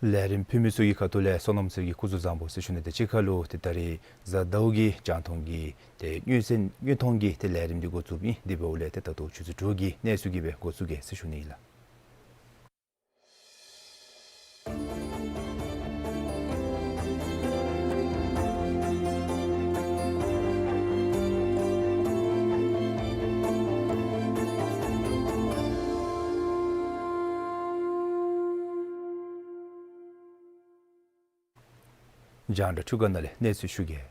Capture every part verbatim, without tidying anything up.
ལས་རིམ་ཕུལ་མི་ཚུ་གི་ཁ་ཐུག་ལས་བསོད་ནམས་ཚེ་རིང་གིས་སྐུ་གཟུགས་བཟང་པོ་ཟེར་ཞུ་ནི། དེ་གཅིག་ཁར་ལུ་ཏེ་ད་རིས་གཟའ་ཟླཝ་གི་རྒྱང་མཐོང་གི་ཏེ་སྔོན་ཚེས་སྔོན་མཐོང་གི་ཏེ་ལས་རིམ་འདི་འགོ་བཙུགསཔ་ཨིན། དེ་འབདཝ་ལས་ཏེ་ད་ལྟོ་ཆུ་ཚོད་དྲུག་གི་གནས་ཚུལ་གྱི་སྦེ་འགོ་བཙུགས་གེ་ཟེར་ཞུ་ནི་ཨིན་ལགས། རྒྱང་བསྒྲགས་ཁྲུ་ག་ནང་ལས་གནས་ཚུལ་ཞུ་གེ།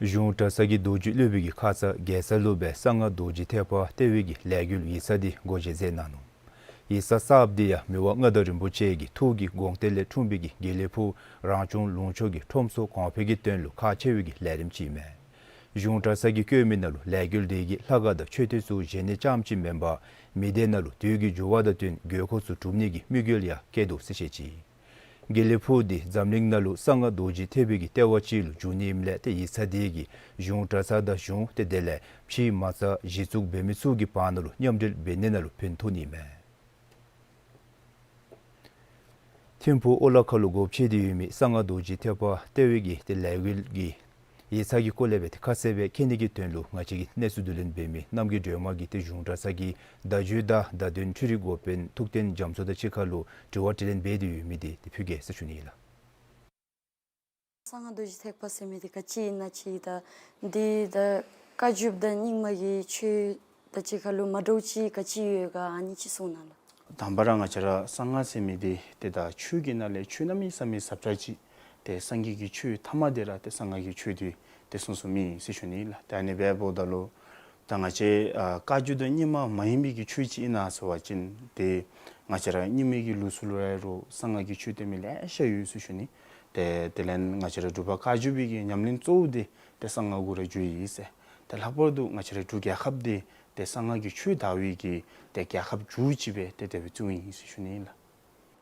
གཞུང་གྲྭ་ཚང་གི་རྡོ་རྗེ་སློབ་དཔོན་གྱིས་ཁ་ཙ་རྒྱལ་ས་ལུ་སྦེ་གསང་སྔགས་རྡོ་རྗེ་ཐེག་པ་ལྟེ་བའི་གི་ལས་འགུལ་ཡིག་ཚང་འདི་སྒོ་འབྱེད་མཛད་གནང་ནུག། ཡིག་ཚང་གསརཔ་འདི་ཡང་མི་དབང་མངའ་བདག་རིན་པོ་ཆེ་གི་ཐུགས་ཀྱི་དགོངས་གཏེར་ལས་འཁྲུངས་པའི་གི་དགེ་ལེགས་ཕུག་རང་སྐྱོང་ལུང་ཕྱོགས་ཀྱི་ཁྲོམ་ཚོགས་གོང་འཕེལ་གྱི་དོན་ལུ་ཁག་ཆེ་བའི་གི་ལས་རིམ་ཅིག་ཨིན་མས། གཞུང་གྲྭ་ཚང་གིས་བཀོད་མི་ནང་ལུ་ལས་འགུལ་འདི་གིས་ལྷ་ཁང་དང་མཆོད་རྟེན་ཚུ་བཞེངས་ནི་རྐྱངམ་ཅིག་མེན་པར་མི་སྡེ་ནང་ལུ་དུས་ཀྱི་འགྱུར་བ་དང་བསྟུན་དགོས་མཁོ་ཚུ་སྒྲུབ་ནི་གི་དམིགས་ཡུལ་ཡང་བསྐྱེད་དོ་ཟེར་བཤད་ཅི། དགེ་ལེགས་ཕུག་འདི་འཛམ་གླིང་ནང་ལུ་གསང་སྔགས་རྡོ་རྗེ་ཐེག་པའི་གི་ལྟེ་བ་ཅིག་ལུ་འགྱུར་ནི་ཨིནམ་ལས་ཏེ་ཡིག་ཚང་འདི་གིས་གཞུང་གྲྭ་ཚང་དང་གཞུང་ཏེ་དེ་ལས་ཕྱི་མ་རྩ་གཞི་བཙུགས་འབད་མི་ཚུ་གི་བར་ན་ལུ་མཉམ་འབྲེལ་འབད་ནི་ནང་ལུ་ཕན་ཐོགས་ནི་ཨིན་མས། ཐིམ་ཕུག་ཨོ་ལ་ཁ་ལུ་སྒོ་ཕྱེ་སྟེ་ཡོད་མི་གསང་སྔགས་རྡོ་རྗེ་ཐེག་པ་ལྟེ་བའི་གི་ཏེ་ལས་འགུལ་གྱི་ཡིག་ཚང་གི་སྐོར་ལས་སྦེ་ཏེ་ཁ་གསལ་སྦེ་མཁྱེན་ནི་གི་དོན་ལུ་ང་བཅས་ཀྱི་གནས་ཚུལ་བསྡུ་ལེན་འབད་མི་རྣམ་རྒྱལ་སྒྲོལ་མ་གིས་ཏེ་གཞུང་གྲྭ་ཚང་གི་བརྡ་བརྒྱུད་དང་བརྡ་དོན་འཕྲུལ་རིག་འགོ་དཔོན་ཐུབ་བསྟན་རྒྱ་མཚོ་དང་གཅིག་ཁར་ལུ་དྲི་བ་དྲིས་ལན་འབད་དེ་ཡོད་མི་འདི་ཏེ་ཕུལ་གེ་ཟེར་ཞུ་ནི་ཨིན་ལགས། གསང་སྔགས་རྡོ་རྗེ་ཐེག་པ་ཟེར་མི་འདི་ག་ཅི་ཨིན་ན་ཅིག་དང་འདི་དང་བཀའ་བརྒྱུད་དང་རྙིང་མ་གི་ཆོས་དང་གཅིག་ཁར་ལུ་མ་འདྲཝ་ཅིག་ག་ཅི་ཡོད་ག་ཨ་ནི་ཅིག་གསུང་གནང་ལགས། དང་པ་ར་ང་བཅས་ར་གསང་སྔགས་ཟེར་མི་འདི་ཏེ་ད་ཆོས་ཀྱི་ནང་ལས་ཆོས་གནམ་མེད་ས་མེད་ཟབ་དྲགས་ཅིག། ཏེ་སངས་རྒྱས་ཀྱི་ཆོས་ཐ་མ་འདི་ར་ཏེ་གསང་སྔགས་ཀྱི་ཆོས་འདི་ཏེ་གསུངས་གསུངསམ་ཨིན་ཟེར་ཞུ་ནི་ལགས། ཏེ་ཨ་ནི་སྦེ་འབདཝ་ད་ལུ་ད་ང་བཅས་ཨ་བཀའ་བརྒྱུད་དང་རྙིང་མ་མ་ཡིན་པའི་གི་ཆོས་ཅིག་ཨིན་ན་ཟེར་བ་ཅིན་ཏེ་ང་བཅས་ར་རྙིང་མའི་གི་ལུགས་སྲོལ་ལུ་ར་གསང་སྔགས་ཀྱི་ཆོས་སྟོན་མི་ལེ་ཤ་ཡོད་ཟེར་ཞུ་ནི། ཏེ་དེ་ལས་ང་བཅས་ར་འབྲུག་པ་བཀའ་བརྒྱུད་པའི་གི་ཉམས་ལེན་གཙོ་བོ་འདི་ཏེ་གསང་སྔགས་གུ་ར་གྱུར་ཡི་ཟེར། ཏེ་ལྷག་པར་དུ་ང་བཅས་ར་འབྲུག་རྒྱལ་ཁབ་འདི་ཏེ་གསང་སྔགས་ཀྱི་ཆོས་དར་བའི་གི་ཏེ་རྒྱལ་ཁབ་ཅིག་སྦེ་ཏེ་དེ་སྦེ་བརྩིཝ་ཨིན་ཟེར་ཞུ་ནི་ལགས།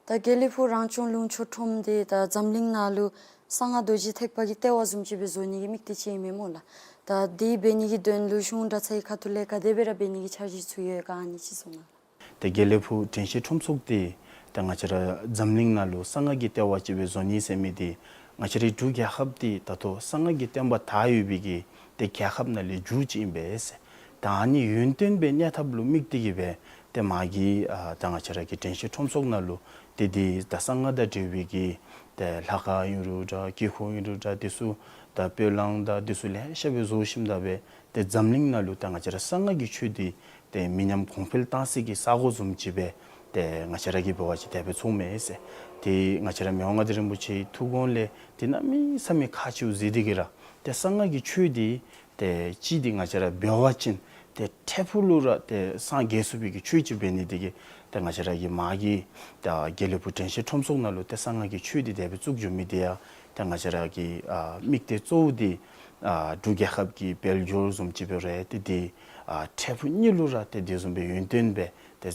ད་དགེ་ལེགས་ཕུག་རང་སྐྱོང་ལུང་ཕྱོགས་ཁྲོམ་འདི་ད་འཛམ་གླིང་ནང་ལུ་གསང་སྔགས་རྡོ་རྗེ་ཐེག་པ་གི་ལྟེ་བ་བཟུམ་ཅིག་སྦེ་བཟོ་ནི་གི་དམིགས་གཏད་ཅིག་ཨིན་མས་སྨོ་ལགས། ད་དེ་འབད་ནི་གི་དོན་ལུ་གཞུང་གྲྭ་ཚང་གི་ཁ་ཐུག་ལས་ག་དེ་སྦེ་ར་འབད་ནི་གི་འཆར་གཞི་ཚུ་ཡོད་ག་ཨ་ནི་ཅིག་གསུང་གནང་ལགས། ཏེ་དགེ་ལེགས་ཕུག་དྲན་ཤེས་ཁྲོམ་ཚོགས་འདི་ཏེ་ང་བཅས་ར་འཛམ་གླིང་ནང་ལུ་གསང་སྔགས་ཀྱི་ལྟེ་བ་ཅིག་སྦེ་བཟོ་ནི་ཟེར་མི་འདི་ང་བཅས་རའི་འབྲུག་རྒྱལ་ཁབ་འདི་ད་ལྟོ་གསང་སྔགས་ཀྱི་བསྟན་པ་དར་ཡོད་པའི་གི་ཏེ་རྒྱལ་ཁབ་ནང་ལས་མཇུག་ཅིག་ཨིན་པས་ཟེར། ད་ཨ་ནི་ཡུན་བརྟན་སྦེ་གནས་ཐབས་ལུ་དམིགས་ཏེ་གིས་སྦེ་ཏེ་མ་གི་ཨ་ད་ང་བཅས་ར་གི་དྲན་ཤེས་ཁྲོམ་ཚོགས་ནང་ལུ་ཏེ་འདི་ད་གསང་སྔགས་དང་འབྲེལ་བའི་གི་ཏེ་ལྷ་ཁང་ཨིན་རུང་འདྲ་དཀྱིལ་འཁོར་ཨིན་རུང་འདྲ་འདི་ཚུ་ད་སྤོས་ལང་དང་འདི་ཚུ་ལེ་ཤ་སྦེ་བཟོ་ཞིནམ་ད་སྦེ་ཏེ་འཛམ་གླིང་ནང་ལུ་ད་ང་བཅས་ར་གསང་སྔགས་ཀྱི་ཆོས་འདི་ཏེ་མི་ཉམས་གོང་འཕེལ་གཏང་སའི་གི་ས་སྒོ་བཟུམ་ཅིག་སྦེ་ཏེ་ང་བཅས་ར་གིས་འབད་བ་ཅིན་དེ་སྦེ་ཚོརཝ་མས་ཟེར། ཏེ་ང་བཅས་ར་མི་དབང་མངའ་བདག་རིན་པོ་ཆེའི་ཐུགས་དགོངས་ལས་ཏེ་གནམ་མེད་ས་མེད་ཁག་ཆེཝ་གཟིགས་ཏེ་གིས་ར་ཏེ་གསང་སྔགས་ཀྱི་ཆོས་འདི་ཏེ་གཅིག་འདི་ང་བཅས་ར་འབད་བ་ཅིན་ཏེ་འཕྲལ་ཕུགས་ལུ་ར་ཏེ་སངས་རྒྱས་ཚུགས་པའི་གི་ཆོས་ཅིག་འབད་ནི་དེ་གིས་ཏེ་ང་བཅས་ར་གི་མ་གི་ད་དགེ་ལེགས་ཕུག་དྲན་ཤེས་ཁྲོམ་ཚོགས་ནང་ལུ་ཏེ་གསང་སྔགས་ཀྱི་ཆོས་འདི་དེ་སྦེ་བཙུགས་འགྱོ་མི་འདི་ཡང་ཏེ་ང་བཅས་ར་གི་ཨ་དམིགས་གཏད་གཙོ་བོ་འདི་ ཨ་འབྲུག་རྒྱལ་ཁབ་ཀྱི་དཔལ་འབྱོར་བཟུམ་ཅིག་འབད་རུང་ཏེ་འདི་ཨ་འཕྲལ་ཕུགས་གཉིས་ལུ་ར་ཏེ་དེ་བཟུམ་སྦེ་ཡུན་བརྟན་སྦེ་ཏེ་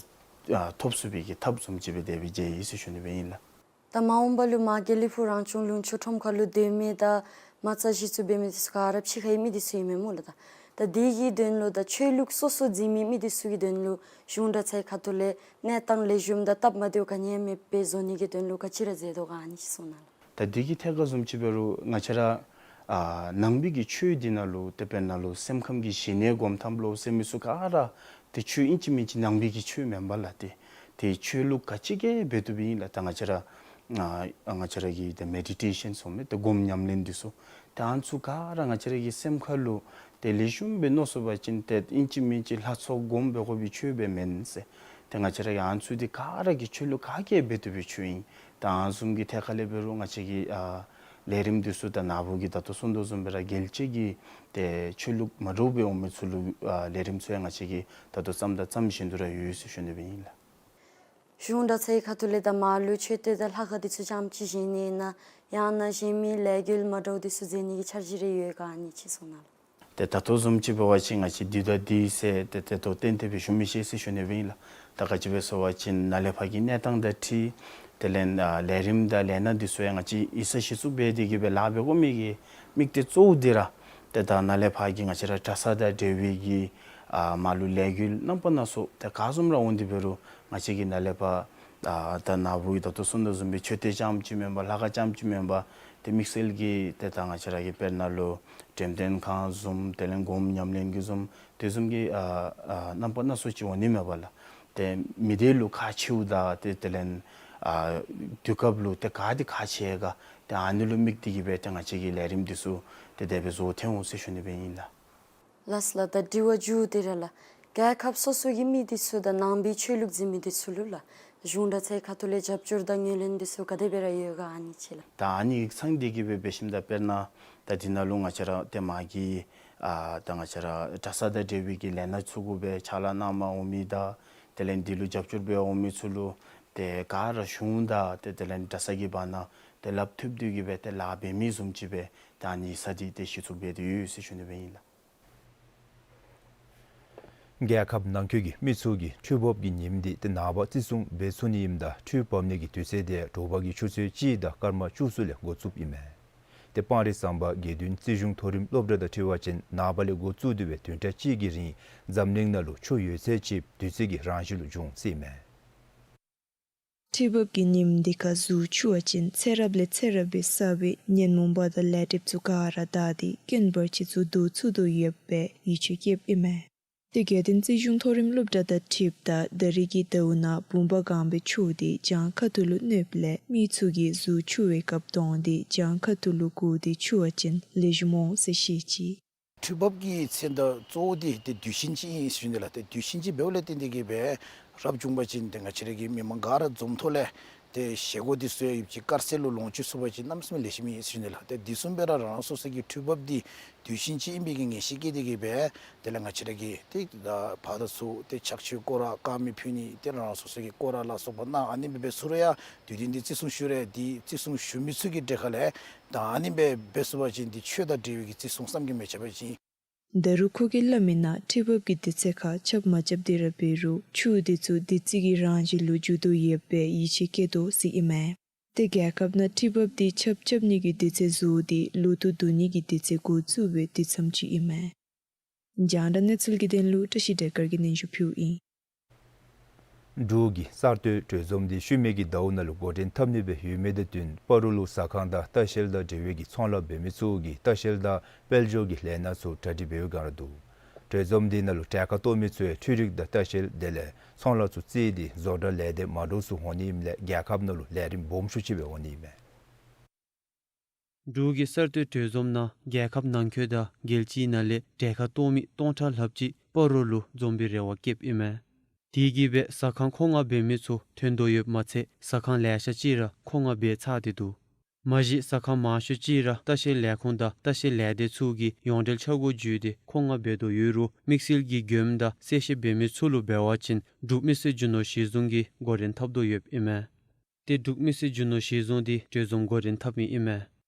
ཨ་ཐོབ་ཚུགས་པའི་གི་ཐབས་བཟུམ་ཅིག་སྦེ་དེ་སྦེ་མཇལ་ཡི་ཟེར་ཞུ་ནི་སྦེ་ཨིན་ལགས། ད་མ་འོངས་པ་ལུ་མ་དགེ་ལེགས་ཕུག་རང་སྐྱོང་ལུང་ཕྱོགས་ཁྲོམ་ཁ་ལུ་སྡོད་མི་དང་མ་རྩ་གཞི་བཙུགས་འབད་མི་འདི་ཚུ་ག་ར་ཕྱི་ཁའི་མི་འདི་ཚུ་ཨིན་མས་སྨོ་ལགས། ད་ད་འདི་གི་དོན་ལུ་ད་ཆོས་ལུགས་སོ་སོ་འཛིན་མི་མི་འདི་ཚུ་གི་དོན་ལུ་གཞུང་གྲྭ་ཚང་ཁ་ཐུག་ལས་གནས་སྟངས་ལེགས་ཤོམ་དང་སྟབས་མ་བདེཝ་ག་ནི་ཡང་མེདཔ་སྦེ་བཟོ་ནི་གི་དོན་ལུ་ག་ཅི་ར་མཛད་དོ་ག་ཨ་ནི་ཅིག་གསུང་གནང་ལགས། ད་འདི་གི་ཐད་ཁར་བཟུམ་ཅིག་འབད་རུང་ང་བཅས་ར་ཨ་ནང་པའི་གི་ཆོས་འདི་ནང་ལུ་ཏེ་དཔེར་ན་ལུ་སེམས་ཁམས་ཀྱི་ཞི་གནས་སྒོམ་ཐབས་ལོ་ཟེར་མི་ཚུ་ག་ར་ཏེ་ཆོས་ཨིན་ཅི་མིན་ཅི་ནང་པའི་གི་ཆོས་མེན་པ་ལགས། ཏེ་ཏེ་ཆོས་ལུགས་ག་ཅི་གིས་འབད་བཏུབ་ཨིན་ལགས། ད་ང་བཅས་ར་ཨ་ང་བཅས་ར་གི་ཏེ་མེ་ཌི་ཊེ་ཤཱན་ཟེར་མི་ཏེ་སྒོམ་ཉམས་ལེན་འདི་ཚུ་ཏེ་ཨ་ནི་ཚུ་ག་ར་ང་བཅས་ར་གི་སེམས་ཁ་ལུ་ཏེ་ལེགས་ཤོམ་སྦེ་མནོ་ཚུགས་པ་ཅིན་ཏེ་ཨིན་ཅི་མིན་ཅི་ལྷ་ཚོགས་སྒོམ་འབད་དགོ་པའི་ཆོས་སྦེ་མེན་ཟེར། ཏེ་ང་བཅས་ར་གི་ཨ་ནི་ཚུ་འདི་ག་ར་གི་ཆོས་ལུགས་ག་གིས་འབད་བཏུབ་པའི་ཆོས་ཨིན། ད་ཨ་ནི་བཟུམ་གྱི་ཐད་ཁ་ལས་འབད་རུང་ང་བཅས་ཀྱི་ཨ་ལས་རིམ་འདི་ཚུ་ད་ནཱ་བུ་གིས་ད་ལྟོ་གསུངས་དོ་བཟུམ་སྦེ་ར་རྒྱལ་སྤྱི་གི་ཏེ་ཆོས་ལུགས་མ་འདྲཝ་སྦེ་འོང་མི་ཚུ་ལུ་ཨ་ལས་རིམ་ཚུ་ཡང་ང་བཅས་ཀྱིས་ད་ལྟོ་བརྩམས་དང་བརྩམ་བཞིན་དུ་ར་ཡོད་ཟེར་ཞུ་ནི་སྦེ་ཨིན་ལགས། གཞུང་གྲྭ་ཚང་ཁ་ཐུག་ལས་ད་མར་ལུ་མཆོད་རྟེན་དང་ལྷ་ཁང་འདི་ཚུ་རྐྱངམ་ཅིག་བཞེངས་ནི་ཨིན་ན་ཡང་ན་གཞན་མི་ལས་འགུལ་མ་འདྲཝ་འདི་ཚུ་མཛད་ནི་གི་འཆར་གཞི་རེ་ཡོད་ག་ཨ་ནི་ཅིག་གསུང་གནང་ལགས། ཏེ་ད་ལྟོ་བཟུམ་ཅིག་འབད་བ་ཅིན་ང་བཅས་འདི་དང་འདི་ཟེར་ཏེ་ཏེ་ད་ལྟོ་གཏན་གཏན་སྦེ་ཞུ་མི་ཤེས་ཟེར་ཞུ་ནི་སྦེ་ཨིན་ལགས། ད་ག་ཅི་སྦེ་ཟེར་བ་ཅིན་ནཱ་ལས་ཕར་གྱི་གནས་སྟངས་དང་འཁྲིལ་དེ་ལས་ཨ་ལས་རིམ་དང་ལས་སྣ་འདི་ཚུ་ཡང་ང་བཅས་ཡིག་ཚང་གཞི་བཙུགས་འབད་དེ་གི་སྦེ་ལཱ་འབད་དགོ་མི་གི་དམིགས་གཏད་གཙོ་བོ་འདི་ར་ཏེ་ད་ནཱ་ལས་ཕར་གྱི་ང་བཅས་ར་གྲྭ་ས་དང་འབྲེལ་བའི་གི་ཨ་མར་ལུ་ལས་འགུལ་རྣམ་པ་སྣ་ཚོགས་ཏེ་ག་བཟུམ་ར་འོང་སྟེ་འབད་རུང་ང་བཅས་ཀྱིས་ནཱ་ལས་ཕར་ཨ་ད་ནཱ་བུ་གིས་ད་ལྟོ་གསུངས་དོ་བཟུམ་སྦེ་མཆོད་རྟེན་རྐྱངམ་ཅིག་མེན་པར་ལྷ་ཁང་རྐྱངམ་ཅིག་མེན་པར་ཏེ་དམིགས་བསལ་གྱི་ཏེ་ད་ང་བཅས་ར་གི་དཔེར་ན་ལུ་འགྲེམས་སྟོན་ཁང་བཟུམ་དེ་ལས་སྒོམ་ཉམས་ལེན་གྱི་བཟུམ་དེ་བཟུམ་གྱི་ཨ་ཨ་རྣམ་པ་སྣ་ཚོགས་ཅིག་འོང་ནི་མས་པ་ལགས། ཏེ་མི་སྡེ་ལུ་ཁག་ཆེཝ་དང་ཏེ་དེ་ལས་ཨ་དུས་སྐབས་ལུ་ཏེ་ག་འདི་ཁག་ཆེ་ག་ཏེ་ཨ་ནི་ལུ་དམིགས་ཏེ་གི་སྦེ་ཏེ་ང་བཅས་ཀྱིས་ལས་རིམ་འདི་ཚུ་ཏེ་དེ་སྦེ་བཟོ་ཐོན་འོང་ཟེར་ཞུ་ནི་སྦེ་ཨིན་ལགས། ལགས་ལགས། ད་དྲི་བ་མཇུག་འདི་ར་ལགས། རྒྱལ་ཁབ་སོ་སོ་གི་མི་འདི་ཚུ་དང་ནང་པའི་ཆོས་ལུགས་འཛིན་མི་འདི་ཚུ་ལུ་ལགས་གཞུང་གྲྭ་ཚང་ཁ་ཐུག་ལས་རྒྱབ་སྐྱོར་དང་ངོས་ལེན་འདི་ཚུ་ག་དེ་སྦེ་ར་ཡོད་ག་ཨ་ནི་ཅིག་ལགས། ད་ཨ་ནི་ཡིག་ཚང་འདི་གི་སྦེ་འབད་ཞིནམ་ད་དཔེར་ན་ད་འདི་ནང་ལུ་ང་བཅས་ར་ཏེ་མ་གི་ཨ་ད་ང་བཅས་ར་གྲྭ་ས་དང་འབྲེལ་བའི་གི་ལས་སྣ་ཚུ་གུ་སྦེ་ཕྱག་ལཱ་གནང་མར་འོང་མི་དང་དེ་ལས་འདི་ལུ་རྒྱབ་སྐྱོར་འབད་འོང་མི་ཚུ་ལུ་ཏེ་ག་ར་གཞུང་དང་ཏེ་དེ་ལས་གྲྭ་ས་གི་བར་ན་ཏེ་ལགཔ་མཐུད་དེ་གི་སྦེ་ཏེ་ལཱ་འབད་མི་བཟུམ་ཅིག་སྦེ་ད་ཨ་ནི་ཡིག་ཚང་འདི་ཏེ་གཞི་བཙུགས་འབད་དེ་ཡོད་ཟེར་ཞུ་ནི་སྦེ་ཨིན་ལགས། རྒྱལ་ཁབ་ནང་འཁོད་ཀྱི་མི་ཚུ་གིས་འཕྲུལ་འབབ་ཀྱི་ཉིནམ་འདི་ཏེ་ནངས་པ་བརྩི་སྲུང་འབད་ཚུགས་ནི་ཨིནམ་ད་འཕྲུལ་འབབ་ནི་གི་དུས་ཚོད་འདི་དྲོ་པ་གི་ཆུ་ཚོད་གཅིག་དང་སྐར་མ་བཅུ་གསུམ་ལས་འགོ་བཙུགསཔ་ཨིན་མས། ཏེ་སྤང་རི་ཟམ་པ་དགེ་འདུན་རྩིས་གཞུང་མཐོ་རིམ་སློབ་གྲྭ་དང་འཁྲིལ་བ་ཅིན་ནངས་པ་ལས་འགོ་བཙུགས་ཏེ་སྦེ་བདུན་ཕྲག་གཅིག་གི་རིང་འཛམ་གླིང་ནང་ལུ་ཆུ་ཡོད་ཚད་ཅིག་དུས་ཚོད་ཀྱི་རང་བཞིན་ལུ་འབྱུང་ཟེར་ཨིན་མས། འཕྲུལ་འབབ་ཀྱི་ཉིནམ་འདི་ཁར་གཟུགས་འཁྱུ་བ་ཅིན་ཚེ་རབས་ལས་ཚེ་རབས་སྦེ་བསགས་པའི་ཉོན་མོངས་པ་དང་ལས་སྒྲིབ་ཚུ་ག་ར་དག་སྟེ་དཀོན་པ་ཅིག་ཚུ་བཟོ་ཚུགས་དོ་ཡོདཔ་སྦེ་ཡིད་ཆེས་བསྐྱེདཔ་ཨིན་མས། ཏེ་དགེ་འདུན་རྩིས་གཞུང་མཐོ་རིམ་སློབ་གྲྭ་དང་འཁྲིལཝ་ད་ད་རིས་ཀྱི་ཟླཝ་ནང་བུམ་པ་གང་པོའི་ཆུ་འདི་གྱང་ཁ་ཐུག་ལུ་གནོདཔ་ལས་མི་ཚུ་གིས་གཟུགས་འཁྱུ་བའི་སྐབས་དོང་འདི་གྱང་ཁ་ཐུག་ལུ་བཀོག་སྟེ་འཁྱུ་བ་ཅིན་ལེགས་ཤོམ་འོང་ཟེར་བཤད་ཅི། འཕྲུལ་འབབ་ཀྱི་མཚོན་རྟགས་གཙོ་བོ་འདི་ཏེ་དུས་ཆེན་ཅིག་ཨིན་ཟེར་ཞུ་ནི་ལགས། ཏེ་དུས་ཆེན་ཅིག་འབདཝ་ལས་བརྟེན་ཏེ་གི་སྦེ་རབ་བྱུང་པ་ཅིན་ཏེ་ང་བཅས་ར་གི་མི་མང་ག་ར་འཛོམས་ཐོག་ལས་ཏེ་བཞེས་སྒོ་འདི་ཚུ་ཡང་ཡོདཔ་ཅིག་དཀར་ཟས་ལུ་ལོངས་སྤྱོད་ཚུགས་པ་ཅིན་གནམ་མེད་ས་མེད་ལེགས་ཤོམ་ཨིན་ཟེར་ཞུ་ནི་ལགས། ཏེ་འདི་བཟུམ་སྦེ་ར་རང་རང་སོ་སོ་གི་འཕྲུལ་འབབ་འདི་དུས་ཆེན་ཅིག་ཨིན་པའི་གི་ངེས་ཤེས་བསྐྱེད་དེ་གི་སྦེ་དེ་ལས་ང་བཅས་ར་གི་ཏེ་ད་ཕར་དང་ཚུར་ཏེ་ཕྱག་མཆོད་སྐོར་ར་དཀར་མེ་ཕུལ་ནི་ཏེ་རང་རང་སོ་སོ་གི་སྐོར་ར་ལ་སོགས་པ་གནང་ཨ་ནི་སྦེ་འབད་ཚུགས་རུང་ཡང་དུས་དེ་འདི་བརྩི་སྲུང་ཞུ་རུང་ཡང་འདི་བརྩི་སྲུང་ཞུ་མི་ཚུ་གི་གྲལ་ཁ་ལས་ད་ཨ་ནི་སྦེ་འབད་ཚུགས་པ་ཅིན་འདི་ཆོས་དང་འབྲེལ་བའི་གི་བརྩི་སྲུང་བསམ་གྱིས་མི་ཁྱབ་པ་ཅིག་ཨིན། ད་རུང་ཁོ་གིས་སླབ་མིའི་ནང་འཕྲུལ་འབབ་ཀྱི་དུས་ཚོད་ཁར་ཁྱབ་མ་ཁྱབ་འདི་ར་འབད་རུང་ཆུ་འདི་ཚུ་བདེ་སྐྱིད་ཀྱི་རང་བཞིན་ལུ་འགྱུར་དོ་ཡོདཔ་སྦེ་ཡིད་ཆེས་བསྐྱེད་དོ་ཟེར་ཨིན་མས། ཏེ་རྒྱལ་ཁབ་ནང་འཕྲུལ་འབབ་འདི་ཁྱབ་ཁྱབ་ནི་གི་དུས་ཚོད་བཟོ་སྟེ་ལོ་ཐོག་བསྡུ་ནི་གི་དུས་ཚོད་འགོ་བཙུགས་པའི་དུས་མཚམས་ཅིག་ཨིན་མས། རྒྱང་བསྒྲགས་གནས་ཚུལ་གྱི་དོན་ལུ་བཀྲ་ཤིས་བདེ་དཀར་གྱིས་སྙན་ཞུ་ཕུལཝ་ཨིན། འབྲུག་གི་གསར་གཏོད་གྲོས་འཛོམས་འདི་ཤུལ་མའི་གི་ཟླཝ་ནང་ལུ་འགོ་འདྲེན་འཐབ་ནི་སྦེ་ཡོད་མི་དང་བསྟུན་སྤ་རོ་ལུ་ཟ་ཁང་དང་ལྟ་བཤལ་དང་འབྲེལ་བའི་གི་ཚོང་ལཱ་འབད་མི་ཚུ་གིས་ལྟ་བཤལ་དང་དཔལ་འབྱོར་གྱི་ལས་སྣ་ཚུ་གྲ་སྒྲིག་འབད་བའི་སྒང་ར་འདུག། གྲོས་འཛོམས་འདི་ནང་ལུ་གྲལ་ཁར་གཏོགས་མི་ཚུ་ཡང་འཕྲུལ་རིག་དང་ལྟ་བཤལ་དེ་ལས་ཚོང་ལཱ་ཚུ་རྩིས་ཏེ་བཟོ་གྲྭ་ལས་སྡེ་མ་འདྲཝ་ཚུ་འོང་ནི་ཨིནམ་ལས་རྒྱལ་ཁབ་ནང་ལུ་ལས་རིམ་སྦོམ་ཤོས་ཅིག་སྦེ་འོང་ནི་ཨིན་མས། འབྲུག་གི་གསར་གཏོད་གྲོས་འཛོམས་ནང་རྒྱལ་ཁབ་ནང་འཁོད་དང་རྒྱལ་སྤྱིའི་ནང་ལས་གྲལ་ཁར་གཏོགས་མི་སྟོང་ཕྲག་ལྷགཔ་ཅིག་སྤ་རོ་ལུ་འཛོམས་པའི་རེ་བ་བསྐྱེདཔ་ཨིན་མས། དེ་གིས་སྦེ་ཟ་ཁང་མཁོ་མངགས་འབད་མི་ཚུ་ཐོན་དོ་ཡོདཔ་མ་ཚད་ཟ་ཁང་ལེ་ཤ་ཅིག་ར་མཁོ་མངགས་འབད་ཚར་ཏེ་འདུག། མ་གཞི་ཟ་ཁང་མང་ཤོས་ཅིག་ར་ལྟ་བཤལ་ལས་ཁུངས་དང་ལྟ་བཤལ་ལས་སྡེ་ཚུ་གིས་ཡོངས་འབྲེལ་འཆར་སྒོ་བརྒྱུད་དེ་མཁོ་མངགས་འབད་དོ་ཡོད་རུང་དམིགས་བསལ་གྱི་མགྱོནམ་དང་གསལ་བཤད་འབད་མི་ཚུ་ལུ་འབད་བ་ཅིན་འབྲུག་མི་སེར་རྒྱུ་ནོར་གཞི་བཟུང་གིས་འགོ་འདྲེན་འཐབ་དོ་ཡོདཔ་ཨིན་མས། ཏེ་འབྲུག་མི་སེར་རྒྱུ་ནོར་གཞི་བཟུང་འདི་གྲོས་འཛོམས་འགོ་འདྲེན་འཐབ་མི་ཨིན་མས།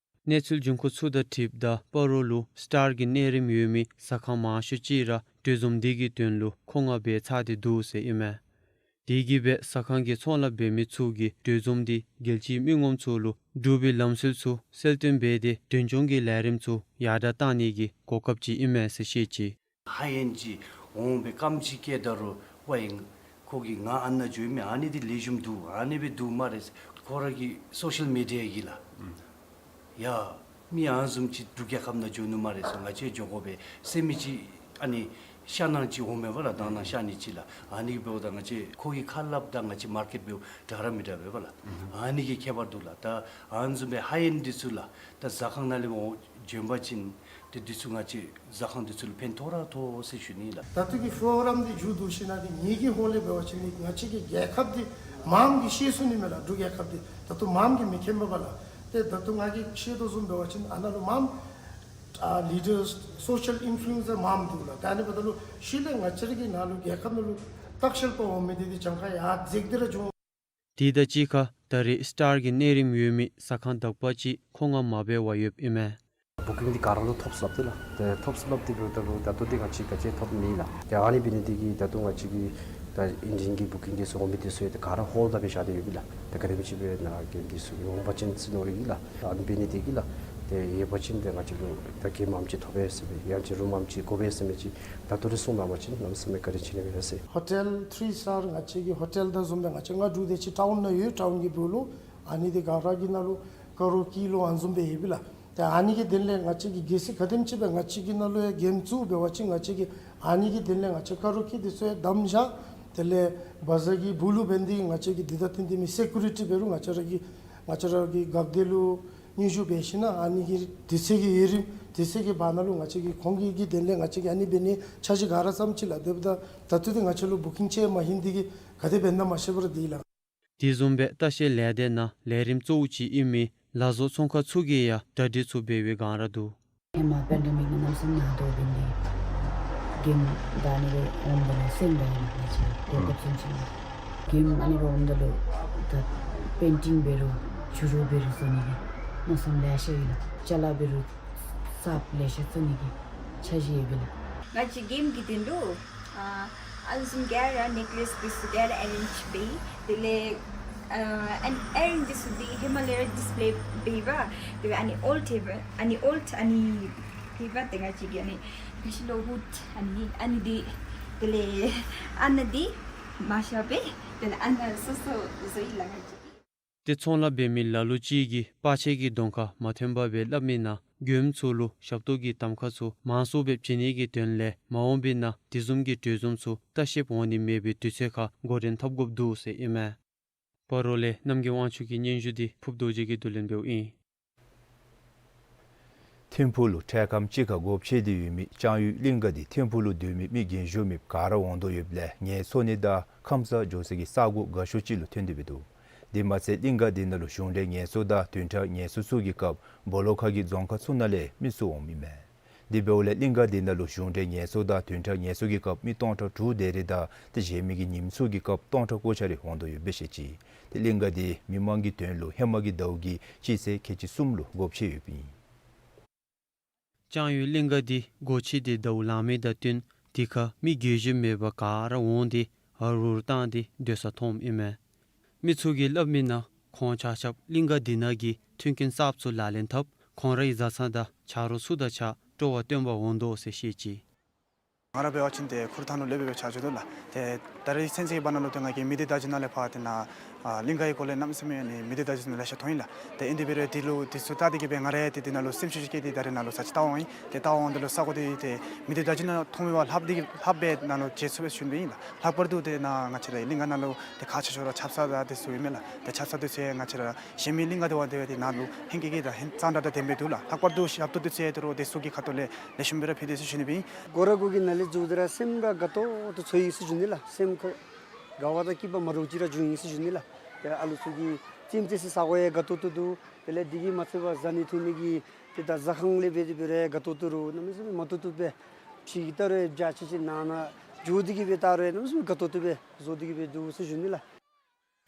གནས་ཚུལ་འབྱུང་ཁུངས་ཚུ་དང་འཁྲིལཝ་ད་སྤ་རོ་ལུ་སི་ཊར་གྱི་གནས་རིམ་ཡོད་མི་ཟ་ཁང་མང་ཤོས་ཅིག་ར་གྲོས་འཛོམས་འདི་གི་དོན་ལུ་མཁོ་མངགས་འབད་ཚར་ཏེ་འདུག་ཟེར་ཨིན་མས། དེ་གིས་འབད་ཟ་ཁང་གི་ཚོང་ལཱ་འབད་མི་ཚུ་གིས་གྲོས་འཛོམས་འདི་རྒྱལ་སྤྱིའི་མི་ངོམ་ཚུ་ལུ་འབྲུག་པའི་ལམ་སྲོལ་ཚུ་གསལ་སྟོན་འབད་དེ་དོན་ཆུང་གི་ལས་རིམ་ཚུ་ཡར་དྲག་བཏང་ནི་གི་གོ་སྐབས་ཅིག་ཨིན་མས་ཟེར་བཤད་ཅི། ཧ་ཡན་ཅིག་འོང་སྦེ་རྐངམ་ཅིག་བཀལ་ད་རུང་ཝའི་ཁོ་གིས་ང་ཨ་ནཱ་འགྱོཝ་མས། ཨ་ནི་འདི་ལེགས་ཤོམ་འདུག། ཨ་ནི་སྦེ་འདུག་སྨ་རེ་ཟེར། ཁོ་ར་གི་སོ་ཤལ་མི་ཌི་ཡ་གིས་ལགས། ཡ་མི་ཨ་ནི་བཟུམ་ཅིག་འབྲུག་རྒྱལ་ཁབ་ནང་འགྱོ་ནུག་སྨ་རེ་ཟེར། ང་བཅས་འགྱོ་དགོ་པས་ཟེར་མི་ཅིག་ཨ་ནི་ཤར་ནང་ཅིག་འོང་མས་པ་ལགས། དང་ནང་ཤར་ནི་ཅིག་ལགས། ཨ་ནི་འབདཝ་ད་ང་བཅས་ཁོ་གིས་ཁ་སླབ་ད་ང་བཅས་མར་ཀེཊ་འབདཝ་འདྲ་ར་མི་འདྲ་བས་པ་ལགས། ཨ་ནི་གི་ཁྱད་པར་འདུག་ལགས། ད་ཨ་ནི་བཟུམ་སྦེ་ཧ་ཡན་འདི་ཚུ་ལགས། ད་ཟ་ཁང་ནང་ལས་འོང་བྱོན་པ་ཅིན་ཏེ་འདི་ཚུ་ང་བཅས་ཟ་ཁང་འདི་ཚུ་ལུ་ཕན་ཐོགས་ར་ཐོགས་ཟེར་ཞུ་ནི་ལགས། ད་ལྟོ་གི་ཕོ་རམ་འདི་མཇུག་བསྡུ་ཞིནམ་ལས་ངེ་གི་ཧོངས་ལས་འབད་བ་ཅིན་ང་བཅས་ཀྱི་རྒྱལ་ཁབ་འདི་མངམ་གིས་ཤེས་ཚུགས་ནི་མས་ལགས། འབྲུག་རྒྱལ་ཁབ་འདི་ད་ལྟོ་མངམ་གིས་མི་མཁྱེན་པས་པ་ལགས། ཏེ་ད་ལྟོ་ང་གིས་ཤེས་དོ་བཟུམ་འབད་བ་ཅིན་ཨ་ནཱ་ལུ་མངམ་ཨ་ལི་ཌརསི་སོ་ཤལ་ཨིན་ཕུ་ལུ་ཨེན་སར་མངམ་འདུག་ལགས། ད་ཨ་ནི་འབདཝ་ད་ལུ་ཤུལ་ལས་ང་བཅས་ར་གི་ནང་ལུ་རྒྱལ་ཁབ་ནང་ལུ་ལྟ་བཤལ་པ་འོང་མི་འདི་འདི་གྱངས་ཁ་ཡར་འཛེགས་ཏེ་ར་འགྱོ། དེ་དང་གཅིག་ཁར་ད་རེས་སི་ཊར་གྱི་གནས་རིམ་ཡོད་མི་ཟ་ཁང་དག་པ་ཅིག་མཁོ་མངགས་མ་འབད་བར་ཡོདཔ་ཨིན་མས། བུ་ཀིང་འདི་ག་ར་ལུ་ཐོབ་སོ་ལགས། ཏེ་ལགས་ཏེ་ཐོབ་སོ་ལགས། ཏེ་འབདཝ་ད་ལུ་ད་ལྟོ་འདི་ང་བཅས་ག་ཅི་ཐོབ་མེད་ལགས། ཏེ་ཨ་ནི་འབད་ནི་འདི་གིས་ད་ལྟོ་ང་བཅས་ཀྱི་ད་ཨིན་ཇིན་གྱི་བུ་ཀིང་འདི་ཚུ་འོང་མི་འདི་ཚུ་ཡང་ཏེ་ག་ར་ཧོལཌ་འབད་བཞག་སྟེ་ཡོད་པས་ལགས། ཏེ་ག་དེམ་ཅིག་སྦེ་ནཱ་གི་འདི་ཚུ་འོང་པ་ཅིན་ཟེར་མནོ་ཡི་ལགས། ཨ་ནི་འབད་ནི་འདི་གིས་ལགས། ཏེ་ཡོད་པ་ཅིན་ཏེ་ང་བཅས་ལུ་ད་གེམ་ཨ་ནེམ་ཅིག་ཐོབ་པས་ཟེར་སྦེ་ཡང་ཅིན་རུམ་ཨ་ནེམ་ཅིག་དགོ་པས་ཟེར་མི་ཅིག་ད་ལྟོ་ར་གསུངས་གནང་པ་ཅིན་གནམ་མེད་ས་མེད་བཀའ་དྲིན་ཆེ་ནི་ཨིན་ཟེར། ཧོ་ཊེལ་ཐི་རི་སི་ཊར་ང་བཅས་ཀྱི་ཧོ་ཊེལ་དང་བཟུམ་སྦེ་ང་བཅས་ང་འབྲུག་དེ་ཅིག་ཊའུན་ནང་ཡོད། ཊའུན་གྱི་སྦུག་ལུ་ཨ་ནི་འདི་ག་ར་གི་ནང་ལུ་ཀ་རོ་ཀི་ལོ་ཨ་ནི་བཟུམ་སྦེ་ཡོད་པས་ལགས། ཏེ་ཨ་ནི་གི་དོན་ལས་ང་བཅས་ཀྱིས་གལ་སྲིད་ག་དེམ་ཅིག་སྦེ་ང་བཅས་ཀྱི་ནང་ལུ་ཡང་གེམ་བཙུགས་འབད་བ་ཅིན་ང་བཅས་ཀྱིས་ཨ་ནི་གི་དོན་ལས་ང་བཅས་ཀ་རོ་ཀི་འདི་ཚུ་ཡང་བསྡམས་བཞག། དེ་ལས་བ་ཛར་གྱི་སྦུག་ལུ་འབད་ནི་འདི་ང་བཅས་ཀྱིས་འདི་དང་བསྟུན་ཏེ་མི་སི་ཀུ་རི་ཊི་འབད་རུང་ང་བཅས་ར་གི་ང་བཅས་ར་གི་འགག་སྡེ་ལུ་སྙན་ཞུ་འབད་ཞིནམ་ལས་ཨ་ནི་གི་དུས་ཚོད་ཀྱི་ཡུན་རིང་དུས་ཚོད་ཀྱི་བར་ན་ལུ་ང་བཅས་ཀྱིས་ཁོང་གི་གི་དོན་ལས་ང་བཅས་ཀྱིས་ཨ་ནི་འབད་ནི་འཆར་གཞི་ག་ར་བརྩམས་ཅི་ལགས། དེ་འབདཝ་ད་ད་ལྟོ་འདི་ང་བཅས་ལུ་བུ་ཀིང་ཅིག་མ་ལྷོད་ནི་འདི་གིས་ག་དེ་འབད་ན་མ་ཤེས་པར་འདི་ལགས། དེ་བཟུམ་སྦེ་ལྟ་བཤལ་ལས་སྡེ་ནང་ལས་རིམ་གཙོ་བོ་ཅིག་ཨིན་མི་ལག་བཟོ་ཚོང་ཁང་ཚུ་གིས་ཡང་གྲ་སྒྲིག་ཚུ་འབད་བའི་སྒང་ར་འདུག། ཧེ་མ་པེན་ཌེ་མིག་ནང་གནམ་མེད་ས་མེད་ནང་དོག་འབད་ནི་འདི་གེམ་ད་ཨ་ནི་སྦེ་འོངམ་ད་ལུ་སེམས་དགའ་ཡི་ལགས། ང་བཅས་གོ་སྐབས་ཚུན་ཚོད་གེམ་ཨ་ནི་སྦེ་འོངམ་ད་ལུ་ད་པེན་ཊིང་འབད་རུང་བྱུ་རུ་འབད་རུང་བཟོ་ནི་འདི་མནོ་བསམ་ལེ་ཤ་ཡོད་ལགས། ཅ་ལ་འབད་རུང་གསརཔ་ལེ་ཤ་བཙུགས་ནི་གི་འཆར་གཞི་ཡོད་པས་ལགས། ང་བཅས་གེམ་གྱི་དོན་ལུ་ཨ་ཨ་ནི་བཟུམ་ག་ར་ནེག་ལེས་འདི་ཚུ་ག་ར་ཨེ་རེནཇ་འབད་ཡི། དེ་ལས་ཨ་ཨ་ནི་ཨེ་རིང་འདི་ཚུ་འདི་ཧེ་མ་ལས་ར་ཌིསི་པེ་ལེ་འབད་ཡི་པ། དེ་ལས་ཨ་ནི་ཨོལཌ་འབད་ཡི་པ། ཨ་ནི་ཨོལཌ་ཨ་ནི་འབད་ཡི་པ། ཏེ་ང་བཅས་ཀྱིས་ཨ་ནི་ང་བཅས་ལུ་ཧུཌ་ཨ་ནི་ཨ་ནི་འདི་དེ་ལས་ཨ་ནི་འདི་མ་ཤ་བས། དེ་ལས་ཨ་ནི་སོ་སོ་བཟོ་ཡི་ལགས་ང་བཅས་ཀྱིས། ཏེ་ཚོང་ལཱ་འབད་མི་ལ་ལུ་ཅིག་གིས་པར་ཆས་ཀྱི་གདོང་ཁར་མ་ཐོན་པར་སྦེ་སླབ་མི་ནང་མགྱོནམ་ཚུ་ལུ་ཞབས་ཏོག་གི་གདམ་ཁ་ཚུ་མང་སུ་སྦེ་བྱིན་ནི་གི་དོན་ལས་མ་འོངས་པའི་ནང་དེ་བཟུམ་གྱི་གྲོས་འཛོམས་ཚུ་ལྟ་བཤལཔ་འོང་ནི་མེད་པའི་དུས་ཚོད་ཁར་འགོ་འདྲེན་འཐབ་དགོཔ་འདུག་ཟེར་ཨིན་མས། སྤ་རོ་ལས་རྣམ་རྒྱལ་དབང་ཕྱུག་གི་སྙན་ཞུ་འདི་ཕུརཔ་རྡོ་རྗེ་གིས་བསྡུ་ལེན་འབདཝ་ཨིན། ཐིམ་ཕུག་ལུ་འཕྲལ་ཁམས་ཅིག་ཁར་སྒོ་ཕྱེ་སྟེ་ཡོད་མི་ལྕང་ཡུལ་གླིང་ག་འདི་ཐིམ་ཕུག་ལུ་སྡོད་མི་མི་རྒན་གཞོན་མེདཔ་ག་ར་འོང་དོ་ཡོདཔ་ལས་ངལ་འཚོ་ནི་དང་ཁམས་སངས་འགྱོ་སའི་ས་སྒོ་དགའ་ཤོས་ཅིག་ལུ་ཐོན་ཏེ་འབད་འདུག། དེ་མ་ཚད་གླིང་ག་འདི་ནང་ལུ་གཞུང་འབྲེལ་ངལ་གསོ་དང་བདུན་ཕྲག་ངལ་གསོ་ཚུ་གི་སྐབས་སྦོ་ལོགས་ཁ་གི་རྫོང་ཁག་ཚུ་ནང་ལས་མི་ཚུ་འོངམ་ཨིན་མས། དེ་འབདཝ་ལས་གླིང་ག་འདི་ནང་ལུ་གཞུང་འབྲེལ་ངལ་གསོ་དང་བདུན་ཕྲག་ངལ་གསོ་གི་སྐབས་མི་སྟོང་ཕྲག་དྲུག་དེ་རེ་དང་ཏེ་གཞན་མི་གི་ཉིནམ་ཚུ་གི་སྐབས་སྟོང་ཕྲག་སྐོར་ཅིག་རེ་འོང་དོ་ཡོདཔ་སྦེ་བཤད་ཅི། ཏེ་གླིང་ག་འདི་མི་མང་གི་དོན་ལུ་ཧེ་མ་གི་ཟླཝ་གི་སྤྱི་ཚེས་ཁལ་གཅིག་གསུམ་ལུ་སྒོ་ཕྱེ་ཡོདཔ་ཨིན། ལྕང་ཡུལ་གླིང་ག་འདི་སྒོ་ཕྱེ་སྟེ་ཟླཝ་ལང་མི་དང་བསྟུན་དེ་ཁར་མི་རྒན་གཞོན་མེདཔ་ག་ར་འོང་སྟེ་ཨ་རུ་རུ་བཏང་སྟེ་སྡོད་ས་མཐོངམ་ཨིན་མས། མི་ཚུ་གིས་སླབ་མི་ནང་ཁོང་ཆ་ཁྱབ་གླིང་ག་འདི་ནང་གི་མཐུན་རྐྱེན་གསརཔ་ཚུ་ལག་ལེན་འཐབ་ཁོང་རའི་བཟའ་ཚང་དང་ཆ་རོགས་ཚུ་དང་གཅིག་ཁར་སྤྲོ་བ་སྟོན་པར་འོང་དོ་ཟེར་བཤད་ཅི། ང་ར་འབད་བ་ཅིན་ཏེ་ཁུར་ཐང་ལུ་ལེགས་སྦེ་ཕྱག་ཞུ་དོ་ལགས། ཏེ་ད་རེས་ཚུན་ཚོད་ཀྱི་བར་ན་ལུ་ཏེ་ང་གིས་མི་སྡེ་བརྡ་བརྒྱུད་ནང་ལས་ཕར་ཏེ་ནཱ་ཨ་གླིང་ག་གི་སྐོར་ལས་གནམ་མེད་ས་མེད་ཨ་ནི་མི་སྡེ་བརྡ་བརྒྱུད་ནང་ལེ་ཤ་མཐོང་ཡི་ལགས། ཏེ་ཨིན་དེ་འབད་རུང་འདི་ལུ་འདི་ཚུ་བལྟ་སྟེ་གིས་སྦེ་ང་ར་ཏེ་འདི་ནང་ལུ་ས་ཅིག་བཀལ་ཏེ་ད་རེས་ནཱ་ལུ་ས་ཅིག་བལྟ་འོང་ཡི། ཏེ་བལྟ་འོངམ་ད་ལུ་ས་གོ་འདི་ཏེ་མི་སྡེ་བརྡ་བརྒྱུད་ནང་མཐོང་མི་བ་ལྷགཔ་འདི་གིས་ལྷགཔ་སྦེ་ནཱ་ལུ་མཇལ་ཚུགས་པས་ཟེར་ཞུ་ནི་ཨིན་ལགས། ལྷག་པར་དུ་ཏེ་ནཱ་ང་བཅས་ར་གླིང་ག་ནང་ལུ་ཏེ་ཁག་ཆེ་ཤོས་ར་ཆབ་གསང་དང་འདི་ཚུ་ཨིན་མས་ལགས། ཏེ་ཆབ་གསང་འདི་ཚུ་ཡང་ང་བཅས་ར་གཞན་མི་གླིང་ག་འདི་བ་འདི་འདི་ནང་ལུ་ཧེང་སྐལ་གྱི་དང་ཧེང་གཙང་སྦྲ་དང་ལྡནམ་སྦེ་འདུག་ལགས། ལྷག་པར་དུ་ཞབས་ཏོག་འདི་ཚུ་ཡང་ཏེ་རོགས་འདི་ཚུ་གི་ཁ་ཐུག་ལས་ལེགས་ཤོམ་སྦེ་ར་ཕུལ་དེས་ཟེར་ཞུ་ནི་ཨིན། སྒོ་ར་སྒོ་གི་ནང་ལས་འཛུལཝ་ད་ར་སེམས་ར་དགའ་ཏོག་ཏོ་ཚོར་ཡི་ཟེར་ཞུ་ནི་ལགས། སེམས་ཁར་དགའ་བ་དང་སྐྱིད་པ་མ་འདྲཝ་ཅིག་ར་བྱུང་ཡི་ཟེར་ཞུ་ནི་ལགས། ཏེ་ཨ་ལུ་ཚུ་གིས་རྩེདམོ་རྩེ་སའི་ས་གོ་ཡང་དགའ་ཏོག་ཏོ་འདུག། དེ་ལས་འདི་གིས་མ་ཚད་པར་བཟའ་ནི་འཐུང་ནི་གི་ཏེ་ད་ཟ་ཁང་ལས་འབད་དེ་འབད་རུང་དགའ་ཏོག་ཏོ་ར་གནམ་མེད་ས་མེད་མ་བཏུབ་བཏུབ་སྦེ་ཕྱེ་ད་རུང་རྒྱ་ཆེ་ཆེ་ནང་ན་འགྱོ་སྟེ་གིས་སྦེ་ད་རུང་གནམ་མེད་ས་མེད་དགའ་ཏོག་ཏོ་སྦེ་བཟོ་སྟེ་གིས་སྦེ་འདུག་ཟེར་ཞུ་ནི་ལགས།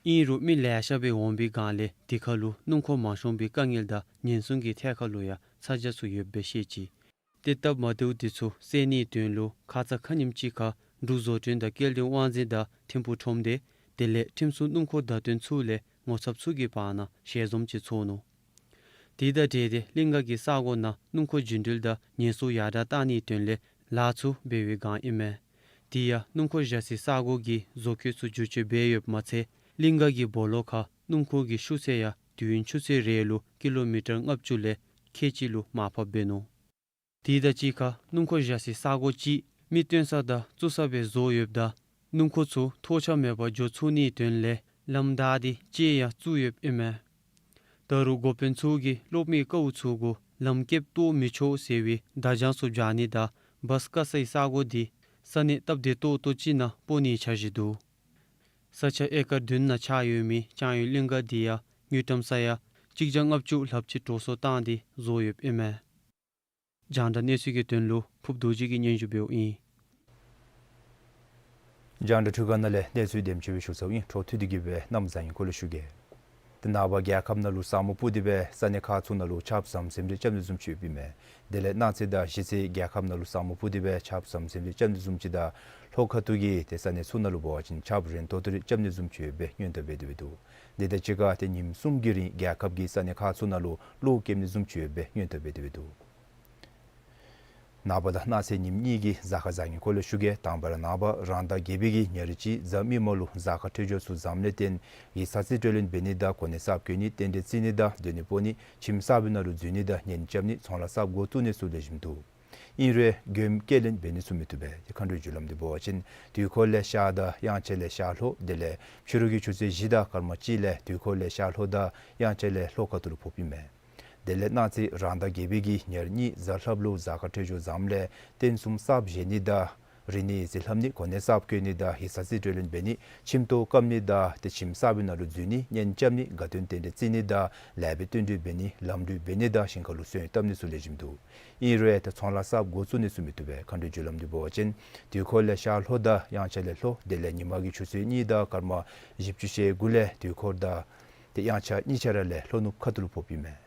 ཨིན་རུང་མི་ལེ་ཤ་སྦེ་འོང་པའི་སྒང་ལས་དེ་ཁར་ལུ་སྣུམ་འཁོར་མ་ཤོང་པའི་དཀའ་ངལ་དང་ཉེན་སྲུང་གི་ཐད་ཁར་ལུ་ཡང་ཚ་གྱང་ཚུ་ཡོདཔ་སྦེ་བཤད་ཅི། དེ་སྟབས་མ་བདེཝ་དེ་ཚུ་སེལ་ནིའི་དོན་ལུ་ཁ་ཙ་ཁ་ཉིནམ་ཅིག་ཁར་འབྲུག་བཟོ་སྐྲུན་དང་སྐྱེལ་འདྲེན་དབང་འཛིན་དང་ཐིམ་ཕུག་ཁྲོམ་སྡེ་དེ་ལས་ཁྲིམས་སྲུང་སྣུམ་འཁོར་བརྡ་སྟོན་ཚུ་ལས་ངོ་ཚབ་ཚུ་གི་བར་ན་ཞལ་འཛོམས་ཅིག་ཚོགས་ནུག། དེ་དང་འབྲེལ་ཏེ་གླིང་ག་གི་ས་གོ་ནང་སྣུམ་འཁོར་རྒྱུན་འགྲུལ་དང་ཉེན་སྲུང་ཡར་དྲག་གཏང་ནིའི་དོན་ལས་ལཱ་ཚུ་འབད་བའི་སྒང་ཨིན་མས། དེ་ཡང་སྣུམ་འཁོར་བཞག་སའི་ས་གོ་གི་བཟོ་བཀོད་ཚུ་བསྒྱུར་བཅོས་འབད་ཡོདཔ་མ་ཚད་གླིང་ག་གི་སྦོ་ལོགས་ཁར་སྣུམ་འཁོར་གྱི་ཤུགས་ཚད་ཡང་དུས་ཡུན་ཆུ་ཚོད་རེ་ལུ་ཀི་ལོ་མི་ཊར་ལྔ་བཅུ་ལས་ཁལ་གཅིག་ལུ་མར་ཕབ་འབད་ནུག། དེ་དང་གཅིག་ཁར་སྣུམ་འཁོར་བཞག་སའི་ས་གོ་ཅིག་མི་སྟོན་ས་དང་བཙུགས་ས་སྦེ་བཟོ་ཡོདཔ་ད་སྣུམ་འཁོར་ཚུ་ཐོགས་ཆགས་མེད་པར་འགྱོ་ཚུགས་ནིའི་དོན་ལས་ལམ་བདའ་སྟེ་ཅིག་ཡང་བཙུགས་ཡོདཔ་ཨིན་མས། ད་རུང་འགོ་དཔོན་ཚུ་གིས་གློག་མེའི་ཀཝ་ཚུ་གུ་ལམ་ཀེབ་གཏོར་མི་ཆོག་ཟེར་བའི་བརྡ་བྱང་ཚུ་སྦྱར་ནི་དང་བཱས་བཀག་སའི་ས་གོ་དེ་ས་གནས་སྟབས་བདེ་ཏོག་ཏོ་ཅིག་ནང་སྤོ་ནིའི་འཆར་གཞི་འདུག། ས་ཆ་ཨེ་ཀར་བདུན་ནང་ཆགས་ཡོད་མི་ལྕང་ཡོས་གླིང་ག་དེ་ཡང་དངུལ་ཀྲམ་ས་ཡ་གཅིག་བརྒྱ་ལྔ་བཅུ་ལྷགཔ་ཅིག་འགྲོ་སོང་བཏང་སྟེ་བཟོ་ཡོདཔ་ཨིན་མས། རྒྱང་བསྒྲགས་གནས་ཚུལ་གྱི་དོན་ལུ་ཕུརབ་རྡོ་རྗེ་གིས་སྙན་ཞུ་འབདཝ་ཨིན། རྒྱང་བསྒྲགས་འཕྲུལ་ཁང་ནང་ལས་གནས་ཚུལ་དེམ་ཅིག་སྦེ་ཞུ་ཚརཝ་ཨིན། འཕྲོ་མཐུད་དེ་གི་སྦེ་གནམ་བཟང་ངན་སྐོར་ལས་ཞུ་གེ། ཏེ་ནངས་པ་རྒྱལ་ཁབ་ནང་ལུ་ས་སྨུག་སྤུབས་ཏེ་སྦེ་ས་གནས་ཁག་ཚུ་ནང་ལུ་ཆརཔ་ཟམ་ཟིམ་རེ་རྐྱབ་ནི་བཟུམ་ཅིག་ཡོདཔ་ཨིན་མས། དེ་ལས་གནངས་ཚེ་དང་གཞེས་ཚེ་རྒྱལ་ཁབ་ནང་ལུ་ས་སྨུག་སྤུབས་ཏེ་སྦེ་ཆརཔ་ཟམ་ཟིམ་རེ་རྐྱབ་ནི་བཟུམ་ཅིག་དང་ལྷོ་ཁ་ཐུག་གི་ཏེ་ས་གནས་ཚུ་ནང་ལུ་འབད་བ་ཅིན་ཆརཔ་རན་ཏོག་ཏོ་རེ་རྐྱབ་ནི་བཟུམ་ཅིག་ཡོད་པའི་སྔོན་བརྡ་འབད་དེ་སྦེ་འདུག། དེ་དང་གཅིག་ཁར་ཏེ་ཉིནམ་གསུམ་གྱི་རིང་རྒྱལ་ཁབ་ཀྱི་ས་གནས་ཁག་ཚུ་ནང་ལུ་གློག་འཁྱུག་ནི་བཟུམ་ཅིག་ཡོད་པའི་སྔོན་བརྡ་འབད་དེ་སྦེ་འདུག། ནངས་པ་དང་གནངས་ཚེ་ཉིནམ་གཉིས་ཀྱི་གཟའ་སྐར་གཟའ་ངན་སྐོར་ལས་ཞུ་གེ། དང་པ་ར་ནངས་པ་རང་ཟླ་བརྒྱད་པའི་གི་ཉེར་གཅིག་གཟའ་མིག་དམར་ལུ་གཟའ་སྐར་འཕྲོད་སྦྱོར་ཚུ་བཟངམ་ལས་བརྟེན་ཡི་ས་རྩིས་སྤྲོད་ལེན་འབད་ནི་དང་གོ་གནས་གསརཔ་བཀོད་ནི་རྟེན་འབྲེལ་བརྩི་ནི་དང་སྡོད་གནས་སྤོ་ནི་ཁྱིམ་གསར་པའི་ནང་ལུ་འཛུལ་ནི་དང་གཉེན་རྐྱབ་ནི་ཚོང་ལཱ་གསརཔ་འགོ་བཙུགས་ནི་ཚུ་ལེགས་ཤོམ་འདུག། ཨིན་རུང་མགྱོནམ་སྐྱེལ་ལེན་འབད་ནི་ཚུ་མི་བཏུབ་པས། ཏེ་མཁའ་འགྲོའི་རྒྱུ་ལམ་འདི་འབད་བ་ཅིན་དུས་འཁོར་ལས་ཤར་ཟླ་དབྱངས་འཆར་ལས་ཤར་ལྷོ་དེ་ལས་ཕྱི་རུ་གི་ཆུ་ཚོད་བཞི་དང་སྐར་མ་གཅིག་ལས་དུས་འཁོར་ལས་ཤར་ལྷོ་དང་དབྱངས་འཆར་ལས་ལྷོ་ཁ་ཐུག་ལུ་ཕོགཔ་ཨིན་མས། དེ་ལས་གནངས་ཚེ་རང་ཟླ་བརྒྱད་པའི་གི་ཉེར་གཉིས་གཟའ་ལྷགཔ་ལུ་གཟའ་སྐར་འཕྲོད་སྦྱོར་བཟངམ་ལས་རྟེན་གསུམ་གསརཔ་བཞེངས་ནི་དང་རིག་གནས་ཡིག་རྩིས་ལྷབ་ནི་གོ་གནས་གསརཔ་བཀོད་ནི་དང་ཡི་ས་རྩིས་སྤྲོད་ལེན་འབད་ནི་ཁྱིམ་ཐོག་བཀབ་ནི་དང་ཏེ་ཁྱིམ་གསར་པའི་ནང་ལུ་འཛུལ་ནི་གཉེན་རྐྱབ་ནི་དགའ་སྟོན་རྟེན་འབྲེལ་བརྩི་ནི་དང་ལེགས་པའི་བསྟུན་གྲོས་འབད་ནི་ལམ་འགྲུལ་འབད་ནི་དང་ཞིང་ཁ་ལུ་སོན་བཏབ་ནི་ཚུ་ལེགས་ཤོམ་འདུག། ཨིན་རུང་ཏེ་ཚོང་ལཱ་གསརཔ་འགོ་བཙུགས་ནི་ཚུ་མི་བཏུབ་པས། མཁའ་འགྲོའི་རྒྱུ་ལམ་འདི་འབད་བ་ཅིན་དུས་འཁོར་ལས་ཤར་ལྷོ་དང་དབྱངས་འཆར་ལས་ལྷོ་དེ་ལས་ཉི་མ་གི་ཆུ་ཚོད་གཉིས་དང་སྐར་མ་བཞི་བཅུ་ཞེ་དགུ་ལས་དུས་འཁོར་དང་ཏེ་དབྱངས་འཆར་གཉིས་ཆ་ར་ལས་ལྷོ་ནུབ་ཁ་ཐུག་ལུ་ཕོགཔ་ཨིན་མས།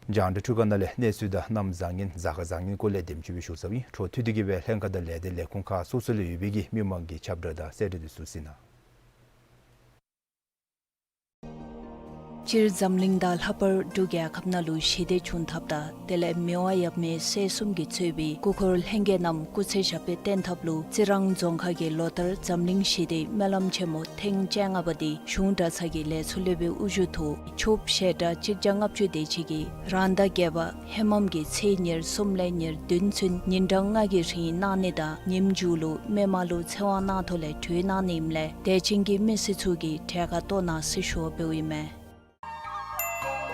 རྒྱང་བསྒྲགས་འཕྲུལ་ཁང་ནང་ལས་གནས་ཚུལ་དང་གནམ་བཟང་ངན་གཟའ་སྐར་བཟང་ངན་སྐོར་ལས་དེམ་ཅིག་སྦེ་ཞུ་ཚརཝ་ཨིན། འཕྲོ་མཐུད་དེ་གི་སྦེ་ལྷན་ཁག་དང་ལས་སྡེ་ལས་ཁུངས་ཁག་སོ་སོ་ལུ་ཡོད་པའི་གི་མི་མང་གི་ཁྱབ་བསྒྲགས་དང་གསལ་བསྒྲགས་འདི་ཚུ་གཟིགས་གནང་། སྤྱིར་འཛམ་གླིང་དང་ལྷག་པར་འབྲུག་རྒྱལ་ཁབ་ནང་ལུ་ཞི་བདེ་བྱུང་ཐབས་དང་དེ་ལས་མི་དབང་ཡབ་མེས་སྲས་གསུམ་གྱིས་གཙོས་པའི་སྐུ་འཁོར་ལྷན་རྒྱས་རྣམས་སྐུ་ཚེ་ཞབས་པད་བརྟན་ཐབས་ལུ་རྩི་རང་རྫོང་ཁག་གིས་ལོ་ལྟར་འཛམ་གླིང་ཞི་བདེའི་སྨོན་ལམ་ཆེན་མོ་ཐེངས་བཅོ་ལྔ་པ་འདི་གཞུང་གྲྭ་ཚང་གི་ལས་ཚོགས་སློབ་དཔོན་དབུ་བཞུགས་ཐོག་ཆོསཔ་ཞལ་གྲངས་གཅིག་བརྒྱ་ལྔ་བཅུ་དེ་ཅིག་གིས་རང་ཟླ་བརྒྱད་པ་ཧེ་མམ་གྱི་ཚེས་ཉེར་གསུམ་ལས་ཉེར་བདུན་ཚུན་ཉིན་གྲངས་ལྔ་གི་རིང་གནང་ནི་དང་ཉིནམ་མཇུག་ལུ་མི་མང་ལུ་ཚེ་དབང་གནང་ཐོག་ལས་གྲོལ་གནང་ནི་ཨིནམ་ལས་དད་ཅན་གྱི་མི་སེར་ཚུ་གིས་གྲལ་ཁར་གཏོགས་གནང་ཟེར་ཞུ་བ་འབདཝ་ཨིན་མས།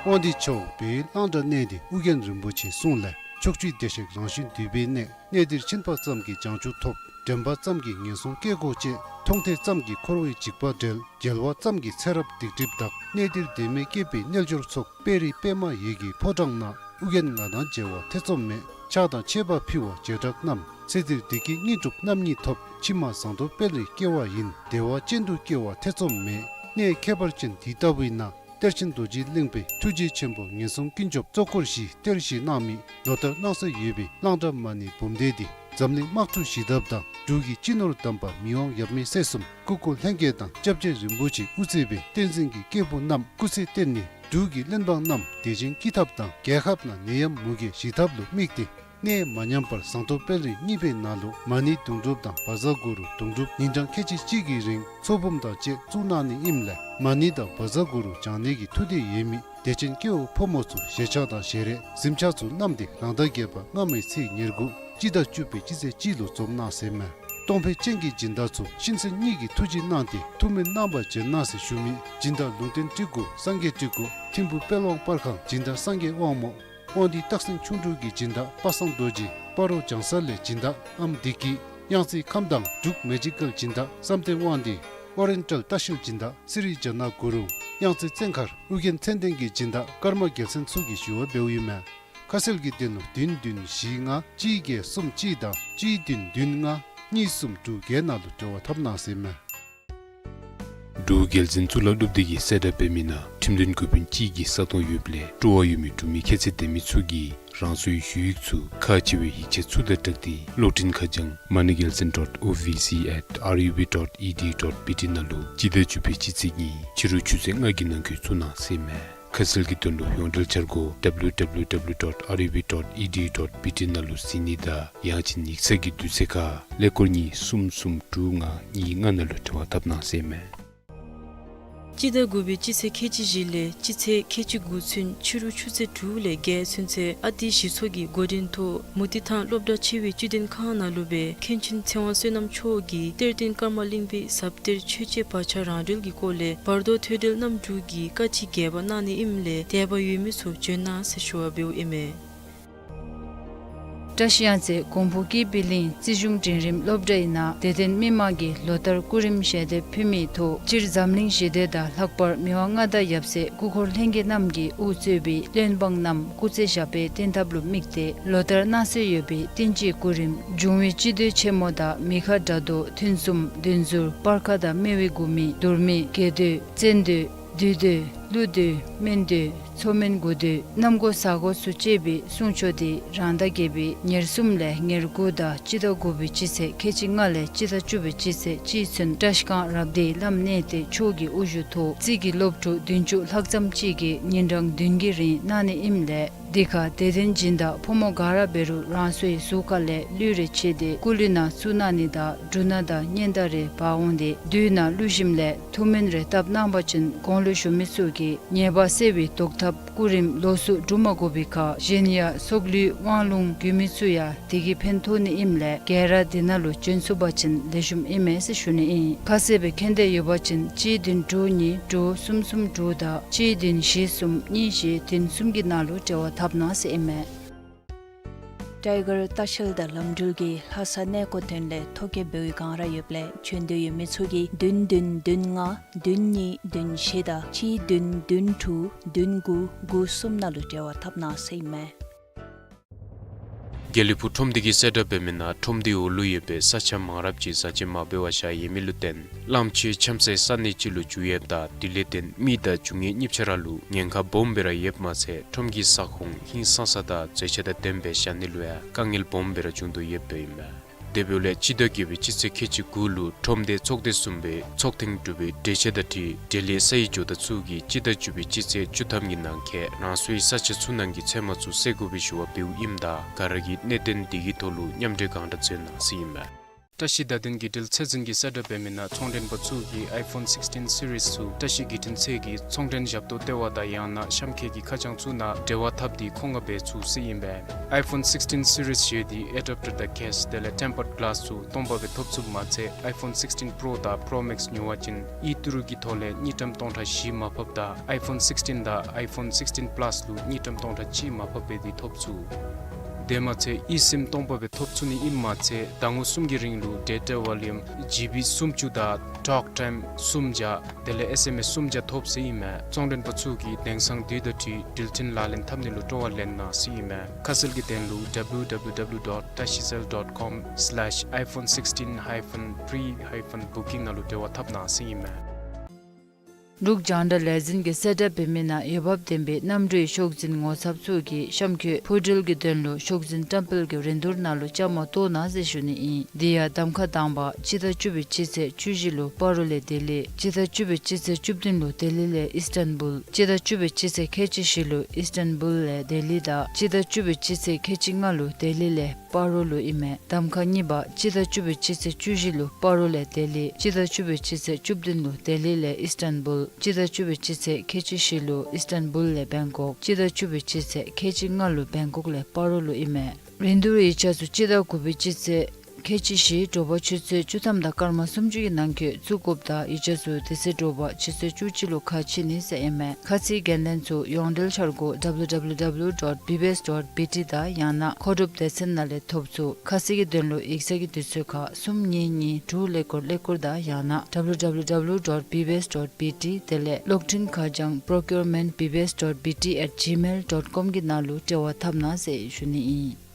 དབང་འདུས་ཕྱོགས་བོད་གླང་བྲག་གནས་འདི་ཨོ་རྒྱན་རིན་པོ་ཆེའི་གསུང་ལས། ཕྱོགས་བཅུའི་བདེ་གཤེགས་རང་བཞིན་འདུས་པའི་གནས། གནས་འདིར་ཕྱིན་པ་ཙམ་གྱིས་བྱང་ཆུབ་ཐོབ། དྲན་པ་ཙམ་གྱིས་ངན་སོང་སྐྱེ་སྒོ་བཅད། མཐོང་ཐོས་ཙམ་གྱིས་འཁོར་བའི་འཇིགས་པ་བྲལ། མཇལ་བ་ཙམ་གྱིས་ཚེ་རབས་སྡིག་སྒྲིབ་དག། གནས་འདིར་བདེན་མེད་སྐྱེས་པའི་རྣལ་འབྱོར་ཚོགས། དཔལ་རི་པདྨ་འོད་ཀྱི་ཕོ་བྲང་ན། ཨོ་རྒྱན་ང་དང་མཇལ་བ་ཐེ་ཚོམ་མེད། ཕྱག་དང་མཆོད་པ་ཕུལ་བ་བྱེ་བྲག་རྣམས། ཚེ་འདིར་བདེ་སྐྱིད་དངོས་གྲུབ་རྣམ་གཉིས་ཐོབ། ཕྱི་མ་ཟངས་མདོག་དཔལ་རིར་སྐྱེ་བ་ཡིན། བདེ་བ་ཅན་དུ་སྐྱེ་བ་ཐེ་ཚོམ་མེད། གནས་ཁྱད་པར་ཅན་འདི་ལྟ་བུའི་ནང་། གཏེར་ཆེན་རྡོ་རྗེ་གླིང་པའི་ཐུགས་རྗེ་ཆེན་པོ་ངན་སོང་ཀུན་སྐྱོབ་གཙོ་འཁོར་བཞིའི་གཏེར་བཞེས་གནང་མི་ལོ་ལྟར་གནང་སྲོལ་ཡོད་པའི་གླང་བྲག་མ་ཎི་འབུམ་སྡེ་འདི་འཛམ་གླིང་དམག་འཁྲུག་ཞི་ཐབས་དང་འབྲུག་གི་སྤྱི་ནོར་དམ་པ་མི་དབང་ཡབ་མེས་སྲས་གསུམ་སྐུ་འཁོར་ལྷན་རྒྱས་དང་སྐྱབས་རྗེ་རིན་པོ་ཆེ་དབུ་གཙོས་པའི་བསྟན་འཛིན་གྱི་སྐྱེས་བུ་རྣམས་སྐུ་ཚེ་བརྟན་ནས་འབྲུག་གི་བློན་འབངས་རྣམས་བདེ་ཞིང་སྐྱིད་ཐབས་དང་རྒྱལ་ཁབ་ནང་ནད་ཡམས་མུ་གེ་ཞི་ཐབས་ལུ་དམིགས་ཏེ། གནས་མ་ཉམས་པར་ཟངས་མདོག་དཔལ་རི་གཉིས་པའི་ནང་ལུ་མ་ཎི་དུང་སྒྲུབ་དང་བཛྲ་གུ་རུ་དུང་སྒྲུབ་ཉིན་གྲངས་ཁལ་གཅིག་གཅིག་གི་རིང་ཚོགས་འབུམ་དང་བཅས་བཙུགས་གནང་ནི་ཨིནམ་ལས་མ་ཎི་དང་བཛྲ་གུ་རུ་བགྱང་ནི་གི་ཐུགས་འདོད་ཡོད་མི་བདེ་ཆེན་སྐྱེ་བོ་ཕོ་མོ་ཚུ་ཞལ་ཆས་དང་ཞལ་རས་གཟིམ་ཆས་ཚུ་བསྣམས་ཏེ་རང་ཟླ་བརྒྱད་པ་སྔ་མའི་ཚེས་ཉེར་དགུ་སྤྱི་ཟླ་བཅུ་པའི་སྤྱི་ཚེས་གཅིག་ལུ་འཛོམས་གནང་ཟེར་མས། གཏོང་ཕོད་ཅན་གྱི་སྦྱིན་བདག་ཚུ་གཤིན་གསོན་གཉིས་ཀྱི་ཐུགས་རྗེ་གནང་སྟེ་ཐུགས་སྨོན་གནང་བར་བྱོན་གནང་ཟེར་ཞུ་མི་སྦྱིན་བདག་ལུང་བསྟན་སྤྲུལ་སྐུ་སངས་རྒྱས་སྤྲུལ་སྐུ་ཐིམ་ཕུ་དཔལ་དབང་པར་ཁང་སྦྱིན་བདག་སངས་རྒྱས་དབང་མོ། དབང་འདུས་སྟག་སེང་ཁྱུང་འབྲུག་གི་སྦྱིན་བདག་པ་སངས་རྡོ་རྗེ། སྤ་རོ་བྱང་ས་ལས་སྦྱིན་བདག་ཨམ་བདེ་སྐྱིད། གཡང་རྩེ་ཁམས་དྭངས་འབྲུག་མེ་ཇི་ཀལ་སྦྱིན་བདག་བསམ་གཏན་དབང་འདུས། ཨོ་རེན་ཊལ་ལྟ་བཤལ་སྦྱིན་བདག་སི་རི་ཇ་ན་གུ་རུང་། གཡང་རྩེ་བཙན་མཁར་ཨོ་རྒྱན་མཚན་ལྡན་གྱི་སྦྱིན་བདག་ཀརྨ་རྒྱལ་མཚན་ཚུ་གིས་ཞུ་བ་འབདཝ་ཨིན་མས། ཁ་གསལ་གྱི་དོན་ལུ་བདུན་བདུན་བཞི་ལྔ་གཅིག་བརྒྱད་གསུམ་གཅིག་དང་གཅིག་བདུན་བདུན་ལྔ་གཉིས་གསུམ་དྲུག་བརྒྱད་ནང་ལུ་འབྲེལ་བ་འཐབ་གནང་ཟེར་མས། འབྲུག་རྒྱལ་འཛིན་གཙུག་ལག་སློབ་སྡེ་གིས་གསལ་བསྒྲགས་འབད་མི་ནང་ཁྲིམས་དོན་འགོ་དཔོན་གཅིག་གི་ས་སྟོང་ཡོདཔ་ལས་སྤྲོ་བ་ཡོད་མི་འབྲུག་མི་ཁྱད་ཚད་ལྡན་མི་ཚུ་གིས་རང་སོའི་ཞུ་ཡིག་ཚུ་ཁག་ཆེ་བའི་ཡིག་ཆ་ཚུ་དང་སྦྲགས་ཏེ་གློག་འཕྲིན་ཁ་བྱང་མ་ཎི་རྒྱལ་འཛིན་dot O V C at R U B dot E D U dot B T ནང་ལུ་སྤྱི་ཟླ་བཅུ་པའི་སྤྱི་ཚེས་གཉིས་ཕྱི་རུ་ཆུ་ཚོད་ལྔ་གི་ནང་འཁོད་བཙུགས་གནང་ཟེར་ཨིན་མས། ཁ་གསལ་གྱི་དོན་ལུ་ཡོངས་འབྲེལ་འཆར་སྒོ་W W W dot R U B dot E D U dot B T ནང་ལུ་གཟིགས་ནི་དང་ཡང་ཅིན་ཡིག་ཚང་གི་དུས་ཚོད་ཁར་ཀླད་ཀོར་གཉིས་གསུམ་གསུམ་དྲུག་ལྔ་གཉིས་ལྔ་ནང་ལུ་འབྲེལ་བ་འཐབ་གནང་ཟེར་ཨིན་མས། སྤྱི་ཟླ་དགུ་པའི་སྤྱི་ཚེས་ཁལ་གཅིག་བཞི་ལས་སྤྱི་ཚེས་ཁལ་གཅིག་དགུ་ཚུན་ཕྱི་རུ་ཆུ་ཚོད་དྲུག་ལས་བརྒྱད་ཚུན་ཚོད་ཨ་ཏི་གཞི་ཚོགས་ཀྱི་འགོ་འདྲེན་ཐོག་མུ་ཏིག་ཐང་སློབ་གྲྭ་ཆེ་བའི་བཅུད་ལྡན་ཁང་ནང་ལུ་སྦེ་མཁན་ཆེན་ཚེ་དབང་བསོད་ནམས་མཆོག་གིས་གཏེར་སྟོན་ཀརྨ་གླིང་པའི་ཟབ་གཏེར་ཆོས་འཆད་བག་ཆགས་རང་གྲོལ་གྱི་སྐོར་ལས་བར་དོ་ཐོས་གྲོལ་རྣམ་དྲུག་གི་བཀའ་ཆོས་རྒྱས་པ་གནང་ནི་ཨིནམ་ལས་དད་པ་ཡོད་མི་ཚུ་བྱོན་གནང་ཟེར་ཞུ་བ་འབདཝ་ཨིན་མས། བཀྲ་ཤིས་གཡང་རྩེ་གོང་ཕུ་ཀིར་སྦི་གླིང་རྩིས་གཞུང་འབྲིང་རིམ་སློབ་གྲྭའི་ནང་དད་ལྡན་མི་མང་གིས་ལོ་ལྟར་སྐུ་རིམ་ཞལ་འདེབས་ཕུལ་མི་ཐོག་སྤྱིར་འཛམ་གླིང་ཞི་བདེ་དང་ལྷག་པར་མི་དབང་མངའ་བདག་ཡབ་སྲས་སྐུ་འཁོར་ལྷན་རྒྱས་རྣམས་ཀྱིས་དབུ་གཙོས་པའི་བློན་འབངས་རྣམས་སྐུ་ཚེ་ཞབས་པད་བརྟན་ཐབས་ལུ་དམིགས་ཏེ་ལོ་ལྟར་གནང་སྲོལ་ཡོད་པའི་བསྟན་སྤྱིའི་སྐུ་རིམ་འབྱུང་བའི་སྤྱི་མདོས་ཆེན་མོ་དང་མི་ཁ་དགྲ་བཟློག་ཐུན་གསུམ་བདུན་ཟུར་སྤར་ཁ་དང་སྨེ་བའི་དགུ་མི་དུར་མི་དགེ་མདོས་བཙན་མདོས་བདུད་མདོས་ཀླུ་མདོས་སྨན་མདོས་མཚོ་སྨན་དགུ་མདོས་གནམ་སྒོ་ས་སྒོ་ཚུ་བཅས་པའི་གསུང་ཆོག་འདི་རང་ཟླ་བརྒྱད་པའི་ཉེར་གསུམ་ལས་ཉེར་དགུ་དང་སྤྱི་ཟླ་དགུ་པའི་སྤྱི་ཚེས་ཁལ་གཅིག་ལྔ་ལས་སྤྱི་ཟླ་བཅུ་པའི་སྤྱི་ཚེས་གཅིག་ཚུན་བཀྲ་ཤིས་སྒང་རབ་སྡེའི་བླམ་གནས་བརྟན་མཆོག་གི་དབུ་བཞུགས་ཐོག་རྩིས་ཀྱི་སློབ་ཕྲུག་བདུན་ཅུ་ལྷག་ཙམ་ཅིག་གིས་ཉིན་གྲངས་བདུན་གྱི་རིང་གནང་ནི་ཨིནམ་ལས་འདི་ཁར་དད་ལྡན་སྦྱིན་བདག་ཕོ་མོ་ག་ར་འབད་རུང་རང་སོའི་གཟུགས་ཁ་ལས་ལུས་རེ་ཕྱེ་སྟེ་སྐུ་ལུས་ནང་བཙུགས་གནང་ནི་དང་འབྲུ་སྣ་དང་སྙན་དར་རེ་འབག་འོང་སྟེ་བདུད་ནང་ལུས་ཞིནམ་ལས་ཐུགས་སྨོན་རེ་བཏབ་གནང་པ་ཅིན་གོང་ལུ་ཞུ་མི་ཚུ་གི་ཉེས་པ་སེལ་བའི་བཟློག་ཐབས་སྐུ་རིམ་ལོགས་སུ་སྒྲུབ་མ་དགོ་པའི་ཁར་གཞན་ཡང་སྲོག་ལུས་དབང་ལུང་རྒྱུད་མི་ཚུ་ཡང་དེ་གིས་ཕན་ཐོགས་ནི་ཨིནམ་ལས་ག་ར་འདི་ནང་ལུ་བྱོན་ཚུགས་པ་ཅིན་ལེགས་ཤོམ་ཨིན་མས་ཟེར་ཞུ་ནི་ཨིན། ཁ་གསལ་སྦེ་མཁྱེན་འདོད་ཡོད་པ་ཅིན་གཅིག་བདུན་དྲུག་གཉིས་དྲུག་གསུམ་གསུམ་དྲུག་དང་གཅིག་བདུན་བཞི་གསུམ་གཉིས་བཞི་བདུན་གསུམ་གྱི་ནང་ལུ་འབྲེལ་བ་འཐབ་གནང་ཟེར་ཨིན་མས། ཊའི་གར་ལྟ་བཤལ་དང་ལམ་འགྲུལ་གྱིས་ལྷ་ས་གནས་སྐོར་དོན་ལས་ཐོ་བཀོད་འབད་བའི་སྒང་ར་ཡོདཔ་ལས་བྱོན་འདོད་ཡོད་མི་ཚུ་གིས་བདུན་བདུན་བདུན་ལྔ་བདུན་གཉིས་བདུན་བཞི་དང་གཅིག་བདུན་བདུན་དྲུག་བདུན་དགུ་དགུ་གསུམ་ནང་ལུ་འབྲེལ་བ་འཐབ་གནང་ཟེར་ཨིན་མས། དགེ་ལེགས་ཕུག་ཁྲོམ་སྡེ་གིས་གསལ་བསྒྲགས་འབད་མི་ནང་ཁྲོམ་སྡེའི་འོག་ལུ་ཡོད་པའི་ས་ཆ་མང་རབས་ཅིག་བཟའ་ཆས་མ་འབད་བར་བཞག་ཡོད་མི་ལུ་བརྟེན་གླངམོ་ཆེ་འཆམ་སའི་ས་གནས་ཅིག་ལུ་འགྱུར་ཡོདཔ་ད་དེ་ལས་བརྟེན་མི་དང་འབྱུང་ཡོད་གཉིས་ཆ་ར་ལུ་ཉེན་ཁ་སྦོམ་སྦེ་ར་ཡོདཔ་མ་ཚད་ཁྲོམ་གྱི་ས་ཁོངས་ཧིང་སངས་ས་དང་མཛེས་ཆ་དང་ལྡནམ་སྦེ་བཞག་ནི་ལུ་ཡང་དཀའ་ངལ་སྦོམ་སྦེ་ར་འབྱུང་དོ་ཡོདཔ་ཨིན་མས། དེ་འབདཝ་ལས་སྤྱི་ཟླ་བརྒྱད་པའི་སྤྱི་ཚེས་ཁལ་གཅིག་དགུ་ལུ་ཁྲོམ་སྡེ་ཚོགས་སྡེ་གསུམ་པའི་ཚོགས་ཐེངས་དྲུག་པའི་གྲོས་ཆོད་དང་འཁྲིལ་འབྲེལ་ཡོད་ས་ཡི་ཇོ་བདག་ཚུ་གིས་སྤྱི་ཟླ་བཅུ་པའི་སྤྱི་ཚེས་བཅུ་ཐམ་གྱི་ནང་འཁོད་རང་སོའི་ས་ཆ་ཚུ་ནང་གི་ཚོད་མ་ཚུ་སེལ་དགོ་པའི་ཞུ་བ་འབདཝ་ཨིནམ་ད་ག་ར་གིས་གནད་དོན་འདི་གི་ཐོག་ལུ་མཉམ་འབྲེལ་གང་དྲག་མཛད་གནང་ཟེར་ཨིན་མས། བཀྲ་ཤིས་བརྡ་དོན་བརྒྱུད་འབྲེལ་ཚད་འཛིན་གྱིས་གསལ་བསྒྲགས་འབད་མི་ནང་ཚོང་མགྲོན་པ་ཚུ་གིས་ཨའི་ཕོན་སིགསི་ཊིན་སི་རིསི་ཚུ་བཀྲ་ཤིས་བརྒྱུད་འཕྲིན་ཚད་ཀྱི་ཚོང་མགྲོན་ཞབས་ཏོག་ལྟེ་བ་དང་ཡང་ན་གཤམ་འཁོད་ཀྱི་ཁ་བྱང་ཚུ་ནང་འབྲེལ་བ་འཐབ་སྟེ་མཁོ་མངགས་འབད་ཚུགས་ཟེར་ཨིན་པས། ཨའི་ཕོན་སིགསི་ཊིན་སི་རིསི་བརྗོད་དེ་ཨེ་ཌེབ་ཊར་དང་ཀེསི་དེ་ལས་ཊེམ་པརཌ་གི་ལཱསི་ཚུ་སྟོང་པ་སྦེ་ཐོབ་ཚུགསཔ་མ་ཚད་ཨའི་ཕོན་སིགསི་ཊིན་པྲོ་དང་པྲོ་མེགསི་ཉོ་བ་ཅིན་ཨི་ཏི་རུ་གི་ཐོག་ལས་དངུལ་ཀྲམ་སྟོང་ཕྲག་བཞི་མར་ཕབ་དང་ཨའི་ཕོན་སིགསི་ཊིན་དང་ཨའི་ཕོན་སིགསི་ཊིན་པ་ལཱསི་ལུ་དངུལ་ཀྲམ་སྟོང་ཕྲག་གཅིག་མར་ཕབ་འབད་དེ་ཐོབ་ཚུགས། དེ་མ་ཚད་ཨི་སིམ་སྟོང་པ་སྦེ་ཐོབ་ཚུགས་ནི་ཨིནམ་མ་ཚད་ཟླ་ངོ་གསུམ་གྱི་རིང་ལུ་ཌེ་ཊ་ཝོ་ལུམ་ཇི་བི་སུམ་ཅུ་དང་ཊོག་ཊའིམ་སུམ་བརྒྱ་དེ་ལས་ཨེསི་ཨེམ་ཨེསི་སུམ་བརྒྱ་ཐོབ་ཟེར་ཨིན་མས། ཚོང་མགྲོན་པ་ཚུ་གིས་དེང་སང་དུས་དང་འཁྲིལ་འགྲུལ་འཕྲིན་ལག་ལེན་འཐབ་ནི་ལུ་སྤྲོ་བ་ལེན་གནང་ཟེར་ཨིན་མས། ཁ་གསལ་གྱི་དོན་ལུ་W W W dot tashicell dot com slash iPhone sixteen hyphen pre hyphen booking ནང་ལུ་འབྲེལ་བ་འཐབ་གནང་ཟེར་ཨིན་མས། འབྲུག་རྒྱང་བསྒྲགས་ལས་འཛིན་གྱིས་གསལ་བསྒྲགས་འབད་མི་ནང་འོས་འབབ་ལྡན་པའི་གནམ་གྲུའི་ཤོག་འཛིན་ངོ་ཚབ་ཚུ་གིས་གཤམ་འཁོད་འཕུར་འགྲུལ་གྱི་དོན་ལུ་ཤོག་འཛིན་བཀྲམ་སྤེལ་གྱི་རིན་བསྡུར་ནང་ལུ་བཅའ་མར་གཏོགས་གནང་ཟེར་ཞུ་ནི་ཨིན། དེ་ཡང་གདམ་ཁ་དང་པ་སྤྱི་ཟླ་བཅུ་པའི་སྤྱི་ཚེས་བཅུ་བཞི་ལུ་སྤ་རོ་ལས་ལྡི་ལི། སྤྱི་ཟླ་བཅུ་པའི་སྤྱི་ཚེས་བཅུ་བདུན་ལུ་ལྡི་ལི་ལས་ཨིསི་ཊན་བུལ། སྤྱི་ཟླ་བཅུ་པའི་སྤྱི་ཚེས་ཁལ་གཅིག་བཞི་ལུ་ཨིསི་ཊན་བུལ་ལས་ལྡི་ལི་དང་སྤྱི་ཟླ་བཅུ་པའི་སྤྱི་ཚེས་ཁལ་གཅིག་ལྔ་ལུ་ལྡི་ལི་ལས་སྤ་རོ་ལུ་ཨིན་མས། གདམ་ཁ་གཉིས་པ་སྤྱི་ཟླ་བཅུ་པའི་སྤྱི་ཚེས་བཅུ་བཞི་ལུ་སྤ་རོ་ལས་ལྡི་ལི། སྤྱི་ཟླ་བཅུ་པའི་སྤྱི་ཚེས་བཅུ་བདུན་ལུ་ལྡི་ལི་ལས་ཨིསི་ཊན་བུལ། སྤྱི་ཟླ་བཅུ་པའི་སྤྱི་ཚེས་ཁལ་གཅིག་བཞི་ལུ་ཨིསི་ཊན་བུལ་ལས་བེང་ཀོག། སྤྱི་ཟླ་བཅུ་པའི་སྤྱི་ཚེས་ཁལ་གཅིག་ལྔ་ལུ་བེང་ཀོག་ལས་སྤ་རོ་ལུ་ཨིན་མས། རིན་བསྡུར་ཡིག་ཆ་ཚུ་སྤྱི་ཟླ་དགུ་པའི་སྤྱི་ཚེས་ཁལ་གཅིག་བཞི་དྲོ་པ་ཆུ་ཚོད་བཅུ་ཐམ་དང་སྐར་མ་སུམ་ཅུ་གི་ནང་འཁོད་བཙུགས་དགོཔ་དང་ཡིག་ཆ་ཚུ་དེ་ཚེ་དྲོ་པ་ཆུ་ཚོད་བཅུ་གཅིག་ལུ་ཁ་ཕྱེ་ནི་ཟེར་ཨིན་མས། ཁ་ཚིག་འགན་ལེན་ཚུ་ཡོངས་འབྲེལ་འཆར་སྒོ་W W W dot B B S dot B T དང་ཡང་ན་མཁོ་སྒྲུབ་སྡེ་ཚན་ནང་ལས་ཐོབ་ཚུགས། ཁ་གསལ་གྱི་དོན་ལུ་ཡིག་ཚང་གི་དུས་ཚོད་ཁར་གསུམ་གཉིས་གཉིས་དྲུག་ཀླད་ཀོར་ཀླད་ཀོར་དང་ཡང་ན་W W W dot B B S dot B T དེ་ལས་གློག་འཕྲིན་ཁ་བྱང་procurement B B S dot B T at gmail dot com གི་ནང་ལུ་འབྲེལ་བ་འཐབ་གནང་ཟེར་ཞུ་ནི་ཨིན།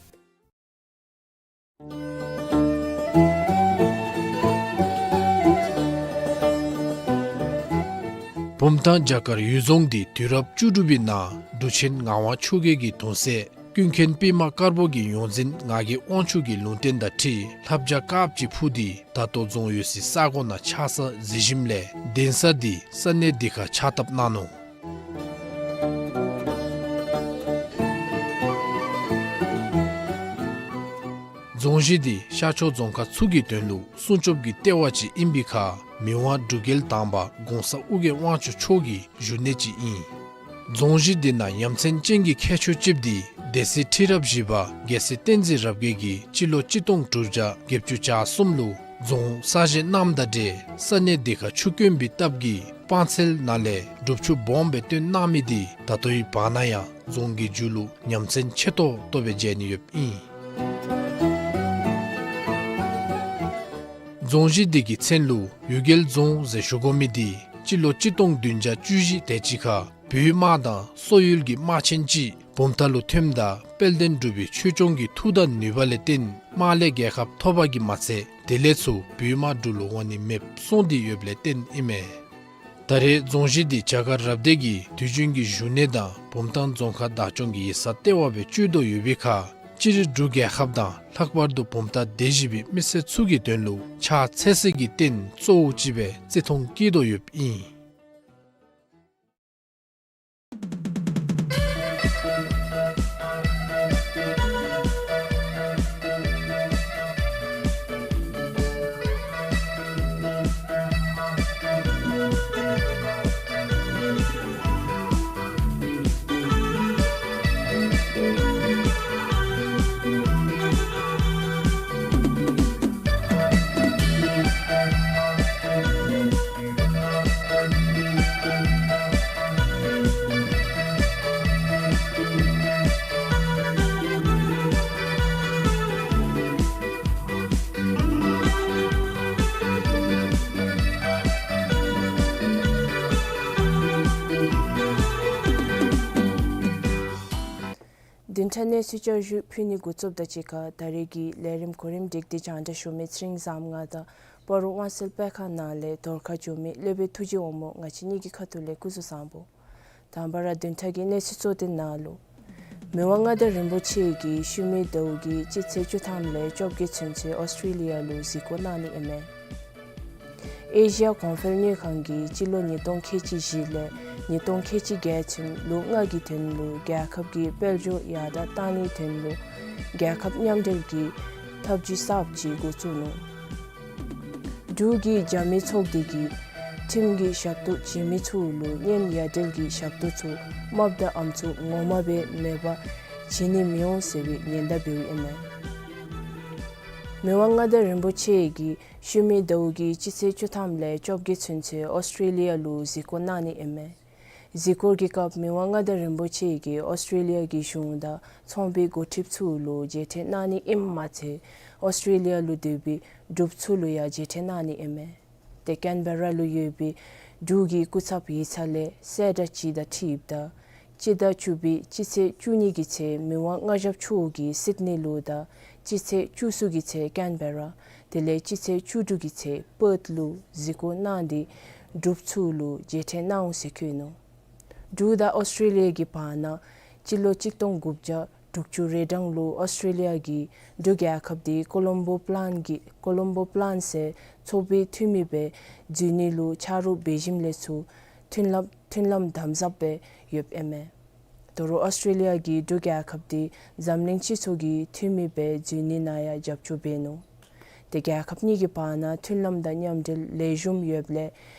བུམ་ཐང་བྱ་དཀར་གཡུལ་རྫོང་འདི་དུས་རབས་བཅུ་དྲུག་པའི་ནང་འབྲུག་ཆེན་ངག་དབང་ཆོས་རྒྱལ་གྱི་གདུང་སྲས་ཀུན་མཁྱེན་པདྨ་དཀར་པོ་གི་ཡོངས་འཛིན་ངག་གི་དབང་ཕྱུག་གི་ལུང་བསྟན་དང་འཁྲིལ་ལྷ་བྱ་དཀརཔོ་ཅིག་འཕུར་ཏེ་ད་ལྟོ་རྫོང་ཡོད་སའི་ས་གོ་ནང་ཆགས་ས་གཟིགས་ཞིནམ་ལས་གདན་ས་འདི་ས་གནས་འདི་ཁར་ཕྱག་བཏབ་གནང་ནུག། རྫོང་གཞི་འདི་ཤར་ཕྱོགས་རྫོང་ཁག་ཚུ་གི་དོན་ལུ་སྲུང་སྐྱོབ་ཀྱི་ལྟེ་བ་ཅིག་ཨིན་པའི་ཁར་མི་དབང་འབྲུག་རྒྱལ་དང་པ་གོང་ས་ཨོ་རྒྱན་དབང་ཕྱུག་མཆོག་གི་བཞུགས་གནས་ཅིག་ཨིན། རྫོང་གཞི་འདི་ནང་ཡ་མཚན་ཅན་གྱི་ཁྱད་ཆོས་ཅིག་འདི་སྡེ་སྲིད་ཁྲི་རབས་བཞི་པ་རྒྱལ་སྲས་བསྟན་འཛིན་རབ་རྒྱས་ཀྱིས་སྤྱི་ལོ་གཅིག་སྟོང་དྲུག་བརྒྱ་བརྒྱད་ཅུ་གྱ་གསུམ་ལུ་རྫོང་གསར་བཞེངས་གནངམ་དང་འབྲེལ་ས་གནས་འདི་ཁར་ཆུ་དཀོན་པའི་སྟབས་ཀྱིས་སྤང་ཚལ་ནང་ལས་སྒྲུབ་ཆུ་སྦོམ་སྦེ་བཏོན་གནང་མི་འདི་ད་ལྟོའི་བར་ན་ཡང་རྫོང་གི་མཇུག་ལུ་ཡ་མཚན་ཆེ་ཏོག་ཏོ་སྦེ་མཇལ་ནི་ཡོདཔ་ཨིན། རྫོང་གཞི་འདི་གི་མཚན་ལུ་གཡུལ་རྒྱལ་རྫོང་ཟེར་ཞུ་དགོ་མི་འདི་སྤྱི་ལོ་གཅིག་སྟོང་བདུན་བརྒྱ་བཅུ་བཞི་དེ་ཅིག་ཁར་བོད་དམག་དང་སོག་ཡུལ་གྱི་དམག་ཆེན་ཅིག་བུམ་ཐང་ལུ་ཐོནམ་ད་དཔལ་ལྡན་འབྲུག་པའི་ཆོས་སྐྱོང་གི་མཐུ་དང་ནུས་པ་ལས་བརྟེན་དམག་ལས་རྒྱལ་ཁ་ཐོབ་པ་གིས་མ་ཚད་དེ་ལས་ཚུར་བོད་དམག་འབྲུག་ལུ་འོང་ནི་མེདཔ་སོང་སྟེ་ཡོདཔ་ལས་བརྟེན་ཨིན་མས། ད་རེས་རྫོང་གཞི་འདི་བྱ་དཀར་རབ་སྡེ་གི་དུས་རྒྱུན་གྱི་བཞུགས་གནས་དང་བུམ་ཐང་རྫོང་ཁག་བདག་སྐྱོང་གི་ཡིག་ཚང་ལྟེ་བ་སྦེ་སྤྱོད་དོ་ཡོད་པའི་ཁར་སྤྱིར་འབྲུག་རྒྱལ་ཁབ་དང་ལྷག་པར་དུ་བུམ་ཐང་སྡེ་བཞི་པའི་མི་སེར་ཚུ་གི་དོན་ལུ་ཕྱག་འཚལ་སའི་རྟེན་གཙོ་བོ་ཅིག་སྦེ་བརྩི་མཐོང་བསྐྱེད་དོ་ཡོདཔ་ཨིན། བདུན་ཕྲག་གནས་ཚུལ་བསྐྱར་ཞུ་ཕུལ་ནི་འགོ་བཙུགསཔ་དང་གཅིག་ཁར་ད་རེས་ཀྱི་ལས་རིམ་གོ་རིམ་སྒྲིག་སྟེ་རྒྱང་བསྒྲགས་ཞུ་མི་ཚེ་རིང་བཟངམོ་ང་དང་སྤ་རོ་དབང་གསལ་དཔེ་ཁང་ནང་ལས་རྫོང་ཁ་འགྱོ་མི་སློབ་དཔོན་ཐུགས་རྗེ་དབང་མོ་ང་བཅས་གཉིས་ཀྱི་ཁ་ཐུག་ལས་སྐུ་གཟུགས་བཟང་པོ། དང་པ་ར་བདུན་ཕྲག་གི་གནས་ཚུལ་གཙོ་དོན་ནང་ལུ། མི་དབང་མངའ་བདག་རིན་པོ་ཆེ་གིས་ཤུལ་མའི་ཟླཝ་གི་སྤྱི་ཚེས་བཅུ་ཐམ་ལས་བཅོ་བརྒྱད་ཚུན་ཚོད་ཨོསི་ཊེ་ལི་ཡ་ལུ་གཟིགས་སྐོར་གནང་ནི་ཨིན་མས། ཨེ་ཤི་ཡ་གོང་འཕེལ་དངུལ་ཁང་གིས་སྤྱི་ལོ་ཉིས་སྟོང་ཁལ་གཅིག་བཞི་ལས་ཉིས་སྟོང་ཁལ་གཅིག་བརྒྱད་ཚུན་ལོ་ལྔ་གི་དོན་ལུ་རྒྱལ་ཁབ་ཀྱི་དཔལ་འབྱོར་ཡར་དྲག་གཏང་ནིའི་དོན་ལུ་རྒྱལ་ཁབ་མཉམ་འབྲེལ་གྱི་ཐབས་བྱུས་གསརཔ་ཅིག་འགོ་བཙུགས་ནུག། འབྲུག་གི་རྒྱབ་མི་ཚོགས་སྡེ་གིས་ཁྲིམས་ཀྱི་ཞབས་ཏོག་བྱིན་མི་ཚུ་ལུ་གཉེན་ཡ་བྲལ་གྱི་ཞབས་ཏོག་ཚུ་མ་པ་དང་ཨམ་སྲུ་ངོ་མ་སྦེ་མེདཔ་བྱིན་ནི་མི་འོང་ཟེར་བའི་ཉེན་བརྡ་འབདཝ་ཨིན་མས། མི་དབང་མངའ་བདག་རིན་པོ་ཆེ་གིས་ཤུལ་མའི་ཟླཝ་གི་སྤྱི་ཚེས་བཅུ་ཐམ་ལས་བཅོ་བརྒྱད་ཚུན་ཚོད་ཨོསི་ཊེ་ལི་ཡ་ལུ་གཟིགས་སྐོར་གནང་ནི་ཨིན་མས། གཟིགས་སྐོར་གྱི་སྐབས་མི་དབང་མངའ་བདག་རིན་པོ་ཆེ་གིས་ཨོསི་ཊེ་ལི་ཡ་གི་གཞུང་དང་ཚོང་པའི་འགོ་ཁྲིདཔ་ཚུ་ལུ་མཇལ་འཕྲད་གནང་ནི་ཨིནམ་མ་ཚད་ཨོསི་ཊེ་ལི་ཡ་ལུ་སྡོད་པའི་འབྲུགཔ་ཚུ་ལུ་ཡང་མཇལ་འཕྲད་གནང་ནི་ཨིན་མས། ཏེ་ཀེན་བེ་ར་ལུ་ཡོད་པའི་འབྲུག་གི་སྐུ་ཚབ་ཡིག་ཚང་ལས་གསལ་བསྒྲགས་ཅིག་དང་འཁྲིལཝ་ད་སྤྱི་ཟླ་བཅུ་པའི་སྤྱི་ཚེས་བཅུ་གཉིས་ཀྱི་ཚེ་མི་དབང་མངའ་ཞབས་མཆོག་གིས་སིཌ་ནི་ལུ་དང་སྤྱི་ཚེས་བཅུ་གསུམ་གྱི་ཚེ་ཀེན་བེ་ར་དེ་ལས་སྤྱི་ཚེས་བཅུ་དྲུག་གི་ཚེ་པརཐ་ལུ་གཟིགས་སྐོར་གནང་སྟེ་འབྲུགཔ་ཚུ་ལུ་མཇལ་འཕྲད་གནང་འོང་ཟེར་བཀོད་ནུག། འབྲུག་དང་ཨོསི་ཊེ་ལི་ཡ་གི་བར་ན་སྤྱི་ལོ་གཅིག་སྟོང་དགུ་བརྒྱ་དྲུག་ཅུ་རེ་གྲངས་ལུ་ཨོསི་ཊེ་ལི་ཡ་གིས་འབྲུག་རྒྱལ་ཁབ་འདི་ཀོ་ལོམ་བོ་པི་ལཱན་གྱི་ཀོ་ལོམ་བོ་པི་ལཱན་ཟེར་ཚོགས་པའི་འཐུས་མི་སྦེ་འཛུལ་ནི་ལུ་ཆ་རོགས་འབད་ཞིནམ་ལས་ཚུར་མཐུན་ལམ་མཐུན་ལམ་དམ་ཟབ་སྦེ་ཡོདཔ་ཨིན་མས། དོ་རུང་ཨོསི་ཊེ་ལི་ཡ་གིས་འབྲུག་རྒྱལ་ཁབ་འདི་འཛམ་གླིང་སྤྱི་ཚོགས་ཀྱི་འཐུས་མི་སྦེ་འཛུལ་ནི་ནང་ཡང་རྒྱབ་སྐྱོར་འབད་ནུག། ཏེ་རྒྱལ་ཁབ་གཉིས་ཀྱི་བར་ན་མཐུན་ལམ་དང་མཉམ་འབྲེལ་ལེགས་ཤོམ་ཡོདཔ་ལས་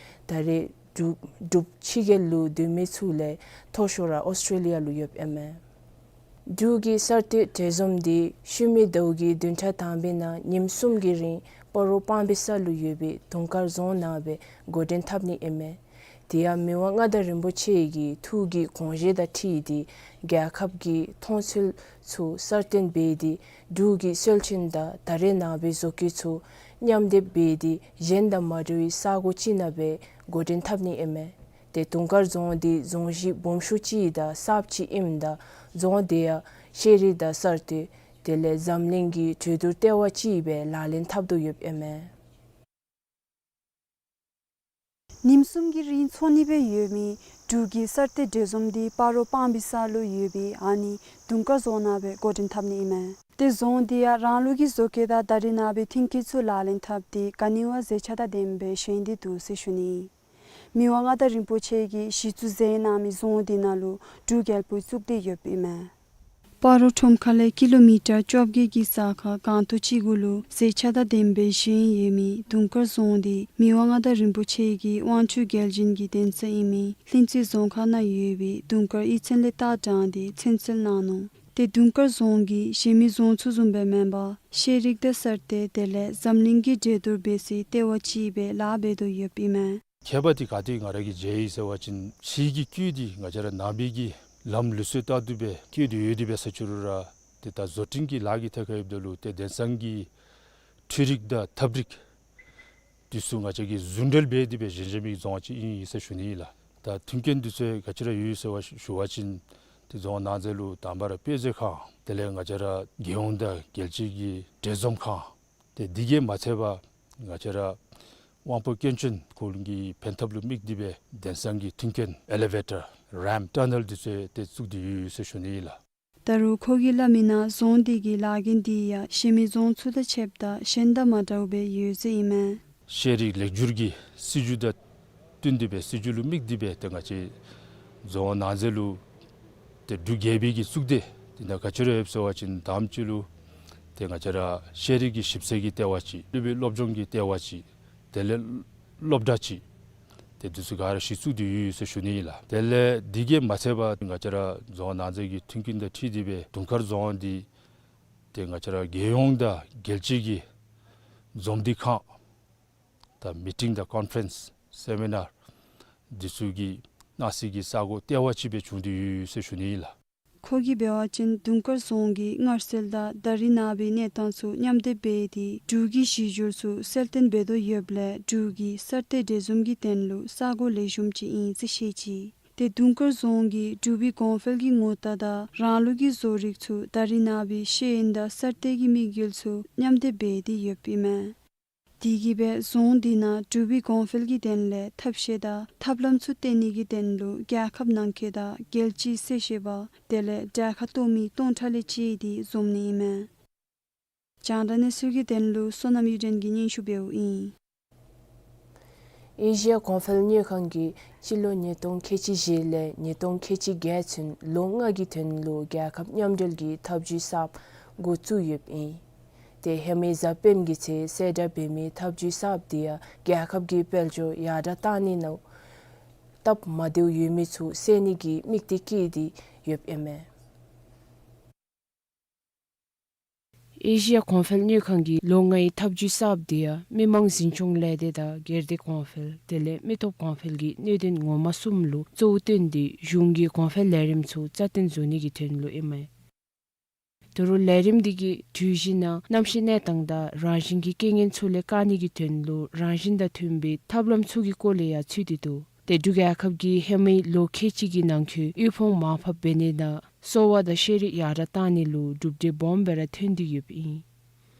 ད་རེས་འབྲུག་འབྲུགཔ་ཕྱི་རྒྱལ་ལུ་སྡོད་མི་ཚུ་ལས་མཐོ་ཤོས་ར་ཨོསི་ཊེ་ལི་ཡ་ལུ་ཡོདཔ་ཨིན་མས། འབྲུག་གི་གསར་གཏོད་གྲོས་འཛོམས་འདི་ཤུལ་མའི་ཟླཝ་གི་བདུན་ཕྲག་དང་པའི་ནང་ཉིནམ་གསུམ་གྱི་རིང་སྤ་རོ་སྤང་སྦིས་ས་ལུ་ཡོད་པའི་དུང་དཀར་རྫོང་ནང་སྦེ་འགོ་འདྲེན་འཐབ་ནི་ཨིན་མས། དེ་ཡང་མི་དབང་མངའ་བདག་རིན་པོ་ཆེ་གི་ཐུགས་ཀྱི་དགོངས་བཞེད་དང་འཁྲིལ་ཏེ་རྒྱལ་ཁབ་ཀྱི་མཐོང་ཚུལ་ཚུ་གསར་བཏོན་འབད་དེ་འབྲུག་གི་སྲོལ་རྒྱུན་དང་ད་རེས་ནངས་པའི་བཟོ་བཀོད་ཚུ་མཉམ་སྡེབ་འབད་དེ་གཞན་དང་མ་འདྲ་བའི་ས་གོ་ཅིག་ནང་སྦེ་འགོ་འདྲེན་འཐབ་ནི་ཨིན་མས། ཏེ་དུང་དཀར་རྫོང་འདི་རྫོང་གཞི་སྦོམ་ཤོས་ཅིག་དང་གསརཔ་ཅིག་ཨིནམ་ད་རྫོང་འདི་ཡང་ཤེས་རིག་དང་གསར་གཏོད་དེ་ལས་འཛམ་གླིང་གི་གྲོས་བསྡུར་ལྟེ་བ་ཅིག་སྦེ་ལག་ལེན་འཐབ་དོ་ཡོདཔ་ཨིན་མས། ཉིནམ་གསུམ་གྱི་རིང་འཚོགས་ནི་སྦེ་ཡོད་མི་འབྲུག་གི་གསར་གཏོད་འབྲས་འཛོམས་འདི་སྤ་རོ་སྤང་སྦི་ས་ལུ་ཡོད་པའི་ཨ་ནི་དུང་དཀར་རྫོང་ནང་སྦེ་འགོ་འདྲེན་འཐབ་ནི་ཨིན་མས། ཏེ་རྫོང་འདི་ཡང་རང་ལུགས་ཀྱི་བཟོ་བཀོད་དང་ད་རེས་ནངས་པའི་མཐུན་རྐྱེན་ཚུ་ལག་ལེན་འཐབ་སྟེ་ག་ནི་བ་མཛེས་ཆ་དང་ལྡན་པའི་བཞེངས་ཏེ་འདུག་ཟེར་ཞུ་ནི། མི་དབང་མངའ་བདག་རིན་པོ་ཆེ་གིས་གཞི་བཙུགས་མཛད་གནང་མི་རྫོང་འདི་ནང་ལུ་འབྲུག་རྒྱལ་པོའི་གཙུག་སྡེ་ཡོདཔ་ཨིན་མས། སྤ་རོ་ཁྲོམ་ཁ་ལས་ཀི་ལོ་མི་ཊར་བཅོ་བརྒྱད་ཀྱི་ས་ཁར་སྒང་ཏོག་ཅིག་གུ་ལུ་མཛེས་ཆ་དང་ལྡན་པའི་བཞེངས་ཡོད་མི་དུང་དཀར་རྫོང་འདི་མི་དབང་མངའ་བདག་རིན་པོ་ཆེ་གི་དབང་ཕྱུག་རྒྱལ་བྱོན་གྱི་གདན་ས་ཨིན་མི་ལྷུན་རྩེ་རྫོང་ཁག་ནང་ཡོད་པའི་དུང་དཀར་གཡུས་ཚན་ལས་རྟ་དྲངས་ཏེ་ཚུན་གསོལ་གནང་ནུག། ཏེ་དུང་དཀར་རྫོང་གིས་གཞན་མི་རྫོང་ཚུ་བཟུམ་སྦེ་མེན་པར་ཤེས་རིག་དང་གསར་གཏོད་དེ་ལས་འཛམ་གླིང་གི་འགྲན་བསྡུར་འབད་སའི་ལྟེ་བ་ཅིག་སྦེ་ལཱ་འབད་དོ་ཡོདཔ་ཨིན་མས། ཁྱད་པར་འདི་ག་ཏེ་ང་ར་གིས་མཇལ་ཡི་ཟེར་བ་ཅིན་ཕྱི་གི་བཀོད་འདི་ང་བཅས་ར་ནང་པའི་གི་ལམ་ལུགས་སྲོལ་ལྟར་དུ་སྦེ་བཀོད་དེ་ཡོད་དེ་འབད་ས་ཅིག་རུང་ར་ཏེ་ད་བཟོ་སྐྲུན་གྱི་ལཱ་གི་ཐད་ཁར་ཡོདཔ་ད་ལུ་ཏེ་དེང་སང་གི་འཕྲུལ་རིག་དང་ཐབས་རིག་འདི་ཚུ་ང་བཅས་ཀྱིས་ཟུང་འབྲེལ་འབད་དེ་སྦེ་བཞེངས་བཞེངས་མི་རྫོང་ཅིག་ཨིན་ཟེར་ཞུ་ནི་ཨིན་ལགས། ད་མཐུན་རྐྱེན་འདི་ཚུ་ག་ཅི་ར་ཡོད་ཟེར་བ་ཞུ་བ་ཅིན་ཏེ་རྫོང་ནང་འཛིན་ལུ་དང་པ་ར་དཔེ་མཛོད་ཁང་དེ་ལས་ང་བཅས་ར་རྒྱལ་ཡོངས་དང་རྒྱལ་སྤྱི་གི་འབྲེལ་འཛོམས་ཁང་ཏེ་འདི་གིས་མ་ཚད་པར་ང་བཅས་ར་དབང་པོ་སྐྱོན་ཅན་ཁོང་གི་ཕན་ཐབས་ལུ་དམིགས་ཏེ་སྦེ་དེང་སང་གི་མཐུན་རྐྱེན་ཨེ་ལི་ཝེ་ཊར་རེམཔ་ཊ་ནཱལ་འདི་ཚུ་ཏེ་བཙུགས་ཏེ་ཡོད་ཟེར་ཞུ་ནི་ཨིན་ལགས། ད་རུང་ཁོ་གིས་སླབ་མིའི་ནང་རྫོང་འདི་གི་ལཱ་འགན་འདི་ཡང་གཞན་མི་རྫོང་ཚུ་དང་ཕྱདཔ་ད་གཞན་དང་མ་འདྲཝ་སྦེ་ཡོད་ཟེར་ཨིན་མས། ཤེས་རིག་ལེགས་བསྒྱུར་གྱི་སྲིད་བྱུས་དང་བསྟུན་ཏེ་སྦེ་སྲིད་བྱུས་ལུ་དམིགས་ཏེ་སྦེ་ཏེ་ང་བཅས་རྫོང་ནང་འཛིན་ལུ་ཏེ་འབྲུག་རྒྱལ་པོའི་གི་གཙུག་སྡེ་འདི་ནང་ག་ཅི་ར་ཡོདཔ་ཟེར་བ་ཅིན་དང་པ་ཅིག་ལུ་ཏེ་ང་བཅས་ར་ཤེས་རིག་གི་ཞིབ་འཚོལ་གྱི་ལྟེ་བ་ཅིག་སློབ་དཔོན་སློབ་སྦྱོང་གི་ལྟེ་བ་ཅིག་དེ་ལས་སློབ་གྲྭ་ཅིག་ཏེ་འདི་ཚུ་ག་ར་གཞི་བཙུགས་ཏེ་ཡོད་ཟེར་ཞུ་ནི་ཨིན་ལགས། དེ་ལས་འདི་གིས་མ་ཚད་པར་ང་བཅས་ར་རྫོང་ནང་འཛིན་གྱི་མཐུན་རྐྱེན་དང་འཁྲིལ་ཏེ་སྦེ་དུང་དཀར་རྫོང་འདི་ཏེ་ང་བཅས་ར་རྒྱལ་ཡོངས་དང་རྒྱལ་སྤྱི་གི་འཛོམས་སྡེ་ཁང་དང་མི་ཊིང་དང་ཀོན་ཕ་རེནསི་སེ་མི་ནཱར་འདི་ཚུ་གི་གནང་སའི་གི་ས་གོ་ལྟེ་བ་ཅིག་སྦེ་བྱུང་སྟེ་ཡོད་ཟེར་ཞུ་ནི་ཨིན་ལགས། ཁོ་གིས་འབད་བ་ཅིན་དུང་དཀར་རྫོང་གི་སྔར་སྲོལ་དང་ད་རེས་ནངས་པའི་གནས་སྟངས་ཚུ་མཉམ་སྡེབ་འབད་དེ་འབྲུག་གི་གཞི་འགྱུར་ཚུ་གསལ་སྟོན་འབད་དོ་ཡོདཔ་ལས་འབྲུག་གི་གསར་གཏོད་འབྲེལ་འཛོམས་ཀྱི་དོན་ལུ་ས་གོ་ལེགས་ཤོམ་ཅིག་ཨིན་ཟེར་བཤད་ཅི། ཏེ་དུང་དཀར་རྫོང་གིས་འབྲུག་པའི་གོང་འཕེལ་གྱི་ངོ་རྟགས་དང་རང་ལུགས་ཀྱི་བཟོ་རིག་ཚུ་ད་རེས་ནངས་པའི་ཤེས་ཡོན་དང་གསར་གཏོད་ཀྱི་དམིགས་ཡུལ་ཚུ་མཉམ་སྡེབ་འབད་དེ་ཡོདཔ་ཨིན་མས། དེ་གིས་སྦེ་རྫོང་འདི་ནང་འབྲུག་པའི་གོང་འཕེལ་གྱི་དོན་ལས་ཐབས་ཤེས་དང་ཐབས་ལམ་ཚུ་བཏོན་ནི་གི་དོན་ལུ་རྒྱལ་ཁབ་ནང་འཁོད་དང་རྒྱལ་སྤྱིའི་གསལ་བཤད་པ་དེ་ལས་གྲལ་ཁར་གཏོགས་མི་སྟོང་ཕྲག་ལས་བཅད་དེ་འཛོམས་ནི་ཨིན་མས། རྒྱང་བསྒྲགས་གནས་ཚུལ་གྱི་དོན་ལུ་བསོད་ནམས་གཡུ་སྒྲོན་གྱིས་སྙན་ཞུ་འབདཝ་ཨིན། ཨེ་ཤི་ཡ་གོང་འཕེལ་དངུལ་ཁང་གིས་སྤྱི་ལོ་ཉིས་སྟོང་ཁལ་གཅིག་བཞི་ལས་ཉིས་སྟོང་ཁལ་གཅིག་བརྒྱད་ཚུན་ལོ་ལྔ་གི་དོན་ལུ་རྒྱལ་ཁབ་མཉམ་འབྲེལ་གྱི་ཐབས་བྱུས་གསརཔ་འགོ་བཙུགས་ཡོདཔ་ཨིན། ཏེ་ཧེ་མའི་གཟའ་སྤེནམ་གྱི་ཚེས་གསལ་བསྒྲགས་འབད་མི་ཐབས་བྱུས་གསརཔ་འདི་ཡང་རྒྱལ་ཁབ་ཀྱི་དཔལ་འབྱོར་ཡར་དྲག་གཏང་ནི་ནང་སྟབས་མ་བདེཝ་ཡོད་མི་ཚུ་སེལ་ནི་གི་དམིགས་གཏད་བསྐྱེད་དེ་ཡོདཔ་ཨིན་མས། ཨེ་ཤི་ཡ་གོང་འཕེལ་དངུལ་ཁང་གི་ལོ་ལྔའི་ཐབས་བྱུས་གསརཔ་འདི་ཡང་མི་དམངས་འཛིན་སྐྱོང་ལས་སྡེ་དང་སྒེར་སྡེ་གོང་འཕེལ་དེ་ལས་མི་སྟོབས་གོང་འཕེལ་གྱི་གནད་དོན་ངོ་མ་གསུམ་ལུ་གཙོ་བོ་བཏོན་ཏེ་གཞུང་གི་གོང་འཕེལ་ལས་རིམ་ཚུ་རྩ་བཏོན་བཟོ་ནི་གི་དོན་ལུ་ཨིན་མས། ད་རུང་ལས་རིམ་འདི་གི་གྲོས་གཞི་ནང་གནམ་གཤིས་གནས་སྟངས་དང་རང་བཞིན་གྱི་རྐྱེན་ངན་ཚུ་ལས་བཀག་ནི་གི་དོན་ལུ་རང་བཞིན་དང་མཐུན་པའི་ཐབས་ལམ་ཚུ་གི་སྐོར་ལས་ཡང་ཚུད་དེ་འདུག། ཏེ་འབྲུག་རྒྱལ་ཁབ་ཀྱིས་ཧེ་མའི་ལོ་ཁལ་གཅིག་གི་ནང་འཁོད་དབུལ་ཕོངས་མར་ཕབ་འབད་ནི་དང་གསོ་བ་དང་ཤེས་རིག་ཡར་དྲག་གཏང་ནི་ལུ་གྲུབ་འབྲས་སྦོམ་སྦེ་ར་ཐོན་ཏེ་ཡོདཔ་ཨིན།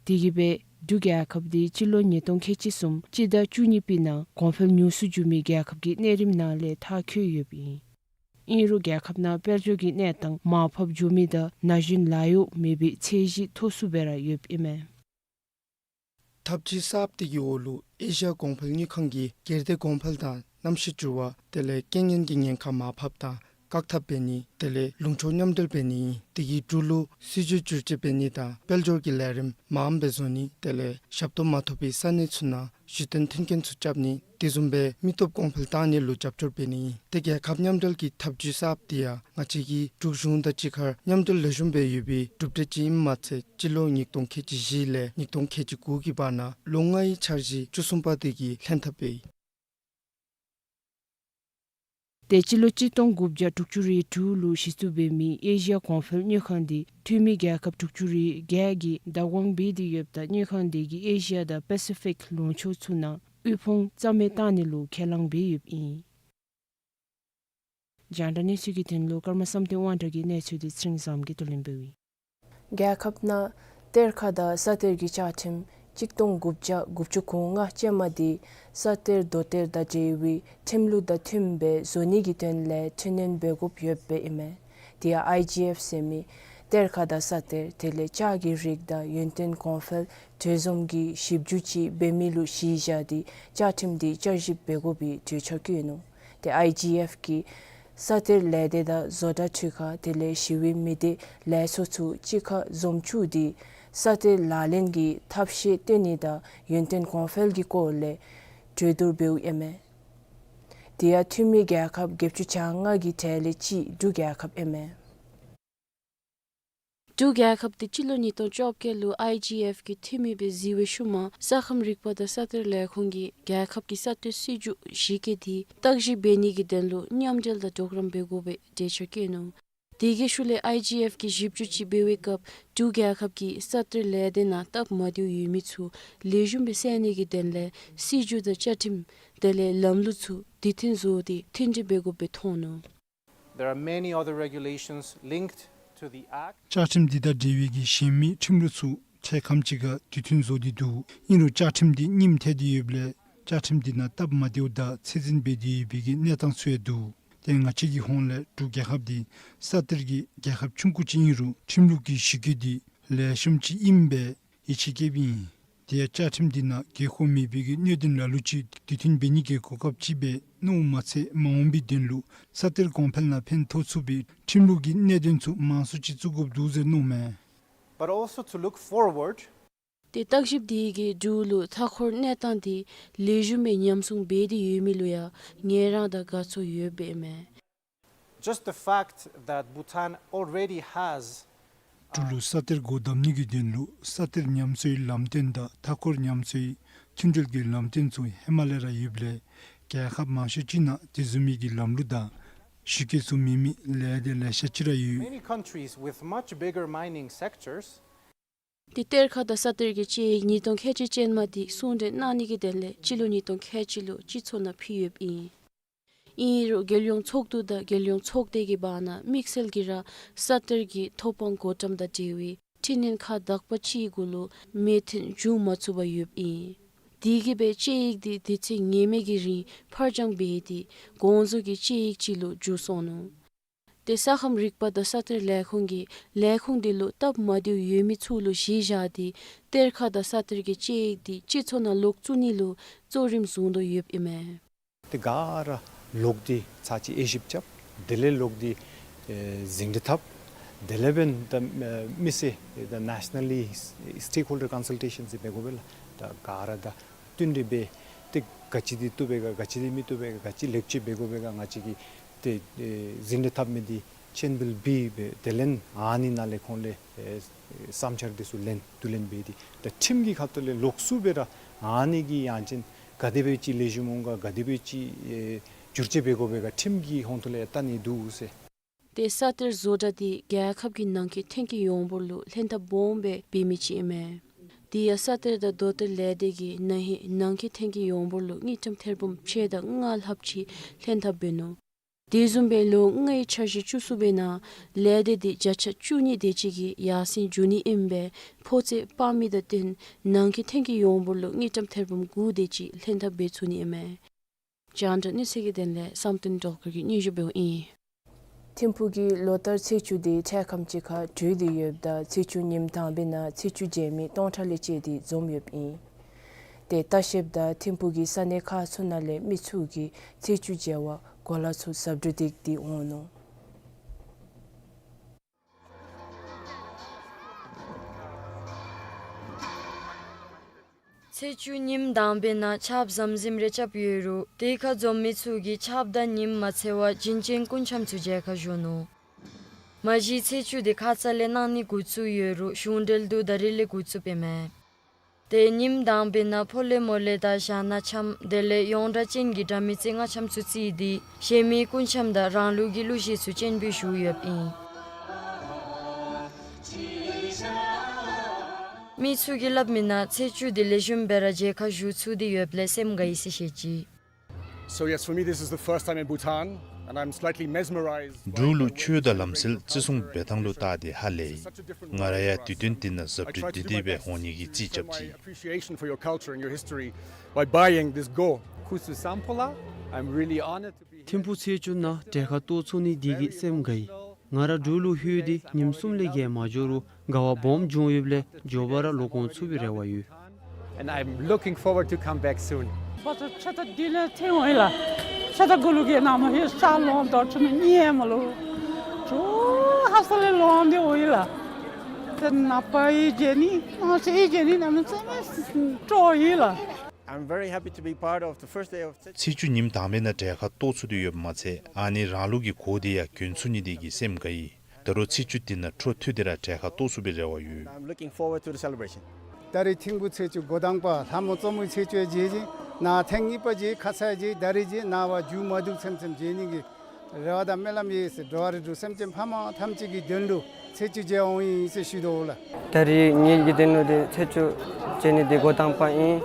དེ་གིས་སྦེ་འབྲུག་རྒྱལ་ཁབ་འདི་སྤྱི་ལོ་ཉིས་སྟོང་ཁལ་གཅིག་གསུམ་སྤྱི་ཟླ་བཅུ་གཉིས་པའི་ནང་གོང་འཕེལ་ཉུང་སུ་འགྱོ་མི་རྒྱལ་ཁབ་ཀྱི་གནས་རིམ་ནང་ལས་མཐར་འཁྱོལ་ཡོདཔ་ཨིན། ཨིན་རུང་རྒྱལ་ཁབ་ནང་དཔལ་འབྱོར་གྱི་གནས་སྟངས་མར་ཕབ་འགྱོ་མི་དང་ན་གཞོན་ལཱ་གཡོག་མེད་པའི་ཚད་གཞི་མཐོ་སུ་སྦེ་ར་ཡོདཔ་ཨིན་མས། ཐབས་བྱུས་གསརཔ་འདི་གི་འོག་ལུ་ཨེ་ཤི་ཡ་གོང་འཕེལ་དངུལ་ཁང་གིས་སྒེར་སྡེ་གོང་འཕེལ་དང་གནམ་གཤིས་འགྱུར་བ་དེ་ལས་རྐྱེན་ངན་གྱི་ཉེན་ཁ་མར་ཕབ་དང་བཀག་ཐབས་འབད་ནི་དེ་ལས་ལུང་ཕྱོགས་མཉམ་འབྲེལ་འབད་ནི་ཨིན། དེ་གི་འབྲུག་ལུ་སྲིད་བྱུས་བསྒྱུར་བཅོས་འབད་ནི་དང་དཔལ་འབྱོར་གྱི་ལས་རིམ་མངམ་སྦེ་བཟོ་ནི་དེ་ལས་ཞབས་ཏོག་མ་ཐོབ་པའི་ས་གནས་ཚུ་ནང་གཞི་རྟེན་མཐུན་རྐྱེན་ཚུ་རྐྱབ་ནི་དེ་བཟུམ་སྦེ་མི་སྟོབས་གོང་འཕེལ་གཏང་ནི་ལུ་རྒྱབ་སྐྱོར་འབད་ནི་ཨིན། ཏེ་རྒྱལ་ཁབ་མཉམ་འབྲེལ་གྱི་ཐབས་བྱུས་གསརཔ་འདི་ཡང་ང་བཅས་ཀྱི་འབྲུག་གཞུང་དང་གཅིག་ཁར་མཉམ་འབྲེལ་ལེགས་ཤོམ་སྦེ་ཡོད་པའི་གྲུབ་འབྲས་ཅིག་ཨིནམ་མ་ཚད་སྤྱི་ལོ་ཉིས་སྟོང་ཁལ་གཅིག་བཞི་ལས་ཉིས་སྟོང་ཁལ་གཅིག་དགུ་གི་བར་ན་ལོ་ལྔའི་འཆར་གཞི་བཅུ་གསུམ་པ་དེ་གིས་ལྷན་ཐབས་འབད་ཡི། ཏེ་སྤྱི་ལོ་གཅིག་སྟོང་དགུ་བརྒྱ་དྲུག་ཅུ་རེ་དྲུག་ལུ་གཞི་བཙུགས་འབད་མི་ཨེ་ཤི་ཡ་གོང་འཕེལ་དངུལ་ཁང་འདི་འཐུས་མི་རྒྱལ་ཁབ་དྲུག་ཅུ་རེ་བརྒྱད་ཀྱིས་བདག་དབང་འབད་དེ་ཡོདཔ་ད་དངུལ་ཁང་འདི་གིས་ཨེ་ཤི་ཡ་དང་པེ་སི་ཕིག་ལུང་ཕྱོགས་ཚུ་ནང་དབུལ་ཕོངས་རྩ་མེད་གཏང་ནི་ལུ་ཁས་བླངས་འབད་ཡོདཔ་ཨིན། རྒྱང་བསྒྲགས་གནས་ཚུལ་གྱི་དོན་ལུ་ཀརྨ་བསམ་གཏན་དབང་གྲགས་ཀྱི་གནས་ཚུལ་འདི་ཚེ་རིང་བཟངམོ་གིས་བསྡུ་ལེན་འབདཝ་ཨིན། རྒྱལ་ཁབ་ནང་གཏེར་ཁ་དང་ས་གཏེར་གྱི་བཅའ་ཁྲིམས་ གཅིག་སྟོང་དགུ་བརྒྱ་དགུ་བཅུ་གོ་ལྔ་ཅན་མ་འདི་ས་གཏེར་རྡོ་གཏེར་དང་འབྲེལ་བའི་ཁྲིམས་ལུགས་དང་མཐུནམ་སྦེ་བཟོ་ནི་གི་དོན་ལས་འཕྲི་སྣོན་འབད་དགོཔ་ཡོདཔ་ཨིན་མས། དེ་ཡང་ཨའི་ཇི་ཨེཕ་ཟེར་མི་གཏེར་ཁ་དང་ས་གཏེར་དེ་ལས་ལྕགས་ཀྱི་རིགས་དང་ཡུན་བརྟན་གོང་འཕེལ་གྲོས་འཛོམས་ཀྱིས་ཞིབ་འཇུག་ཅིག་འབད་མི་ལུ་གཞི་བཞག་སྟེ་བཅའ་ཁྲིམས་འདི་བསྐྱར་ཞིབ་འབད་དགོ་པའི་གྲོས་འཆར་བཀོད་ནུག། དེ་ཨའི་ཇི་ཨེཕ་གིས་ས་གཏེར་ལས་སྡེ་དང་བཟོ་གྲྭ་འཕྲུལ་ཁང་དེ་ལས་ཞི་བའི་མི་སྡེ་ལས་ཚོགས་ཚུ་གཅིག་ཁར་འཛོམས་བཅུག་སྟེ་ས་གཏེར་ལག་ལེན་གྱི་ཐབས་ཤེས་སྟོན་ནི་དང་ཡུན་བརྟན་གོང་འཕེལ་གྱི་སྐོར་ལས་གྲོས་བསྡུར་འབདཝ་ཨིན་མས། དེ་ཡང་འཐུས་མི་རྒྱལ་ཁབ་བརྒྱད་ཅུ་གྱ་ལྔ་གི་གྲས་ལས་གཅིག་འབྲུག་རྒྱལ་ཁབ་ཨིན་མས། འབྲུག་རྒྱལ་ཁབ་འདི་སྤྱི་ལོ་ཉིས་སྟོང་བཅོ་བརྒྱད་ལུ་ཨའི་ཇི་ཨེཕ་གི་འཐུས་མི་སྦེ་གཟིགས་པའི་ཤུལ་མ་ས་ཁམས་རིག་པ་དང་ས་གཏེར་ལས་ཁུངས་ཀྱིས་རྒྱལ་ཁབ་ཀྱི་ས་གཏེར་སྲིད་བྱུས་གཞི་བཀོད་དེ་བརྟག་ཞིབ་འབད་ནི་གི་དོན་ལུ་མཉམ་འབྲེལ་དང་གྲོགས་རམ་འབད་དགོ་པའི་གྲོས་འཆར་བཀོད་ནུག། དེ་གི་ཤུལ་ལས་ཨའི་ཇི་ཨེཕ་གིས་ཞིབ་འཇུག་ཅིག་འབད་བའི་སྐབས་འབྲུག་རྒྱལ་ཁབ་ཀྱི་ས་གཏེར་ལས་སྡེ་ནང་སྟབས་མ་བདེཝ་ཡོད་མི་ཚུ་ལེགས་ཤོམ་སྦེ་སེལ་ནི་གི་དོན་ལས་སྲིད་བྱུས་དང་བཅའ་ཁྲིམས་དེ་ལས་ལམ་ལུགས་ཚུ་དུས་མཐུན་བཟོ་སྟེ་མཐུན་སྒྲིག་འབད་དགོཔ་སྦེ་མཐོང་ནུག། There are many other regulations linked to the Act. བཅའ་ཁྲིམས་འདི་དང་འབྲེལ་བའི་གཞན་མི་ཁྲིམས་ལུགས་ཚུ་འཕྲལ་ཁམས་ཅིག་ཁར་དུས་མཐུན་བཟོ་སྟེ་འདུག། ཨིན་རུང་བཅའ་ཁྲིམས་འདི་རྙིངམ་ཐལ་ཏེ་ཡོདཔ་ལས་བཅའ་ཁྲིམས་འདི་ནང་སྟབས་མ་བདེཝ་དང་ཚད་འཛིན་འབད་དེ་ཡོད་པའི་གནས་སྟངས་ཚུ་ཡང་འདུག། ཏེ་ང་བཅས་ཀྱི་ཧོངས་ལས་འབྲུག་རྒྱལ་ཁབ་འདི་ས་གཏེར་གྱི་རྒྱལ་ཁབ་ཆུང་ཀུ་ཅིག་ཨིན་རུང་ཁྲིམས་ལུགས་ཀྱི་གཞི་བཀོད་འདི་ལེགས་ཤོམ་ཅིག་ཨིནམ་སྦེ་ཡིད་ཆེས་བསྐྱེདཔ་ཨིན། དེ་ཡང་བཅའ་ཁྲིམས་འདི་ནང་དགོས་མཁོ་མེད་པའི་གནད་དོན་ལ་ལུ་ཅིག་དུས་མཐུན་འབད་ནི་གི་གོ་སྐབས་ཅིག་སྦེ་མནོཝ་མ་ཚད་མ་འོངས་པའི་དོན་ལུ་ས་གཏེར་གོང་འཕེལ་ནང་ཕན་ཐོགས་ཚུགས་པའི་ཁྲིམས་ལུགས་ཀྱི་གནད་དོན་ཚུ་མང་སུ་ཅིག་བཙུགས་དགོཔ་འདུག་ཟེར་མནོཝ་མས། But also to look forward. ཏེ་བརྟག་ཞིབ་འདི་གིས་འབྲུག་ལུ་མཐའ་འཁོར་གནས་སྟངས་འདི་ལེགས་ཤོམ་སྦེ་ཉམས་སྲུང་འབད་དེ་ཡོད་མི་ལུ་ཡང་ངལ་རངས་དང་དགའ་ཚོར་ཡོདཔ་ཨིན་མས། Just the fact that Bhutan already has འབྲུག་ལུ་ས་གཏེར་སྒོ་བསྡམ་ནི་གི་དོན་ལུ་ས་གཏེར་ཉམས་གསོའི་ལམ་སྟོན་དང་མཐའ་འཁོར་ཉམས་གསོའི་མཐུན་འབྲེལ་གྱི་ལམ་སྟོན་ཚུ་ཧེ་མ་ལས་ར་ཡོདཔ་ལས་རྒྱལ་ཁབ་མང་ཤོས་ཅིག་ནང་དེ་བཟུམ་མའི་གི་ལམ་ལུགས་དང་གཞི་བཀོད་ཚུ་མེད་མི་ལས་སྡེ་ལེ་ཤ་ཅིག་ར་ཡོད། Many countries with much bigger mining sectors. ཏེ་གཏེར་ཁ་དང་ས་གཏེར་གྱི་དཔྱད་ཡིག་ཉིས་སྟོང་ཁལ་གཅིག་ཅན་མ་འདི་གསུང་གྲོས་གནང་ནི་གི་དོན་ལས་སྤྱི་ལོ་ཉིས་སྟོང་ཁལ་གཅིག་ལུ་སྤྱི་ཚོགས་ནང་ཕུལ་ཡོདཔ་ཨིན། ཨིན་རུང་རྒྱལ་ཡོངས་ཚོགས་འདུ་དང་རྒྱལ་ཡོངས་ཚོགས་སྡེ་གི་བར་ན་དམིགས་བསལ་གྱིས་ར་ས་གཏེར་གྱི་ཐོབ་དབང་བགོ་བཀྲམ་དང་འབྲེལ་བའི་འཕྲི་སྣོན་ཁག་དག་པ་ཅིག་གུ་ལུ་མོས་མཐུན་བྱུང་མ་ཚུགས་པར་ཡོདཔ་ཨིན། དེ་གིས་སྦེ་དཔྱད་ཡིག་འདི་དུས་ཚོད་ངེས་མེད་ཀྱི་རིང་ཕར་འགྱངས་འབད་དེ་དགོངས་རྫོགས་ཀྱི་དཔྱད་ཡིག་ཅིག་ལུ་འགྱུར་སོང་ནུག། ཏེ་ས་ཁམས་རིག་པ་དང་ས་གཏེར་ལས་ཁུངས་ཀྱིས་ལས་ཁུངས་འདི་ལུ་སྟབས་མ་བདེཝ་ཡོད་མི་ཚུ་ལུ་གཞི་བཞག་སྟེ་གཏེར་ཁ་དང་ས་གཏེར་གྱི་དཔྱད་ཡིག་འདི་སྤྱི་ཚོགས་ནང་ལོག་བཙུགས་ནི་ལུ་གཙོ་རིམ་བཟུང་དོ་ཡོདཔ་ཨིན་མས། ཏེ་ག་ར་ལོག་སྟེ་ཚར་གཅིག་དབྱེ་ཞིབ་རྐྱབ། དེ་ལས་ལོག་སྟེ་ཨེ་ཟིན་བྲིས་འཐབ། དེ་ལས་འབདན་ད་ཨེ་མི་སེར་ད་ནེ་ཤ་ནལ་ལི་སི་ཊེག་ཧོལ་ཌར་ཀོན་སཱལ་ཊེ་ཤཱན་ཟེར་འབད་དགོ་པས་ལགས། ད་ག་ར་ད་བསྟུན་གྲོས་འབད། ཏེ་ག་ཅི་འདི་བཏུབ་པས་ག་ག་ཅི་འདི་མི་བཏུབ་པས་ག་ག་ཅི་ལེགས་བཅོས་འབད་དགོ་པས་ག་ང་བཅས་ཀྱིས་ཏེ་ཨེ་ཟིན་བྲིས་འཐབ་མི་འདི་ཆེན་པོ་སྦེ་འབད། དེ་ལས་ཨ་ནི་ནང་ལས་ཁོང་ལས་ཨེ་བསམ་འཆར་འདི་ཚུ་ལེན་བསྡུ་ལེན་འབད་དེ་ད་ཁྲིམས་ཀྱི་ཁ་ཐུག་ལས་ལོགས་སུ་སྦེ་ར་ཨ་ནི་གི་ཡང་ཅིན་ག་དེ་སྦེ་ཅིག་ལེགས་ཤོམ་འོང་ག་ག་དེ་སྦེ་ཅིག་ཨེ་བསྒྱུར་བཅོས་འབད་དགོ་པས་ག་ཁྲིམས་ཀྱི་ཧོང་ཐུག་ལས་བལྟ་ནི་འདུག་ཟེར། ཏེ་ས་གཏེར་བཟོ་གྲྭ་འདི་རྒྱལ་ཁབ་ཀྱི་ནང་འཁོད་ཐོན་སྐྱེད་ཡོངས་འབོར་ལུ་ལྷན་ཐབས་སྦོམ་སྦེ་འབད་མི་ཅིག་ཨིན་མས། དེ་ཡང་ས་གཏེར་དང་རྡོ་གཏེར་ལས་སྡེ་གིས་ན་ཧིང་ནང་འཁོད་ཐོན་སྐྱེད་ཡོངས་འབོར་ལུ་དངུལ་ཀྲམ་ཐེར་འབུམ་ཕྱེད་དང་ལྔ་ལྷགཔ་ཅིག་ལྷན་ཐབས་འབད་ནུག། དེ་བཟུམ་སྦེ་ལོ་ལྔའི་འཆར་གཞི་བཅུ་གསུམ་པའི་ནང་ལས་སྡེ་འདི་བརྒྱ་ཆ་བཅུ་གཉིས་དེ་ཅིག་གིས་ཡར་སེང་འགྱོ་ནི་ཨིནམ་སྦེ་ཕོ་ཚོད་དཔག་མི་དང་བསྟུན་ནང་འཁོད་ཐོན་སྐྱེད་ཡོངས་འབོར་ལུ་དངུལ་ཀྲམ་ཐེར་འབུམ་དགུ་དེ་ཅིག་ལྷན་ཐབས་འབད་ཚུགས་ནི་ཨིན་མས། རྒྱང་བསྒྲགས་གནས་ཚུལ་གྱི་དོན་ལས་བསམ་གཏན་སྒྲོལ་དཀར་གྱིས་སྙན་ཞུ་འབདཝ་ཨིན། ཐིམ་ཕུག་གི་ལོ་ལྟར་ཚེས་བཅུ་འདི་འཕྲལ་ཁམས་ཅིག་ཁར་གྲོལ་ཏེ་ཡོདཔ་ད་ཚེས་བཅུ་ཉིནམ་དང་པའི་ནང་ཚེས་བཅུ་མཇལ་མི་སྟོང་ཕྲག་ལས་བཅད་དེ་འཛོམས་ཡོདཔ་ཨིན། ཏེ་ལྟ་བཤལཔ་དང་ཐིམ་ཕུག་གི་ས་གནས་ཁག་ཚུ་ནང་ལས་མི་ཚུ་གིས་ཚེས་བཅུ་མཇལ་བར་གོ་ལ་ཚུ་ཟབ་འགྲོ་འདེགས་ཏེ་འོང་ནུག། ཚེས་བཅུ་ཉིནམ་དང་པའི་ནང་ཆརཔ་ཟམ་ཟིམ་རེ་རྐྱབ་ཡོད་རུང་དེ་ཁར་འཛོམས་མི་ཚུ་གིས་ཆརཔ་དང་ཉིམ་མ་འཚེར་བར་བྱིན་ཅན་སྐུ་འཆམ་ཚུ་མཇལ་ཁར་བཞུགས་ནུག། མ་གཞི་ཚེས་བཅུ་འདི་ཁ་ཙ་ལས་གནང་ནི་འགོ་བཙུགས་ཡོད་རུང་གཞུང་འབྲེལ་དུ་ད་རིས་ལས་འགོ་བཙུགསཔ་ཨིན་མས། ཏེ་ཉིནམ་དང་པའི་ནང་ཕོ་ལེ་མོ་ལེ་དང་ཞྭ་ནག་འཆམ་དེ་ལས་ཡོངས་གྲགས་ཅན་གྱི་དྲ་མིག་རྩེ་ལྔ་འཆམ་ཚུ་རྩིས་ཏེ་གཞན་མི་སྐུ་འཆམ་དང་རང་ལུགས་ཀྱི་གླུ་གཞས་ཚུ་སྤྱན་འབུལ་ཞུ་ཡོདཔ་ཨིན། མི་ཚུ་གིས་སླབ་མི་ནང་ཚེས་བཅུ་འདི་ལེགས་ཤོམ་སྦེ་ར་མཇལ་ཁར་བཞུགས་ཚུགས་ཏེ་ཡོདཔ་ལས་སེམས་དགའ་ཡི་ཟེར་བཤད་ཅི། So yes, for me, this is the first time in Bhutan. And I'm slightly mesmerized by འབྲུག་ལུ་ཆོས་དང་ལམ་སྲོལ་བརྩི་སྲུང་འབད་ཐངས་ལུ་བལྟ་སྟེ་ཧ་ལས་ཡི། ང་ར་ཡང་དུས་སྟོན་འདི་ནང་གཟབ་སྤྲོས་བསྡུ་སྟེ་སྦེ་འོང་ནི་གི་རྩིས་རྐྱབ་ཅི། I try to do my best to show my appreciation for your culture and your history by buying this go. Khusu Samphula, I'm really honored to be here. ཐིམ་ཕུག་ཚེས་བཅུ་ནང་གྲལ་ཁར་གཏོགས་ཚུགས་ནི་འདི་གིས་སེམས་དགའ་ཡི། ང་ར་འབྲུག་ལུ་ལྷོད་དེ་ཉིནམ་གསུམ་ལས་བརྒལ་མ་འགྱོ་རུང་དགའ་བ་སྦོམ་བྱུང་ཡོདཔ་ལས་མགྱོགས་པ་ར་ལོག་འོང་ཚུགས་པའི་རེ་བ་ཡོད། And I'm looking forward to come back soon. ཕྱག་འཚལ་ཏེ་ལས་ཐོན་འོང་ཡི་ལགས། ཕྱག་འཚལ་གུ་ལུ་གི་ནང་མ་ཧེ་ས་ལོང་དོ་ཆུ་ནི་ཉེ་མ་ལུ་ཆུ་ཧ་ས་ལས་ལོང་སྟེ་འོང་ཡི་ལགས། ཏེ་ནངས་པ་ཡི་ཇེ་ནི་ནངས་པ་ཡི་ཇེ་ནི་ནམ་ཚེ་མེད་སྤྲོ་ཡི་ལགས། I'm very happy to be part of the first day of ཚེས་བཅུ་ཉིནམ་དང་པའི་ནང་གྲལ་ཁར་གཏོགས་ཚུགས་ཏེ་ཡོདཔ་མ་ཚད་ཨ་ནི་རང་ལུགས་ཀྱི་གོ་འདི་ཡང་གྱོན་ཚུགས་ནི་འདི་གིས་སེམས་དགའ་ཡི། ད་རུང་ཚེས་བཅུ་འདི་ནང་འཕྲོ་མཐུད་དེ་ར་གྲལ་ཁར་གཏོགས་ཚུགས་པའི་རེ་བ་ཡོད། I'm looking forward to the celebration. ད་རིས་ཐིམ་ཕུག་ཚེས་བཅུ་འགོ་དང་པ་ལྷ་མོ་གཙོ་མོའི་ཚེས་བཅུ་མཇལ་ཅི། ནཱ་ཐེངས་གཉིས་པ་མཇལ། ཁ་ཙ་མཇལ། ད་རིས་མཇལ། ནངས་པ་མཇུག་མ་བསྡུ་ཚམ་ཚམ་མཇལ་ནི་གི་རེ་བ་དང་སྨོན་ལམ་ཡོད་ཟེར། འགྲོ་བ་རིགས་དྲུག་སེམས་ཅན་ཕ་མ་ཐམས་ཅད་ཀྱི་དོན་ལུ་ཚེས་བཅུ་མཇལ་འོང་ཡི་ཟེར་ཞུ་དོ་ལགས། ད་རིས་ངེ་གི་དོན་ལུ་འདི་ཚེས་བཅུ་མཇལ་ནི་འདི་འགོ་དང་པ་ཨིན།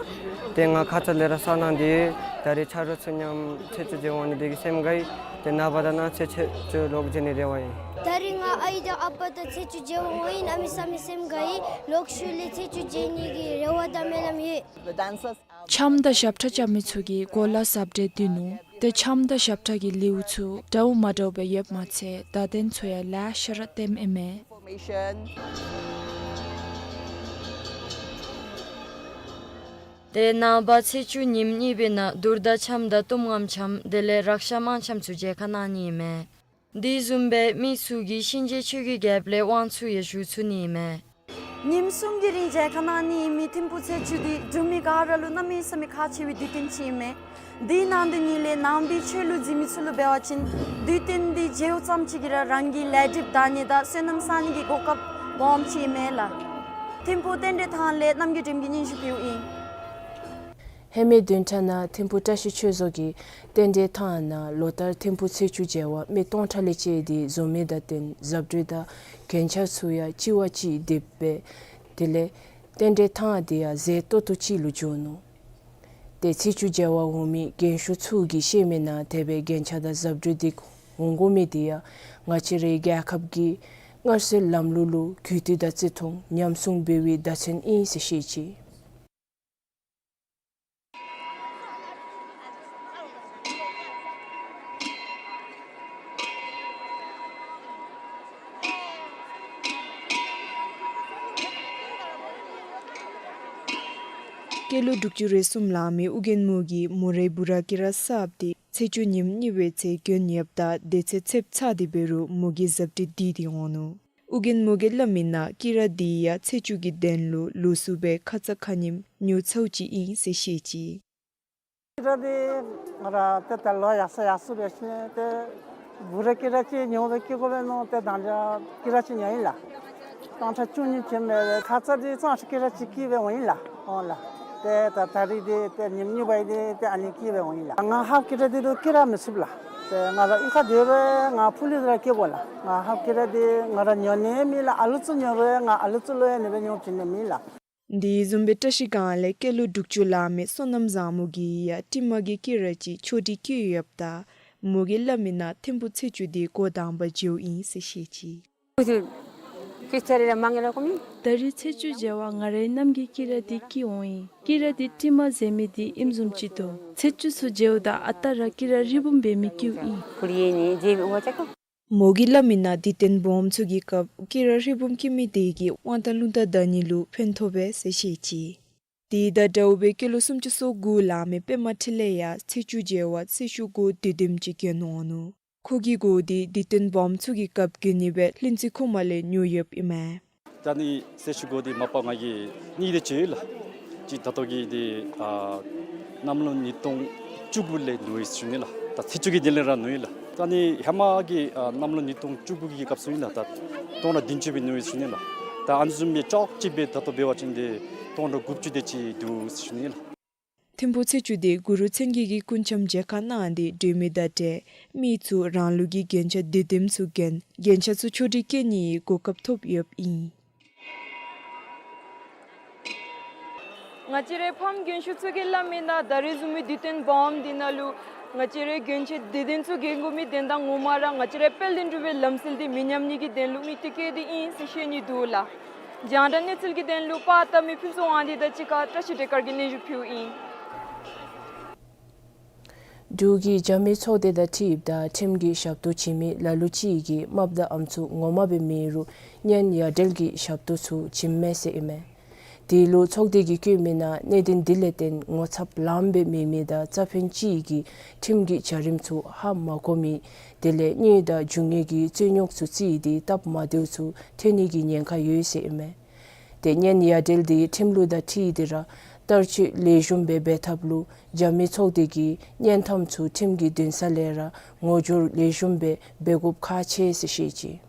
ཏེ་ང་ཁ་ཙ་ལས་ར་གསན་གནང་སྟེ་ཡོད། ད་རིས་ཆ་རོགས་ཚུ་མཉམ་ཚེས་བཅུ་མཇལ་འོང་ནི་འདི་གིས་སེམས་དགའ་ཡི། ཏེ་ནངས་པ་དང་གནངས་ཚེ་ཚེས་བཅུ་ལོག་མཇལ་ནི་རེ་བ་ཨིན། ད་རིས་ང་ཨའི་དང་ཨ་པ་དང་ཚེས་བཅུ་མཇལ་འོང་ཡི། གནམ་མེད་ས་མེད་སེམས་དགའ་ཡི། ལོག་ཤུལ་ལས་ཚེས་བཅུ་མཇལ་ནི་གི་རེ་བ་དང་སྨོན་ལམ་ཡོད། འཆམ་དང་ཞབས་ཁྲ་རྐྱབ་མི་ཚུ་གིས་གོ་ལ་གཟབ་སྤྲས་བསྡུ་ནུག། ཏེ་འཆམ་དང་ཞབས་ཁྲ་གི་ལེའུ་ཚུ་འདྲཝ་མ་འདྲཝ་སྦེ་ཡོདཔ་མ་ཚད་བརྡ་དོན་ཚུ་ཡང་ལེ་ཤ་ར་སྟོནམ་ཨིན་མས། ཏེ་ནངས་པ་ཚེས་བཅུ་ཉིནམ་གཉིས་པའི་ནང་གདུལ་དཀའ་འཆམ་དང་གཏུམ་རྔམ་འཆམ་དེ་ལས་རཀ་ཤ་དམངས་འཆམ་ཚུ་མཇལ་ཁ་གནང་ནི་ཨིན་མས། འདི་བཟུམ་སྦེ་མི་ཚུ་གིས་གཤིན་རྗེ་ཆོས་ཀྱི་རྒྱལཔོ་ལས་དབང་ཚུ་ཡང་ཞུ་ཚུགས་ནི་ཨིན་མས། ཉིནམ་གསུམ་གྱི་རིང་མཇལ་ཁ་གནང་ནི་ཨིན་མི་ཐིམ་ཕུག་ཚེས་བཅུ་འདི་འབྲུག་མི་ག་ར་ལུ་གནམ་མེད་ས་མེད་ཁག་ཆེ་བའི་དུས་སྟོན་ཅིག་ཨིན་མས། འདི་ནང་དོན་ཉིད་ལས་ནང་པའི་ཆོས་ལུགས་འཛིན་མི་ཚུ་ལུ་འབད་བ་ཅིན་དུས་སྟོན་འདི་མཇལཝ་ཙམ་ཅིག་གིས་ར་རང་གི་ལས་སྒྲིབ་དག་ནི་དང་བསོད་ནམས་བསག་ནི་གི་གོ་སྐབས་སྦོམ་ཅིག་ཨིན་མས་ལགས། ཐིམ་ཕུག་རྟེན་འབྲེལ་ཐང་ལས་རྣམ་རྒྱལ་སྒྲོལམ་གྱིས་སྙན་ཞུ་ཕུལཝ་ཨིན། ཧེ་མའི་བདུན་ཕྲག་ནང་ཐིམ་ཕུག་བཀྲ་ཤིས་ཆོས་རྫོང་གི་རྟེན་འབྲེལ་ཐང་ནང་ལོ་ལྟར་ཐིམ་ཕུག་ཚེས་བཅུ་མཇལ་བར་མི་སྟོང་ཕྲག་ལས་བཅད་དེ་འཛོམས་མི་དང་བསྟུན་གཟབ་སྤྲོས་དང་རྒྱན་ཆ་ཚུ་ཡང་གཅིག་བ་གཅིག་སྡེབ་སྦེ། དེ་ལས་རྟེན་འབྲེལ་ཐང་འདི་ཡང་མཛེས་ཏོག་ཏོ་ཅིག་ལུ་འགྱུར་ནུག། ཏེ་ཚེས་བཅུ་མཇལ་བར་འོང་མི་རྒན་ཤོས་ཚུ་གིས་ཤེས་མི་ནང་དེ་སྦེ་རྒྱན་ཆ་དང་གཟབ་སྤྲོས་འདི་འོང་དགོ་མི་འདི་ཡང་ང་བཅས་རའི་རྒྱལ་ཁབ་ཀྱི་སྔར་སྲོལ་ལམ་ལུགས་ལུ་གུས་བཏུད་དང་བརྩི་མཐོང་ཉམས་སྲུང་འབད་བའི་བརྡ་མཚོན་ཨིན་ཟེར་བཤད་ཅི། སྐྱེས་ལོ་དྲུག་ཅུ་རེ་གསུམ་ལང་མི་ཨོ་རྒྱན་མོ་གིས་མོ་རའི་བུ་ར་སྐེ་རགས་གསརཔ་འདི་ཚེས་བཅུ་ཉིནམ་གཉིས་པའི་ཚེ་གྱོན་ཡོདཔ་ད་དེ་ཚེ་ཚེབ་ཚ་སྟེ་འབད་རུང་མོ་གིས་གཟབ་སྤྲོས་བསྡུ་སྟེ་འོང་ནུག། ཨོ་རྒྱན་མོ་གིས་སླབ་མི་ནང་སྐེ་རགས་འདི་ཡང་ཚེས་བཅུ་གི་དོན་ལུ་ལོགས་སུ་སྦེ་ཁ་ཙ་ཁ་ཉིནམ་ཉོ་ཚརཝ་ཅིག་ཨིན་ཟེར་བཤད་ཅི། སྐེ་རགས་འདི་ང་ར་ཏེ་ད་ལོ་ཡར་སོང་ཡར་སོང་འབད་ཞིནམ་ཏེ་བུ་ར་སྐེ་རགས་ཅིག་ཉོ་སྦེ་སྐྱེ་དགོ་པས་མནོ་སྟེ་ད་ལྟོ་སྐེ་རགས་ཅིག་ཉོ་ཡི་ལགས། སྟོང་ཕྲག་བཅུ་གཉིས་ཅིག་མས། ཁ་ཙ་འདི་སྟོང་ཕྲག་སྐེ་རགས་ཅིག་སྐྱེས་སྦེ་འོང་ཡི་ལགས། འོང་ལགས། ཏེ་ད་ད་རིས་འདི་ཏེ་ཉིནམ་གཉིས་པ་འདི་ཏེ་ཨ་ནི་སྐྱེས་སྦེ་འོང་ཡི་ལགས། ང་ཧབ་སྐེ་རགས་འདི་ལུ་སྐེ་རགས་མི་ཚུདཔ་ལགས། ཏེ་ང་ར་གཡུས་ཁར་སྡོད་རུང་ང་ཕུག་ལུ་ར་སྐྱེ་དགོ་ལགས། ང་ཧབ་སྐེ་རགས་འདི་ང་ར་ཉོ་ནི་མེད་ལགས། ཨ་ལུ་ཚུ་ཉོ་རུང་ང་ཨ་ལུ་ཚུ་ལུ་ཡང་ཨ་ནི་སྦེ་ཉོ་བྱིན་ནི་མེད་ལགས། འདི་བཟུམ་སྦེ་བཀྲ་ཤིས་སྒང་ལས་སྐྱེས་ལོ་དྲུག་ཅུ་ལང་མི་བསོད་ནམས་བཟང་མོ་གིས་ཡང་ཊི་མ་གི་སྐེ་རགས་ཅིག་ཆོ་འཕྲུལ་བཀོད་ཡོདཔ་ད་མོ་གིས་སླབ་མི་ནང་ཐིམ་ཕུག་ཚེས་བཅུ་འདི་འགོ་དང་པ་མཇལཝ་ཨིན་ཟེར་བཤད་ཅི། ད་རིས་ཚེས་བཅུ་མཇལ་བར་ང་རའི་རྣམ་རྒྱལ་སྐེ་རགས་འདི་སྐྱེས་འོང་ཡི། སྐེ་རགས་འདི་ཊི་མ་མཛེས་མི་འདི་ཨིནམ་བཟུམ་ཅིག་འདུག། ཚེས་བཅུ་ཚུ་མཇལཝ་ད་ཨ་རྟག་ར་སྐེ་རགས་རི་བོམ་འབད་མི་སྐྱེཝ་ཨིན། མོ་གིས་སླབ་མི་ནང་དུས་སྟོན་སྦོམ་ཚུ་གི་སྐབས་སྐེ་རགས་རི་བོམ་སྐྱེ་མི་དེ་གིས་དབང་ཐང་རླུང་རྟ་བདའ་ནི་ལུ་ཕན་ཐོགས་པས་ཟེར་བཤད་ཅི། དེ་དང་འདྲཝ་སྦེ་སྐྱེས་ལོ་སུམ་ཅུ་སོ་དགུ་ལང་མི་པདྨ་འཕྲིན་ལས་ཡང་ཚེས་བཅུ་མཇལ་བར་ཚེས་བཅུ་གོ་དུས་སྟོནམ་ཅིག་གྱོན་འོང་ནུག། ཁོ་གིས་གོ་འདི་དུས་སྟོན་སྦོམ་ཚུ་གི་སྐབས་གྱོན་ནི་སྦེ་ལྷུན་རྩེ་ཁོ་མ་ལས་ཉོ་ཡོདཔ་ཨིན་མས། ད་ནི་ཚེས་བཅུ་གོ་འདི་མ་པ་ང་གིས་གཉིས་དེ་ཅིག་ཡོད་ལགས། གཅིག་ད་ལྟོ་གི་འདི་ཨ་གནམ་ལོ་ཉིས་སྟོང་བཅུ་དགུ་ལས་ཉོ་ཡི་ཟེར་ཞུ་ནི་ལགས། ད་ཚེས་བཅུ་གི་དེ་ལས་ར་ཉོ་ཡི་ལགས། ད་ནི་ཧེ་མ་གི་ཨ་གནམ་ལོ་ཉིས་སྟོང་བཅུ་དགུ་གི་སྐབས་སུ་ཨིན་ལགས། ད་སྟོང་ཕྲག་བདུན་ཅུ་སྦེ་ཉོ་ཡི་ཟེར་ཞུ་ནི་ལགས། ད་ཨ་ནི་བཟུམ་སྦེ་ཅོག་གཅིག་སྦེ་ད་ལྟོ་འབད་བ་ཅིན་འདི་སྟོང་ཕྲག་དགུ་བཅུ་དེ་ཅིག་འདུག་ཟེར་ཞུ་ནི་ལགས། ཐིམ་ཕུག་ཚེས་བཅུ་འདི་གུ་རུ་མཚན་བརྒྱད་ཀྱི་སྐུ་འཆམ་མཇལ་ཁ་གནང་སྟེ་འབྲེལ་མི་དང་འབྲེལ་མི་ཚུ་རང་ལུགས་ཀྱི་རྒྱན་ཆ་དུས་སྟོནམ་ཚུ་གྱོན་རྒྱན་ཆ་ཚུ་ཆོ་འཕྲུལ་བཀོད་ནིའི་གོ་སྐབས་ཐོབ་ཡོདཔ་ཨིན། ང་བཅས་རའི་ཕམ་རྒན་ཤོས་ཚུ་གིས་སླབ་མི་ནང་ད་རིས་བཟུམ་མའི་དུས་སྟོན་སྦོམ་འདི་ནང་ལུ་ ང་བཅས་རའི་གྱོན་ཆས་དེ་དོན་ཚུ་གྱོན་དགོ་མི་དོན་དག་ངོ་མ་ར་ང་བཅས་རའི་དཔལ་ལྡན་འབྲུག་པའི་ལམ་སྲོལ་འདི་མི་ཉམས་ནི་གི་དོན་ལུ་དམིགས་ཏེ་བཀོད་དེ་ཨིན་ཟེར་བཤད་ནི་འདུག་ལགས། རྒྱང་བསྒྲགས་གནས་ཚུལ་གྱི་དོན་ལུ་པར་བཏབ་མི་ཕུན་ཚོགས་དབང་འདུས་དང་གཅིག་ཁར་བཀྲ་ཤིས་སྒྲོལ་དཀར་གྱིས་སྙན་ཞུ་ཕུལཝ་ཨིན། འབྲུག་གི་རྒྱབ་མི་ཚོགས་སྡེ་དང་འཁྲིལཝ་ད་ཁྲིམས་ཀྱི་ཞབས་ཏོག་བྱིན་མི་ལ་ལུ་ཅིག་གིས་རྨགཔ་དང་ཨམ་སྲུ་ངོ་མ་སྦེ་མེད་རུང་གཉེན་ཡ་བྲལ་གྱི་ཞབས་ཏོག་ཚུ་བྱིནམ་མས་ཟེར་ཨིན་མས། དེ་ལུ་ཚོགས་སྡེ་གིས་བཀོད་མི་ནང་གནད་དོན་འདི་ལས་བརྟེན་ངོ་ཚབ་ལངམ་སྦེ་མེད་མི་དང་རྩ་ཕན་ཅིག་གིས་ཁྲིམས་ཀྱི་བྱ་རིམ་ཚུ་ཧ་མ་གོ་མི་དེ་ལས་གཉེན་དང་རྒྱུ་དངོས་ཀྱི་རྩོད་རྙོགས་ཚུ་རྩིས་ཏེ་སྟབས་མ་བདེཝ་ཚུ་ཐོན་ནི་གི་ཉེན་ཁ་ཡོད་ཟེར་ཨིན་མས། ཏེ་གཉེན་ཡ་བྲལ་འདི་ཁྲིམས་ལུགས་དང་འཁྲིལ་ཏེ་ར་བསྟར་སྤྱོད་ལེགས་ཤོམ་སྦེ་འབད་ཐབས་ལུ་རྒྱབ་མི་ཚོགས་སྡེ་གིས་གཉེན་དམ་ཚུ་ཁྲིམས་ཀྱི་འདུན་ས་ལས་ར་ངོ་སྦྱོར་ལེགས་ཤོམ་སྦེ་འབད་དགོཔ་ཁག་ཆེ་ཟེར་བཤད་ཅི།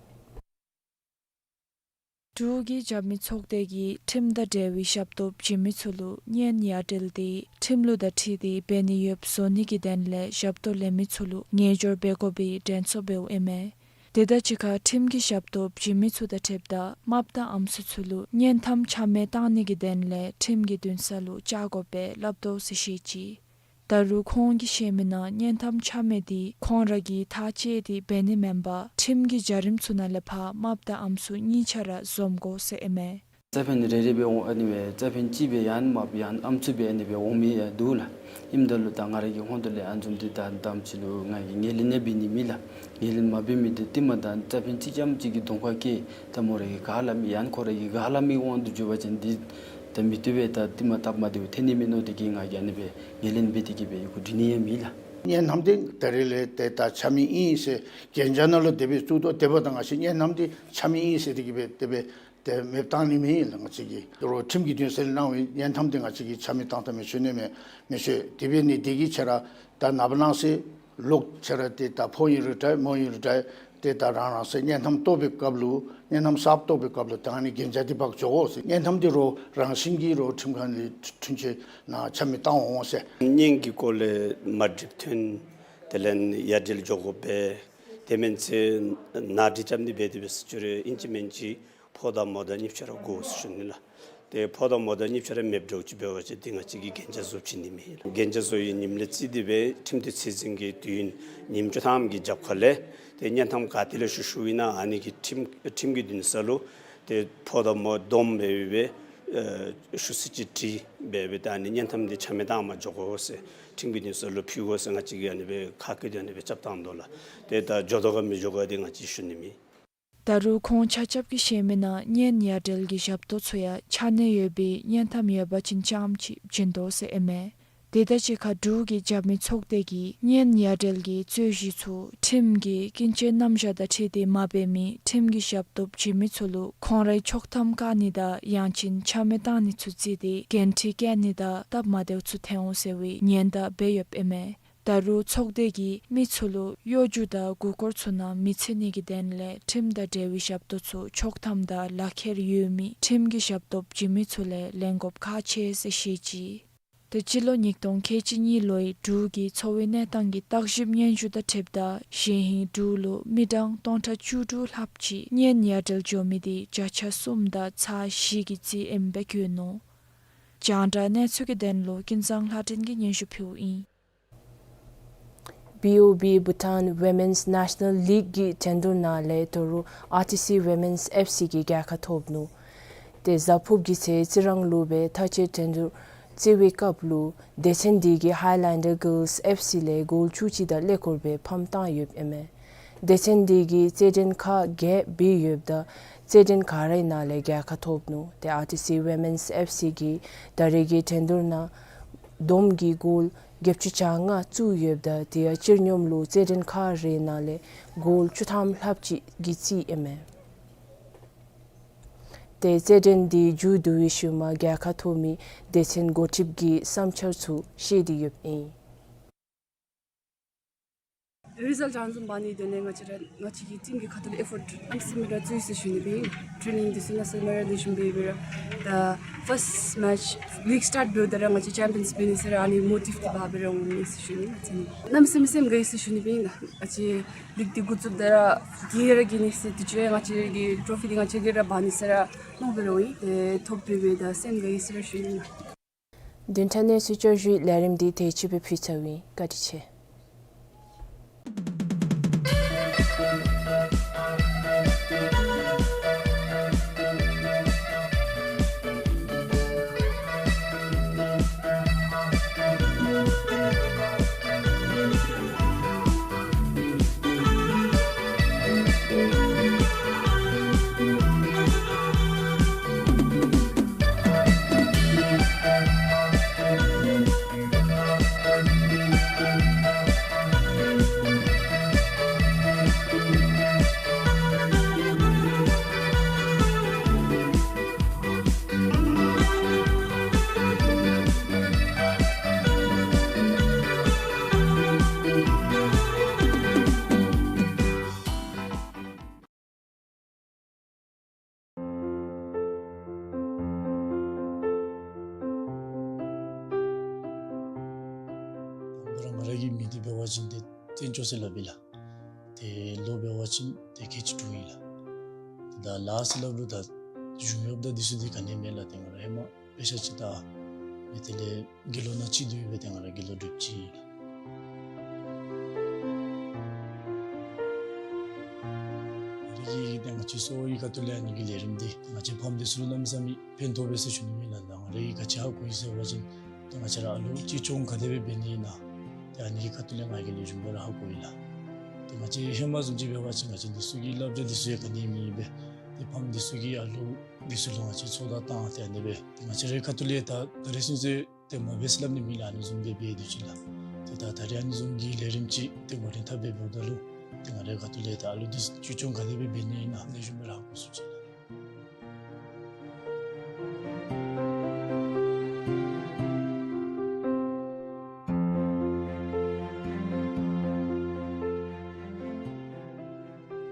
འབྲུག་གི་རྒྱབ་མི་ཚོགས་སྡེ་གིས་ཁྲིམས་དང་འབྲེལ་བའི་ཞབས་ཏོག་བྱིན་མི་ཚུ་ལུ་གཉེན་ཡ་བྲལ་འདི་ཁྲིམས་ལུགས་དང་འཁྲིལ་ཏེ་འབད་ནི་ཡོདཔ་བཟོ་ནི་གི་དོན་ལས་ཞབས་ཏོག་ལེན་མི་ཚུ་ལུ་ངེས་སྦྱོར་འབད་དགོ་པའི་དྲན་གསོ་འབདཝ་ཨིན་མས། དེ་དང་གཅིག་ཁར་ཁྲིམས་ཀྱི་ཞབས་ཏོག་བྱིན་མི་ཚུ་དང་འཁྲིལཝ་ད་རྨགཔ་དང་ཨམ་སྲུ་ཚུ་ལུ་གཉེན་དམ་ཆ་མེད་བཏང་ནི་གི་དོན་ལས་ཁྲིམས་ཀྱི་འདུན་ས་ལུ་བཅར་དགོ་པས་སླབ་དོ་ཟེར་བཤད་ཅི། ད་རུང་ཁོང་གིས་བཤད་མི་ནང་གཉེན་དམ་ཆ་མེད་འདི་ཁོང་ར་གིས་ཐག་བཅད་དེ་འབད་ནི་མེན་པར་ཁྲིམས་ཀྱི་བྱ་རིམ་ཚུ་ནང་ལས་ཕར་རྨགཔ་དང་ཨམ་སྲུ་གཉིས་ཆ་ར་འཛོམས་དགོ་ཟེར་ཨིན་མས། རྩ་ཕན་རེ་རེ་སྦེ་འོང་། ཨ་ནི་སྦེ་རྩ་ཕན་གཅིག་སྦེ་ཡང་རྨགཔ་ཡང་ཨམ་སྲུ་སྦེ་ཨ་ནི་སྦེ་འོང་མི་ཡང་འདུག་ལགས། ཨིནམ་ད་ལུ་ད་ང་ར་གི་ཧོངས་ཏོ་ལས་ཨ་ནི་བཟུམ་འདི་ད་དམ་ཅིག་ལུ་ང་གིས་ངོས་ལེན་ཡང་འབད་ནི་མེད་ལགས། ངོས་ལེན་མ་འབད་མི་འདི་རྟིང་མ་ད་རྩ་ཕན་གཅིག་རྐྱངམ་གཅིག་གིས་གདོང་ཁར་བཀལ་ད་མོ་ར་གིས་ག་སླབ་མི་ཡང་ཁོ་ར་གིས་ག་སླབ་མི་དབང་དུ་འགྱོ་བ་ཅིན་འདི་ད་མི་བཏུབ་པས། ད་རྟིང་མ་སྟབས་མ་བདེཝ་ཐོན་ནི་མས་མནོ་སྟེ་གིས་ང་གིས་ཨ་ནི་སྦེ་ངོས་ལེན་འབད་དེ་གིས་སྦེ་ཡི་གུ་འབྲི་ནི་ཡང་མེད་ལགས། གཉེན་དམ་འདི་ད་རེས་ལས་ཏེ་ད་ཆ་མི་ཨིན་ཟེར་གན་རྒྱ་ནང་ལུ་དེ་སྦེ་བཙུགས་དོ། དེ་འབདཝ་ད་ང་བཅས་གཉེན་དམ་འདི་ཆ་མི་ཨིན་ཟེར་དེ་གིས་སྦེ་དེ་སྦེ་ཏེ་མེདཔ་བཏང་ནི་མེན་ལགས། ང་བཅས་ཀྱིས་དོ་རུང་ཁྲིམས་ཀྱི་འདུན་ས་ལས་གནང་བའི་གཉེན་དམ་འདི་ང་བཅས་ཀྱིས་ཆ་མེད་བཏང་ད་མི་ཆོག་ནི་མས། མི་ཆོག། དེ་འབད་ནི་འདི་གིས་ཁྱེད་ར་ད་ནངས་པ་གནངས་ཚེ་ལོག་ཁྱེད་ར་ཏེ་ད་ཕོ་ཨིན་རུང་འདྲ་མོ་ཨིན་རུང་འདྲ་ཏེ་ད་རང་རང་སོའི་གཉེན་དམ་བཏོག་པའི་སྐབས་ལུ་གཉེན་དམ་གསརཔ་བཏོག་པའི་སྐབས་ལུ་ད་ཨ་ནི་གན་རྒྱ་འདི་འབག་འགྱོ་དགོ་ཟེར། གཉེན་དམ་འདི་རོགས་རང་བཞིན་གྱིས་རོགས་ཁྲིམས་ཁང་ལས་འཁྲུན་ཆོད་ནང་ཆ་མེད་བཏང་འོང་ཟེར། གཉེན་གྱི་སྐོར་ལས་མ་འགྲིགཔ་ཐོན་དེ་ལས་ཡ་བྲལ་འགྱོ་དགོ་པས། དེ་མེན་ཚེ་ནང་འགྲིག་རྐྱབ་ནི་འབད་དེ་འབད་ཟེར་ཅི་རུང་ཨིན་ཅི་མིན་ཅི་ཕོ་དང་མོ་དང་གཉིས་ཆ་ར་དགོ་ཟེར་ཞུ་ནི་ལགས། ཏེ་ཕོ་དང་མོ་དང་གཉིས་ཆ་ར་མེདཔ་འདྲཝ་ཅིག་འབད་བ་ཅིན་ཏེ་ང་བཅས་ཀྱིས་གན་རྒྱ་བཟོ་བྱིན་ནི་མེད་ལགས། གན་རྒྱ་བཟོ་བའི་ཉིནམ་ལས་བརྩིས་ཏེ་སྦེ་ཁྲིམས་དེ་ཚད་འཛིན་གྱི་དུས་ཡུན་ཉིནམ་བཅུ་ཐམ་གྱི་རྒྱབ་ཁ་ལས་ཏེ་གཉེན་དམ་ག་ཏེ་ལས་ཞུ་ཞུཝ་ཨིན་ན་ཨ་ནི་གི་ཁྲིམས་ཁྲིམས་ཀྱི་འདུན་ས་ལུ་ཏེ་ཕོ་དང་མོ་བསྡོམས་སྦེ་སྦེ་ཨེ་ཞུ་ཚིག་ཅིག་བྲིས་སྦེ་སྦེ་ད་ཨ་ནི་གཉེན་དམ་འདི་ཆ་མེད་བཏང་མ་འགྱོ་དགོ་ཟེར་ཁྲིམས་ཀྱི་འདུན་ས་ལུ་ཕུལ་དགོ་ཟེར་ང་བཅས་ཀྱིས་ཨ་ནི་སྦེ་ཁ་བཀོད་དེ་ཨ་ནི་སྦེ་རྐྱབ་བཏང་དོ་ལགས། ཏེ་ད་འགྱོ་དོ་ག་མི་འགྱོ་ག་འདི་ང་བཅས་ཞུ་ནི་མེད། ད་རུང་ཁོང་ཆ་ཁྱབ་ཀྱིས་བཤད་མི་ནང་གཉེན་ཡ་བྲལ་གྱི་ཞབས་ཏོག་ཚུ་ཡང་ཆ་གནས་ཡོད་པའི་གཉེན་དམ་ཡོད་པ་ཅིན་རྐྱངམ་ཅིག་བྱིན་དོ་ཟེར་ཨིན་མས། དེ་དང་གཅིག་ཁར་འབྲུག་གི་རྒྱབ་མི་ཚོགས་སྡེ་གིས་གཉེན་ཡ་བྲལ་གྱི་རྩོད་གཞི་ཚུ་ཁྲིམས་ཀྱི་ཀུན་སྤྱོད་རྣམ་གཞག་དང་འཁྲིལ་ཏེ་མ་འབད་མི་ཁྲིམས་ཀྱི་ཞབས་ཏོག་བྱིན་མི་ཚུ་ལུ་ཁོང་རའི་ཆོག་ཐམ་བཀག་ནི་དང་ཡང་ཅིན་ཆ་མེད་བཏང་ནི་ཚུ་རྩིས་ཏེ་འགན་འཁྲི་བཀལ་ནི་དང་སྟབས་མ་བདེཝ་ཚུ་ཐོན་འོང་ཟེར་བའི་ཉེན་བརྡ་འབད་ཡོདཔ་ཨིན་མས། ད་རུང་ཚོགས་སྡེ་གིས་མི་ཚུ་ལུ་གཡོ་སྒྱུ་དང་མགུ་སྐོར་ཚུ་ནང་མི་འཚོལ་ནི་གི་དོན་ལས་ཁྲིམས་དང་འབྲེལ་བའི་ཞབས་ཏོག་ཚུ་ཆོག་ཐམ་དང་ལག་ཁྱེར་ཡོད་མི་ཁྲིམས་ཀྱི་ཞབས་ཏོག་བྱིན་མི་ཚུ་ལས་ལེན་དགོཔ་ཁག་ཆེ་ཟེར་བཤད་ཅི། ཏེ་སྤྱི་ལོ་ཉིས་སྟོང་ཁལ་གཅིག་གཉིས་ལོའི་འབྲུག་གི་འཚོ་བའི་གནས་སྟངས་ཀྱི་བརྟག་ཞིབ་སྙན་ཞུ་དང་འཁྲིལཝ་ད་གཞེས་ཧིང་འབྲུག་ལུ་མི་གྲངས་སྟོང་ཕྲག་བཅུ་དྲུག་ལྷགཔ་ཅིག་གཉེན་ཡ་བྲལ་འགྱོ་མི་འདི་བརྒྱ་ཆ་གསུམ་དང་ཚག་བཞི་གི་རྩིས་ཨིནམ་སྦེ་བཀོད་ནུག། རྒྱང་བསྒྲགས་གནས་ཚུལ་གྱི་དོན་ལུ་ཀུན་བཟང་ལྷ་སྒྲོན་གྱིས་སྙན་ཞུ་ཕུལཝ་ཨིན། B O B Bhutan Women's National League གི་འགྲན་བསྡུར་ནང་ལས་ད་རུང་R T C Women's F C གིས་རྒྱལ་ཁ་ཐོབ་ནུག། ཏེ་གཟའ་ཕུརཔ་གི་ཚེ་རྩི་རང་ལུ་སྦེ་མཐའ་དཔྱད་འགྲན་བསྡུར་རྩེ་བའི་སྐབས་ལུ་སྡེ་ཚན་འདི་གིས་Highlander Girls F C ལས་གོལ་བཅུ་གཅིག་དང་ཀླད་ཀོར་སྦེ་ཕམ་བཏང་ཡོདཔ་ཨིན་མས། སྡེ་ཚན་འདི་གིས་རྩེད་འགྲན་ཁག་བརྒྱད་འབུལ་ཡོདཔ་ད་རྩེད་འགྲན་ག་རའི་ནང་ལས་རྒྱལ་ཁ་ཐོབ་ནུག། ཏེ་R T C Women's F C གིས་ད་རེས་ཀྱི་འགྲན་བསྡུར་ནང་བསྡོམས་ཀྱིས་གོལ་བརྒྱད་ཅུ་གྱ་ལྔ་བཙུགས་ཡོདཔ་ད་དེ་ཡང་སྤྱིར་སྙོམས་ལུ་རྩེད་འགྲན་ག་རའི་ནང་ལས་གོལ་བཅུ་ཐམ་ལྷགཔ་ཅིག་གི་རྩིས་ཨིན་མས། ཏེ་རྩེད་འགྲན་འདི་མཇུག་བསྡུ་བའི་ཤུལ་མ་རྒྱལ་ཁ་ཐོབ་མི་སྡེ་ཚན་འགོ་ཁྲིདཔ་གིས་བསམ་འཆར་ཚུ་བཤད་དེ་ཡོདཔ་ཨིན། རི་ཛལཊ་ག་བཟུམ་འབག་ནིའི་དོན་ལས་ང་བཅས་ར་ང་བཅས་ཀྱི་ཊིམ་གྱི་ཁ་ཐུག་ལས་ཨེ་ཕོརཊ་གནམ་མེད་ས་མེད་ར་བཙུགས་ཡི་ཟེར་ཞུ་ནི་སྦེ་ཨིན། ཊེ་ནིང་འདི་ཚུ་གནམ་མེད་ས་མེད་ར་ལེགས་ཤོམ་སྦེ་འབད་ར་ད་ཕརསཊ་མེཆ་ལིག་སི་ཊཱརཊ་འབདཝ་ད་ར་ང་བཅས་ཅེམ་པི་ཡཱནསི་འབད་ནི་ཟེར་ར་ཨ་ནི་མོ་ཊིབ་འདི་འབག་སྦེ་ར་འོང་ནི་ཟེར་ཞུ་ནི། ང་བཅས་གནམ་མེད་ས་མེད་སེམས་དགའ་ཡི་ཟེར་ཞུ་ནི་སྦེ་ཨིན། ང་བཅས་ལིག་འདི་འགོ་བཙུགསཔ་ད་ར་རྒྱལ་ར་རྒྱལ་ནི་ཟེར་དུས་ཅི་ར་ང་བཅས་ཀྱི་ཊོ་ཕི་འདི་ང་བཅས་ཀྱིས་ར་འབག་ནི་ཟེར་ར་མནོ་སྦེ་ར་འོང་ཡི། ཏེ་ཐོབ་སྟེ་འབདཝ་ད་སེམས་དགའ་ཡི་ཟེར་ར་ཞུ་ནི་ལགས། བདུན་ཕྲག་གནས་ཚུལ་བསྐྱར་ཞུའི་ལས་རིམ་འདི་དེ་ཅིག་སྦེ་ཕུལ་ཚརཝ་ཨིན། བཀའ་དྲིན་ཆེ། འབད་བ་ཅིན་ཏེ་བཙན་སྐྱོགས་ཟེར་སླབ་ཨིན་ལགས། ཏེ་ལོ་འབད་བ་ཅིན་ཏེ་ཁལ་གཅིག་དྲུག་ཨིན་ལགས། ཏེ་ད་ལཱ་ཟེར་སླབ་རུང་ད་གཞུང་གཡོགཔ་དང་འདི་ཚུ་འདི་ག་ནི་མེད་ལགས། ཏེ་ང་ར་ཧེ་མ་དཔེ་ཆ་ཅིག་ལྟ་མི་དེ་ལས་དགེ་སློང་ནང་གཅིག་སྡོད་སྦེ་ཏེ་ང་ར་དགེ་སློང་སྒྲུབ་ཅི་ཨིན་ལགས། ང་རའི་གི་ཏེ་ང་བཅས་གསོ་བའི་ཁ་ཐུག་ལས་ཨ་ནི་གི་ལས་རིམ་འདི་ཏེ་ང་བཅས་ཕམ་འདི་ཚུ་ལུ་གནམ་མེད་ས་མེད་ཕན་ཐོགས་པས་ཟེར་ཞུ་ནི་ཨིན་ལགས། ད་ང་རའི་ག་ཅི་ཧ་གོ་ཡི་ཟེར་བ་ཅིན་ཏེ་ང་བཅས་ར་ཨ་ལུ་ཅིག་སྐྱོང་ག་དེ་སྦེ་འབད་ནི་ཨིན་ན། ཏེ་ཨ་ནི་གི་ཁ་ཐུག་ལས་ང་གིས་ལས་རིམ་པ་ར་ཧ་གོ་ཡི་ལགས། ཏེ་ང་བཅས་ཧེ་མ་བཟུམ་ཅིག་འབད་བ་ཅིན་ང་བཅས་འདི་ཚུ་གི་བསླབ་བྱ་འདི་ཚུ་ཡང་ག་ནི་མེད་པས། ཏེ་ཕམ་འདི་ཚུ་གིས་ཨ་ལུ་འདི་ཚུ་ལུ་ང་བཅས་ཚོད་ལྟ་བཏང་སྟེ་ཨ་ནི་སྦེ་ཏེ་ང་བཅས་རའི་ཁ་ཐུག་ལས་ད་ད་རེས་ཚུན་ཚོད་ཏེ་མ་འབད་ཟེར་སླབ་ནི་མེད་ལགས། ཨ་ནི་བཟུམ་སྦེ་འབད་དེ་ཅིག་ལགས། ཏེ་ད་ད་རེས་ཨ་ནི་བཟུམ་གྱི་ལས་རིམ་ཅིག་ཏེ་འགོ་འདྲེན་འཐབ་སྦེ་འབདཝ་ད་ལུ་ཏེ་ང་རའི་ཁ་ཐུག་ལས་ད་ཨ་ལུ་འདི་ཅིག་སྐྱོང་ག་དེ་སྦེ་འབད་ནི་ཨིན་ན་ལས་རིམ་པ་ར་ཧ་གོ་ཚུགས་ཅི་ལགས།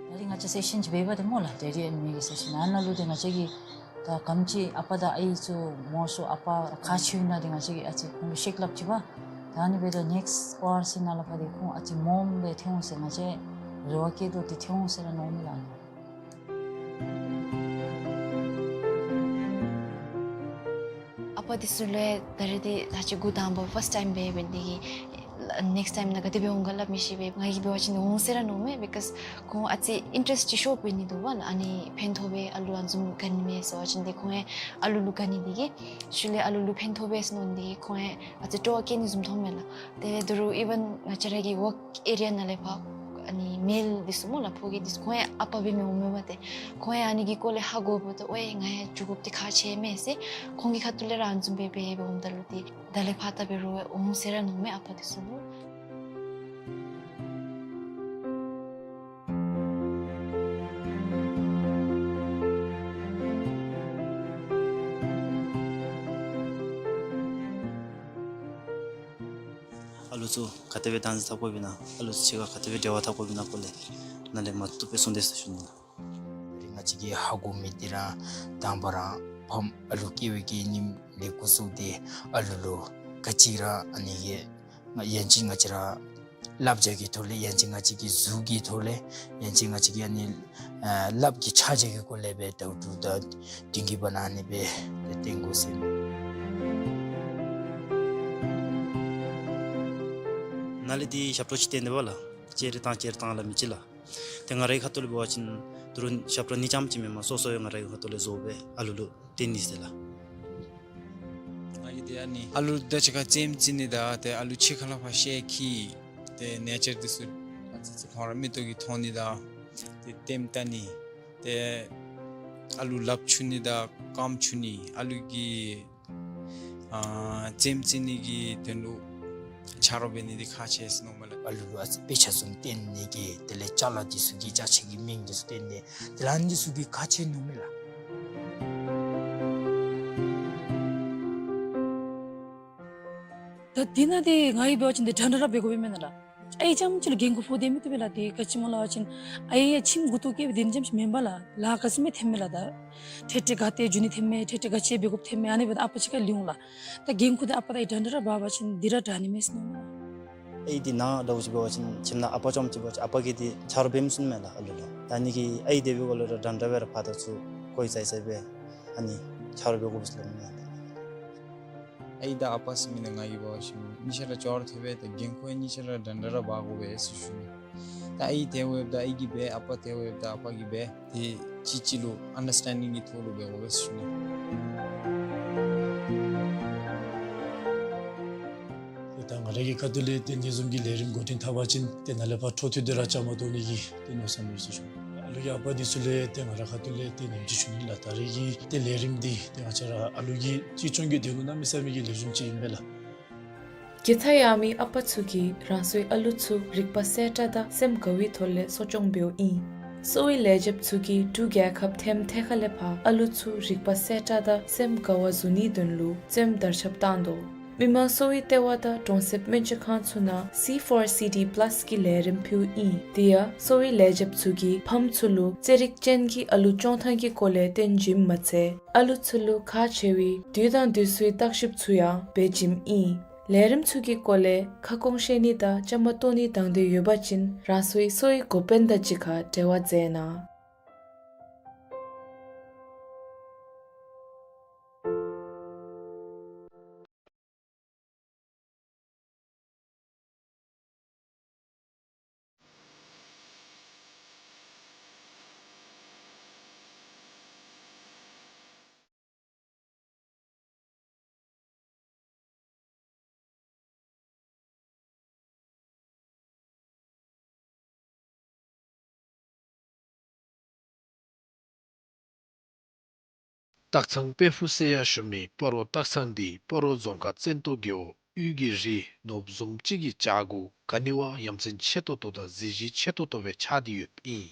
ད་རིས་ང་བཅས་སེ་ཤཱན་ཅིག་འབད་བ་ཏེ་སྨོ་ལགས། ཏེ་རིས་ཨ་ནི་མི་གི་སེ་ཤཱན་ཨ་ནཱ་ལུ་ཏེ་ང་བཅས་ཀྱིས་ད་ག་དེམ་ཅིག་ཨ་པ་དང་ཨའི་ཚུ་མང་སུ་ཨ་པ་ཁག་ཆེཝ་ཨིན་ན་ཏེ་ང་བཅས་ཀྱིས་ཨ་ཙི་ཁོང་ལུ་ཤེས་སླབ་ཅི་པ། ད་ཨ་ནི་འབདཝ་ད་ནེགསི་ཨར་སི་ནང་ལས་ཕར་ཏེ་ཁོང་ཨ་ཙི་མངམ་སྦེ་ཐོན་འོང་ཟེར་ང་བཅས་རེ་བ་བསྐྱེད་དོ། ཏེ་ཐོན་འོང་ཟེར་ར་མནོཝ་མས་ལགས། ཨ་པ་འདི་ཚུ་ལུ་ད་རེས་འདི་ད་ཅི་འགོ་དང་པ་ཕཱསཊ་ཊའིམ་འབད་འབད་ནི་འདི་གིས་ནེགསི་ཊའིམ་ནང་ག་དེ་སྦེ་འོང་ག་སླབ་མི་ཤེས་པས། ང་གིས་འབད་བ་ཅིན་འོང་ཟེར་ར་མནོཝ་མས། བི་ཀོསི་ཁོང་ཨ་ཙི་ཨིན་ཊེ་རེསཊ་ཅིག་ཤོར་འབད་ནི་འདུག་པ་ལགས། ཨ་ནི་ཕན་ཐོགས་པས་ཨ་ལུ་ཨ་ནི་བཟུམ་ག་ནི་མས་ཟེར་བ་ཅིན་ཏེ་ཁོང་ཡང་ཨ་ལུ་ལུ་ག་ནི་འདི་གིས་ཤུལ་ལས་ཨ་ལུ་ལུ་ཕན་ཐོགས་པས་ཟེར་མནོ་ནི་འདི་གིས་ཁོང་ཡང་ཨ་ཙི་སྤྲོ་བ་བསྐྱེད་ནི་བཟུམ་མཐོངམ་མས་ལགས། ཏེ་དོ་རུང་ཨི་ཝན་ང་བཅས་ར་གི་ཝརཀ་ཨེ་རི་ཡ་ནང་ལས་ཕར་ཨ་ནི་མེལ་འདི་ཚུ་སྨོ་ལགས། ཕོ་སྐྱེས་འདི་ཚུ་ཁོང་ཡང་ཨ་པ་འབད་མི་འོང་མས་པ། ཏེ་ཁོང་ཡང་ཨ་ནི་གི་སྐོར་ལས་ཧ་གོ་འབདཝ་ད་ཨོའི་ང་ཡང་འགྱོ་དགོཔ་འདི་ཁག་ཆེ་མས་ཟེར་ཁོང་གི་ཁ་ཐུག་ལས་ར་ཨ་ནི་བཟུམ་སྦེ་འབད་འབདཝ་ད་ལུ་ཏེ་ད་ལས་ཕར་ད་འབད་རུང་འོང་ཟེར་ར་མནོཝ་མས་ཨ་པ་འདི་ཚུ་ལུ། ཨ་ལུ་ཚུ་ག་དེ་སྦེ་བདག་འཛིན་འཐབ་དགོཔ་ཨིན་ན་ཨ་ལུ་ཚུ་གཅིག་ཁར་ག་དེ་སྦེ་འབྲེལ་བ་འཐབ་དགོཔ་ཨིན་ན་སྐོར་ལས་ནཱ་ལས་མར་བཏུབ་སྦེ་གསུངས་ཏེ་ཟེར་ཞུ་ནི་ལགས། ད་རིས་ང་བཅས་ཀྱིས་ཧ་གོ་མི་འདི་ར་དང་པ་ར་ཕམ་ཨ་ལུ་སྐྱེ་བའི་གི་ཉིནམ་ལས་འགོ་བཙུགས་ཏེ་ཨ་ལུ་ལུ་ག་ཅི་ར་ཨ་ནི་གི་ང་ཡང་ཅིན་ང་བཅས་ར་བསླབ་བྱ་གི་ཐོག་ལས་ཡང་ཅིན་ང་བཅས་ཀྱི་གཟུགས་ཀྱི་ཐོག་ལས་ཡང་ཅིན་ང་བཅས་ཀྱི་ཨ་ནི་ཨ་ལགཔ་གི་ཆ་བྱད་ཀྱི་སྐོར་ལས་སྦེ་ད་ལྟོ་ད་དེང་གི་བར་ན་ཨ་ནི་སྦེ་ཏེ་བསྟན་དགོ་ཟེར། ནཱ་ལས་འདི་ཞབས་ཏོག་ཅིག་བསྟན་ཏེ་འབདཝ་ལགས། ཅེ་རི་ཐང་ཅེ་རི་ཐང་སླབ་མི་ཅིག་ལགས། ཏེ་ང་རའི་ཁ་ཐུག་ལས་འབད་བ་ཅིན་ད་རུང་ཞབས་ཏོག་ནི་རྐྱངམ་ཅིག་མེན་པར་སོ་སོ་ཡང་ང་རའི་ཁ་ཐུག་ལས་བཟོ་སྦེ་ཨ་ལུ་ལུ་སྟོན་ནི་ཟེར་ལགས། ང་གིས་ཏེ་ཨ་ནི་ཨ་ལུ་དང་གཅིག་ཁར་རྩེདམོ་རྩེ་ནི་དང་ཏེ་ཨ་ལུ་ཕྱི་ཁ་ལས་ཕར་ཤེད་འཁྱིད་ཏེ་ནེ་ཅར་འདི་ཚུ་ཨ་ཙི་ཙི་ཁོང་ར་མིག་ཏོ་གིས་མཐོང་ནི་དང་ཏེ་ལྟདམོ་བལྟ་ནི་ཏེ་ཨ་ལུ་ལགཔ་འཁྱུ་ནི་དང་རྐངམ་འཁྱུ་ནི་ཨ་ལུ་གི་ཨ་རྩེདམོ་རྩེ་ནི་གི་དོན་ལུ་ཆ་རོགས་འབད་ནི་འདི་ཁག་ཆེ་ཟེར་མནོཝ་མས་ལགས། ཨ་ལུ་ལུ་ཨ་ཙི་དཔེ་ཆ་བཟུམ་སྟོན་ནི་གི་དེ་ལས་ཅ་ལ་འདི་ཚུ་གི་ཅ་ཆས་ཀྱི་མིང་འདི་ཚུ་སྟོན་ནི་དེ་ལས་ཨ་ནི་འདི་ཚུ་གི་ཁག་ཆེ་མནོཝ་མས་ལགས། ད་འདི་ནང་འདི་ང་གིས་འབད་བ་ཅིན་འདི་འདྲ་འདྲ་ར་འབད་དགོཔ་མེན་ན་ལགས། ཨའི་རྐྱངམ་ཅིག་ལུ་འགན་ཁུར་ཕོག་སྟེ་མི་བཏུབ་པས་ལགས། འདི་ག་ཅི་སྨོ་སླབ་པ་ཅིན་ཨའི་ཡང་ཁྱིམ་འགོ་ཐོག་སྐྱེས་པའི་འདི་ནི་རྐྱངམ་ཅིག་མེན་པས་ལགས། ལཱ་ག་ཅི་མེད་ཐོནམ་མས་ལགས། ད་ཏེ་ཏེ་ག་ཏེ་འགྱོ་ནི་ཐོནམ་མས། ཏེ་ཏེ་ག་ཅི་འབད་དགོཔ་ཐོནམ་མས། ཨ་ནི་འབདཝ་ད་ཨ་པ་གཅིག་ཁར་ལུས་འོང་ལགས། ད་འགན་ཁུར་འདི་ཨ་པ་དང་ཨའི་འདྲ་འདྲ་ར་འབག་པ་ཅིན་འདི་ར་དྲག་ནི་མས་ཟེར་མནོཝ་མས་ལགས། ཨའི་འདི་ནཱ་ལྟ་བུ་ཅིག་འབད་བ་ཅིན་ཁྱིམ་ནང་ཨ་པ་རྐྱངམ་ཅིག་འབད་བ་ཅིན་ཨ་པ་གིས་འདི་ཆ་རོགས་འབད་མི་ཚུགས་མས་ལགས་ཨ་ལུ་ལུ། ད་ཨ་ནི་གིས་ཨའི་དེ་སྦེ་འགོ་ལུ་ར་འདྲ་འདྲ་སྦེ་ར་ཕར་དང་ཚུར་ཁོ་གིས་ཚར་ཚར་སྦེ་ཨ་ནི་ཆ་རོགས་འབད་དགོ་པས་ཟེར་སླབ་མས་ལགས། ཨའི་དང་ཨ་པ་ཟེར་མི་འདི་ང་གིས་འབད་བ་ཅིན་གཉིས་ཆ་ར་ཅོག་ར་འཐདཔ་སྦེ་ད་འགན་ཁུར་ཡང་གཉིས་ཆ་ར་འདྲ་འདྲ་ར་འབག་དགོ་པས་ཟེར་ཞུ་ནི། ད་ཨའི་དེ་སྦེ་འབདཝ་ད་ཨའི་གིས་འབད། ཨ་པ་དེ་སྦེ་འབདཝ་ད་ཨ་པ་གིས་འབད། ཏེ་གཅིག་གཅིག་ལུ་ཨན་ཌར་སི་ཊེན་ཌིང་གི་ཐོག་ལུ་འབད་དགོ་པས་ཟེར་ཞུ་ནི། ཏེ་ད་ང་རའི་གི་ཁ་ཐུག་ལས་ཏེ་འདི་བཟུམ་གྱི་ལས་རིམ་འགོ་འདྲེན་འཐབ་པ་ཅིན་ཏེ་ནཱ་ལས་ཕར་འཕྲོ་མཐུད་དེ་ར་བཅའ་མར་གཏོགས་ནི་གི་ཏེ་མནོ་བསམ་ཡོད་ཟེར་ཞུ་ནི། ཨ་ལུ་གི་ཨ་པ་འདི་ཚུ་ལུ་ཏེ་ང་རའི་ཁ་ཐུག་ལས་ཏེ་ནེམ་ཅིག་ཞུ་ནི་ལགས། ད་རེས་ཀྱི་ཏེ་ལས་རིམ་འདི་ཏེ་ང་བཅས་ར་ཨ་ལུ་གི་གཅེས་སྐྱོང་གི་དོན་ལུ་གནམ་མེད་ས་མེད་ཀྱི་ལེགས་ཤོམ་ཅིག་ཨིན་པས་ལགས། དགེ་རྩ་ཡོད་མི་ཨ་པ་ཚུ་གིས་རང་སོའི་ཨ་ལུ་ཚུ་རིག་པ་གསལ་དྲགས་དང་སེམས་དགའ་བའི་ཐོག་ལས་གསོ་སྐྱོང་འབདཝ་ཨིན། གསོ་བའི་ལས་བྱེདཔ་ཚུ་གིས་འབྲུག་རྒྱལ་ཁབ་ཐེམ་ཐེ་ཁ་ལས་ཕར་ཨ་ལུ་ཚུ་རིག་པ་གསལ་དྲགས་དང་སེམས་དགའ་བ་བཟོ་ནིའི་དོན་ལུ་རྩེདམོ་དར་ཁྱབ་བཏང་དོ། མི་དམངས་གསོ་བའི་ལྟེ་བ་དང་གྲོང་གསེབ་སྨན་བཅོས་ཁང་ཚུ་ནང་སི་ཕོར་སི་ཌི་པ་ལཱས་ཀྱི་ལས་རིམ་ཕུལཝ་ཨིན། དེ་ཡང་གསོ་བའི་ལས་བྱེདཔ་ཚུ་གིས་ཕམ་ཚུ་ལུ་རྩེད་རིགས་ཅན་གྱི་ཨ་ལུ་སྐྱོང་ཐངས་ཀྱི་སྐོར་ལས་སྟོན་བྱིནམ་མ་ཚད་ཨ་ལུ་ཚུ་ལུ་ཁག་ཆེ་བའི་དུས་དང་དུས་སུའི་བརྟག་ཞིབ་ཚུ་ཡང་འབད་བྱིནམ་ཨིན། ལས་རིམ་ཚུ་གི་སྐོར་ལས་ཁ་སྐོང་བཤད་ནི་དང་བཅའ་མར་གཏོགས་ནི་དང་འདོད་ཡོད་པ་ཅིན་རང་སོའི་གསོ་བའི་འགོ་དཔོན་དང་གཅིག་ཁར་འབྲེལ་བ་མཛད་གནང་། སྟག་ཚང་དཔལ་ཕུག་ཟེར་ཡང་ཞུ་མི་སྤ་རོ་སྟག་ཚང་འདི་སྤ་རོ་རྫོང་ཁག་བཙན་ཏོ་རྒེད་འོག་དབུས་ཀྱི་རི་ནོར་བུ་བཟུམ་ཅིག་གི་བྱག་གུ་ག་ནི་བ་ཡ་མཚན་ཆེ་ཏོག་ཏོ་དང་གཟི་བརྗིད་ཆེ་ཏོག་ཏོ་སྦེ་ཆགས་ཏེ་ཡོདཔ་ཨིན།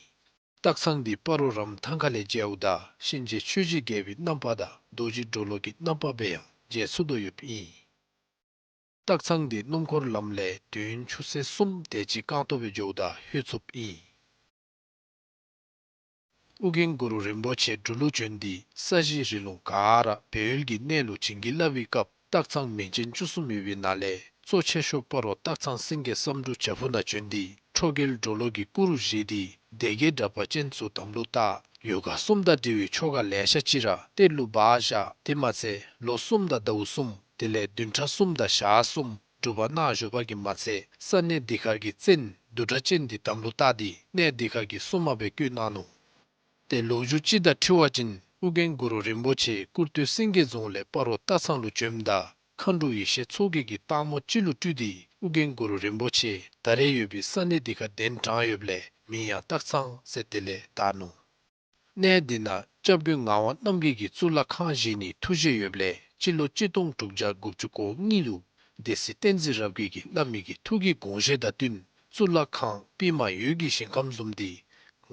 སྟག་ཚང་འདི་སྤ་རོ་རམ་ཐང་ཁ་ལས་མཇལཝ་ད་གཤིན་རྗེ་ཆོས་ཀྱི་རྒྱལ་པོའི་རྣམ་པ་དང་རྡོ་རྗེ་གྲོ་ལོད་ཀྱི་རྣམ་པ་སྦེ་ཡང་མཇལ་ཚུགས་དོ་ཡོདཔ་ཨིན། སྟག་ཚང་འདི་སྣུམ་འཁོར་ལམ་ལས་དུས་ཡུན་ཆུ་ཚོད་གསུམ་དེ་ཅིག་རྐང་སྟོང་སྦེ་འགྱོཝ་ད་ལྷོད་ཚུགསཔ་ཨིན། ཨོ་རྒྱན་གུ་རུ་རིན་པོ་ཆེ་འབྲུག་ལུ་བྱོན་ཏེ་ས་གཞི་རི་ལུང་ག་ར་སྦས་ཡུལ་གྱི་གནས་ལུ་བྱིན་གྱིས་བརླབས་པའི་སྐབས་སྟག་ཚང་མིང་ཅན་བཅུ་གསུམ་ཡོད་པའི་ནང་ལས་གཙོ་ཆེ་ཤོས་སྤ་རོ་སྟག་ཚང་སེང་གེ་བསམ་འགྲུབ་བྱག་ཕུག་ནང་བྱོན་ཏེ་ཁྲོ་རྒྱལ་གྲོ་ལོད་ཀྱི་སྐུ་རུ་བཞེངས་ཏེ་སྡེ་བརྒྱད་དྲེགས་པ་ཅན་ཚུ་དམ་ལུ་བཏགས། ཡོ་ག་གསུམ་དང་འབྲེལ་བའི་ཆོ་ག་ལེ་ཤ་ཅིག་ར་གཏེར་ལུ་སྦ་བཞག། དེ་མ་ཚད་ལོ་གསུམ་དང་ཟླཝ་གསུམ་དེ་ལས་བདུན་ཕྲག་གསུམ་དང་ཞག་གསུམ་སྒྲུབ་པ་གནང་བཞུགས་པ་གིས་མ་ཚད་ས་གནས་འདི་ཁར་གྱི་བཙན་བདུད་དྲེགས་ཅན་འདི་དམ་ལུ་བཏགས་ཏེ་གནས་འདི་ཁར་གྱི་སྲུང་མ་སྦེ་བསྐོས་གནང་ནུག། ཏེ་ལོ་རྒྱུས་ཅིག་དང་འཁྲིལ་བ་ཅིན་ཨོ་རྒྱན་གུ་རུ་རིན་པོ་ཆེ་སྐུར་སྟོད་སེང་གེ་རྫོང་ལས་སྤ་རོ་སྟག་ཚང་ལུ་བྱོནམ་ད་མཁའ་འགྲོ་ཡེ་ཤེས་མཚོ་རྒྱལ་གྱིས་སྟག་མོ་ཅིག་ལུ་སྤྲུལ་ཏེ་ཨོ་རྒྱན་གུ་རུ་རིན་པོ་ཆེ་ད་རེས་ཡོད་པའི་ས་གནས་འདི་ཁར་གདན་དྲངས་ཡོདཔ་ལས་མིང་ཡང་སྟག་ཚང་ཟེར་དེ་ལས་བཏགས་ནུག། གནས་འདི་ནང་སྐྱབས་མགོན་ངག་དབང་རྣམ་རྒྱལ་གྱིས་གཙུག་ལག་ཁང་བཞེངས་ནིའི་ཐུགས་བཞེད་ཡོདཔ་ལས་སྤྱི་ལོ་གཅིག་སྟོང་དྲུག་བརྒྱ་དགུ་བཅུ་གོ་གཉིས་ལུ་སྡེ་སྲིད་བསྟན་འཛིན་རབ་རྒྱས་ཀྱིས་བླ་མའི་གི་ཐུགས་ཀྱི་དགོངས་བཞེད་དང་བསྟུན་གཙུག་ལག་ཁང་པདྨ་འོད་ཀྱི་ཞིང་ཁམས་བཟུམ་འདི་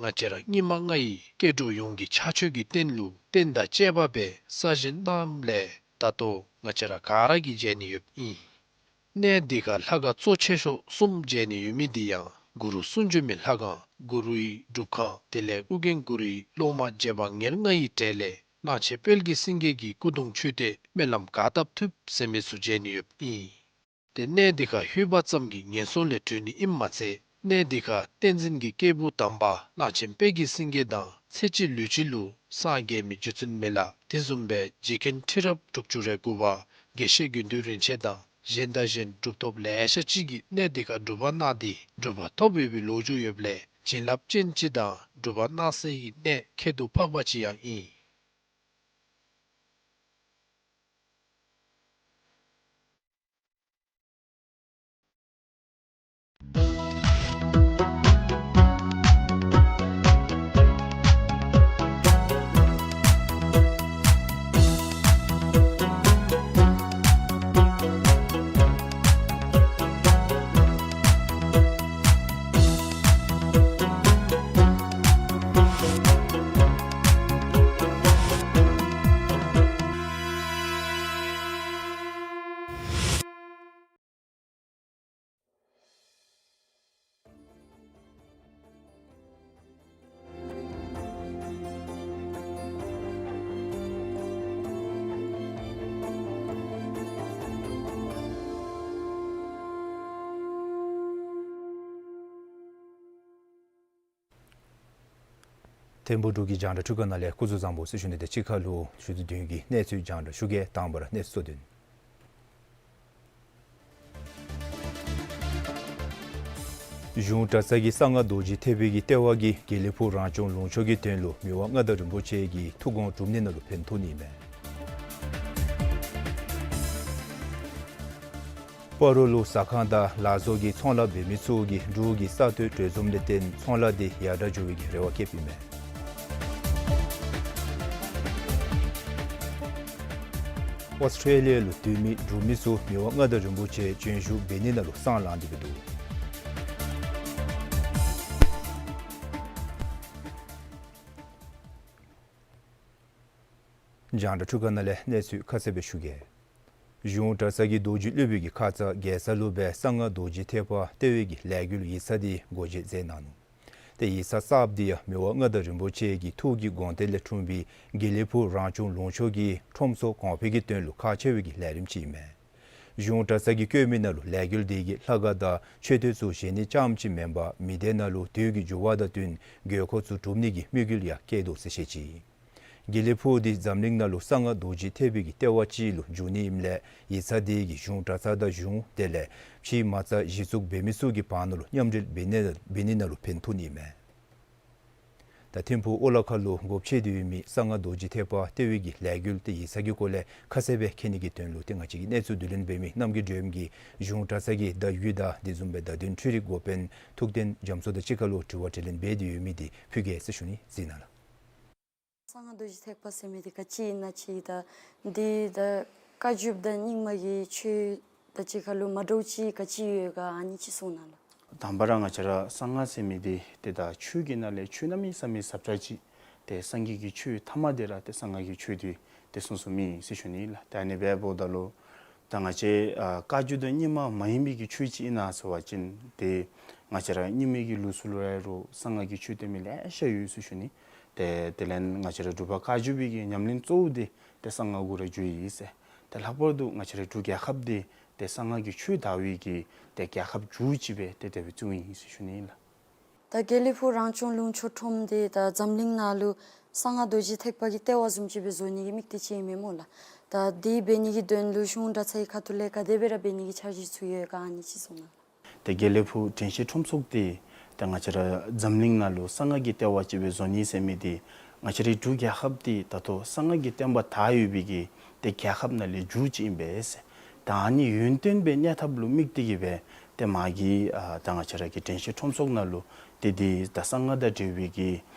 ང་བཅས་ར་སྙིགས་མ་ལྔ་ཡི་སྐྱེ་འགྲོ་ཡོངས་ཀྱི་ཕྱག་མཆོད་ཀྱི་རྟེན་ལུ་རྟེན་དང་བཅས་པ་སྦེ་གསར་བཞེངས་གནངམ་ལས་ད་ལྟོ་ང་བཅས་ར་ག་ར་གིས་མཇལ་ནི་ཡོདཔ་ཨིན། གནས་འདི་ཁར་ལྷ་ཁང་གཙོ་ཆེ་ཤོས་གསུམ་མཇལ་ནི་ཡོད་མི་འདི་ཡང་གུ་རུ་གསུང་བྱོན་མའི་ལྷ་ཁང་གུ་རུའི་སྒྲུབ་ཁང་དེ་ལས་ཨོ་རྒྱན་གུ་རུའི་སློབ་མ་རྗེ་འབངས་ཉེར་ལྔ་ཡི་གྲས་ལས་གླང་ཆེན་དཔལ་གྱི་སེང་གེ་གི་སྐུ་གདུང་མཆོད་རྟེན་སྨོན་ལམ་ག་བཏབ་ཐུབ་ཟེར་མི་ཚུ་མཇལ་ནི་ཡོདཔ་ཨིན། ཏེ་གནས་འདི་ཁར་ལྷོད་པ་ཙམ་གྱིས་ངན་སོང་ལས་གྲོལ་ནི་ཨིནམ་མ་ཚད་གནས་འདི་ཁར་བསྟན་འཛིན་གྱི་སྐྱེས་བུ་དམ་པ་གླང་ཆེན་དཔལ་གྱི་སེང་གེ་དང་ཚེ་གཅིག་ལུས་གཅིག་ལུ་སངས་རྒྱས་མི་རྗེ་བཙུན་མི་ལ་དེ་བཟུམ་སྦེ་རྗེ་མཁན་ཁྲི་རབས་དྲུག་ཅུ་རེ་དགུ་པ་དགེ་བཤེས་དགེ་འདུན་རིན་ཆེན་དང་གཞན་དང་གཞན་གྲུབ་ཐོབ་ལེ་ཤ་ཅིག་གིས་གནས་འདི་ཁར་སྒྲུབ་པ་གནང་སྟེ་གྲུབ་པ་ཐོབ་ཡོད་པའི་ལོ་རྒྱུས་ཡོདཔ་ལས་བྱིན་རླབས་ཅན་ཅིག་དང་སྒྲུབ་པ་གནང་སའི་གནས་ཁྱད་དུ་འཕགས་པ་ཅིག་ཡང་ཨིན། ཐིམ་ཕུག་འབྲུག་གི་རྒྱང་བསྒྲགས་འཕྲུལ་ཁང་ནང་ལས་སྐུ་གཟུགས་བཟང་པོ་ཟེར་ཞུ་ནི་དང་གཅིག་ཁར་ལུ་ཆུ་ཚོད་བདུན་གྱི་གནས་ཚུལ་རྒྱང་བསྒྲགས་ཞུ་གེ། དང་པ་ར་གནས་ཚུལ་གཙོ་དོན། གཞུང་གྲྭ་ཚང་གི་གསང་སྔགས་རྡོ་རྗེ་ཐེག་པའི་གི་ལྟེ་བ་གིས་དགེ་ལེགས་ཕུག་རང་སྐྱོང་ལུང་ཕྱོགས་ཀྱི་དོན་ལུ་མི་དབང་མངའ་བདག་རིན་པོ་ཆེ་གི་ཐུགས་དགོངས་སྒྲུབ་ནི་ནང་ལུ་ཕན་ཐོགས་ནི་མས། སྤ་རོ་ལུ་ཟ་ཁང་དང་ལག་བཟོ་གི་ཚོང་ལཱ་འབད་མི་ཚུ་གིས་འབྲུག་གི་ས་སྟོང་གྲོས་འཛོམས་ལས་བརྟེན་ཚོང་ལཱ་འདི་ཡར་དྲག་འགྱོ་བའི་གི་རེ་བ་བསྐྱེདཔ་ཨིན་མས། ཨོསི་ཊེ་ལི་ཡ་ལུ་སྡོད་མི་འབྲུག་མི་ཚུ་མི་དབང་མངའ་བདག་རིན་པོ་ཆེ་བྱོན་བཞུགས་འབད་ནི་ནང་ལུ་སང་ལངས་ཏེ་འབད་འདུག། རྒྱང་བསྒྲགས་འཕྲུལ་ཁང་ནང་ལས་གནས་ཚུལ་ཁ་གསལ་སྦེ་ཞུ་གེ། གཞུང་གྲྭ་ཚང་གི་རྡོ་རྗེ་སློབ་དཔོན་གྱི་ཁ་ཙ་རྒྱལ་ས་ལུ་སྦེ་གསང་སྔགས་རྡོ་རྗེ་ཐེག་པ་ལྟེ་བའི་གི་ལས་འགུལ་ཡིག་ཚང་འདི་སྒོ་འབྱེད་མཛད་གནང་ནུག། ཏེ་ཡིག་ཚང་གསརཔ་འདི་ཡང་མི་དབང་མངའ་བདག་རིན་པོ་ཆེ་གི་ཐུགས་ཀྱི་དགོངས་གཏེར་ལས་འཁྲུངས་པའི་དགེ་ལེགས་ཕུག་རང་སྐྱོང་ལུང་ཕྱོགས་ཀྱི་ཁྲོམ་ཚོགས་གོང་འཕེལ་གྱི་དོན་ལུ་ཁག་ཆེ་བའི་གི་ལས་རིམ་ཅིག་ཨིན་མས། གཞུང་གྲྭ་ཚང་གིས་བཀོད་མི་ནང་ལུ་ལས་འགུལ་དེ་གིས་ལྷ་ཁང་དང་མཆོད་རྟེན་ཚུ་བཞེངས་ནི་རྐྱངམ་ཅིག་མེན་པར་མི་སྡེ་ནང་ལུ་དུས་ཀྱི་འགྱུར་བ་དང་བསྟུན་དགོས་མཁོ་ཚུ་སྒྲུབ་ནི་གི་དམིགས་ཡུལ་ཡང་བསྐྱེད་དོ་ཟེར་བཤད་ཅི། དགེ་ལེགས་ཕུག་འདི་འཛམ་གླིང་ནང་ལུ་གསང་སྔགས་རྡོ་རྗེ་ཐེག་པའི་གི་ལྟེ་བ་ཅིག་ལུ་འགྱུར་ནི་ཨིནམ་ལས་ཡིག་ཚང་དེ་གིས་གཞུང་གྲྭ་ཚང་དང་གཞུང་དེ་ལས་ཕྱིའི་མ་རྩ་གཞི་བཙུགས་འབད་མི་ཚུ་གི་བར་ན་ལུ་མཉམ་འབྲེལ་འབད་ནི་འབད་ནི་ནང་ལུ་ཕན་ཐོགས་ནི་མས། ད་ཐིམ་ཕུག་ཨོ་ལ་ཁ་ལུ་སྒོ་ཕྱེ་སྟེ་ཡོད་མི་གསང་སྔགས་རྡོ་རྗེ་ཐེག་པ་ལྟེ་བའི་གི་ལས་འགུལ་དེ་ཡིག་ཚང་གི་སྐོར་ལས་ཁ་གསལ་སྦེ་མཁྱེན་ནི་གི་དོན་ལུ་ཏེ་ང་བཅས་ཀྱི་གནས་ཚུལ་བསྡུ་ལེན་འབད་མི་རྣམ་རྒྱལ་སྒྲོལམ་གྱིས་གཞུང་གྲྭ་ཚང་གི་བརྡ་བརྒྱུད་དང་དེ་བཟུམ་སྦེ་བརྡ་དོན་འཕྲུལ་རིག་འགོ་དཔོན་ཐུབ་བསྟན་རྒྱ་མཚོ་དང་གཅིག་ཁར་ལུ་དྲི་བ་དྲིས་ལན་འབད་དེ་ཡོད་མི་དེ་ཕུལ་གེ་ཟེར་ཞུ་ནི་ཟེར་ཨིན་ལགས། གསང་སྔགས་རྡོ་རྗེ་ཐེག་པ་ཟེར་མི་འདི་ག་ཅི་ཨིན་ན་ཅིག་དང་འདི་དང་བཀའ་བརྒྱུད་དང་རྙིང་མ་གི་ཆོས་དང་གཅིག་ཁར་ལུ་མ་འདྲཝ་ཅིག་ག་ཅི་ཡོད་ག་ཨ་ནི་ཅིག་གསུང་གནང་ལགས། དང་པ་ར་ང་བཅས་ར་གསང་སྔགས་ཟེར་མི་འདི་ཏེ་ད་ཆོས་ཀྱི་ནང་ལས་ཆོས་གནམ་མེད་ས་མེད་ཟབ་དྲགས་ཅིག། ཏེ་སངས་རྒྱས་ཀྱི་ཆོས་ཐ་མ་འདི་ར་ཏེ་གསང་སྔགས་ཀྱི་ཆོས་འདི་ཏེ་གསུངས་གསུངསམ་ཨིན་ཟེར་ཞུ་ནི་ལགས། ཏེ་ཨ་ནི་འབདཝ་ད་ལུ་ད་ང་བཅས་ཨ་བཀའ་བརྒྱུད་དང་རྙིང་མ་མ་ཡིན་པའི་གི་ཆོས་ཅིག་ཨིན་ན་ཟེར་བ་ཅིན་ཏེ་ང་བཅས་ར་རྙིང་མའི་གི་ལུགས་སྲོལ་ལུ་ར་ཡང་རུང་གསང་སྔགས་ཀྱི་ཆོས་སྟོན་མི་ལེ་ཤ་ཡོད་ཟེར་ཞུ་ནི། ཏེ་དེ་ལས་ང་བཅས་ར་འབྲུག་པ་བཀའ་བརྒྱུད་པའི་གི་ཉམས་ལེན་གཙོ་བོ་འདི་ཏེ་གསང་སྔགས་གུ་ར་གྱུར་ཡི་ཟེར། ཏེ་ལྷག་པར་དུ་ང་བཅས་ར་འབྲུག་རྒྱལ་ཁབ་འདི་ཏེ་གསང་སྔགས་ཀྱི་ཆོས་དར་བའི་གི་ཏེ་རྒྱལ་ཁབ་རྒྱུད་ཅིག་སྦེ་ཏེ་དེ་སྦེ་བརྩིཝ་ཨིན་ཟེར་ཞུ་ནི་ཨིན་ལགས། ད་དགེ་ལེགས་ཕུག་རང་སྐྱོང་ལུང་ཕྱོགས་ཁྲོམ་འདི་ད་འཛམ་གླིང་ནང་ལུ་གསང་སྔགས་རྡོ་རྗེ་ཐེག་པ་གི་ལྟེ་བ་བཟུམ་ཅིག་སྦེ་བཟོ་ནི་གི་དམིགས་གཏད་ཅིག་ཨིན་མས་སྨོ་ལགས། ད་དེ་འབད་ནི་གི་དོན་ལུ་གཞུང་གྲྭ་ཚང་གི་ཁ་ཐུག་ལས་ག་དེ་སྦེ་ར་འབད་ནི་གི་འཆར་གཞི་ཚུ་ཡོད་ག་ཨ་ནི་ཅིག་གསུང་གནང་ལགས། ཏེ་དགེ་ལེགས་ཕུག་དྲན་ཤེས་ཁྲོམ་ཚོགས་འདི་ཏེ་ང་བཅས་ར་འཛམ་གླིང་ནང་ལུ་གསང་སྔགས་ཀྱི་ལྟེ་བ་ཅིག་སྦེ་བཟོ་ནི་ཟེར་མི་འདི་ང་བཅས་རའི་འབྲུག་རྒྱལ་ཁབ་འདི་ད་ལྟོ་གསང་སྔགས་ཀྱི་བསྟན་པ་དར་ཡོད་པའི་གི་ཏེ་རྒྱལ་ཁབ་ནང་ལས་རྒྱུད་ཅིག་ཨིན་པས་ཟེར། ད་ཨ་ནི་ཡུན་བརྟན་སྦེ་གནས་ཐབས་ལུ་དམིགས་ཏེ་གིས་སྦེ་ཏེ་མ་གི་ཨ་ད་ང་བཅས་ར་གི་དྲན་ཤེས་ཁྲོམ་ཚོགས་ནང་ལུ་ཏེ་འདི་ད་གསང་སྔགས་དང་འབྲེལ་བའི་གི་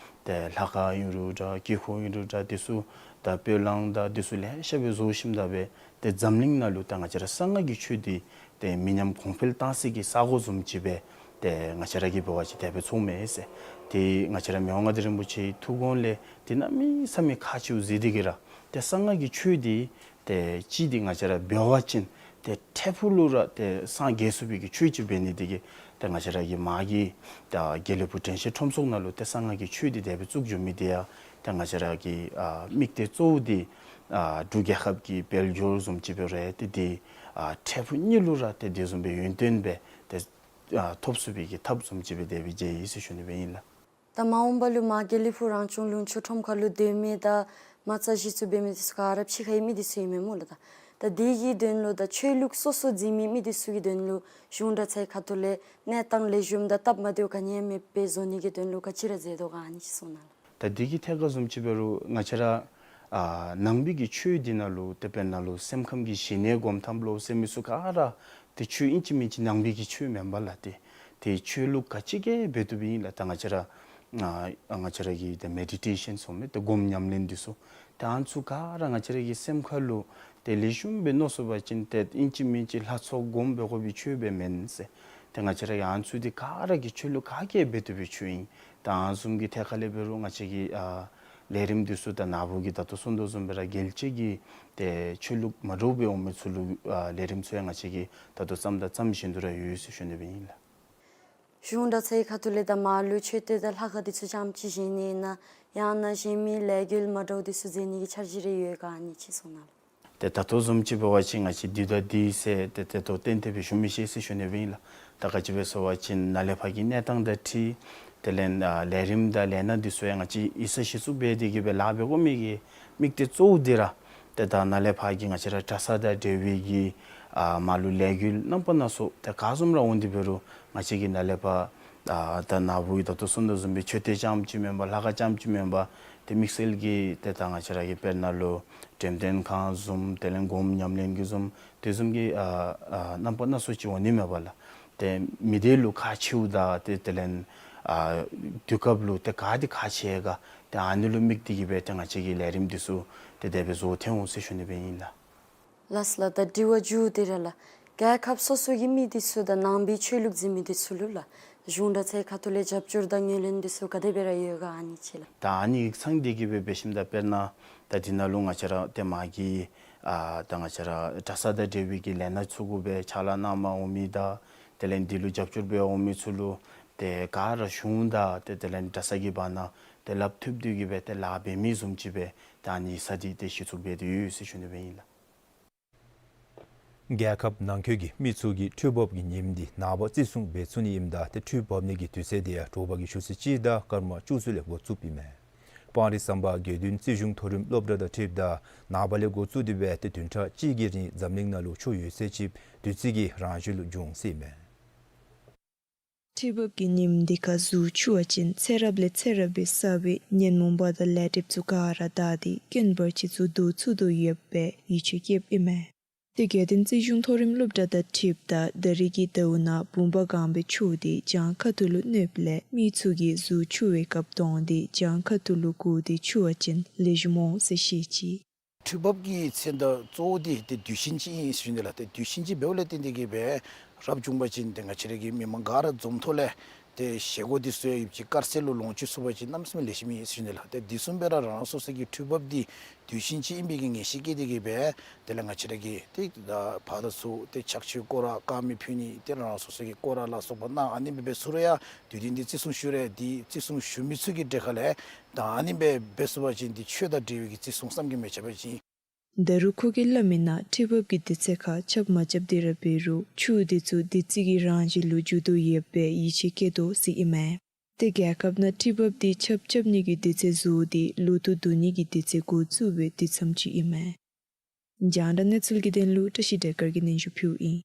ཏེ་ལྷ་ཁང་ཨིན་རུང་འདྲ་དཀྱིལ་འཁོར་ཨིན་རུང་འདྲ་དེ་ཚུ་ད་སྤོས་ལང་དང་དེ་ཚུ་ལེ་ཤ་སྦེ་བཟོ་ཞིནམ་ད་སྦེ་ཏེ་འཛམ་གླིང་ནང་ལུ་ད་ང་བཅས་ར་གསང་སྔགས་ཀྱི་ཆོས་འདི་ཏེ་མི་ཉམས་གོང་འཕེལ་གཏང་སའི་གི་ས་གོ་བཟུམ་ཅིག་སྦེ་ཏེ་ང་བཅས་ར་གིས་འབད་བ་ཅིན་དེ་སྦེ་ཚོརཝ་མས་ཟེར། ཏེ་ང་བཅས་ར་མི་དབང་མངའ་བདག་རིན་པོ་ཆེའི་ཐུགས་དགོངས་ལས་ཏེ་གནམ་མེད་ས་མེད་ཁག་ཆེཝ་གཟིགས་ཏེ་གིས་ར་ཏེ་གསང་སྔགས་ཀྱི་ཆོས་འདི་ཏེ་གཅིག་འདི་ང་བཅས་ར་འབད་བ་ཅིན་ཏེ་འཕྲལ་ཕུགས་ལུ་ར་ཏེ་སངས་རྒྱས་ཚུགས་པའི་གི་ཆོས་ཅིག་འབད་ནི་དེ་གིས་ཏེ་ང་བཅས་ར་གི་མ་གི་ད་དགེ་ལེགས་ཕུག་དྲན་ཤེས་ཁྲོམ་ཚོགས་ནང་ལུ་ཏེ་གསང་སྔགས་ཀྱི་ཆོས་འདི་དེ་སྦེ་བཙུགས་འགྱོ་མི་འདི་ཡང་ཏེ་ང་བཅས་ར་གི་ཨ་དམིགས་གཏད་གཙོ་བོ་འདི་ཨ་འབྲུག་རྒྱལ་ཁབ་ཀྱི་དཔལ་འབྱོར་བཟུམ་ཅིག་འབད་རུང་ཏེ་འདི་ཨ་འཕྲལ་ཕུགས་གཉིས་ལུ་ར་ཏེ་དེ་བཟུམ་སྦེ་ཡུན་བརྟན་སྦེ་ཏེ་ཨ་ཐོབ་ཚུགས་པའི་གི་ཐབས་བཟུམ་ཅིག་སྦེ་དེ་སྦེ་མཇལ་ཡི་ཟེར་ཞུ་ནི་སྦེ་ཨིན་ལགས། ད་མ་འོངས་པ་ལུ་མ་དགེ་ལེགས་ཕུག་རང་སྐྱོང་ལུང་ཕྱོགས་ཁྲོམ་ཁ་ལུ་སྡོད་མི་དང་མ་རྩ་གཞི་བཙུགས་འབད་མི་འདི་ཚུ་ག་ར་ཕྱི་ཁའི་མི་འདི་ཚུ་ཨིན་མས་སྨོ་ལགས། ད་ད་དེ་གི་དོན་ལུ་ད་ཆོས་ལུགས་སོ་སོ་འཛིན་མི་མི་འདི་ཚུ་གི་དོན་ལུ་གཞུང་གྲྭ་ཚང་གི་ཁ་ཐུག་ལས་གནས་སྟངས་ལེགས་ཤོམ་དང་སྟབས་མ་བདེཝ་ག་ནི་ཡང་མེདཔ་སྦེ་བཟོ་ནི་གི་དོན་ལུ་ག་ཅི་ར་མཛད་དོ་ག་ཨ་ནི་ཅིག་གསུང་གནང་ལགས། ད་དེ་གི་ཐད་ཁར་བཟུམ་ཅིག་འབད་རུང་ང་བཅས་ར་ཨ་ནང་པའི་གི་ཆོས་འདི་ནང་ལུ་ཏེ་དཔེར་ན་ལུ་སེམས་ཁམས་ཀྱི་ཞི་གནས་སྒོམ་ཐབས་ལུ་ཟེར་མི་ཚུ་ག་ར་ཏེ་ཆོས་ཨིན་ཅི་མིན་ཅི་ནང་པའི་གི་ཆོས་མེན་པ་ལགས། ཏེ་ཏེ་ཆོས་ལུགས་ག་ཅི་གིས་འབད་བཏུབ་ཨིན་ལགས། ད་ང་བཅས་ར་ཨ་ང་བཅས་ར་གི་ཏེ་མེ་ཌི་ཊེ་ཤཱན་ཟེར་མི་ཏེ་སྒོམ་ཉམས་ལེན་འདི་ཚུ་ཏེ་ཨ་ནི་ཚུ་ག་ར་ང་བཅས་ར་གི་སེམས་ཁར་ལུ་ཏེ་ལེགས་ཤོམ་སྦེ་མནོ་ཚུགས་པ་ཅིན་ཏེ་ཨིན་ཅི་མིན་ཅི་ལྷ་ཚོགས་སྒོམ་འབད་དགོ་པའི་ཆོས་སྦེ་མེན་ཟེར། ཏེ་ང་བཅས་ར་གིས་ཨ་ནི་ཚུ་འདི་ག་ར་གི་ཆོས་ལུགས་ག་གིས་འབད་བཏུབ་པའི་ཆོས་ཨིན། ད་ཨ་ནི་བཟུམ་གྱི་ཐད་ཁ་ལས་འབད་རུང་ང་བཅས་ཀྱི་ཨ་ལས་རིམ་འདི་ཚུ་ད་ནཱ་བུ་གིས་ད་ལྟོ་གསུངས་དོ་བཟུམ་སྦེ་ར་རྒྱལ་སྤྱི་གི་ཏེ་ཆོས་ལུགས་མ་འདྲཝ་སྦེ་འོང་མི་ཚུ་ལུ་ཨ་ལས་རིམ་ཚུ་ཡང་ང་བཅས་ཀྱིས་ད་ལྟོ་བརྩམས་དང་བརྩམ་བཞིན་དུ་ར་ཡོད་ཟེར་ཞུ་ནི་སྦེ་ཨིན་ལགས། གཞུང་གྲྭ་ཚང་གི་ཁ་ཐུག་ལས་ད་མར་ལུ་མཆོད་རྟེན་དང་ལྷ་ཁང་འདི་ཚུ་རྐྱངམ་ཅིག་བཞེངས་ནི་ཨིན་ན་ཡང་ན་གཞན་མི་ལས་འགུལ་མ་འདྲཝ་འདི་ཚུ་མཛད་ནི་གི་འཆར་གཞི་རེ་ཡོད་ག་ཨ་ནི་ཅིག་གསུང་གནང་ལགས། ཏེ་ད་ལྟོ་བཟུམ་ཅིག་འབད་བ་ཅིན་ང་བཅས་འདི་དང་འདི་ཟེར་ཏེ་ཏེ་ད་ལྟོ་གཏན་གཏན་སྦེ་ཞུ་མི་ཤེས་ཟེར་ཞུ་ནི་སྦེ་ཨིན་ལགས། ད་ག་ཅི་སྦེ་ཟེར་བ་ཅིན་ནཱ་ལས་ཕར་གྱི་གནས་སྟངས་དང་འཁྲིལ་དེ་ལས་ཨ་ལས་རིམ་དང་ལས་སྣ་འདི་ཚུ་ཡང་ང་བཅས་ཡིག་ཚང་གཞི་བཙུགས་འབད་དེ་གིས་སྦེ་ལཱ་འབད་དགོ་མི་གི་དམིགས་གཏད་གཙོ་བོ་འདི་ར་ཏེ་ད་ནཱ་ལས་ཕར་གྱི་ང་བཅས་ར་གྲྭ་ས་དང་འབྲེལ་བའི་གི་ཨ་མར་ལུ་ལས་འགུལ་རྣམ་པ་སྣ་ཚོགས་ཏེ་ག་བཟུམ་ར་འོང་སྟེ་འབད་རུང་ང་བཅས་ཀྱིས་ནཱ་ལས་ཕར་ཨ་ད་ནཱ་བུ་གིས་ད་ལྟོ་གསུངས་དོ་བཟུམ་སྦེ་མཆོད་རྟེན་རྐྱངམ་ཅིག་མེན་པར་ལྷ་ཁང་རྐྱངམ་ཅིག་མེན་པར་ཏེ་དམིགས་བསལ་གྱི་ཏེ་ད་ང་བཅས་ར་གི་དཔེར་ན་ལུ་འགྲེམས་སྟོན་ཁང་བཟུམ་དེ་ལས་སྒོམ་ཉམས་ལེན་གྱི་བཟུམ་དེ་བཟུམ་གྱི་ཨ་ཨ་རྣམ་པ་སྣ་ཚོགས་ཅིག་འོང་ནི་མས་པ་ལགས། ཏེ་མི་སྡེ་ལུ་ཁག་ཆེཝ་དང་ཏེ་དེ་ལས་ཨ་དུས་སྐབས་ལུ་ཏེ་ག་འདི་ཁག་ཆེ་ག་ཏེ་ཨ་ནི་ལུ་དམིགས་ཏེ་གིས་སྦེ་ཏེ་ང་བཅས་ཀྱིས་ལས་རིམ་འདི་ཚུ་ཏེ་དེ་སྦེ་བཟོ་སྟེ་འོང་ཟེར་ཞུ་ནི་སྦེ་ཨིན་ལགས། ལགས་ལགས། ད་དྲི་བ་མཇུག་འདི་ར་ལགས། རྒྱལ་ཁབ་སོ་སོ་གི་མི་འདི་ཚུ་དང་ནང་པའི་ཆོས་ལུགས་འཛིན་མི་འདི་ཚུ་ལུ་ལགས་གཞུང་གྲྭ་ཚང་གི་ཁ་ཐུག་ལས་རྒྱབ་སྐྱོར་དང་ངོས་ལེན་འདི་ཚུ་ག་དེ་སྦེ་ར་ཡོད་ག་ཨ་ནི་ཅིག་ལགས། ད་ཨ་ནི་ཡིག་ཚང་འདི་གིས་སྦེ་འབད་ཞིནམ་ད་དཔེར་ན་ད་འདི་ནང་ལུ་ང་བཅས་ར་ཏེ་མ་གི་ཨ་ད་ང་བཅས་ར་གྲྭ་ས་དང་འབྲེལ་བའི་གི་ལས་སྣ་ཚུ་གུ་སྦེ་ཕྱག་ལཱ་གནང་མ་འོང་མི་དང་དེ་ལས་འདི་ལུ་རྒྱབ་སྐྱོར་འབད་འོང་མི་ཚུ་ལུ་ཏེ་ག་ར་གཞུང་དང་ཏེ་དེ་ལས་གྲྭ་ས་གི་བར་ན་ཏེ་སླབ་ཐོབ་སྟེ་གིས་སྦེ་ཏེ་ལཱ་འབད་མི་བཟུམ་ཅིག་སྦེ་ད་ཨ་ནི་ཡིག་ཚང་འདི་ཏེ་གཞི་བཙུགས་འབད་དེ་ཡོད་ཟེར་ཞུ་ནི་སྦེ་ཨིན་ལགས། རྒྱལ་ཁབ་ནང་འཁོད་ཀྱི་མི་ཚུ་གིས་འཕྲུལ་འབབ་ཀྱི་ཉིནམ་འདི་ནངས་པ་བརྩི་སྲུང་འབད་ཚུགས་ནི་ཨིནམ་ད་ཏེ་འཕྲུལ་འབབ་ནི་གི་དུས་ཚོད་འདི་ཡང་དྲོ་པ་གི་ཆུ་ཚོད་གཅིག་དང་སྐར་མ་བཅུ་གསུམ་ལས་འགོ་བཙུགསཔ་ཨིན་མས། སྤང་རི་ཟམ་པ་དགེ་འདུན་རྩིས་གཞུང་མཐོ་རིམ་སློབ་གྲྭ་དང་འཁྲིལཝ་ད་ནངས་པ་ལས་འགོ་བཙུགས་ཏེ་འབད་ཏེ་བདུན་ཕྲག་གཅིག་གི་རིང་འཛམ་གླིང་ནང་ལུ་ཆུ་ཡོད་ཚད་ཅིག་དུས་ཅི་གི་རང་བཞིན་ལུ་འབྱུང་ཟེར་ཨིན་མས། འཕྲུལ་འབབ་ཀྱི་ཉིནམ་འདི་ཁར་གཟུགས་འཁྱུ་བ་ཅིན་ཚེ་རབས་ལས་ཚེ་རབས་སྦེ་བསགས་པའི་ཉོན་མོངས་པ་དང་ལས་སྒྲིབ་ཚུ་ག་ར་དག་སྟེ་དཀོན་པར་ཅིག་ཚུ་བདོག་ཚུགས་དོ་ཡོདཔ་སྦེ་ཡིད་ཆེས་བསྐྱེདཔ་ཨིན་མས། ཏེ་དགེ་འདུན་རྩིས་གཞུང་མཐོ་རིམ་སློབ་གྲྭ་དང་འཁྲིལཝ་ད་ད་རིས་ཀྱི་ཟླཝ་ནང་བུམ་པ་གང་པོའི་ཆུ་འདི་གྱང་ཁ་ཐུག་ལུ་གནོདཔ་ལས་མི་ཚུ་གིས་གཟུགས་འཁྱུ་བའི་སྐབས་དོང་འདི་གྱང་ཁ་ཐུག་ལུ་བཀོག་སྟེ་འཁྱུ་བ་ཅིན་ལེགས་ཤོམ་འོང་ཟེར་བཤད་ཅི། འཕྲུལ་འབབ་ཀྱི་མཚོན་རྟགས་གཙོ་བོ་འདི་ཏེ་དུས་ཆེན་ཅིག་ཨིན་ཟེར་ཞུ་ནི་ལགས། ཏེ་དུས་ཆེན་ཅིག་འབདཝ་ལས་བརྟེན་ཏེ་གིས་སྦེ་རབ་བྱུང་པ་ཅིན་ཏེ་ང་བཅས་ར་གི་མི་མང་ག་ར་འཛོམས་ཐོག་ལས་ཏེ་བཞེས་སྒོ་འདི་ཚུ་ཡང་ཡོདཔ་ཅིག་དཀར་ཟས་ལུ་ལོངས་སྤྱོད་ཚུགས་པ་ཅིན་གནམ་མེད་ས་མེད་ལེགས་ཤོམ་ཨིན་ཟེར་ཞུ་ནི་ལགས། ཏེ་དེ་བཟུམ་སྦེ་ར་རང་རང་སོ་སོ་གི་འཕྲུལ་འབབ་འདི་དུས་ཆེན་ཅིག་ཨིན་པའི་གི་ངེས་ཤེས་བསྐྱེད་དེ་གིས་སྦེ་དེ་ལས་ང་བཅས་ར་གི་ཏེ་ད་ཕར་དང་ཚུར་ཏེ་ཕྱག་མཆོད་སྐོར་ར་དཀར་མེ་ཕུལ་ནི་ཏེ་རང་རང་སོ་སོ་གི་སྐོར་ར་ལ་སོགས་པ་གནང་ཨ་ནི་སྦེ་འབད་ཚུགས་རུང་ཡང་དུས་སྟོན་འདི་བརྩི་སྲུང་ཞུ་རུང་ཡང་འདི་བརྩི་སྲུང་ཞུ་མི་ཚུ་གི་གྲལ་ཁ་ལས་ད་ཨ་ནི་སྦེ་འབད་ཚུགས་པ་ཅིན་འདི་ཆོས་དང་འབྲེལ་བའི་གི་བརྩི་སྲུང་བསམ་གྱིས་མི་ཁྱབ་པ་ཅིག་ཨིན། ད་རུང་ཁོ་གིས་སླབ་མིའི་ནང་འཕྲུལ་འབབ་ཀྱི་དུས་ཚོད་ཁར་ཆརཔ་མ་རྐྱབ་དེ་ར་འབད་རུང་ཆུ་འདི་ཚུ་དུས་ཅི་གི་རང་བཞིན་ལུ་འགྱུར་དོ་ཡོདཔ་སྦེ་ཡིད་ཆེས་བསྐྱེད་དོ་ཟེར་ཨིན་མས། ཏེ་རྒྱལ་ཁབ་ནང་འཕྲུལ་འབབ་འདི་ཆརཔ་རྐྱབ་ནི་གི་དུས་ཚོད་བཟོ་སྟེ་ལོ་ཐོག་བསྡུ་ནི་གི་དུས་ཚོད་འགོ་བཙུགས་པའི་དུས་མཚམས་ཅིག་ཨིན་མས། རྒྱང་བསྒྲགས་གནས་ཚུལ་གྱི་དོན་ལུ་བཀྲ་ཤིས་བདེ་སྐར་གྱིས་སྙན་ཞུ་ཕུལཝ་ཨིན།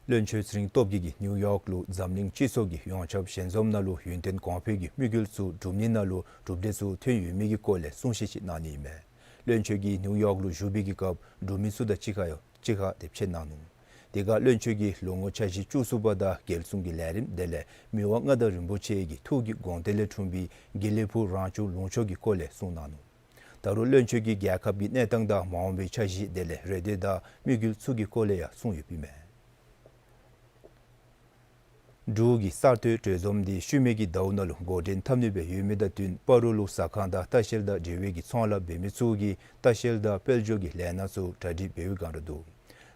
བློན་ཆོས་ཚེ་རིང་སྟོབས་རྒྱས་ཀྱིས་ནིའུ་ཡོག་ལུ་འཛམ་གླིང་སྤྱི་ཚོགས་ཀྱི་ཡོངས་ཁྱབ་ཞལ་འཛོམས་ནང་ལུ་ཡུན་བརྟན་གོང་འཕེལ་གྱི་དམིགས་ཡུལ་ཚུ་སྒྲུབ་ནི་ནང་ལུ་གྲུབ་འབྲས་ཚུ་ཐོན་ཡོད་མི་གི་སྐོར་ལས་གསུང་བཤད་ཅིག་གནང་ནི་ཨིན་མས། བློན་ཆོས་ཀྱིས་ནིའུ་ཡོག་ལུ་བཞུགས་པའི་གི་སྐབས་འབྲུག་མི་ཚུ་དང་གཅིག་ཁར་ཡང་གཅིག་ཁར་ཏེ་ཕྱད་གནང་ནུག། དེ་ཁར་བློན་ཆོས་ཀྱིས་ལོ་ངོ་འཆར་གཞི་བཅུ་གསུམ་པ་དང་རྒྱལ་སྲུང་གི་ལས་རིམ་དེ་ལས་མི་དབང་མངའ་བདག་རིན་པོ་ཆེ་གི་ཐུགས་ཀྱི་དགོངས་དོན་ལས་འཁྲུངས་པའི་དགེ་ལེགས་ཕུག་རང་བྱུང་ལུང་ཕྱོགས་ཀྱི་སྐོར་ལས་གསུངས་གནང་ནུག། ད་རུང་བློན་ཆོས་ཀྱིས་རྒྱལ་ཁབ་ཀྱི་གནས་སྟངས་དང་མ་འོངས་པའི་འཆར་གཞི་དེ་ལས་རེ་འདོད་དང་དམིགས་ཡུལ་ཚུ་གི་སྐོར་ལས་ཡང་གསུངས་ཡོདཔ་ཨིན་མས། འབྲུག་གི་གསར་གཏོད་གྲོས་འཛོམས་འདི་ཤུལ་མའི་གི་ཟླཝ་ནང་ལུ་འགོ་འདྲེན་འཐབ་ནི་སྦེ་ཡོད་མི་དང་བསྟུན་སྤ་རོ་ལུ་ཟ་ཁང་དང་ལྟ་བཤལ་དང་འབྲེལ་བའི་གི་ཚོང་ལཱ་འབད་མི་ཚུ་གིས་ལྟ་བཤལ་དང་དཔལ་འབྱོར་གྱི་ལས་སྣ་ཚུ་གྲ་སྒྲིག་འབད་བའི་སྒང་ར་འདུག།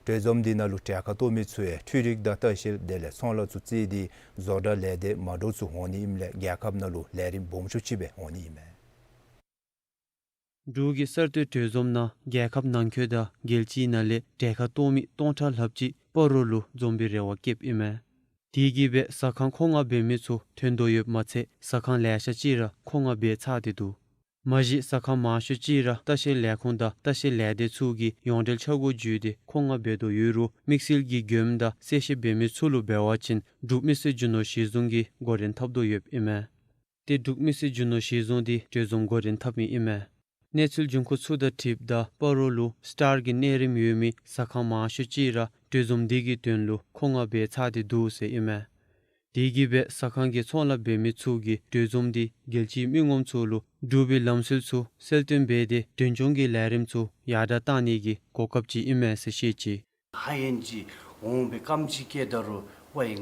གྲོས་འཛོམས་འདི་ནང་ལུ་གྲལ་ཁར་གཏོགས་མི་ཚུ་ཡང་འཕྲུལ་རིག་དང་ལྟ་བཤལ་དེ་ལས་ཚོང་ལཱ་ཚུ་བརྩིས་ཏེ་བཟོ་གྲྭ་ལས་སྡེ་མ་འདྲཝ་ཚུ་འོང་ནི་ཨིནམ་ལས་རྒྱལ་ཁབ་ནང་ལུ་ལས་རིམ་སྦོམ་ཤོས་ཅིག་སྦེ་འོང་ནི་ཨིན་མས། འབྲུག་གི་གསར་གཏོད་གྲོས་འཛོམས་ནང་རྒྱལ་ཁབ་ནང་འཁོད་དང་རྒྱལ་སྤྱིའི་ནང་ལས་གྲལ་ཁར་གཏོགས་མི་སྟོང་ཕྲག་ལྷགཔ་ཅིག་སྤ་རོ་ལུ་འཛོམས་པའི་རེ་བ་བསྐྱེདཔ་ཨིན་མས། དེ་གིས་སྦེ་ཟ་ཁང་མཁོ་མངགས་འབད་མི་ཚུ་ཐོན་དོ་ཡོདཔ་མ་ཚད་ཟ་ཁང་ལེ་ཤ་ཅིག་ར་མཁོ་མངགས་འབད་ཚར་ཏེ་འདུག། མ་གཞི་ཟ་ཁང་མང་ཤོས་ཅིག་ར་ལྟ་བཤལ་ལས་ཁུངས་དང་ལྟ་བཤལ་ལས་སྡེ་ཚུ་གིས་ཡོངས་འབྲེལ་ཆ་བགོས་བརྒྱུད་དེ་མཁོ་མངགས་འབད་དོ་ཡོད་རུང་དམིགས་བསལ་གྱི་མགྱོནམ་དང་གསལ་བཤད་འབད་མི་ཚུ་ལུ་འབད་བ་ཅིན་འབྲུག་མི་སེར་རྒྱུ་ནོར་གཞི་བཟུང་གིས་འགོ་འདྲེན་འཐབ་དོ་ཡོདཔ་ཨིན་མས། ཏེ་འབྲུག་མི་སེར་རྒྱུ་ནོར་གཞི་བཟུང་འདི་གྲོས་འཛོམས་འགོ་འདྲེན་འཐབ་མི་ཨིན་མས། གནས་ཚུལ་འབྱུང་ཁུངས་ཚུ་དང་འཁྲིལཝ་ད་སྤ་རོ་ལུ་སི་ཊར་གྱི་གནས་རིམ་ཡོད་མི་ཟ་ཁང་མང་ཤོས་ཅིག་ར་གྲོས་འཛོམས་འདི་གི་དོན་ལུ་མཁོ་མངགས་འབད་ཚར་ཏེ་འདུག་ཟེར་ཨིན་མས། དེ་གིས་སྦེ་ཟ་ཁང་གི་ཚོང་ལཱ་འབད་མི་ཚུ་གིས་གྲོས་འཛོམས་འདི་རྒྱལ་སྤྱིའི་མི་ངོམ་ཚུ་ལུ་འབྲུག་པའི་ལམ་སྲོལ་ཚུ་གསལ་སྟོན་འབད་དེ་དོན་ཆུང་གི་ལས་རིམ་ཚུ་ཡར་དྲག་བཏང་ནི་གི་གོ་སྐབས་ཅིག་ཨིན་མས་ཟེར་བཤད་ཅི། ཧ་ཡན་ཅིག་འོང་སྦེ་རྐངམ་ཅིག་བཀལ་ད་རུང་ཝའི་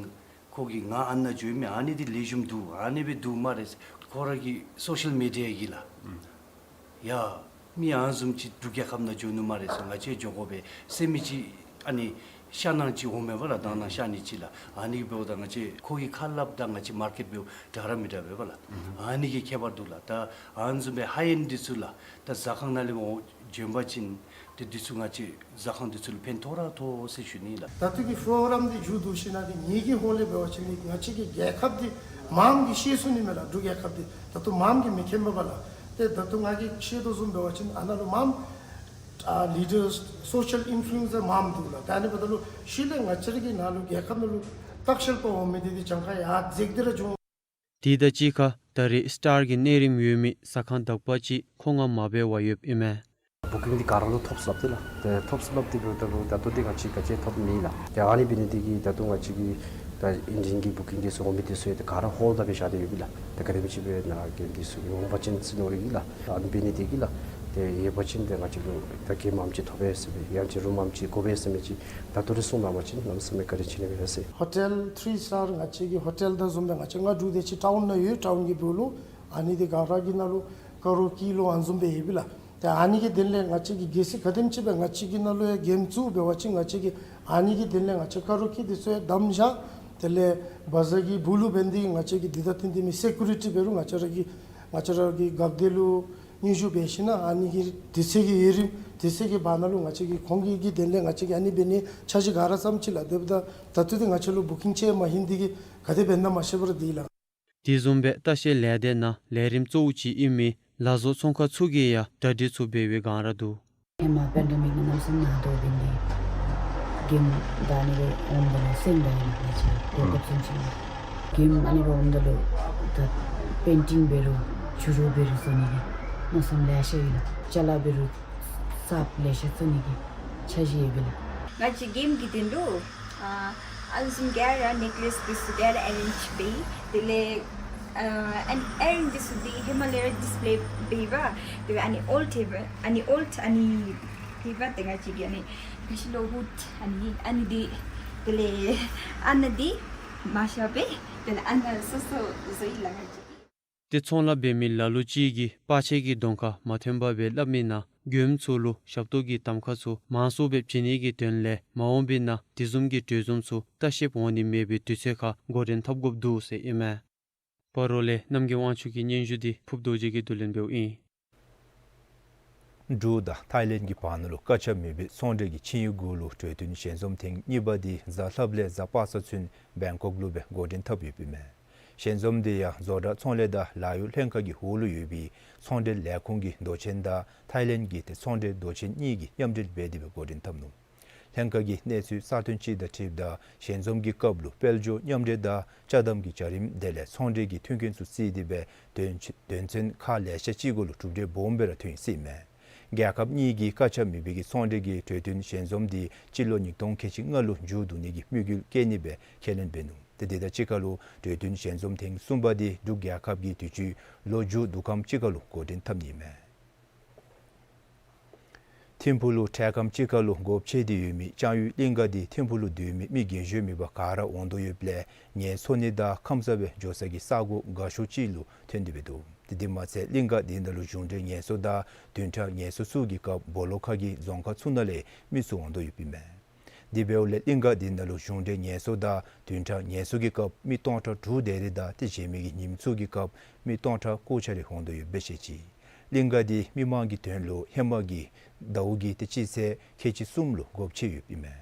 ཁོ་གིས་ང་ཨ་ནཱ་འགྱོཝ་མས། ཨ་ནི་འདི་ལེགས་ཤོམ་འདུག། ཨ་ནི་སྦེ་འདུག་སྨ་རེ་ཟེར་ཁོ་ར་གི་སོ་ཤལ་མི་ཌི་ཡ་གིས་ལགས། ཡ་མི་ཨ་ནི་བཟུམ་ཅིག་འབྲུག་རྒྱལ་ཁབ་ནང་འགྱོ་ནུག་སྨ་རེ་ཟེར་ང་བཅས་འགྱོ་དགོ་པས་ཟེར་མི་ཅིག་ཨ་ནི་ཤར་ནང་ཅིག་འོང་མས་པ་ལགས། དང་ནང་ཤར་ནི་ཅིག་ལགས། ཨ་ནི་འབདཝ་ད་ང་བཅས་ཁོ་གིས་ཁ་སླབ་དང་ང་བཅས་མར་ཀེཊ་འབདཝ་འདྲ་ར་མི་འདྲ་བས་པ་ལགས། ཨ་ནི་གི་ཁྱད་པར་འདུག་ལགས། ད་ཨ་ནི་བཟུམ་སྦེ་ཧ་ཡན་འདི་ཚུ་ལགས་ད་ཟ་ཁང་ནང་ལས་འོང་འབྱོན་པ་ཅིན་ཏེ་འདི་ཚུ་ང་བཅས་ཟ་ཁང་འདི་ཚུ་ལུ་ཕན་ཐོགས་ར་ཐོགས་ཟེར་ཞུ་ནི་ལགས། ད་ལྟོ་གི་པྲོ་གྲམ་འདི་མཇུག་བསྡུ་ཞིནམ་ལས་ངེ་གི་ཧོངས་ལས་འབད་བ་ཅིན་ང་བཅས་ཀྱི་རྒྱལ་ཁབ་འདི་མངམ་གིས་ཤེས་ཚུགས་ནི་མས་ལགས། འབྲུག་རྒྱལ་ཁབ་འདི་ད་ལྟོ་མངམ་གིས་མི་མཁྱེན་པས་པ་ལགས། ཏེ་ད་ལྟོ་ང་གིས་ཤེས་དོ་བཟུམ་འབད་བ་ཅིན་ཨ་ནཱ་ལུ་མངམ་ཨ་ལི་ཌརསི་སོ་ཤལ་ཨིན་ཕུ་ལུ་ཨེན་སར་མངམ་འདུག་ལགས། ད་ཨ་ནི་འབདཝ་ད་ལུ་ཤུལ་ལས་ང་བཅས་ར་གི་ནཱ་ལུ་རྒྱལ་ཁབ་ནང་ལུ་ལྟ་བཤལ་པ་འོང་མི་འདི་འདི་གྱངས་ཁ་ཡར་འཛེགས་ཏེ་ར་འགྱོ། དེ་དང་གཅིག་ཁར་ད་རེས་སི་ཊར་གྱི་གནས་རིམ་ཡོད་མི་ཟ་ཁང་དག་པ་ཅིག་མཁོ་མངགས་མ་འབད་བར་ཡོདཔ་ཨིན་མས། བུ་ཀིང་འདི་ག་ར་ལུ་ཐོབ་སོ་ལགས། ཏེ་ཐོབ་སོ་ལགས། ཏེ་འབདཝ་ད་ལུ་ད་ལྟོ་འདི་ང་བཅས་ག་ཅི་ཐོབ་མེད་ལགས། ཏེ་ཨ་ནི་འབད་ནི་འདི་གིས་ད་ལྟོ་ང་བཅས་ཀྱི་ད་ཨིན་ཇིན་གྱི་བུ་ཀིང་འདི་ཚུ་འོང་མི་འདི་ཚུ་ཡང་ཏེ་ག་ར་ཧོལཌ་འབད་བཞག་སྟེ་ཡོད་པས་ལགས། ཏེ་ག་དེམ་ཅིག་སྦེ་ནཱ་གི་འདི་ཚུ་འོང་པ་ཅིན་ཟེར་མནོ་ཡི་ལགས། ཨ་ནི་འབད་ནི་འདི་གིས་ལགས་ཏེ་ཡོད་པ་ཅིན་ཏེ་ང་བཅས་ལུ་ད་གེམ་ཨ་མ་ཅིག་ཐོབ་པས་ཟེར་སྦེ་ཡང་ཅིན་རུམ་ཨ་མ་ཅིག་དགོ་པས་ཟེར་མི་ཅིག་ད་ལྟོ་རེ་གསུངས་གནང་པ་ཅིན་གནམ་མེད་ས་མེད་བཀའ་དྲིན་ཆེ་ནི་མས་ཟེར། ཧོ་ཊེལ་ཐི་རི་སི་ཊར་ང་བཅས་ཀྱི་ཧོ་ཊེལ་དང་བཟུམ་སྦེ་ང་བཅས་ང་འབྲུག་དེ་ཅིག་ཊའུན་ནང་ཡོད། ཊའུན་གྱི་སྦུག་ལུ་ཨ་ནི་འདི་ག་ར་གི་ནང་ལུ་ཀ་ར་ཨོ་ཀེ་ལོ་ཨ་ནི་བཟུམ་སྦེ་ཡོད་པས་ལགས། ཏེ་ཨ་ནི་གི་དོན་ལས་ང་བཅས་ཀྱིས་གལ་སྲིད་ག་དེམ་ཅིག་སྦེ་ང་བཅས་ཀྱི་ནང་ལུ་ཡང་གེམ་བཙུགས་འབད་བ་ཅིན་ང་བཅས་ཀྱིས་ཨ་ནི་གི་དོན་ལས་ང་བཅས་ཀ་ར་ཨོ་ཀེ་འདི་ཚུ་ཡང་བསྡམས་བཞག། དེ་ལས་བ་ཛར་གྱི་སྦུག་ལུ་འབད་ནི་འདི་ང་བཅས་ཀྱིས་འདི་དང་བསྟུན་ཏེ་མི་སི་ཀུ་རི་ཊི་འབད་རུང་ང་བཅས་ར་གི་ང་བཅས་ར་གི་གབ་སྡེ་ལུ་ སྙན་ཞུ་འབད་ཞིནམ་ལས་ཨ་ནི་གི་དུས་ཚོད་ཀྱི་ཡུན་རིང་དུས་ཚོད་ཀྱི་བར་ན་ལུ་ང་བཅས་ཀྱིས་ཁོང་གི་གི་དོན་ལས་ང་བཅས་ཀྱིས་ཨ་ནི་འབད་ནི་འཆར་གཞི་ག་ར་བརྩམས་ཅི་ལགས། དེ་འབདཝ་ད་ད་ལྟོ་འདི་ང་བཅས་ལུ་བུ་ཀིང་ཅིག་མ་ཧེང་འདི་གིས་ག་དེ་འབད་ན་མ་ཤེས་པར་འདི་ལགས། དེ་བཟུམ་སྦེ་ལྟ་བཤལ་ལས་སྡེ་ནང་ལས་རིམ་གཙོ་བོ་ཅིག་ཨིན་མི་ལག་བཟོ་ཚོང་ཁང་ཚུ་གིས་ཡང་གྲ་སྒྲིག་ཚུ་འབད་བའི་སྒང་ར་འདུག། ཧེ་མ་པེན་ཌེ་མིག་ནང་ལམ་སེང་ནང་དོག་འབད་ནི་འདི་གེམ་བདའ་ནི་སྦེ་འོངམ་ད་ལུ་སེམས་དགའ་ཡི་ལགས། ང་བཅས་གོ་སྐབས་ཚུན་ཚོད་གེམ་ཨ་ནི་སྦེ་འོངམ་ད་ལུ་ད་པེན་ཊིང་འབད་རུང་བྱུ་རུ་འབད་རུང་བཟོ་ནི་གི་མནོ་བསམ་ལེ་ཤ་ཡོད་ལགས། ཅ་ལ་འབད་རུང་གསརཔ་ལེ་ཤ་བཙུགས་ནི་གི་འཆར་གཞི་ཡོད་པས་ལགས། ང་བཅས་གེམ་གྱི་དོན་ལུ་ཨ་ཨ་ནི་བཟུམ་ག་ར་ནེག་ལེས་འདི་ཚུ་ག་ར་ཨེ་རེནཇ་འབད་ཡི། དེ་ལས་ཨ་ཨ་ནི་ཨེ་རིང་འདི་ཚུ་འདི་ཧེ་མ་ལས་ར་ཌིསི་པེ་ལེ་འབད་བ། དེ་ལས་ཨ་ནི་ཨོལཌ་འབད་བ་ཨ་ནི་ཨོལཌ་ཨ་ནི་འབད་བ་ཏེ་ང་བཅས་ཀྱིས་ཨ་ནི་ཁ་ཤི་ལོ་ཧུཌ་ཨ་ནི་ཨ་ནི་འདི་དེ་ལས་ཨ་ནི་འདི་མ་ཤ་བེ་དེ་ལས་ཨ་ནི་སོ་སོ་བཟོ་ཡི་ལགས་ང་བཅས་ཀྱིས། ཏེ་ཚོང་ལཱ་འབད་མི་ལ་ལུ་ཅིག་གིས་པར་ཆས་ཀྱི་གདོང་ཁར་མ་ཐོན་པར་སྦེ་སླབ་མི་ནང་མགྱོནམ་ཚུ་ལུ་ཞབས་ཏོག་གི་གདམ་ཁ་ཚུ་མང་སུ་སྦེ་བྱིན་ནི་གི་དོན་ལས་མ་འོངས་པའི་ནང་དེ་བཟུམ་གྱི་གྲོས་འཛོམས་ཚུ་ལྟ་བཤལཔ་འོང་ནི་མེད་པའི་དུས་ཚོད་ཁར་འགོ་འདྲེན་འཐབ་དགོཔ་འདུག་ཟེར་ཨིན་མས། སྤ་རོ་ལས་རྣམ་རྒྱལ་དབང་ཕྱུག་གི་སྙན་ཞུ་འདི་ཕུབ་རྡོ་རྗེ་གིས་བསྡུ་ལེན་འབདཝ་ཨིན། འབྲུག་དང་ཐའི་ལེནཌ་གྱི་བར་ན་ལུ་བཀག་ཆ་མེད་པའི་ཚོང་འབྲེལ་གྱི་ཆིངས་ཡིག་གུ་ལུ་གྲོས་བསྟུན་ཞལ་འཛོམས་ཐེངས་གཉིས་པ་འདི་གཟའ་ལྷགཔ་ལས་གཟའ་པ་སངས་ཚུན་བེང་ཀོག་ལུ་སྦེ་འགོ་འདྲེན་འཐབ་ཡོདཔ་ཨིན་མས། ཞལ་འཛོམས་འདི་ཡང་བཟོ་གྲྭ་ཚོང་ལས་དང་ལཱ་གཡོག་ལྷན་ཁག་གི་འོག་ལུ་ཡོད་པའི་ཚོང་འབྲེལ་ལས་ཁུངས་ཀྱི་མདོ་ཆེན་དང་ཐའི་ལེནཌ་གྱི་ཏེ་ཚོང་འབྲེལ་མདོ་ཆེན་གཉིས་ཀྱིས་མཉམ་འབྲེལ་འབད་དེ་སྦེ་འགོ་འདྲེན་འཐབ་ནུག། ལྷན་ཁག་གི་གནས་ཚུལ་གསར་ཐོན་ཅིག་དང་འཁྲིལཝ་ད་ཞལ་འཛོམས་ཀྱི་སྐབས་ལུ་དཔལ་འབྱོར་མཉམ་འབྲེལ་དང་ཅ་དམ་གྱི་བྱ་རིམ་དེ་ལས་ཚོང་འབྲེལ་གྱི་མཐུན་རྐྱེན་ཚུ་བརྩིས་ཏེ་སྦེ་དོན་དོན་ཚན་ཁག་ལེ་ཤ་ཅིག་གུ་ལུ་གྲུབ་འབྲས་སྦོམ་སྦེ་ར་ཐོན་ཡི་ཟེར་ཨིན་མས། རྒྱལ་ཁབ་གཉིས་ཀྱི་བཀག་ཆ་མེད་པའི་གི་ཚོང་འབྲེལ་གྱི་གྲོས་བསྟུན་ཞལ་འཛོམས་འདི་སྤྱི་ལོ་ཉིས་སྟོང་ཁལ་གཅིག་ལྔ་ལུ་མཇུག་བསྡུ་ནི་གི་དམིགས་ཡུལ་བསྐྱེད་ནི་སྦེ་ཁས་ལེན་འབད་ནུག། ཏེ་དེ་དང་གཅིག་ཁར་ལུ་གྲོས་བསྟུན་ཞལ་འཛོམས་ཐེངས་གསུམ་པ་འདི་འབྲུག་རྒྱལ་ཁབ་ཀྱི་དུས་ཅི་ལོ་མཇུག་བསྡུ་ཁམས་ཅིག་ཁར་ལུ་འགོ་འདྲེན་འཐབ་ནི་ཨིན་མས། ཐིམ་ཕུག་ལུ་འཕྲལ་ཁམས་ཅིག་ཁར་ལུ་སྒོ་ཕྱེ་སྟེ་ཡོད་མི་ལྕང་ཡུལ་གླིང་ག་འདི་ཐིམ་ཕུག་ལུ་སྡོད་མི་མི་རྒས་ཤོས་མེད་པར་ག་ར་འོང་དོ་ཡོདཔ་ལས་ངལ་འཚོ་ནི་དང་ཁམས་སངས་སྦེ་འགྱོ་ས་གི་ས་གོ་དགའ་ཤོས་ཅིག་ལུ་ཐོན་ཏེ་སྦེ་འདུག། དེ་དེ་མ་ཚད་གླིང་ག་འདི་ནང་ལུ་གཞུང་འབྲེལ་ངལ་གསོ་དང་བདུན་ཕྲག་ངལ་གསོ་ཚུ་གི་སྐབས་སྦོ་ལོགས་ཁ་གི་རྫོང་ཁག་ཚུ་ནང་ལས་མི་ཚུ་འོང་དོ་ཡོདཔ་ཨིན་མས། དེ་འབདཝ་ལས་གླིང་ག་འདི་ནང་ལུ་གཞུང་འབྲེལ་ངལ་གསོ་དང་བདུན་ཕྲག་ངལ་གསོ་གི་སྐབས་མི་སྟོང་ཕྲག་དྲུག་དེ་རེ་དང་ཏེ་གཞན་མི་གི་ཉིནམ་ཚུ་གི་སྐབས་མི་སྟོང་ཕྲག་དགུ་ཆ་རེ་འོང་དོ་ཡོདཔ་སྦེ་བཤད་ཅི། གླིང་ག་འདི་མི་མང་གི་དོན་ལུ་ཧེ་མ་གི་ཟླཝ་གི་ཏེ་སྤྱི་ཚེས་ཁལ་གཅིག་གསུམ་ལུ་སྒོ་ཕྱེ་ཡོདཔ་ཨིན་མས།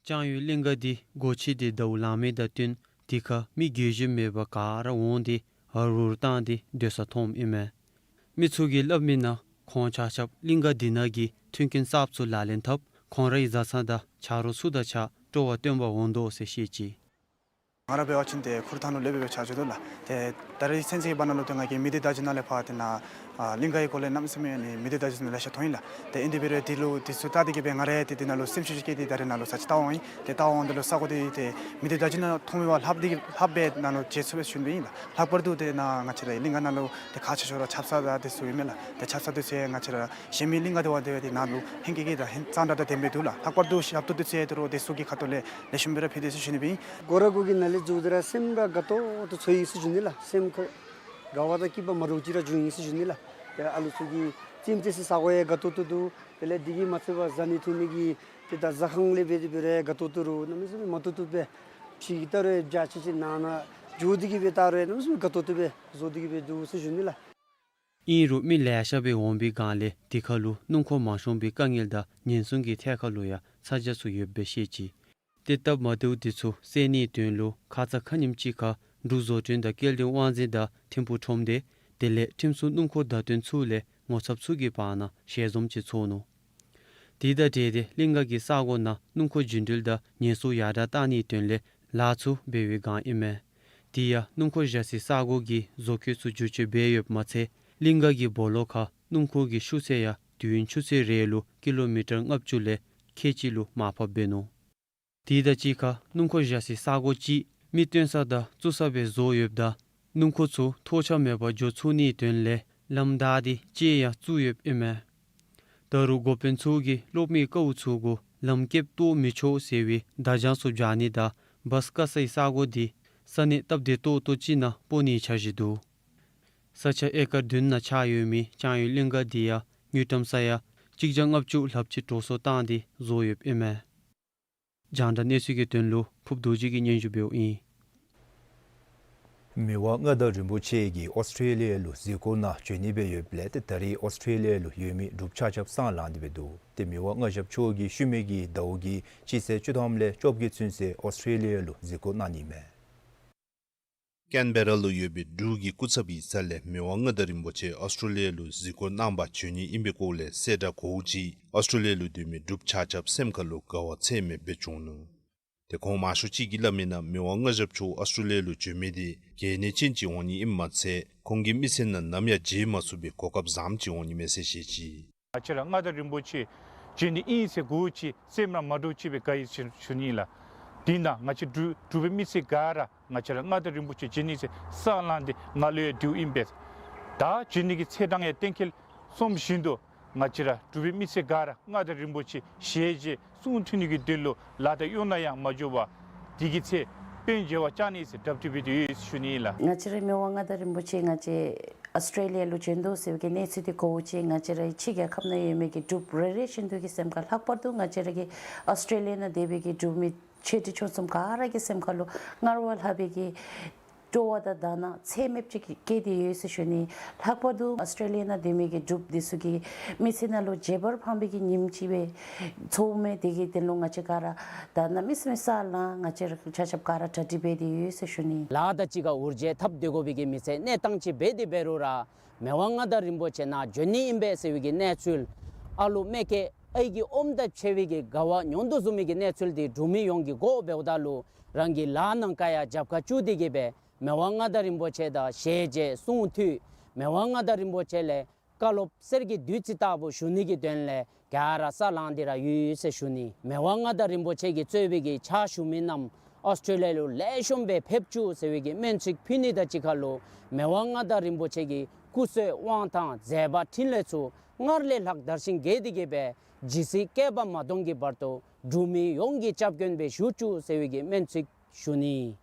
ལྕང་ཡུལ་གླིང་ག་འདི་སྒོ་ཕྱེ་སྟེ་ཟླཝ་ལང་མི་དང་བསྟུན་དེ་ཁར་མི་རྒས་ཤོས་མེད་པར་ག་ར་འོང་སྟེ་ཧ་རུར་བཏང་སྟེ་སྡོད་ས་མཐོངམ་ཨིན་མས། མི་ཚུ་གིས་སླབ་མི་ནང་ཁོང་ཆ་ཁྱབ་གླིང་ག་འདི་ནང་གི་མཐུན་རྐྱེན་གསརཔ་ཚུ་ལག་ལེན་འཐབ་ཁོང་རའི་བཟའ་ཚང་དང་ཆ་རོགས་ཚུ་དང་གཅིག་ཁར་སྤྲོ་བ་སྟོན་པར་འོང་དོ་ཟེར་བཤད་ཅི། ང་ར་འབད་བ་ཅིན་ཏེ་ཁུར་ཐང་ལུ་ལེགས་པའི་ཆ་འཇོག་དོ་ལགས། ཏེ་ད་རེས་ཚུན་ཚོད་ཀྱི་བར་ན་ལུ་ཏེ་ང་གིས་མི་སྡེ་བརྡ་བརྒྱུད་ནང་ལས་ཕར་ཏེ་ནཱ་ཨ་གླིང་ག་གི་སྐོར་ལས་གནམ་མེད་ས་མེད་ཨ་ནི་མི་སྡེ་བརྡ་བརྒྱུད་ནང་ལེ་ཤ་མཐོང་ཡི་ལགས། ཏེ་ཨིན་དེ་འབད་རུང་དེ་ལུ་དེ་ཚུ་བལྟ་སྟེ་གིས་སྦེ་ང་ར་ཏེ་དེ་ནང་ལུ་སེམས་ཤུགས་ཅིག་བསྐྱེད་དེ་ད་རེས་ནཱ་ལུ་ས་ཅིག་བལྟ་འོང་ཡི། ཏེ་བལྟ་འོངམ་ད་ལུ་ས་གོ་འདི་ཏེ་མི་སྡེ་བརྡ་བརྒྱུད་ནང་མཐོང་མི་བ་ལྷགཔ་སྟེ་གིས་ལྷགཔ་སྦེ་ནཱ་ལུ་མཇལ་ཚུགས་པས་ཞུ་ནི་ཨིན་ལགས། ལྷག་པར་དུ་ཏེ་ནཱ་ང་བཅས་ར་གླིང་ག་ནང་ལུ་ཏེ་ཁག་ཆེ་ཤོས་ར་ཆབ་གསང་དང་དེ་ཚུ་ཨིན་མས་ལགས། ཏེ་ཆབ་གསང་དེ་ཚུ་ཡང་ང་བཅས་ར་གཞན་མི་གླིང་ག་འདི་བ་འདི་ཏེ་ནཱ་ལུ་ཧེང་སྐལ་གྱི་དང་ཧེང་གཙང་སྦྲ་དང་ལྡན་པའི་འདུག་ལགས། ལྷག་པར་དུ་ཞབས་ཏོག་དེ་ཚུ་ཡང་ཏེ་རོགས་དེ་ཚུ་གི་ཁ་ཐུག་ལས་ལེགས་ཤོམ་སྦེ་ར་ཕུལ་དོ་ཟེར་ཞུ་ནི་སྦེ་ཨིན། སྒོ་ར་སྒོ་གི་ནང་ལས་འཛུལཝ་ད་ར་སེམས་ར་དགའ་ཏོག་ཏོ་ཚོར་ཡི་ཟེར་ཞུ་ནི་ལགས། སེམས་ཁར་དགའ་བ་དང་སྐྱིད་པ་མ་འདྲཝ་ཅིག་ར་བྱུང་ཡི་ཟེར་ཞུ་ནི་ལགས། ཏེ་ཨ་ལུ་ཚུ་གིས་རྩེདམོ་རྩེ་སའི་ས་གོ་ཡང་དགའ་ཏོག་ཏོ་འདུག། དེ་ལས་དེ་གིས་མ་ཚད་པར་བཟའ་ནི་འཐུང་ནི་གི་ཏེ་ད་ཟ་ཁང་ལས་འབད་དེ་འབད་རུང་དགའ་ཏོག་ཏོ་ར་གནམ་མེད་ས་མེད་མ་བཏུབ་བཏུབ་སྦེ་ཕྱི་གི་ད་རུང་ཡང་འཇའ་ཆི་ཆི་ནང་ན་འགྱོ་སྟེ་གིས་སྦེ་ད་རུང་ཡང་གནམ་མེད་ས་མེད་དགའ་ཏོག་ཏོ་སྦེ་བཟོ་སྟེ་གིས་སྦེ་འདུག་ཟེར་ཞུ་ནི་ལགས། ཨིན་རུང་མི་ལེ་ཤ་སྦེ་འོང་པའི་སྒང་ལས་དེ་ཁར་ལུ་སྣུམ་འཁོར་མ་ཤོང་པའི་དཀའ་ངལ་དང་ཉེན་སྲུང་གི་ཐད་ཁར་ལུ་ཡང་ཚ་གྱང་ཚུ་ཡོདཔ་སྦེ་བཤད་ཅི། ཏེ་སྟབས་མ་བདེཝ་དེ་ཚུ་སེལ་ནིའི་དོན་ལུ་ཁ་ཙ་ཁ་ཉིནམ་ཅིག་ཁར་འབྲུག་བཟོ་སྐྲུན་དང་སྐྱེལ་འདྲེན་དབང་འཛིན་དང་ཐིམ་ཕུག་ཁྲོམ་སྡེ་དེ་ལས་ཁྲིམས་སྲུང་སྣུམ་འཁོར་བརྡ་སྟོན་ཚུ་ལས་ངོ་ཚབ་ཚུ་གི་བར་ན་ཞལ་འཛོམས་ཅིག་ཚོགས་ནུག། དེ་དང་འབྲེལ་ཏེ་གླིང་ག་གི་ས་གོ་ནང་སྣུམ་འཁོར་རྒྱུན་འགྲུལ་དང་ཉེན་སྲུང་ཡར་དྲག་གཏང་ནིའི་དོན་ལས་ལཱ་ཚུ་འབད་བའི་སྒང་ཨིན་མས། དེ་ཡང་སྣུམ་འཁོར་བཞག་སའི་ས་གོ་གི་བཟོ་བཀོད་ཚུ་བསྒྱུར་བཅོས་འབད་ཡོདཔ་མ་ཚད་གླིང་ག་གི་སྦོ་ལོགས་ཁར་སྣུམ་འཁོར་གྱི་ཤུགས་ཚད་ཡང་དུས་ཡུན་ཆུ་ཚོད་རེ་ལུ་ཀི་ལོ་མི་ཊར་ལྔ་བཅུ་ལས་ཁལ་གཅིག་ལུ་མར་ཕབ་འབད་ནུག། དེ་དང་གཅིག་ཁར་སྣུམ་འཁོར་བཞག་སའི་ས་གོ་ཅིག་མི་སྟོན་ས་དང་བཙུགས་ས་སྦེ་བཟོ་ཡོདཔ་ད་སྣུམ་འཁོར་ཚུ་ཐོགས་ཆགས་མེད་པར་འགྱོ་ཚུགས་ནིའི་དོན་ལས་ལམ་བདའ་སྟེ་ཅིག་ཡང་བཙུགས་ཡོདཔ་ཨིན་མས། ད་རུང་འགོ་དཔོན་ཚུ་གིས་གློག་མེའི་ཀཝ་ཚུ་གུ་ལམ་ཀེབ་གཏོར་མི་ཆོག་ཟེར་བའི་བརྡ་བྱང་ཚུ་སྦྱར་ནི་དང་བཱས་བཀག་སའི་ས་གོ་འདི་ས་གནས་སྟབས་བདེ་ཏོག་ཏོ་ཅིག་ནང་སྤོ་ནིའི་འཆར་གཞི་འདུག། ས་ཆ་ཨེ་ཀར་བདུན་ནང་ཆགས་ཡོད་མི་ལྕང་ཡུལ་གླིང་ག་འདི་ཡང་དངུལ་ཀྲམ་ས་ཡ་གཅིག་བརྒྱ་ལྔ་བཅུ་ལྷགཔ་ཅིག་འགྲོ་སོང་བཏང་སྟེ་བཟོ་ཡོདཔ་ཨིན་མས། རྒྱང་བསྒྲགས་གནས་ཚུལ་གྱི་དོན་ལུ་ཕུབ་རྡོ་རྗེ་གིས་སྙན་ཞུ་འབདཝ་ཨིན། མི་དབང་མངའ་བདག་རིན་པོ་ཆེ་གིས་ཨོསི་ཊྲེ་ལི་ཡ་ལུ་གཟིགས་སྐོར་ནང་བྱོན་ནི་སྦེ་ཡོདཔ་ལས་ཏེ་ད་རིས་ཨོསི་ཊྲེ་ལི་ཡ་ལུ་ཡོད་མི་འབྲུགཔ་ཆ་ཁྱབ་སྲང་ལངས་ཏེ་སྦེ་འདུག། ཏེ་མི་དབང་མངའ་ཞབས་མཆོག་གིས་ཤུལ་མའི་གི་ཟླཝ་གི་སྤྱི་ཚེས་བཅུ་ཐམ་ལས་བཅོ་བརྒྱད་ཚུན་ཚོད་ཨོསི་ཊྲེ་ལི་ཡ་ལུ་གཟིགས་སྐོར་གནང་ནི་མས། ཀེན་བེ་ར་ལུ་ཡོད་པའི་འབྲུག་གི་སྐུ་ཚབ་ཡིག་ཚང་ལས་མི་དབང་མངའ་བདག་རིན་པོ་ཆེ་ཨོསི་ཊྲེ་ལི་ཡ་ལུ་གཟིགས་སྐོར་གནང་པར་བྱོན་ནི་ཨིན་པའི་སྐོར་ལས་གསལ་བསྒྲགས་གོཝ་ཅིག་ཨོསི་ཊྲེ་ལི་ཡ་ལུ་སྡོད་མི་འབྲུགཔ་ཆ་ཁྱབ་སེམས་ཁ་ལུ་དགའ་བ་ཚད་མེད་སྦེ་བྱུང་ནུག། ཏེ་ཁོང་མང་ཤོས་ཅིག་གིས་སླབ་མི་ནང་མི་དབང་མངའ་ཞབས་མཆོག་ཨོསི་ཊྲེ་ལི་ཡ་ལུ་བྱོན་མི་འདི་གལ་གནད་ཅན་ཅིག་འོང་ནི་ཨིནམ་མ་ཚད་ཁོང་གི་མི་ཚེ་ནང་ནམ་ཡང་བརྗེད་མ་ཚུགས་པའི་གོ་སྐབས་བཟངམ་ཅིག་འོང་ནི་མས་ཟེར་བཤད་ཅི། ང་བཅས་ར་མངའ་བདག་རིན་པོ་ཆེ་བྱོན་ནི་ཨིན་ཟེར་གོཝ་ཅིག་སེམས་ནང་མ་འདྲཝ་ཅིག་སྦེ་དགའ་ཡི་ཟེར་ཞུ་ནི་ལགས། དེ་ནང་ང་བཅས་འབྲུག་འབྲུག་པའི་མི་སེར་ག་ར་ང་བཅས་ར་མངའ་བདག་རིན་པོ་ཆེ་བྱོན་ནི་ཟེར་སྲང་ལངས་ཏེ་ང་ལུ་ཡང་འདྲིཝ་ཨིན་པས། ད་བྱོན་ནི་གི་ཚེས་གྲངས་ཡང་གཏན་འཁེལ་སོང་བཞིན་དུ་ང་བཅས་ར་འབྲུག་པའི་མི་སེར་ག་ར་མངའ་བདག་རིན་པོ་ཆེ་ཞལ་མཇལ་གསུང་ཐོས་ནི་གི་དོན་ལུ་ལ་དང་གཡོག་ནང་ཡང་མ་འགྱོ་བར་དེ་གི་ཚེ་དཔལ་མཇལ་བར་བཅར་ནི་ཟེར་གྲ་སྒྲིག་འབད་དེ་ཡོད་ཟེར་ཞུ་ནི་ལགས། ང་བཅས་རའི་མི་དབང་མངའ་བདག་རིན་པོ་ཆེ་ང་བཅས་ཨོསི་ཊྲེ་ལི་ཡ་ལུ་བྱོན་དོ་ཟེར་བའི་གི་གནས་ཚུལ་འདི་གོཝ་ཅིག་ང་བཅས་རའི་ཕྱི་རྒྱལ་ཁབ་ནང་ཡོད་མི་གི་འབྲུགཔ་རེ་རེ་བཞིན་དུ་གི་སེམས་ཁར་ལྷག་པར་དུ་ང་བཅས་ར་གི་ཨོསི་ཊྲེ་ལི་ཡ་ནང་སྡོད་པའི་གི་འབྲུག་མི་ཆེ་འབྲིང་ཆུང་གསུམ་ག་ར་གི་སེམས་ཁ་ལུ་སྔར་བ་ལྷག་པའི་གི་སྤྲོ་བ་དང་དག་སྣང་ཚད་མེདཔ་ཅིག་སྐྱེས་ཏེ་ཡོད་ཟེར་ཞུ་ནི། ལྷག་པར་དུ་ཨོསི་ཊྲེ་ལི་ཡ་ནང་སྡོད་མི་གི་འབྲུགཔ་འདི་ཚུ་གི་མི་ཚེ་ནང་ལུ་བརྗེད་པར་ཕངས་པའི་གི་ཉིནམ་ཅིག་སྦེ་ཚོརཝ་མས། དེ་གི་དོན་ལུ་ང་བཅས་ག་ར་ད་གནམ་མེད་ས་མེད་སྲང་ལངས་ང་བཅས་ར་ཆ་ཁྱབ་ག་ར་གྲ་སྒྲིག་འབད་དེ་ཡོད་ཟེར་ཞུ་ནི། ལཱ་དང་གཅིག་ཁར་འུར་བརྗེད་འཐབ་སྡོད་དགོ་པའི་གི་མི་ཚེ་གནས་སྟངས་ཅིག་འབད་དེ་འབད་རུང་ར་མི་དབང་མངའ་བདག་རིན་པོ་ཆེ་ནཱ་བྱོན་ནི་ཨིན་པས་ཟེར་བའི་གི་གནས་ཚུལ་ཨ་ལུ་མ་སྐྱེས་ཨའི་གི་ཨོམ་དང་ཕྱད་པའི་གི་དགའ་བ་མྱོང་དོ་བཟུམ་མའི་གི་གནས་ཚུལ་འདི་འབྲུག་མི་ཡོངས་ཀྱིས་གོ་འབདཝ་ད་ལུ་རང་གི་ལཱ་ནང་ཁར་ཡང་རྒྱབ་ཁར་བཅུག་སྟེ་གི་སྦེ་མི་དབང་མངའ་བདག་རིན་པོ་ཆེ་དང་ཞལ་མཇལ་གསུང་ཐོས་མི་དབང་མངའ་བདག་རིན་པོ་ཆེ་ལས་བཀའ་སློབ་གསེར་གྱི་བདུད་རྩི་ལྟ་བུ་ཞུ་ནི་གི་དོན་ལས་ག་ར་སྲང་ལངས་ཏེ་ར་ཡོད་ཟེར་ཞུ་ནི། མི་དབང་མངའ་བདག་རིན་པོ་ཆེ་གིས་གཙོས་པའི་གི་ཕྱག་ཞུ་མི་རྣམས་ཨོསི་ཊྲེ་ལི་ཡ་ལུ་ལེགས་ཤོམ་སྦེ་ཕེབས་བཅུག་ཟེར་བའི་གི་སྨོན་ཚིག་ཕུལ་ནི་དང་གཅིག་ཁར་ལུ་མི་དབང་མངའ་བདག་རིན་པོ་ཆེ་གི་སྐུ་བསོད་དབང་ཐང་མཛད་པ་འཕྲིན་ལས་ཚུ་སྔར་ལས་ལྷག་དར་ཞིང་རྒྱས་ཏེ་གི་སྦེ་ཇི་སྲིད་བསྐལ་པ་མ་སྟོངས་ཀྱི་བར་དུ་འབྲུག་མི་ཡོངས་ཀྱི་སྐྱབས་མགོན་སྦེ་བཞུགས་བཅུག་ཟེར་བའི་གི་སྨོན་ཚིག་ཞུ་ནི།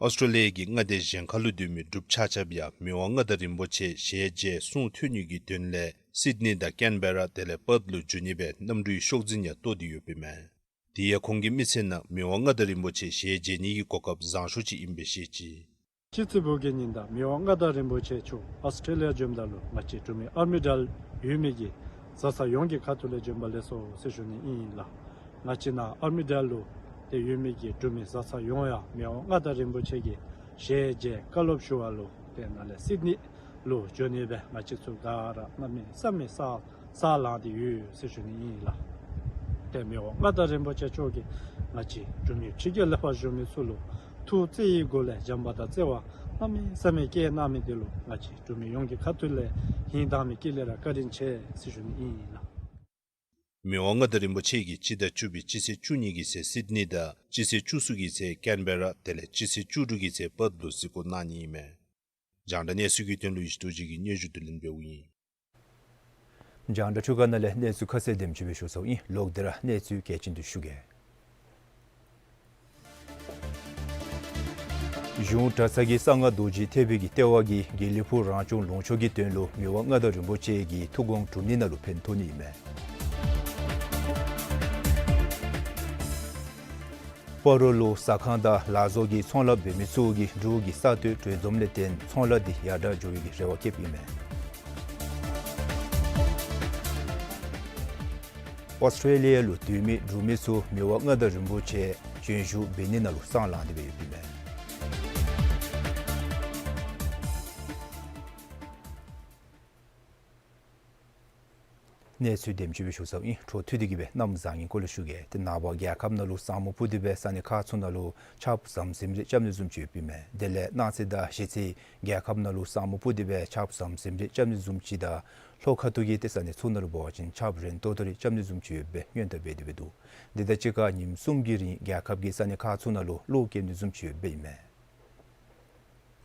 ཨོསི་ཊྲེ་ལི་ཡ་གི་མངའ་སྡེ་གཞན་ཁ་ལུ་སྡོད་མི་འབྲུགཔ་ཆ་ཁྱབ་ཡང་མི་དབང་མངའ་བདག་རིན་པོ་ཆེ་ཞལ་མཇལ་གསུང་ཐོས་ནི་གི་དོན་ལས་སིཌ་ནི་དང་ཀེན་བེ་ར་དེ་ལས་པརཐ་ལུ་འགྱོ་ནི་སྦེ་གནམ་གྲུའི་ཤོག་འཛིན་ཡང་གཏོགས་ཏེ་ཡོདཔ་ཨིན་མས། དེ་ཡང་ཁོང་གི་མི་ཚེ་ནང་མི་དབང་མངའ་བདག་རིན་པོ་ཆེ་ཞལ་མཇལ་ནི་གི་གོ་སྐབས་བཟང་ཤོས་ཅིག་ཨིན་པས་ཟེར་བཤད་ཅི། སྤྱི་ཚེས་དགུ་གི་ཉིན་དང་མི་དབང་མངའ་བདག་རིན་པོ་ཆེ་མཆོག་ཨོསི་ཊྲེ་ལི་ཡ་བྱོནམ་ད་ལུ་ང་བཅས་འབྲུག་མི་ཨར་མི་ཌལ་ཡོད་མི་གི་བཟའ་ཚང་ཡོངས་ཀྱི་ཁ་ཐུག་ལས་བྱོན་པ་ལེགས་སོ་ཟེར་ཞུ་ནི་ཨིན་ལགས། ང་བཅས་ནཱ་ཨར་མི་ཌལ་ལུ་ཏེ་ཡོད་མི་གི་འབྲུག་མི་བཟའ་ཚང་ཡོངས་ཡང་མི་དབང་མངའ་བདག་རིན་པོ་ཆེ་གི་ཞལ་མཇལ་བཀའ་སློབ་ཞུ་བ་ལུ་ཏེ་ནཱ་ལས་སིཌ་ནི་ལུ་འགྱོ་ནི་སྦེ་ང་བཅས་ཚུ་ག་ར་གནམ་མེད་ས་མེད་སྲང་སྲང་ལངས་ཏེ་ཡོད་ཟེར་ཞུ་ནི་ཨིན་ལགས། ཏེ་མི་དབང་མངའ་བདག་རིན་པོ་ཆེ་མཆོག་གིས་ང་བཅས་འབྲུག་མི་ཕྱི་རྒྱལ་ལས་ཕར་བཞུགས་མི་ཚུ་ལུ་ཐུགས་བརྩེ་བའི་སྒོ་ལས་བྱམས་པ་དང་བརྩེ་བ་གནམ་མེད་ས་མེད་བསྐྱེད་གནང་མི་འདི་ལུ་ང་བཅས་འབྲུག་མི་ཡོངས་ཀྱི་ཁ་ཐུག་ལས་ཧིང་དྭངས་མའི་དཀྱིལ་ལས་ར་བཀའ་དྲིན་ཆེ་ཟེར་ཞུ་ནི་ཨིན་ལགས། མི་དབང་མངའ་བདག་རིན་པོ་ཆེ་གིས་སྤྱི་ཟླ་བཅུ་པའི་སྤྱི་ཚེས་བཅུ་གཉིས་ཀྱི་ཚེ་སིཌ་ནི་དང་སྤྱི་ཚེས་བཅུ་གསུམ་གྱི་ཚེ་ཀེན་བེ་ར་དེ་ལས་སྤྱི་ཚེས་བཅུ་དྲུག་གི་ཚེ་པརཐ་ལུ་གཟིགས་སྐོར་གནང་ནི་ཨིན་མས། རྒྱང་བསྒྲགས་གནས་ཚུལ་གྱི་དོན་ལུ་ཡེ་ཤེས་རྡོ་རྗེ་གིས་སྙན་ཞུ་དེ་ལེན་འབདཝ་ཨིན། རྒྱང་བསྒྲགས་ཆུ་ཁ་ནང་ལས་གནས་ཚུལ་ཁ་གསལ་དེམ་ཅིག་སྦེ་ཞུ་ཚརཝ་ཨིན། ལོག་སྟེ་ར་གནས་ཚུལ་གལ་ཆེན་འདི་ཞུ་གེ། གཞུང་གྲྭ་ཚང་གི་གསང་སྔགས་རྡོ་རྗེ་ཐེག་པའི་གི་ལྟེ་བ་གིས་དགེ་ལེགས་ཕུག་རང་སྐྱོང་ལུང་ཕྱོགས་ཀྱི་དོན་ལུ་མི་དབང་མངའ་བདག་རིན་པོ་ཆེ་གི་ཐུགས་དགོངས་སྒྲུབ་ནི་ནང་ལུ་ཕན་ཐོགས་ནི་ཨིན་མས། སྤ་རོ་ལུ་ཟ་ཁང་དང་ལག་བཟོ་གི་ཚོང་ལཱ་འབད་མི་ཚུ་གིས་འབྲུག་གི་ས་སྟོད་གྲོས་འཛོམས་ལས་བརྟེན་ཚོང་ལཱ་འདི་ཡར་དྲག་འགྱོ་བའི་གི་རེ་བ་བསྐྱེདཔ་ཨིན་མས། ཨོསི་ཊྲེ་ལི་ཡ་ལུ་སྡོད་མི་འབྲུག་མི་ཚུ་མི་དབང་མངའ་བདག་རིན་པོ་ཆེ་བྱོན་བཞུགས་འབད་ནི་ནང་ལུ་སྲང་ལངས་ཏེ་སྦེ་ཡོདཔ་ཨིན་མས། གནས་ཚུལ་དེམ་ཅིག་སྦེ་ཞུ་ཚརཝ་ཨིན། འཕྲོ་མཐུད་དེ་གི་སྦེ་གནམ་བཟང་ངན་སྐོར་ལས་ཞུ་གེ། ཏེ་ནངས་པ་རྒྱལ་ཁབ་ནང་ལུ་ས་སྨུག་སྤུབས་ཏེ་སྦེ་ས་གནས་ཁག་ཚུ་ནང་ལུ་ཆརཔ་ཟམ་ཟིམ་རེ་རྐྱབ་ནི་བཟུམ་ཅིག་ཡོདཔ་ཨིན་མས། དེ་ལས་གནངས་ཚེ་དང་གཞེས་ཚེ་རྒྱལ་ཁབ་ནང་ལུ་ས་སྨུག་སྤུབས་ཏེ་སྦེ་ཆརཔ་ཟམ་ཟིམ་རེ་རྐྱབ་ནི་བཟུམ་ཅིག་དང་ལྷོ་ཁ་ཐུག་གི་ཏེ་ས་གནས་ཚུ་ནང་ལུ་འབད་བ་ཅིན་ཆརཔ་རན་ཏོག་ཏོ་རེ་རྐྱབ་ནི་བཟུམ་ཅིག་ཡོདཔ་སྦེ་སྔོན་བརྡ་འབད་དེ་སྦེ་འདུག། དེ་དང་གཅིག་ཁར་ཉིནམ་གསུམ་གྱི་རིང་རྒྱལ་ཁབ་ཀྱི་ས་གནས་ཁག་ཚུ་ནང་ལུ་གློག་རྐྱབ་ནི་བཟུམ་ཅིག་ཡོདཔ་ཨིན་མས།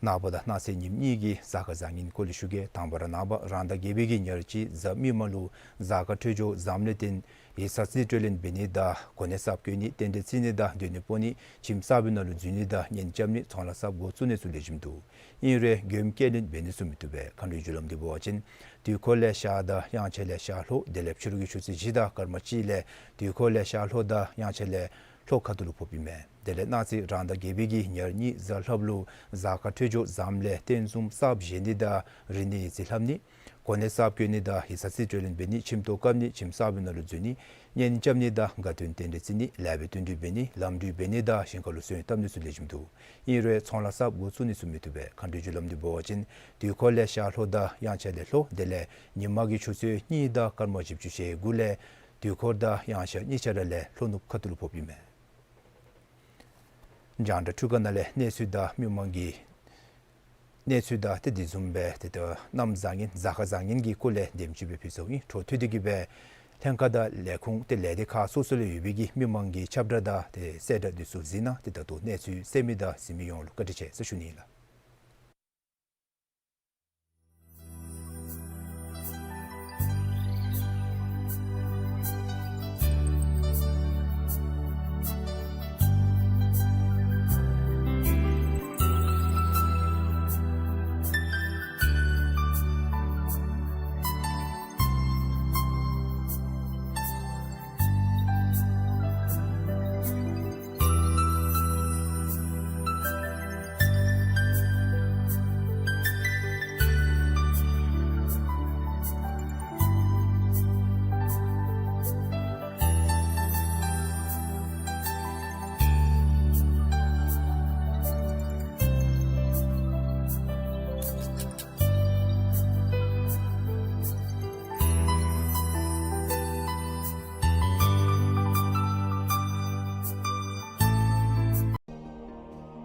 ནངས་པ་དང་གནངས་ཚེ་ཉིནམ་གཉིས་ཀྱི་གཟའ་སྐར་བཟང་ངན་སྐོར་ལས་ཞུ་གེ། དང་པ་ར་ནངས་པ་རང་ཟླ་བརྒྱད་པའི་གི་ཉེར་གཅིག་གཟའ་མིག་དམར་ལུ་གཟའ་སྐར་འཕྲོད་སྦྱོར་བཟངམ་ལས་བརྟེན་ཡིག་ཚང་རྩིས་སྤྲོད་ལེན་འབད་ནི་དང་གོ་གནས་གསརཔ་བསྐོ་ནི་རྟེན་འབྲེལ་བརྩི་ནི་དང་སྡོད་གནས་སྤོ་ནི་ཁྱིམ་གསར་པའི་ནང་ལུ་འཛུལ་ནི་དང་གཉེན་རྐྱབ་ནི་ཚོང་ལཱ་གསརཔ་འགོ་བཙུགས་ནི་ཚུ་ལེགས་ཤོམ་འདུག། ཨིན་རུང་མགྱོནམ་སྐྱེལ་ལེན་འབད་ནི་ཚུ་མི་བཏུབ་པས། མཁའ་འགྲོའི་རྒྱུ་ལམ་འདི་འབད་བ་ཅིན་དུས་འཁོར་ལས་ཤར་དང་དབྱངས་འཆར་ལས་ཤར་ལྷོ་དེ་ལས་ཕྱི་རུ་གི་ཆུ་ཚོད་བཞི་དང་སྐར་མ་གཅིག་ལས་དུས་འཁོར་ལས་ཤར་ལྷོ་དང་དབྱངས་འཆར་ལས་ ལྷོ་ཁ་ཐུག་ལུ་ཕོགཔ་ཨིན་མས། དེ་ལས་གནངས་ཚེ་རང་ཟླ་བརྒྱད་པའི་གི་ཉེར་གཉིས་གཟའ་ལྷགཔ་ལུ་གཟའ་སྐར་འཕྲོད་སྦྱོར་བཟངམ་ལས་རྟེན་གསུམ་གསརཔ་བཞེངས་ནི་དང་རིག་གནས་ཡིག་རྩིས་ལྷབ་ནི། གོ་གནས་གསརཔ་བསྐོ་ནི་དང་ཡིག་ཚང་རྩིས་སྤྲོད་ལེན་འབད་ནི། ཁྱིམ་ཐོག་བཀབ་ནི། ཁྱིམ་གསར་པའི་ནང་ལུ་འཛུལ་ནི། གཉེན་རྐྱབ་ནི་དང་དགའ་སྟོན་རྟེན་འབྲེལ་བརྩི་ནི། ལེགས་པའི་བསྟུན་གྲོས་འབད་ནི། ལམ་འགྲུལ་འབད་ནི་དང་ཞིང་ཁ་ལུ་སོན་བཏབ་ནི་ཚུ་ལེགས་ཤོམ་འདུག། ཨིན་རུང་ཚོང་ལཱ་གསརཔ་འགོ་བཙུགས་ནི་ཚུ་མི་བཏུབ་པས། མཁའ་འགྲོའི་རྒྱུ་ལམ་འདི་འབད་བ་ཅིན་དུས་འཁོར་ལས་ཤར་ལྷོ་དང་དབྱངས་འཆར་ལས་ལྷོ། དེ་ལས་ཉིན་མ་གི་ཆུ་ཚོད་གཉིས་དང་སྐར་མ་བཞི་བཅུ་ཞེ་དགུ་ལས་དུས་འཁོར་དང་དབྱངས་འཆར་གཉིས་ཆ་ར་ལས་ལྷོ་ནུབ་ཁ་ཐུག་ལུ་ཕོགཔ་ཨིན་མས། རྒྱང་བསྒྲགས་འཕྲུལ་ཁང་ནང་ལས་གནས་ཚུལ་དང་མི་མང་གི་གནས་ཚུལ་དང་ཏེ་དེ་བཟུམ་སྦེ་ཏེ་ད་གནམ་བཟང་ངན་གཟའ་སྐར་བཟང་ངན་གྱི་སྐོར་ལས་དེམ་ཅིག་སྦེ་ཕུལ་ཚརཝ་ཨིན། འཕྲོ་མཐུད་དེ་གི་སྦེ་ལྷན་ཁག་དང་ལས་ཁུངས་ཏེ་ལས་སྡེ་ཁག་སོ་སོ་ལུ་ཡོད་པའི་གི་མི་མང་གི་ཁྱབ་བསྒྲགས་དང་ཏེ་གསལ་བསྒྲགས་འདི་ཚུ་གཟིགས་གནང་། ཏེ་ད་ལྟོ་གནས་ཚུལ་གསན་མི་དང་གཟིགས་མི་ཡོངས་ལུ་བཀའ་དྲིན་ཆེ་ཟེར་ཞུ་ནི་ཨིན་ལགས།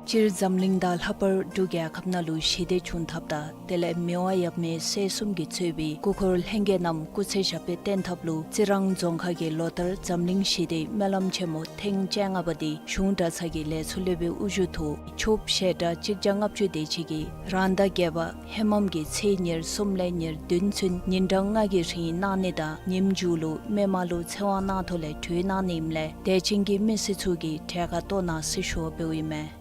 སྤྱིར་འཛམ་གླིང་དང་ལྷག་པར་འབྲུག་རྒྱལ་ཁབ་ནང་ལུ་ཞི་བདེ་བྱུང་ཐབས་དང་དེ་ལས་མི་དབང་ཡབ་མེས་སྲས་གསུམ་གྱིས་གཙོས་པའི་སྐུ་འཁོར་ལྷན་རྒྱས་རྣམས་སྐུ་ཚེ་ཞབས་པད་བརྟན་ཐབས་ལུ་རྩི་རང་རྫོང་ཁག་གིས་ལོ་ལྟར་འཛམ་གླིང་ཞི་བདེའི་སྨོན་ལམ་ཆེན་མོ་ཐེངས་བཅོ་ལྔ་པ་འདི་གཞུང་གྲྭ་ཚང་གི་ལས་ཚོགས་སློབ་དཔོན་དབུ་བཞུགས་ཐོག་ཆོསཔ་བཤད་གྲྭ་གཅིག་བརྒྱ་ལྔ་བཅུ་དེ་ཅིག་གིས་རང་ཟླ་བརྒྱད་པ་ཧེ་མམ་གྱི་ཚེས་ཉེར་གསུམ་ལས་ཉེར་བདུན་ཚུན་ཉིན་གྲངས་ལྔ་གི་རིང་གནང་ནི་དང་ཉིནམ་མཇུག་ལུ་མི་མང་ལུ་ཚེ་དབང་གནང་ཐོག་ལས་གྲོལ་གནང་ནི་ཨིནམ་ལས་དད་ཅན་གྱི་མི་སེར་ཚུ་གིས་གྲལ་ཁར་གཏོགས་གནང་ཟེར་ཞུ་བ་འབདཝ་ཨིན་མས།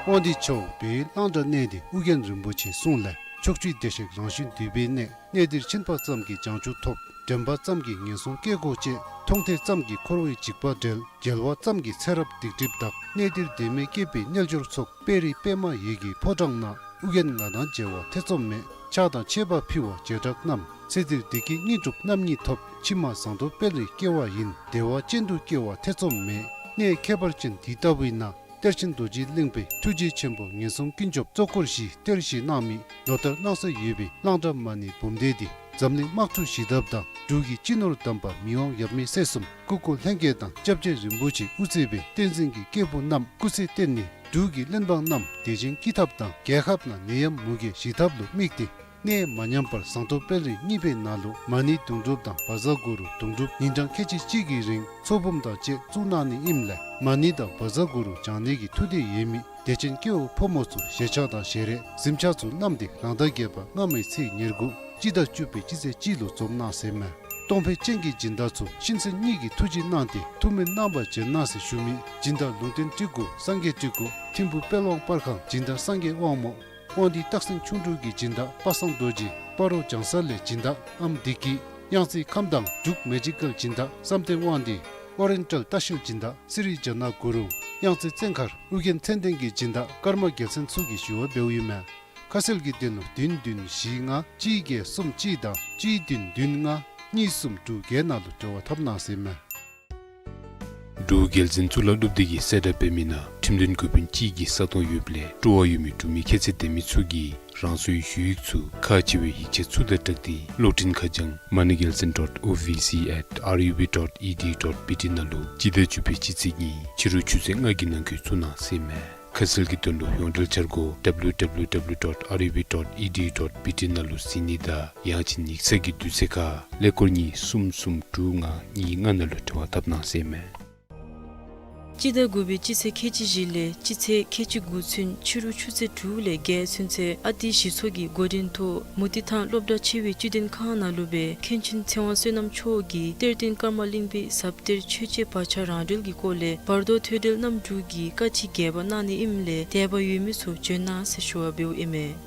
དབང་འདུས་ཆུ་བོ་བོད་གླང་བྲག་གནས་འདི་ཨོ་རྒྱན་རིན་པོ་ཆེའི་གསུང་ལས། ཕྱོགས་བཅུའི་བདེ་གཤེགས་རང་བཞིན་འདུས་པའི་གནས། གནས་འདིར་ཕྱིན་པ་ཙམ་གྱིས་བྱང་ཆུབ་ཐོབ། དྲན་པ་ཙམ་གྱིས་ངན་སོང་སྐྱེ་སྒོ་བཅད། མཐོང་ཐོས་ཙམ་གྱིས་འཁོར་བའི་འཇིགས་པ་བྲལ། བརྒྱལ་བ་ཙམ་གྱིས་ཚེ་རབས་སྡིག་སྒྲིབ་དག། གནས་འདིར་དད་མོས་བསྐྱེད་པའི་རྣལ་འབྱོར་ཚོགས། དཔལ་རི་པདྨ་འོད་ཀྱི་ཕོ་བྲང་ན། ཨོ་རྒྱན་ང་དང་མཇལ་བ་ཐེ་ཚོམ་མེད། ཕྱག་དང་མཆོད་པ་ཕུལ་བ་བྱེ་བྲག་རྣམས། ཚེ་འདིར་བདེ་སྐྱིད་དངོས་གྲུབ་རྣམ་གཉིས་ཐོབ། ཕྱི་མ་ཟངས་མདོག་དཔལ་རིར་སྐྱེ་བ་ཡིན། བདེ་བ་ཅན་དུ་སྐྱེ་བ་ཐེ་ཚོམ་མེད། གནས་ཁྱད་པར་ཅན་འདི་ལྟ་བུའི་ནང་། གཏེར་ཆེན་རྡོ་རྗེ་གླིང་པའི་ཐུགས་རྗེ་ཆེན་པོ་ངན་སོང་ཀུན་སྐྱོབ་གཙོ་འཁོར་བཞི་གཏེར་བཞེས་གནང་མི་ལོ་ལྟར་གནང་སྲོལ་ཡོད་པའི་གླང་བྲག་མ་ཎི་འབུམ་སྡེ་འདི་འཛམ་གླིང་དམག་འཁྲུག་ཞི་ཐབས་དང་འབྲུག་གི་སྤྱི་ནོར་དམ་པ་མི་དབང་ཡབ་མེས་སྲས་གསུམ་སྐུ་འཁོར་ལྷན་རྒྱས་དང་སྐྱབས་རྗེ་རིན་པོ་ཆེ་དབུ་གཙོས་པའི་བསྟན་འཛིན་གྱི་སྐྱེས་བུ་རྣམས་སྐུ་ཚེ་བརྟན་ནས་འབྲུག་གི་བློན་འབངས་རྣམས་བདེ་ཞིང་སྐྱིད་ཐབས་དང་རྒྱལ་ཁབ་ནང་ནད་ཡམས་མུ་གེ་ཞི་ཐབས་ལུ་དམིགས་ཏེ། གནས་མ་ཉམས་པར་ཟངས་མདོག་དཔལ་རི་གཉིས་པའི་ནང་ལུ་མ་ཎི་དུང་སྒྲུབ་དང་བཛྲ་གུ་རུ་དུང་སྒྲུབ་ཉིན་གྲངས་ཁལ་གཅིག་གཅིག་གི་རིང་ཚོགས་འབུམ་དང་བཅས་བཙུགས་གནང་ནི་ཨིནམ་ལས་མ་ཎི་དང་བཛྲ་གུ་རུ་བགྱང་ནི་གི་ཐུགས་འདོད་ཡོད་མི་དད་ཅན་སྐྱེ་བོ་ཕོ་མོ་ཚུ་ཞལ་ཆས་དང་ཞལ་རས་གཟིམ་ཆས་ཚུ་བསྣམས་ཏེ་རང་ཟླ་བརྒྱད་པ་སྔ་མའི་ཚེས་ཉེར་དགུ་སྤྱི་ཟླ་བཅུ་པའི་སྤྱི་ཚེས་གཅིག་ལུ་འཛོམས་གནང་ཟེར་མས། གཏོང་ཕོད་ཅན་གྱི་སྦྱིན་བདག་ཚུ་གཤིན་གསོན་གཉིས་ཀྱི་ཐུགས་རྗེ་གནང་སྟེ་ཐུགས་སྨོན་གནང་བར་བྱོན་གནང་ཟེར་ཞུ་མི་སྦྱིན་བདག་ལུང་བསྟན་སྤྲུལ་སྐུ་སངས་རྒྱས་སྤྲུལ་སྐུ་ཐིམ་ཕུ་དཔལ་དབང་པར་ཁང་སྦྱིན་བདག་སངས་རྒྱས་དབང་མོ། དབང་འདུས་སྟག་སེང་ཁྱུང་འབྲུག་གི་སྦྱིན་བདག་པ་སངས་རྡོ་རྗེ། སྤ་རོ་བྱང་ས་ལས་སྦྱིན་བདག་ཨམ་བདེ་སྐྱིད། གཡང་རྩེ་ཁམས་དྭངས་འབྲུག་མེ་ཇི་ཀལ་སྦྱིན་བདག་བསམ་གཏན་དབང་འདུས། ཨོ་རེན་ཊལ་ལྟ་བཤལ་སྦྱིན་བདག་སི་རི་ཇ་ན་གུ་རུང་། གཡང་རྩེ་བཙན་མཁར་ཨོ་རྒྱན་མཚན་ལྡན་གྱི་སྦྱིན་བདག་ཀརྨ་རྒྱལ་མཚན་ཚུ་གིས་ཞུ་བ་འབདཝ་ཨིན་མས། ཁ་གསལ་གྱི་དོན་ལུ་བདུན་བདུན་བཞི་ལྔ་གཅིག་བརྒྱད་གསུམ་གཅིག་དང་གཅིག་བདུན་བདུན་ལྔ་གཉིས་གསུམ་དྲུག་བརྒྱད་ནང་ལུ་འབྲེལ་བ་འཐབ་གནང་ཟེར་མས། འབྲུག་རྒྱལ་འཛིན་གཙུག་ལག་སློབ་སྡེ་གིས་གསལ་བསྒྲགས་འབད་མི་ནང་ཁྲིམས་དོན་འགོ་དཔོན་གཅིག་གི་ས་སྟོང་ཡོདཔ་ལས་སྤྲོ་བ་ཡོད་མི་འབྲུག་མི་ཁྱད་ཚད་ལྡན་མི་ཚུ་གིས་རང་སོའི་ཞུ་ཡིག་ཚུ་ཁག་ཆེ་བའི་ཡིག་ཆ་ཚུ་དང་སྦྲགས་ཏེ་གློག་འཕྲིན་ཁ་བྱང་moneygelson dot O V C at R U B dot E D U dot B T ནང་ལུ་སྤྱི་ཟླ་བཅུ་པའི་སྤྱི་ཚེས་གཉིས་ཕྱི་རུ་ཆུ་ཚོད་ལྔ་གི་ནང་འཁོད་བཙུགས་གནང་ཟེར་མས། ཁ་གསལ་གྱི་དོན་ལུ་ཡོངས་འབྲེལ་འཆར་སྒོ་W W W dot R U B dot E D U dot B T ནང་ལུ་གཟིགས་ནི་དང་ཡང་ཅིན་ཡིག་ཚང་གི་དུས་ཚོད་ཁར་ཀླད་ཀོར་གཉིས་གསུམ་གསུམ་དྲུག་ལྔ་གཉིས་ལྔ་ནང་ལུ་འབྲེལ་བ་འཐབ་གནང་ཟེར་མས། སྤྱི་ཟླ་དགུ་པའི་སྤྱི་ཚེས་ཁལ་གཅིག་བཞི་ལས་སྤྱི་ཚེས་ཁལ་གཅིག་དགུ་ཚུན་ཕྱི་རུ་ཆུ་ཚོད་དྲུག་ལས་བརྒྱད་ཚུན་ཚོད་ཨ་ཏི་གཞི་ཚོགས་ཀྱི་འགོ་འདྲེན་ཐོག་མུ་ཏིག་ཐང་སློབ་གྲྭ་ཆེ་བའི་སྤྱི་དོན་ཁང་ནང་ལུ་སྦེ་མཁན་ཆེན་ཚེ་དབང་བསོད་ནམས་མཆོག་གིས་གཏེར་སྟོན་ཀརྨ་གླིང་པའི་ཟབ་གཏེར་ཆོས་འཆད་བག་ཆགས་རང་གྲོལ་གྱི་སྐོར་ལས་བར་དོ་ཐོས་གྲོལ་རྣམ་དྲུག་གི་བཀའ་ཅི་རྒྱས་པ་གནང་ནི་ཨིནམ་ལས་དད་པ་ཡོད་མི་ཚུ་བྱོན་གནང་ཟེར་ཞུ་བ་འབདཝ་ཨིན་མས།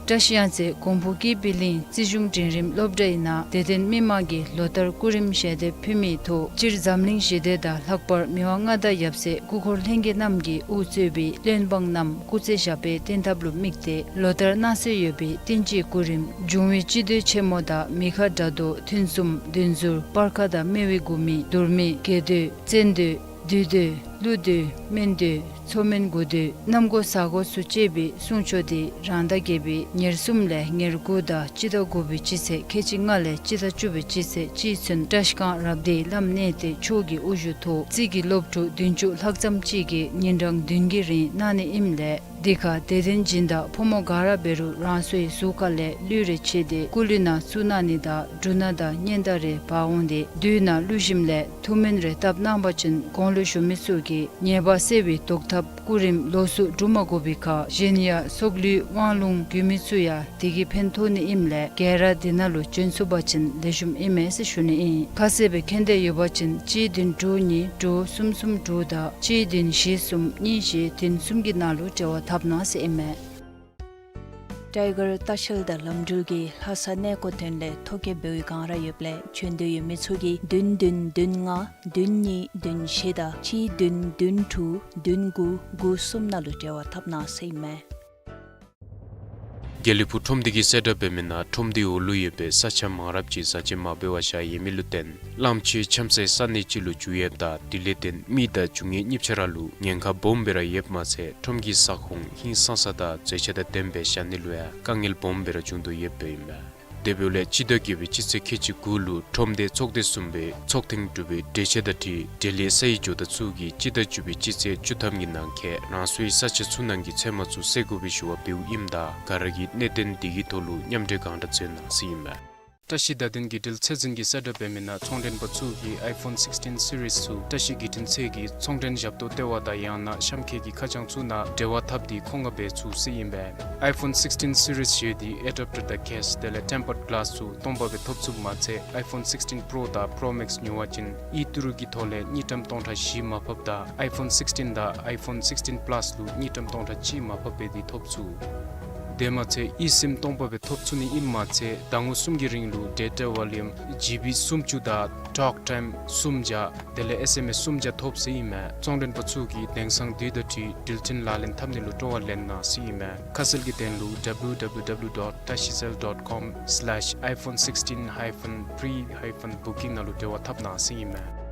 བཀྲ་ཤིས་གཡང་རྩེ་གོང་ཕུ་ཀི་པི་ལིང་རྩིས་གཞུང་འབྲིང་རིམ་སློབ་གྲྭའི་ནང་དད་ལྡན་མི་མང་གིས་ལོ་ལྟར་སྐུ་རིམ་ཞལ་འདེབས་ཕུལ་མིའི་ཐོག་སྤྱིར་འཛམ་གླིང་ཞི་བདེ་དང་ལྷག་པར་མི་དབང་མངའ་བདག་ཡབ་སྲས་སྐུ་འཁོར་ལྷན་རྒྱས་རྣམས་ཀྱིས་དབུ་གཙོས་པའི་བློན་འབངས་རྣམས་སྐུ་ཚེ་ཞབས་པད་བརྟན་ཐབས་ལུ་དམིགས་ཏེ་ལོ་ལྟར་གནང་སྲོལ་ཡོད་པའི་བསྟན་སྤྱིའི་སྐུ་རིམ་འབྱུང་བའི་སྤྱི་མདོས་ཆེན་མོ་དང་མི་ཁ་དགྲ་བཟློག་ཐུན་གསུམ་བདུན་ཟུར་སྤར་ཁ་དང་སྨེ་བའི་དགུ་མིག་དུར་མིག་དགེ་མདོས་བཙན་མདོས་བདུད་མདོས་ཀླུ་མདོས་སྨན་མདོས་མཚོ་སྨན་དགུ་མདོས་གནམ་སྒོ་ས་སྒོ་ཚུ་བཅས་པའི་གསུང་ཆོག་འདི་རང་ཟླ་བརྒྱད་པའི་ཉེར་གསུམ་ལས་ཉེར་དགུ་དང་སྤྱི་ཟླ་དགུ་པའི་སྤྱི་ཚེས་ཁལ་གཅིག་ལྔ་ལས་སྤྱི་ཟླ་བཅུ་པའི་སྤྱི་ཚེས་གཅིག་ཚུན་བཀྲ་ཤིས་སྒང་རབ་སྡེའི་བླམ་གནས་བརྟན་མཆོག་གི་དབུ་བཞུགས་ཐོག་རྩིས་ཀྱི་སློབ་ཕྲུག་བདུན་ཅུ་ལྷག་ཙམ་ཅིག་གིས་ཉིན་གྲངས་བདུན་གྱི་རིང་གནང་ནི་ཨིནམ་ལས་འདི་ཁར་དད་ལྡན་སྦྱིན་བདག་ཕོ་མོ་ག་ར་འབད་རུང་རང་སོའི་གཟུགས་ཁ་ལས་ལུས་རེ་ཕྱེ་སྟེ་སྐུ་ལུས་ནང་བཙུགས་གནང་ནི་དང་འབྲུ་སྣ་དང་སྙན་དར་རེ་འབག་འོང་སྟེ་དུས་ནང་ལུས་ཞིནམ་ལས་ཐུགས་སྨོན་རེ་བཏབ་གནང་པ་ཅིན་གོང་ལུ་ཞུ་མི་ཚུ་གིས་ཉེས་པ་སེལ་བའི་བཟློག་ཐབས་སྐུ་རིམ་ལོགས་སུ་སྒྲུབ་མ་དགོ་པའི་ཁར་གཞན་ཡང་སྲོག་ལུས་དབང་ལུང་རྒྱུས་མེད་ཚུ་ཡང་དེ་གིས་ཕན་ཐོགས་ནི་ཨིནམ་ལས་ག་ར་འདི་ནང་ལུ་བྱོན་ཚུགས་པ་ཅིན་ལེགས་ཤོམ་ཨིན་མས་ཟེར་ཞུ་ནི་ཨིན། ཁ་གསལ་སྦེ་མཁྱེན་འདོད་ཡོད་པ་ཅིན་གཅིག་བདུན་དྲུག་གཉིས་དྲུག་གསུམ་གསུམ་དྲུག་དང་གཅིག་བདུན་བཞི་གསུམ་གཉིས་བཞི་བདུན་གསུམ་གྱི་ནང་ལུ་འབྲེལ་བ་འཐབ་གནང་ཟེར་ཨིན་མས། ཊའི་གར་ལྟ་བཤལ་དང་ལམ་འགྲུལ་གྱིས་ལྷ་ས་གནས་སྐོར་དོན་ལས་ཐོ་བཀོད་འབད་བའི་སྒང་ར་ཡོདཔ་ལས་བྱོན་འདོད་ཡོད་མི་ཚུ་གིས་བདུན་བདུན་བདུན་ལྔ་བདུན་གཉིས་བདུན་བཞི་དང་གཅིག་བདུན་བདུན་དྲུག་བདུན་དགུ་དགུ་གསུམ་ནང་ལུ་འབྲེལ་བ་འཐབ་གནང་ཟེར་ཨིན་མས། དགེ་ལེགས་ཕུག་ཁྲོམ་སྡེ་གིས་གསལ་བསྒྲགས་འབད་མི་ནང་ཁྲོམ་སྡེའི་འོག་ལུ་ཡོད་པའི་ས་ཆ་མང་རབས་ཅིག་བཟའ་ཆས་མ་འབད་བར་བཞག་ཡོད་མི་ལུ་བརྟེན་གླངམོ་ཆེ་འཁྱམ་སའི་ས་གནས་ཅིག་ལུ་འགྱུར་ཡོདཔ་ད་དེ་ལས་བརྟེན་མི་དང་རྒྱུ་དངོས་གཉིས་ཆ་ར་ལུ་ཉེན་ཁ་སྦོམ་སྦེ་ར་ཡོདཔ་མ་ཚད་ཁྲོམ་གྱི་ས་ཁོངས་ཧིང་སངས་ས་དང་མཛེས་ཆ་དང་ལྡནམ་སྦེ་བཞག་ནི་ལུ་ཡང་དཀའ་ངལ་སྦོམ་སྦེ་ར་འབྱུང་དོ་ཡོདཔ་ཨིན་མས། དེ་འབདཝ་ལས་སྤྱི་ཟླ་བརྒྱད་པའི་སྤྱི་ཚེས་ཁལ་གཅིག་དགུ་ལུ་ཁྲོམ་སྡེ་ཚོགས་སྡེ་གསུམ་པའི་ཚོགས་ཐེངས་དྲུག་པའི་གྲོས་ཆོད་དང་འཁྲིལ་འབྲེལ་ཡོད་ས་ཡི་ཇོ་བདག་ཚུ་གིས་སྤྱི་ཟླ་བཅུ་པའི་སྤྱི་ཚེས་བཅུ་ཐམ་གྱི་ནང་འཁོད་རང་སོའི་ས་ཆ་ཚུ་ནང་གི་ཚོད་མ་ཚུ་སེལ་དགོ་པའི་ཞུ་བ་འབདཝ་ཨིནམ་ད་ག་ར་གིས་གནད་དོན་འདི་གི་ཐོག་ལུ་མཉམ་འབྲེལ་གང་དྲག་འཛོལ་གནང་ཟེར་ཨིན་མས། བཀྲ་ཤིས་བརྡ་དོན་བརྒྱུད་འབྲེལ་ཚད་འཛིན་གྱིས་གསལ་བསྒྲགས་འབད་མི་ནང་ཚོང་མགྲོན་པ་ཚུ་གིས་ཨའི་ཕོན་སིགསི་ཊིན་སི་རིསི་ཚུ་བཀྲ་ཤིས་བརྒྱུད་འཕྲིན་ཚད་ཀྱི་ཚོང་མགྲོན་ཞབས་ཏོག་ལྟེ་བ་དང་ཡང་ན་གཤམ་འཁོད་ཀྱི་ཁ་བྱང་ཚུ་ནང་འབྲེལ་བ་འཐབ་སྟེ་མཁོ་མངགས་འབད་ཚུགས་ཟེར་ཨིན་པས། ཨའི་ཕོན་སིགསི་ཊིན་སི་རིསི་བཞེས་ཏེ་ཨེ་ཌེབ་ཊར་དང་ཀེསི་དེ་ལས་ཊེམ་པརཌ་གི་ལཱསི་ཚུ་སྟོང་པ་སྦེ་ཐོབ་ཚུགསཔ་མ་ཚད་ཨའི་ཕོན་སིགསི་ཊིན་པྲོ་དང་པྲོ་མེགསི་ཉོ་བ་ཅིན་ཨི་ཏི་རུ་གི་ཐོག་ལས་དངུལ་ཀྲམ་སྟོང་ཕྲག་བཞི་མར་ཕབ་དང་ཨའི་ཕོན་སིགསི་ཊིན་དང་ཨའི་ཕོན་སིགསི་ཊིན་པ་ལཱསི་ལུ་དངུལ་ཀྲམ་སྟོང་ཕྲག་གཅིག་མར་ཕབ་འབད་དེ་ཐོབ་ཚུགས། དེ་མ་ཚད་ཨི་སིམ་སྟོང་པ་སྦེ་ཐོབ་ཚུགས་ནི་ཨིནམ་མ་ཚད་ཟླ་ངོ་གསུམ་གྱི་རིང་ལུ་ཌེ་ཊ་ཝོ་ལུམ་ཇི་བི་སུམ་ཅུ་དང་ཊོག་ཊའིམ་སུམ་བརྒྱ་དེ་ལས་ཨེསི་ཨེམ་ཨེསི་སུམ་བརྒྱ་ཐོབ་ཟེར་ཨིན་མས། ཚོང་མགྲོན་པ་ཚུ་གིས་དེང་སང་དུས་དང་འཁྲིལ་འགྲུལ་འཕྲིན་ལག་ལེན་འཐབ་ནི་ལུ་སྤྲོ་བ་ལེན་གནང་ཟེར་ཨིན་མས། ཁ་གསལ་གྱི་དོན་ལུ་ཌབ་ལུ་ཌབ་ལུ་ཌབ་ལུ་ཌོཊ་ཊ་ཤི་སེལ་ཌོཊ་ཀོམ་སི་ལེཤ་ཨའི་ཕོན་སིགསི་ཊིན་ཧའི་ཕན་པྲི་ཧའི་ཕན་བུ་ཀིང་ནང་ལུ་འབྲེལ་བ་འཐབ་གནང་ཟེར་ཨིན་མས།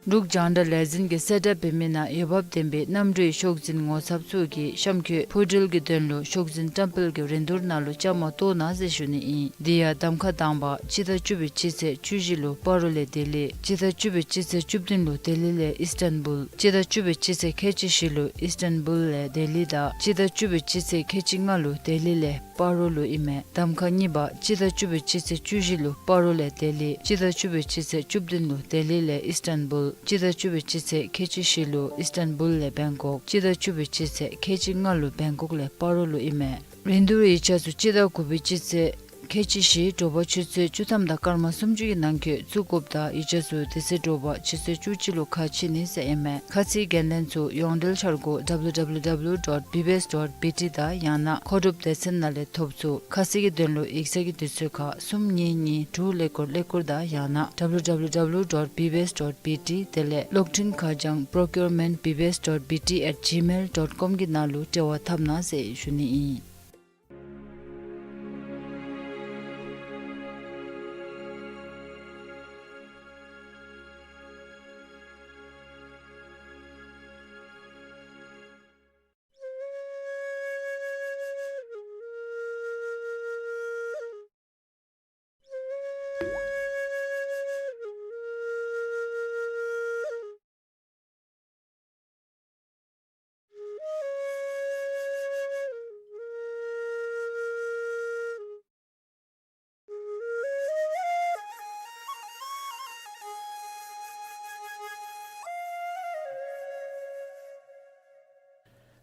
འབྲུག་རྒྱང་བསྒྲགས་ལས་འཛིན་གྱིས་གསལ་བསྒྲགས་འབད་མི་ནང་འོས་འབབ་ལྡན་པའི་གནམ་གྲུའི་ཤོག་འཛིན་ངོ་ཚབ་ཚུ་གིས་གཤམ་འཁོད་འཕུར་འགྲུལ་གྱི་དོན་ལུ་ཤོག་འཛིན་བཀྲམ་སྤེལ་གྱི་རིན་བསྡུར་ནང་ལུ་བཅའ་མར་གཏོགས་གནང་ཟེར་ཞུ་ནི་ཨིན། དེ་ཡང་གདམ་ཁ་དང་པ་སྤྱི་ཟླ་བཅུ་པའི་སྤྱི་ཚེས་བཅུ་བཞི་ལུ་སྤ་རོ་ལས་ལྡི་ལི། སྤྱི་ཟླ་བཅུ་པའི་སྤྱི་ཚེས་བཅུ་བདུན་ལུ་ལྡི་ལི་ལས་ཨིསི་ཊན་བུལ། སྤྱི་ཟླ་བཅུ་པའི་སྤྱི་ཚེས་ཁལ་གཅིག་བཞི་ལུ་ཨིསི་ཊན་བུལ་ལས་ལྡི་ལི་དང་སྤྱི་ཟླ་བཅུ་པའི་སྤྱི་ཚེས་ཁལ་གཅིག་ལྔ་ལུ་ལྡི་ལི་ལས་སྤ་རོ་ལུ་ཨིན་མས། གདམ་ཁ་གཉིས་པ་སྤྱི་ཟླ་བཅུ་པའི་སྤྱི་ཚེས་བཅུ་བཞི་ལུ་སྤ་རོ་ལས་ལྡི་ལི། སྤྱི་ཟླ་བཅུ་པའི་སྤྱི་ཚེས་བཅུ་བདུན་ལུ་ལྡི་ལི་ལས་ཨིསི་ཊན་བུལ། སྤྱི་ཟླ་བཅུ་པའི་སྤྱི་ཚེས་ཁལ་གཅིག་བཞི་ལུ་ཨིསི་ཊན་བུལ་ལས་བེང་ཀོག། སྤྱི་ཟླ་བཅུ་པའི་སྤྱི་ཚེས་ཁལ་གཅིག་ལྔ་ལུ་བེང་ཀོག་ལས་སྤ་རོ་ལུ་ཨིན་མས། རིན་བསྡུར་ཡིག་ཆ་ཚུ་སྤྱི་ཟླ་དགུ་པའི་སྤྱི་ཚེས་ཁལ་གཅིག་བཞི་དྲོ་པ་ཆུ་ཚོད་བཅུ་ཐམ་དང་སྐར་མ་སུམ་ཅུ་གི་ནང་འཁོད་བཙུགས་དགོཔ་དང་ཡིག་ཆ་ཚུ་དེ་ཚེ་དྲོ་པ་ཆུ་ཚོད་བཅུ་གཅིག་ལུ་ཁ་ཕྱེ་ནི་ཟེར་ཨིན་མས། ཁ་ཚིག་འགན་ལེན་ཚུ་ཡོངས་འབྲེལ་འཆར་སྒོ་ཌབ་ལུ་ཌབ་ལུ་ཌབ་ལུ་ཌོཊ་བི་བི་ཨེསི་ཌོཊ་བི་ཊི་དང་ཡང་ན་མཁོ་སྒྲུབ་སྡེ་ཚན་ནང་ལས་ཐོབ་ཚུགས། ཁ་གསལ་གྱི་དོན་ལུ་ཡིག་ཚང་གི་དུས་ཚོད་ཁར་གསུམ་གཉིས་གཉིས་དྲུག་ཀླད་ཀོར་ཀླད་ཀོར་དང་ཡང་ན་ཌབ་ལུ་ཌབ་ལུ་ཌབ་ལུ་ཌོཊ་བི་བི་ཨེསི་ཌོཊ་བི་ཊི་དེ་ལས་གློག་འཕྲིན་ཁ་བྱང་པྲོ་ཀིའུར་མེནཊ་བི་བི་ཨེསི་ཌོཊ་བི་ཊི་ཨེཊ་ཇི་མེལ་ཌོཊ་ཀོམ་གྱི་ནང་ལུ་འབྲེལ་བ་འཐབ་གནང་ཟེར་ཞུ་ནི་ཨིན།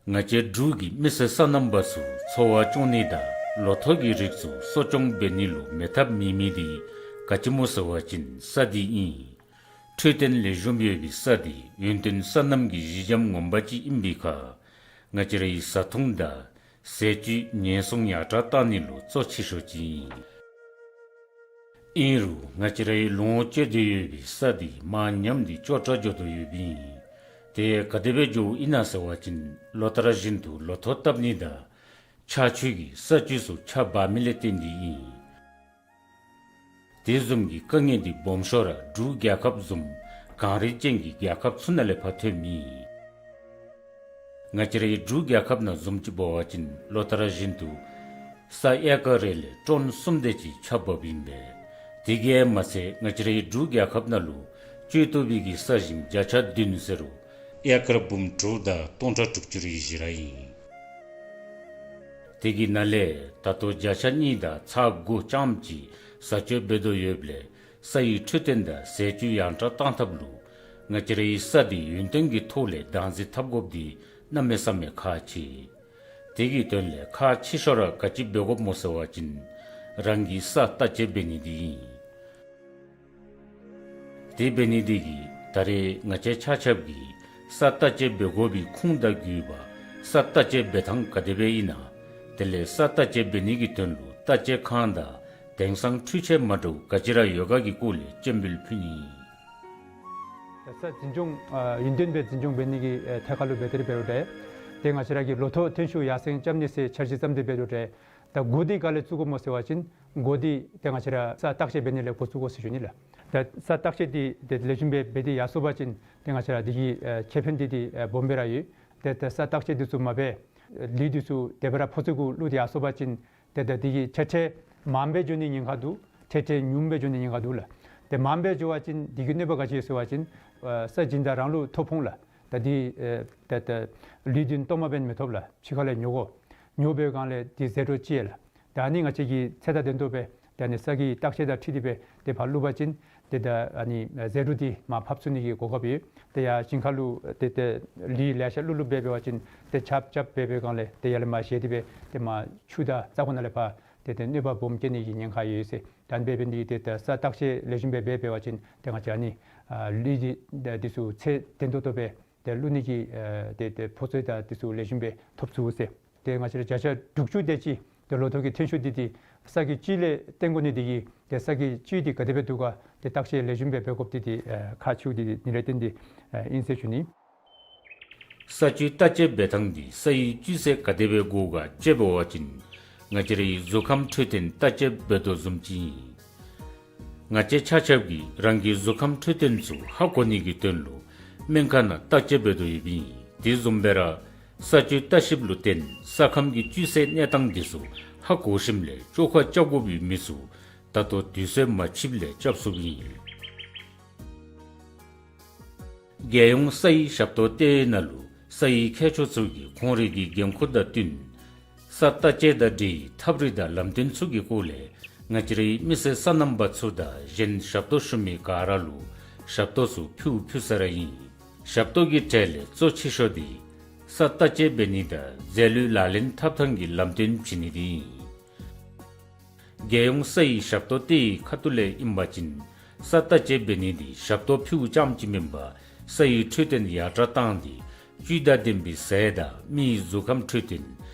ང་བཅས་འབྲུག་གི་མི་སེར་སོ་ནམ་པ་ཚུ་འཚོ་བ་སྐྱོང་ནི་དང་ལོ་ཐོག་གི་རིགས་ཚུ་གསོ་སྐྱོང་འབད་ནི་ལུ་མེད་ཐབས་མེད་མི་འདི་ག་ཅི་སྨོ་ཟེར་བ་ཅིན་ས་འདི་ཨིན། འཕྲོད་བསྟེན་ལེགས་ཤོམ་ཡོད་པའི་ས་འདི་ཡུན་བརྟན་སོ་ནམ་གྱི་གཞི་འགྱམ་ངོ་མ་ཅིག་ཨིན་པའི་ཁར་ང་བཅས་རའི་བཟའ་འཐུང་དང་ ཟས་བཅུད་ཉེན་སྲུང་ཡར་དྲག་བཏང་ནི་ལུ་གཙོ་ཆེ་ཤོས་ཅིག་ཨིན། ཨིན་རུང་ང་བཅས་རའི་ལོངས་སྤྱོད་དེ་ཡོད་པའི་ས་འདི་མར་ཉམས་ཏེ་སྐྱོ་དྲགས་འགྱོ་དོ་ཡོདཔ་ཨིན། དེ་ག་དེ་སྦེ་འགྱོཝ་ཨིན་ན་ཟེར་བ་ཅིན་ལོ་ལྟར་བཞིན་དུ་ལོ་ཐོག་བཏབ་ནི་དང་ཆར་ཆུ་གིས་ས་བཅུད་ཚུ་ཆག་འབག་མི་ལས་བརྟེན་ཏེ་ཨིན། དེ་བཟུམ་གྱི་དཀའ་ངལ་འདི་སྦོམ་ཤོས་ར་འབྲུག་རྒྱལ་ཁབ་བཟུམ་གངས་རི་ཅན་གྱི་རྒྱལ་ཁབ་ཚུ་ནང་ལས་ཕར་ཐོནམ་ཨིན། ང་བཅས་རའི་འབྲུག་རྒྱལ་ཁབ་ནང་བཟུམ་ཅིག་འབད་བ་ཅིན་ལོ་ལྟར་བཞིན་དུ་ས་ཨེ་ཀར་རེ་ལས་ཊོན་གསུམ་དེ་ཅིག་ཆརཔ་འབབ་ཨིན་པས། དེ་གིས་མ་ཚད་ང་བཅས་རའི་འབྲུག་རྒྱལ་ཁབ་ནང་ལུ་སྤྱོད་བཏུབ་པའི་གི་ས་ཞིང་བརྒྱ་ཆ་བདུན་ཟེར་རུང་ཨེ་ཀར་འབུམ་དྲུག་དང་སྟོང་ཕྲག་དྲུག་ཅུ་རེ་བཞི་ར་ཨིན། དེ་གི་ནང་ལས་ད་ལྟོ་བརྒྱ་ཆ་གཉིས་དང་ཚག་དགུ་ཙམ་ཅིག་ས་བཅོས་འབད་དོ་ཡོདཔ་ལས་ས་ཡི་འཕྲོད་བསྟེན་དང་ཟས་བཅུད་ཡར་དྲག་བཏང་ཐབས་ལུ་ང་བཅས་རའི་ས་འདི་ཡུན་བརྟན་གྱི་ཐོག་ལས་བདག་འཛིན་འཐབ་དགོཔ་འདི་གནམ་མེད་ས་མེད་ཁག་ཆེ། དེ་གི་དོན་ལས་ཁག་ཆེ་ཤོས་ར་ག་ཅི་འབད་དགོཔ་སྨོ་ཟེར་བ་ཅིན་རང་གི་ས་བརྟག་དཔྱད་འབད་ནི་འདི་ཨིན། དེ་འབད་ནི་འདི་གིས་ད་རེས་ང་བཅས་ཆ་ཁྱབ་ཀྱིས་ས་བརྟག་དཔྱད་འབད་དགོ་པའི་ཁུངས་དང་བརྒྱུད་པ་ས་བརྟག་དཔྱད་འབད་ཐངས་ག་དེ་སྦེ་ཨིན་ན། དེ་ལས་ས་བརྟག་དཔྱད་འབད་ནི་གི་དོན་ལུ་བརྟག་དཔྱད་ཁང་དང་དེང་སང་འཕྲུལ་ཆས་མ་འདྲཝ་ག་ཅི་ར་ཡོད་ག་གི་སྐོར་ལས་སྤྱན་འབུལ་ཕུལ་ནི་ཨིན། ས་འཛིན་སྐྱོང་ཨ་ཡུན་བརྟན་སྦེ་འཛིན་སྐྱོང་འབད་ནི་གི་ཨེ་ཐད་ཁར་ལུ་འབད་དེ་ར་འབད་རུང་འདྲ། ཏེ་ང་བཅས་ར་གི་ལོ་ཐོག་ཐོན་ཤུགས་ཡར་སེང་རྐྱབ་ནི་ཟེར་འཆར་གཞི་བརྩམས་ཏེ་འབད་རུང་འདྲ། ད་འགོ་འདི་ག་ལས་བཙུགས་དགོཔ་སྨོ་ཟེར་བ་ཅིན་འགོ་འདི་ཏེ་ང་བཅས་ར་ས་བརྟག་དཔྱད་འབད་ནི་ལས་འགོ་བཙུགས་དགོ་ཟེར་ཞུ་ནི་ལགས། ད་ས་བརྟག་དཔྱད་འདི་ཏེ་ལེགས་ཤོམ་སྦེ་འབད་དེ་ཡར་སོང་པ་ཅིན་ཏེ་ང་བཅས་ར་འདི་གི་ཨེ་ཁེ་ཕན་འདི་ཏེ་ཨེ་སྦོམ་སྦེ་ར་ཡོད། ཏེ་ད་ས་བརྟག་དཔྱད་འདི་ཚུ་མ་འབད་ལུད་འདི་ཚུ་དེ་སྦེ་ར་ཕོ་ཚོད་གུ་བླུགས་ཏེ་ཡར་སོང་པ་ཅིན་ཏེ་ད་འདི་གིས་ཁྲལ་ཁྲལ་མངམ་སྦེ་འགྱོ་ནི་ཉེན་ཁ་འདུག། ཁྲལ་ཁྲལ་ཉུངམ་སྦེ་འགྱོ་ནི་ཉེན་ཁ་འདུག་ལགས། ཏེ་མངམ་སྦེ་འགྱོ་བ་ཅིན་འདི་གི་གནོད་པ་ག་ཅི་ཡོད་ཟེར་བ་ཅིན་ཨ་ས་སྦྱིན་བདག་རང་ལུ་ཐོ་ཕོག་ལགས། ད་འདི་ཨེ་ད་ད་ལུད་འདི་གཏོརམ་སྦེ་མི་ཐོབ་ལགས། ཕྱི་ཁ་ལས་ཉོ་དགོ། ཉོ་བའི་སྒང་ལས་འདི་ཟད་འགྲོ་ཅིག་ཡོད་ལགས། ད་ཨ་ནི་ང་བཅས་ཀྱིས་ཚད་དང་ལྡན་ཏོག་ཏོ་སྦེ་ད་ཨ་ནི་ས་གི་བརྟག་དཔྱད་དང་འཁྲིལ་ཏེ་སྦེ་ཏེ་ཕར་བླུགས་པ་ཅིན་ཏེ་ད་ཨ་ནི་ཟད་འགྲོ་འདི་མར་ཕབ་ཚུགས་ནི་གི་གོ་སྐབས་ཡོད། ཏེ་ཡར་ཞིང་ཁ་ལུ་ཏེ་ཏེ་ལུད་ལེ་ཤ་བླུགས་བླུགས་སྦེ་འབད་བ་ཅིན་ཏེ་ཆརཔ་རྐྱབ་སྦེ་འབད་བའི་སྒང་ལས་ཏེ་ཡར་ལས་མར་བཞེས་ཏེ་སྦེ་ཏེ་མར་ཆུ་དང་ས་གོ་ནང་ལས་ཕར་ཏེ་ཏེ་གནོད་པ་སྦོམ་བཀལ་ནི་གི་ཉེན་ཁ་ཡོད་ཟེར། ད་ཨ་ནི་སྦེ་འབད་ནི་འདི་གིས་ཏེ་ས་བརྟག་དཔྱད་ལེགས་ཤོམ་སྦེ་འབད་འབད་བ་ཅིན་ཏེ་ང་བཅས་ཨ་ནི་ཨ་ལུད་འདི་ད་འདི་ཚུ་ཚད་ལྡན་ཏོག་ཏོ་སྦེ་ཏེ་བླུགས་ནི་གི་ཨ་ཏེ་ཏེ་ཕོ་ཚོད་དང་འདི་ཚུ་ལེགས་ཤོམ་སྦེ་ཐོབ་ཚུགས་ཟེར། ཏེ་ང་བཅས་ར་བརྒྱ་ཆ་དྲུག་ཅུ་དེ་ཅིག་ཏེ་ལོ་ཐོག་གི་ཐོན་ཤུགས་འདི་ཏེ་ས་གི་བཅུད་ལས་བརྟེན་དགོ་ནི་འདི་གིས་ཏེ་ས་གི་བཅུད་འདི་ག་དེ་སྦེ་འདུག་ག་ཏེ་བརྟག་དཔྱད་ལེགས་ཤོམ་སྦེ་འབད་དགོཔ་འདི་ཏེ་ཨ་ཁག་ཆེཝ་འདི་ཨ་ནི་ལས་བརྟེན་ཏེ་ཨ་ཨིན་ཟེར་ཞུ་ནི། ས་བཅུད་བརྟག་དཔྱད་འབད་ཐངས་འདི་ས་ཡི་བཅུད་ཚད་ག་དེ་སྦེ་དགོ་ག་དཔྱད་འབད་བ་ཅིན་ང་བཅས་རའི་གཟུགས་ཁམས་འཕྲོད་བསྟེན་བརྟག་དཔྱད་འབད་དོ་བཟུམ་ཅིག་ཨིན། ང་བཅས་ཆ་ཁྱབ་ཀྱིས་རང་གི་གཟུགས་ཁམས་འཕྲོད་བསྟེན་ཚུ་ཧ་གོ་ནི་གི་དོན་ལུ་སྨན་ཁང་ནང་བརྟག་དཔྱད་འབད་དོ་ཡོདཔ་ཨིན། དེ་བཟུམ་སྦེ་ར་ས་བཅུད་བརྟག་ཞིབ་ལུ་བརྟེན་ས་ཁམས་ཀྱི་བཅུད་ཚད་གནས་སྟངས་འདི་ཚུ་ཧ་གོ་ཞིནམ་ལས་བཅོས་ཁ་རྐྱབ་དགོ་པའི་མི་ཚུ་ད་ལྟོ་དུས་ཚོད་མ་ཆིབ་ལས་རྐྱབ་ཚུགསཔ་ཨིན། རྒྱལ་ཡོངས་ས་ཡི་ཞབས་ཏོག་ལྟེ་བའི་ནང་ལུ་ས་ཡི་མཁས་མཆོག་ཚུ་གིས་ཁོང་རའི་གི་འགན་ཁུར་དང་བསྟུན་ས་བརྟག་དཔྱད་དང་འབྲེལ་བའི་ཐབས་རིག་དང་ལམ་སྟོན་ཚུ་གི་སྐོར་ལས་ང་བཅས་རའི་མི་སེར་སོ་ནམ་པ་ཚུ་དང་གཞན་ཞབས་ཏོག་ཞུ་མི་ག་ར་ལུ་ཞབས་ཏོག་ཚུ་ཕུལ་ཕུལ་ས་ར་ཨིན། ཞབས་ཏོག་གི་གྲས་ལས་གཙོ་ཆེ་ཤོས་འདི་ས་བརྟག་དཔྱད་འབད་ནི་དང་རྫས་ལུད་ལག་ལེན་འཐབ་ཐངས་ཀྱི་ལམ་སྟོན་བྱིན་ནི་འདི་ཨིན། རྒྱལ་ཡོངས་ས་ཡི་ཞབས་ཏོག་ལྟེ་བའི་ཁ་ཐུག་ལས་ཨིན་པ་ཅིན་ས་བརྟག་དཔྱད་འབད་ནི་འདི་ཞབས་ཏོག་ཕུལཝ་རྐྱངམ་ཅིག་མེན་པར་ས་ཡི་འཕྲོད་བསྟེན་ཡར་དྲག་བཏང་སྟེ་བཅུད་དང་ལྡན་པའི་ཟས་དང་མི་ཡི་གཟུགས་ཁམས་འཕྲོད་བསྟེན་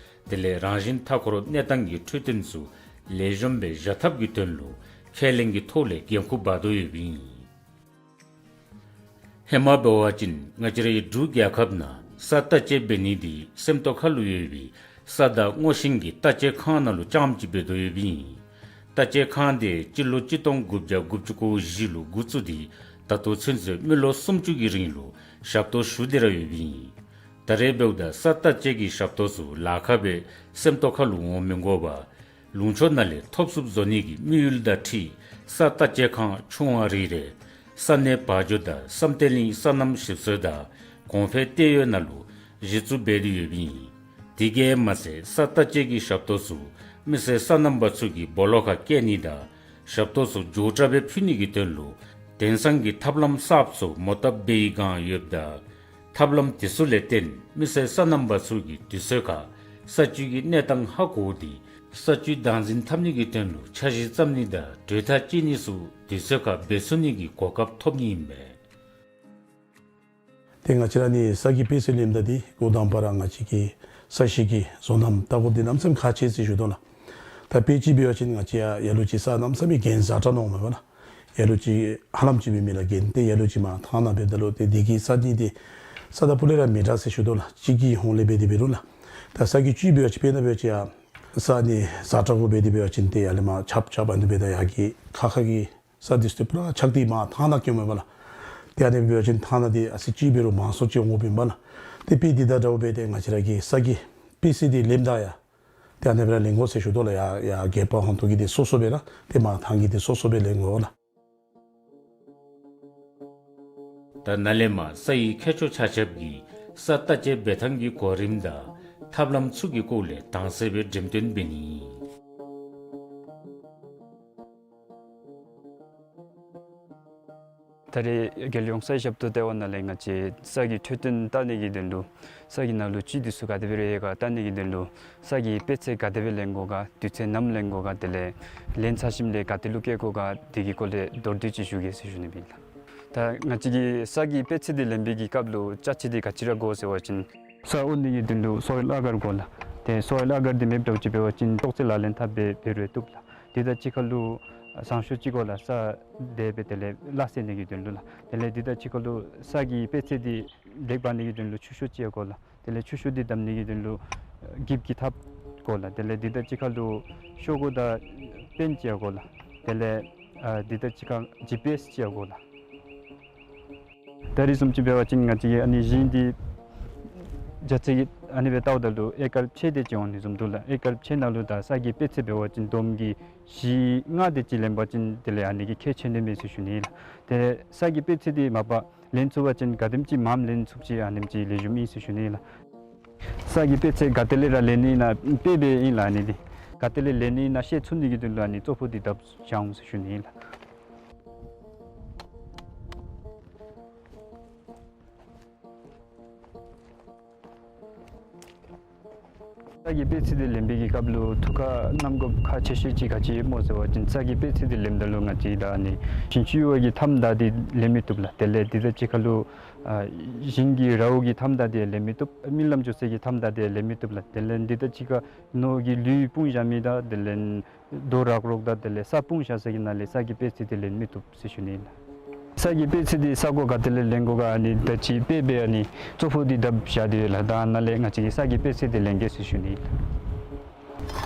དེ་ལས་རང་བཞིན་མཐའ་འཁོར་གནས་སྟངས་ཀྱི་འཕྲོད་བསྟེན་ཚུ་ལེགས་ཤོམ་སྦེ་བཞག་ཐབས་ཀྱི་དོན་ལུ་ཁས་ལེན་གྱི་ཐོག་ལས་འགན་ཁུར་འབག་དོ་ཡོདཔ་ཨིན། ཧེ་མ་འབད་བ་ཅིན་ང་བཅས་རའི་འབྲུག་རྒྱལ་ཁབ་ནང་ས་བརྟག་དཔྱད་འབད་ནི་འདི་སེམས་རྟོགས་ཁ་ལུ་ཡོད་པའི་ས་དང་སྔོ་ཤིང་གི་བརྟག་དཔྱད་ཁང་ནང་ལུ་རྐྱངམ་ཅིག་འབད་དོ་ཡོདཔ་ཨིན། བརྟག་དཔྱད་ཁང་འདི་སྤྱི་ལོ་གཅིག་སྟོང་དགུ་བརྒྱ་དགུ་བཅུ་གོ་བཞི་ལུ་འགོ་བཙུགས་ཏེ་ད་ལྟོ་ཚུན་ཚོད་མི་ལོ་སུམ་ཅུ་གི་རིང་ལུ་ཞབས་ཏོག་ཞུ་སྟེ་ར་ཡོདཔ་ཨིན། ད་རེས་འབདཝ་ད་ས་བརྟག་དཔྱད་ཀྱི་ཞབས་ཏོག་ཚུ་ལཱ་ཁག་སྦེ་སེམས་རྟོགས་ཁ་ལུ་འོང་མི་དགོ་པར་ལུང་ཕྱོགས་ནང་ལས་ཐོབ་ཚུགསཔ་བཟོ་ནི་གི་དམིགས་ཡུལ་དང་འཁྲིལ་ས་བརྟག་དཔྱད་ཁང་ཆུང་བ་རེ་རེ་ས་གནས་བར་འཇོ་དང་བསམ་གཏན་གླིང་སོ་ནམ་ཞིབ་འཚོལ་དང་གོང་འཕེལ་ལྟེ་བའི་ནང་ལུ་གཞི་བཙུགས་འབད་དེ་ཡོདཔ་ཨིན། དེ་གིས་མ་ཚད་ས་བརྟག་དཔྱད་ཀྱི་ཞབས་ཏོག་ཚུ་མི་སེར་སོ་ནམ་པ་ཚུ་གི་སྦོ་ལོགས་ཁར་བསྐྱལ་ནི་དང་ཞབས་ཏོག་ཚུ་མགྱོགས་དྲགས་སྦེ་ཕུལ་ནི་གི་དོན་ལུ་དེང་སང་གི་ཐབས་ལམ་གསརཔ་ཚུ་མོ་བཏབ་འབད་བའི་སྒང་ཡོདཔ་ད་ཐབས་ལམ་དེ་ཚུ་ལས་བརྟེན་མི་སེར་སོ་ནམ་པ་ཚུ་གིས་དུས་ཚོད་ཁར་ས་བཅུད་ཀྱི་གནས་སྟངས་ཧ་གོ་སྟེ་ས་བཅུད་བདག་འཛིན་འཐབ་ནི་གི་དོན་ལུ་འཆར་གཞི་བརྩམ་ནི་དང་གྲོས་ཐག་བཅད་ནི་ཚུ་དུས་ཚོད་ཁར་འབད་ཚུགས་ནི་གི་གོ་སྐབས་ཐོབ་ནི་ཨིན་པས། ཏེ་ང་བཅས་ར་ནི་ས་གི་དཔེ་མཚོན་ལེནམ་ད་འདི་འགོ་དང་པ་ར་ང་བཅས་ཀྱིས་ ས་གཞི་གི་བཟོ་རྣམ་ལྟ་དགོཔ་འདི་གནམ་མེད་ས་མེད་ཁག་ཆེ་ཟེར་ཞུ་དོ་ལགས། ད་དཔེ་ཅིག་འབད་བ་ཅིན་ང་བཅས་ཡར་ལ་ལུ་ཅིག་ས་གནམ་མེད་ས་མེད་གྱེན་ཟ་དྲགས་ནུག་མས་པ་ལགས། ཡར་ལ་ལུ་ཅིག་ཧ་ལམ་ཅིག་འབད་མི་ལགས། གྱེན་ཏེ་ཡར་ལ་ལུ་ཅིག་མར་ཐང་ནང་འབདཝ་ད་ལུ་ཏེ་དེ་གིས་ས་གནས་འདི་ས་ད་སྤུ་ལས་ར་མི་དྲག་ཟེར་ཞུ་དོ་ལགས། གཅིག་གི་ཧོང་ལས་འབད་དེ་འབད་རུང་ལགས། ད་ས་གི་ཅིག་འབད་བ་ཅིན་དཔེར་ན་འབད་བ་ཅིན་ཡར་ས་ནི་ཟ་དྲགས་དགོ་འབད་དེ་འབད་བ་ཅིན་ཏེ་ཡར་ལས་མར་ཆགཔ་ཆགཔ་ཨ་ནི་འབད་ད་ཡར་གྱི་ཁ་ཁ་གི་ས་འདི་ཚུ་ཏེ་པུ་ར་ཆག་སྟེ་མར་ཐང་ནང་སྐྱེཝ་མས་པ་ལགས། ཏེ་ཨ་ནི་འབད་བ་ཅིན་ཐང་ནང་འདི་ཨ་ཙི་ཅིག་འབད་རུང་མང་སུ་ཅིག་འོང་དགོཔ་ཨིན་པ་ལགས། ཏེ་དཔེ་འདི་དང་འདྲཝ་སྦེ་ཏེ་ང་བཅས་ར་གིས་ས་གི་དཔེ་ཚད་འདི་ལེནམ་ད་ཡང་ཏེ་ཨ་ནི་སྦེ་ར་ལེན་དགོ་ཟེར་ཞུ་དོ་ལགས། ཡར་ཡར་གྱི་པ་ཧོང་ཏོ་གི་འདི་སོ་སོ་སྦེ་ར་ཏེ་མར་ཐང་གི་འདི་སོ་སོ་སྦེ་ལེན་དགོ་ལགས། ད་ནཱ་ལས་མར་ས་ཡི་ཁྱད་ཆོས་ཆ་ཁྱབ་ཀྱི་ས་བརྟག་དཔྱད་འབད་ཐངས་ཀྱི་གོ་རིམ་དང་ཐབས་ལམ་ཚུ་གི་སྐོར་ལས་དྭངས་གསལ་སྦེ་འགྲེམས་སྟོན་འབད་ནི། ད་རེས་རྒྱལ་ཡོངས་ས་ཡི་ཞབས་ཏོག་ལྟེ་བ་ནང་ལས་ང་བཅས་ས་གི་འཕྲོད་བསྟེན་བལྟ་ནི་གི་དོན་ལུ་ས་གི་ནང་ལུ་བཅུད་འདི་ཚུ་ག་དེ་སྦེ་ར་ཡོད་ག་བལྟ་ནི་གི་དོན་ལུ་ས་གི་དཔེ་ཚད་ག་དེ་སྦེ་ལེན་དགོ་ག་དུས་ཚོད་ནམ་ལེན་དགོ་ག་དེ་ལས་ལེན་ཚར་ཞིནམ་ལས་ག་ཏེ་ལུ་བསྐྱལ་དགོ་ག་དེ་གི་སྐོར་ལས་མདོར་བསྡུས་ཅིག་ཞུ་གེ་ཟེར་ཞུ་ནི་ཨིན་ལགས། ད་ང་བཅས་ཀྱིས་ས་གི་དཔེ་ཚད་འདི་ལེན་པའི་གི་སྐབས་ལུ་ཅ་ཆས་འདི་ག་ཅི་ར་དགོ་ཟེར་བ་ཅིན་ས་འོར་ནི་གི་དོན་ལུ་སོའིལ་ཨ་གར་དགོ་ལགས། ཏེ་སོའིལ་ཨ་གར་འདི་མེདཔ་འདྲཝ་ཅིག་འབད་བ་ཅིན་ལྟོགས་ཚད་ལག་ལེན་འཐབ་སྦེ་འབད་རུང་བཏུབ་ལགས། དེ་དང་གཅིག་ཁར་ལུ་ཟངས་གཞོང་ཅིག་དགོ་ལགས། ས་དེ་སྦེ་དེ་ལས་སླ་བསྲེ་ནི་གི་དོན་ལུ་ལགས། དེ་ལས་དེ་དང་གཅིག་ཁར་ལུ་ས་གི་དཔེ་ཚད་འདི་ལེགས་འབག་ནི་གི་དོན་ལུ་ཆུ་ཤོག་ཅིག་ཡང་དགོ་ལགས། དེ་ལས་ཆུ་ཤོག་འདི་བསྡམ་ནི་གི་དོན་ལུ་ཨ་འགྱིབ་ཀྱི་ཐགཔ་དགོ་ལགས། དེ་ལས་འདི་དང་གཅིག་ཁར་ལུ་ཤོག་གུ་དང་པེན་ཅིག་ཡང་དགོ་ལགས། དེ་ལས་ཨ་འདི་དང་གཅིག་ཁར་ཇི་པི་ཨེསི་ཅིག་ཡང་དགོ་ལགས། ད་རེས་བཟུམ་ཅིག་འབད་བ་ཅིན་ང་བཅས་ཀྱིས་ཨ་ནི་ཞིང་འདི་རྒྱ་ཚད་ཀྱིས་ཨ་ནི་སྦེ་བལྟཝ་ད་ལུ་ཨེ་ཀར་ཕྱེད་དེ་ཅིག་འོང་ནི་བཟུམ་འདུག་ལགས། ཨེ་ཀར་ཕྱེད་ནང་ལུ་ད་ས་གི་དཔེ་ཚད་འབད་བ་ཅིན་བསྡོམས་ཀྱིས་བཞི་ལྔ་དེ་ཅིག་ལེན་པ་ཅིན་དེ་ལས་ཨ་ནི་གིས་ཁེ་ཆེ་ནི་མས་ཟེར་ཞུ་ནི་ལགས། ཏེ་ས་གི་དཔེ་ཚད་འདི་མ་པ་ལེན་ཚུགས་པ་ཅིན་ག་དེམ་ཅིག་མངམ་ལེན་ཚུགསཔ་ཅིག་ཨ་ནེམ་ཅིག་ལེགས་ཤོམ་ཨིན་ཟེར་ཞུ་ནི་ལགས། ས་གི་དཔེ་ཚད་ག་ཏེ་ལས་ར་ལེན་ནི་ཨིན་ན་དཔེ་སྦེ་ཨིན་ལགས། ཨ་ནི་འདི་ག་ཏེ་ལས་ལེན་ནི་ཨིན་ན་ཤེས་ཚུགས་ནི་གི་དོན་ལུ་ཨ་ནི་ཙོག་པུ་འདི་བརྡབ་བཞག་འོང་ཟེར་ཞུ་ནི་ཨིན་ལགས། ས་གི་དཔེ་ཚད་འདི་ལེན་པའི་གི་སྐབས་ལུ་ཐུགས་ཁར་བསྣམ་དགོཔ་ཁག་ཆེ་ཤོས་ཅིག་ག་ཅི་ཡོདཔ་སྨོ་ཟེར་བ་ཅིན་ས་གི་དཔེ་ཚད་འདི་ལེནམ་ད་ལུ་ང་བཅས་ད་ཨ་ནི་ཞིང་ཆུ་གཡུར་བ་གི་མཐའམ་དག་འདི་ལེན་མི་བཏུབ་ལགས། དེ་ལས་འདི་དང་གཅིག་ཁར་ལུ་ཨ་ཞིང་གི་རཝ་གི་མཐའམ་དག་འདི་ལེན་མི་བཏུབ། རྨི་ལམ་འགྱོ་སའི་གི་མཐའམ་དག་འདི་ལེན་མི་བཏུབ་ལགས། དེ་ལས་འདི་དང་གཅིག་ཁར་ནོར་གྱི་ལུད་སྤུངས་བཞག་མི་དང་དེ་ལས་རྡོ་རག་རོག་དང་དེ་ལས་ས་སྤུངས་བཞག་ས་གི་ནང་ལས་ས་གི་དཔེ་ཚད་འདི་ལེན་མི་བཏུབ་ཟེར་ཞུ་ནི་ཨིན་ལགས། ས་གི་དཔེ་ཚད་འདི་ས་གོ་ག་ཏེ་ལས་ལེན་དགོ་ག་ཨ་ནི་ད་ཅི་དཔེ་སྦེ་ཨ་ནི་ཙོག་པུ་འདི་བརྡབ་བཞག་སྟེ་ཡོད་ལགས། ད་ནཱ་ལས་ང་བཅས་ཀྱིས་ས་གི་དཔེ་ཚད་འདི་ལེན་གེ་ཟེར་ཞུ་ནི་ཨིན་ལགས།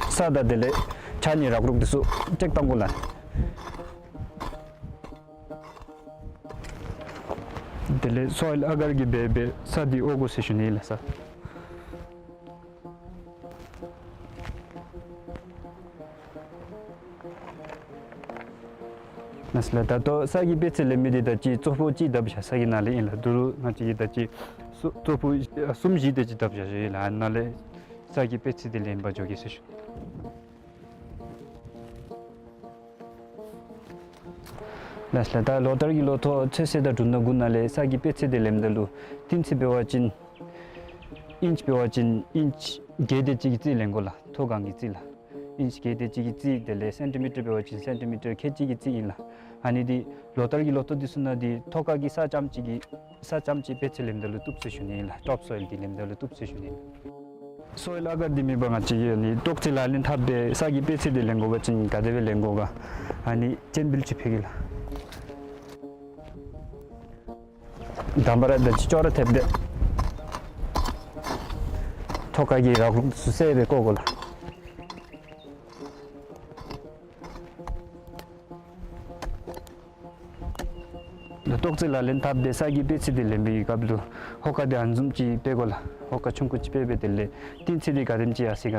ས་དང་དེ་ལས་ཆ་གནས་རག་རོག་འདི་ཚུ་ཅེཀ་བཏང་དགོ་ལགས། དེ་ལས་སོའིལ་ཨ་གར་གྱིས་འབད་འབད་ས་འདི་འོར་དགོ་ཟེར་ཞུ་ནི་ཨིན་ལགས། ས་ལགས་སོ་ལགས། ད་ལྟོ་ས་གི་དཔེ་ཚད་ལེན་མི་འདི་ད་ཅི་ཙོག་པུ་ཅིག་བརྡབ་བཞག་ས་གི་ནང་ལས་ཨིན་ལགས། དོ་རུང་ང་བཅས་ཀྱིས་ད་ཅི་ཙོག་པུ་གསུམ་བཞི་དེ་ཅིག་བརྡབ་བཞག་ཡོད་ལགས། ཨ་ནཱ་ལས་ས་གི་དཔེ་ཚད་འདི་ལེན་པར་འགྱོ་གེ་ཟེར་ཞུ། ལགས་སོ་ལགས། ད་ལོ་ལྟར་གྱི་ལོ་ཐོག་ཚོད་བསྲེ་དང་གྲུ་སྣ་དགུ་ནང་ལས་ས་གི་དཔེ་ཚད་འདི་ལེནམ་ད་ལུ་གཏིང་ཚད་འབད་བ་ཅིན་ཨིནཅ་འབད་བ་ཅིན་ཨིནཅ་བརྒྱད་དེ་ཅིག་གི་རྩིས་ལེན་དགོ་ལགས། མཐོ་སྒང་གི་རྩིས་ལགས། ཨིནཅ་བརྒྱད་དེ་ཅིག་གི་རྩིས་དེ་ལས་སེན་ཊི་མི་ཊར་འབད་བ་ཅིན་སེན་ཊི་མི་ཊར་ཁལ་གཅིག་གི་རྩིས་ཨིན་ལགས། ཨ་ནི་འདི་ལོ་ལྟར་གྱི་ལོ་ཐོག་འདི་ཚུ་ནང་འདི་ཐོག་ཁ་གི་ས་རྐྱངམ་གཅིག་གི་ས་རྐྱངམ་གཅིག་དཔེ་ཚད་ལེནམ་ད་ལུ་བཏུབ་ཟེར་ཞུ་ནི་ཨིན་ལགས། ཊོཔ་སོའིལ་འདི་ལེནམ་ད་ལུ་བཏུབ་ཟེར་ཞུ་ནི་ཨིན་ལགས། སོའིལ་ཨ་གར་འདི་མེད་པར་ང་བཅས་ཀྱིས་ཨ་ནི་ལྟོགས་ཚད་ལག་ལེན་འཐབ་སྦེ་ས་གི་དཔེ་ཚད་འདི་ལེན་དགོ་པ་ཅིན་ག་དེ་སྦེ་ལེན་དགོ་ག་ཨ་ནི་སྤྱན་འབུལ་ཅིག་ཕུལ་གེ་ལགས། དང་པ་ར་ད་ཅི་ཅོག་ར་འཐདཔ་སྦེ་ཐོག་ཁ་གི་རག་རོག་ཚུ་གསལ་སྦེ་བཀོ་དགོ་ལགས། ལྟོགས་ཚད་ལག་ལེན་འཐབ་སྦེ་ས་གི་དཔེ་ཚད་འདི་ལེན་པའི་སྐབས་ལུ་ཧོ་ཀ་འདི་ཨ་ནི་བཟུམ་ཅིག་སྤེལ་དགོ་ལགས། ཧོ་ཀ་ཆུང་ཀུ་ཅིག་སྤེལ་སྦེ་དེ་ལས་གཏིང་ཚད་འདི་ག་དེམ་ཅིག་ཡར་སོ་ཡི་ག་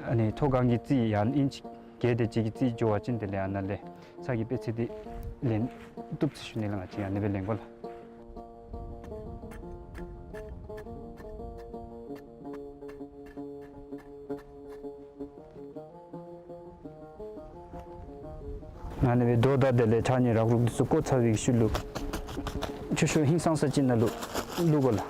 ཨ་ནི་མཐོ་སྒང་གི་རྩིས་ཡང་ཨིནཅ་བརྒྱད་དེ་ཅིག་གི་རྩིས་འགྱོ་བ་ཅིན་དེ་ལས་ཨ་ནཱ་ལས་ས་གི་དཔེ་ཚད་འདི་ལེན་བཏུབ་ཟེར་ཞུ་ནི་ལགས། ང་བཅས་ཨ་ནི་སྦེ་ལེན་དགོ་ལགས། ཨ་ནི་སྦེ་རྡོ་དང་དེ་ལས་ཆ་གནས་རག་རོག་འདི་ཚུ་བཀོ་ཚར་བའི་ཤུལ་ལུ་ཆུ་ཤོག་ཧིང་སངས་ས་ཅིག་ནང་ལུ་བླུག་དགོ་ལགས།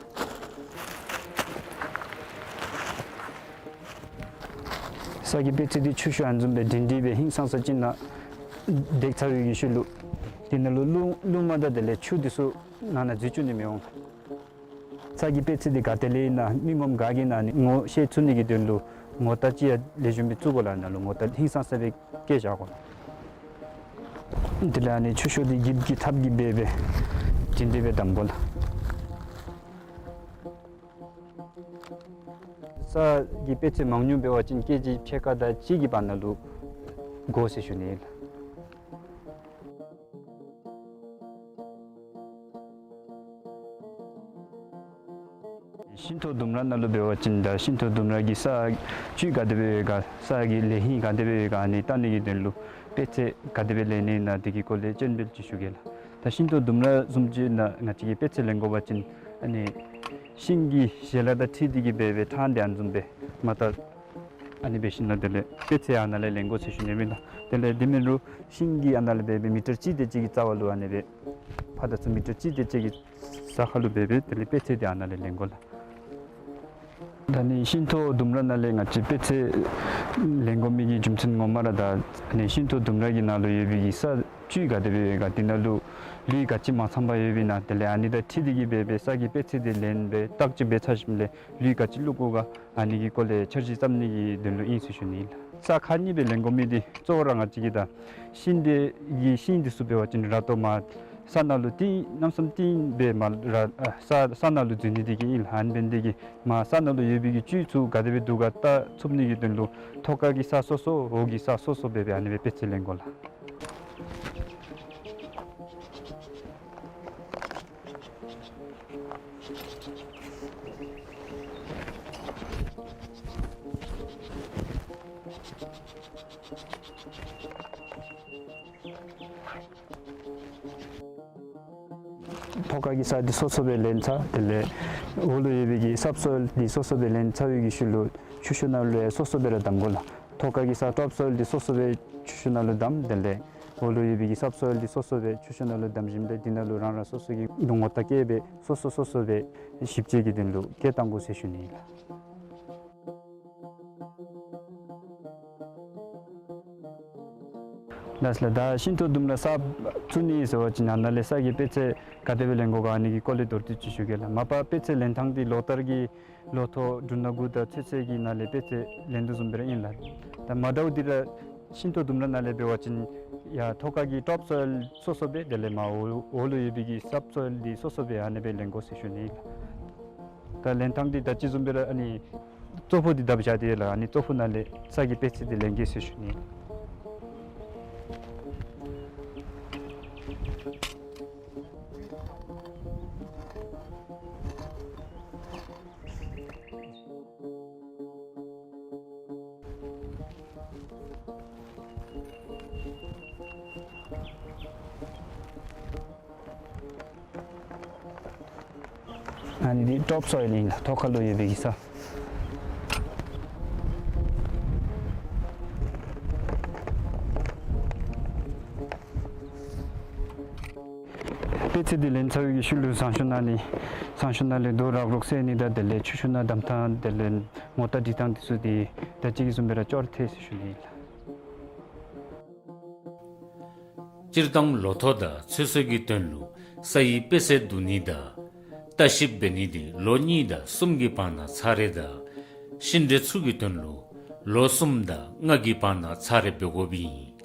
ས་གི་དཔེ་ཚད་འདི་ཆུ་ཤོག་ཨ་ནི་བཟུམ་སྦེ་སྒྲིང་སྒྲི་སྦེ་ཧིང་སངས་ས་ཅིག་ནང་བཏེགས་ཚར་བའི་ཤུལ་ལུ་དེ་ནང་ལུ་རླུང་རླུང་མ་དང་དེ་ལས་ཆུ་འདི་ཚུ་ནང་ན་འཛུལ་བཅུག་ནི་མི་འོང་། ས་གི་དཔེ་ཆ་འདི་ག་ཏེ་ལས་ཨིན་ན་མི་ངོམ་ག་གིས་ཨིན་ན་ཨ་ནི་ངོ་ཤེས་ཚུགས་ནི་གི་དོན་ལུ་ངོ་རྟགས་ཅིག་ཡང་ལེགས་ཤོམ་སྦེ་བཙུགས་དགོ་ལགས། ནཱ་ལུ་ངོ་རྟགས་ཧིང་སངས་ས་སྦེ་བཀལ་བཞག་དགོ་ལགས། དེ་ལས་ཨ་ནི་ཆུ་ཤོག་འདི་འགྱིབ་ཀྱི་ཐགཔ་གིས་འབད་སྦེ་བྱིན་ཏེ་སྦེ་བསྡམ་དགོ་ལགས། ས་གི་དཔེ་ཆ་མང་ཉུང་འབད་བ་ཅིན་ཀེ་ཇི་ཕྱེད་ཀ་དང་གཅིག་གི་བར་ན་ལུ་དགོ་ཟེར་ཞུ་ནི་ལགས། ཤིང་ཐོག་ལྡུམ་ར་ནང་ལུ་འབད་བ་ཅིན་ད་ཤིང་ཐོག་ལྡུམ་ར་གི་ས་བཅུད་ག་དེ་སྦེ་ཡོད་ག་ས་གི་ལས་ཧིང་ག་དེ་སྦེ་ཡོད་ག་ཨ་ནི་བལྟ་ནི་གི་དོན་ལུ་དཔེ་ཆ་ག་དེ་སྦེ་ལེན་ནི་ཨིན་ན་དེ་གི་སྐོར་ལས་སྤྱན་འབུལ་ཅིག་ཞུ་གེ་ལགས། ད་ཤིང་ཐོག་ལྡུམ་ར་བཟུམ་ཅིག་ནང་ང་བཅས་ཀྱིས་དཔེ་ཆ་ལེན་དགོ་པ་ཅིན་ཨ་ནི་ཤིང་གི་ཞལ་ལག་དང་འཁྲིལ་ཏེ་གི་སྦེ་སྦེ་ཕྲང་སྟེ་ཨ་ནི་བཟུམ་སྦེ་མར་ད་ཨ་ནི་འབད་ཞིནམ་ལས་དེ་ལས་དཔེ་ཆ་ཡང་ཨ་ནཱ་ལས་ལེན་དགོ་ཟེར་ཞུ་ནི་ཨིན་ལགས། དེ་ལས་དེ་མེན་རུང་ཤིང་གི་ཨ་ནཱ་ལས་སྦེ་སྦེ་མི་ཊར་གཅིག་དེ་ཅིག་གི་རྩ་བ་ལུ་ཨ་ནི་སྦེ་ཕར་དང་ཚུར་མི་ཊར་གཅིག་དེ་ཅིག་གི་ས་ཁར་ལུ་སྦེ་སྦེ་དེ་ལས་དཔེ་ཆ་དེ་ཨ་ནཱ་ལས་ལེན་དགོ་ལགས། ད་ཨ་ནི་ཤིང་ཐོག་ལྡུམ་ར་ནང་ལས་ང་བཅས་དཔེ་ཆ་ལེན་དགོ་མི་གི་རྒྱུ་མཚན་ངོ་མ་ར་ད་ཨ་ནི་ཤིང་ཐོག་ལྡུམ་ར་གི་ནང་ལུ་ཡོད་པའི་གི་ས་བཅུད་ག་དེ་སྦེ་ཡོད་ག་དེ་ནང་ལུ་ལུད་ག་ཅི་མ་ཚངམ་ཡོད་པའི་ན་དེ་ལས་ཨ་ནི་དང་འཁྲིལ་ཏེ་གི་སྦེ་སྦེ་ས་གི་དཔེ་ཆ་དེ་ལེན་སྦེ་བརྟག་དཔྱད་འབད་ཚར་ཞིནམ་ལས་ལུད་ག་ཅི་བླུག་དགོ་ག་ཨ་ནི་གི་སྐོར་ལས་འཆར་གཞི་བརྩམ་ནི་གི་དོན་ལུ་ཨིན་ཟེར་ཞུ་ནི་ཨིན་ལགས། ས་ཁག་གཉིས་སྦེ་ལེན་དགོ་མི་འདི་གཙོ་བོ་ར་ང་བཅས་ཀྱིས་ད་ཤིང་འདི་གི་ཤིང་འདི་ཚུ་འབད་བ་ཅིན་ར་ཏོ་མར་ས་ནང་ལུ་བཏིང་གནམ་ས་བཏིང་སྦེ་མར་ར་ཨ་ས་ས་ནང་ལུ་འཛུལ་ནི་འདི་གིས་ཨིན་ལགས། ཨ་ནི་འབད་ནི་འདི་གིས་མར་ས་ནང་ལུ་ཡོད་པའི་གི་བཅུད་ཚུ་ག་དེ་སྦེ་འདུག་ག་བལྟ་ཚུགས་ནི་གི་དོན་ལུ་ཐོག་ཁ་གི་ས་སོ་སོ་འོག་གི་ས་སོ་སོ་སྦེ་སྦེ་ཨ་ནི་སྦེ་དཔེ་ཆ་ལེན་དགོ་ལགས། ཐོག་ཁ་གི་ས་འདི་སོ་སོ་སྦེ་ལེན་ཚར། དེ་ལས་འོག་ལུ་ཡོད་པའི་གི་སབ་སོའིལ་འདི་སོ་སོ་སྦེ་ལེན་ཚར་བའི་གི་ཤུལ་ལུ་ཆུ་ཤོག་ནང་ལུ་ཡང་སོ་སོ་སྦེ་ར་བསྡམ་དགོ་ལགས། ཐོག་ཁ་གི་ས་ཊོབ་སོའིལ་འདི་སོ་སོ་སྦེ་ཆུ་ཤོག་ནང་ལུ་བསྡམ། དེ་ལས་འོག་ལུ་ཡོད་པའི་གི་སབ་སོའིལ་འདི་སོ་སོ་སྦེ་ཆུ་ཤོག་ནང་ལུ་བསྡམ་ཞིནམ་ལས་འདི་ནང་ལུ་རང་རང་སོ་སོ་གི་ངོ་རྟགས་བཀལ་སྦེ་སོ་སོ་སོ་སོ་སྦེ་ཞིབ་དཔྱད་ཀྱི་དོན་ལུ་བཀལ་བཏང་དགོ་ཟེར་ཞུ་ནི་ཨིན་ལགས། ལགས་ལགས། ད་ཤིང་ཐོག་ལྡུམ་ར་ས་བཙུགས་ནི་ཟེར་བ་ཅིན་ཨ་ནཱ་ལས་ས་གི་དཔེ་ཆ་ག་དེ་སྦེ་ལེན་དགོ་ག་ཨ་ནི་གི་སྐོར་ལས་མདོར་བསྡུས་ཅིག་ཞུ་གེ་ལགས། མ་པ་དཔེ་ཆ་ལེན་ཐངས་འདི་ལོ་ལྟར་གྱི་ལོ་ཐོག་འབྲུ་སྣ་དགུ་དང་ཚོད་ཚོད་ཀྱི་ནང་ལས་དཔེ་ཆ་ལེན་དོ་བཟུམ་སྦེ་ར་ཨིན་ལགས། ད་མ་འདྲཝ་འདི་ར་ཤིང་ཐོག་ལྡུམ་ར་ནང་ལས་འབད་བ་ཅིན་ཡར་ཐོག་ཁ་གི་ཊོབ་སོའིལ་སོ་སོ་སྦེ་དེ་ལས་མར་འོག་འོག་ལུ་ཡོད་པའི་གི་སབ་སོའིལ་འདི་སོ་སོ་སྦེ་ཨ་ནི་སྦེ་ལེན་དགོ་ཟེར་ཞུ་ནི་ཨིན་ལགས། ད་ལེན་ཐངས་འདི་ད་ཅི་བཟུམ་སྦེ་ར་ཨ་ནི་ཙོག་ཕུ་འདི་བརྡབ་བཞག་སྟེ་ལགས། ཨ་ནི་ཙོག་ཕུ་ནང་ལས་ས་གི་དཔེ་ཆ་འདི་ལེན་གེ་ཟེར་ཞུ་ནི། ཨ་ནི་འདི་ཊོབ་སོའིལ་ཨིན་ལགས། ཐོག་ཁ་ལུ་ཡོད་པའི་གི་ས། དཔེ་ཆ་འདི་ལེན་ཚར་བའི་གི་ཤུལ་ལུ་ཟངས་གཞོང་ནང་ལས་ཟངས་གཞོང་ནང་ལས་རྡོ་རག་རོག་བསལ་ནི་དང་དེ་ལས་ཆུ་ཤོག་ནང་བསྡམ་ཐངས་དེ་ལས་ངོ་རྟགས་སྒྲིག་ཐངས་འདི་ཚུ་འདི་ད་ཅི་གི་བཟུམ་སྦེ་ར་ཅོག་ར་འཐད་ཟེར་ཞུ་ནི་ཨིན་ལགས། སྤྱིར་བཏང་ལོ་ཐོག་དང་ཚོད་ཚོད་ཀྱི་དོན་ལུ་ས་ཡི་དཔེ་ཆ་བསྡུ་ནི་དང་ལྟ་ཞིབ་འབད་ནི་འདི་ལོ་གཉིས་དང་གསུམ་གྱི་བར་ན་ཚར་རེ་དང་ཤིང་འབྲས་ཚུ་གི་དོན་ལུ་ལོ་གསུམ་དང་ལྔ་གི་བར་ན་ཚར་རེ་འབད་དགོཔ་ཨིན།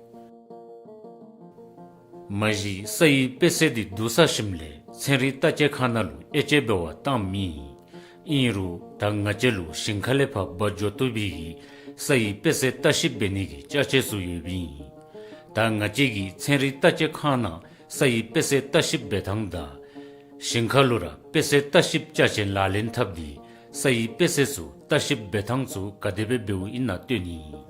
མ་གཞི་ས་ཡི་དཔེ་ཆ་འདི་བསྡུ་ཚར་ཞིནམ་ལས་ཚན་རིག་བརྟག་དཔྱད་ཁང་ནང་ལུ་དབྱེ་དཔྱད་འབད་བར་བཏངམ་ཨིན། ཨིན་རུང་ད་ང་བཅས་ལུ་ཞིང་ཁ་ལས་ཕར་འབག་འགྱོ་བཏུབ་པའི་གི་ས་ཡི་དཔེ་ཆ་ལྟ་ཞིབ་འབད་ནི་གི་ཅ་ཆས་ཚུ་ཡོདཔ་ཨིན། ད་ང་བཅས་ཀྱིས་ཚན་རིག་བརྟག་དཔྱད་ཁང་ནང་ས་ཡི་དཔེ་ཆ་ལྟ་ཞིབ་འབད་ཐངས་དང་ཞིང་ཁ་ལུ་ར་དཔེ་ཆ་ལྟ་ཞིབ་ཅ་ཆས་ལག་ལེན་འཐབ་སྟེ་ས་ཡི་དཔེ་ཆ་ཚུ་ལྟ་ཞིབ་འབད་ཐངས་ཚུ་ག་དེ་སྦེ་འབདཝ་ཨིན་ན་སྟོན་ནི་ཨིན།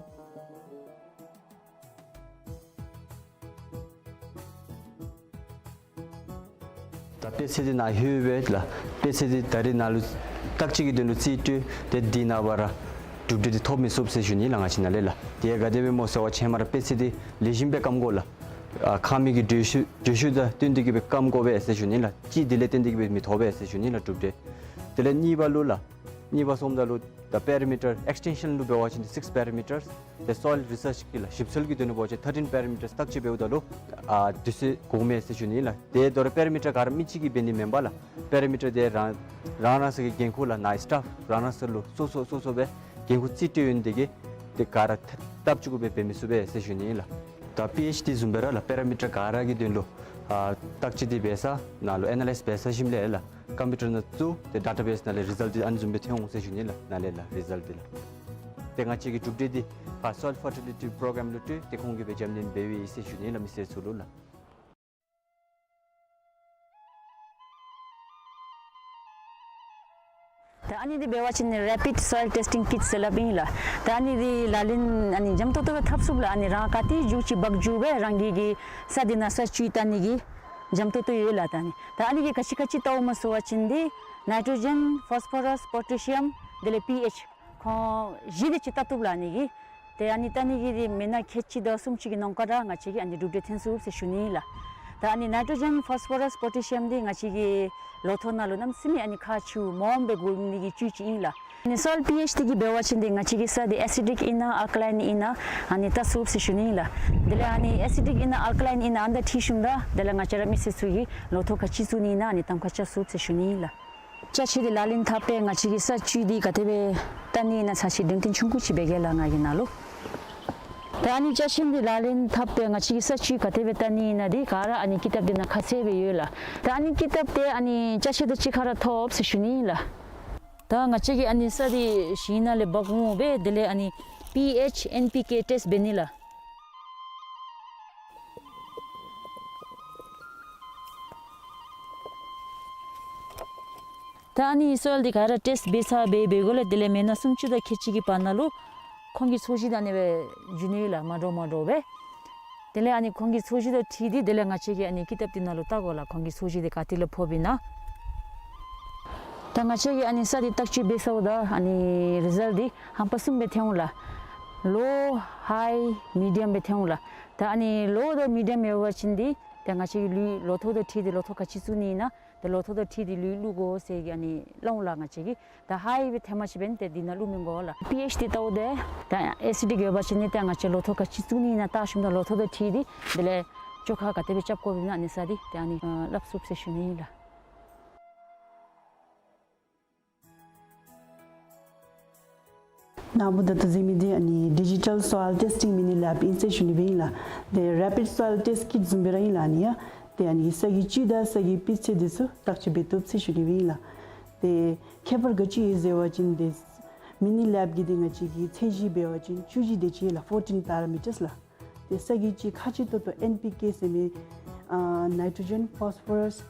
ད་དཔེ་ཆ་འདི་ནཱ་ལྷོད་སྦེ་ལགས། དཔེ་ཆ་འདི་ད་རིས་ནཱ་ལུ་བརྟག་དཔྱད་ཀྱི་དོན་ལུ་རྩིས་སྤྲོད་དེ་འདི་ནངས་པ་ར་གྲུབ་འབྲས་འདི་ཐོབ་མི་ཚུགས་ཟེར་ཞུ་ནི་ལགས། ང་བཅས་ནཱ་ལས་ལགས། དེ་ག་དེ་སྦེ་སྨོ་ཟེར་བ་ཅིན་ཧེ་མ་ར་དཔེ་ཆ་འདི་ལེགས་ཤོམ་སྦེ་བཀབ་དགོ་ལགས། ཨ་ཁང་མིག་གི་འགྲོས་ཤུགས་འགྲོས་ཤུགས་དང་བསྟུན་ཏེ་གི་སྦེ་བཀབ་དགོ་པས་ཟེར་ཞུ་ནི་ལགས། གཅིག་འདི་ལས་བརྟེན་ཏེ་གི་སྦེ་མི་ཐོབ་པས་ཟེར་ཞུ་ནི་ལགས་གྲུབ་འབྲས། དེ་ལས་གཉིས་པ་ལུ་ལགས། གཉིས་པ་སོངམ་ད་ལུ་ད་པེ་ར་མི་ཊར་ཨེགསི་ཊེན་ཤཱན་ལུ་འབད་བ་ཅིན་སིགསི་པེ་ར་མི་ཊར། ཏེ་སོའིལ་རི་སརཆ་གི་ལགས་ཞིབ་འཚོལ་གྱི་དོན་ལུ་འབད་བ་ཅིན་ཐར་ཊིན་པེ་ར་མི་ཊར་བརྟག་དཔྱད་འབདཝ་ད་ལུ་ཨ་དུས་ཚོད་འགོརཝ་མས་ཟེར་ཞུ་ནི་ལགས། ཏེ་དོ་རུང་པེ་ར་མི་ཊར་ག་ར་མི་གཅིག་གིས་འབད་ནི་མེན་པས་ལགས། པེ་ར་མི་ཊར་དེ་རང་རང་རང་སོའི་འགན་ཁུར་ལགས་ནཱ་སི་ཊཱཕ་རང་རང་སོ་ལུ་སོ་སོ་སོ་སོ་སྦེ་འགན་ཁུར་རྩིས་སྤྲོད་ཡོད་ནི་དེ་གིས་ཏེ་ག་ར་ཐབས་ཅིག་གུ་སྦེ་འབད་མི་ཚུགས་པས་ཟེར་ཞུ་ནི་ལགས། ད་པི་ཨེཆ་དེ་བཟུམ་སྦེ་ར་ལགས་པེ་ར་མི་ཊར་ག་ར་གི་དོན་ལུ་ཨ་བརྟག་དཔྱད་དེ་འབད་ས་ནང་ལུ་ཨེ་ན་ལའིཛ་འབད་ཚར་ཞིནམ་ལས་ལགས་ཀམ་པིའུ་ཊར་ནང་བཙུགས་ཏེ་ཌེ་ཊ་བེསི་ནང་ལས་རི་ཛཱལཊ་དེ་ཨ་ནི་བཟུམ་སྦེ་ཐོན་འོང་ཟེར་ཞུ་ནི་ལགས། ནཱ་ལས་ལགས་རི་ཛཱལཊ་དེ་ལགས། ཏེ་ང་བཅས་ཀྱིས་གྲུབ་འབྲས་དེ་ཕར་སོའིལ་ཕར་ཊི་ལི་ཊི་པོ་རོ་གརམ་ལུ་སྤྲོད་དེ་ཁོང་གིས་སྦེ་རྒྱབ་སྣོན་འབདཝ་ཨིན་ཟེར་ཞུ་ནི་ལགས་མི་སེར་ཚུ་ལུ་ལགས། ད་ཨ་ནི་འདི་འབད་བ་ཅིན་རེ་པིཌ་སོའིལ་ཊེསི་ཊིང་ཀིཊ་ཟེར་སླབ་ཨིན་ལགས། ད་ཨ་ནི་འདི་ལག་ལེན་ཨ་ནི་འཇམ་ཏོང་ཏོ་སྦེ་འཐབ་ཚུགས་ལགས། ཨ་ནི་རང་ག་ཏེ་འགྱོ་ཅི་འབག་འགྱོ་སྦེ་རང་གི་གི་ས་འདི་ནང་ས་བཅུད་བལྟ་ནི་གི་འཇམ་ཏོང་ཏོ་ཡོད་ལགས། ད་ཨ་ནི་ད་ཨ་ནི་གིས་ག་ཅི་ག་ཅི་བལྟཝ་སྨོ་ཟེར་བ་ཅིན་འདི་ནའི་ཊྲོ་ཇེན་ཕོསི་ཕོ་རསི་པོ་ཊེ་ཤི་ཡམ་དེ་ལས་པི་ཨེཆ་ཁོང་བཞི་དེ་ཅིག་བལྟ་བཏུབ་ལགས། ཨ་ནི་གིས་ཏེ་ཨ་ནི་བལྟ་ནི་གི་འདི་མི་ནང་ཁལ་གཅིག་དང་སུམ་ཅུ་གི་ནང་འཁོད་ར་ང་བཅས་ཀྱིས་ཨ་ནི་གྲུབ་འབྲས་ཐོན་ཚུགས་ཟེར་ཞུ་ནི་ལགས། ད་ཨ་ནི་ནའི་ཊྲོ་ཇེན་ཕོསི་ཕོ་རསི་པོ་ཊེ་ཤི་ཡམ་འདི་ང་བཅས་ཀྱི་ལོ་ཐོག་ནང་ལུ་གནམ་མེད་ས་མེད་ཨ་ནི་ཁག་ཆེཝ་མངམ་སྦེ་དགོ་ནི་གི་བཅུད་ཅིག་ཨིན་ལགས། ཨ་ནི་སོའིལ་པི་ཨེཆ་དེ་གིས་འབད་བ་ཅིན་འདི་ང་བཅས་ཀྱི་ས་འདི་ཨེ་སི་ཌིག་ཨིན་ན་ཨལ་ཀ་ལའིན་ཨིན་ན་ཨ་ནི་བལྟ་ཚུགས་ཟེར་ཞུ་ནི་ལགས། དེ་ལས་ཨ་ནི་ཨེ་སི་ཌིག་ཨིན་ན་ཨལ་ཀ་ལའིན་ཨིན་ན་ཨ་ནི་དང་འཁྲིལ་ཞིནམ་ད་དེ་ལས་ང་བཅས་ར་མི་སེར་ཚུ་གིས་ལོ་ཐོག་ག་ཅི་བཙུགས་ནི་ཨིན་ན་ཨ་ནི་གཏམ་ཁ་རྐྱབ་ཚུགས་ཟེར་ཞུ་ནི་ལགས། ཅ་ཆས་འདི་ལག་ལེན་འཐབ་སྦེ་ང་བཅས་ཀྱིས་ས་བཅུད་འདི་ག་དེ་སྦེ་བལྟ་ནི་ཨིན་ན་ཚར་ཅིག་གདེང་ཐོན་ཆུང་ཀུ་ཅིག་འབད་གེ་ལགས་ང་གིས་ནཱ་ལུ། ད་ཨ་ནི་ཅ་ཆས་འདི་ལག་ལེན་འཐབ་སྦེ་ང་བཅས་ཀྱིས་ས་བཅུད་ག་དེ་སྦེ་བལྟ་ནི་ཨིན་ན་འདི་ག་ར་ཨ་ནི་ཀི་ཏབ་འདི་ནང་ཁ་གསལ་སྦེ་ཡོད་ལགས། ད་ཨ་ནི་ཀི་ཏབ་དེ་ཨ་ནི་ཅ་ཆས་དང་གཅིག་ཁར་ར་ཐོབ་ཟེར་ཞུ་ནི་ལགས། ད་ང་བཅས་ཀྱིས་ཨ་ནི་ས་འདི་ཞིང་ནང་ལས་འབག་འོང་སྦེ་དེ་ལས་ཨ་ནི་པི་ཨེཆ་ཨེན་པི་ཀེ་ཊེསཊ་འབད་ནི་ལགས། ད་ཨ་ནི་སོའིལ་འདི་ག་ར་ཊེསཊ་འབད་ཚར་སྦེ་འབད་དགོ་ལགས། དེ་ལས་མི་ནང་སུམ་ཅུ་དང་ཁལ་གཅིག་གི་བར་ན་ལུ་ཁོང་གི་ཚོས་གཞི་འདི་ཨ་ནི་སྦེ་འགྱོ་ནི་ལགས་མ་འདྲཝ་མ་འདྲཝ་སྦེ། དེ་ལས་ཨ་ནི་ཁོང་གི་ཚོས་གཞི་དང་འཁྲིལ་ཏེ་དེ་ལས་ང་བཅས་ཀྱིས་ཨ་ནི་ཀི་ཏབ་འདི་ནང་ལུ་བལྟ་དགོ་ལགས། ཁོང་གི་ཚོས་གཞི་འདི་ག་ཏེ་ལས་ཕོགཔ་ཨིན་ན། ད་ང་བཅས་ཀྱིས་ཨ་ནི་ས་འདི་བརྟག་དཔྱད་འབད་ཚརཝ་ད་ཨ་ནི་རི་ཛཱལཊ་འདི་ཧམ་པ་གསུམ་སྦེ་ཐོན་འོང་ལགས། ལོ་ཧའི་མི་ཌི་ཡམ་སྦེ་ཐོན་འོང་ལགས། ད་ཨ་ནི་ལོ་དང་མི་ཌི་ཡམ་ཡོད་པ་ཅིན་འདི་ད་ང་བཅས་ཀྱིས་ལུད་ལོ་ཐོག་དང་འཁྲིལ་ཏེ་ལོ་ཐོག་ག་ཅི་བཙུགས་ནི་ཨིན་ན་ད་ལོ་ཐོག་དང་འཁྲིལ་ཏེ་ལུད་བླུག་དགོ་ཟེར་གྱི་ཨ་ནི་སླབ་འོང་ལགས་ང་བཅས་ཀྱིས། ད་ཧའི་སྦེ་ཐོན་པ་ཅིན་འབདན་ཏེ་འདི་ནང་བླུག་མི་དགོ་ལགས། པི་ཨེཆ་འདི་བལྟཝ་ད་ད་ཨེ་སི་ཌིག་ཡོད་པ་ཅིན་ནི་ད་ང་བཅས་ལོ་ཐོག་ག་ཅི་བཙུགས་ནི་ཨིན་ན་བལྟ་ཞིནམ་ད་ལོ་ཐོག་དང་འཁྲིལ་ཏེ་དེ་ལས་བཅོ་ཁ་ག་དེ་སྦེ་རྐྱབ་དགོཔ་ཨིན་ན་ཨ་ནི་ས་འདི་ད་ཨ་ནི་སླབ་ཚུགས་ཟེར་ཞུ་ནི་ཨིན་ལགས། ནཱ་བུ་ད་ལྟོ་གཟིགས་མི་འདི་ཨ་ནི་ཌི་ཇི་ཊལ་སོའིལ་ཊེསི་ཊིང་མི་ནི་ལེབ་ཨིན་ཟེར་ཞུ་ནི་སྦེ་ཨིན་ལགས། ཏེ་རེ་པིཌ་སོའིལ་ཊེསཊ་ཀིཊ་བཟུམ་སྦེ་ར་ཨིན་ལགས། ཨ་ནི་ཡང་ཏེ་ཨ་ནི་ས་གི་བཅུད་དང་ས་གི་སྤུས་ཚད་འདི་ཚུ་བརྟག་དཔྱད་འབད་བཏུབ་ཟེར་ཞུ་ནི་སྦེ་ཨིན་ལགས། ཏེ་ཁྱད་པར་ག་ཅི་ཡོད་ཟེར་བ་ཅིན་ཏེ་མི་ནི་ལེབ་ཀྱི་འདི་ང་བཅས་ཀྱི་ཚད་གཞི་འབད་བ་ཅིན་བཅུ་བཞི་དེ་ཅིག་ལགས། ཕོར་ཊིན་པེ་ར་མི་ཊརསི་ལགས། ཏེ་ས་གི་བཅུད་ཁག་ཆེ་ཏོག་ཏོ་ཨེན་པི་ཀེ་ཟེར་མི་ཨ་ནའི་ཊྲོ་ཇེན་ཕོསི་ཕོ་རསི་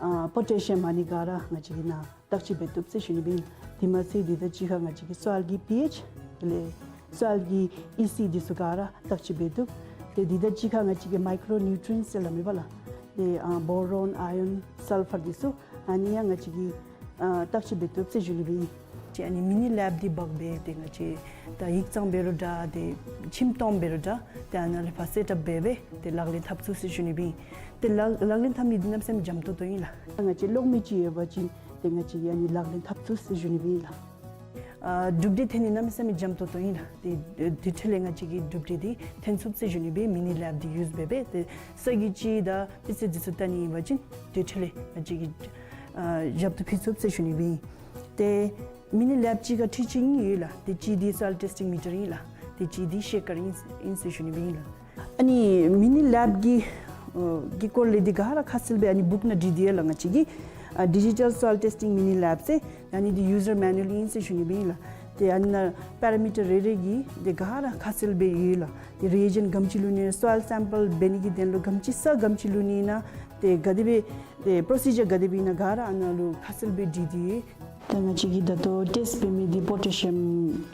ཨ་པོ་ཊེ་ཤི་ཡམ་ཨ་ནི་ག་ར་ང་བཅས་ཀྱིས་ནཱ་བརྟག་དཔྱད་འབད་བཏུབ་ཟེར་ཞུ་ནི་སྦེ་ཨིན། དེ་མ་ཚད་འདི་དང་གཅིག་ཁར་ང་བཅས་ཀྱིས་སོའིལ་གྱི་པི་ཨེཆ་དེ་ལས་སོའིལ་གྱི་ཨི་སི་འདི་ཚུ་ག་ར་བརྟག་དཔྱད་འབད་བཏུབ། ཏེ་འདི་དང་གཅིག་ཁར་ང་བཅས་ཀྱིས་མའི་ཀྲོ་ནིའུ་ཊི་རི་ཡེནཊསི་ཟེར་སླབ་མི་པ་ལགས། ཏེ་ཨ་བོ་རོན་ཨའི་རོན་སཱལ་ཕར་འདི་ཚུ་ཨ་ནི་ཡང་ང་བཅས་ཀྱིས་ཨ་བརྟག་དཔྱད་འབད་བཏུབ་ཟེར་ཞུ་ནི་སྦེ་ཨིན། ཏེ་ཨ་ནི་མི་ནི་ལེབ་འདི་འབག་སྦེ་ཏེ་ང་བཅས་ད་ཡིག་ཚང་འབད་རུང་འདྲ་ཏེ་ཁྱིམ་སྟོང་འབད་རུང་འདྲ་ཏེ་ཨ་ནཱ་ལས་ཕར་སེཊ་ཨཔ་འབད་སྦེ་ཏེ་ལག་ལེན་འཐབ་ཚུགས་ཟེར་ཞུ་ནི་སྦེ་ཨིན། ཏེ་ལག་ལག་ལེན་འཐབ་ནི་འདི་གནམ་མེད་ས་མེད་འཇམ་ཏོང་ཏོ་ཨིན་ལགས། ང་བཅས་གློག་མེ་ཅིག་ཡོད་པ་ཅིན་ཏེ་ང་བཅས་ཀྱིས་ཨ་ནི་ལག་ལེན་འཐབ་ཚུགས་ཟེར་ཞུ་ནི་སྦེ་ཨིན་ལགས། ཨ་གྲུབ་འབྲས་ཐོན་ནི་གནམ་མེད་ས་མེད་འཇམ་ཏོང་ཏོ་ཨིན་ལགས། ཏེ་དེ་འཕྲོ་ལས་ང་བཅས་ཀྱི་གྲུབ་འབྲས་འདི་ཐོན་ཚུགས་ཟེར་ཞུ་ནི་སྦེ་ཨིན། མི་ནི་ལེབ་འདི་ཡུས་འབད་སྦེ་ཏེ་ས་གི་བཅུད་དང་སྤུས་ཚད་འདི་ཚུ་བལྟ་ནི་ཨིན་པ་ཅིན་དེ་འཕྲོ་ལས་ང་བཅས་ཀྱིས་ཨ་ཞབས་ཏོག་ཕུལ་ཚུགས་ཟེར་ཞུ་ནི་སྦེ་ཨིན། ཏེ་མི་ནི་ལེབ་གཅིག་ཁར་འཕྲུལ་ཆས་གཉིས་ཡོད་ལགས། ཏེ་གཅིག་འདི་སོའིལ་ཊེསི་ཊིང་མི་ཊར་ཨིན་ལགས། ཏེ་གཅིག་འདི་ཤེ་ཀར་ཨིན་ཨིན་ཟེར་ཞུ་ནི་སྦེ་ཨིན་ལགས། ཨ་ནི་མི་ནི་ལེབ་ཀྱི་ཨ་གི་སྐོར་ལས་འདི་ག་ར་ཁ་གསལ་སྦེ་ཨ་ནི་བུཀ་ནང་བྲིས་ཏེ་ཡོད་ལགས། ང་བཅས་ཀྱི་ཨ་ཌི་ཇི་ཊལ་སོའིལ་ཊེསི་ཊིང་མི་ནི་ལེབ་ཟེར་ཨ་ནི་འདི་ཡུ་ཟར་མེ་ནུ་ཨལ་ཨིན་ཟེར་ཞུ་ནི་སྦེ་ཨིན་ལགས། ཏེ་ཨ་ནི་ནང་པེ་ར་མི་ཊར་རེ་རེ་གི་འདི་ག་ར་ཁ་གསལ་སྦེ་ཡོད་ལགས། ཏེ་རི་ཨེ་ཇེནཊ་ག་དེམ་ཅིག་བླུག་ནི་ཨིན་ན་སོའིལ་སེམ་པལ་འབད་ནི་གི་དོན་ལུ་ག་དེམ་ཅིག་ས་ག་དེམ་ཅིག་བླུག་ནི་ཨིན་ན་ཏེ་ག་དེ་སྦེ་ཏེ་པྲོ་སི་ཇར་ག་དེ་སྦེ་ཨིན་ན་ག་ར་ཨ་ནཱ་ལུ་ཁ་གསལ་སྦེ་བྲིས་ཏེ་ཡོད། ད་ང་བཅས་ཀྱིས་ད་ལྟོ་ཊེསཊ་འབད་མི་འདི་པོ་ཊེ་ཤི་ཡམ་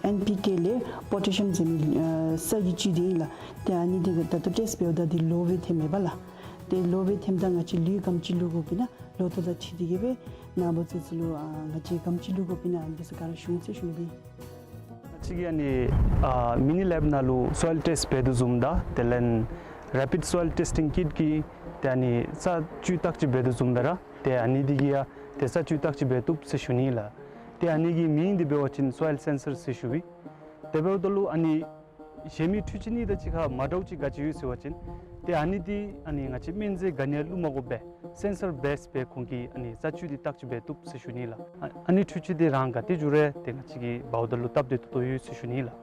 ཨེན་པི་ཀེ་ལས་པོ་ཊེ་ཤི་ཡམ་ཟེར་མི་ཨ་ས་གི་བཅུད་འདི་ཨིན་ལགས། ཏེ་ཨ་ནི་འདི་ད་ལྟོ་ཊེསཊ་འབདཝ་ད་འདི་ལོ་སྦེ་ཐོནམ་མས་པ་ལགས། ཏེ་ལོ་སྦེ་ཐོནམ་ད་ང་བཅས་ལུད་ག་དེམ་ཅིག་བླུག་དགོཔ་ཨིན་ན་ལོ་ཐོག་དང་འཁྲིལ་ཏེ་གི་སྦེ་ནཱ་བུ་ཚུ་ཚུ་ལུ་ཨ་ང་བཅས་ག་དེམ་ཅིག་བླུག་དགོཔ་ཨིན་ན་འདི་ཚུ་ག་ར་ཞུ་འོང་ཟེར་ཞུ་ནི་སྦེ་ཨིན། ང་བཅས་ཀྱིས་ཨ་ནི་ཨ་མི་ནི་ལེབ་ནང་ལུ་སོའིལ་ཊེསཊ་འབད་དོ་བཟུམ་དང་དེ་ལས་རེ་པིཌ་སོའིལ་ཊེསི་ཊིང་ཀིཊ་གིས་ཏེ་ཨ་ནི་ས་བཅུད་བརྟག་དཔྱད་འབད་དོ་བཟུམ་སྦེ་ར་ཏེ་ཨ་ནི་འདི་གིས་ཡང་ཏེ་ས་བཅུད་བརྟག་དཔྱད་འབད་བཏུབ་ཟེར་ཞུ་ནི་ལགས། ཏེ་ཨ་ནི་གི་མིང་འདི་འབད་བ་ཅིན་སོའིལ་སེན་སར་ཟེར་ཞུཝ་ཨིན། དེ་འབདཝ་ད་ལུ་ཨ་ནི་གཞན་མི་འཕྲུལ་ཆས་གཉིས་དང་གཅིག་ཁར་མ་འདྲཝ་ཅིག་ག་ཅི་ཡོད་ཟེར་བ་ཅིན་ཏེ་ཨ་ནི་འདི་ཨ་ནི་ང་བཅས་སྨན་རྫས་ག་ནི་ཡང་བླུག་མ་དགོ་པར་སེན་སར་བེསི་སྦེ་ཁོང་གིས་ཨ་ནི་རྩ་ཆུ་འདི་བརྟག་དཔྱད་འབད་བཏུབ་ཟེར་ཞུ་ནི་ལགས། ཨ་ཨ་ནི་འཕྲུལ་ཆས་འདི་རང་ག་ཏེ་འགྱོ་རུང་ཏེ་ང་བཅས་ཀྱིས་འབདཝ་ད་ལུ་སྟབས་བདེ་ཏོག་ཏོ་ཡོད་ཟེར་ཞུ་ནི་ལགས།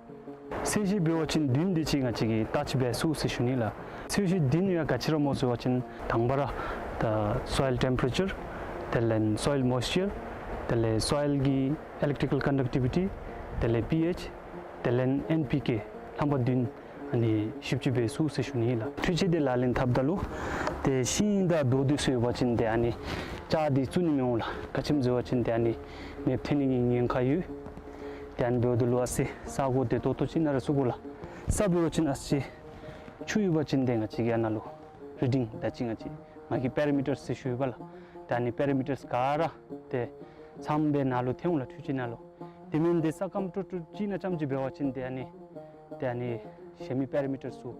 ཚད་གཞི་འབད་བ་ཅིན་བདུན་དེ་ཅིག་ང་བཅས་ཀྱིས་བརྟག་དཔྱད་འབད་ཚུགས་ཟེར་ཞུ་ནི་ལགས། ཚད་གཞི་བདུན་ཡང་ག་ཅི་ར་སྨོ་ཟེར་བ་ཅིན་དང་པ་ར་ད་སོའིལ་ཊེམ་པེ་རེ་ཅར། དེ་ལས་སོའིལ་མོའིསི་ཅར། དེ་ལས་སོའིལ་གྱི་ཨི་ལེག་ཊི་ཀལ་ཀོན་ཌག་ཊི་བི་ཊི། དེ་ལས་པི་ཨེཆ། དེ་ལས་ཨེན་པི་ཀེ། རྣམ་པ་བདུན་ཨ་ནི་ཞིབ་དཔྱད་འབད་ཚུགས་ཟེར་ཞུ་ནི་ལགས། འཕྲུལ་ཆས་འདི་ལག་ལེན་འཐབ་ད་ལུ་ཏེ་ཤིང་དང་རྡོ་འདི་ཚུ་ཡོད་པ་ཅིན་ཏེ་ཨ་ནི་ལྕགས་འདི་བཙུགས་ནི་མི་འོང་ལགས། ག་ཅི་སྨོ་ཟེར་བ་ཅིན་ཏེ་ཨ་ནི་མེདཔ་ཐོན་ནི་གི་ཉེན་ཁ་ཡོད། ཏེ་ཨ་ནི་འབདཝ་ད་ལུ་ཨ་ཙི་ས་གོ་བདེ་ཏོག་ཏོ་ཅིག་ནང་ར་བཙུགས་དགོ་ལགས། ས་འབད་བ་ཅིན་ཨ་ཙི་ཆུ་ཡོད་པ་ཅིན་ཏེ་ང་བཅས་ཀྱིས་ཨ་ནཱ་ལུ་རི་ཌིང་ད་ཅི་ང་བཅས་ང་གིས་པེ་ར་མི་ཊར་ཟེར་ཞུ་ཡོདཔ་ལགས། ཏེ་ཨ་ནི་པེ་ར་མི་ཊར་ག་ར་ཏེ་ཚངམ་སྦེ་ནཱ་ལུ་ཐོན་འོང་ལགས། འཕྲུལ་ཆས་ནང་ལུ། དེ་མེན་ཏེ་ས་སྐམ་ཀྲོག་ཀྲོ་ཅིག་ནང་རྐྱངམ་ཅིག་འབད་བ་ཅིན་ཏེ་ཨ་ནི་ཏེ་ཨ་ནི་གཞན་མི་པེ་ར་མི་ཊར་ཚུ་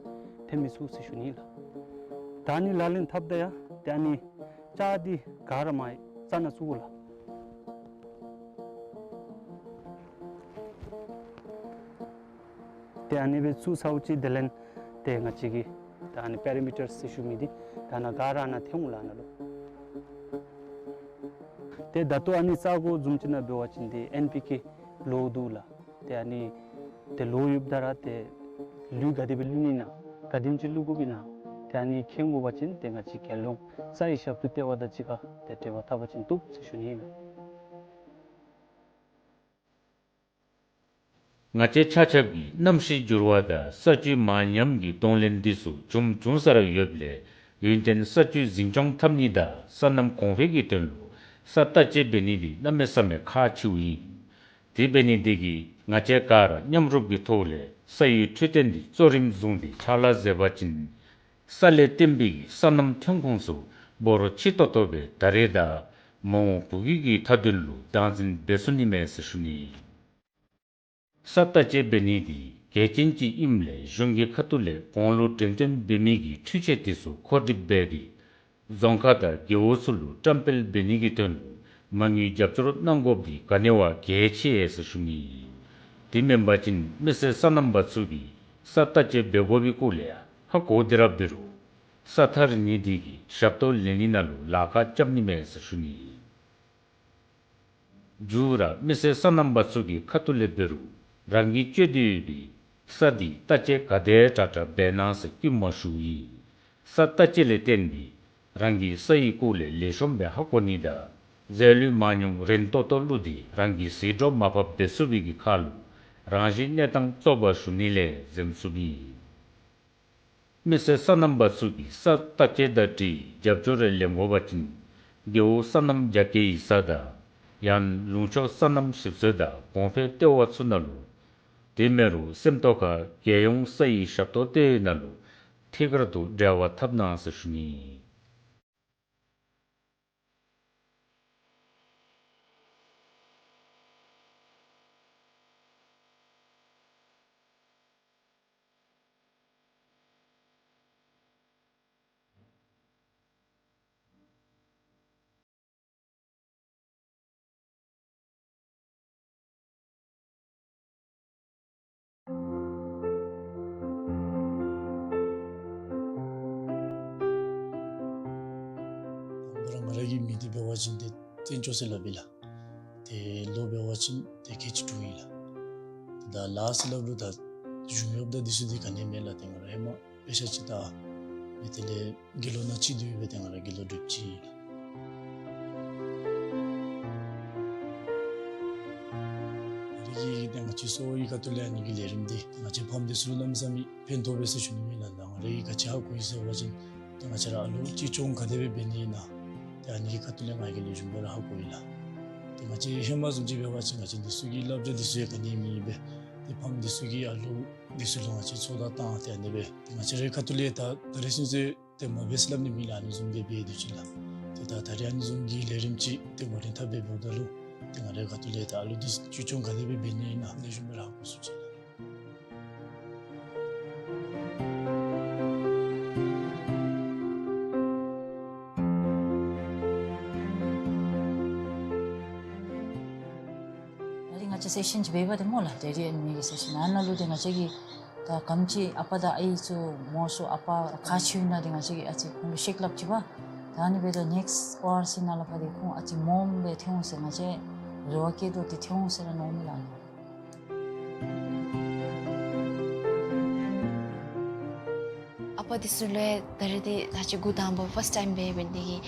ཐོན་མི་ཚུགས་ཟེར་ཞུ་ནི་ལགས། ད་ཨ་ནི་ལག་ལེན་འཐབ་ད་ཡང་ཏེ་ཨ་ནི་ལྕགས་འདི་ག་ར་མར་རྩ་ནང་བཙུགས་དགོ་ལགས། ཏེ་ཨ་ནི་སྦེ་བཙུགས་ཚརཝ་ཅིག་དེ་ལས་ཏེ་ང་བཅས་ཀྱིས་ད་ཨ་ནི་པེ་ར་མི་ཊར་ཟེར་ཞུ་མི་འདི་ད་ནཱ་ག་ར་ནཱ་ཐོན་འོང་ལགས་ནཱ་ལུ། ཏེ་ད་ལྟོ་ཨ་ནི་ས་གོ་བཟུམ་ཅིག་ནང་འབད་བ་ཅིན་ཏེ་ཨེན་པི་ཀེ་ལོག་འདུག་ལགས། ཏེ་ཨ་ནི་ཏེ་ལོག་ཡོདཔ་ད་ར་ཏེ་ལུད་ག་དེ་སྦེ་བླུག་ནི་ཨིན་ན་ག་དེམ་ཅིག་བླུག་དགོཔ་ཨིན་ན་ཏེ་ཨ་ནི་མཁྱེན་དགོ་པ་ཅིན་ཏེ་ང་བཅས་རྒྱལ་ཡོངས་ས་ཡི་ཞབས་ཏོག་ལྟེ་བ་དང་གཅིག་ཁར་ཏེ་འབྲེལ་བ་འཐབ་པ་ཅིན་བཏུབ་ཟེར་ཞུ་ནི་ཨིན་ལགས། ང་བཅས་ཆ་ཁྱབ་ཀྱིས་གནམ་གཤིས་འགྱུར་བ་དང་ས་བཅུད་མ་ཉམས་ཀྱི་གདོང་ལེན་འདི་ཚུ་བྱུང་བྱུང་ས་ར་ཡོདཔ་ལས་ཡུན་བརྟན་ས་བཅུད་འཛིན་སྐྱོང་འཐབ་ནི་དང་སོ་ནམ་གོང་འཕེལ་གྱི་དོན་ལུ་ས་བརྟག་དཔྱད་འབད་ནི་འདི་གནམ་མེད་ས་མེད་ཁག་ཆེཝ་ཨིན། དེ་འབད་ནི་འདི་གིས་ང་བཅས་ག་ར་མཉམ་རུབ་ཀྱི་ཐོག་ལས་ས་ཡི་འཕྲོད་བསྟེན་འདི་གཙོ་རིམ་བཟུང་སྟེ་ཕྱག་ལཱ་མཛད་པ་ཅིན་ས་ལས་བརྟེན་པའི་སོ་ནམ་ཐོན་ཁུངས་ཚུ་འབོར་ཆེ་ཏོག་ཏོ་སྦེ་ད་རེས་དང་མ་འོངས་བུ་གུ་གི་མཐའ་དོན་ལུ་བདག་འཛིན་འབད་ཚུགས་ནི་མས་ཟེར་ཞུ་ནི། ས་བརྟག་དཔྱད་འབད་ནི་འདི་གལ་ཆེན་ཅིག་ཨིནམ་ལས་གཞུང་གི་ཁ་ཐུག་ལས་གོང་ལུ་འགྲེམས་སྟོན་འབད་མི་གི་འཕྲུལ་ཆས་དེ་ཚུ་མཁོ་སྒྲུབ་འབད་དེ་རྫོང་ཁག་དང་རྒེད་འོག་ཚུ་ལུ་བཀྲམ་སྤེལ་འབད་ནི་གི་དོན་ལུ་མ་དངུལ་རྒྱབ་སྐྱོར་གནང་དགོཔ་འདི་ག་ནི་བ་གལ་ཆེ་ཟེར་ཞུ་ནི། དེ་མེན་པ་ཅིན་མི་སེར་སོ་ནམ་པ་ཚུ་གིས་ས་བརྟག་དཔྱད་འབད་དགོ་པའི་སྐོར་ལས་ཧ་གོ་སྟེ་ར་འབད་རུང་ས་ཐ་རི་ནི་འདི་གི་ཞབས་ཏོག་ལེན་ནི་ནང་ལུ་ལཱ་ཁག་རྐྱབ་ནི་མས་ཟེར་ཞུ་ནི། མཇུག་ར་མི་སེར་སོ་ནམ་པ་ཚུ་གི་ཁ་ཐུག་ལས་འབད་རུང་རང་གི་སྤྱོད་དེ་ཡོད་པའི་ས་འདི་བརྟག་དཔྱད་ག་དེ་དྲག་དྲག་འབད་གནང་ཟེར་བཀོད་མ་ཞུ་ཡི། ས་བརྟག་དཔྱད་ལས་བརྟེན་ཏེ་རང་གི་ས་ཡི་སྐོར་ལས་ལེགས་ཤོམ་སྦེ་ཧ་གོ་ནི་དང་རྫས་ལུད་མ་ཉམས་རན་ཏོག་ཏོ་བླུགས་ཏེ་རང་གི་ཟད་འགྲོ་མར་ཕབ་འབད་ཚུགས་པའི་གི་ཁར་ལུ་རང་བཞིན་གནས་སྟངས་བཙོག་པ་ཞུ་ནི་ལས་འཛེམ་ཚུགས་པས། མི་སེར་སོ་ནམ་པ་ཚུ་གིས་ས་བརྟག་དཔྱད་དང་འཁྲིལ་རྒྱབ་སྐྱོར་རེ་ལེན་དགོ་པ་ཅིན་རྒེད་འོག་སོ་ནམ་རྒྱ་སྐྱེད་ཀྱི་ས་དང་ཡང་ལུང་ཕྱོགས་སོ་ནམ་ཞིབ་འཚོལ་དང་གོང་འཕེལ་ལྟེ་བ་ཚུ་ནང་ལུ། དེ་མེན་རུང་སེམས་རྟོགས་ཁ་རྒྱལ་ཡོངས་ས་ཡི་ཞབས་ཏོག་ལྟེ་བའི་ནང་ལུ་ཐད་ཀར་དུ་འབྲེལ་བ་འཐབ་གནང་ཟེར་ཞུ་ནི། ང་ར་གི་མིང་འདི་འབད་བ་ཅིན་ཏེ་བཙན་སྐྱོགས་ཟེར་སླབ་ཨིན་ལགས། ཏེ་ལོ་འབད་བ་ཅིན་ཏེ་ཁལ་གཅིག་དྲུག་ཨིན་ལགས། ད་ལཱ་ཟེར་སླབ་རུང་ད་གཞུང་གཡོགཔ་དང་འདི་ཚུ་འདི་ག་ནི་མེད་ལགས། ཏེ་ང་ར་ཧེ་མ་དཔེ་ཆ་ཅིག་ལྟ་མི་དེ་ལས་དགེ་སློང་ནང་གཅིག་སྡོད་སྦེ་ཏེ་ང་ར་དགེ་སློང་སྒྲུབ་ཅི་ལགས། ང་ར་གི་ཏེ་ང་བཅས་གསོ་བའི་ཁ་ཐུག་ལས་ཨ་ནི་གི་ལས་རིམ་འདི་ང་བཅས་ཕམ་འདི་ཚུ་ལུ་གནམ་མེད་ས་མེད་ཕན་ཐོགས་པས་ཟེར་ཞུ་ནི་ཨིན་ལགས། ང་ར་གིས་ག་ཅི་ཧ་གོ་ཡི་ཟེར་བ་ཅིན་ཏེ་ང་བཅས་ར་ཨ་ལུ་གཅེས་སྐྱོང་ག་དེ་སྦེ་འབད་ནི་ཨིན་ན་ཏེ་ཨ་ནི་གི་ཁ་ཐུག་ལས་ང་གིས་ལེགས་ཤོམ་སྦེ་ར་ཧ་གོ་ཡི་ལགས། ཏེ་ང་བཅས་ཧེ་མ་བཟུམ་ཅིག་འབད་བ་ཅིན་ང་བཅས་འདི་ཚུ་གི་བསླབ་བྱ་འདི་ཚུ་ཡང་ག་ནི་མེད་པས། ཏེ་ཕམ་འདི་ཚུ་གིས་ཨ་ལུ་འདི་ཚུ་ལུ་ང་བཅས་ཚོད་ལྟ་བཏང་སྟེ་ཨ་ནི་སྦེ་ཏེ་ང་བཅས་རའི་ཁ་ཐུག་ལས་ད་ད་རེས་ཚུན་ཚོད་ཏེ་མ་འབད་ཟེར་སླབ་ནི་མེད་ལགས། ཨ་ནི་བཟུམ་སྦེ་འབད་སྡོད་ཅི་ལགས། ཏེ་ད་ད་རེས་ཨ་ནི་བཟུམ་གྱི་ལས་རིམ་ཅིག་ཏེ་ངོ་སྤྲོད་འཐབ་སྦེ་འབདཝ་ད་ལུ་ཏེ་ང་རའི་ཁ་ཐུག་ལས་ད་ཨ་ལུ་འདི་གཅེས་སྐྱོང་ག་དེ་སྦེ་འབད་ནི་ཨིན་ན་ལེགས་ཤོམ་སྦེ་ར་ཧ་གོ་ཚུགས་ཅི་ལགས། ཅིག་སེ་ཤཱན་ཅིག་འབད་བ་ཏེ་སྨོ་ལགས། ཌེ་ཌི་ཨེནཌ་མི་གི་སེ་ཤཱན་ཨ་ནཱ་ལུ་ཏེ་ང་བཅས་ཀྱིས་ད་ག་དེམ་ཅིག་ཨ་པ་དང་ཨའི་ཚུ་མོ་སོ་ཨ་པ་ག་ཅི་ཨིན་ན་ཏེ་ང་བཅས་ཀྱིས་ཨ་ཙི་ཁོང་ལུ་ཤེས་སླབ་ཅི་བ། ད་ཨ་ནི་འབདཝ་ད་ནེགསཊ་ཨ་ཝར་སི་ནང་ལས་ཕར་ཏེ་ཁོང་ཨ་ཙི་མངམ་སྦེ་ཐོན་འོང་ཟེར་ང་བཅས་རེ་བ་བསྐྱེད་དོ། ཏེ་ཐོན་འོང་ཟེར་ར་མནོཝ་མས་ལགས། ཨ་པ་འདི་ཚུ་ལུ་ད་རེས་འདི་ད་ཅི་འགོ་དང་པ་ཕཱསཊ་ཊའིམ་སྦེ་འབད་ནི་དེ་གིས་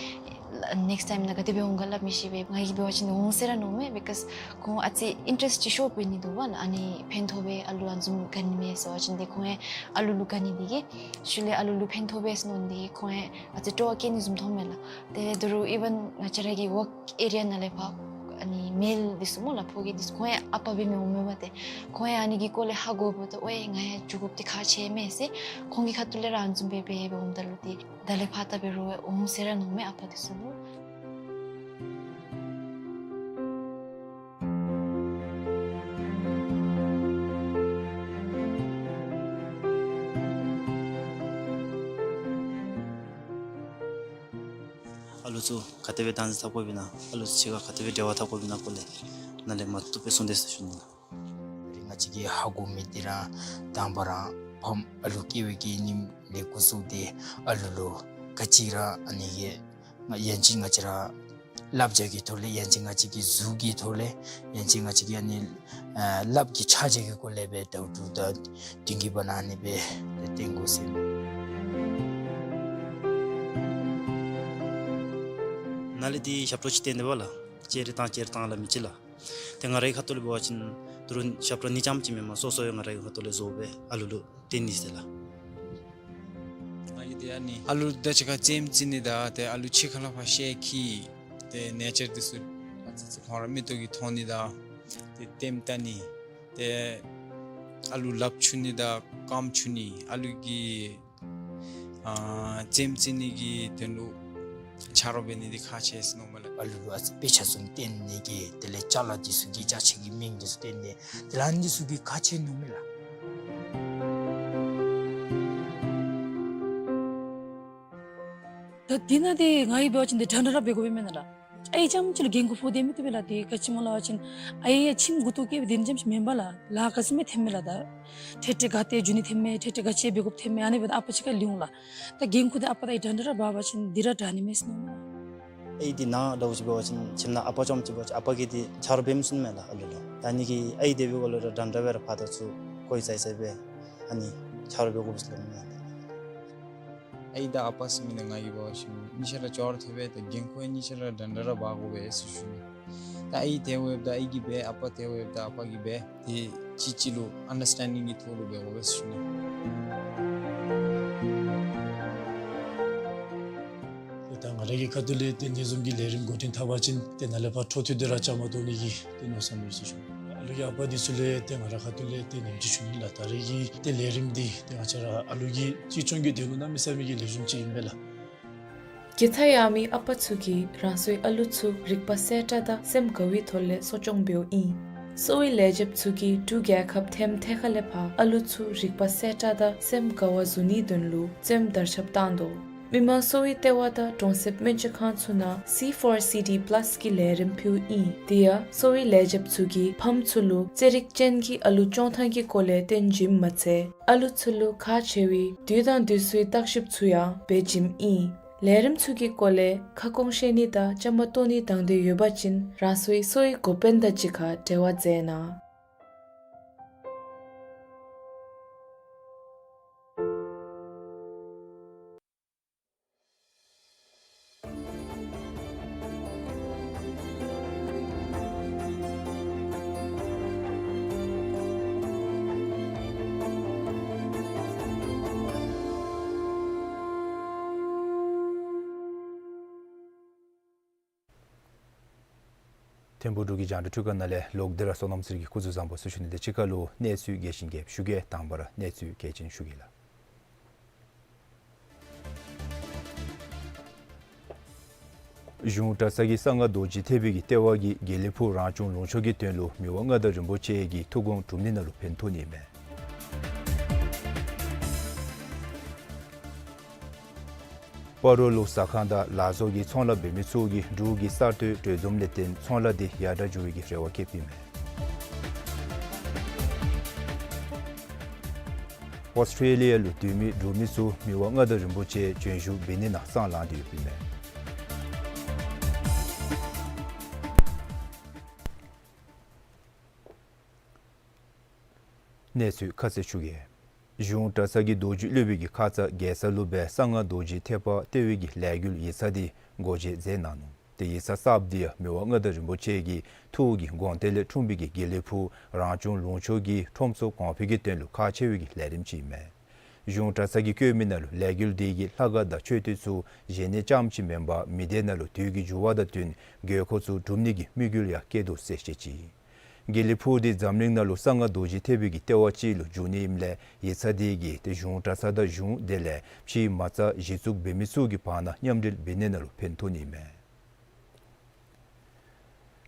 ནེགསཊ་ཊའིམ་ནང་ག་དེ་སྦེ་འོང་ག་སླབ་མི་ཤེས་པས། ང་གིས་འབད་བ་ཅིན་འོང་ཟེར་ར་མནོཝ་མས། བི་ཀོསི་ཁོང་ཨ་ཙི་ཨིན་ཊེ་རེསཊ་ཅིག་ཤོར་འབད་ནི་འདུག་པ་ལགས། ཨ་ནི་ཕན་ཐོགས་སྦེ་ཨ་ལུ་ཨ་བཟུམ་ག་ནི་མས་ཟེར་བ་ཅིན་ཏེ་ཁོང་ཡང་ཨ་ལུ་ལུ་ག་ནི་དེ་གིས་ཤུལ་ལས་ཨ་ལུ་ལུ་ཕན་ཐོགས་པས་ཟེར་མནོ་ནི་དེ་གིས་ཁོང་ཡང་ཨ་ཙི་སྤྲོ་བ་བསྐྱེད་ནི་བཟུམ་མཐོངམ་མས་ལགས། ཏེ་ད་རུང་ཨི་ཝན་ང་བཅས་ར་གི་ཝརཀ་ཨེ་རི་ཡ་ནང་ལས་ཕར་ཨ་ནི་མེལ་འདི་ཚུ་སྨོ་ལགས། ཕོ་སྐྱེས་འདི་ཚུ་ཁོང་ཡང་ཨ་པ་འབད་མི་འོང་མས་པ། ཏེ་ཁོང་ཡང་ཨ་ནི་གི་སྐོར་ལས་ཧ་གོ་འབདཝ་ད་ཨོའི་ང་ཡང་འགྱོ་དགོཔ་འདི་ཁག་ཆེ་མས་ཟེར་ཁོང་གི་ཁ་ཐུག་ལས་ར་ཨ་བཟུམ་སྦེ་འབད་འབད་འོངམ་ད་ལུ་ཏེ་ད་ལས་ཕར་ད་འབད་རུང་འོང་ཟེར་ར་མནོཝ་མས་ཨ་པ་འདི་ཚུ་ལུ། ཨ་ལུ་ཚུ་ག་དེ་སྦེ་བདག་འཛིན་འཐབ་དགོཔ་ཨིན་ན་ཨ་ལུ་ཚུ་གཅིག་ཁར་ག་དེ་སྦེ་འབྲེལ་བ་འཐབ་དགོཔ་ཨིན་ན་སྐོར་ལས་ནཱ་ལས་མ་བཏུབ་སྦེ་གསུངས་དེས་ཟེར་ཞུ་ནི་ལགས། ང་བཅས་ཀྱིས་ཧ་གོ་མི་འདི་ར་དང་པ་ར་ཕམ་ཨ་ལུ་སྐྱེ་བའི་གི་ཉིནམ་ལས་འགོ་བཙུགས་ཏེ་ཨ་ལུ་ལུ་ག་ཅི་ར་ཨ་ནི་གི་ཡང་ཅིན་ང་བཅས་ར་བསླབ་བྱ་གི་ཐོག་ལས་ཡང་ཅིན་ང་བཅས་ཀྱི་གཟུགས་ཀྱི་ཐོག་ལས་ཡང་ཅིན་ང་བཅས་ཀྱི་ཨ་ནི་ཨ་ལགཔ་གི་ཆ་བྱད་ཀྱི་སྐོར་ལས་སྦེ་ད་ལྟོ་ད་དེ་གི་བར་ན་ཨ་ནི་སྦེ་བསྟེན་དགོ་ཟེར། ནཱ་ལས་འདི་ཞབས་ཁྲ་ཅིག་བཏོན་ཏེ་འབདཝ་ལགས། ཅེ་རེ་བཏང་ཅེ་རེ་བཏང་སླབ་མི་ཅིག་ལགས། ཏེ་ང་རའི་ཁ་ཐུག་ལས་འབད་བ་ཅིན་ད་རུང་ཞབས་ཁྲ་གཉིས་ཙམ་ཅིག་མེན་པར་སོ་སོ་ཡང་ང་རའི་ཁ་ཐུག་ལས་བཟོ་སྦེ་ཨ་ལུ་ལུ་བསྟན་ནི་ཟེར་ལགས། ང་གིས་ཏེ་ཨ་ནི་ཨ་ལུ་དང་གཅིག་ཁར་རྩེདམོ་རྩེ་ནི་དང་ཏེ་ཨ་ལུ་ཕྱི་ཁ་ལས་ཕར་ཤེས་ཀྱི་ཏེ་ནེ་ཅར་འདི་ཚུ་ཨ་ཙི་ཅིག་ཁོང་ར་མིག་ཏོ་གིས་མཐོང་ནི་དང་ཏེ་ལྟདམོ་བལྟ་ནི་ཏེ་ཨ་ལུ་ལགཔ་འཁྱུ་ནི་དང་རྐངམ་འཁྱུ་ནི་ཨ་ལུ་གི་ཨ་རྩེདམོ་རྩེ་ནི་གི་དོན་ལུ་ཆ་རོགས་འབད་ནི་འདི་ཁག་ཆེ་ཟེར་མནོཝ་མས་ལགས། ཨ་ལུ་ལུ་ཨ་ཙི་དཔེ་ཆ་ཚུ་བསྟན་ནི་གི་དེ་ལས་ཅ་ལ་འདི་ཚུ་གི་ཅ་ཆས་ཀྱི་མིང་འདི་ཚུ་བསྟན་ནི་དེ་ལས་ཨ་ནི་འདི་ཚུ་གི་ཁག་ཆེ་མནོཝ་མས་ལགས། ད་འདི་ནང་འདི་ང་གིས་འབད་བ་ཅིན་འདི་འདྲན་འདྲ་ར་འབད་དགོཔ་མེན་ན་ལགས། ཨའི་རྐྱངམ་ཅིག་ལུ་འགན་ཁུར་ཕོག་སྟེ་མི་བཏུབ་པས་ལགས། དེ་ག་ཅི་སྨོ་ལབ་པ་ཅིན་ཨའི་ཡང་ཁྱིམ་འགོ་ཐོག་སྐྱེལ་བའི་དེ་ནི་རྐྱངམ་ཅིག་མེན་པས་ལགས། ལཱ་ག་ཅི་མས་ཐོནམ་མས་ལགས། ད་འཕྲལ་འཕྲལ་ག་ཏེ་འགྱོ་ནི་ཐོནམ་མས། འཕྲལ་འཕྲལ་ག་ཅི་འབད་དགོཔ་ཐོནམ་མས། ཨ་ནི་འབདཝ་ད་ཨ་པ་གཅིག་ཁར་ལུས་འོང་ལགས། ད་འགན་ཁུར་འདི་ཨ་པ་དང་འདྲན་འདྲ་ར་འབག་པ་ཅིན་འདི་ར་དྲག་ནི་མས་ཟེར་མནོཝ་མས། ཨའི་འདི་ནཱ་ལཱ་འབད་བ་ཅིན་ཁྱིམ་ནང་ཨ་པ་རྐྱངམ་ཅིག་འབད་བ་ཅིན་ཨ་པ་གིས་འདི་ཆ་རོགས་འབད་མི་ཚུགས་མས་ལགས་ཨ་ལུ་ལུ། ད་ཨ་ནི་གིས་ཨའི་དེ་འབདཝ་ལས་ར་འདྲན་འདྲ་སྦེ་ར་ཕར་དང་ཚུར་ཁོ་ཡི་ཚ་ཡི་ཚ་སྦེ་ཨ་ནི་ཆ་རོགས་འབད་དགོ་པས་ཟེར་མནོཝ་མས། ཨའི་དང་ཨ་པ་ཟེར་མི་འདི་ང་གིས་འབད་བ་ཅིན་གཉིས་ཆ་ར་ཅོག་ར་འཐདཔ་སྦེ་ད་འགན་ཁུར་གཉིས་ཆ་ར་འདྲན་འདྲ་ར་འབག་དགོ་པས་ཟེར་ཞུ་ནི། ད་ཨའི་དེ་འབདཝ་ད་ཨའི་གིས་འབད། ཨ་པ་དེ་འབདཝ་ད་ཨ་པ་གིས་འབད། ཏེ་གཅིག་གཅིག་ལུ་ཨན་ཌར་སི་ཊེན་ཌིང་གི་ཐོག་ལུ་འབད་དགོ་པས་ཟེར་ཞུ་ནི། ཏེ་ད་ང་རའི་གི་ཁ་ཐུག་ལས་ཏེ་ཨ་ནི་བཟུམ་གྱི་ལས་རིམ་འགོ་འདྲེན་འཐབ་པ་ཅིན་ཏེ་ནཱ་ལས་ཕར་འཕྲོ་མཐུད་དེ་ར་བཅའ་མར་གཏོགས་ནི་གི་ཏེ་མནོ་བསམ་ཡོད་ཟེར་ཞུ་ནི། ཨ་ལུ་གི་ཨ་པ་འདི་ཚུ་ལུ་ཏེ་ང་རའི་ཁ་ཐུག་ལས་ཏེ་ནེམ་ཅིག་ཞུ་ནི་ལགས། ད་རེས་ཀྱི་ཏེ་ལས་རིམ་འདི་ཏེ་ང་བཅས་ར་ཨ་ལུ་གི་གཅེས་སྐྱོང་གི་དོན་ལུ་གནམ་མེད་ས་མེད་ཀྱི་ལེགས་ཤོམ་ཅིག་ཨིན་པས་ལགས། དགེ་རྩ་ཡོད་མི་ཨ་པ་ཚུ་གིས་རང་སོའི་ཨ་ལུ་ཚུ་རིག་པ་གསལ་དྲགས་དང་སེམས་དགའ་བའི་ཐོག་ལས་གསོ་སྐྱོང་འབདཝ་ཨིན། གསོ་བའི་ལས་བྱེདཔ་ཚུ་གིས་འབྲུག་རྒྱལ་ཁབ་ཐེམ་ཐེ་ཁ་ལས་ཕར་ཨ་ལུ་ཚུ་རིག་པ་གསལ་དྲགས་དང་སེམས་དགའ་བ་བཟོ་ནིའི་དོན་ལུ་རྩེདམོ་དར་ཁྱབ་བཏང་དོ། མི་དམངས་གསོ་བའི་ལྟེ་བ་དང་གྲོང་གསེབ་སྨན་བཅོས་ཁང་ཚུ་ནང་སི་ཕོར་སི་ཌི་པ་ལཱས་ཀྱི་ལས་རིམ་ཕུལཝ་ཨིན། དེ་ཡང་གསོ་བའི་ལས་བྱེདཔ་ཚུ་གིས་ཕམ་ཚུ་ལུ་རྩེད་རིགས་ཅན་གྱི་ཨ་ལུ་སྐྱོང་ཐངས་ཀྱི་སྐོར་ལས་སྟོན་བྱིནམ་མ་ཚད་ཨ་ལུ་ཚུ་ལུ་ཁག་ཆེ་བའི་དུས་དང་དུས་སུའི་བརྟག་ཞིབ་ཚུ་ཡང་འབད་བྱིནམ་ཨིན། ལས་རིམ་ཚུ་གི་སྐོར་ལས་ཁ་སྐོང་ཤེས་ནི་དང་བཅའ་མར་གཏོགས་ནི་དང་འདོད་ཡོད་པ་ཅིན་རང་སོའི་གསོ་བའི་འགོ་དཔོན་དང་གཅིག་ཁར་འབྲེལ་བ་མཛད་གནང་། ཐིམ་ཕུག་འབྲུག་གི་རྒྱང་བསྒྲགས་འཕྲུལ་ཁང་ནང་ལས་ལོག་སྟེ་ར་བསོད་ནམས་ཚེ་རིང་གིས་སྐུ་གཟུགས་བཟང་པོ་ཟེར་ཞུ་ནི། དེ་གཅིག་ཁར་ལུ་གནས་ཚུལ་གལ་ཆེན་རྒྱསཔ་ཞུ་གེ། དང་པ་ར་གནས་ཚུལ་གལ་ཆེན་ཞུ་གེ་ལགས། གཞུང་གྲྭ་ཚང་གི་གསང་སྔགས་རྡོ་རྗེ་ཐེག་པའི་གི་ལྟེ་བ་གིས་དགེ་ལེགས་ཕུག་རང་སྐྱོང་ལུང་ཕྱོགས་ཀྱི་དོན་ལུ་མི་དབང་མངའ་བདག་རིན་པོ་ཆེ་གི་ཐུགས་དགོངས་སྒྲུབ་ནི་ནང་ལུ་ཕན་ཐོགས་ནི་མས། སྤ་རོ་ལུ་ཟ་ཁང་དང་ལག་བཟོ་གི་ཚོང་ལཱ་འབད་མི་ཚུ་གིས་འབྲུག་གི་གསར་གཏོད་གྲོས་འཛོམས་ལས་བརྟེན་ཚོང་ལཱ་འདི་ཡར་དྲག་འགྱོ་བའི་གི་རེ་བ་བསྐྱེདཔ་ཨིན་མས། ཨོསི་ཊྲེ་ལི་ཡ་ལུ་སྡོད་མི་འབྲུག་མི་ཚུ་མི་དབང་མངའ་བདག་རིན་པོ་ཆེ་བྱོན་བཞུགས་འབད་ནི་ནང་གསང་ལངས་ཏེ་ཡོདཔ་ཨིན་མས། གནས་ཚུལ་ཁ་གསལ་ཞུ་གེ། གཞུང་གྲྭ་ཚང་གི་རྡོ་རྗེ་སློབ་དཔོན་གྱིས་ཁ་ཙ་རྒྱལ་ས་ལུ་སྦེ་གསང་སྔགས་རྡོ་རྗེ་ཐེག་པ་ལྟེ་བའི་གི་ལས་འགུལ་ཡིག་ཚང་འདི་སྒོ་འབྱེད་མཛད་གནང་ནུག། ཏེ་ཡིག་ཚང་གསརཔ་འདི་ཡང་མི་དབང་མངའ་བདག་རིན་པོ་ཆེ་གི་ཐུགས་ཀྱི་དགོངས་གཏེར་ལས་འཁྲུངས་པའི་གི་དགེ་ལེགས་ཕུག་རང་སྐྱོང་ལུང་ཕྱོགས་ཀྱི་ཁྲོམ་ཚོགས་གོང་འཕེལ་གྱི་དོན་ལུ་ཁག་ཆེ་བའི་གི་ལས་རིམ་ཅིག་ཨིན་མས། གཞུང་གྲྭ་ཚང་གིས་བཀོད་མི་ནང་ལུ་ལས་འགུལ་འདི་གིས་ལྷ་ཁང་དང་མཆོད་རྟེན་ཚུ་བཞེངས་ནི་རྐྱངམ་ཅིག་མེན་པར་མི་སྡེ་ནང་ལུ་དུས་ཀྱི་འགྱུར་བ་དང་བསྟུན་དགོས་མཁོ་ཚུ་སྒྲུབ་ནི་གི་དམིགས་ཡུལ་ཡང་བསྐྱེད་དོ་ཟེར་བཤད་ཅི། དགེ་ལེགས་ཕུག་འདི་འཛམ་གླིང་ནང་ལུ་གསང་སྔགས་རྡོ་རྗེ་ཐེག་པའི་གི་ལྟེ་བ་ཅིག་ལུ་འགྱུར་ནི་ཨིནམ་ལས་ཡིག་ཚང་འདི་གིས་ཏེ་གཞུང་གྲྭ་ཚང་དང་གཞུང་དེ་ལས་ཕྱི་མ་རྩ་གཞི་བཙུགས་འབད་མི་ཚུ་གི་བར་ན་མཉམ་འབྲེལ་འབད་ནི་ནང་ལུ་ཕན་ཐོགས་ནི་ཨིན་མས།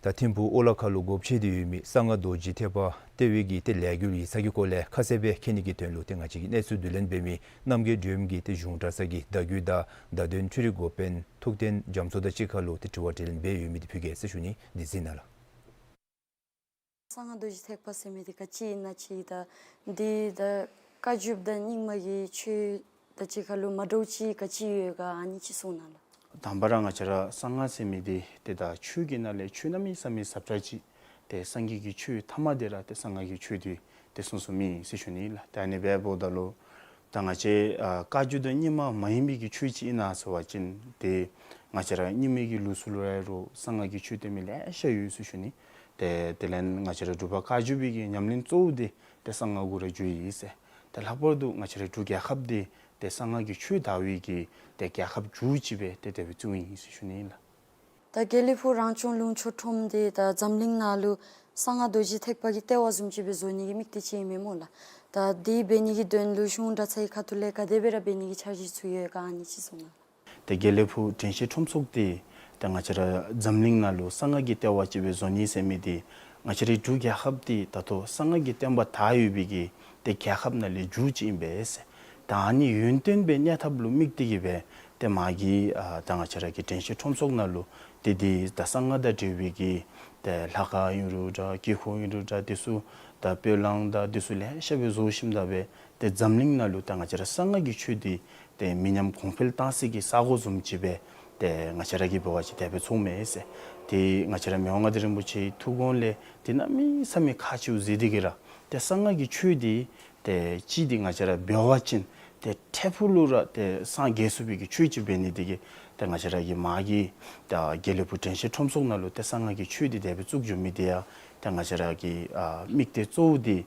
ད་ཐིམ་ཕུག་ཨོ་ལ་ཁ་ལུ་སྒོ་ཕྱེ་སྟེ་ཡོད་མི་གསང་སྔགས་རྡོ་རྗེ་ཐེག་པ་ལྟེ་བའི་གི་ཏེ་ལས་འགུལ་ཡིག་ཚང་གི་སྐོར་ལས་ཁ་གསལ་སྦེ་མཁྱེན་ནི་གི་དོན་ལུ་ཏེ་ང་བཅས་ཀྱི་གནས་ཚུལ་བསྡུ་ལེན་འབད་མི་རྣམ་རྒྱལ་སྒྲོལམ་གྱིས་ཏེ་གཞུང་གྲྭ་ཚང་གི་བརྡ་བརྒྱུད་དང་བརྡ་དོན་འཕྲུལ་རིག་འགོ་དཔོན་ཐུབ་བསྟན་རྒྱ་མཚོ་དང་གཅིག་ཁར་ལུ་ཏེ་དྲི་བ་དྲིས་ལན་འབད་ཡོད་མི་འདི་ཕུལ་གེ་ཟེར་ཞུ་ནི། འདི་གཟིགས་གནང་ལགས། གསང་སྔགས་རྡོ་རྗེ་ཐེག་པ་ཟེར་མི་འདི་ག་ཅི་ཨིན་ན་ཅིག་དང་འདི་དང་བཀའ་བརྒྱུད་དང་རྙིང་མ་གི་ཆོས་དང་གཅིག་ཁར་ལུ་མ་འདྲཝ་ཅིག་ག་ཅི་ཡོད་ག་ཨ་ནི་ཅིག་གསུང་གནང་ལགས། དང་པ་ར་ང་བཅས་ར་གསང་སྔགས་ཟེར་མི་འདི་ཏེ་ད་ཆོས་ཀྱི་ནང་ལས་ཆོས་གནམ་མེད་ས་མེད་ཟབ་དྲགས་ཅིག། ཏེ་སངས་རྒྱས་ཀྱི་ཆོས་ཐ་མ་འདི་ར་ཏེ་གསང་སྔགས་ཀྱི་ཆོས་འདི་ཏེ་གསུངས་གསུངསམ་ཨིན་ཟེར་ཞུ་ནི་ལགས། ཏེ་ཨ་ནི་སྦེ་འབདཝ་ད་ལུ་ད་ང་བཅས་ཨ་བཀའ་བརྒྱུད་དང་རྙིང་མ་མ་ཡིན་པའི་གི་ཆོས་ཅིག་ཨིན་ན་ཟེར་བ་ཅིན་ཏེ་ང་བཅས་ར་རྙིང་མའི་གི་ལུགས་སྲོལ་ལུ་ར་ཡོད་རུང་གསང་སྔགས་ཀྱི་ཆོས་སྟོན་མི་ལེ་ཤ་ཡོད་ཟེར་ཞུ་ནི། ཏེ་དེ་ལས་ང་བཅས་ར་འབྲུག་པ་བཀའ་བརྒྱུད་པའི་གི་ཉམས་ལེན་གཙོ་བོ་འདི་ཏེ་གསང་སྔགས་གུ་ར་གྱུར་ཡི་ཟེར། ཏེ་ལྷག་པར་དུ་ང་བཅས་ར་འབྲུག་རྒྱལ་ཁབ་འདི་ཏེ་གསང་སྔགས་ཀྱི་ཆོས་དར་བའི་གི་ཏེ་རྒྱལ་ཁབ་ཅིག་སྦེ་ཏེ་དེ་སྦེ་བརྩིཝ་ཨིན་ཟེར་ཞུ་ནི་ལགས། ད་དགེ་ལེགས་ཕུག་རང་སྐྱོང་ལུང་ཕྱོགས་ཁྲོམ་འདི་ད་འཛམ་གླིང་ནང་ལུ་གསང་སྔགས་རྡོ་རྗེ་ཐེག་པ་གི་ལྟེ་བ་བཟུམ་ཅིག་སྦེ་བཟོ་ནི་གི་དམིགས་གཏད་ཅིག་ཨིན་མས་སྨོ་ལགས། ད་འདི་འབད་ནི་གི་དོན་ལུ་གཞུང་གྲྭ་ཚང་གི་ཁ་ཐུག་ལས་ག་དེ་སྦེ་ར་འབད་ནི་གི་འཆར་གཞི་ཚུ་ཡོད་ག་ཨ་ནི་ཅིག་གསུང་གནང་ལགས། ཏེ་དགེ་ལེགས་ཕུག་དྲན་ཤེས་ཁྲོམ་ཚོགས་འདི་ཏེ་ང་བཅས་ར་འཛམ་གླིང་ནང་ལུ་གསང་སྔགས་ཀྱི་ལྟེ་བ་ཅིག་སྦེ་བཟོ་ནི་ཟེར་མི་འདི་ང་བཅས་རའི་འབྲུག་རྒྱལ་ཁབ་འདི་ད་ལྟོ་གསང་སྔགས་ཀྱི་བསྟན་པ་དར་ཡོད་པའི་གི་ཏེ་རྒྱལ་ཁབ་ནང་ལས་མཇུག་ཅིག་ཨིན་པས་ཟེར། ད་ཨ་ནི་ཡུན་བརྟན་སྦེ་གནས་ཐབས་ལུ་དམིགས་ཏེ་གིས་སྦེ་ཏེ་མ་གི་ཨ་ད་ང་བཅས་ར་གི་དྲན་ཤེས་ཁྲོམ་ཚོགས་ནང་ལུ་ཏེ་འདི་ད་གསང་སྔགས་དང་འབྲེལ་བའི་གི་ཏེ་ལྷ་ཁང་ཨིན་རུང་འདྲ་དཀྱིལ་འཁོར་ཨིན་རུང་འདྲ་འདི་ཚུ་ད་སྤོས་ལང་དང་འདི་ཚུ་ལེ་ཤ་སྦེ་བཟོ་ཞིནམ་ད་སྦེ་ཏེ་འཛམ་གླིང་ནང་ལུ་ད་ང་བཅས་ར་གསང་སྔགས་ཀྱི་ཆོས་འདི་ཏེ་མི་ཉམས་གོང་འཕེལ་གཏང་སའི་གི་ས་སྒོ་བཟུམ་ཅིག་སྦེ་ཏེ་ང་བཅས་ར་གིས་འབད་བ་ཅིན་དེ་སྦེ་ཚོརཝ་མས་ཟེར། ཏེ་ང་བཅས་ར་མི་དབང་མངའ་བདག་རིན་པོ་ཆེའི་ཐུགས་དགོངས་ལས་ཏེ་གནམ་མེད་ས་མེད་ཁག་ཆེཝ་གཟིགས་ཏེ་གིས་ར་ཏེ་གསང་སྔགས་ཀྱི་ཆོས་འདི་ཏེ་གཅིག་འདི་ང་བཅས་ར་འབད་བ་ཅིན་ཏེ་འཕྲལ་ཕུགས་ལུ་ར་ཏེ་སངས་རྒྱས་ཚུགས་པའི་གི་ཆོས་ཅིག་འབད་ནི་འདི་གིས་ཏེ་ང་བཅས་ར་གི་མ་གི་ད་དགེ་ལེགས་ཕུག་དྲན་ཤེས་ཁྲོམ་ཚོགས་ནང་ལུ་ཏེ་གསང་སྔགས་ཀྱི་ཆོས་འདི་དེ་སྦེ་བཙུགས་འགྱོ་མི་འདི་ཡང་ཏེ་ང་བཅས་ར་གི་ཨ་དམིགས་གཏད་གཙོ་བོ་འདི་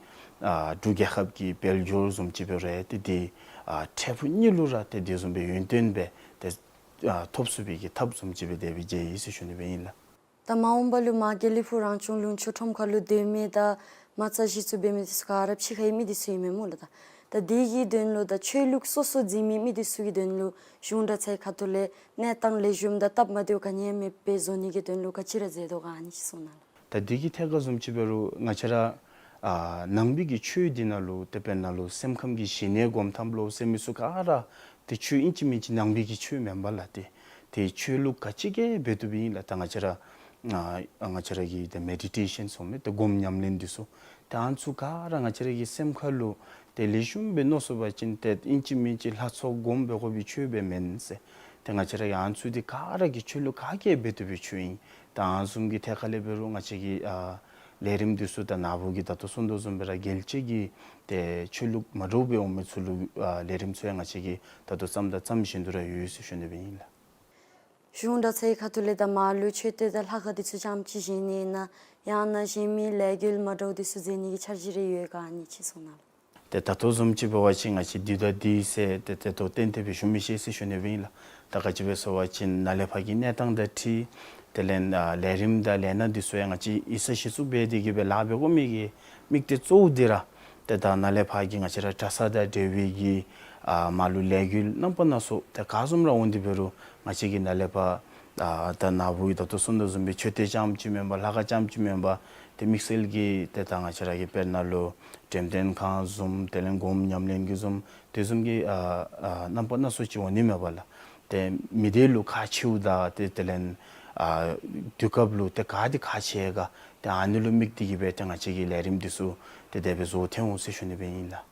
ཨ་འབྲུག་རྒྱལ་ཁབ་ཀྱི་དཔལ་འབྱོར་བཟུམ་ཅིག་སྦེ་ར་ཏེ་འདི་ཨ་འཕྲལ་ཕུགས་གཉིས་ལུ་ར་ཏེ་དེ་བཟུམ་སྦེ་ཡུན་བརྟན་སྦེ་ཏེ་ཨ་ཐོབ་ཚུགས་པའི་གི་ཐབས་བཟུམ་ཅིག་སྦེ་དེ་སྦེ་མཇལ་ཡི་ཟེར་ཞུ་ནི་སྦེ་ཨིན་ལགས། ད་མ་འོངས་པ་ལུ་མ་དགེ་ལེགས་ཕུག་རང་སྐྱོང་ལུང་ཕྱོགས་ཁྲོམ་ཁ་ལུ་སྡོད་མི་དང་མ་རྩ་གཞི་བཙུགས་འབད་མི་འདི་ཚུ་ག་ར་ཕྱི་ཁའི་མི་འདི་ཚུ་ཨིན་མས་སྨོ་ལགས། ད་ད་འདི་གི་དོན་ལུ་ད་ཆོས་ལུགས་སོ་སོ་འཛིན་མི་མི་འདི་ཚུ་གི་དོན་ལུ་གཞུང་གྲྭ་ཚང་གི་ཁ་ཐུག་ལས་གནས་སྟངས་ལེགས་ཤོམ་དང་སྟབས་མ་བདེཝ་ག་ནི་ཡང་མེདཔ་སྦེ་བཟོ་ནི་གི་དོན་ལུ་ག་ཅི་ར་མཛད་དོ་ག་ཨ་ནི་ཅིག་གསུང་གནང་ལགས། ད་འདི་གི་ཐད་ཁར་བཟུམ་ཅིག་འབད་རུང་ང་བཅས་ར་ཨ་ནང་པའི་གི་ཆོས་འདི་ནང་ལུ་ཏེ་དཔེར་ན་ལུ་སེམས་ཁམས་ཀྱི་ཞི་གནས་སྒོམ་ཐབས་ལུ་ཟེར་མི་ཚུ་ག་ར་ཏེ་ཆོས་ཨིན་ཅི་མིན་ཅི་ནང་པའི་གི་ཆོས་མེན་པ་ལགས། ཏེ་ཏེ་ཆོས་ལུགས་ག་ཅི་གིས་འབད་བཏུབ་ཨིན་ལགས། ད་ང་བཅས་ར་ཨ་ང་བཅས་ར་གི་ཏེ་མེ་ཌི་ཊེ་ཤཱན་ཟེར་མི་ཏེ་སྒོམ་ཉམས་ལེན་འདི་ཚུ་ཏེ་ཨ་ནི་ཚུ་ག་ར་ང་བཅས་ར་གི་སེམས་ཁ་ལུ་ཏེ་ལེགས་ཤོམ་སྦེ་མནོ་ཚུགས་པ་ཅིན་ཏེ་ཨིན་ཅི་མིན་ཅི་ལྷ་ཚོགས་སྒོམ་འབད་དགོ་པའི་ཆོས་སྦེ་མེན་ཟེར། ཏེ་ང་བཅས་ར་གིས་ཨ་ནི་ཚུ་འདི་ག་ར་གི་ཆོས་ལུགས་ག་གིས་འབད་བཏུབ་པའི་ཆོས་ཨིན། ད་ཨ་ནི་བཟུམ་གྱི་ཐད་ཁ་ལས་འབད་རུང་ང་བཅས་ཀྱི་ཨ་ལས་རིམ་འདི་ཚུ་ད་ན་བུ་གིས་ད་ལྟོ་གསུངས་དོ་བཟུམ་སྦེ་ར་རྒྱལ་སྤྱི་གི་ཏེ་ཆོས་ལུགས་མ་འདྲཝ་སྦེ་འོང་མི་ཚུ་ལུ་ཨ་ལས་རིམ་ཚུ་ཡང་ང་བཅས་ཀྱིས་ད་ལྟོ་བརྩམས་དང་བརྩམ་བཞིན་དུ་ར་ཡོད་ཟེར་ཞུ་ནི་སྦེ་ཨིན་ལགས། གཞུང་གྲྭ་ཚང་གི་ཁ་ཐུག་ལས་ད་མར་ལུ་མཆོད་རྟེན་དང་ལྷ་ཁང་འདི་ཚུ་རྐྱངམ་ཅིག་བཞེངས་ནི་ཨིན་ན་ཡང་ན་གཞན་མི་ལས་འགུལ་མ་འདྲཝ་འདི་ཚུ་མཛད་ནི་གི་འཆར་གཞི་རེ་ཡོད་ག་ཨ་ནི་ཅིག་གསུང་གནང་ལགས། ཏེ་ད་ལྟོ་བཟུམ་ཅིག་འབད་བ་ཅིན་ང་བཅས་འདི་དང་འདི་ཟེར་ཏེ་ཏེ་ད་ལྟོ་གཏན་གཏན་སྦེ་ཞུ་མི་ཤེས་ཟེར་ཞུ་ནི་སྦེ་ཨིན་ལགས། ད་ག་ཅི་སྦེ་ཟེར་བ་ཅིན་ནཱ་ལས་ཕར་གྱི་གནས་སྟངས་དང་འཁྲིལ་དེ་ལས་ཨ་ལས་རིམ་དང་ལས་སྣ་འདི་ཚུ་ཡང་ང་བཅས་ཡིག་ཚང་གཞི་བཙུགས་འབད་དེ་གིས་སྦེ་ལཱ་འབད་དགོ་མི་གི་དམིགས་གཏད་གཙོ་བོ་འདི་ར་ཏེ་ད་ནཱ་ལས་ཕར་གྱི་ང་བཅས་ར་གྲྭ་ཚང་དང་འབྲེལ་བའི་གི་ཨ་མར་ལུ་ལས་འགུལ་རྣམ་པ་སྣ་ཚོགས་ཏེ་ག་བཟུམ་ར་འོང་སྟེ་འབད་རུང་ང་བཅས་ཀྱིས་ནཱ་ལས་ཕར་ཨ་ད་ན་བུ་གིས་ད་ལྟོ་གསུངས་དོ་བཟུམ་སྦེ་མཆོད་རྟེན་རྐྱངམ་ཅིག་མེན་པར་ལྷ་ཁང་རྐྱངམ་ཅིག་མེན་པར་ཏེ་དམིགས་བསལ་གྱི་ཏེ་ད་ང་བཅས་ར་གི་དཔེར་ན་ལུ་འགྲེམས་སྟོན་ཁང་བཟུམ་དེ་ལས་སྒོམ་ཉམས་ལེན་གྱི་བཟུམ་དེ་བཟུམ་གྱི་ཨ་ཨ་རྣམ་པ་སྣ་ཚོགས་ཅིག་འོང་ནི་མས་པ་ལགས། ཏེ་མི་སྡེ་ལུ་ཁག་ཆེཝ་དང་ཏེ་དེ་ལས་ཨ་དུས་སྐབས་ལུ་ཏེ་ག་འདི་ཁག་ཆེ་ག་ཏེ་ཨ་ནི་ལུ་དམིགས་ཏེ་གིས་སྦེ་ཏེ་ང་བཅས་ཀྱིས་ལས་རིམ་འདི་ཚུ་ཏེ་དེ་སྦེ་བཟོ་སྟེ་འོང་ཟེར་ཞུ་ནི་སྦེ་ཨིན་ལགས།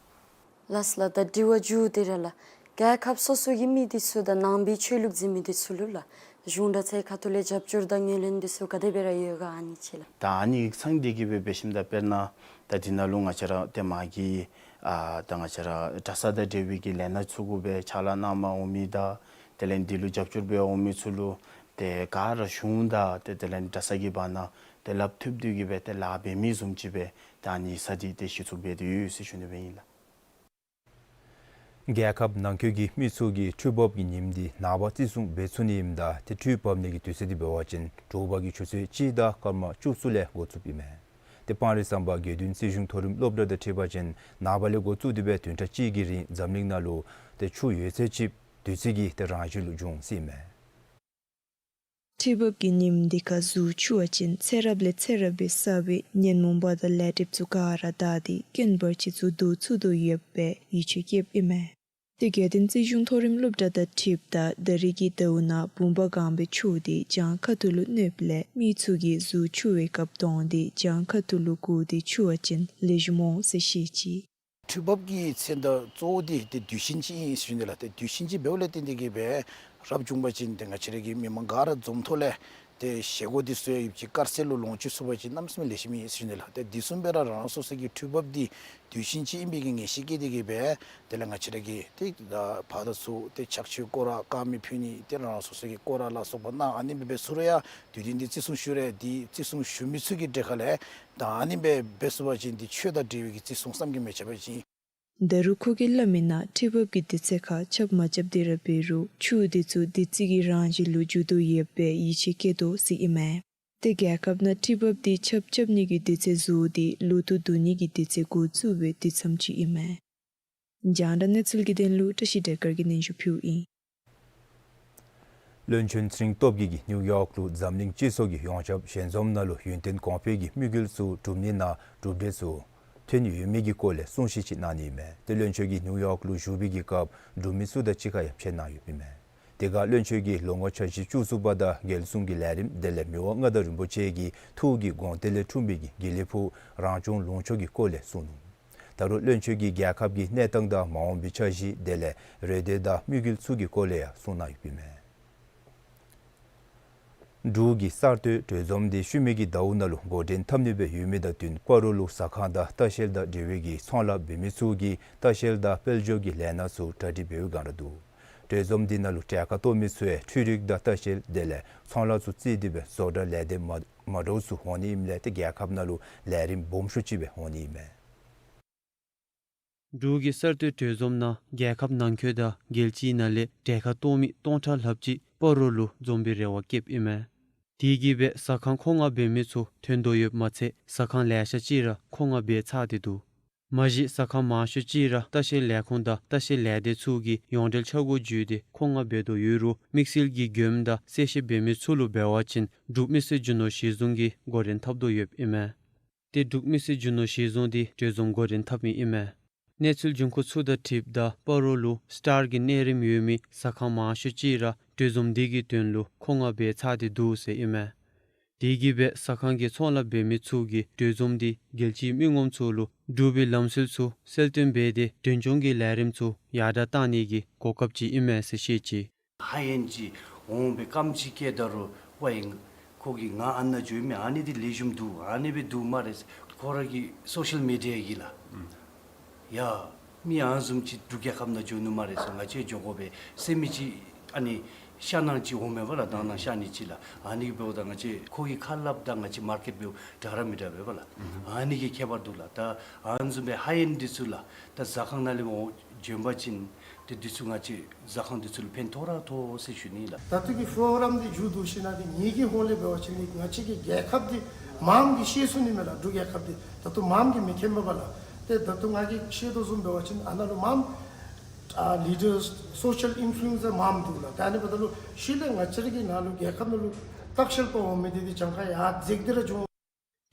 ལགས་ལགས། ད་དྲི་བ་མཇུག་དེ་ར་ལགས། རྒྱལ་ཁབ་སོ་སོ་གི་མི་འདི་ཚུ་དང་ནང་པའི་ཆོས་ལུགས་འཛིན་མི་འདི་ཚུ་ལུ་ལགས། གཞུང་དང་ཚའི་ཁ་ཐུག་ལས་རྒྱབ་སྐྱོར་དང་ངོས་ལེན་འདི་ཚུ་ག་དེ་སྦེ་ར་ཡོད་ག་ཨ་ནི་ཅིག་ལགས། ད་ཨ་ནི་ཡིག་ཚང་འདི་གིས་སྦེ་འབད་ཞིནམ་ད་དཔེར་ན་ད་འདི་ནང་ལུ་ང་བཅས་ར་ཏེ་མ་གི་ཨ་ད་ང་བཅས་ར་གྲྭ་ས་དང་འབྲེལ་བའི་གི་ལས་སྣ་ཚུ་གུ་སྦེ་ཕྱག་ལཱ་གནངམ་འོང་མི་དང་དེ་ལས་འདི་ལུ་རྒྱབ་སྐྱོར་འབད་འོང་མི་ཚུ་ལུ་ཏེ་ག་ར་གཞུང་དང་ཏེ་དེ་ལས་གྲྭ་ས་གི་བར་ན་ཏེ་སླབ་ཐོབ་སྟེ་གིས་སྦེ་ཏེ་ལཱ་འབད་མི་བཟུམ་ཅིག་སྦེ་ད་ཨ་ནི་ས་འདི་ཏེ་གཞི་བཙུགས་འབད་དེ་ཡོད་ཟེར་ཞུ་ནི་སྦེ་ཨིན་ལགས། རྒྱལ་ཁབ་ནང་འཁོད་ཀྱི་མི་ཚུ་གིས་འཕྲུལ་འབབ་ཀྱི་ཉིནམ་འདི་ནངས་པ་བརྩི་སྲུང་འབད་ཚུགས་ནི་ཨིནམ་ད་ཏེ་འཕྲུལ་འབབ་ནི་གི་དུས་ཚོད་འདི་འབད་བ་ཅིན་དྲོ་པ་གི་ཆུ་ཚོད་གཅིག་དང་སྐར་མ་བཅུ་གསུམ་ལས་འགོ་བཙུགསཔ་ཨིན་མས། ཏེ་སྤང་རི་ཟམ་པ་དགེ་འདུན་རྩིས་གཞུང་མཐོ་རིམ་སློབ་གྲྭ་དང་འཁྲིལ་བ་ཅིན་ནངས་པ་ལས་འགོ་བཙུགས་ཏེ་སྦེ་བདུན་ཕྲག་གཅིག་གི་རིང་འཛམ་གླིང་ནང་ལུ་ཏེ་ཆུ་ཡོད་ཚད་ཅིག་དུས་ཚོད་ཀྱི་ཏེ་རང་བཞིན་ལུ་འབྱུང་སྲིད་མས། འཕྲུལ་འབབ་ཀྱི་ཉིནམ་འདི་ཁར་གཟུགས་འཁྱུ་བ་ཅིན་ཚེ་རབས་ལས་ཚེ་རབས་སྦེ་བསགས་པའི་ཉོན་མོངས་པ་དང་ལས་སྒྲིབ་ཚུ་ག་ར་དག་སྟེ་དཀོན་པ་ཅིག་ཚུ་བཟོ་ཚུགས་དོ་ཡོདཔ་སྦེ་ཡིད་ཆེས་བསྐྱེདཔ་ཨིན་མས། ཏེ་དགེ་འདུན་རྩིས་གཞུང་མཐོ་རིམ་སློབ་གྲྭ་དང་འཁྲིལཝ་ད་ད་རིས་ཀྱི་ཟླཝ་ནང་བུམ་པ་གང་སྦེ་འཁྱུ་སྟེ་གྱང་ཁ་ཐུག་ལུ་གནོདཔ་ལས་མི་ཚུ་གིས་གཟུགས་འཁྱུ་བའི་སྐབས་དོང་འདི་གྱང་ཁ་ཐུག་ལུ་བསྒུར་ཏེ་འཁྱུ་བ་ཅིན་ལེགས་ཤོམ་འོང་ཟེར་བཤད་ཅི། འཕྲུལ་འབབ་ཀྱི་མཚོན་རྟགས་གཙོ་བོ་འདི་ཏེ་དུས་ཆེན་ཅིག་ཨིན་ཟེར་ཞུ་ནི་ལགས། ཏེ་དུས་ཆེན་ཅིག་འབདཝ་ལས་བརྟེན་ཏེ་གིས་སྦེ་རབ་བྱུང་པ་ཅིན་ཏེ་ང་བཅས་ར་གི་མི་མང་ག་ར་འཛོམས་ཐོག་ལས་ཏེ་བཞེས་སྒོ་འདི་ཚུ་ཡང་ཡོདཔ་ཅིག་དཀར་ཟས་ལུ་ལོངས་སྤྱོད་ཚུགས་པ་ཅིན་གནམ་མེད་ས་མེད་ལེགས་ཤོམ་ཨིན་ཟེར་ཞུ་ནི་ལགས། ཏེ་དེ་བཟུམ་སྦེ་ར་རང་རང་སོ་སོ་གི་འཕྲུལ་འབབ་འདི་དུས་ཆེན་ཅིག་ཨིན་པའི་གི་ངེས་ཤེས་བསྐྱེད་དེ་གིས་སྦེ་དེ་ལས་ང་བཅས་ར་གི་ཏེ་ད་ཕར་དང་ཚུར་ཏེ་ཕྱག་མཆོད་སྐོར་ར་དཀར་མེ་ཕུལ་ནི་ཏེ་རང་རང་སོ་སོ་གི་སྐོར་ར་ལ་སོགས་པ་གནང་ཨ་ནི་སྦེ་འབད་ཚུགས་རུང་ཡང་དུས་སྟོན་འདི་བརྩི་སྲུང་ཞུ་རུང་ཡང་འདི་བརྩི་སྲུང་ཞུ་མི་ཚུ་གི་གྲལ་ཁ་ལས་ད་ཨ་ནི་སྦེ་འབད་ཚུགས་པ་ཅིན་འདི་ཆོས་དང་འབྲེལ་བའི་གི་བརྩི་སྲུང་བསམ་གྱིས་མི་ཁྱབ་པ་ཅིག་ཨིན། ད་རུང་ཁོ་གིས་སླབ་མིའི་ནང་འཕྲུལ་འབབ་ཀྱི་དུས་ཚོད་ཁར་ཁྱབ་མ་ཁྱབ་འདི་ར་འབད་རུང་ཆུ་འདི་ཚུ་བདུད་རྩི་གི་རང་བཞིན་ལུ་འགྱུར་དོ་ཡོདཔ་སྦེ་ཡིད་ཆེས་བསྐྱེད་དོ་ཟེར་ཨིན་མས། ཏེ་རྒྱལ་ཁབ་ནང་འཕྲུལ་འབབ་འདི་ཁྱབ་ཁྱབ་ནི་གི་དུས་ཚོད་བཟོ་སྟེ་ལོ་ཐོག་བསྡུ་ནི་གི་དུས་ཚོད་འགོ་བཙུགས་པའི་དུས་མཚམས་ཅིག་ཨིན་མས། རྒྱང་བསྒྲགས་གནས་ཚུལ་གྱི་དོན་ལུ་བཀྲ་ཤིས་བདེ་དཀར་གྱིས་སྙན་ཞུ་ཕུལཝ་ཨིན། བློན་ཆེན་ཚེ་རིང་སྟོབས་རྒྱས་ཀྱིས་ནིའུ་ཡོག་ལུ་འཛམ་གླིང་སྤྱི་ཚོགས་ཀྱི་ཡོངས་ཁྱབ་ཞལ་འཛོམས་ནང་ལུ་ཡུན་བརྟན་གོང་འཕེལ་གྱི་དམིགས་ཡུལ་ཚུ་གྲུབ་ནི་ནང་གྲུབ་འབྲས་ཚུ་ཐོན་ཡོད་མི་གི་སྐོར་ལས་གསུང་བཤད་ཅིག་གནང་ནི་ཨིན་མས། ཏེ་བློན་ཆེན་གྱིས་ནིའུ་ཡོག་ལུ་བཞུགས་པའི་གི་སྐབས་འབྲུག་མི་ཚུ་དང་གཅིག་ཁར་ཡང་ཕྱད་གནང་ཡོདཔ་ཨིན་མས། དེ་ཁར་བློན་ཆེན་གྱིས་ལོ་ངོ་འཆར་གཞི་བཅུ་གསུམ་པ་དང་རྒྱལ་སྲུང་གི་ལས་རིམ་དེ་ལས་མི་དབང་མངའ་བདག་རིན་པོ་ཆེ་གི་ཐུགས་ཀྱི་དགོངས་གཏེར་ལས་འཁྲུངས་པའི་གི་དགེ་ལེགས་ཕུག་རང་སྐྱོང་ལུང་ཕྱོགས་ཀྱི་སྐོར་ལས་གསུངས་ནུག། ད་རུང་བློན་ཆེན་གྱིས་རྒྱལ་ཁབ་ཀྱི་གནས་སྟངས་དང་མ་འོངས་པའི་འཆར་གཞི་དེ་ལས་རེ་འདོད་དང་དམིགས་ཡུལ་ཚུ་གི་སྐོར་ལས་ཡང་གསུངས་གནང་ཡོདཔ་ཨིན་མས། འབྲུག་གི་གསར་གཏོད་གྲོས་འཛོམས་འདི་ཤུལ་མའི་གི་ཟླཝ་ནང་ལུ་འགོ་འདྲེན་འཐབ་ནི་སྦེ་ཡོད་མི་དང་བསྟུན་སྤ་རོ་ལུ་ཟ་ཁང་དང་ལྟ་བཤལ་དང་འབྲེལ་བའི་གི་ཚོང་ལཱ་འབད་མི་ཚུ་གིས་ལྟ་བཤལ་དང་དཔལ་འབྱོར་གྱི་ལས་སྣ་ཚུ་གྲ་སྒྲིག་འབད་བའི་སྒང་ར་འདུག། གྲོས་འཛོམས་འདི་ནང་ལུ་གྲལ་ཁར་གཏོགས་མི་ཚུ་ཡང་འཕྲུལ་རིག་དང་ལྟ་བཤལ་དེ་ལས་ཚོང་ལཱ་ཚུ་བརྩིས་ཏེ་སྦེ་བཟོ་གྲྭ་ལས་སྡེ་མ་མ་འདྲཝ་ཚུ་འོང་ནི་ཨིནམ་ལས་ཏེ་རྒྱལ་ཁབ་ནང་ལུ་ལས་རིམ་སྦོམ་ཤོས་ཅིག་སྦེ་འོང་ནི་ཨིན་མས། འབྲུག་གི་གསར་གཏོད་གྲོས་འཛོམས་ནང་རྒྱལ་ཁབ་ནང་འཁོད་དང་རྒྱལ་སྤྱིའི་ནང་ལས་གྲལ་ཁར་གཏོགས་མི་སྟོང་ཕྲག་ལྷགཔ་ཅིག་སྤ་རོ་ལུ་འཛོམས་པའི་རེ་བ་བསྐྱེདཔ་ཨིན་མས། དེ་གིས་སྦེ་ཟ་ཁང་མཁོ་མངགས་འབད་མི་ཚུ་ཐོན་དོ་ཡོདཔ་མ་ཚད་ཟ་ཁང་ལེ་ཤ་ཅིག་ར་མཁོ་མངགས་འབད་ཚར་ཏེ་འདུག། མ་གཞི་ཟ་ཁང་མང་ཤོས་ཅིག་ར་ལྟ་བཤལ་ལས་ཁུངས་དང་ལྟ་བཤལ་ལས་སྡེ་ཚུ་གིས་ཡོངས་འབྲེལ་འཆར་སྒོ་བརྒྱུད་དེ་མཁོ་མངགས་འབད་དོ་ཡོད་རུང་དམིགས་བསལ་གྱི་མགྱོནམ་དང་གསལ་བཤད་འབད་མི་ཚུ་ལུ་འབད་བ་ཅིན་འབྲུག་མི་སེར་རྒྱུ་ནོར་གཞི་བཟུང་གིས་འགོ་འདྲེན་འཐབ་དོ་ཡོདཔ་ཨིན་མས། ཏེ་འབྲུག་མི་སེར་རྒྱུ་ནོར་གཞི་བཟུང་འདི་གྲོས་འཛོམས་འགོ་འདྲེན་འཐབ་མི་ཨིན་མས། གནས་ཚུལ་འབྱུང་ཁུངས་ཚུ་དང་འཁྲིལཝ་ད་སྤ་རོ་ལུ་སི་ཊར་གྱི་གནས་རིམ་ཡོད་མི་ཟ་ཁང་མང་ཤོས་ཅིག་ར་གྲོས་འཛོམས་འདི་གི་དོན་ལུ་མཁོ་མངགས་འབད་ཚར་ཏེ་འདུག་ཟེར་ཨིན་མས། དེ་གིས་སྦེ་ཟ་ཁང་གི་ཚོང་ལཱ་འབད་མི་ཚུ་གིས་གྲོས་འཛོམས་འདི་རྒྱལ་སྤྱིའི་མི་ངོམ་ཚུ་ལུ་འབྲུག་པའི་ལམ་སྲོལ་ཚུ་གསལ་སྟོན་འབད་དེ་མདུན་ལྕོགས་ཀྱི་ལས་རིམ་ཚུ་ཡར་དྲག་གཏང་ནི་གི་གོ་སྐབས་ཅིག་ཨིན་མས་ཟེར་བཤད་ཅི། ཧའི་ཨེནཌ་ཅིག་འོང་སྦེ་རྐངམ་ཅིག་བཀལ་ད་རུང་ཝའི་ཁོ་གིས་ང་ཨ་ནཱ་འགྱོཝ་མས། ཨ་ནི་འདི་ལེགས་ཤོམ་འདུག། ཨ་ནི་སྦེ་འདུག་སྨ་རེ། ཁོ་ར་གི་སོ་ཤལ་མི་ཌི་ཡ་གིས་ལགས། ཡ་མི་ཨ་ནི་བཟུམ་ཅིག་འབྲུག་རྒྱལ་ཁབ་ནང་འགྱོ་ནུག་སྨ་རེ་ཟེར་ང་བཅས་འགྱོ་དགོ་པས་ཟེར་མི་ཅིག་ཨ་ནི་ཤ་ནང་ཅིག་འོང་མས་པ་ལགས། དང་ནང་ཤ་ནི་ཅིག་ལགས། ཨ་ནི་འབདཝ་ད་ང་བཅས་ཁོ་གིས་ཁ་སླབ་དང་ང་བཅས་མར་ཀེཊ་འབདཝ་འདྲ་ར་མི་འདྲ་བས་པ་ལགས། ཨ་ནི་གི་ཁྱད་པར་འདུག་ལགས། ད་ཨ་ནི་བཟུམ་སྦེ་ཧའི་ཨེནཌ་འདི་ཚུ་ལགས། ད་ཟ་ཁང་ནང་ལས་འོང་འབྱོན་པ་ཅིན་ཏེ་འདི་ཚུ་ང་བཅས་ཟ་ཁང་འདི་ཚུ་ལུ་ཕན་ཐོགས་ར་ཐོགས་ཟེར་ཞུ་ནི་ལགས། ད་ལྟོ་གི་པོ་རོ་གྲམ་འདི་མཇུག་བསྡུ་ཞིནམ་ལས་ངེ་གི་ཧོངས་ལས་འབད་བ་ཅིན་ང་བཅས་ཀྱི་རྒྱལ་ཁབ་འདི་མངམ་གིས་ཤེས་ཚུགས་ནི་མས་ལགས། འབྲུག་རྒྱལ་ཁབ་འདི་ད་ལྟོ་མངམ་གིས་མི་མཁྱེན་པས་པ་ལགས། ཏེ་ད་ལྟོ་ང་གིས་ཤེས་དོ་བཟུམ་འབད་བ་ཅིན་ཨ་ནཱ་ལུ་མངམ་ཨ་ལི་ཌརསི་སོ་ཤལ་ཨིན་ཕུ་ལུ་ཨེན་སར་མངམ་འདུག་ལགས། ད་ཨ་ནི་འབདཝ་ད་ལུ་ཤུལ་ལས་ང་བཅས་ར་གི་ནང་ལུ་རྒྱལ་ཁབ་ནང་ལུ་ལྟ་བཤལ་པ་འོང་མི་འདི་འདི་གྱངས་ཁ་ཡར་འཛེགས་ཏེ་ར་འགྱོ་འོང་།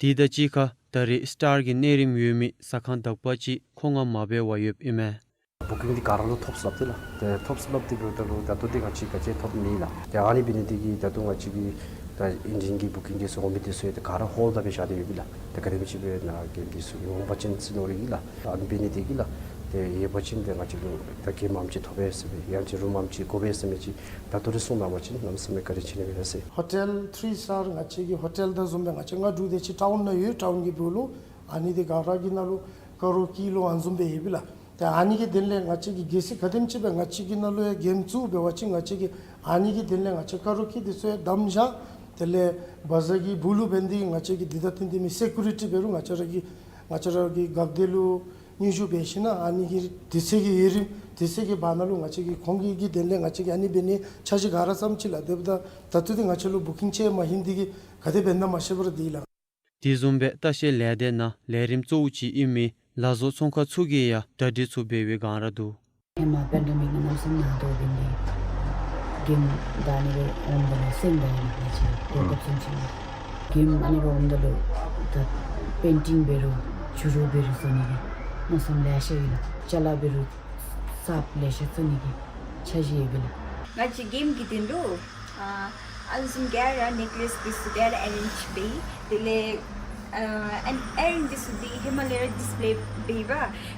དེ་དང་གཅིག་ཁར་ད་རེས་སི་ཊར་གྱི་གནས་རིམ་ཡོད་མི་ཟ་ཁང་དག་པ་ཅིག་མཁོ་མངགས་མ་འབད་བར་ཡོདཔ་ཨིན་མས། བུ་ཀིང་འདི་ག་ར་ལུ་ཐོབ་སོ་ལགས། ཏེ་ཐོབ་སོ་ལགས། ཏེ་འབདཝ་ད་ལུ་ད་ལྟོ་འདི་ང་བཅས་ག་ཅི་ཐོབ་མེད་ལགས། ཏེ་ཨ་ནི་འབད་ནི་འདི་གིས་ད་ལྟོ་ང་བཅས་ཀྱི་ད་ཨིན་ཇིན་གྱི་བུ་ཀིང་འདི་ཚུ་འོང་མི་འདི་ཚུ་ཡང་ཏེ་ག་ར་ཧོལཌ་འབད་བཞག་སྟེ་ཡོད་པས་ལགས། ཏེ་ག་དེམ་ཅིག་སྦེ་ནཱ་གི་འདི་ཚུ་འོང་པ་ཅིན་ཟེར་མནོ་རེ་ཨིན་ལགས། ཨ་ནི་འབད་ནི་འདི་གིས་ལགས། ཏེ་ཡོད་པ་ཅིན་ཏེ་ང་བཅས་ལུ་ད་གེམ་ཨམ་ཅིག་ཐོབ་པས་ཟེར་སྦེ་ཡང་ཅིན་རུམ་ཨམ་ཅིག་དགོ་པས་ཟེར་མི་ཅིག་ད་ལྟོ་རེ་གསུངས་གནང་པ་ཅིན་གནམ་མེད་ས་མེད་བཀའ་དྲིན་ཆེ་ནི་ཨིན་ཟེར། ཧོ་ཊེལ་ཐི་རི་སི་ཊར་ང་བཅས་ཀྱི་ཧོ་ཊེལ་དང་བཟུམ་སྦེ་ང་བཅས་ང་འབྲུག་དེ་ཅིག་ཊའུན་ནང་ཡོད། ཊའུན་གྱི་སྦུག་ལུ་ཨ་ནི་འདི་ག་ར་གི་ནང་ལུ་ཀ་རོ་ཀི་ལོ་ཨ་ནི་བཟུམ་སྦེ་ཡོད་པས་ལགས། ཏེ་ཨ་ནི་གི་དོན་ལས་ང་བཅས་ཀྱིས་གལ་སྲིད་ག་དེམ་ཅིག་སྦེ་ང་བཅས་ཀྱི་ནང་ལུ་ཡང་གེམ་བཙུགས་འབད་བ་ཅིན་ང་བཅས་ཀྱིས་ཨ་ནི་གི་དོན་ལས་ང་བཅས་ཀ་རོ་ཀི་འདི་ཚུ་ཡང་བསྡམས་བཞག། དེ་ལས་བ་ཛར་གྱི་སྦུག་ལུ་འབད་ནི་འདི་ང་བཅས་ཀྱིས་འདི་ད་ཏན་ཏན་མི་སི་ཀུ་རི་ཊི་འབད་རུང་ང་བཅས་ར་གི་ང་བཅས་ར་གི་རྒཔོ་འདི་ལུ་སྙན་ཞུ་འབད་ཞིནམ་ལས་ཨ་ནི་གི་དུས་ཚོད་ཀྱི་ཡུན་རིང་དུས་ཚོད་ཀྱི་བར་ན་ལུ་ང་བཅས་ཀྱིས་ཁོང་གི་གི་དོན་ལས་ང་བཅས་ཀྱིས་ཨ་ནི་འབད་ནི་འཆར་གཞི་ག་ར་བརྩམས་ཅི་ལགས། དེ་འབདཝ་ད་ད་ལྟོ་འདི་ང་བཅས་ལུ་བུ་ཀིང་ཅིག་མ་ལྷོད་ནི་འདི་གིས་ག་དེ་འབད་ན་མ་ཤེས་པར་འདི་ལགས། དེ་བཟུམ་སྦེ་ལྟ་བཤལ་ལས་སྡེ་ནང་ལས་རིམ་གཙོ་བོ་ཅིག་ཨིན་མི་ལ་བཟོ་ཚོང་ཁང་ཚུ་གིས་ཡང་གྲ་སྒྲིག་ཚུ་འབད་བའི་སྒང་ར་འདུག། ཧེ་མ་པེན་ཌེ་མིག་ནང་གནམ་མེད་ས་མེད་ནང་དོག་འབད་ནི་འདི་གེམ་བདའ་ནི་སྦེ་འོངམ་ད་ལུ་སེམས་དགའ་ཡི་ལགས། ང་བཅས་ཏེ་ཨུམ་སྐབས་སུ་ཅིག་གེམ་ཨ་ནི་སྦེ་འོངམ་ད་ལུ་ད་པེན་ཊིང་འབད་རུང་བྱུ་རུ་འབད་རུང་བཟོ་ནི་འདི་མནོ་བསམ་ལེ་ཤ་ཡོད་ལགས། ཅ་ལ་འབད་རུང་གསརཔ་ལེ་ཤ་བཙུགས་ནི་གི་འཆར་གཞི་ཡོད་པས་ལགས། ང་བཅས་གེམ་གྱི་དོན་ལུ་ཨ་ཨ་ནི་བཟུམ་ག་ར་ནེག་ལེས་འདི་ཚུ་ག་ར་ཨེ་རེནཇ་འབད་ཡི། དེ་ལས་ཨ་ཨ་ནི་ཨེ་རིང་འདི་ཚུ་འདི་ཧེ་མ་ལས་ར་ཌིསི་པེ་ལེ་འབད་ཡི་པ།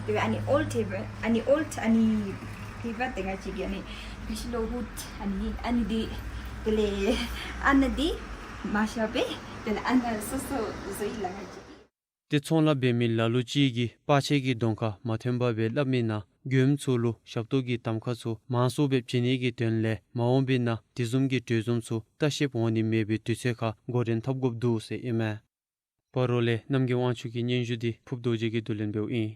དེ་ལས་ཨ་ནི་ཨོལཌ་འབད་ཨ་ནི་ཨོལཌ་ཨ་ནི་འབད་ཡི་པ། ཏེ་ང་བཅས་ཀྱིས་ཨ་ནི་ཕ་ཤི་ལོ་ཧུཌ་ཨ་ནི་ཨ་ནི་འདི་དེ་ལས་ཨ་ནི་འདི་མ་ཤ་འབད་དེ་ལས་ཨ་ནི་སོ་སོ་བཟོ་ཡི་ལགས་ང་བཅས་ཀྱིས། ཏེ་ཚོང་ལཱ་འབད་མི་ལ་ལུ་ཅིག་གིས་པར་ཆས་ཀྱི་གདོང་ཁར་མ་ཐོན་པར་སྦེ་སླབ་མི་ནང་མགྱོནམ་ཚུ་ལུ་ཞབས་ཏོག་གི་གདམ་ཁ་ཚུ་མང་སུ་སྦེ་བྱིན་ནི་གི་དོན་ལས་མ་འོངས་པའི་ནང་དེ་བཟུམ་གྱི་གྲོས་འཛོམས་ཚུ་ལྟ་བཤལཔ་འོང་ནི་མེད་པའི་དུས་ཚོད་ཁར་འགོ་འདྲེན་འཐབ་དགོཔ་འདུག་ཟེར་ཨིན་མས། སྤ་རོ་ལས་རྣམ་རྒྱལ་དབང་ཕྱུག་གི་སྙན་ཞུ་འདི་ཕུབ་རྡོ་རྗེ་གིས་བསྡུ་ལེན་འབདཝ་ཨིན།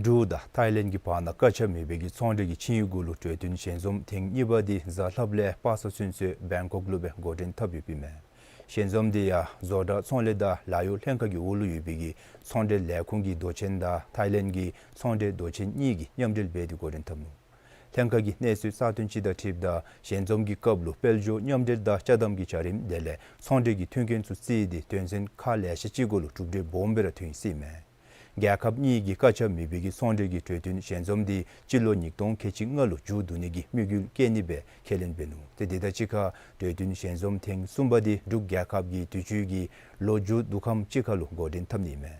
འབྲུག་དང་ཐའི་ལེནཌ་གྱི་བར་ན་བཀག་ཆ་མེད་པའི་གི་ཚོང་འབྲེལ་གྱི་ཆིངས་ཡིག་གུ་ལུ་གྲོས་མཐུན་ཞལ་འཛོམས་ཐེངས་གཉིས་པ་འདི་གཟའ་ལྷགཔ་ལས་སྤ་གཟའ་ཚུན་ཚོད་བེང་ཀོག་ལུ་སྦེ་འགོ་འདྲེན་འཐབ་ཡོདཔ་ཨིན་མས། ཞལ་འཛོམས་འདི་ཡང་བཟོ་གྲྭ་ཚོང་ལས་དང་ལཱ་གཡོག་ལྷན་ཁག་གི་འོག་ལུ་ཡོད་པའི་གི་ཚོང་འབྲེལ་ལས་ཁུངས་ཀྱི་མདོ་ཆེན་དང་ཐའི་ལེནཌ་གི་ཚོང་འབྲེལ་མདོ་ཆེན་གཉིས་ཀྱིས་མཉམ་འབྲེལ་འབད་དེ་འགོ་འདྲེན་འཐབ་ནུག། ལྷན་ཁག་གི་གནས་ཚུལ་གསར་ཐོན་ཅིག་དང་འཁྲིལཝ་ད་ཞལ་འཛོམས་ཀྱི་སྐབས་ལུ་དཔལ་འབྱོར་མཉམ་འབྲེལ་དང་ཅ་དམ་གྱི་བྱ་རིམ་དེ་ལས་ཚོང་འབྲེལ་གྱི་མཐུན་རྐྱེན་ཚུ་བརྩིས་ཏེ་དོན་ཚན་ཁག་ལེ་ཤ་ཅིག་གུ་ལུ་གྲུབ་འབྲས་སྦོམ་སྦེ་ར་ཐོན་ཡི་ཟེར་ཨིན་མས། རྒྱལ་ཁབ་གཉིས་ཀྱི་བཀག་ཆ་མེད་པའི་གི་ཚོང་འབྲེལ་གྱི་གྲོས་མཐུན་ཞལ་འཛོམས་འདི་སྤྱི་ལོ་ཉིས་སྟོང་ཁལ་གཅིག་ལྔ་ལུ་མཇུག་བསྡུ་ནི་གི་དམིགས་ཡུལ་བསྐྱེད་ནི་སྦེ་ཁས་ལེན་འབད་ནུག། ཏེ་དེ་དང་གཅིག་ཁར་གྲོས་མཐུན་ཞལ་འཛོམས་ཐེངས་གསུམ་པ་འདི་འབྲུག་རྒྱལ་ཁབ་ཀྱི་དུས་ཅི་གི་ལོ་མཇུག་བསྡུ་ཁམས་ཅིག་ཁར་ལུ་འགོ་འདྲེན་འཐབ་ནི་ཨིན་མས།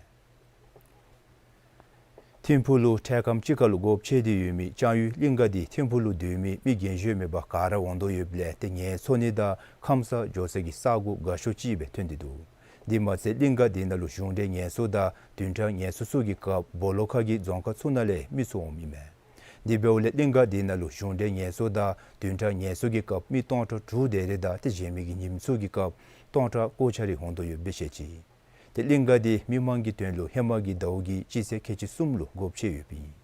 ཐིམ་ཕུག་ལུ་འཕྲལ་ཁམས་ཅིག་ཁར་ལུ་སྒོ་ཕྱེ་སྟེ་ཡོད་མི་ལྕང་ཡུལ་གླིང་ག་འདི་ཐིམ་ཕུག་ལུ་སྡོད་མི་མི་རྒན་གཞོན་མེད་པར་ག་ར་འོང་དོ་ཡོདཔ་ལས་ཏེ་ངལ་འཚོ་ནི་དང་ཁམས་སངས་འགྱོ་སའི་གི་ས་གོ་དགའ་ཤོས་ཅིག་སྦེ་ཐོན་ཏེ་འདུག། དེ་མ་ཚད་གླིང་ག་འདི་ནང་ལུ་གཞུང་འབྲེལ་ངལ་གསོ་དང་བདུན་ཕྲག་ངལ་གསོ་ཚུ་གི་སྐབས་སྦོ་ལོགས་ཁ་གི་རྫོང་ཁག་ཚུ་ནང་ལས་མི་ཚུ་འོངམ་ཨིན་མས། དེ་འབདཝ་ལས་གླིང་ག་འདི་ནང་ལུ་གཞུང་འབྲེལ་ངལ་གསོ་དང་བདུན་ཕྲག་ངལ་གསོ་གི་སྐབས་མི་སྟོང་ཕྲག་དྲུག་དེ་རེ་དང་ཏེ་གཞན་མི་གི་ཉིནམ་ཚུ་གི་སྐབས་སྟོང་ཕྲག་གོ་ཆ་རེ་འོང་དོ་ཡོདཔ་སྦེ་བཤད་ཅི། ཏེ་གླིང་ག་འདི་མི་མང་གི་དོན་ལུ་ཧེ་མ་གི་ཟླཝ་གི་སྤྱི་ཚེས་ཁལ་གཅིག་གསུམ་ལུ་སྒོ་ཕྱེ་ཡོདཔ་ཨིན།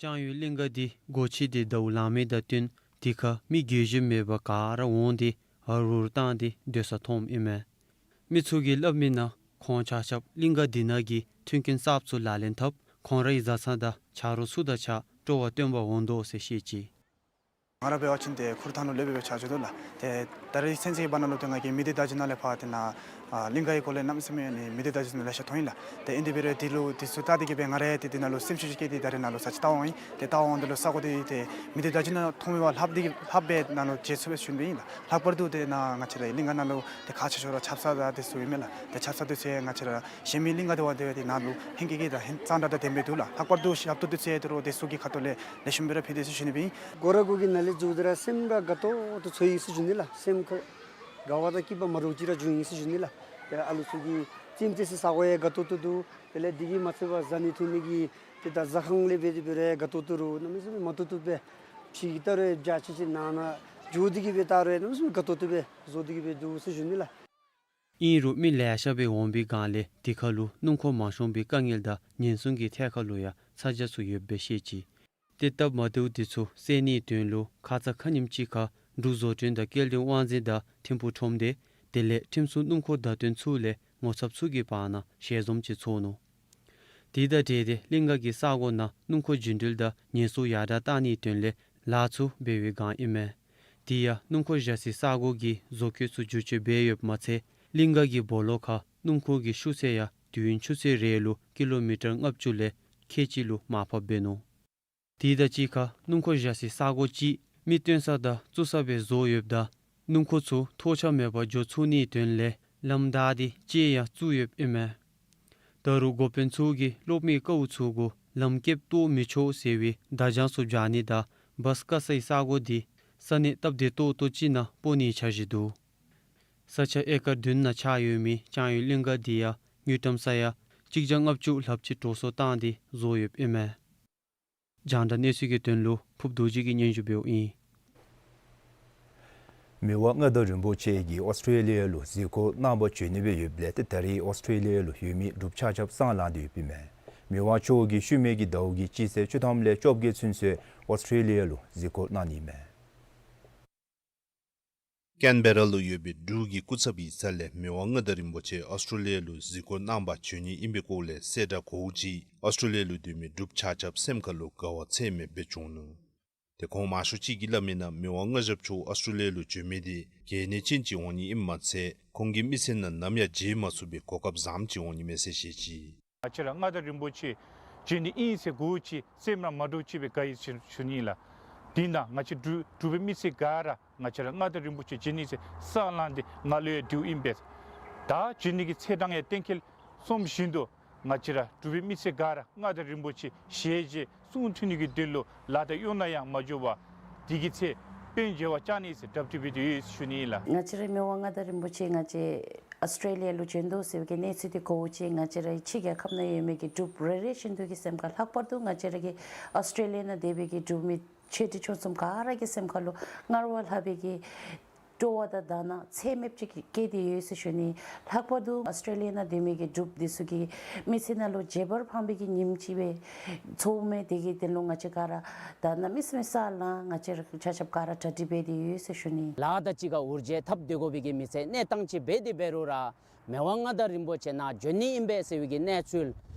ལྕང་ཡུལ་གླིང་ག་འདི་སྒོ་ཕྱེ་སྟེ་ཟླཝ་ལང་མི་དང་བསྟུན་དེ་ཁར་མི་རྒན་གཞོན་མེད་པར་ག་ར་འོང་སྟེ་ཨ་རུར་བཏང་སྟེ་སྡོད་ས་མཐོངམ་ཨིན་མས། མི་ཚུ་གིས་སླབ་མི་ནང་ཁོང་ཆ་ཁྱབ་གླིང་ག་འདི་ནང་གི་མཐུན་རྐྱེན་གསརཔ་ཚུ་ལག་ལེན་འཐབ་ཁོང་རའི་བཟའ་ཚང་དང་ཆ་རོགས་ཚུ་དང་གཅིག་ཁར་སྤྲོ་བ་སྟོན་པར་འོང་དོ་ཟེར་བཤད་ཅི། ང་ར་འབད་བ་ཅིན་ཏེ་ཁུར་ཐང་ལུ་ལེགས་པའི་ཆ་འཇོག་འདུག་ལགས། ཏེ་ད་རེས་ཚུན་ཚོད་བར་ན་ལུ་ཏེ་ང་གིས་མི་སྡེ་བརྡ་བརྒྱུད་ནང་ལས་ཕར་ཏེ་ནཱ་ཨ་གླིང་ག་གི་སྐོར་ལས་གནམ་མེད་ས་མེད་ཨ་ནི་མི་སྡེ་བརྡ་བརྒྱུད་ནང་ལེ་ཤ་མཐོང་ཡི་ལགས། ཏེ་ཨིན་དེ་འབད་རུང་འདི་ལུ་འདི་ཚུ་བལྟ་སྟེ་གིས་སྦེ་ང་ར་ཡང་ཏེ་འདི་ནང་ལུ་སེམས་ཤུགས་ཅིག་བསྐྱེད་དེ་ད་རེས་ནཱ་ལུ་ས་ཅིག་བལྟ་འོང་ཡི། ཏེ་བལྟ་འོང་འདི་ལུ་ས་གོ་འདི་ཏེ་མི་སྡེ་བརྡ་བརྒྱུད་ནང་མཐོང་མི་བ་ལྷགཔ་འདི་ལྷགཔ་སྦེ་ནཱ་ལུ་མཇལ་ཚུགས་པས་ཞུ་ནི་ཨིན་ལགས། ལྷག་པར་དུ་ཏེ་ནཱ་ང་བཅས་ར་གླིང་ག་ནང་ལུ་ཏེ་ཁག་ཆེ་ཤོས་ར་ཆབ་གསང་དང་འདི་ཚུ་ཨིན་མས་ལགས། ཏེ་ཆབ་གསང་འདི་ཚུ་ཡང་ང་བཅས་ར་གཞན་མི་གླིང་ག་འདི་བ་འདི་བ་འདི་ནཱ་ལུ་ཧེང་སྐལ་གྱི་དང་ཧེང་གཙང་སྦྲ་དང་ལྡནམ་སྦེ་འདུག་ལགས། ལྷག་པར་དུ་ཞབས་ཏོག་འདི་ཚུ་ཡང་ཏེ་རོགས་འདི་ཚུ་གི་ཁ་ཐུག་ལས་ལེགས་ཤོམ་སྦེ་ར་ཕུལ་ཏེ་ཟེར་ཞུ་ནི་སྦེ་ཨིན། སྒོ་ར་གུ་གི་ནང་ལས་འཛུལཝ་ད་ར་སེམས་ར་དགའ་ཏོག་ཏོ་ཚོར་ཡི་ཟེར་ཞུ་ནི་ལགས། སེམས་ཁར་དགའ་བ་དང་སྐྱིད་པ་མ་འདྲཝ་ཅིག་ར་བྱུང་ཡི་ཟེར་ཞུ་ནི་ལགས། ཏེ་ཨ་ལུ་ཚུ་གིས་རྩེདམོ་རྩེ་སའི་ས་གོ་ཡང་དགའ་ཏོག་ཏོ་འདུག། དེ་ལས་དེ་གིས་མ་ཚད་པར་བཟའ་ནི་འཐུང་ནི་གི་ཏེ་ད་ཟ་ཁང་ལས་འབད་དེ་འབད་རུང་དགའ་ཏོག་ཏོ་ར་གནམ་མེད་ས་མེད་མ་བཏུབ་བཏུབ་སྦེ་ཕྱི་གི་ལྟ་རུང་འཇའ་ཆི་ཆི་ནང་ན་འགྱོ་སྟེ་གིས་སྦེ་ལྟ་རུང་གནམ་མེད་ས་མེད་དགའ་ཏོག་ཏོ་སྦེ་བཟོ་སྟེ་གིས་སྦེ་འདུག་ཟེར་ཞུ་ནི་ལགས། ཨིན་རུང་མི་ལེ་ཤ་སྦེ་འོང་པའི་སྒང་ལས་དེ་ཁར་ལུ་སྣུམ་འཁོར་མ་ཤོང་པའི་དཀའ་ངལ་དང་ཉེན་སྲུང་གི་ཐད་ཁར་ལུ་ཡང་ཚ་གྱང་ཚུ་ཡོདཔ་སྦེ་བཤད་ཅི། ཏེ་སྟབས་མ་བདེཝ་འདི་ཚུ་སེལ་ནིའི་དོན་ལུ་ཁ་ཙ་ཁ་ཉིནམ་ཅིག་ཁར་འབྲུག་བཟོ་སྐྲུན་དང་སྐྱེལ་འདྲེན་དབང་འཛིན་དང་ཐིམ་ཕུག་ཁྲོམ་སྡེ་དེ་ལས་ཁྲིམས་སྲུང་སྣུམ་འཁོར་བརྡ་སྟོན་ཚུ་ལས་ངོ་ཚབ་ཚུ་གི་བར་ན་ཞལ་འཛོམས་ཅིག་ཚོགས་ནུག། དེ་དང་འབྲེལ་ཏེ་གླིང་ག་གི་ས་གོ་ནང་སྣུམ་འཁོར་རྒྱུན་འགྲུལ་དང་ཉེན་སྲུང་ཡར་དྲག་བཏང་ནིའི་དོན་ལས་ལཱ་ཚུ་འབད་བའི་སྒང་ཨིན་མས། དེ་ཡང་སྣུམ་འཁོར་བཞག་སའི་ས་གོ་གི་བཟོ་བཀོད་ཚུ་བསྒྱུར་བཅོས་འབད་ཡོདཔ་མ་ཚད་གླིང་ག་གི་སྦོ་ལོགས་ཁར་སྣུམ་འཁོར་གྱི་ཤུགས་ཚད་ཡང་དུས་ཡུན་ཆུ་ཚོད་རེ་ལུ་ཀི་ལོ་མི་ཊར་ལྔ་བཅུ་ལས་ཁལ་གཅིག་ལུ་མར་ཕབ་འབད་ནུག། དེ་དང་གཅིག་ཁར་སྣུམ་འཁོར་བཞག་སའི་ས་གོ་ཅིག་མི་སྟོན་ས་དང་བཙུགས་ས་སྦེ་བཟོ་ཡོདཔ་ད་སྣུམ་འཁོར་ཚུ་ཐོགས་ཆགས་མེད་པར་འགྱོ་ཚུགས་ནིའི་དོན་ལས་ལམ་བདའ་སྟེ་ཅིག་ཡང་བཙུགས་ཡོདཔ་ཨིན་མས། ད་རུང་འགོ་དཔོན་ཚུ་གིས་སློབ་མའི་ཀཝ་ཚུ་གུ་ལམ་ཀེབ་གཏོར་མི་ཆོག་ཟེར་བའི་བརྡ་བྱང་ཚུ་བཞག་ནི་དང་བཱསི་བཀག་སའི་ས་གོ་འདི་ས་གནས་སྟབས་བདེ་ཏོག་ཏོ་ཅིག་ནང་སྤོ་ནིའི་འཆར་གཞི་འདུག། ས་ཆ་ཨེ་ཀར་བདུན་ནང་ཆགས་ཡོད་མི་ལྕང་ཡོས་གླིང་ག་འདི་ཡང་དངུལ་ཀྲམ་ས་ཡ་གཅིག་བརྒྱ་ལྔ་བཅུ་ལྷགཔ་ཅིག་འགྲོ་སོང་བཏང་སྟེ་བཟོ་ཡོདཔ་ཨིན་མས། རྒྱང་བསྒྲགས་གནས་ཚུལ་གྱི་དོན་ལུ་ཕུབ་རྡོ་རྗེ་གིས་སྙན་ཞུ་འབདཝ་ཨིན། མི་དབང་མངའ་བདག་རིན་པོ་ཆེ་གིས་ཨོསི་ཊྲེ་ལི་ཡ་ལུ་གཟིགས་སྐོར་གནང་པར་བྱོན་ནི་སྦེ་ཡོདཔ་ལས་ཏེ་ད་རེས་ཨོསི་ཊྲེ་ལི་ཡ་ལུ་ཡོད་མི་འབྲུགཔ་ཆ་ཁྱབ་སྲང་ལངས་ཏེ་ཡོདཔ་ཨིན་མས། མི་དབང་མཆོག་གིས་ཤུལ་མའི་གི་ཟླཝ་གི་སྤྱི་ཚེས་བཅུ་ཐམ་ལས་བཅོ་བརྒྱད་ཚུན་ཚོད་ཨོསི་ཊྲེ་ལི་ཡ་ལུ་གཟིགས་སྐོར་གནང་ནི་ཨིན་མས། ཀེན་བེ་ར་ལུ་ཡོད་པའི་འབྲུག་གི་སྐུ་ཚབ་ཡིག་ཚང་ལས་མི་དབང་མངའ་བདག་རིན་པོ་ཆེ་ཨོསི་ཊྲེ་ལི་ཡ་ལུ་གཟིགས་སྐོར་གནང་པར་བྱོན་ནི་ཨིན་པའི་སྐོར་ལས་གསལ་བསྒྲགས་གོཝ་ཅིག་ཨོསི་ཊྲེ་ལི་ཡ་ལུ་སྡོད་མི་འབྲུགཔ་ཆ་ཁྱབ་སེམས་ཁ་ལུ་དགའ་བ་ཚད་མེད་སྦེ་བྱུང་ནུག། ཏེ་ཁོང་མང་ཤོས་ཅིག་གིས་སླབ་མིའི་ནང་མི་དབང་མངའ་ཞབས་མཆོག་ཨོསི་ཊྲེ་ལི་ཡ་ལུ་བྱོན་མི་འདི་གལ་གནད་ཅན་ཅིག་འོང་ནི་ཨིནམ་མ་ཚད་ཁོང་གི་མི་ཚེ་ནང་ནམ་ཡང་མཇལ་མ་ཚུགས་པའི་གོ་སྐབས་བཟངམ་ཅིག་འོང་ནི་མས་ཟེར་བཤད་ཅི། ང་བཅས་ར་མངའ་བདག་རིན་པོ་ཆེ་མཇལ་ནི་ཨིན་ཟེར་གོཝ་ཅིག་སེམས་ནང་མ་འདྲཝ་ཅིག་སྦེ་དགའ་ཡི་ཟེར་ཞུ་ནི་ལགས། དེ་ནང་ང་བཅས་འབྲུག་འབྲུག་པའི་མི་སེར་ག་ར་ང་བཅས་ར་མངའ་བདག་རིན་པོ་ཆེ་མཇལ་ནི་ཟེར་སྲང་ལངས་ཏེ་ང་ལུ་ཡང་འདྲིཝ་ཨིན་པས། ད་མཇལ་ནི་གི་ཚེས་གྲངས་ཡང་གཏན་འཁེལ་སོངམ་བཞིན་དུ་ང་བཅས་ར་འབྲུག་པའི་མི་སེར་ག་ར་མངའ་བདག་རིན་པོ་ཆེ་ཞལ་མཇལ་གསུང་ཐོས་ནི་གི་དོན་ལུ་ལཱ་དང་གཡོག་ནང་ཡང་མ་འགྱོ་བར་དེ་གི་ཚེ་དཔལ་མཇལ་བར་བཅར་ནི་ཟེར་གྲ་སྒྲིག་འབད་དེ་ཡོད་ཟེར་ཞུ་ནི་ཨིན་ལགས། ང་བཅས་རའི་མི་དབང་མངའ་བདག་རིན་པོ་ཆེ་ང་བཅས་ཨོསི་ཊྲེ་ལི་ཡ་ལུ་བྱོན་དོ་ཟེར་བའི་གི་གནས་ཚུལ་འདི་གོཝ་ཅིག་ང་བཅས་རའི་ཕྱི་རྒྱལ་ཁབ་ནང་ཡོད་མི་གི་འབྲུགཔ་རེ་རེ་བཞིན་དུ་གི་སེམས་ཁར་ལྷག་པར་དུ་ང་བཅས་ར་གི་ཨོསི་ཊྲེ་ལི་ཡ་ནང་སྡོད་པའི་གི་འབྲུག་མི་ཆེ་འབྲིང་ཆུང་གསུམ་ག་ར་གི་སེམས་ཁར་ལུ་སྔར་བ་ལྷག་པའི་གི་སྤྲོ་བ་དང་དག་སྣང་ཚད་མེདཔ་ཅིག་སྐྱེས་ཏེ་ཡོད་ཟེར་ཞུ་ནི། ལྷག་པར་དུ་ཨོསི་ཊྲེ་ལི་ཡ་ནང་སྡོད་མི་གི་འབྲུགཔ་འདི་ཚུ་གི་མི་ཚེ་ནང་ལུ་བརྗེད་པར་ཕངས་པའི་གི་ཉིནམ་ཅིག་སྦེ་ཚོརཝ་མས། དེ་གི་དོན་ལུ་ང་བཅས་ག་ར་ད་གནམ་མེད་ས་མེད་སྲང་ལངས། ང་བཅས་ར་ཆ་ཁྱབ་ག་ར་གྲ་སྒྲིག་འབད་དེ་ཡོད་ཟེར་ཞུ་ནི། ལཱ་དང་གཅིག་ཁར་འུར་བརྗེད་འཐབ་སྡོད་དགོ་པའི་གི་མི་ཚེ་གནས་སྟངས་ཅིག་འབད་དེ་འབད་རུང་ར་མི་དབང་མངའ་བདག་རིན་པོ་ཆེ་ནཱ་བྱོན་ནི་ཨིན་པས་ཟེར་བའི་གི་གནས་ཚུལ་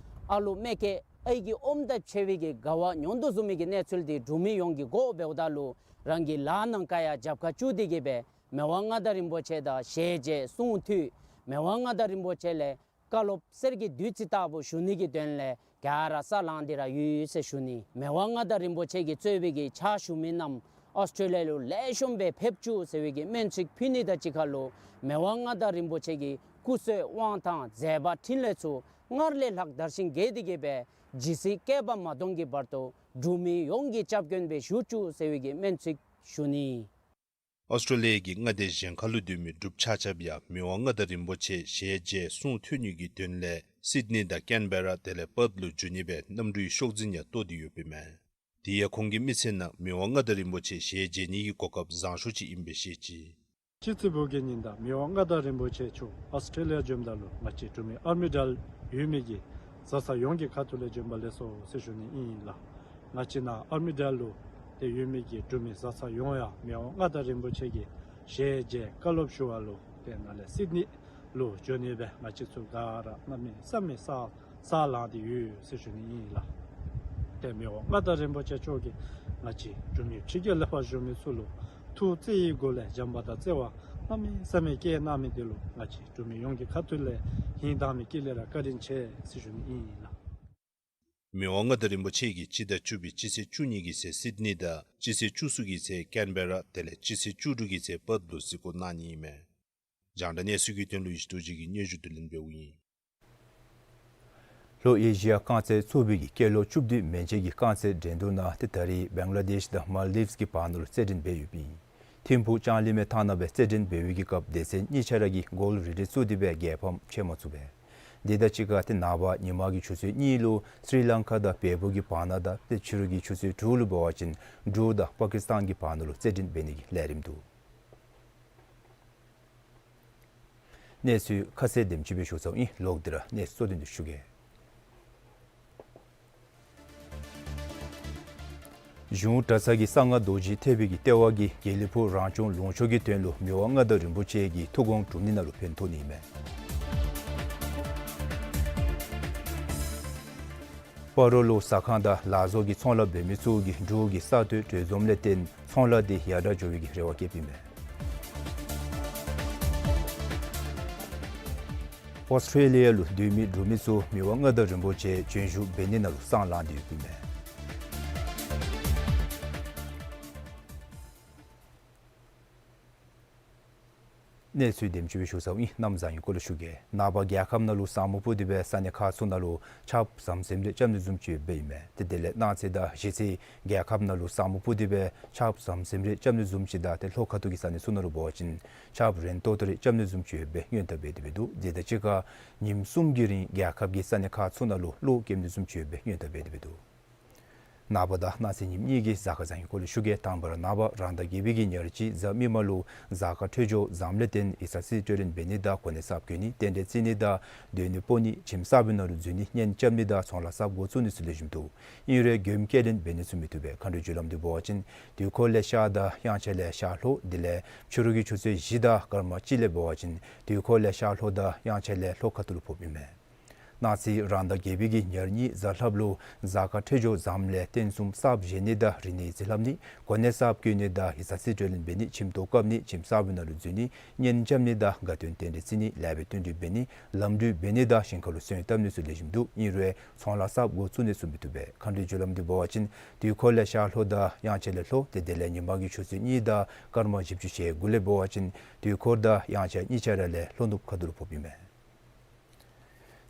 ཨ་ལུ་མ་སྐྱེས་ཨའི་གི་ཨོམ་དང་ཕྱད་པའི་གི་དགའ་བ་མྱོང་དོ་བཟུམ་མའི་གི་གནས་ཚུལ་འདི་འབྲུག་མི་ཡོངས་ཀྱིས་གོ་འབདཝ་ད་ལུ་རང་གི་ལཱ་ནང་ཀ་ཡང་རྒྱབ་ཁར་བཅུག་སྟེ་གི་སྦེ་མི་དབང་མངའ་བདག་རིན་པོ་ཆེ་དང་ཞལ་མཇལ་གསུང་ཐོས་མི་དབང་མངའ་བདག་རིན་པོ་ཆེ་ལས་བཀའ་སློབ་གསེར་གྱི་བདུད་རྩི་ལྟ་བུ་ཞུ་ནི་གི་དོན་ལས་ག་ར་སྲང་ལངས་ཏེ་ར་ཡོད་ཟེར་ཞུ་ནི། མི་དབང་མངའ་བདག་རིན་པོ་ཆེ་གིས་གཙོས་པའི་གི་ཕྱག་ཞུ་མི་རྣམས་ཨོསི་ཊྲེ་ལི་ཡ་ལུ་ལེགས་ཤོམ་སྦེ་ཕེབས་བཅུག་ཟེར་བའི་གི་སྨོན་ཚིག་ཕུལ་ནི་དང་གཅིག་ཁར་ལུ་མི་དབང་མངའ་བདག་རིན་པོ་ཆེ་གི་སྐུ་བསོད་དབང་ཐང་མཛད་པ་འཕྲིན་ལས་ཚུ་སྔར་ལས་ལྷག་དར་ཞིང་རྒྱས་ཏེ་གི་སྦེ་ཇི་སྲིད་བསྐལ་པ་མ་སྟོངས་ཀྱི་བར་དུ་འབྲུག་མི་ཡོངས་ཀྱི་སྐྱབས་མགོན་སྦེ་བཞུགས་བཅུག་ཟེར་བའི་གི་སྨོན་ཚིག་ཞུ་ནི། ཨོསི་ཊྲེ་ལི་ཡ་གི་མངའ་སྡེ་གཞན་ཁར་ལུ་སྡོད་མི་འབྲུགཔ་ཆ་ཁྱབ་ཡང་མི་དབང་མངའ་བདག་རིན་པོ་ཆེ་ཞལ་མཇལ་གསུང་ཐོས་ནི་གི་དོན་ལས་སིཌ་ནི་དང་ཀེན་བེ་ར་དེ་ལས་པརཐ་ལུ་འགྱོ་ནི་སྦེ་གནམ་གྲུའི་ཤོག་འཛིན་ཡང་གཏོགས་ཏེ་ཡོདཔ་ཨིན་མས། དེ་ཡང་ཁོང་གི་མི་ཚེ་ནང་མི་དབང་མངའ་བདག་རིན་པོ་ཆེ་ཞལ་མཇལ་ནི་གི་གོ་སྐབས་བཟང་ཤོས་ཅིག་ཨིན་པས་ཟེར་བཤད་ཅི། སྤྱི་ཚེས་བཅུ་གི་ཉིནམ་ད་མི་དབང་མངའ་བདག་རིན་པོ་ཆེ་མཆོག་ཨོསི་ཊྲེ་ལི་ཡ་འབྱོནམ་ད་ལུ་ང་བཅས་འབྲུག་མི་ཨར་མི་ཌལ་ཡོད་མི་གི་བཟའ་ཚང་ཡོངས་ཀྱི་ཁ་ཐུག་ལས་བྱོན་པ་ལེགས་སོ་ཟེར་ཞུ་ནི་ཨིན་ལགས། ང་བཅས་ནཱ་ཨར་མི་ཌལ་ལུ་ཏེ་ཡོད་མི་གི་འབྲུག་མི་བཟའ་ཚང་ཡོངས་ཡང་མི་དབང་མངའ་བདག་རིན་པོ་ཆེ་གི་ཞལ་མཇལ་བཀའ་སློབ་ཞུ་བ་ལུ་ཏེ་ནཱ་ལས་སིཌ་ནི་ལུ་འགྱོ་ནི་སྦེ་ང་བཅས་ཚུ་ག་ར་གནམ་མེད་ས་མེད་སྲང་སྲང་ལངས་ཏེ་ཡོད་ཟེར་ཞུ་ནི་ཨིན་ལགས། ཏེ་མི་དབང་མངའ་བདག་རིན་པོ་ཆེ་མཆོག་གིས་ང་བཅས་འབྲུག་མི་ཕྱི་རྒྱལ་ལས་ཕར་བཞུགས་མི་ཚུ་ལུ་ཐུགས་བརྩེ་བའི་སྒོ་ལས་བྱམས་པ་དང་བརྩེ་བ་གནམ་མེད་ས་མེད་བསྐྱེད་གནང་མི་དེ་ལུ་ང་བཅས་འབྲུག་མི་ཡོངས་ཀྱི་ཁ་ཐུག་ལས་ཧིང་དྭངས་མའི་དཀྱིལ་ལས་ར་བཀའ་དྲིན་ཆེ་ཟེར་ཞུ་ནི་ཨིན་ལགས། མི་དབང་མངའ་བདག་རིན་པོ་ཆེ་གིས་སྤྱི་ཟླ་བཅུ་པའི་སྤྱི་ཚེས་བཅུ་གཉིས་ཀྱི་ཚེ་སིཌ་ནི་དང་སྤྱི་ཚེས་བཅུ་གསུམ་གྱི་ཚེ་ཀེན་བེ་ར་དེ་ལས་སྤྱི་ཚེས་བཅུ་དྲུག་གི་ཚེ་པརཐ་ལུ་གཟིགས་སྐོར་གནང་ནི་ཨིན་མས། རྒྱང་བསྒྲགས་གནས་ཚུལ་གྱི་དོན་ལུ་ཡེ་ཤེས་རྡོ་རྗེ་གིས་སྙན་ཞུ་དེ་ལེན་འབདཝ་ཨིན། ལྷོ་ཨེ་ཤི་ཡ་རྐང་རྩེད་ཚོགས་པའི་གི་སྐྱེས་ལོ་བཅུ་བདུན་མན་ཆད་ཀྱི་རྐང་རྩེད་འགྲན་བསྡུར་ནང་ཏེ་ད་རེས་བེང་ལ་དེཤ་དང་མཱལ་དིབས་ཀྱི་བར་ན་ལུ་རྩེད་འགྲན་འབད་ཡོདཔ་ཨིན། ཐིམ་ཕུག་ལྕང་གླིང་མའི་ཐང་ནང་སྦེ་རྩེད་འགྲན་འབད་བའི་གི་སྐབས་སྡེ་ཚན་གཉིས་ཆ་ར་གིས་གོལ་རེ་རེ་བཙུགས་ཏེ་སྦེ་རྒྱལ་ཕམ་ཕྱད་མ་ཚུགས་པས། དེ་དང་གཅིག་ཁར་ཏེ་ནངས་པ་ཉིན་མ་གི་ཆུ་ཚོད་གཉིས་ལུ་སི་རི་ལང་ཀ་དང་བལ་པོ་གི་བར་ན་དང་ཏེ་ཕྱི་རུ་གི་ཆུ་ཚོད་དྲུག་ལུ་འབད་བ་ཅིན་འབྲུག་དང་པ་ཀིསི་ཏཱན་གྱི་བར་ན་ལུ་རྩེད་འགྲན་འབད་ནི་གི་ལས་རིམ་འདུག། གནས་ཚུལ་ཁ་གསལ་དེམ་ཅིག་སྦེ་ཞུ་ཚརཝ་ཨིན། ལོག་སྟེ་ར་གནས་ཚུལ་གཙོ་དོན་འདི་ཞུ་གེ། གཞུང་གྲྭ་ཚང་གི་གསང་སྔགས་རྡོ་རྗེ་ཐེག་པའི་གི་ལྟེ་བ་གིས་དགེ་ལེགས་ཕུག་རང་སྐྱོང་ལུང་ཕྱོགས་ཀྱི་དོན་ལུ་མི་དབང་མངའ་བདག་རིན་པོ་ཆེ་གི་ཐུགས་དགོངས་སྒྲུབ་ནི་ནང་ལུ་ཕན་ཐོགས་ནི་ཨིན་མས། སྤ་རོ་ལུ་ཟ་ཁང་དང་ལག་བཟོ་གི་ཚོང་ལཱ་འབད་མི་ཚུ་གིས་འབྲུག་གི་ས་སྟོད་གྲོས་འཛོམས་ལས་བརྟེན་ཚོང་ལཱ་དེ་ཡར་དྲག་འགྱོ་བའི་གི་རེ་བ་བསྐྱེདཔ་ཨིན་མས། ཨོསི་ཊྲེ་ལི་ཡ་ལུ་སྡོད་མི་འབྲུག་མི་ཚུ་མི་དབང་མངའ་བདག་རིན་པོ་ཆེ་བྱོན་བཞུགས་འབད་ནི་ནང་ལུ་སྲང་ལངས་ཏེ་ཡོདཔ་ཨིན་མས། གནས་ཚུལ་དེམ་ཅིག་སྦེ་ཞུ་ཚརཝ་ཨིན། གནམ་བཟང་ངན་སྐོར་ལས་ཞུ་གེ། ནངས་པ་རྒྱལ་ཁབ་ནང་ལུ་ས་སྨུག་ཕུབ་སྟེ་སྦེ་ས་གནས་ཁག་ཚུ་ནང་ལུ་ཆརཔ་ཟམ་ཟིམ་རེ་རྐྱབ་ནི་བཟུམ་ཅིག་འབད་ཡི་མས། ཏེ་དེ་ལས་གནངས་ཚེ་དང་གཞེས་ཚེ་རྒྱལ་ཁབ་ནང་ལུ་ས་སྨུག་ཕུབ་སྟེ་སྦེ་ཆརཔ་ཟམ་ཟིམ་རེ་རྐྱབ་ནི་བཟུམ་ཅིག་དང་ཏེ་ལྷོ་ཁ་ཐུག་གི་ས་གནས་ཚུ་ནང་ལུ་འབད་བ་ཅིན་ཆརཔ་རན་ཏོག་ཏོ་རེ་རྐྱབ་ནི་བཟུམ་ཅིག་སྦེ་སྔོན་བརྡ་འབད་དེ་སྦེ་འདུག། དེ་དང་གཅིག་ཁར་ཉིནམ་གསུམ་གྱི་རིང་རྒྱལ་ཁབ་ཀྱི་ས་གནས་ཁག་ཚུ་ནང་ལུ་གློག་སྐྱེམ་ནི་བཟུམ་ཅིག་སྦེ་སྔོན་བརྡ་འབད་དེ་སྦེ་འདུག། ནངས་པ་དང་གནངས་ཚེ་ཉིནམ་གཉིས་ཀྱི་གཟའ་སྐར་བཟང་ངན་སྐོར་ལས་ཞུ་གེ། དང་པ་ར་ནངས་པ་རང་ཟླ་བརྒྱད་པའི་གི་ཉེར་གཅིག་གཟའ་མིག་དམར་ལུ་གཟའ་སྐར་འཕྲོད་སྦྱོར་བཟངམ་ལས་བརྟེན་ཡིག་ཚང་རྩིས་སྤྲོད་ལེན་འབད་ནི་དང་གོ་གནས་གསརཔ་བཀོད་ནི་རྟེན་འབྲེལ་བརྩི་ནི་དང་སྡོད་གནས་སྤོ་ནི་ཁྱིམ་གསར་པའི་ནང་ལུ་འཛུལ་ནི་གཉེན་རྐྱབ་ནི་དང་ཚོང་ལཱ་གསརཔ་འགོ་བཙུགས་ནི་ཚུ་ལེགས་ཤོམ་འདུག། ཨིན་རུང་མགྱོནམ་སྐྱེལ་ལེན་འབད་ནི་ཚུ་མི་བཏུབ་པས། མཁའ་འགྲོའི་རྒྱུ་ལམ་འདི་འབད་བ་ཅིན་དུས་འཁོར་ལས་ཤར་དང་དབྱངས་འཆར་ལས་ཤར་ལྷོ། དེ་ལས་ཕྱི་རུ་གི་ཆུ་ཚོད་བཞི་དང་སྐར་མ་གཅིག་ལས་འབད་བ་ཅིན་དུས་འཁོར་ལས་ཤར་ལྷོ་དང་དབྱངས་འཆར་ལས་ལྷོ་ཁ་ཐུག་ལུ་ཕོགཔ་ཨིན་མས། གནངས་ཚེ་རང་ཟླ་བརྒྱད་པའི་གི་ཉེར་གཉིས་གཟའ་ལྷགཔ་ལུ་གཟའ་སྐར་འཕྲོད་སྦྱོར་བཟངམ་ལས་རྟེན་གསུམ་གསརཔ་བཞེངས་ནི་དང་རིག་གནས་རྩིས་ལྷབ་ནི་གོ་གནས་གསརཔ་བཀོད་ནི་དང་ཡིག་ཚང་རྩིས་སྤྲོད་ལེན་འབད་ནི་ཁྱིམ་ཐོག་བཀབ་ནི་ཁྱིམ་གསར་པའི་ནང་ལུ་འཛུལ་ནི་གཉེན་རྐྱབ་ནི་དང་དགའ་སྟོན་རྟེན་འབྲེལ་བརྩི་ནི་ལེགས་པའི་བསྟུན་གྲོས་འབད་ནི་ལམ་འགྲུལ་འབད་ནི་དང་ཞིང་ཁ་ལུ་སོན་བཏབ་ནི་ཚུ་ལེགས་ཤོམ་འདུག། ཨིན་རུང་ཚོང་ལཱ་གསརཔ་འགོ་བཙུགས་ནི་ཚུ་མི་བཏུབ་པས། མཁའ་འགྲོའི་རྒྱུ་ལམ་འདི་འབད་བ་ཅིན་དུས་འཁོར་ལས་ཤར་ལྷོ་དང་དབྱངས་འཆར་ལས་ལྷོ། ཏེ་དེ་ལས་ཉིན་མ་གི་ཆུ་ཚོད་གཉིས་དང་སྐར་མ་བཞི་བཅུ་ཞེ་དགུ་ལས་འབད་བ་ཅིན་དུས་འཁོར་དང་དབྱངས་འཆར་གཉིས་ཆ་ར་ལས་ལྷོ་ནུབ་ཁ་ཐུག་ལུ་ཕོགཔ་ཨིན་མས།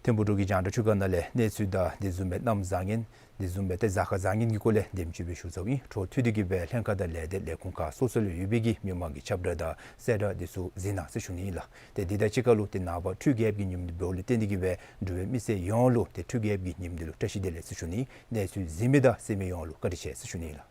ཐིམ་ཕུག་འབྲུག་གི་རྒྱང་བསྒྲགས་ཁྲི་ཁང་ནང་ལས་གནས་ཚུལ་དང་དེ་བཟུམ་སྦེ་གནམ་བཟང་ངན་དེ་བཟུམ་སྦེ་ཏེ་གཟའ་སྐར་བཟང་ངན་གྱི་སྐོར་ལས་དེམ་ཅིག་སྦེ་ཞུ་ཚརཝ་ཨིན། འཕྲོ་མཐུད་དེ་གི་སྦེ་ལྷན་ཁག་དང་ལས་སྡེ་ལས་ཁུངས་ཁག་སོ་སོ་ལུ་ཡོད་པའི་གི་མི་མང་གི་ཁྱབ་བསྒྲགས་དང་གསལ་བསྒྲགས་དེ་ཚུ་གཟིགས་གནང་ཟེར་ཞུ་ནི་ཨིན་ལགས། ཏེ་དེ་དང་གཅིག་ཁར་ལུ་ཏེ་ནངས་པ་འཕྲུལ་རྒྱལཔོ་གི་ཉིནམ་འདི་འབདཝ་ལས་བརྟེན་ཏེ་གི་སྦེ་འབྲུག་པའི་མི་སེར་ཡོངས་ལུ་ཏེ་འཕྲུལ་རྒྱལཔོ་གི་ཉིནམ་འདི་ལུ་བཀྲ་ཤིས་བདེ་ལེགས་ཟེར་ཞུ་ནི། གནས་ཚུལ་གཟིགས་མི་དང་གསན་མི་ཡོངས་ལུ་བཀའ་དྲིན་ཆེ་ཟེར་ཞུ་ནི་ཨིན་ལགས།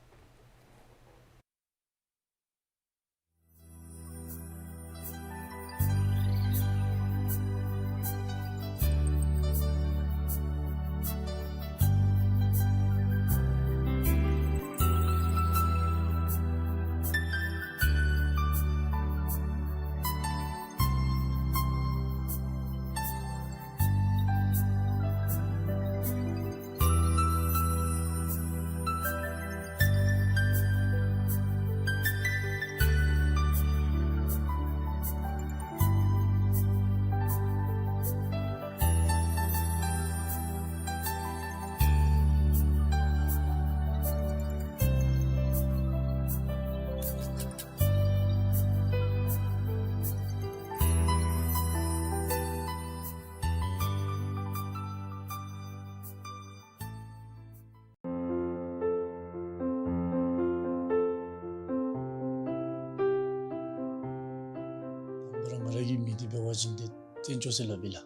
ང་ར་གི་མིང་འདི་འབད་བ་ཅིན་ཏེ་བསྟན་སྐྱོང་ཟེར་སླབ་ཨིན་ལགས།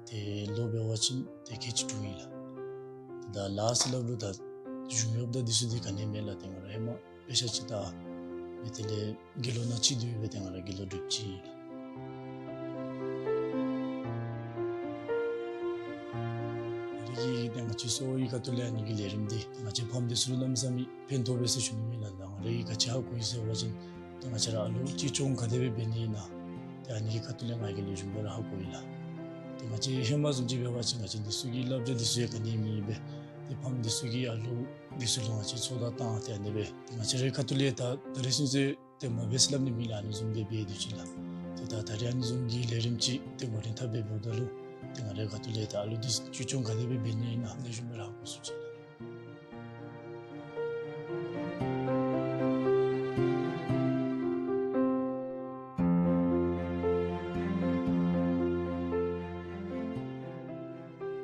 ཏེ་ལོ་འབད་བ་ཅིན་ཏེ་ཁལ་གཅིག་དྲུག་ཨིན་ལགས། ད་ལཱ་ཟེར་སླབ་རུང་ད་གཞུང་གཡོགཔ་དང་འདི་ཚུ་འདི་ག་ནི་མེད་ལགས། ཏེ་ང་ར་ཧེ་མ་དཔེ་ཆ་ཅིག་ལྟ་སྦེ་དེ་ལས་དགེ་སློང་ནང་གཅིག་སྡོད་སྦེ་ཏེ་ང་ར་དགེ་སློང་སྒྲུབ་ཅི་ཨིན་ལགས། ང་ར་གི་ཏེ་ང་བཅས་གསོ་བའི་ཁ་ཐུག་ལས་ཨ་ནི་གི་ལས་རིམ་འདི་ང་བཅས་ཕམ་འདི་ཚུ་ལུ་གནམ་མེད་ས་མེད་ཕན་ཐོགས་པས་ཟེར་ཞུ་ནི་ཨིན་ལགས། ད་ང་ར་གིས་ག་ཅི་ཧ་གོ་ཡི་ཟེར་བ་ཅིན་ད་ང་བཅས་ར་ཨ་ལུ་གཅེས་སྐྱོང་ག་དེ་སྦེ་འབད་ནི་ཨིན་ན་ཏེ་ཨ་ནི་གི་ཁ་ཐུག་ལས་ང་གིས་ལེགས་ཤོམ་སྦེ་ར་ཧ་གོ་ཡི་ལགས། ཏེ་ང་བཅས་ཧེ་མ་བཟུམ་ཅིག་འབད་བ་ཅིན་ང་བཅས་འདི་ཚུ་གི་བསླབ་བྱ་འདི་ཚུ་ཡང་ག་ནི་མེད་པས། ཏེ་ཕམ་འདི་ཚུ་གིས་ཨ་ལུ་འདི་ཚུ་ལུ་ང་བཅས་ཚོགས་བརྡ་བཏང་སྟེ་ཨ་ནི་སྦེ་ཏེ་ང་བཅས་རའི་ཁ་ཐུག་ལས་ད་ད་རེས་ཚུན་ཚོད་ཏེ་མ་འབད་ཟེར་སླབ་ནི་མེད་ལགས། ཨ་ནི་བཟུམ་སྦེ་འབད་དེ་ཅིག་ལགས། ཏེ་ད་ད་རེས་ཨ་ནི་བཟུམ་གྱི་ལས་རིམ་ཅིག་ཏེ་ང་ར་འཐབ་སྦེ་འབདཝ་ད་ལུ་ཏེ་ང་རའི་ཁ་ཐུག་ལས་ད་ཨ་ལུ་འདི་གཅེས་སྐྱོང་ག་དེ་སྦེ་འབད་ནི་ཨིན་ན་ལེགས་ཤོམ་སྦེ་ར་ཧ་གོ་ཚུགས་ཅི་ལགས།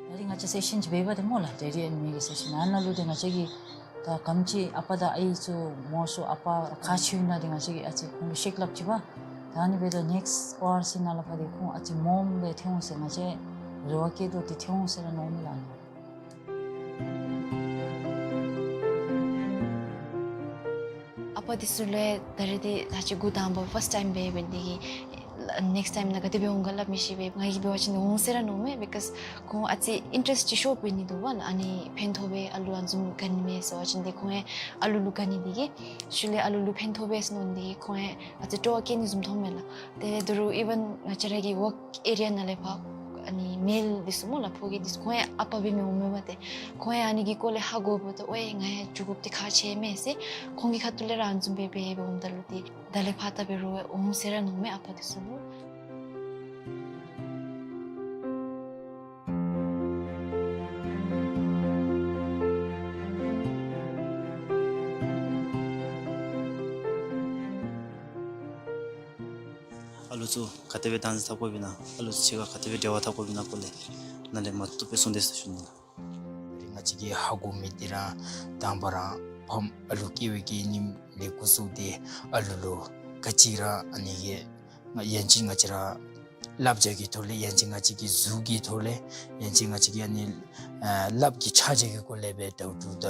ད་རིས་ང་བཅས་སེ་ཤཱན་ཅིག་འབད་བ་ཏེ་སྨོ་ལགས། ཌེ་ཌི་ཨེནཌ་མི་གི་སེ་ཤཱན། ཨ་ནཱ་ལུ་ཏེ་ང་བཅས་ཀྱིས་ད་ག་དེམ་ཅིག་ཨ་པ་དང་ཨའི་ཚུ་མོ་ཚུ་ཨ་པ་ག་ཅི་ཨིན་ན་ཏེ་ང་བཅས་ཀྱིས་ཨ་ཙི་ཁོང་ལུ་ཤེས་སླབ་ཅི་པ། ད་ཨ་ནི་འབདཝ་ད་ནེགསཊ་ཨོ་ཨར་སི་ནང་ལས་ཕར་ཏེ་ཁོང་ཨ་ཙི་མངམ་སྦེ་ཐོན་འོང་ཟེར་ང་བཅས་རེ་བ་བསྐྱེད་དོ། ཏེ་ཐོན་འོང་ཟེར་ར་མནོཝ་མས་ལགས། ཨ་པ་འདི་ཚུ་ལུ་ད་རེས་འདི་ད་ཅི་འགོ་དང་པ་ཕཱསཊ་ཊའིམ་འབད་འབད་ནི་དེ་གིས་ནེགསཊ་ཊའིམ་ནང་ག་དེ་སྦེ་འོང་ག་སླབ་མི་ཤེས་པས། ང་གིས་འབད་བ་ཅིན་འོང་ཟེར་ར་མནོཝ་མས། བི་ཀོསི་ཁོང་ཨ་ཙི་ཨིན་ཊེ་རེསཊ་ཅིག་ཤོར་འབད་ནི་འདུག་པ་ལགས། ཨ་ནི་ཕན་ཐོགས་པས་ཨ་ལུ་ཨ་ནི་བཟུམ་ག་ནི་མས་ཟེར་བ་ཅིན་ཏེ་ཁོང་ཡང་ཨ་ལུ་ལུ་ག་ནི་དེ་གིས་ཤུལ་ལས་ཨ་ལུ་ལུ་ཕན་ཐོགས་པས་ཟེར་མནོ་ནི་དེ་གིས་ཁོང་ཡང་ཨ་ཙི་སྤྲོ་བ་བསྐྱེད་ནི་བཟུམ་མཐོངམ་མས་ལགས། དེ་ལས་ད་རུང་ཨི་ཝན་ང་བཅས་ར་གི་ཝརཀ་ཨེ་རི་ཡ་ནང་ལས་ཕར་ཨ་ནི་མེལ་འདི་ཚུ་སྨོ་ལགས། ཕོ་སྐྱེས་འདི་ཚུ་ཁོང་ཡང་ཨ་པ་འབད་མི་འོང་མས་པ། ཏེ་ཁོང་ཡང་ཨ་ནི་གི་སྐོར་ལས་ཧ་གོ་འབདཝ་ད་ཨོ་ཡེ་ང་ཡང་འགྱོ་དགོཔ་འདི་ཁག་ཆེ་མས་ཟེར་ཁོང་གི་ཁ་ཐུག་ལས་ར་ཨ་ནི་བཟུམ་སྦེ་འབད་འབདཝ་ད་ལུ་ཏེ་ད་ལས་ཕར་ད་འབད་རུང་འོང་ཟེར་ར་མནོཝ་མས་ཨ་པ་འདི་ཚུ་ལུ། ཨ་ལུ་ཚུ་ག་དེ་སྦེ་བདག་འཛིན་འཐབ་དགོཔ་ཨིན་ན་ཨ་ལུ་ཚུ་གཅིག་ཁར་ག་དེ་སྦེ་འབྲེལ་བ་འཐབ་དགོཔ་ཨིན་ན་སྐོར་ལས་ནཱ་ལས་མ་བཏུབ་སྦེ་གསུངས་དེས་ཟེར་ཞུ་ནི་ལགས། ང་བཅས་ཀྱིས་ཧ་གོ་མི་འདི་ར་དང་པ་ར་ཕམ་ཨ་ལུ་སྐྱེ་བའི་གི་ཉིནམ་ལས་འགོ་བཙུགས་ཏེ་ཨ་ལུ་ལུ་ག་ཅི་ར་ཨ་ནི་གི་ཡང་ཅིན་ང་བཅས་ར་བསླབ་བྱ་གི་ཐོག་ལས་ཡང་ཅིན་ང་བཅས་ཀྱི་གཟུགས་ཀྱི་ཐོག་ལས་ཡང་ཅིན་ང་བཅས་ཀྱི་ཨ་ནི་ཨ་ལགཔ་གི་ཕྱག་རྒྱ་གི་སྐོར་ལས་སྦེ་ད་ལྟོ་ད་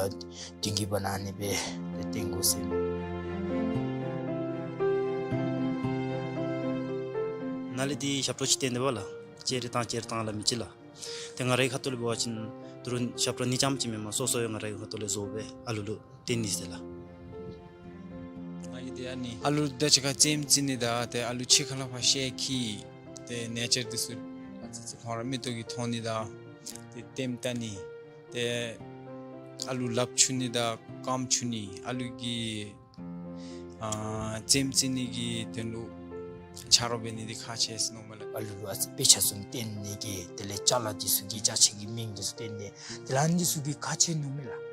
དེང་གི་བར་ན་ཨ་ནི་སྦེ་བསྟེན་དགོ་ཟེར། ནཱ་ལས་འདི་ཞབས་ཁྲ་ཅིག་བཏོན་ཏེ་འབདཝ་ལགས། ཅེ་རེ་དང་ཅེ་རེ་དང་ལ་མི་ཅིག་ལགས། ཏེ་ང་རའི་ཁ་ཐུག་ལས་འབད་བ་ཅིན་ད་རུང་ཞབས་ཁྲ་གཉིས་ཙམ་ཅིག་མེན་པར་སོ་སོ་ཡང་ང་རའི་ཁ་ཐུག་ལས་བཟོ་སྦེ་ཨ་ལུ་ལུ་བསྟན་ནི་ཟེར་ལགས། ང་གིས་ཏེ་ཨ་ནི་ཨ་ལུ་དང་གཅིག་ཁར་རྩེདམོ་རྩེ་ནི་དང་ཏེ་ཨ་ལུ་ཕྱི་ཁ་ལས་ཕར་ཤེད་འཁྱིད་ཏེ་ནེ་ཅར་འདི་ཚུ་ཨ་ཙི་ཙི་ཁོང་ར་མིག་ཏོ་གིས་མཐོང་ནི་དང་ཏེ་ལྟདམོ་བལྟ་ནི་ཏེ་ཨ་ལུ་ལགཔ་འཁྱུ་ནི་དང་རྐངམ་འཁྱུ་ནི་ཨ་ལུ་གི་ཨ་རྩེདམོ་རྩེ་ནི་གི་དོན་ལུ་ཆ་རོགས་འབད་ནི་འདི་ཁག་ཆེ་ཟེར་མནོཝ་མས་ལགས། ཨ་ལུ་ལུ་ཨ་ཙི་དཔེ་ཆ་བཟུམ་བསྟན་ནི་གི་དེ་ལས་ཅ་ལ་འདི་ཚུ་གི་ཅ་ཆས་ཀྱི་མིང་འདི་ཚུ་བསྟན་ནི་དེ་ལས་ཨ་ནི་འདི་ཚུ་གི་ཁག་ཆེ་མནོཝ་མས་ལགས།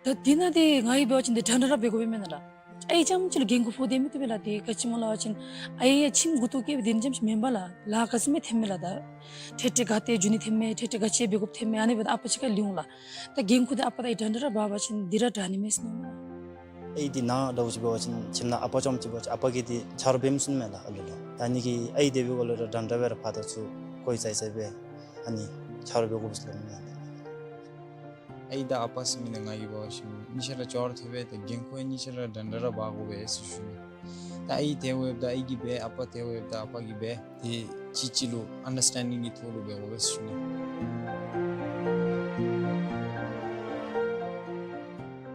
ད་འདི་ནང་འདི་ང་གིས་འབད་བ་ཅིན་འདི་འདྲ་འདྲ་ར་འབད་དགོཔ་མེན་ན་ལགས། ཨའི་རྐྱངམ་ཅིག་ལུ་འགན་ཁུར་ཕོག་སྟེ་མི་བཏུབ་པས་ལགས། ཏེ་ག་ཅི་སྨོ་ལབ་པ་ཅིན་ཨའི་ཡང་ཁྱིམ་མགུ་ཏོ་བཀལ་བའི་དེམ་ཅིག་མེན་པས་ལགས། ལཱ་ག་ཙམ་སྦེ་འཐོནམ་མས་ལགས། ད་ཏེ་ཏེ་ག་ཏེ་འགྱོ་ནི་འཐོནམ་མས། ཏེ་ཏེ་ག་ཅི་འབད་དགོཔ་འཐོནམ་མས། ཨ་ནི་འབདཝ་ད་ཨ་པ་གཅིག་ཁར་ལུས་འོང་ལགས། ད་འགན་ཁུར་འདི་ཨ་པ་དང་འདྲན་འདྲ་ར་འབད་བ་ཅིན་འདི་ར་དྲག་ནི་མས་ཟེར་མནོཝ་མས། ཨའི་འདི་ནཱ་ལྟ་བུ་ཅིག་འབད་བ་ཅིན་ཁྱིམ་ནང་ཨ་པ་རྐྱངམ་ཅིག་འབད་བ་ཅིན་ཨ་པ་གིས་འདི་ཆ་རོགས་འབད་མི་ཚུགས་མས་ལགས་ཨ་ལུ་ལུ། ད་ཨ་ནི་གིས་ཨའི་དེ་སྦེ་འགོ་ལས་ར་འདྲན་འདྲ་སྦེ་ར་ཕར་དང་ཚུར་ཁོ་གིས་ཚར་ཚརཝ་སྦེ་ཨ་ནི་ཆ་རོགས་འབད་དགོ་པས་ཟེར་སླབ་མས། ཨའི་དང་ཨ་པ་ཟེར་མི་འདི་ང་གིས་འབད་བ་ཅིན་གཉིས་ཆ་ར་ཅོག་ར་འཐདཔ་སྦེ་ད་འགན་ཁུར་གཉིས་ཆ་ར་འདྲན་འདྲ་ར་འབག་དགོ་པས་ཟེར་ཞུ་ནི། ད་ཨའི་དེ་འབདཝ་ད་ཨའི་གིས་འབད། ཨ་པ་དེ་འབདཝ་ད་ཨ་པ་གིས་འབད། ཏེ་གཅིག་གཅིག་ལུ་ཨན་ཌར་སི་ཊེན་ཌིང་གི་ཐོག་ལུ་འབད་དགོ་པས་ཟེར་ཞུ་ནི།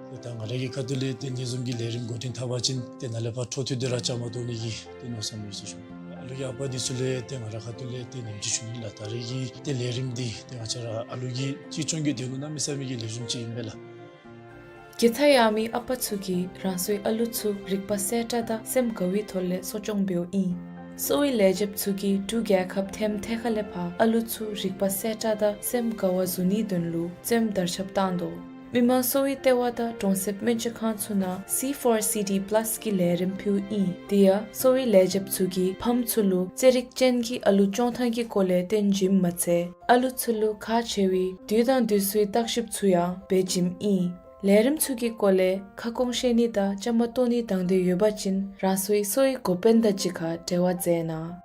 ཏེ་ད་ང་རའི་གི་ཁ་ཐུག་ལས་ཏེ་འདི་བཟུམ་གྱི་ལས་རིམ་འགོ་འདྲེན་འཐབ་པ་ཅིན་ཏེ་ནཱ་ལས་ཕར་འཕྲོ་མཐུད་དེ་ར་བཅའ་མར་གཏོགས་ནི་གི་ཏེ་མནོ་བསམ་ཡོད་ཟེར་ཞུ་ནི། ཨ་ལུ་གི་ཨ་པ་འདི་ཚུ་ལས་ཏེ་ང་རའི་ཁ་ཐུག་ལས་ཏེ་ནེམ་ཅིག་ཞུ་ནི་ལགས། ད་རེས་ཀྱི་ཏེ་ལས་རིམ་འདི་ཏེ་ང་བཅས་ར་ཨ་ལུ་གི་གཅེས་སྐྱོང་གི་དོན་ལུ་གནམ་མེད་ས་མེད་ཀྱི་ལེགས་ཤོམ་ཅིག་ཨིན་པས་ལགས། དགེ་རྩ་ཡོད་མི་ཨ་པ་ཚུ་གིས་རང་སོའི་ཨ་ལུ་ཚུ་རིག་པ་གསལ་དྲགས་དང་སེམས་དགའ་བའི་ཐོག་ལས་གསོ་སྐྱོང་འབདཝ་ཨིན། གསོ་བའི་ལས་བྱེདཔ་ཚུ་གིས་འབྲུག་རྒྱལ་ཁབ་ཐེམ་ཐེ་ཁ་ལས་ཕར་ཨ་ལུ་ཚུ་རིག་པ་གསལ་དྲགས་དང་སེམས་དགའ་བ་བཟོ་ནིའི་དོན་ལུ་རྩེདམོ་དར་ཁྱབ་བཏང་དོ། མི་དམངས་གསོ་བའི་ལྟེ་བ་དང་གྲོང་གསེབ་སྨན་བཅོས་ཁང་ཚུ་ནང་སི་ཕོར་སི་ཌི་པ་ལཱས་ཀྱི་ལས་རིམ་ཕུལཝ་ཨིན། དེ་ཡང་གསོ་བའི་ལས་བྱེདཔ་ཚུ་གིས་ཕམ་ཚུ་ལུ་རྩེད་རིགས་ཅན་གྱི་ཨ་ལུ་སྐྱོང་ཐངས་ཀྱི་སྐོར་ལས་སྟོན་བྱིནམ་མ་ཚད་ཨ་ལུ་ཚུ་ལུ་ཁག་ཆེ་བའི་དུས་དང་དུས་སུའི་བརྟག་ཞིབ་ཚུ་ཡང་འབད་བྱིནམ་ཨིན། ལས་རིམ་ཚུ་གི་སྐོར་ལས་ཁ་སྐོང་བཤད་ནི་དང་བཅའ་མར་གཏོགས་ནི་དང་འདོད་ཡོད་པ་ཅིན་རང་སོའི་གསོ་བའི་འགོ་དཔོན་དང་གཅིག་ཁར་འབྲེལ་བ་མཛད་གནང་།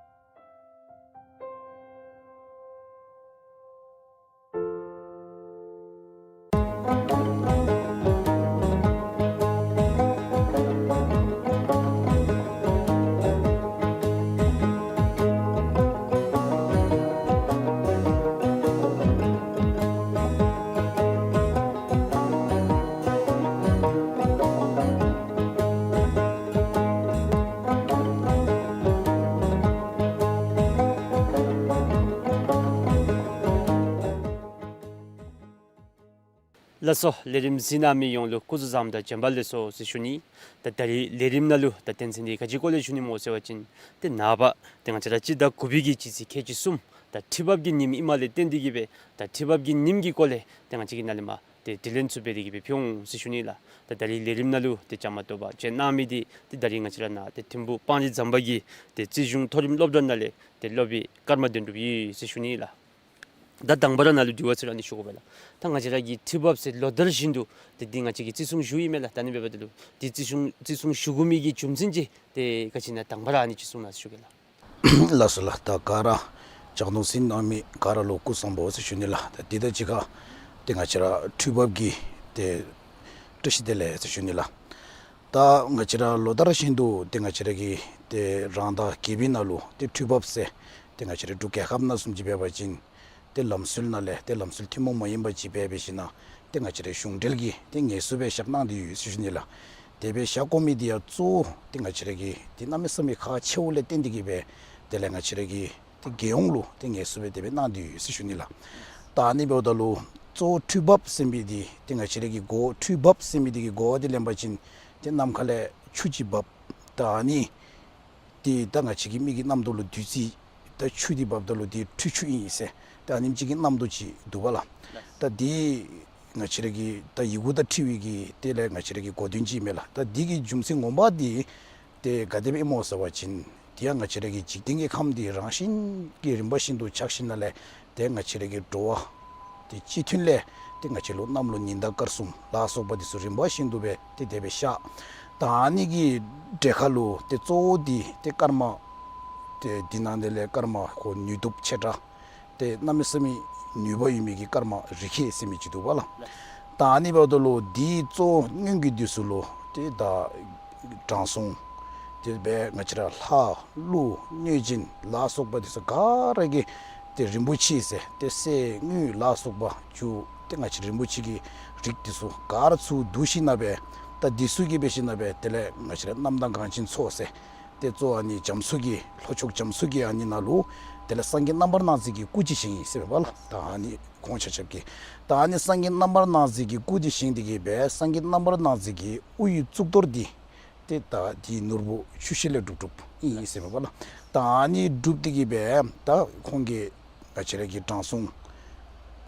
ལགས་སོ། ལས་རིམ་གཟིགས་གནང་མི་ཡོངས་ལུ་སྐུ་གཟུགས་བཟང་དང་བྱོན་པ་ལེགས་སོ་ཟེར་ཞུ་ནི། ད་ད་རིས་ལས་རིམ་ནང་ལུ་ད་དོན་ཚན་འདི་ག་ཅི་སྐོར་ལས་ཞུ་ནི་སྨོ་ཟེར་བ་ཅིན་ཏེ་ནངས་པ་ཏེ་ང་བཅས་ར་སྤྱི་ཟླ་དགུ་པའི་གི་སྤྱི་ཚེས་ཁལ་གཅིག་གསུམ་ད་ཁྲི་འབབ་ཀྱི་ཉིནམ་ཨིནམ་ལས་བརྟེན་ཏེ་གིས་སྦེ་ད་ཁྲི་འབབ་ཀྱི་ཉིནམ་གྱི་སྐོར་ལས་ཏེ་ང་བཅས་ཀྱིས་ནཱ་ལས་མར་ཏེ་དྲི་ལན་ཚུ་འབད་དེ་གིས་སྦེ་ཕུལ་འོང་ཟེར་ཞུ་ནི་ལགས། ད་ད་རིས་ལས་རིམ་ནང་ལུ་ཏེ་བཅའ་མར་གཏོགས་པར་བྱོན་གནང་མི་འདི་ཏེ་ད་རིས་ང་བཅས་ར་ནཱ་ཏེ་ཐིམ་ཕུག་སྤང་རི་ཟམ་པ་གི་ཏེ་རྩིས་གཞུང་མཐོ་རིམ་སློབ་གྲྭ་ནང་ལས་ཏེ་སློབ་དཔོན་ཀརྨ་དོན་གྲུབ་ཨིན་ཟེར་ཞུ་ནི་ལགས། ད་དང་པ་ར་ནཱ་ལུ་དྲི་བ་ཚུ་ར་ཨ་ནི་ཞུ་དགོ་པས་ལགས། ད་ང་བཅས་ར་གི་ཁྲི་འབབ་ཟེར་ལོ་ལྟར་བཞིན་དུ་ཏེ་འདི་ང་བཅས་ཀྱིས་བརྩི་སྲུང་ཞུཝ་ཨིན་མས་ལགས། ད་ཨ་ནི་འབདཝ་ད་ལུ་ཏེ་བརྩི་སྲུང་བརྩི་སྲུང་ཞུ་དགོ་མི་གི་རྒྱུ་མཚན་ཅིག་ཏེ་ག་ཅི་ཨིན་ན་དང་པ་ར་ཨ་ནི་ཅིག་གསུང་གནང་ཟེར་ཞུ་གེ་ལགས། ལགས་སོ་ལགས། ད་ག་ར་ལྕགས་རྡོང་གཟིགས་གནང་མི་ག་ར་ལུ་སྐུ་གཟུགས་བཟང་པོ་ཟེར་ཞུ་ནི་ལགས། ད་འདི་དང་གཅིག་ཁར་ཏེ་ང་བཅས་ར་ཁྲི་འབབ་ཀྱི་ཏེ་བཀྲ་ཤིས་བདེ་ལེགས་ཟེར་ཞུ་ནི་ལགས། ད་ང་བཅས་ར་ལོ་ལྟར་བཞིན་དུ་ཏེ་ང་བཅས་ར་གི་ཏེ་རང་ཟླ་བརྒྱད་པའི་ནང་ལུ་ཏེ་ཁྲི་འབབ་ཟེར་ཏེ་ང་བཅས་ར་འབྲུག་རྒྱལ་ཁབ་ནང་བཟུམ་ཅིག་འབད་བ་ཅིན་ཏེ་ལམ་སྲོལ་ནང་ལས་ཏེ་ལམ་སྲོལ་ཐུན་མོང་མ་ཡིན་པ་ཅིག་སྦེ་འབད་ཞིནམ་ལས་ཏེ་ང་བཅས་ར་གཞུང་འབྲེལ་གྱི་ཏེ་ངལ་གསོ་སྦེ་བཞག་གནང་སྟེ་ཡོད་ཟེར་ཞུ་ནི་ལགས། དེ་སྦེ་བཞག་དགོ་མི་འདི་ཡང་གཙོ་བོ་ཏེ་ང་བཅས་ར་གི་ཏེ་གནམ་མེད་ས་མེད་ཁག་ཆེཝ་ལས་བརྟེན་ཏེ་གིས་སྦེ་དེ་ལས་ང་བཅས་ར་གི་ཏེ་རྒྱལ་ཡོངས་ལུ་ཏེ་ངལ་གསོ་སྦེ་དེ་སྦེ་གནང་སྟེ་ཡོད་ཟེར་ཞུ་ནི་ལགས། ད་ཨ་ནི་འབདཝ་ད་ལུ་གཙོ་བོ་ཁྲི་འབབ་ཟེར་མི་འདི་ཏེ་ང་བཅས་ར་གི་གོ་ཁྲི་འབབ་ཟེར་མི་འདི་གི་གོ་བ་འདི་ལེན་པ་ཅིན་ཏེ་ནམ་མཁའ་ལས་ཆུ་ཅིག་འབབ། ད་ཨ་ནི་ཏེ་ད་ང་བཅས་ཀྱི་མིག་གི་རྣམ་རྟོག་ལུ་བདུད་རྩི་ད་ཆུ་འདི་འབབ་ད་ལུ་འདི་ཁྲི་ཆུ་ཨིན་ཟེར་ད་ཨ་ནེམ་ཅིག་གི་རྣམ་རྟོག་ཅིག་འདུག་པ་ལགས། ད་འདི་ ང་བཅས་ར་གི་ད་ཡི་གུ་དང་འཁྲིལ་བའི་གི་དེ་ལས་ང་བཅས་ར་གི་གོ་དོན་ཅིག་མས་ལགས། ད་འདི་གི་རྒྱུ་མཚན་ངོ་མ་འདི་ཏེ་ག་དེ་སྦེ་ཨིན་མོ་ཟེར་བ་ཅིན་དེ་ཡང་ང་བཅས་ར་གི་འཇིག་རྟེན་གྱི་ཁམས་འདི་རང་བཞིན་གྱིས་རིམ་པ་བཞིན་དུ་ཆགས་ཞིནམ་ལས་ཏེ་ང་བཅས་ར་གི་འགྲོ་བ་ཏེ་སྤྱི་མཐུན་ལས་ཏེ་ང་བཅས་ལུ་གནམ་ལོ་ཉི་ཟླ་སྐར་གསུམ་ལ་སོགས་པ་འདི་ཚུ་རིམ་པ་བཞིན་དུ་སྦེ་ཏེ་དེ་སྦེ་ཤར། ད་ཨ་ནི་གི་གྲས་ཁར་ལུ་ཏེ་གཙོ་བོ་འདི་ཏེ་སྐར་མ་ཏེ་འདི་ནང་དེ་ལས་སྐར་མ་ཁོ་ནུས་སྟོབས་ཆེ་དྲགས་ཏེ་གནམ་མེད་ས་མེད་ནུས་པ་ཡོད་མི་གི་སྐར་མ་རི་ཁེ་ཟེར་མི་ཅིག་འདུག་པ་ལགས། ད་ཨ་ནི་འབདཝ་ད་ལུ་འདི་གཙོ་བོ་སྔོན་གྱི་དུས་སུ་ལུ་ཏེ་ད་དྲང་སྲོང་དེ་སྦེ་ང་བཅས་ར་ལྷ་ཀླུ་གནོད་སྦྱིན་ལ་སོགས་པ་འདི་ཚུ་ག་ར་གིས་ཏེ་རིན་པོ་ཆེ་ཟེར་ཏེ་གསེར་དངུལ་ལ་སོགས་པ་ཅིག་ཏེ་ང་བཅས་རིན་པོ་ཆེ་གི་རིགས་འདི་ཚུ་ག་ར་ཚུར་བསྡུ་ཞིནམ་ལས་ད་འདི་ཚུ་གིས་འབད་ཞིནམ་ལས་དེ་ལས་ང་བཅས་ར་གནམ་དང་གངས་ཅན་མཚོ་ཟེར་ཏེ་གཙོ་བོ་ཨ་ནི་རྒྱ་མཚོ་གི་ལྷོ་ཕྱོགས་རྒྱ་མཚོ་གི་ཨ་ནི་ནང་ལུ་དེ་ལས་སངས་རྒྱས་རྣམ་པར་སྣང་མཛད་ཀྱི་སྐུ་ཅིག་བཞེངས་ཡི་ཟེར་མས་པ་ལགས། ད་ཨ་ནི་ཁོང་ཆ་ཁྱབ་ཀྱིས་ད་ཨ་ནི་སངས་རྒྱས་རྣམ་པར་སྣང་མཛད་ཀྱི་སྐུ་འདི་བཞེངས་ཏེ་གིས་སྦེ་སངས་རྒྱས་རྣམ་པར་སྣང་མཛད་ཀྱི་དབུ་ཡི་གཙུག་ཏོར་འདི་ཏེ་ད་འདི་ནོར་བུ་ཆུ་ཤེལ་ལས་གྲུབ་གྲུབ་ཨིན་ཟེར་མས་པ་ལགས། ད་ཨ་ནི་གྲུབ་སྟེ་གིས་སྦེ་ད་ཁོང་གིས་ང་བཅས་ར་གི་དྲང་སྲོང་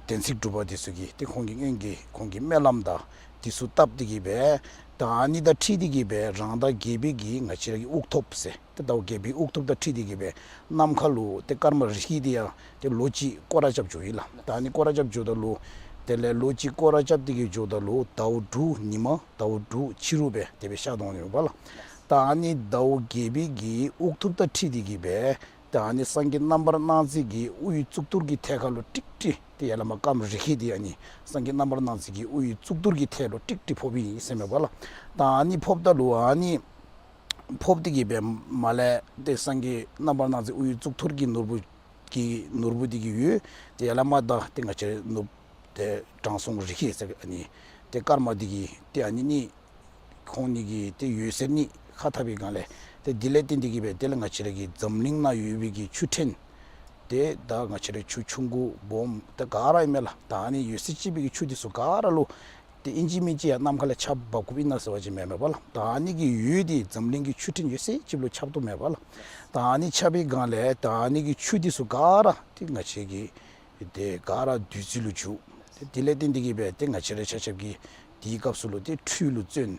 བདེན་ཚིག་གྲུབ་པ་འདི་ཚུ་གིས་ཏེ་ཁོང་གི་སྔོན་གྱི་ཁོང་གི་སྨོན་ལམ་དང་འདི་ཚུ་བཏབ་སྟེ་གིས་སྦེ་ད་ཨ་ནི་དང་འཁྲིལ་ཏེ་གིས་སྦེ་རང་ཟླ་བརྒྱད་པའི་གི་ང་བཅས་ར་གི་དབུགས་ཐོབ་ཟེར་ཏེ་ཟླཝ་བརྒྱད་པའི་དབུགས་ཐོབ་དང་འཁྲིལ་ཏེ་གིས་སྦེ་ནམ་མཁའ་ལུ་ཏེ་སྐར་མ་རི་ཁེ་འདི་ཡང་ཏེ་ལོ་གཅིག་སྐོར་ར་རྐྱབ་འགྱོཝ་ཨིན་ལགས། ད་ཨ་ནི་སྐོར་ར་རྐྱབ་འགྱོཝ་ད་ལུ་དེ་ལས་ལོ་གཅིག་སྐོར་ར་རྐྱབ་སྟེ་གིས་འགྱོཝ་ད་ལུ་ཟླཝ་དྲུག་ཉིན་མ་ཟླཝ་དྲུག་ཕྱི་རུ་སྦེ་དེ་སྦེ་ཤར་འོང་ནི་མས་པ་ལགས། ད་ཨ་ནི་ཟླཝ་བརྒྱད་པའི་གི་དབུགས་ཐོབ་དང་འཁྲིལ་ཏེ་གིས་སྦེ་ད་ཨ་ནི་སངས་རྒྱས་རྣམ་པར་སྣང་མཛད་ཀྱི་དབུ་ཡི་གཙུག་ཏོར་གྱི་ཐད་ཁར་ལུ་ཀྲིག་ཀྲི་ཏེ་ཡར་ལས་མར་སྐརམ་རི་ཁེ་འདི་ཨ་ནི་སངས་རྒྱས་རྣམ་པར་སྣང་མཛད་ཀྱི་དབུ་ཡི་གཙུག་ཏོར་གྱི་ཐད་ལུ་ཀྲིག་ཀྲི་ཕོགཔ་ཨིན་ཟེར་མས་པ་ལགས། ད་ཨ་ནི་ཕོགཔ་ད་ལུ་ཨ་ནི་ཕོག་སྟེ་གིས་སྦེ་མར་ལས་ཏེ་སངས་རྒྱས་རྣམ་པར་སྣང་མཛད་དབུ་ཡི་གཙུག་ཏོར་གྱི་ནོར་བུ་གི་ནོར་བུ་འདི་གི་འོད་ཏེ་ཡར་ལས་མར་ད་ཏེ་ང་བཅས་ནོར་ཏེ་དྲང་སྲོང་རི་ཁེ་ཟེར་ཨ་ནི་ཏེ་སྐར་མ་འདི་གི་ཏེ་ཨ་ནི་གཉིས་ཁོང་གཉིས་ཀྱི་ཏེ་འོད་ཟེར་གཉིས་ཁ་ཐབ་པའི་སྒང་ལས་ཏེ་འདི་ལས་བརྟེན་ཏེ་གིས་སྦེ་དེ་ལས་ང་བཅས་ར་གི་འཛམ་གླིང་ནང་ཡོད་པའི་གི་ཆུ་ཕྲན་ཏེ་ད་ང་བཅས་ར་ཆུ་ཆུང་ཀུ་སྦོམ་ཏེ་ག་ར་ཨིན་མས་ལགས། ད་ཨ་ནི་འོད་ཟེར་ཅིག་སྦེ་གི་ཆུ་འདི་ཚུ་ག་ར་ལུ་ཏེ་ཨིན་ཅི་མིན་ཅི་ཡང་ནམ་མཁའ་ལས་ཆརཔ་འབབ་དགོཔ་ཨིན་ན་ཟེར་བ་ཅིན་མེན་མས་པ་ལགས། ད་ཨ་ནི་གི་འོད་འདི་འཛམ་གླིང་གི་ཆུ་ཕྲན་ཡོད་ཚད་ཅིག་ལུ་ཁྱབ་དོ་མས་པ་ལགས། ད་ཨ་ནི་ཁྱབ་པའི་སྒང་ལས་ད་ཨ་ནི་གི་ཆུ་འདི་ཚུ་ག་ར་ཏེ་ང་བཅས་ཀྱི་ཏེ་ག་ར་བདུད་རྩི་ལུ་གྱུར། ཏེ་དེ་ལས་བརྟེན་ཏེ་གིས་སྦེ་ཏེ་ང་བཅས་ར་ཆ་ཁྱབ་ཀྱིས་དེའི་སྐབས་སུ་ལུ་ཏེ་ཁྲུས་ལུ་བརྩོན།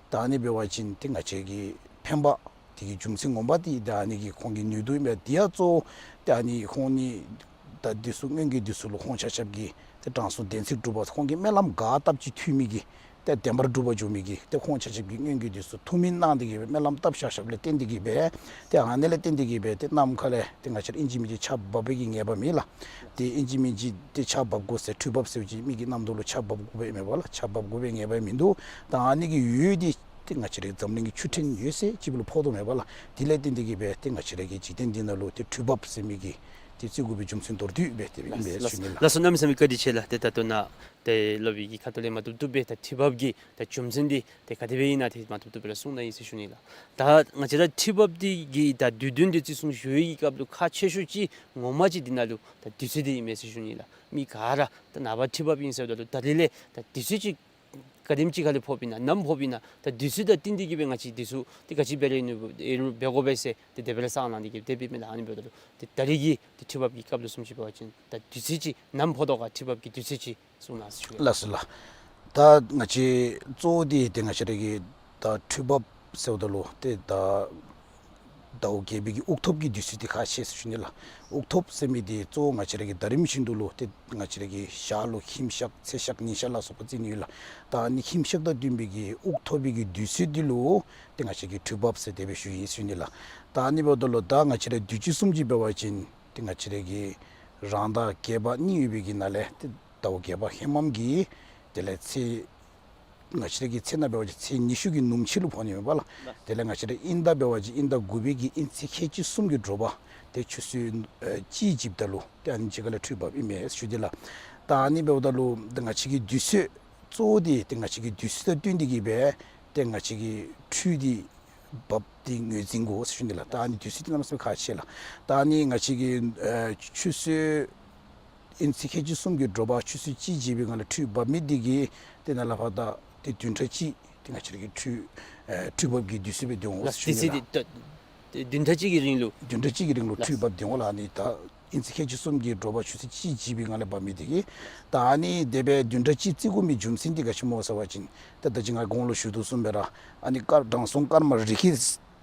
ད་ཨ་ནི་འབད་བ་ཅིན་ཏེ་ང་བཅས་ཀྱི་ཕན་པ་དེ་གི་རྒྱུ་མཚན་ངོ་མ་འདི་ད་ཨ་ནི་གི་ཁོང་གི་ནུས་མཐུ་ཨིན་པས། དེ་ཡང་གཙོ་བོ་ཏེ་ཨ་ནི་ཁོང་གཉིས་ད་འདི་ཚུ་སྔོན་གྱི་འདི་ཚུ་ལུ་ཁོང་ཆ་ཁྱབ་ཀྱིས་ཏེ་དྲང་སྲོང་བདེན་ཚིག་གྲུབ་པ་ཁོང་གི་སྨོན་ལམ་ག་བཏབ་ཅི་ཐུགས་མི་གི་ཏེ་བདེན་པར་གྲུབ་པར་འགྱུར་མི་གི་ཏེ་ཁོང་ཆ་ཁྱབ་ཀྱིས་སྔོན་གྱི་དུས་སུ་ཐུགས་སྨོན་གནང་སྟེ་གིས་སྦེ་སྨོན་ལམ་བཏབ་བཞག་བཞགཔ་ལས་བརྟེན་ཏེ་གིས་སྦེ་ཏེ་ཨ་ནི་ལས་བརྟེན་ཏེ་གིས་སྦེ་ཏེ་ནམ་མཁའ་ལས་ཏེ་ང་བཅས་ར་ཨིན་ཅི་མིན་ཅི་ཆརཔ་འབབ་པའི་གི་ངེས་པ་མེད་ལགས། ཏེ་ཨིན་ཅི་མིན་ཅི་ཏེ་ཆརཔ་འབབ་དགོ་ཟེར་ཁྲུས་འབབ་ཟེར་བ་ཅིན་མི་གི་རྣམ་རྟོག་ལུ་ཆརཔ་འབབ་དགོ་པའི་མེད་པ་ལགས། ཆརཔ་འབབ་དགོ་པའི་ངེས་པ་མིན་འདུག། ད་ཨ་ནི་གི་འོད་འདི་ཏེ་ང་བཅས་རའི་འཛམ་གླིང་གི་ཆུ་ཕྲན་ཡོད་ཚད་ཅིག་ལུ་ཕོག་དོ་མས་པ་ལགས། དེ་ལས་བརྟེན་ཏེ་གིས་སྦེ་ཏེ་ང་བཅས་ར་གི་འཇིག་རྟེན་འདི་ནང་ལུ་ཏེ་ཁྲུས་འབབ་ཟེར་མི་གི་ཏེ་བརྩི་དགོ་པའི་རྒྱུ་མཚན་མདོར་བསྡུས་སྦེ་དེ་སྦེ་ཨིན་པས་ཟེར་ཞུ་ནི་ལགས། ལགས་སོ། གནམ་མེད་ས་མེད་བཀའ་དྲིན་ཆེ་ལགས། ཏེ་ད་ལྟོ་ནཱ་ཏེ་སློབ་དཔོན་གྱི་ཁ་ཐུག་ལས་མ་བཏུབ་བཏུབ་སྦེ་ད་ཁྲུས་འབབ་ཀྱི་ད་རྒྱུ་མཚན་འདི་ཏེ་ག་དེ་སྦེ་ཨིན་ན་ཏེ་མ་བཏུབ་བཏུབ་སྦེ་ར་གསུངས་གནང་ཡི་ཟེར་ཞུ་ནི་ལགས། ད་ང་བཅས་ར་ཁྲུས་འབབ་འདི་གི་ད་དུས་སྟོན་འདི་བརྩི་སྲུང་ཞུ་བའི་སྐབས་ལུ་ཁག་ཆེ་ཤོས་ཅིག་ངོ་མ་ཅིག་འདི་ནང་ལུ་ད་དུས་ཚོད་འདི་ཨིན་མས་ཟེར་ཞུ་ནི་ལགས། མི་ག་ར་ད་ནངས་པ་ཁྲུས་འབབ་ཨིན་ཟེརཝ་ད་ལུ་ད་རིས་ལས་ད་དུས་ཚོད་ཅིག་ག་དེམ་ཅིག་ཁ་ལས་ཕོགཔ་ཨིན་ན་ནམ་ཕོགཔ་ཨིན་ན་ད་དུས་ཚོད་དང་བསྟུན་ཏེ་གིས་སྦེ་ང་བཅས་དུས་ཚོད་འདི་ག་ཅི་འབད་རུང་ཨིན་རུང་འབད་དགོ་པས་ཟེར་ཏེ་དེ་སྦེ་ར་བསམ་གནང་སྟེ་གིས་དེ་སྦེ་མེན་ན། ཨ་ནི་འབདཝ་ད་ལུ་ཏེ་ད་རིས་ཀྱི་ཏེ་ཁྲུས་འབབ་ཀྱི་སྐབས་ལུ་བཟུམ་ཅིག་འབད་བ་ཅིན་ད་དུས་ཚོད་ཅིག་ནམ་ཕོག་དོ་ག་ཁྲུས་འབབ་ཀྱི་དུས་ཚོད་ཅིག་གསུངས་གནང་ཟེར་ཞུ་ནི། ལགས་སོ་ལགས། ད་ང་བཅས་གཙོ་བོ་འདི་ཏེ་ང་བཅས་ར་གི་ད་ཁྲུས་འབབ་ཟེརཝ་ད་ལུ་ཏེ་ད་ཟླཝ་བརྒྱད་པའི་གི་དབུགས་ཐོབ་ཀྱི་དུས་ཚོད་འདི་ཁག་ཆེ་ཟེར་ཞུ་ནི་ལགས། དབུགས་ཐོབ་ཟེར་མི་འདི་གཙོ་བོ་ང་བཅས་ར་གི་ད་རིམ་བཞིན་དུ་ལུ་ཏེ་ང་བཅས་ར་གི་ཞག་ལུ་ཁྱིམ་ཞག་ཚེས་ཞག་ཉིན་ཞག་ལ་སོགས་པ་བརྩི་ནི་ཡོད་ལགས། ད་ཨ་ནི་ཁྱིམ་ཞག་དང་བསྟུན་པའི་གི་དབུགས་ཐོབ་པའི་གི་དུས་ཚོད་འདི་ལུ་ཏེ་ང་བཅས་ཀྱིས་ཁྲུས་འབབ་ཟེར་དེ་སྦེ་ཞུ་ཡི་ཟེར་ཞུ་ནི་ལགས། ད་ཨ་ནི་འབདཝ་ད་ལུ་ད་ང་བཅས་ར་དུས་ཅི་བཟུམ་ཅིག་འབད་བ་ཅིན་ཏེ་ང་བཅས་ར་གི་རང་ཟླ་བརྒྱད་པ་གཉིས་ཡོད་པའི་གི་ནང་ལས་ཏེ་ཟླཝ་བརྒྱད་པ་ཧེ་མམ་གི་དེ་ལས་ཚེས་ང་བཅས་ར་གི་ཚེས་ནང་འབད་བ་ཅིན་ཚེས་ཉི་ཤུ་གི་ནུབ་ཕྱེད་ལུ་ཕོག་ནི་མས་པ་ལགས། དེ་ལས་ང་བཅས་ར་དབྱིན་ཟླ་འབད་བ་ཅིན་དབྱིན་ཟླ་དགུ་པའི་གི་དབྱིན་ཚེས་ཁལ་གཅིག་གསུམ་གྱི་དྲོ་པ་ཏེ་ཆུ་ཚོད་ཨེ་གཅིག་བཞིན་དུ་ལུ་ཏེ་ཨ་ནི་ཅིག་ཁ་ལས་ཁྲུས་འབབ་ཨིན་མས་ཞུ་ནི་ལགས། ད་ཨ་ནི་འབདཝ་ད་ལུ་ད་ང་བཅས་ཀྱི་དུས་ཚོད་གཙོ་བོ་འདི་ཏེ་ང་བཅས་ཀྱི་དུས་ཚོད་དང་བསྟུན་ཏེ་གིས་སྦེ་ཏེ་ང་བཅས་ཀྱི་ཁྲུས་འདི་འབབ་སྟེ་ངོས་འཛིན་དགོ་ཟེར་ཞུ་ནི་ལགས། ད་ཨ་ནི་དུས་ཚོད་འདི་གནམ་མེད་ས་མེད་ཁག་ཆེ་ལགས། ད་ཨ་ནི་ང་བཅས་ཀྱི་ཨེ་ཆུ་ཚོད་དབྱིན་ཚེས་ཁལ་གཅིག་གསུམ་གྱི་དྲོ་པ་ཆུ་ཚོད་གཅིག་བཞིན་པའི་སྒང་ལས་ཁྲུས་འབབ་མི་འདི་གིས་ཏེ་ནཱ་ལས་ཕར་ད་ཏེ་བདུན་ཕྲག་གཅིག་ཏེ་ང་བཅས་ར་གི་ཁྲུས་ཨེ་ཁྲུས་འབབ་ཀྱི་དུས་ཚོད་སྦེ་སྡོད་འོང་ཟེར་ཞུ་ནི་ལགས། ཏེ་བདུན་ཕྲག་གཅིག་གི་རིང་ལུ་བདུན་ཕྲག་གཅིག་གི་རིང་ལུ་ལགས། ཁྲུས་འབབ་སྡོད་འོང་ལགས། ཨ་ནི་ད་ ཨིན་ཙི་ཁལ་གཅིག་གསུམ་གྱི་དྲོ་པ་ཆུ་ཚོད་གཅིག་བརྗེས་པའི་སྒང་ལས་འབབ་མི་དེ་གིས་ད་ཨ་ནི་དེ་སྦེ་བདུན་ཕྲག་གཅིག་བརྩི་དགོ་མི་རྒྱུ་མཚན་དེ་ག་ཅི་སྨོ་ཟེར་བ་ཅིན་ད་ད་ཅི་ང་གོང་ལུ་ཞུ་དོ་བཟུམ་སྦེ་ར་ཨ་ནི་དཀར་དྲང་སྲོང་དཀར་དམར་རིགས་ཀྱི་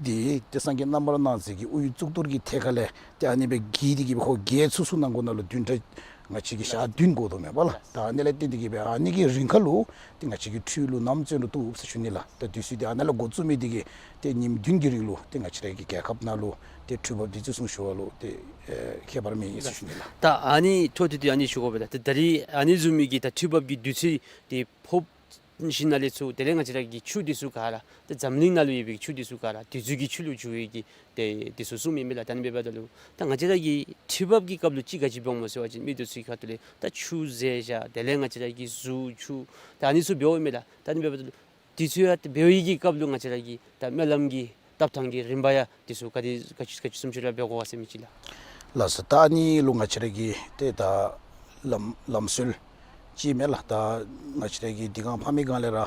དེ་ཏེ་སངས་རྒྱས་རྣམ་པར་སྣང་མཛད་ཀྱི་དབུ་གཙུག་ཏོར་གྱི་ཐད་ཁ་ལས་ཏེ་ཨ་ནི་སྦེ་གི་དེ་གིས་སྦེ་ཁོ་རྒྱལ་ཚུགས་ཚུགས་གནང་དགོ་ནང་ལུ་བདུན་ཕྲག་ང་བཅས་ཀྱི་ཞག་བདུན་འགོར་དོ་མས་པ་ལགས། ད་ཨ་ནི་ལས་བརྟེན་ཏེ་གིས་སྦེ་ཨ་ནི་གི་རིང་ཁ་ལུ་ཏེ་ང་བཅས་ཀྱིས་འཕྲུལ་ལུ་ནམ་བཙོང་རུང་བཏུབ་ཟེར་ཞུ་ནི་ལགས། ད་དུས་ཚོད་དེ་ཨ་ནཱ་ལས་འགོ་བཙུགས་མི་དེ་གིས་ཏེ་ཉིནམ་བདུན་གྱི་རིང་ལུ་ཏེ་ང་བཅས་ར་གི་རྒྱལ་ཁབ་ནང་ལུ་ཏེ་འཕྲུལ་འབབ་དེ་བཙུགས་སོང་ཞུ་བ་ལུ་ཏེ་ཨེ་ཁྱད་པར་མེད་ཟེར་ཞུ་ནི་ལགས། ད་ཨ་ནི་ཐོག་ཏུ་ཏེ་ཨ་ནི་ཞུ་དགོ་པས་ལགས། ད་ད་རིས་ཨ་ནི་བཟུམ་མའི་གི་ད་འཕྲུལ་འབབ་ཀྱི་དུས་ཚོད་དེ་ཕོག་ཞིནམ་ལས་ཚུར་དེ་ལས་ང་བཅས་ར་གི་ཆུ་དེ་ཚུ་ག་ར་ད་འཛམ་གླིང་ནང་ལུ་ཡོད་པའི་ཆུ་དེ་ཚུ་ག་ར་དུས་ཚོད་ཀྱི་ཆུ་ལུ་འགྱུར་བའི་གི་ཏེ་དེ་ཚུ་གསུངམ་ཨིན་མས་ལགས། ད་ཨ་ནི་འབདཝ་ད་ལུ་ད་ང་བཅས་ར་གི་འཕྲུལ་འབབ་ཀྱི་སྐབས་ལུ་ཅིག་ག་ཅི་འབདཝ་སྨོ་ཟེར་བ་ཅིན་མི་དེ་ཚུ་གི་ཁ་ཐུག་ལས་ད་ཆུ་ཟེར་བཞག་དེ་ལས་ང་བཅས་ར་གི་གཟུགས་ཆུ་ད་ཨ་ནི་ཚུ་འབདཝ་ཨིན་མས་ལགས། ད་ཨ་ནི་འབདཝ་ད་ལུ་དེ་ཚུ་ཡང་འབད་བའི་གི་སྐབས་ལུ་ང་བཅས་ར་གི་ད་སྨོན་ལམ་གྱི་བཏབ་ཐངས་ཀྱི་རིམ་པ་ཡང་དེ་ཚུ་ག་དེ་ག་ཅི་ག་ཅི་བཟུམ་ཅིག་ར་འབད་དགོ་ག་ཟེར་མི་ཅིག་ལགས། ལགས་སོ། ད་ཨ་ནི་ལུ་ང་བཅས་ར་གི་ཏེ་ད་ལམ་ལམ་སྲོལ་ཅིག་མས་ལགས། ད་ང་བཅས་ར་གི་དེ་སྒང་ཕ་མའི་སྒང་ལས་ར་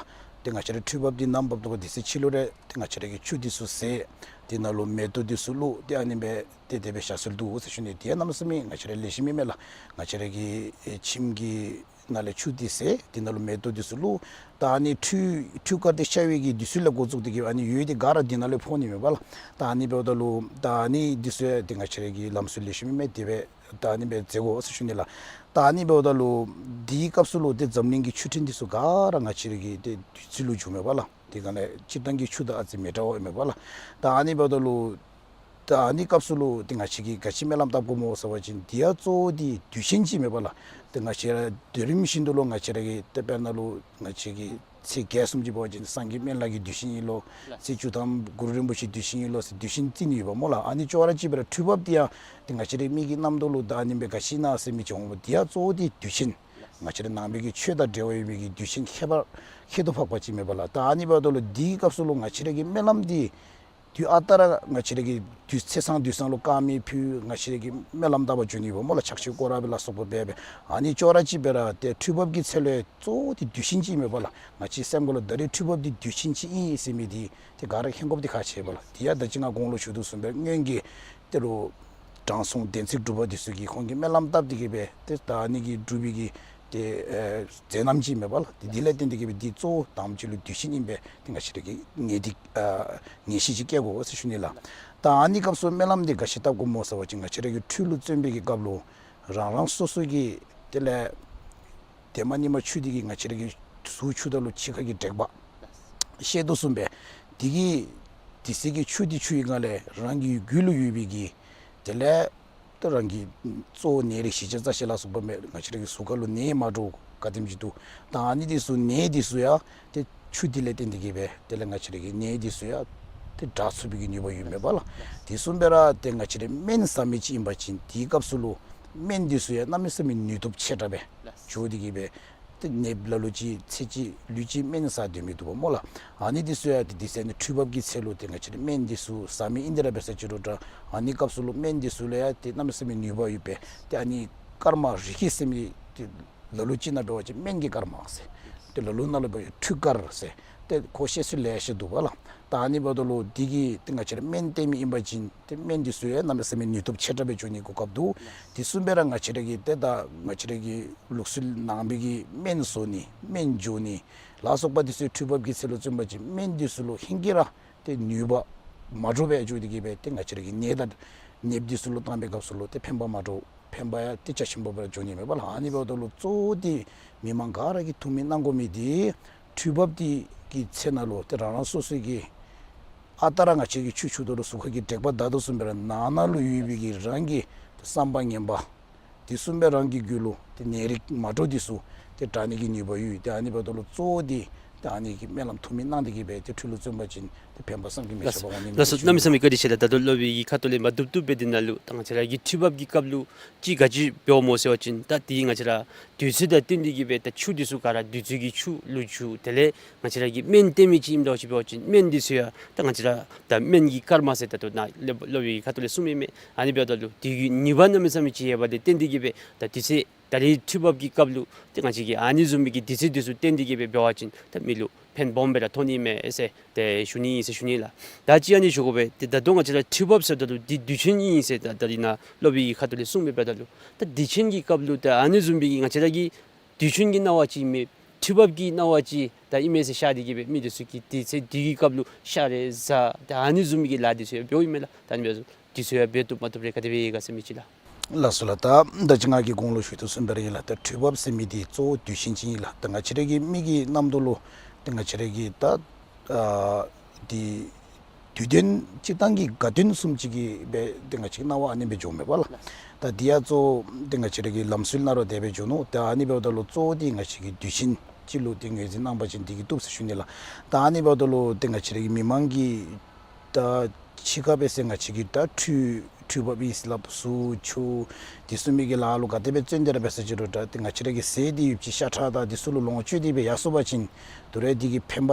ཏེ་ང་བཅས་ར་འཕྲུལ་འབབ་དེ་ནམ་འབབ་དོ་ག་དེ་ཚེ་ཕྱི་ལུ་ར་ཏེ་ང་བཅས་ར་གི་ཆུ་དེ་ཚུ་ཟེ་དེ་ནང་ལུ་མེ་ཏོག་དེ་ཚུ་བླུགས་ཏེ་ཨ་ནི་སྦེ་ཏེ་དེ་སྦེ་བཞག་སྲོལ་འདུག་ཟེར་ཞུ་ནི། དེ་ཡང་གནམ་མེད་ས་མེད་ང་བཅས་ར་ལེགས་ཤོམ་ཨིན་མས་ལགས། ང་བཅས་ར་གི་ཨེ་ཁྱིམ་གྱི་ནང་ལས་ཆུ་དེ་ཟེ་དེ་ནང་ལུ་མེ་ཏོག་དེ་ཚུ་བླུགས། ད་ཨ་ནི་འཕྲུལ་འཕྲུལ་དཀར་དེ་ཤར་བའི་གི་དུས་ཚོད་ལས་འགོ་བཙུགས་ཏེ་གིས་ཨ་ནི་འོད་དེ་ག་ར་དེ་ནང་ལས་ཕོག་ནི་མས་པ་ལགས། ད་ཨ་ནི་འབདཝ་ད་ལུ་ད་ཨ་ནི་དེ་ཚུ་ཡང་ཏེ་ང་བཅས་ར་གི་ལམ་སྲོལ་ལེགས་ཤོམ་ཨིན་མས། དེ་སྦེ་ད་ཨ་ནི་སྦེ་མཛད་དགོ་ཟེར་ཞུ་ནི་ལགས། ད་ཨ་ནི་འབདཝ་ད་ལུ་དེའི་སྐབས་སུ་ལུ་ཏེ་འཛམ་གླིང་གི་ཆུ་ཕྲན་དེ་ཚུ་ག་ར་ང་བཅས་ར་གི་ཏེ་དུས་ཚོད་ལུ་འགྱུར་མས་པ་ལགས། དེ་སྒང་ལས་སྤྱིར་བཏང་གི་ཆུ་དང་ཨ་ཙི་མི་འདྲ་བ་ཨིན་མས་པ་ལགས། ད་ཨ་ནི་འབདཝ་ད་ལུ་ད་ཨ་ནི་སྐབས་སུ་ལུ་ཏེ་ང་བཅས་ཀྱིས་ག་ཅི་སྨོན་ལམ་བཏབ་དགོཔ་སྨོ་ཟེར་བ་ཅིན་དེ་ཡང་གཙོ་བོ་དེ་དུས་ཆེན་ཅིག་མས་པ་ལགས། ཏེ་ང་བཅས་ར་དུས་རིམ་བཞིན་དུ་ལུ་ང་བཅས་ར་གི་ཏེ་དཔེར་ན་ལུ་ང་བཅས་ཀྱི་ཚེས་བརྒྱད་གསུམ་ཅིག་འབད་བ་ཅིན་སངས་རྒྱས་སྨན་བླ་གི་དུས་ཆེན་ཨིན་ལོ། ཚེས་བཅུ་ཐམ་གུ་རུ་རིན་པོ་ཆེའི་དུས་ཆེན་ཨིན་ལོ་ཟེར་དུས་ཆེན་བརྩི་ནི་ཡོདཔ་སྨོ་ལགས། ཨ་ནི་ཅོག་ར་གཅིག་སྦེ་ར་འཕྲུལ་འབབ་དེ་ཡང་ཏེ་ང་བཅས་ར་མི་གི་རྣམ་རྟོག་ལུ་ད་ཨ་ནི་སྦེ་ག་ཅི་ཨིན་ན་ཟེར་མི་ཅིག་འོང་། དེ་ཡང་གཙོ་བོ་དེ་དུས་ཆེན་ང་བཅས་ར་ནང་པའི་གི་ཆོས་དང་འབྲེལ་བ་ཡོད་མི་གི་དུས་ཆེན་ཁྱད་པར་ཁྱད་དུ་འཕགས་པ་ཅིག་མས་པ་ལགས། ད་ཨ་ནི་འབདཝ་ད་ལུ་དེའི་སྐབས་སུ་ལུ་ང་བཅས་ར་གི་སྨོན་ལམ་དེ་དུས་ཨ་རྟག་ར་ང་བཅས་ར་གི་དུས་ཚེས་བཟང་དུས་བཟང་ལུ་དཀར་མེ་ཕུལ། ང་བཅས་ར་གི་སྨོན་ལམ་བཏབ་པར་འགྱོ་ནི་ཡོདཔ་སྨོ་ལགས། ཕྱག་མཆོད་སྐོར་ར་སྦེ་ལ་སོགས་པ་འབད་སྦེ། ཨ་ནི་ཅོག་ར་གཅིག་སྦེ་ར་ཏེ་འཕྲུལ་འབབ་ཀྱི་ཚེ་ལུ་གཙོ་བོ་དེ་དུས་ཆེན་ཅིག་མས་པ་ལགས། ང་བཅས་སེམས་ཁ་ལུ་ད་རེས་འཕྲུལ་འབབ་དེ་དུས་ཆེན་ཅིག་ཨིན་ཟེར་མི་དེ་ཏེ་ག་ར་མཁྱེན་དགོཔ་དེ་ཁག་ཆེ་བས་ལགས། དེ་ཡང་ད་ཅི་ང་གོང་ལུ་ཞུ་དོ་བཟུམ་སྦེ་སྔོན་གྱི་ཏེ་ལུ་དྲང་སྲོང་བདེན་ཚིག་གྲུབ་པ་དེ་ཚུ་གིས་ཁོང་གིས་སྨོན་ལམ་བཏབ་སྟེ་གིས་སྦེ་ཏེ་ད་ཨ་ནི་གི་གྲུབ་པའི་གི་ཏེ་ཨེ་མཛད་རྣམ་ཅིག་མས་པ་ལགས། ཏེ་དེ་ལས་བརྟེན་ཏེ་གིས་སྦེ་འདི་གཙོ་བོ་དང་པ་ཅིག་ལུ་དུས་ཆེན་ཨིན་པས། ཏེ་ང་བཅས་ར་གི་ངེས་ཏིག་ཨ་ངེས་ཤེས་ཅིག་བསྐྱེད་དགོ་ཟེར་ཞུ་ནི་ལགས། ད་ཨ་ནི་སྐབས་སུ་སྨོན་ལམ་འདི་ག་ཅི་བཏབ་དགོཔ་སྨོ་ཟེར་བ་ཅིན་ང་བཅས་ར་གི་འཕྲུལ་ལུ་བརྩོན་པའི་གི་སྐབས་ལུ་རང་རང་སོ་སོ་གི་དེ་ལས་དེ་མ་ནི་མ་ཆུ་དེ་གིས་ང་བཅས་ར་གི་གཟུགས་འཁྱུ་ད་ལུ་ཕྱི་ཁ་གི་དྲེག་པ་བཤད་དོ་བཟུམ་སྦེ་དེ་གིས་དེ་ཚེ་གི་ཆུ་དེ་འཁྱུ་བའི་སྒང་ལས་རང་གི་རྒྱུད་ལུ་ཡོད་པའི་གི་དེ་ལས་ཏེ་རང་གི་གཙོ་བོ་ནད་རིགས་བཞི་ཆ་རྩ་ཤེ་ལ་སོགས་པ་མས། ང་བཅས་ར་གི་གཟུགས་ཁ་ལུ་ནད་མ་འདྲཝ་ག་དེམ་ཅིག་འདུག། ད་ཨ་ནི་དེ་ཚུ་ནད་དེ་ཚུ་ཡང་ཏེ་ཆུ་དེ་ལས་བརྟེན་ཏེ་གིས་སྦེ་དེ་ལས་ང་བཅས་ར་གི་ནད་དེ་ཚུ་ཡང་ཏེ་དྲག་ཚུགས་པའི་གི་ནུས་པ་ཡོད་མས་པ་ལགས། དེ་བཟུམ་སྦེ་ར་ཏེ་ང་བཅས་ར་སྨན་ཟ་མི་ཅིག་ཨིན་པ་ཅིན་དེའི་སྐབས་སུ་ལུ་སྨན་དེ་ཚུ་ཡང་གནམ་མེད་ས་མེད་ནུས་སྟོབས་ཆེ་དྲགས་སྦེ་འགྱོ་སྟེ་གིས་སྦེ་ཏེ་ནདཔ་ལ་ལུ་ཅིག་ཚེ་གཅིག་ལུས་གཅིག་སྨན་ཟ་སྡོད་མི་འདུག་པ་སྨོ་ལགས། ཨ་ནི་དེ་ཚུ་ཡང་ཏེ་དེ་ཚེ་ནི་འཕྲུལ་འབབ་ཀྱི་ཚེ་ལུ་ཏེ་ང་བཅས་ར་སྨན་དེ་ཚུ་ཟ་མི་ཨིན་དེ་ར་འབད་ས་ཅིག་རུང་འདྲ། ཨ་ནི་སྐབས་སུ་ལུ་སྨན་དེ་ཚུ་ལུ་ཡང་ཏེ་གནམ་མེད་ས་མེད་ནུས་པ་ཡོད་པས། ཏེ་ཨ་ནི་ཀརྨ་རི་ཁྲི་ཟེར་མི་ཏེ་ལ་ལུ་ཅིག་ནང་འབད་བ་ཅིན་སྨན་གྱི་ཀརྨ་ཟེར། ཏེ་ལ་ལུ་ནང་ལུ་འབད་བ་ཅིན་འཕྲུལ་དཀར་ཟེར། ཏེ་ཁོ་བཤད་སྲོལ་ལེ་ཤ་འདུག་པ་ལགས། ད་ཨ་ནི་འབདཝ་ད་ལུ་དེ་གིས་ཏེ་ང་བཅས་ར་སྨན་བསྟེན་མི་ཨིན་པ་ཅིན་ཏེ་སྨན་དེ་ཚུ་ཡང་གནམ་མེད་ས་མེད་ནུས་སྟོབས་ཆེ་དྲགས་སྦེ་འགྱོ་ནི་གོ་སྐབས་འདུག། དེ་བཟུམ་སྦེ་ར་ང་བཅས་ར་གི་ཏེ་ད་ང་བཅས་ར་གི་ལུགས་སྲོལ་ནང་པའི་གི་སྨན་བཟོ་ནི་སྨན་བཙུགས་ནི་ལ་སོགས་པ་དེ་ཚུ་འཕྲུལ་འབབ་ཀྱི་ཚེ་ལུ་བརྩོན་པ་ཅིན་སྨན་དེ་ཚུ་ལུ་ཧེང་སྐལ་ར་ཏེ་ནུས་པ་མ་འདྲཝ་སྦེ་འགྱོ་སྟེ་གིས་སྦེ་ཏེ་ང་བཅས་ར་གི་ནད་དང་ནདཔ་དེ་ཚུ་ལུ་བཏང་པའི་སྐབས་སུ་ལུ་ཏེ་ཕན་པ་མ་འདྲཝ་ཕན་པ་ཡང་ཏེ་རྒྱ་ཆེན་པོ་སྦེ་ར་འབྱུང་ནི་མས་པ་ལགས། ཨ་ནི་འབདཝ་ད་ལུ་གཙོ་བོ་དེ་མི་མང་ག་ར་གིས་ཐུགས་སྨོན་གནང་དགོ་མི་དེ་འཕྲུལ་འབབ་དེ་གི་ཚེ་ནང་ལུ་ཏེ་རང་རང་སོ་སོ་གི་ཨ་རྟག་ར་ང་བཅས་ཀྱིས་ཆུ་འཁྱུ་ད་ལུ་གཟུགས་ཁ་གི་དྲེག་པ་དག་དོ་བཟུམ་སྦེ་ར་ནང་ན་ལུ་ཡོད་པའི་གི་རང་གི་བསམ་པ་ངན་པ་དེ་བཟུམ་སྦེ་རང་གི་རྒྱུད་ལུ་ཏེ་ནད་རིགས་མ་འདྲཝ་དེ་ཚུ་ཏེ་དྲག་ནི་གི་ནུས་པ་ཡོད། ཏེ་ཨ་ནི་འབདཝ་ད་ལུ་གཙོ་བོ་དེ་ཏེ་ཨ་ནི་གི་སྨོན་ལམ་ཐུགས་སྨོན་གནང་སྟེ་གིས་སྦེ་ཏེ་འཕྲུལ་ལུ་བརྩོན་པ་ཅིན་ཏེ་ཕན་པ་བསམ་གྱིས་མི་ཁྱབ་པ་འོང་ནི་མས། ལགས་སོ། གནམ་མེད་ས་མེད་བཀའ་དྲིན་ཆེ་ལགས། ད་ལྟོ་སློབ་དཔོན་གྱི་ཁ་ཐུག་ལས་མ་བཏུབ་བཏུབ་སྦེ་འདི་ནང་ལུ་ད་ང་བཅས་ར་གི་འཕྲུལ་འབབ་ཀྱི་སྐབས་ལུ་ཅིག་ག་ཅི་འབདཝ་སྨོ་ཟེར་བ་ཅིན་ད་དེ་ང་བཅས་ར་དུས་ཚོད་དང་བསྟུན་ཏེ་གིས་སྦེ་ད་ཆུ་དེ་ཚུ་ག་ར་དུས་ཚོད་ཀྱི་ཆུ་ལུ་འགྱུར། དེ་ལས་ང་བཅས་ར་གིས་སྨན་བསྟེན་མི་ཅིག་ཨིནམ་འདྲཝ་ཅིག་འབད་བ་ཅིན་སྨན་དེ་ཚུ་ཡང་ད་ང་བཅས་ར་ད་སྨན་གྱི་ཀརྨ་ཟེར་ད་ལྟོ་ནཱ་སློབ་དཔོན་གྱི་ཁ་ཐུག་ལས་གསུངས་མི་མས། ཨ་ནི་འབདཝ་ད་ལུ་དེ་གི་ནུས་པ་གནམ་མེད་ས་མེད་ཅིག་ཡོད་པ་ལས་བརྟེན་ཏེ་གིས་སྦེ་ད་དུས་ཚོད་ ད་རེས་འཕྲུལ་འབབ་ཀྱི་སྐབས་ལུ་ཏེ་ང་བཅས་ཀྱིས་ཨ་ནི་བཟུམ་མའི་གི་དུས་ཚོད་འདི་ཚུ་བཏོན་ཏེ་གི་སྦེ་འབད་བ་ཅིན་ད་མི་ལུ་ཕན་སྦོམ་སྦེ་ར་ཐོན་ནི་མས་ཟེར་ཏེ་ཞུ་ནི་ཨིན་ཟེར་ཞུ་ནི་ལགས། ད་ཅི་ཨ་ནི་ཞུ་དགོ་པས། ཏེ་ད་ལྟོ་ང་བཅས་ར་འཕྲུལ་འབབ་ཟེརཝ་ད་ལུ་འདི་དུས་ཆེན་ཨིན་ཟེར་ད་ད་རེས་ནཱ་སློབ་དཔོན་གྱི་ཁ་ཐུག་ལས་གསུངས་མི་འབདཝ་ད་ལུ་ད་དུས་ཆེན་གྱི་སྐབས་ལུ་ད་ཨ་ནི་བཟུམ་མའི་གི་ང་བཅས་ར་གི་དུས་ཆེན་གྱི་སྣང་བ་ཅིག་མེད། འཕྲུལ་འབབ་ཀྱི་སྣང་བ་ཅིག་ད་ཨིན་མས་ཟེར་ཤར་ཏེ་གི་སྦེ་མི་འདི་ཚུ་གིས་དུས་ཚོད་འདི་གི་སྐབས་ལུ་ཤ་རེ་བཟའ་ད་ཨ་ནི་བཟུམ་མའི་གི་ལཱ་འདི་ཚུ་ཡང་འབདཝ་ཨིན་མས་ལགས། ད་ཨ་ནི་འབདཝ་ད་འདི་ཚུ་ཡང་འབད་བཏུབ་མ་བཏུབ་རེ་ག་དེ་སྦེ་ཡོད་ག་ཟེར་མི་ཅིག་ལགས། ལགས་སོ་ལགས། ད་ད་ཅི་ང་གིས་གོང་ལུ་ཞུ་དོ་བཟུམ་སྦེ་ར་ཨིན་ལགས། ད་འཕྲུལ་འབབ་ཟེར་མི་འདི་གཙོ་བོ་དུས་ཆེན་ཅིག་ཨིན་ལགས། ད་ང་བཅས་ར་གི་མི་གི་རྣམ་རྟོག་ལུ་ད་ང་བཅས་ར་གི་ད་ཨ་འདི་དུས་སྟོན་སྤྱིར་བཏང་གི་དགའ་སྟོན་བཟུམ་ཅིག་གི་སྦེ་ཏེ་ང་བཅས་ཀྱི་སྣང་བ་ཨ་ནི་སྦེ་འགྱོཝ་མས་པ་ལགས། ད་འདི་ཡང་གཙོ་བོ་ཏེ་ང་བཅས་ར་གི་ལམ་སྲོལ་ནང་ར་དེ་སྦེ་འགྱོ་ནུག། ད་ཨ་ནི་འབདཝ་ད་ལུ་གཙོ་བོ་འདི་ང་བཅས་ཀྱི་དུས་ཆེན་ཅིག་ལུ་ཏེ་ངོས་འཛིན་གནང་པ་ཅིན་འདི་གིས་བཏུབ་ཟེར་ཞུ་ནི་ལགས། ད་ཨ་ནི་འབདཝ་ད་ལུ་ཏེ་ང་བཅས་ར་གི་མི་མང་གིས་ད་ཕྱི་ཁར་འབད་ཟེར་ང་བཅས་ཀྱི་ད་འཕྲུལ་འཕྲུལ་འབབ་ཨིན་ཟེར་སླབ་གཟུགས་འཁྱུ་འདི་ཚུ་མི་གི་ལཱ་ལུ་ག་དེ་སྦེ་བརྩོན་ཏེ་ར་འབད་ཟེར་ཅི་རུང་ད་ཏེ་ང་བཅས་ར་གི་ཟས་འདི་ཡོད་ཅི་ཤ་ཁྲག་དང་འདི་ཚུ་ལུ་ལོངས་སྤྱོད་དེ་སྦེ་ཡར་སོང་པ་ཅིན་དོ་རུང་འདི་གིས་ཕན་པ་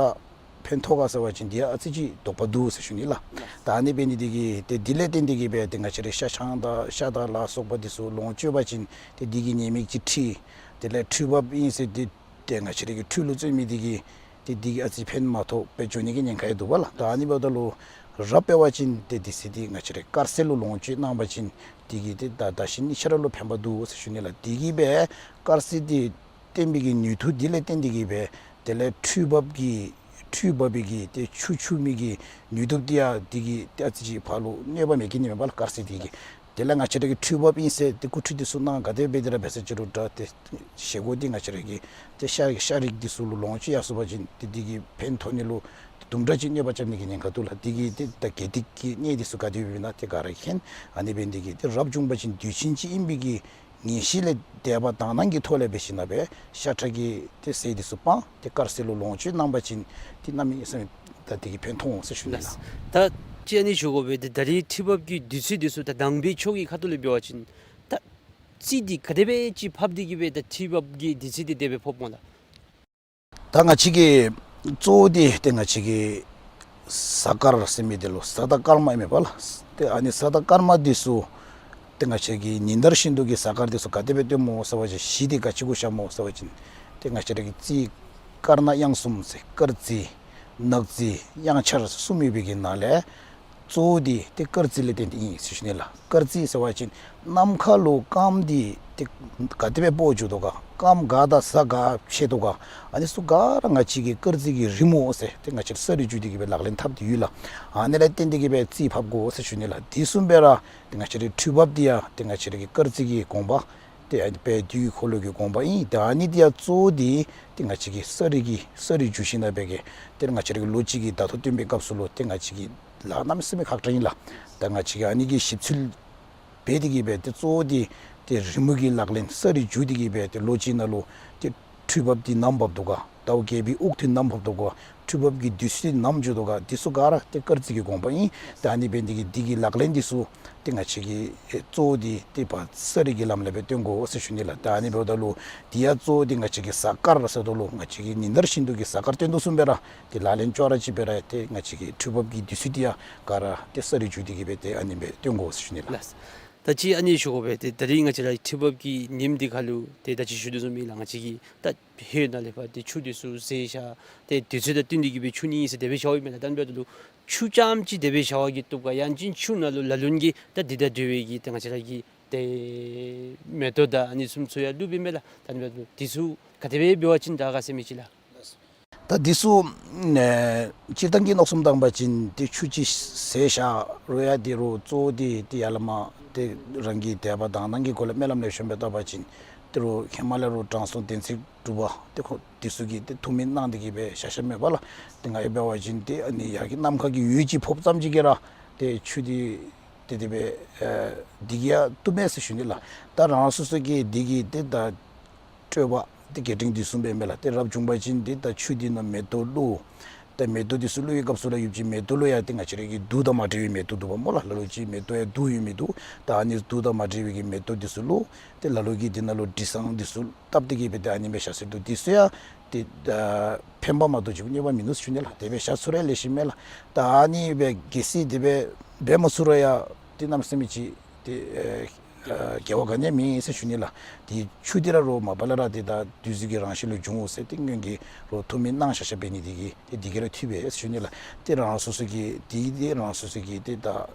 ཕན་ཐོགས་ག་ཟེར་བ་ཅིན་འདི་ཡང་ཨ་ཙི་ཅིག་དོགས་པ་འདུག་ཟེར་ཞུ་ནི་ལགས། ད་ཨ་ནི་འབད་ནི་འདི་གིས་ཏེ་འདི་ལས་བརྟེན་ཏེ་གི་སྦེ་ཏེ་ང་བཅས་ར་ཤ་ཆང་དང་ཤ་དང་ལ་སོགས་པ་འདི་ཚུ་ལོངས་སྤྱོད་པ་ཅིན་ཏེ་འདི་གིས་ཉེས་དམིགས་ཅིག་འཁྲི། དེ་ལས་འཕྲུལ་འབབ་ཨིན་ཟེར་ཏེ་ཏེ་ང་བཅས་ར་གི་འཕྲུལ་ལུ་བརྩོན་མི་འདི་གིས་ཏེ་འདི་གིས་ཨ་ཙི་ཕན་མ་ཐོགས་སྦེ་འགྱོ་ནི་གི་ཉེན་ཁ་ཡང་འདུག་པ་ལགས། ད་ཨ་ནི་འབདཝ་ད་ལུ་རབ་འབད་བ་ཅིན་ཏེ་འདི་ཚུ་འདི་ང་བཅས་ར་དཀར་ཟས་ལུ་ལོངས་སྤྱོད་གནང་པ་ཅིན་འདི་གིས་ཏེ་ད་ད་ཞིནམ་ཉི་ཤར་ལུ་ཕན་པ་འདུག་ཟེར་ཞུ་ནི་ལགས། འདི་གིས་སྦེ་དཀར་ཟས་འདི་བསྟེན་པའི་གི་ནུས་མཐུ་འདི་ལས་བརྟེན་ཏེ་གི་སྦེ་དེ་ལས་འཕྲུལ་འབབ་ཀྱི་འཕྲུལ་འབབ་པའི་གི་ཏེ་ཆུ་འཁྱུ་མི་གི་ནུས་སྟོབས་འདི་ཡང་འདི་གིས་ཏེ་ཨ་ཙི་ཅིག་ཕར་ལུ་གནོད་པ་མེད་ཀྱི་ནི་མས་པ་ལགས་དཀར་ཟས་འདི་གིས། དེ་ལས་ང་བཅས་ར་གི་འཕྲུལ་འབབ་ཨིན་ཟེར་ཏེ་སྐུ་འཁྲུངས་འདི་ཚུ་གནང་ག་དེ་སྦེ་འདི་ར་འབད་ཟེར་ཅི་རུང་ད་ཏེ་བཞེས་སྒོ་འདི་ང་བཅས་ར་གི་ཏེ་ཤ་ཤ་རིགས་འདི་ཚུ་ལུ་ལོངས་སྤྱོད་ཡར་སོང་པ་ཅིན་ཏེ་འདི་གིས་ཕན་ཐོགས་ནི་ལུ་དུམ་གྲ་ཅིག་གནོད་པ་རྐྱབ་ནི་གི་ཉེན་ཁ་འདུག་ལགས། འདི་གིས་ཏེ་ད་དགེ་སྡིག་གི་གནས་འདི་ཚུ་ག་དེ་སྦེ་ཨིན་ན་ཏེ་ག་ར་མཁྱེན། ཨ་ནི་འབད་ནི་འདི་གིས་ཏེ་རབ་བྱུང་པ་ཅིན་དུས་ཆེན་ཅིག་ཨིན་པའི་གི་ངེས་ཤེས་ལས་དད་པ་དག་སྣང་གི་ཐོག་ལས་འབད་ཞིནམ་ལས་ཤ་ཁྲག་གི་ཏེ་ཟས་འདི་ཚུ་སྤང་ཏེ་དཀར་ཟས་ལུ་ལོངས་སྤྱོད་གནང་པ་ཅིན་ཏེ་གནམ་མེད་ས་མེད་ད་འདི་གིས་ཕན་ཐོགས་འོང་ཟེར་ཞུ་ནི་ལགས། ད་ཅི་ཨ་ནི་ཞུ་དགོ་པས། ཏེ་ད་རེས་འཕྲུལ་འབབ་ཀྱི་དུས་ཚོད་འདི་ཚུ་ད་དང་པའི་ཆོས་ཀྱི་ཁ་ཐུག་ལས་འབད་བ་ཅིན་ད་རྩིས་འདི་ག་དེ་སྦེ་ཅིག་ཕབ་སྟེ་གི་སྦེ་ད་འཕྲུལ་འབབ་ཀྱི་དུས་ཚོད་འདི་དེ་སྦེ་ཕབ་འོང་ལགས། ད་ང་བཅས་ཀྱི་གཙོ་བོ་འདི་ཏེ་ང་བཅས་ཀྱི་གཟའ་སྐར་ཟེར་མི་འདི་ལུ་གཟའ་དང་སྐར་མ་ཨིན་མས་པ་ལགས། ཏེ་ཨ་ནི་གཟའ་དང་སྐར་མ་འདི་ཚུ་ཏེ་ང་བཅས་ཀྱིས་ཉིན་ལྟར་བཞིན་དུ་གི་གཟའ་སྐར་འདི་ཚུ་ག་དེ་སྦེ་སྟོནམ་སྨོ་ཟེར་བ་ཅིན་གཞི་འདི་ག་ཅི་གུ་བཞགཔ་སྨོ་ཟེར་བ་ཅིན་ཏེ་ང་བཅས་ར་གི་རྩིས་དཀར་ནག་གཡང་གསུམ་ཟེར་སྐར་རྩིས་ནག་རྩིས་གཡང་ཆར་གསུམ་ཡོད་པའི་གི་ནང་ལས་གཙོ་བོ་འདི་ཏེ་སྐར་རྩིས་ལས་བརྟེན་ཏེ་ཨིན་ཟེར་ཞུ་ནི་ལགས། སྐར་རྩིས་ཟེར་བ་ཅིན་ནམ་མཁའ་ལུ་སྐརམ་འདི་ཏེ་ག་དེ་སྦེ་སྤོ་འགྱོ་དོ་ག་སྐརམ་ག་དང་གཟའ་ག་ཕྱད་དོ་ག་ཨ་ནི་ཚུ་ག་ར་ང་བཅས་ཀྱི་སྐར་རྩིས་ཀྱི་རི་མོ་ཟེར་ཏེ་ང་བཅས་ར་ས་རུ་བསྒྱུར་ཏེ་གི་སྦེ་ལག་ལེན་འཐབ་སྟེ་ཡོད་ལགས། ཨ་ནི་ལས་བརྟེན་ཏེ་གི་སྦེ་རྩིས་ཕབ་དགོ་ཟེར་ཞུ་ནི་ལགས། དེ་བཟུམ་སྦེ་ར་ཏེ་ང་བཅས་རའི་འཕྲུལ་འབབ་འདི་ཡང་ཏེ་ང་བཅས་ར་གི་སྐར་རྩིས་ཀྱི་དགོངས་པ་ཏེ་ཨ་ནི་སྦེ་དུས་ཀྱི་འཁོར་ལོ་གི་དགོངས་པ་ཨིན། ཏེ་ཨ་ནི་འདི་ཡང་གཙོ་བོ་འདི་ཏེ་ང་བཅས་ཀྱི་ས་རུ་གི་ས་རུ་བསྒྱུར་ཞིནམ་ལས་སྦེ་གི་ཏེ་ང་བཅས་ར་གི་ལོ་གཅིག་གི་ཟླ་ཐོ་སྟོན་པའི་སྐབས་སུ་ལུ་ཏེ་ང་བཅས་ཀྱི་ལཱ་གནམ་མེད་ས་མེད་ཁག་དྲགས་ཨིན་ལགས། ད་ང་བཅས་ཀྱིས་ཨ་ནི་གི་ཞིབ་འཚོལ་འབད་དེ་གི་སྦེ་ཏེ་གཙོ་བོ་འདི་ཏེ་རི་མོ་གི་ལག་ལེན་ས་རུ་བསྒྱུར་ཏེ་གི་སྦེ་ཏེ་ལོ་གཅིག་ནང་ལུ་ཏེ་འཕྲུལ་འབབ་འདི་ནམ་འབབ་དོ་ག་ཟླཝ་བརྒྱད་པའི་དབུགས་དེ་ནམ་འབབ་དོ་ག་འཕྲུལ་འབབ་ཀྱི་དུས་ཚོད་ནམ་འགྱོ་དོ་ག་འདི་ཚུ་ག་ར་ཏེ་སྐར་རྩིས་ཀྱི་དགོངས་པ་ཨིན། ཏེ་ཨ་ནི་འབད་ནི་འདི་གིས་འདི་གི་ལག་ལེན་འདི་ཚུ་ཏེ་ང་བཅས་ཀྱིས་ཨེ་གཙོ་བོ་འདི་ཏེ་ཕར་ས་རུ་གི་ལམ་ལས་སྦེ་སྟོན་དགོ་ཟེར་ཞུ་ནི་ལགས། ད་ཨ་ནི་འབདཝ་ད་ལུ་འདི་ཡང་གཙོ་བོ་འདི་ང་བཅས་ཀྱི་གཟའ་སྐར་ཟེརཝ་ད་ལུ་ང་བཅས་ཀྱིས་ཉིན་ལྟར་བཞིན་དུ་གི་གཟའ་སྐར་སྟོན་དོ་བཟུམ་སྦེ་ར་ཏེ་ལག་ལེན་ཅོག་ར་གཅིག་སྦེ་ར་ཏེ་ང་བཅས་ཀྱི་འཕྲུལ་འབབ་ཀྱི་དུས་ཚོད་འདི་ཡང་ག་ར་ཏེ་ས་རུ་བསྒྱུར་ཏེ་གི་སྦེ་ཏེ་ཨ་ནི་སྦེ་སྟོན་དགོ་ཟེར་ཞུ་ནི་ལགས། ལགས། ད་ཅི་ཨ་ནི་ཞུ་དགོ་པས། ཏེ་ད་རིས་ང་བཅས་ར་འཕྲུལ་འབབ་ཀྱི་ཉིནམ་འདི་ཁར་ལུ་ཏེ་ད་ཅི་ཞུ་དོ་བཟུམ་ཨིན་ལགས། ང་བཅས་ཀྱིས་ད་ཧེ་ནང་ལས་ཕར་ཏེ་ཆུ་འདི་ཚུ་བཟེད་བཞག་སྟེ་དུས་ཚོད་དང་བསྟུན་ཏེ་གི་སྦེ་འཁྱུ་ནི་ཨིན་ཟེར་དེ་སྦེ་བཞགཔ་ཨིན་མས་ལགས། ད་ཨ་ནི་འབདཝ་ད་ལུ་ཆུ་རྐྱངམ་ཅིག་དེ་སྦེ་བཞག་པ་གིས་བཏུབ་ག། ཡང་ཅིན་ཆུ་ནང་ལུ་ལ་ལུ་གིས་ད་འདི་དང་འབྲེལ་བའི་གི་ཏེ་ང་བཅས་ར་གི་ཏེ་མེ་ཏོག་དང་ཨ་ནི་བཟུམ་ཚུ་ཡང་བླུགཔ་ཨིན་མས་ལགས། ད་ཨ་ནི་འབདཝ་ད་ལུ་འདི་ཚུ་ག་དེ་སྦེ་འབད་བ་ཅིན་དྲག་ག་ཟེར་མི་ཅིག་ལགས། ད་འདི་ཚུ་ཨེ་སྤྱིར་བཏང་གི་མནོ་བསམ་བཏང་པ་ཅིན་ཏེ་ཆུ་ཅིག་བཟེད་བཞག་རུང་ཡང་འདི་རུང་གཙོ་བོ་འདི་ཏེ་ཡར་ལས་མར་ཏེ་རང་གི་དད་པ་དག་སྣང་གི་སྒོ་ལས་སྨོན་ལམ་ལེགས་ཤོམ་སྦེ་བཏབ་པ་ཅིན་འདི་རུང་ཧེ་མ་ལས་རུང་དྲང་སྲོང་བདེན་ཚིག་གྲུབ་པ་ཏེ་ཁོང་འདི་ཚུ་གིས་ཏེ་ཐུགས་སྨོན་གནང་སྟེ་གི་སྦེ་བཞག་བཞགཔ་མས་པ་ལགས། ཏེ་ང་ཡང་འབད་བ་ཅིན་ཏེ་ཨ་ནི་ཡར་གྱི་ནམ་མཁའ་གི་འོད་ཅིག་ཕོགཔ་ཙམ་ཅིག་གིས་ར་ཏེ་ཆུ་འདི་ཏེ་དེ་སྦེ་ཨེ་འདི་གིས་ཡང་བཏུབ་མས་ཟེར་ཞུ་ནི་ལགས། ད་རང་སོ་སོ་གི་འདི་གི་ཏེ་ད་སྤྲོས་པ་ཏེ་རྒྱས་འབྲིང་འདི་བཟུམ་སྦེ་མས་ལགས། ཏེ་རབ་བྱུང་པ་ཅིན་འདི་ད་ཆུ་འདི་ནང་མེ་ཏོག་བླུག། ད་མེ་ཏོག་འདི་ཚུ་བླུག་པའི་སྐབས་སུ་ལུ་ཡུདཔ་ཅིག་མེ་ཏོག་ལུ་ཡང་ཏེ་ང་བཅས་ར་གི་དུག་དང་མ་འདྲེས་པའི་མེ་ཏོག་འདུག་པ་སྨོ་ལགས། ལ་ལུ་ཅིག་མེ་ཏོག་ཡང་དུག་ཡོད་མི་འདུག། ད་ཨ་ནི་དུག་དང་མ་འདྲེས་པའི་གི་མེ་ཏོག་འདི་ཚུ་བླུག། ཏེ་ལ་ལུ་གིས་འདི་ནང་ལུ་དྲི་བཟང་འདི་ཚུ་བཏབ་སྟེ་གི་སྦེ་ཏེ་ཨ་ནི་སྦེ་བཞག་སྲོལ་འདུག། འདི་ཚུ་ཡང་ཏེ་ཨ་ཕན་པ་མ་གཏོགས་ཅིག་གནོད་པ་མིན་ནུག་ཟེར་ཞུ་ནི་ལགས། དེ་སྦེ་བཞག་ཚུགས་རུང་ལེགས་ཤོམ་མས་ལགས། ད་ཨ་ནི་སྦེ་གལ་སྲིད་དེ་སྦེ་འབད་མ་ཚུགས་རུང་ཡང་ཏེ་གནམ་མེད་ས་མེད་ཅིག་ཏེ་ཨེ་ ཨ་འགལ་བ་ག་ནི་ཡང་མེད་ཟེར་ཞུ་ནི་ལགས། དེ་ཆུ་དེ་ར་རོགས་མ་པ་ལས་ར་དེ་ད་བདུད་རྩི་གི་རང་བཞིན་ལུ་འབྱུང་འོང་ཟེར་ཏེ་སྔོན་གྱི་རོགས་ཐུགས་སྨོན་གནང་བཞག་བཞགཔ་འབད་ནི་དེ་གིས་ཏེ་དེ་གིས་ར་འཐུས་པས་ཟེར་ཞུ་ནི་ལགས། ཏེ་རང་རང་སོ་སོ་གི་དེ་དེ་རང་སོ་སོ་གི་ཏེ་ད་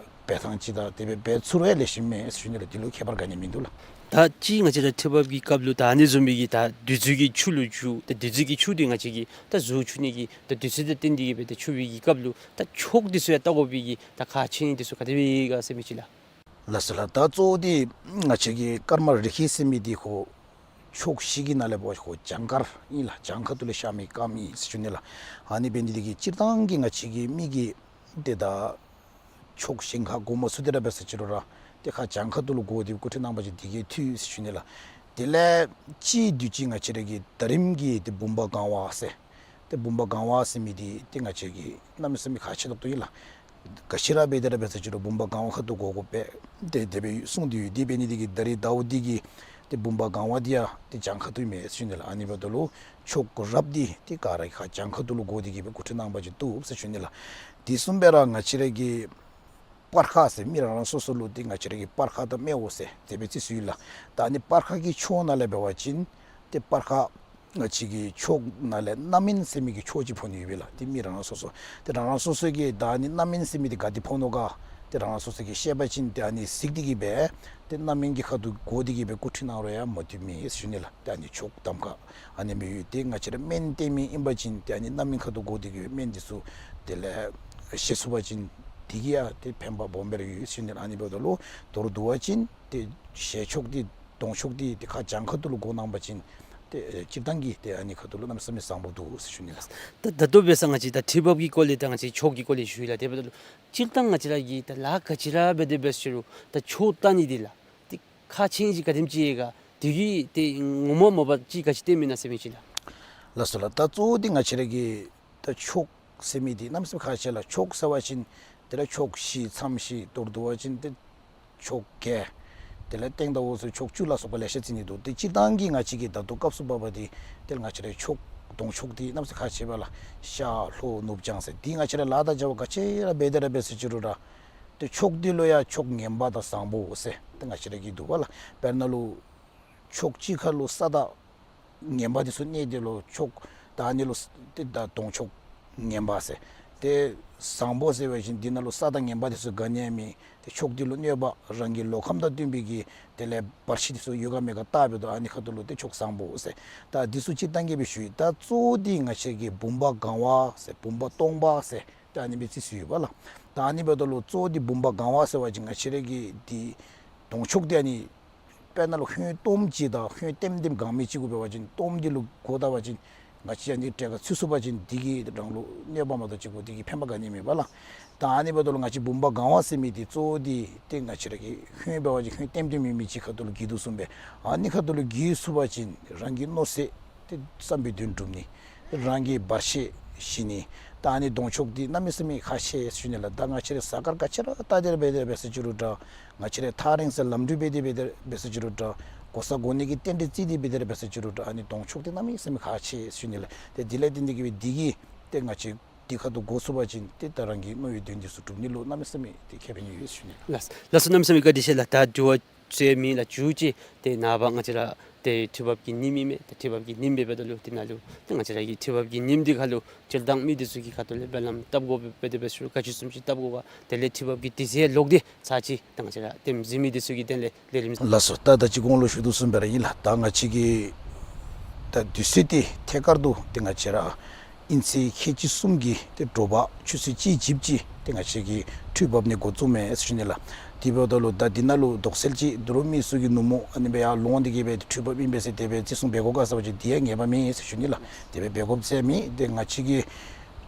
འབད་ཐངས་ཅིག་དང་དེ་སྦེ་འབད་ཚུགས་རུང་ལེགས་ཤོམ་མས་ཟེར་ཞུ་ནི་ལགས། དེ་ལུ་ཁྱད་པར་ག་ནི་ཡང་མིན་འདུག་ལགས། ད་ཅི་ང་བཅས་ར་ཐེག་པ་གི་སྐབས་ལུ་ད་ཨ་ནི་བཟུམ་མའི་གི་ད་བདུད་རྩི་གི་ཆུ་ལུ་འགྱུར། ད་བདུད་རྩི་གི་ཆུ་དེ་ང་བཅས་ཀྱིས་ད་གཟུགས་འཁྱུ་ནི་གི་ད་བདུད་རྩི་དང་བསྟུན་ཏེ་གིས་སྦེ་ད་འཁྱུ་བའི་གི་སྐབས་ལུ་ད་ཆོག་དེ་ཚུ་ཡང་བལྟ་དགོ་པའི་གི་ད་ཁག་ཆེ་ནི་དེ་ཚུ་ག་དེ་སྦེ་ཨིན་ག་ཟེར་མི་ཅིག་ལགས། ལགས་སོ་ལགས། ད་གཙོ་བོ་དེ་ང་བཅས་ཀྱི་ཀརྨ་རི་ཁྲི་ཟེར་མི་དེ་ཁོ་ཕྱོགས་བཞི་གི་ནང་ལས་འབད་བ་ཅིན་ཁོ་གྱངས་དཀར་ཨིན་ལགས། གྱངས་ཁ་ཐུག་ལས་ཤར་མི་སྐརམ་ཨིན་ཟེར་ཞུ་ནི་ལགས། ཨ་ནི་འབད་ནི་དེ་གིས་སྤྱིར་བཏང་གི་ང་བཅས་ཀྱི་མི་གིས་ཏེ་ད་ཕྱོགས་གཞན་ཁར་བསྒོར་མ་ཚུགས་དེ་ར་འབད་ས་ཅིག་རུང་ར་ཏེ་ཁ་གྱངས་ཁ་ཐུག་ལུ་བསྒོར་ཏེ་སྐུ་ཁྲུས་གནང་བ་ཅིན་དེ་གིས་འཐུས་ཟེར་ཞུ་ནི་ལགས། དེ་ལས་གཅིག་དུས་ཅི་ང་བཅས་ར་གི་ད་རིམ་གྱི་ཏེ་བུམ་པ་གང་བ་ཟེར། ཏེ་བུམ་པ་གང་བ་ཟེར་མི་དེ་ཏེ་ང་བཅས་ཀྱི་གནམ་མེད་ས་མེད་ཁག་ཆེ་ཏོག་ཏོ་ཨིན་ལགས། ག་ཅི་ར་འབད་དེ་ར་འབད་ས་ཅིག་རུང་བུམ་པ་གང་བ་ཁ་ཐུག་བསྒོར་དགོ་པས། ཏེ་དེ་སྦེ་གསུངས་ཏེ་ཡོད། དེ་འབད་ནི་དེ་གིས་ད་རིས་ཟླཝ་འདི་གི་ཏེ་བུམ་པ་གང་བ་དེ་ཡང་ཏེ་གྱངས་ཁ་ཐུག་མས་ཟེར་ཞུ་ནི་ལགས། ཨ་ནི་འབདཝ་ད་ལུ་ཕྱོགས་རབ་དེ་ཏེ་ག་ར་གིས་ཁ་གྱངས་ཁ་ཐུག་ལུ་བསྒོར་ཏེ་གིས་སྦེ་སྐུ་ཁྲུས་གནང་བ་ཅིན་བཏུབ་ཟེར་ཞུ་ནི་ལགས། དེ་བཟུམ་སྦེ་ར་ང་བཅས་ར་གི་སྤར་ཁ་ཟེར་མི་རང་རང་སོ་སོ་ལུ་ཏེ་ང་བཅས་ར་གི་སྤར་ཁ་དང་སྨེ་བོ་ཟེར་དེ་སྦེ་རྩི་སྲོལ་ཡོད་ལགས། ད་ཨ་ནི་སྤར་ཁ་གི་ཕྱོགས་ནང་ལས་འབད་བ་ཅིན་ཏེ་སྤར་ཁ་ང་བཅས་ཀྱི་ཕྱོགས་ནང་ལས་རྣམ་སྨིན་ཟེར་མི་གི་ཕྱོགས་ཅིག་ཕོག་ནི་ཡོད་པས་ལགས། ཏེ་མི་རང་རང་སོ་སོ་ཏེ་རང་རང་སོ་སོ་གིས་ད་ཨ་ནི་རྣམ་སྨིན་ཟེར་མི་དེ་ག་ཏེ་ཕོག་ནུག་ག་ཏེ་རང་རང་སོ་སོ་གིས་ཤེས་པ་ཅིན་ཏེ་ཨ་ནི་གཟིགས་ཏེ་གིས་སྦེ་ཏེ་རྣམ་སྨིན་གྱི་ཁ་ཐུག་བསྒོར་ཏེ་གིས་སྦེ་སྐུ་ཁྲུས་གནང་རུང་ཡང་མ་བཏུབ་མས་ཟེར་ཞུ་ནི་ལགས། ཏེ་ཨ་ནི་ཕྱོགས་གདམ་ཁ་ཨ་ནི་སྦེ་ཡོད། ཏེ་ང་བཅས་ར་སྨན་བསྟེན་མི་ཨིན་པ་ཅིན་ཏེ་ཨ་ནི་རྣམ་སྨིན་ཁ་ཐུག་བསྒོར་ཏེ་གིས་སྨན་འདི་ཚུ་དེ་ལས་བཞེས་ཚུགས་པ་ཅིན་དེ་གིས་ཡང་ཏེ་ཕན་པ་སྦོམ་སྦེ་ར་ཡོད་ཟེར་ཞུ་ནི་ལགས། ཨ་ནི་འབདཝ་ད་ལུ་མདོར་བསྡུ་བ་ཅིན་ཏེ་ཞལ་ཕྱོགས་འདི་གདོང་ཕྱོགས་འདི་ཏེ་ཁ་གྱངས་ཁ་ཐུག་ལུ་བསྒོར་གནང་བ་ཅིན་ཏེ་སྤྱིར་བཏང་གི་ཏེ་ཨ་ནི་ཁ་ཐུག་ལུ་གནམ་མེད་ས་མེད་བཟང་པོ་འདུག་ཟེར་ཞུ་ནི་ལགས། ད་ད་ལྟོ་འབད་ས་ང་བཅས་ད་ཁྲུས་འབབ་ཀྱི་སྐོར་ལས་དང་ང་བཅས་ཕྱོགས་ཀྱི་སྐོར་ལས་ཞུ་ཡི་ལགས། དེ་འབདཝ་ད་ལུ་སྤྱིར་བཏང་ང་བཅས་ར་གིས་ད་ལཱ་ག་ཅི་ར་འབད་དེ་འབད་ཟེར་རུང་ད་ཕྱོགས་བལྟ་ནི་འདི་ལགས། ཏེ་ཁག་ཆེ་ཅིག་ག་དེམ་ཅིག་ཡོད་ག། དེ་གིས་ཏེ་ངོ་མ་མ་པ་ཅིག་ག་ཅི་སྟོན་མི་ན་ཟེར་མི་ཅིག་ལགས། ལགས་སོ་ལགས། ད་གཙོ་བོ་འདི་ང་བཅས་ར་གི་ད་ཕྱོགས་ཟེར་མི་འདི་གནམ་མེད་ས་མེད་ཁག་ཆེ་ལགས། ཕྱོགས་ཟེར་བ་ཅིན་དེ་ལས་ཕྱོགས་བཞི་མཚམས་བཞི་མདོར་བསྡུ་བ་ཅིན་ཏེ་ཕྱོགས་བརྒྱད། དེ་ལས་སྟེང་དང་འོག་ཚུ་ཕྱོགས་བཅུ་ལ་སོགས་པ་ལེ་ཤ་རྩི་ནི་འདུག། ཏེ་སྤྱིར་བཏང་གི་ང་བཅས་ཀྱི་ད་ལྟོ་སྐབས་སུ་བབ་པ་འདི་ཏེ་ང་བཅས་ར་ཕྱོགས་གདོང་ཕྱོགས་འདི་གནམ་མེད་ས་མེད་ཁག་ཆེ་བས་ལགས། ཤར་ལྷོ་ནུབ་བྱང་ཟེར་འདི་ང་བཅས་ར་ལཱ་དང་བྱ་བ་ག་ཅི་ར་འབད་དེ་ར་འབད་ཟེར་ཅི་རུང་ར་ཏེ་ཕྱོགས་འདི་ལུ་ཡང་ཕྱོགས་ངན་པ་དང་བཟང་པོ་ཟེར་ཏེ་ང་བཅས་ར་གི་འདུག་པ་ལགས། དཔེར་ན་ལུ་ཕྱོགས་གཅིག་ཁར་ལུ་ས་དང་ངན་པ་འདི་ཚུ་གནས་ཏེ་ལུ་ཕྱོགས་ད་ཨ་ནི་ལུ་ཏེ་ད་གདོང་ཕྱོགས་ངན་པ་ཟེར། ཏེ་བཟང་པོ་ཟེར་བ་ཅིན་འདི་ནང་ལུ་ས་དང་ངན་པ་འདི་ཚུ་ག་ནི་ཡང་མེད། ཏེ་ཕྱོགས་འདི་ལུ་གནོད་པ་རང་གི་ལོ་ཁམས་དང་བསྟུན་པའི་གི་དེ་ལས་བར་ཆད་འདི་ཚུ་ཡོད་ག་མེད་ག་བལྟ་འབདཝ་ད་ཨ་ནི་ཁ་ཐུག་ལུ་ཏེ་ཕྱོགས་བཟང་པོ་ཟེར། ད་འདི་ཚུ་སྤྱིར་བཏང་གི་སྦེ་ཞུ་ཡི། ད་གཙོ་བོ་འདི་ང་བཅས་ཀྱི་བུམ་པ་གང་བ་ཟེར་བུམ་པ་སྟོང་པ་ཟེར་ད་ཨ་ནི་སྦེ་རྩི་སྲོལ་ཡོད་པ་ལགས། ད་ཨ་ནི་འབདཝ་ད་ལུ་གཙོ་བོ་འདི་བུམ་པ་གང་བ་ཟེར་བ་ཅིན་ང་བཅས་ར་གི་འདི་གདོང་ཕྱོགས་འདི་ཨ་ནི་དཔེར་ན་ལུ་ཧོན་སྟོངམ་ཅིག་དང་ཧོན་ལྟེམ་ལྟེམ་གང་མི་ཅིག་གུ་འབད་བ་ཅིན་སྟོངམ་འདི་ལུ་བསྒོར་ད་བ་ཅིན་ང་བཅས་ཨ་ནི་གྲལ་ཁར་ཚུད་ཚུགས་པ་ཅིན་འདི་གིས་རང་ལུ་གནོད་པ་མ་གཏོགས་ཅིག་གུ་འདི་གིས་ཕན་པ་ག་ནི་མེད་པ་ལགས། ད་ཨ་ནི་འབདཝ་ད་ལུ་ང་བཅས་བུམ་པ་གང་བ་ཟེར་མི་འདི་གཙོ་བོ་འདི་ཏེ་ང་བཅས་ར་གི་ཧོན་འབད་བ་ཅིན་ཧོན་ལྟེམ་ལྟེམ་ཡོད་མི་ཅིག་ཁ་ཐུག་ལུ་བསྒྱིར་དོ་བཟུམ་སྦེ་ཨ་ནི་ཁ་ཐུག་ལུ་བསྒྱིར་ཚུགས་པ་ཅིན་རང་གི་མནོ་ཚད་ཏེ་བསམ་པའི་དོན་འགྲུབ་ནི། རང་གི་བར་ཆད་ཞི་ནི། ད་ཨ་ནི་གདོང་ཕྱོགས་འདི་གནམ་མེད་ས་མེད་ཁག་ཆེ་ཟེར་ཞུ་ནི་ལགས། ད་ང་བཅས་ར་གཟའ་སྐར་ག་ཅི་ར་བལྟ་སྟེ་ར་འབད་དེ་ར་འབད་ཟེར་ཅི་རུང་འདྲ། ང་བཅས་ར་ཐག་རིང་སར་ལམ་འགྲུལ་འབད་དེ་འབད་དེ་ར་འབད་ཟེར་ཅི་རུང་འདྲ། བསྒོར་ས་བསྒོར་ནི་གི་རྟེན་འབྲེལ་བརྩི་སྟེ་འབད་དེ་ར་འབད་ཟེར་ཅི་རུང་འདྲ། ཨ་ནི་གདོང་ཕྱོགས་འདི་གནམ་མེད་ས་མེད་ཁག་ཆེ་ཟེར་ཞུ་ནི་ལགས། ཏེ་དེ་ལས་བརྟེན་ཏེ་གིས་སྦེ་འདི་གིས་ཏེ་ང་བཅས་འདི་ཁ་ཐུག་བསྒོར་ཚུགས་པ་ཅིན་ཏེ་ད་རང་གི་མནོ་བའི་དོན་འདི་ཚུ་འགྲུབ་ནི་ལུ་གནམ་མེད་ས་མེད་ཏེ་ཁེ་ཕན་ཡོད་ཟེར་ཞུ་ནི་ལགས། ལགས་སོ། གནམ་མེད་ས་མེད་བཀའ་དྲིན་ཆེ་ལགས། ད་དྲི་བ་ཟེར་མི་ལགས་མཇུག་ཅིག་ཏེ་ནངས་པ་ང་བཅས་ར་ཏེ་ཁྲུས་འབབ་ཀྱི་ཉིནམ་ཨིན་མས། ཏེ་ཁྲུས་འབབ་ཀྱི་ཉིནམ་འབདཝ་ད་ལུ་དེ་ནང་ལུ་ཏེ་ང་བཅས་ར་གི་ཁྲུས་འབབ་ཀྱི་ཉིནམ་འདི་ཁ་ལུ་སྤྱིར་བཏང་མི་འདི་ཚུ་གི་ཁ་ཐུག་ལས་སྨོན་ལམ་བཏབ་དགོ་པས། དཔེ་དེ་སྦེ་ཟེར་ག་ཅི་བཟུམ་ཅིག་བཏབ་དགོ་ག། དེ་ལས་ཁྲུས་འབབ་ཀྱི་དུས་ཚོད་ལོག་སྟེ་ཚར་ཅིག་ཏེ་ང་བཅས་ར་ཏེ་གཟིགས་མི་འདི་ཚུ་གི་དོན་ལས་ལས་རིམ། ལགས་སོ། ད་ད་ཅི་གོང་ལུ་ཞུ་དོ་བཟུམ་སྦེ་ར་ཨིན་ལགས། ད་ང་བཅས་ཀྱི་ད་དུས་ཚོད་འདི་ཐད་ཀར་དུ་ཏེ་ང་བཅས་ར་ཨིན་ཚེས་ཁལ་གཅིག་གསུམ་གྱི་ཏེ་དྲོ་པ་ཆུ་ཚོད་གཅིག་བཞི་ཅིག་ཏེ་ང་བཅས་ཀྱི་ཁྲུས་འབབ་ནི་འགོ་བཙུགས་མས་ཟེར་ཞུ་ནི་ལགས། དེ་འབདཝ་ད་ལུ་ད་འདི་ནང་ལུ་དོགས་སེལ་ཅིག་འདི་རུང་མི་ཚུ་གིས་ནུབ་མོ་ཨ་ནི་སྦེ་ཡར་ལོང་སྟེ་གིས་སྦེ་ཏེ་ཁྲུས་འབབ་ཨིན་པས་ཟེར་དེ་སྦེ་བརྩི་སྲུང་འབད་དགོ་ག་ཟེར་བ་ཅིན་དེ་ཡང་ངེས་པ་མེད་ཟེར་ཞུ་ནི་ལགས། དེ་སྦེ་འབད་དགོཔ་ཟེར་མེད། ཏེ་ང་བཅས་ཀྱིས་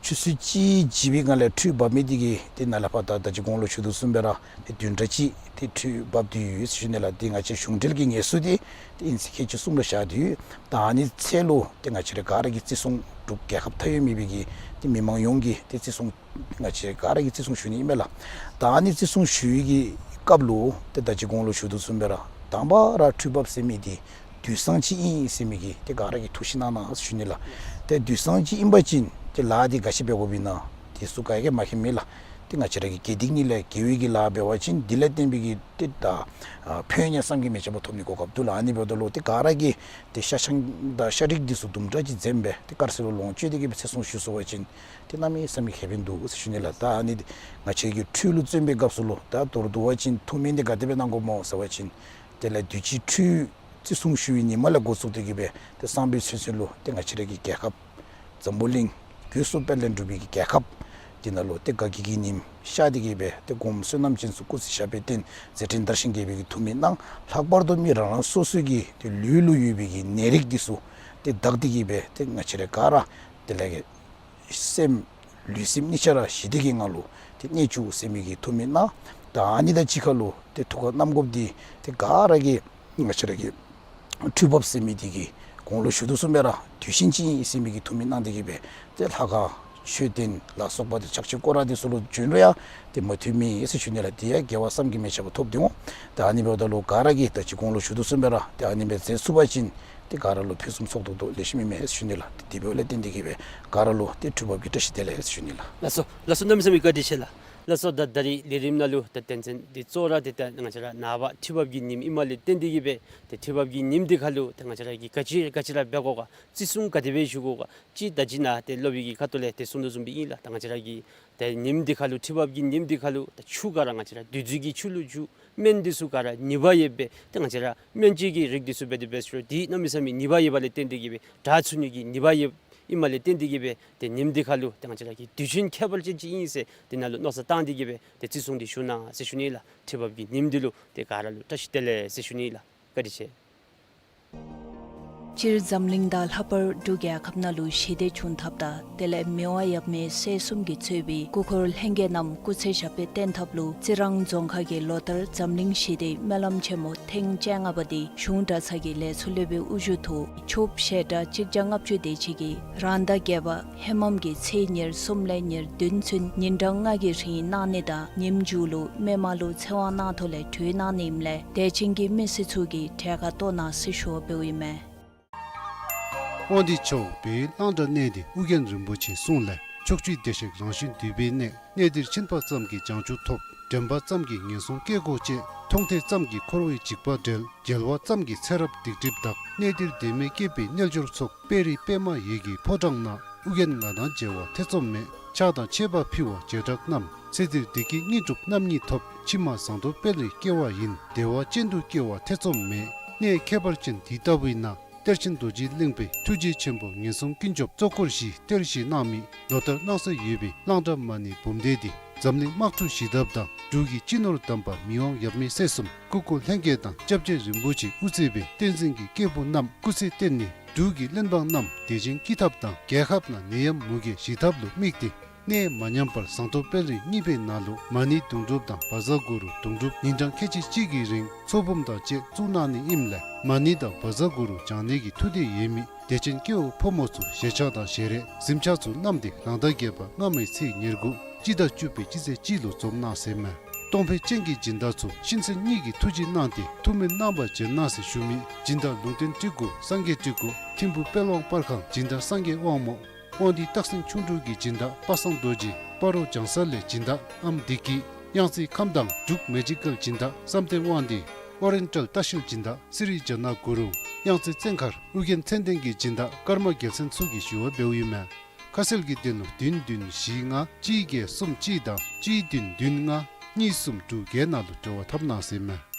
ཆུ་ཚོད་གཅིག་བཞི་པའི་སྒང་ལས་ཁྲུས་འབབ་མི་འདི་གིས་ཏེ་ནཱ་ལས་ཕར་ད་ད་ཅི་གོང་ལུ་ཞུ་དོ་བཟུམ་སྦེ་ར་ཏེ་བདུན་ཕྲག་གཅིག་ཏེ་ཁྲུས་འབབ་སྟེ་ཡོད་ཟེར་ཞུ་ནི་ལགས། ཏེ་ང་བཅས་གཞུང་འབྲེལ་གྱི་ངེས་སྲོལ་འདི་ཏེ་ཨིན་ཚེས་ཁལ་གཅིག་གསུམ་ལུ་བཞག་སྟེ་ཡོད། ད་ཨ་ནི་ཚེ་ལུ་ཏེ་ང་བཅས་ར་ག་ར་གིས་བརྩི་སྲུང་འབྲུག་རྒྱལ་ཁབ་མཐའ་དབུས་མེད་པའི་གི་ཏེ་མི་མང་ཡོངས་ཀྱིས་ཏེ་བརྩི་སྲུང་ང་བཅས་ག་ར་གིས་བརྩི་སྲུང་ཞུ་ནི་ཨིན་མས་ལགས། ད་ཨ་ནི་བརྩི་སྲུང་ཞུ་བའི་གི་སྐབས་ལུ་ཏེ་ད་ཅི་གོང་ལུ་ཞུ་དོ་བཟུམ་སྦེ་ར་དང་པ་ར་ཁྲུས་འབབ་ཟེར་མི་འདི་དུས་སང་ཅིག་ཨིན་ཟེར་མི་གི་ཏེ་ག་ར་གིས་ཐུགས་ཞིབ་གནང་གནང་ཟེར་ཞུ་ནི་ལགས། ཏེ་དུས་སང་ཅིག་ཨིན་པ་ཅིན་ཏེ་ལཱ་འདི་ག་ཅི་འབད་དགོཔ་ཨིན་ན་དེ་ཚུ་ག་གིས་མ་མཁྱེནམ་མེད་ལགས། ཏེ་ང་བཅས་ར་གི་དགེ་སྡིག་གཉིས་ལས་དགེ་བའི་གི་ལཱ་འབད་བ་ཅིན་དེ་ལས་བརྟེན་པའི་གི་ཏེ་ད་ཨ་ཕན་ཡོན་བསམ་གྱིས་མི་ཁྱབ་པ་ཐོབ་ནི་གོ་སྐབས་འདུག་ལགས། ཨ་ནི་འབདཝ་ད་ལུ་ཏེ་ག་ར་གིས་ཏེ་ཤ་ཆང་དང་ཤ་རིགས་འདི་ཚུ་དུམ་གྲ་ཅིག་འཛེམ་སྦེ་ཏེ་དཀར་ཟས་ལུ་ལོངས་སྤྱོད་དེ་གི་སྦེ་ཚེ་སྲུང་ཞུ་ཚུགས་པ་ཅིན་ཏེ་གནམ་མེད་ས་མེད་ཁེ་ཕན་འདུག་ཟེར་ཞུ་ནི་ལགས། ད་ཨ་ནི་ང་བཅས་ཀྱི་ཁྲུས་ལུ་བརྩོན་པའི་སྐབས་སུ་ལུ་ད་མདོར་བསྡུ་བ་ཅིན་ཐུགས་སྨོན་འདི་ག་དེ་སྦེ་གནང་དགོཔ་སྨོ་ཟེར་བ་ཅིན་དེ་ལས་དུས་ཅི་ཁྲུས་བརྩི་སྲུང་ཞུ་བའི་ཉིནམ་ལས་འགོ་བཙུགས་ཏེ་གི་སྦེ་ཏེ་སང་ཕོད་ཚུན་ཚོད་ལུ་ཏེ་ང་བཅས་ར་གི་རྒྱལ་ཁབ་འཛམ་བུ་གླིང་རྒྱུད་གསུམ་དཔལ་ལྡན་འབྲུག་པའི་གི་རྒྱལ་ཁབ་འདི་ནང་ལུ་ཏེ་དགའ་སྐྱིད་ཀྱི་ཉིམ་ཤར་ཏེ་གི་སྦེ་ཏེ་སྒོམ་བསོད་ནམས་ཅན་ཚུ་སྐུ་ཚེ་ཞབས་པད་བརྟན་མཛད་འཕྲིན་དར་ཞིང་རྒྱས་པའི་གི་ཐུགས་སྨོན་གནང་། ལྷག་པར་དུ་མི་རང་རང་སོ་སོའི་གི་ཏེ་ལུས་ལུ་ཡོད་པའི་གི་ནད་རིགས་འདི་ཚུ་ཏེ་དག་སྟེ་གི་སྦེ་ཏེ་ང་བཅས་ར་ག་ར་དེ་ལས་གི་སེམས་ལུས་སེམས་གཉིས་ཆ་ར་ཞི་བདེ་གི་ངང་ལུ་ཏེ་གནས་བཅུག་ཟེར་མི་གི་ཐུགས་སྨོན་གནང་། ད་ཨ་ནི་དང་གཅིག་ཁར་ལུ་ཏེ་ཐུགས་ཁར་བསྣམ་དགོཔ་འདི་ཏེ་ག་ར་གིས་ང་བཅས་ར་གི་ཁྲུས་འབབ་ཟེར་མི་འདི་གི་གོང་ལུ་ཞུ་དོ་བཟུམ་སྦེ་ར་དུས་ཆེན་ཅིག་ཨིན་ཟེར་མི་གི་ཐུགས་སྨོན་གནང་སྟེ་གི་སྦེ་ཏེ་ལྷ་ཁང་མཆོད་རྟེན་ལ་སོགས་པ་ཏེ་ཕྱག་ཕྱི་སྐོར་ར་འདི་ཚུ་ལུ་བྱོན་རུང་ཡང་ཏེ་མ་ཐུབ་མེད་ཟེར་ཞུ་ནི་ལགས། དེ་ཡང་དགེ་བ་བསམ་གྱིས་མི་ཁྱབ་པ་ཐོབ་སྟེ་འོང་། ད་ཨ་ནི་འབདཝ་ད་ལུ་ག་ར་གིས་ད་ཅི་གོང་ལུ་ཞུ་དོ་བཟུམ་སྦེ་ར་ཏེ་ཨ་ནི་སྦེ་མཛད་ཚུགས་པ་ཅིན་ཏེ་ག་ར་ལུ་ཕུན་སུམ་ཚོགས་ཏོག་ཏོ་ལེགས་ཤོམ་ཨིན་མས་ཟེར་ཞུ་ནི་ལགས། ཏེ་དེ་འབདཝ་ལས་བརྟེན་ཏེ་གི་སྦེ་ག་ར་ལུ་ཏེ་ཁྲུས་འབབ་ཀྱི་བཀྲ་ཤིས་བདེ་ལེགས་ཟེར་ཞུ་ནི་ལགས། ལགས་སོ་ལགས་སོ། གནམ་མེད་ས་མེད་བཀའ་དྲིན་ཆེ་ལགས། ལགས་སོ། ད་ད་རིས་ལས་རིམ་ནང་ལུ་ད་དོན་ཚན་འདི་གཙོ་བོ་ར་ཏེ་ད་ང་བཅས་ར་ནངས་པ་ཁྲུས་འབབ་ཀྱི་ཉིནམ་ཨིནམ་ལས་བརྟེན་ཏེ་གི་སྦེ་ཏེ་ཁྲུས་འབབ་ཀྱི་ཉིནམ་འདི་ཁར་ལུ་ད་ང་བཅས་ར་གིས་ག་ཅི་ག་ཅི་ར་འབད་དགོ་ག་བརྩི་སྲུང་ག་དེ་སྦེ་ཞུ་དགོ་ག་ཅིག་ད་ཅི་ནཱ་ཏེ་སློབ་དཔོན་གྱི་ཁ་ཐུག་ལས་ཏེ་གསུང་དོ་བཟུམ་སྦེ་ཨིན་ལགས། ད་ང་བཅས་ར་གིས་ཏེ་ཉིནམ་འདི་ཁར་ལུ་ཁྲུས་འབབ་ཀྱི་ཉིནམ་འདི་ཁར་ལུ་ད་ཆུ་ག་ར་ང་བཅས་ར་བདུད་རྩི་གི་ཆུ་ལུ་འགྱུར། སྨན་འདི་ཚུ་ག་ར་ནུས་པ་ཡོད་པའི་ཏེ་ང་བཅས་ར་སྨན་བཅོས་ཀྱི་རིགས་འདི་ཚུ་འབད་དེ་འབད་ཟེར་རུང་འདི་གནམ་མེད་ས་མེད་ནུས་པ་ཡོད་པ་ལས་བརྟེན་ཏེ་གི་སྦེ་དྲག་ཚུགས་ནི་གི་ནུས་པ་ཡོདཔ་ཨིནམ་ལས་བརྟེན་ཏེ་གི་སྦེ་ཏེ་ཉིནམ་འདི་ཁར་ལུ་ཏེ་ང་བཅས་ར་གིས་དུས་ཆེན་ཁྱད་པར་ཅན་ཅིག་ཨིན་ཟེར་འདི་ནང་ལུ་མནོ་བསམ་བཏང་སྟེ་གི་སྦེ་ཏེ་བརྩི་སྲུང་འདི་ཞུ་གནང་ཟེར་ཞུ་ནི་ལགས། ཁྲུས་འབབ་ཀྱི་ཉིནམ་འདི་ལུ་ཏེ་ག་ར་ལུ་བཀྲ་ཤིས་བདེ་ལེགས་ཟེར་ཞུ་ནི་ལགས། བཀའ་དྲིན་ཆེ། སྤྱིར་འཛམ་གླིང་དང་ལྷག་པར་འབྲུག་རྒྱལ་ཁབ་ནང་ལུ་ཞི་བདེ་བྱུང་ཐབས་དང་དེ་ལས་མི་དབང་ཡབ་མེས་སྲས་གསུམ་གྱིས་གཙོས་པའི་སྐུ་འཁོར་ལྷན་རྒྱས་རྣམས་སྐུ་ཚེ་ཞབས་པད་བརྟན་ཐབས་ལུ་རྩི་རང་རྫོང་ཁག་གིས་ལོ་ལྟར་འཛམ་གླིང་ཞི་བདེའི་སྨོན་ལམ་ཆེན་མོ་ཐེངས་བཅོ་ལྔ་པ་འདི་གཞུང་གྲྭ་ཚང་གི་ལས་ཚོགས་སློབ་དཔོན་དབུ་བཞུགས་ཐོག་ཆུ་བཞི་གྲྭ་གཅིག་བརྒྱ་ལྔ་བཅུ་དེ་ཅིག་གིས་རང་ཟླ་བརྒྱད་པ་ཧེ་མམ་གྱི་ཚེས་ཉེར་གསུམ་ལས་ཉེར་བདུན་ཚུན་ཉིན་གྲངས་ལྔ་གི་རིང་གནང་ནི་དང་ཉིནམ་མཇུག་ལུ་མི་མང་ལུ་ཚེ་དབང་གནང་ཐོག་ལས་གྲོལ་གནང་ནི་ཨིནམ་ལས་དད་ཅན་གྱི་མི་སེར་ཚུ་གིས་གྲལ་ཁར་གཏོགས་གནང་ཟེར་ཞུ་བ་འབདཝ་ཨིན་མས། དབང་འདུས་ཕྱོགས་བོད་གླང་དར་གནས་འདི་ཨོ་རྒྱན་རིན་པོ་ཆེའི་གསུང་ལས་ཕྱོགས་བཅུའི་བདེ་གཤེགས་རང་བཞིན་འདུས་པའི་གནས། གནས་འདིར་ཕྱིན་པ་ཙམ་གྱིས་བྱང་ཆུབ་ཐོབ། དྲན་པ་ཙམ་གྱིས་ངན་སོང་སྐྱེ་སྒོ་བཅད། མཐོང་ཐོས་ཙམ་གྱིས་འཁོར་བའི་འཇིགས་པ་བྲལ། མཇལ་བ་ཙམ་གྱིས་ཚེ་རབས་སྡིག་སྒྲིབ་དག། གནས་འདིར་དད་མོས་སྐྱེས་པའི་རྣལ་འབྱོར་ཚོགས། དཔལ་རི་པདྨ་འོད་ཀྱི་ཕོ་བྲང་ན། ཨོ་རྒྱན་ང་དང་མཇལ་བ་ཐེ་ཚོམ་མེད། ཕྱག་དང་མཆོད་པ་ཕུལ་བ་བྱེ་བྲག་རྣམས། ཚེ་འདིར་བདེ་སྐྱིད་དངོས་གྲུབ་རྣམ་གཉིས་ཐོབ། ཕྱི་མ་ཟངས་མདོག་དཔལ་རིར་སྐྱེ་བ་ཡིན། བདེ་བ་ཅན་དུ་སྐྱེ་བ་ཐེ་ཚོམ་མེད། གནས་ཁྱད་པར་ཅན་འདི་ལྟ་བུའི་ནང་གཏེར་ཆེན་རྡོ་རྗེ་གླིང་པའི་ཐུགས་རྗེ་ཆེན་པོ་ངན་སོང་ཀུན་སྐྱོབ་གཙོ་འཁོར་བཞིའི་གཏེར་བཞེས་གནང་མི་ལོ་ལྟར་གནང་སྲོལ་ཡོད་པའི་གླང་བྲག་མ་ཎི་འབུམ་སྡེ་འདི་འཛམ་གླིང་དམག་འཁྲུག་ཞི་ཐབས་དང་འབྲུག་གི་སྤྱི་ནོར་དམ་པ་མི་དབང་ཡབ་མེས་སྲས་གསུམ་སྐུ་འཁོར་ལྷན་རྒྱས་དང་སྐྱབས་རྗེ་རིན་པོ་ཆེ་དབུ་གཙོས་པའི་བསྟན་འཛིན་གྱི་སྐྱེས་བུ་རྣམས་སྐུ་ཚེ་བརྟན་ནས་འབྲུག་གི་བློན་འབངས་རྣམས་བདེ་ཆེན་སྐྱིད་ཐབས་དང་རྒྱལ་ཁབ་ནང་ནད་ཡམས་མུ་གེ་ཞི་ཐབས་ལུ་དམིགས་ཏེ་གནས་མ་ཉམས་པར་ཟངས་མདོག་དཔལ་རི་གཉིས་པའི་ནང་ལུ་མ་ཎི་དུང་སྒྲུབ་དང་བཛྲ་གུ་རུ་དུང་སྒྲུབ་ཉིན་གྲངས་ཁལ་གཅིག་གཅིག་གི་རིང་ཚོགས་འབུམ་དང་བཅས་བཙུགས་གནང་ནི་ཨིནམ་ལས་མ་ཎི་དང་བཛྲ་གུ་རུ་བགྱང་ནི་གི་ཐུགས་འདོད་ཡོད་མི་དད་ཅན་སྐྱེ་བོ་ཕོ་མོ་ཚུ་ཞལ་ཆས་དང་ཞལ་རས་གཟིམ་ཆས་ཚུ་བསྣམས་ཏེ་རང་ཟླ་བརྒྱད་པ་སྔ་མའི་ཚེས་ཉེར་དགུ་སྤྱི་ཟླ་བཅུ་པའི་སྤྱི་ཚེས་གཅིག་ལུ་འཛོམས་གནང་ཟེར་མས། གཏོང་ཕོད་ཅན་གྱི་སྦྱིན་བདག་ཚུ་གཤིན་གསོན་གཉིས་ཀྱི་ཐུགས་རྗེ་གནང་སྟེ་ཐུགས་སྨོན་གནང་བར་བྱོན་གནང་ཟེར་ཞུ་མི་སྦྱིན་བདག་ལུང་བསྟན་སྤྲུལ་སྐུ་སངས་རྒྱས་སྤྲུལ་སྐུ་ཐིམ་ཕུག་དཔལ་དབང་པར་ཁང་སྦྱིན་བདག་སངས་རྒྱས་དབང་མོ། དབང་འདུས་སྟག་སེང་ཁྱུང་འབྲུག་གི་སྦྱིན་བདག་པ་སངས་རྡོ་རྗེ། སྤ་རོ་བྱང་ས་ལས་སྦྱིན་བདག་ཨམ་བདེ་སྐྱིད། གཡང་རྩེ་ཁམས་དྭངས་འབྲུག་མེ་ཇི་ཀལ་སྦྱིན་བདག་བསམ་གཏན་དབང་འདུས། ཨོ་རེན་ཊལ་ལྟ་བཤལ་སྦྱིན་བདག་སི་རི་ཇ་ན་གུ་རུང་། གཡང་རྩེ་བཙན་མཁར་ཨོ་རྒྱན་མཚན་ལྡན་གྱི་སྦྱིན་བདག་ཀརྨ་རྒྱལ་མཚན་ཚུ་གིས་ཞུ་བ་འབདཝ་ཨིན་མས། ཁ་གསལ་གྱི་དོན་ལུ་བདུན་བདུན་བཞི་ལྔ་གཅིག་བརྒྱད་གསུམ་གཅིག་དང་གཅིག་བདུན་བདུན་ལྔ་གཉིས་གསུམ་དྲུག་བརྒྱད་ནང་ལུ་འབྲེལ་བ་འཐབ་གནང་ཟེར་མས།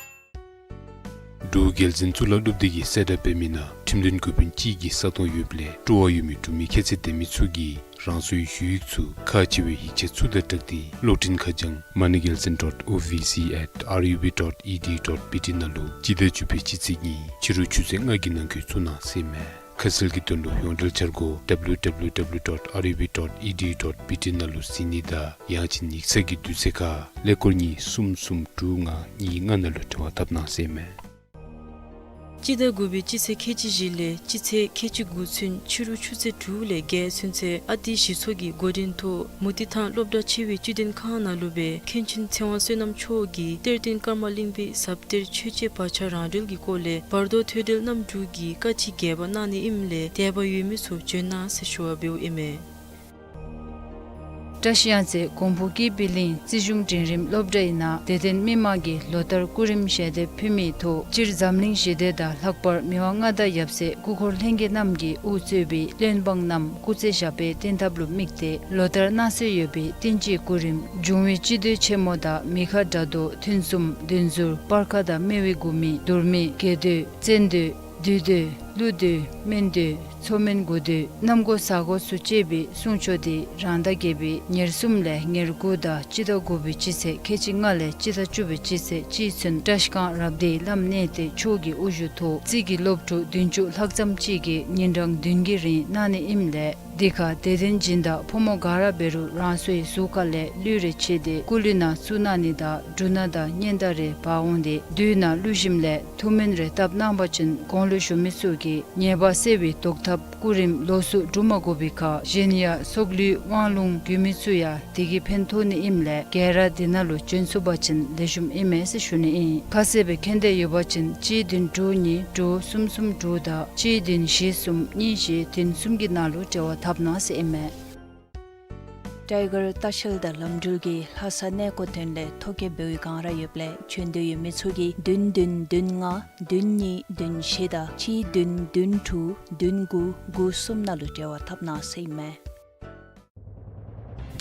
འབྲུག་རྒྱལ་བཙུན་གཙུག་ལག་སློབ་སྡེ་གིས་གསལ་བསྒྲགས་འབད་མི་ནང་ཁྲིམས་དོན་འགོ་དཔོན་གཅིག་གི་ས་སྟོང་ཡོདཔ་ལས་སྤྲོ་བ་ཡོད་མི་འབྲུག་མི་ཁྱད་ཚད་ལྡན་མི་ཚུ་གིས་རང་སོའི་ཞུ་ཡིག་ཚུ་ཁག་ཆེ་བའི་ཡིག་ཆ་ཚུ་དང་སྦྲགས་ཏེ་གློག་འཕྲིན་ཁ་བྱང་མ་ཎི་རྒྱལ་བཙུན་dot O V C at R U B dot E D U dot B T ནང་ལུ་སྤྱི་ཟླ་བཅུ་པའི་སྤྱི་ཚེས་གཉིས་ཕྱི་རུ་ཆུ་ཚོད་ལྔ་གི་ནང་འཁོད་བཙུགས་གནང་ཟེར་མས། ཁ་གསལ་གྱི་དོན་ལུ་ཡོངས་འབྲེལ་འཆར་སྒོ་W W W dot R U B dot E D U dot B T ནང་ལུ་གཟིགས་ནི་དང་ཡང་ཅིན་ཡིག་ཚང་གི་དུས་ཚོད་ཁར་ཀླད་ཀོར་གཉིས་གསུམ་གསུམ་དྲུག་ལྔ་གཉིས་ལྔ་ནང་ལུ་འབྲེལ་བ་འཐབ་གནང་ཟེར་མས། སྤྱི་ཟླ་དགུ་པའི་སྤྱི་ཚེས་ཁལ་གཅིག་བཞི་ལས་སྤྱི་ཚེས་ཁལ་གཅིག་དགུ་ཚུན་ཕྱི་རུ་ཆུ་ཚོད་དྲུག་ལས་བརྒྱད་ཚུན་ཚོད་ཨ་ཏི་གཞི་ཚོགས་ཀྱི་འགོ་འདྲེན་ཐོག་མུ་ཏིག་ཐང་སློབ་གྲྭ་ཆེ་བའི་སྤྱི་དོན་ཁང་ནང་ལུ་སྦེ་མཁན་ཆེན་ཚེ་དབང་བསོད་ནམས་མཆོག་གིས་གཏེར་སྟོན་ཀརྨ་གླིང་པའི་ཟབ་གཏེར་ཆོས་འཆད་བག་ཆགས་རང་གྲོལ་གྱི་སྐོར་ལས་བར་དོ་ཐོས་གྲོལ་རྣམ་དྲུག་གི་བཀའ་ཅི་རྒྱས་པ་གནང་ནི་ཨིནམ་ལས་དད་པ་ཡོད་མི་ཚུ་བྱོན་གནང་ཟེར་ཞུ་བ་འབདཝ་ཨིན་མས། བཀྲ་ཤིས་གཡང་རྩེ་གོང་ཕུ་ཀི་པི་ལིང་རྩིས་གཞུང་འབྲིང་རིམ་སློབ་གྲྭའི་ནང་དད་ལྡན་མི་མང་གིས་ལོ་ལྟར་སྐུ་རིམ་ཞལ་འདེབས་ཕུལ་མིའི་ཐོག་སྤྱིར་འཛམ་གླིང་ཞི་བདེ་དང་ལྷག་པར་མི་དབང་མངའ་བདག་ཡབ་སྲས་སྐུ་འཁོར་ལྷན་རྒྱས་རྣམས་ཀྱིས་དབུ་གཙོས་པའི་བློན་འབངས་རྣམས་སྐུ་ཚེ་ཞབས་པད་བརྟན་ཐབས་ལུ་དམིགས་ཏེ་ལོ་ལྟར་གནང་སྲོལ་ཡོད་པའི་བསྟན་སྤྱིའི་སྐུ་རིམ་འབྱུང་བའི་སྤྱི་མདོས་ཆེན་མོ་དང་མི་ཁ་དགྲ་བཟློག་ཐུན་གསུམ་བདུན་ཟུར་སྤར་ཁ་དང་སྨེ་བའི་འགུ་མི་དུར་མི་དགེ་མདོས་བཙན་མདོས་བདུད་མདོས་ཀླུ་མདོས་སྨན་མདོས་མཚོ་སྨན་དགུ་མདོས་གནམ་སྒོ་ས་སྒོ་ཚུ་བཅས་པའི་གསུང་ཆོག་འདི་རང་ཟླ་བརྒྱད་པའི་ཉེར་གསུམ་ལས་ཉེར་དགུ་དང་སྤྱི་ཟླ་དགུ་པའི་སྤྱི་ཚེས་ཁལ་གཅིག་ལྔ་ལས་སྤྱི་ཟླ་བཅུ་པའི་སྤྱི་ཚེས་གཅིག་ཚུན་བཀྲ་ཤིས་སྒང་རབ་སྡེའི་བླམ་གནས་བརྟན་མཆོག་གི་དབུ་བཞུགས་ཐོག་རྩིས་ཀྱི་སློབ་ཕྲུག་བདུན་ཅུ་ལྷག་ཙམ་ཅིག་གིས་ཉིན་གྲངས་བདུན་གྱི་རིང་གནང་ནི་ཨིནམ་ལས་འདི་ཁར་དད་ལྡན་སྦྱིན་བདག་ཕོ་མོ་ག་ར་འབད་རུང་རང་སོའི་ཟུར་ཁ་ལས་གླུད་རེ་ཕྱེ་སྟེ་སྐུ་གླུད་ནང་བཙུགས་གནང་ནི་དང་འབྲུ་སྣ་དང་སྙན་དར་རེ་འབག་འོང་སྟེ་བདུད་ནང་གླུད་ཞིམ་ལས་ཐུགས་སྨོན་རེ་བཏབ་གནང་པ་ཅིན་གོང་ལུ་ཞུ་མི་ཚུ་གིས་ཉེས་པ་སེལ་བའི་བཟློག་ཐབས་སྐུ་རིམ་ལོགས་སུ་སྒྲུབ་མ་དགོ་པའི་ཁར་གཞན་ཡང་སྲོག་གླུད་དབང་ལུང་རྒྱུད་སྨད་ཚུ་ཡང་དེ་གིས་ཕན་ཐོགས་ནི་ཨིནམ་ལས་ག་ར་དེ་ནང་ལུ་བྱོན་ཚུགས་པ་ཅིན་ལེགས་ཤོམ་ཨིན་མས་ཟེར་ཞུ་ནི་ཨིན། ཁ་གསལ་སྦེ་མཁྱེན་འདོད་ཡོད་པ་ཅིན་གཅིག་བདུན་དྲུག་གཉིས་དྲུག་གསུམ་གསུམ་དྲུག་དང་གཅིག་བདུན་བཞི་གསུམ་གཉིས་བཞི་བདུན་གསུམ་གྱི་ནང་ལུ་འབྲེལ་བ་འཐབ་གནང་ཟེར་ཨིན་མས། ཊའི་གར་ལྟ་བཤལ་དང་ལམ་འགྲུལ་གྱིས་ལྷ་ས་གནས་སྐོར་དོན་ལས་ཐོ་བཀོད་འབད་བའི་སྒང་ར་ཡོདཔ་ལས་བྱོན་འདོད་ཡོད་མི་ཚུ་གིས་བདུན་བདུན་བདུན་ལྔ་བདུན་གཉིས་བདུན་བཞི་དང་གཅིག་བདུན་བདུན་དྲུག་བདུན་དགུ་དགུ་གསུམ་ནང་ལུ་འབྲེལ་བ་འཐབ་གནང་ཟེར་ཨིན་མས།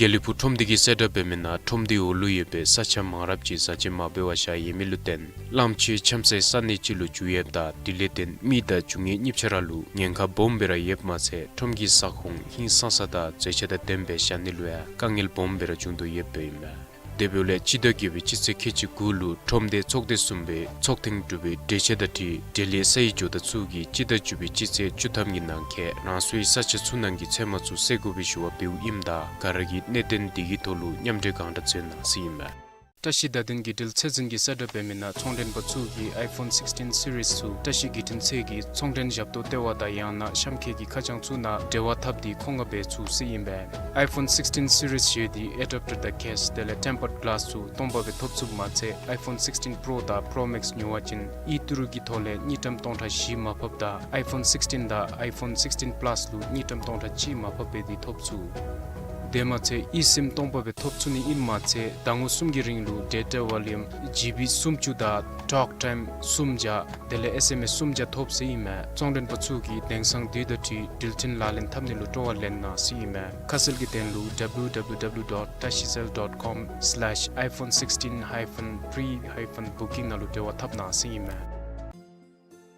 དགེ་ལེགས་ཕུག་ཁྲོམ་སྡེ་གིས་གསལ་བསྒྲགས་འབད་མི་ནང་ཁྲོམ་སྡེའི་འོག་ལུ་ཡོད་པའི་ས་ཆ་མང་རབས་ཅིག་བཟའ་སྤྱོད་མ་འབད་བར་བཞག་ཡོད་མི་ལུ་བརྟེན་གླངམོ་ཆེ་འཁྱམ་སའི་ས་གནས་ཅིག་ལུ་འགྱུར་ཡོདཔ་ད་དེ་ལས་བརྟེན་མི་དང་རྒྱུ་དངོས་གཉིས་ཆ་ར་ལུ་ཉེན་ཁ་སྦོམ་སྦེ་ར་ཡོདཔ་མ་ཚད་ཁྲོམ་གྱི་ས་ཁོངས་ཧིང་སངས་ས་དང་མཛེས་ཆ་དང་ལྡནམ་སྦེ་བཞག་ནི་ལུ་ཡང་དཀའ་ངལ་སྦོམ་སྦེ་ར་བྱུང་དོ་ཡོདཔ་ཨིན་མས། དེ་འབདཝ་ལས་སྤྱི་ཟླ་བརྒྱད་པའི་སྤྱི་ཚེས་ཁལ་གཅིག་དགུ་ལུ་ཁྲོམ་སྡེ་ཚོགས་སྡེ་གསུམ་པའི་ཚོགས་ཐེངས་དྲུག་པའི་གྲོས་ཆོད་དང་འཁྲིལ་འབྲེལ་ཡོད་ས་ཡི་ཇོ་བདག་ཚུ་གིས་སྤྱི་ཟླ་བཅུ་པའི་སྤྱི་ཚེས་བཅུ་ཐམ་གྱི་ནང་འཁོད་རང་སོའི་ས་ཆ་ཚུ་ནང་གི་ཚོད་མ་ཚུ་སེལ་དགོ་པའི་ཞུ་བ་འབདཝ་ཨིནམ་ད་ག་ར་གིས་གནད་དོན་འདི་གི་ཐོག་ལུ་མཉམ་འབྲེལ་གང་དྲག་འཛོལ་གནང་ཟེར་ཨིན་མས། བཀྲ་ཤིས་བརྡ་དོན་བརྒྱུད་འབྲེལ་ཚད་འཛིན་གྱིས་གསལ་བསྒྲགས་འབད་མི་ནང་ཚོང་མགྲོན་པ་ཚུ་གིས་ཨའི་ཕོན་སིགསི་ཊིན་སི་རིསི་ཚུ་བཀྲ་ཤིས་བརྒྱུད་འཕྲིན་ཚད་ཀྱི་ཚོང་མགྲོན་ཞབས་ཏོག་ལྟེ་བ་དང་ཡང་ན་གཤམ་འཁོད་ཀྱི་ཁ་བྱང་ཚུ་ནང་འབྲེལ་བ་འཐབ་སྟེ་མཁོ་མངགས་འབད་ཚུགས་ཟེར་ཨིན་པས། ཨའི་ཕོན་སིགསི་ཊིན་སི་རིསི་བཞེས་ཏེ་ཨེ་ཌེབ་ཊར་དང་ཀེསི་དེ་ལས་ཊེམ་པརཌ་གི་ལཱསི་ཚུ་སྟོང་པ་སྦེ་ཐོབ་ཚུགསཔ་མ་ཚད་ཨའི་ཕོན་སིགསི་ཊིན་པྲོ་དང་པྲོ་མེགསི་ཉོ་བ་ཅིན་ཨི་ཊི་རུ་གི་ཐོག་ལས་དངུལ་ཀྲམ་སྟོང་ཕྲག་བཞི་མར་ཕབ་དང་ཨའི་ཕོན་སིགསི་ཊིན་དང་ཨའི་ཕོན་སིགསི་ཊིན་པ་ལཱསི་ལུ་དངུལ་ཀྲམ་སྟོང་ཕྲག་གཅིག་མར་ཕབ་འབད་དེ་ཐོབ་ཚུགས། དེ་མ་ཚད་ཨི་སིམ་སྟོང་པ་སྦེ་ཐོབ་ཚུགས་ནི་ཨིནམ་མ་ཚད་ཟླ་ངོ་གསུམ་གྱི་རིང་ལུ་ཌེ་ཊ་ཝོ་ལུམ་ཇི་བི་སུམ་ཅུ་དང་ཊོག་ཊའིམ་སུམ་བརྒྱ་དེ་ལས་ཨེསི་ཨེམ་ཨེསི་སུམ་བརྒྱ་ཐོབ་ཟེར་ཨིན་མས། ཚོང་མགྲོན་པ་ཚུ་གིས་དེང་སང་དུས་དང་འཁྲིལ་འགྲུལ་འཕྲིན་ལག་ལེན་འཐབ་ནི་ལུ་སྤྲོ་བ་ལེན་གནང་ཟེར་ཨིན་མས། ཁ་གསལ་གྱི་དོན་ལུ་ཌབ་ལུ་ཌབ་ལུ་ཌབ་ལུ་ཌོཊ་ཊ་ཤི་སེལ་ཌོཊ་ཀོམ་སི་ལེཤ་ཨའི་ཕོན་སིགསི་ཊིན་ཧའི་ཕན་པྲི་ཧའི་ཕན་བུ་ཀིང་ནང་ལུ་འབྲེལ་བ་འཐབ་གནང་ཟེར་ཨིན་མས།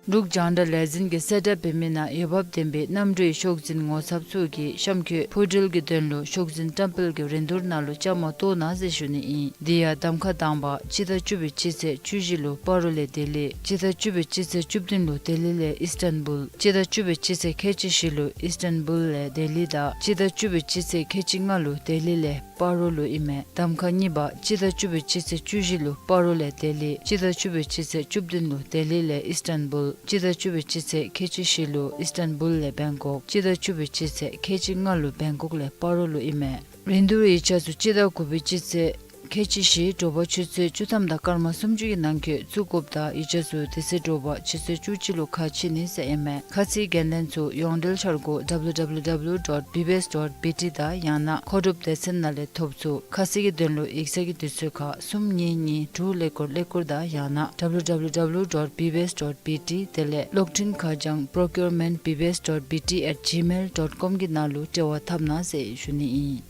འབྲུག་རྒྱང་བསྒྲགས་ལས་འཛིན་གྱིས་གསལ་བསྒྲགས་འབད་མི་ནང་འོས་འབབ་ལྡན་པའི་གནམ་གྲུའི་ཤོག་འཛིན་ངོ་ཚབ་ཚུ་གིས་གཤམ་འཁོད་འཕུར་འགྲུལ་གྱི་དོན་ལུ་ཤོག་འཛིན་བཀྲམ་སྤེལ་གྱི་རིན་བསྡུར་ནང་ལུ་བཅའ་མར་གཏོགས་གནང་ཟེར་ཞུ་ནི་ཨིན། དེ་ཡང་གདམ་ཁ་དང་པ་སྤྱི་ཟླ་བཅུ་པའི་སྤྱི་ཚེས་བཅུ་བཞི་ལུ་སྤ་རོ་ལས་ལྡི་ལི། སྤྱི་ཟླ་བཅུ་པའི་སྤྱི་ཚེས་བཅུ་བདུན་ལུ་ལྡི་ལི་ལས་ཨིསི་ཊན་བུལ། སྤྱི་ཟླ་བཅུ་པའི་སྤྱི་ཚེས་ཁལ་གཅིག་བཞི་ལུ་ཨིསི་ཊན་བུལ་ལས་ལྡི་ལི་དང་སྤྱི་ཟླ་བཅུ་པའི་སྤྱི་ཚེས་ཁལ་གཅིག་ལྔ་ལུ་ལྡི་ལི་ལས་སྤ་རོ་ལུ་ཨིན་མས། གདམ་ཁ་གཉིས་པ་སྤྱི་ཟླ་བཅུ་པའི་སྤྱི་ཚེས་བཅུ་བཞི་ལུ་སྤ་རོ་ལས་ལྡི་ལི། སྤྱི་ཟླ་བཅུ་པའི་སྤྱི་ཚེས་བཅུ་བདུན་ལུ་ལྡི་ལི་ལས་ཨིསི་ཊན་བུལ། སྤྱི་ཟླ་བཅུ་པའི་སྤྱི་ཚེས་ཁལ་གཅིག་བཞི་ལུ་ཨིསི་ཊན་བུལ་ལས་བེང་ཀོག། སྤྱི་ཟླ་བཅུ་པའི་སྤྱི་ཚེས་ཁལ་གཅིག་ལྔ་ལུ་བེང་ཀོག་ལས་སྤ་རོ་ལུ་ཨིན་མས། རིན་བསྡུར་ཡིག་ཆ་ཚུ་སྤྱི་ཟླ་དགུ་པའི་སྤྱི་ཚེས་ཁལ་གཅིག་བཞི་དྲོ་པ་ཆུ་ཚོད་བཅུ་ཐམ་དང་སྐར་མ་སུམ་ཅུ་གི་ནང་འཁོད་བཙུགས་དགོཔ་དང་ཡིག་ཆ་ཚུ་དེ་ཚེ་དྲོ་པ་ཆུ་ཚོད་བཅུ་གཅིག་ལུ་ཁ་ཕྱེ་ནི་ཟེར་ཨིན་མས། ཁ་ཚིག་འགན་ལེན་ཚུ་ཡོངས་འབྲེལ་འཆར་སྒོ་ཌབ་ལུ་ཌབ་ལུ་ཌབ་ལུ་ཌོཊ་བི་བི་ཨེསི་ཌོཊ་བི་ཊི་དང་ཡང་ན་མཁོ་སྒྲུབ་སྡེ་ཚན་ནང་ལས་ཐོབ་ཚུགས། ཁ་གསལ་གྱི་དོན་ལུ་ཡིག་ཚང་གི་དུས་ཚོད་ཁར་གསུམ་གཉིས་གཉིས་དྲུག་ཀླད་ཀོར་ཀླད་ཀོར་དང་ཡང་ན་ཌབ་ལུ་ཌབ་ལུ་ཌབ་ལུ་ཌོཊ་བི་བི་ཨེསི་ཌོཊ་བི་ཊི་དེ་ལས་གློག་འཕྲིན་ཁ་བྱང་པྲོ་ཀིའུར་མེནཊ་བི་བི་ཨེསི་ཌོཊ་བི་ཊི་ཨེཊ་ཇི་མེལ་ཌོཊ་ཀོམ་གྱི་ནང་ལུ་འབྲེལ་བ་འཐབ་གནང་ཟེར་ཞུ་ནི་ཨིན།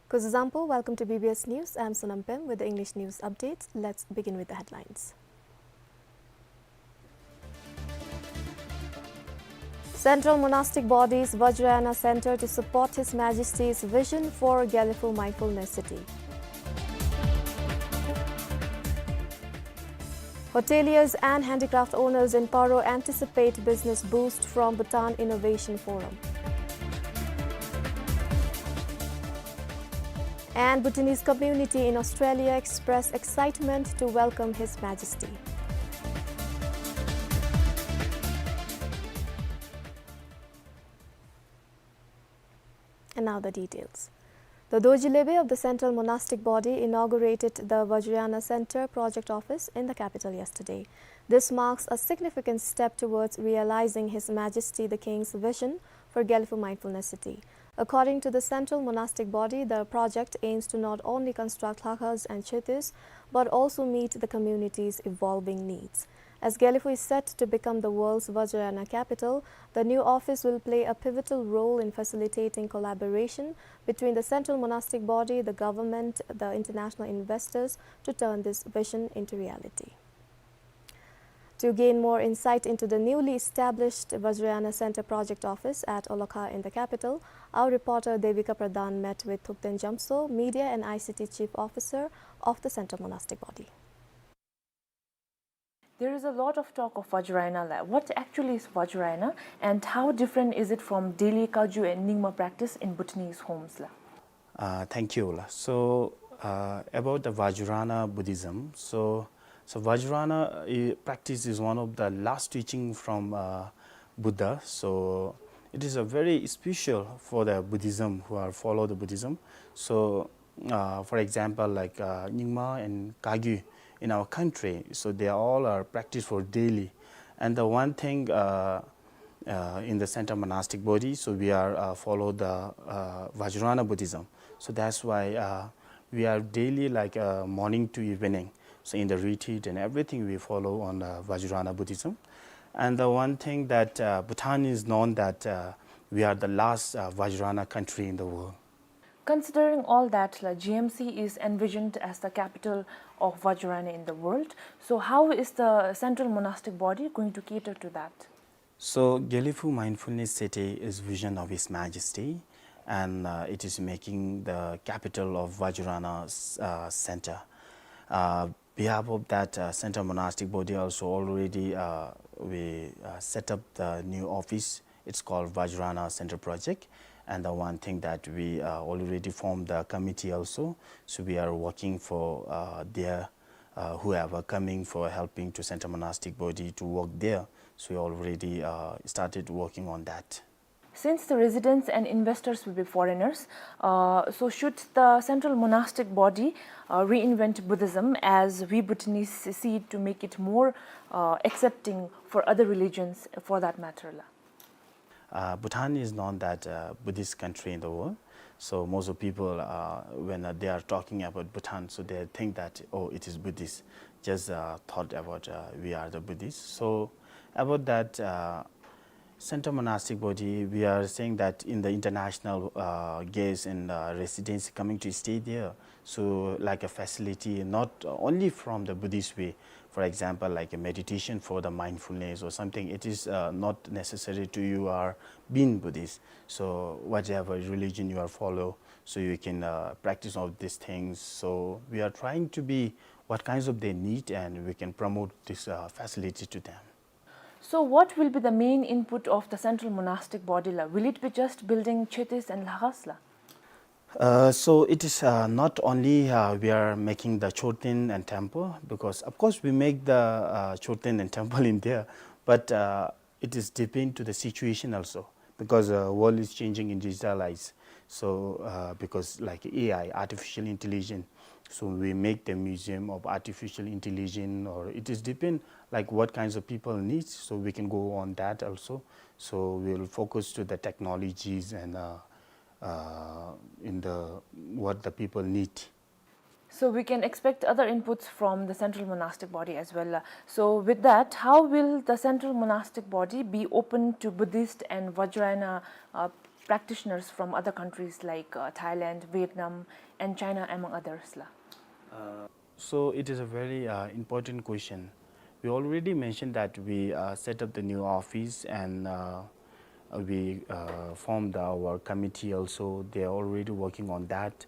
Kuzuzangpo, welcome to B B S News. I'm Sonam Pem with the English news updates. Let's begin with the headlines. Central Monastic Body's Vajrayana Center to support His Majesty's vision for Gelephu Mindfulness City. Hoteliers and handicraft owners in Paro anticipate business boost from Bhutan Innovation Forum. And Bhutanese community in Australia express excitement to welcome His Majesty. And now the details. The Dorji Lebe of the Central Monastic Body inaugurated the Vajrayana Center project office in the capital yesterday. This marks a significant step towards realizing His Majesty the King's vision for Gelephu Mindfulness City. According to the Central Monastic Body, the project aims to not only construct lhakhas and chötys, but also meet the community's evolving needs. As Gelephu is set to become the world's Vajrayana capital, the new office will play a pivotal role in facilitating collaboration between the Central Monastic Body, the government, the international investors to turn this vision into reality. To gain more insight into the newly established Vajrayana Center project office at Olakha in the capital, our reporter Devika Pradhan met with Thupten Jamso, Media and I C T Chief Officer of the Central Monastic Body. There is a lot of talk of Vajrayana la. What actually is Vajrayana, and how different is it from daily Kagyu and Nyingma practice in Bhutanese homes la? Uh, thank you la. So, uh, about the Vajrayana Buddhism. So, so Vajrayana, uh, practice is one of the last teaching from, uh, Buddha. So it is a very special for the Buddhism who are follow the Buddhism. So, uh, for example, like, uh, Nyingma and Kagyu in our country, so they all are practiced for daily. And the one thing, uh, uh, in the Central Monastic Body, so we are, uh, follow the, uh, Vajrayana Buddhism. So that's why, uh, we are daily, like, uh, morning to evening. So in the retreat and everything, we follow on, uh, Vajrayana Buddhism. And the one thing that, uh, Bhutan is known that, uh, we are the last, uh, Vajrayana country in the world. Considering all that, la, G M C is envisioned as the capital of Vajrayana in the world. So how is the Central Monastic Body going to cater to that? So, Gelephu Mindfulness City is vision of His Majesty, and, uh, it is making the capital of Vajrayana, uh, Center. Uh, behalf of that, uh, Central Monastic Body also already, uh, we, uh, set up the new office. It's called Vajrayana Center Project. And the one thing that we, uh, already formed the committee also. So we are working for, uh, their, uh, whoever coming for helping to Central Monastic Body to work there. So we already, uh, started working on that. Since the residents and investors will be foreigners, uh, so should the Central Monastic Body, uh, reinvent Buddhism as we Bhutanese see it to make it more, uh, accepting for other religions for that matter la? Uh, Bhutan is known that, uh, Buddhist country in the world. So most of people, uh, when, uh, they are talking about Bhutan, so they think that, oh, it is Buddhist. Just, uh, thought about, uh, we are the Buddhists. So about that, uh, Central Monastic Body, we are saying that in the international, uh, guests and, uh, residents coming to stay there, so like a facility, not only from the Buddhist way, for example, like a meditation for the mindfulness or something, it is, uh, not necessary to you are being Buddhist. So whatever religion you are follow, so you can, uh, practice all these things. So we are trying to be what kinds of they need, and we can promote this, uh, facility to them. So what will be the main input of the Central Monastic Body la? Will it be just building chötys and lhakhas la? Uh, so it is, uh, not only, uh, we are making the chötyn and temple, because of course we make the, uh, chötyn and temple in there, but, uh, it is depend to the situation also, because, uh, world is changing in digitalized. So, uh, because like A I, artificial intelligence, so we make the museum of artificial intelligence, or it is depend like what kinds of people needs, so we can go on that also. So we will focus to the technologies and, uh, uh, in the, what the people need. So we can expect other inputs from the Central Monastic Body as well. Uh, so with that, how will the Central Monastic Body be open to Buddhist and Vajrayana, uh, practitioners from other countries like, uh, Thailand, Vietnam, and China, among others, la? So it is a very, uh, important question. We already mentioned that we, uh, set up the new office and, uh, we, uh, formed our committee also. They are already working on that.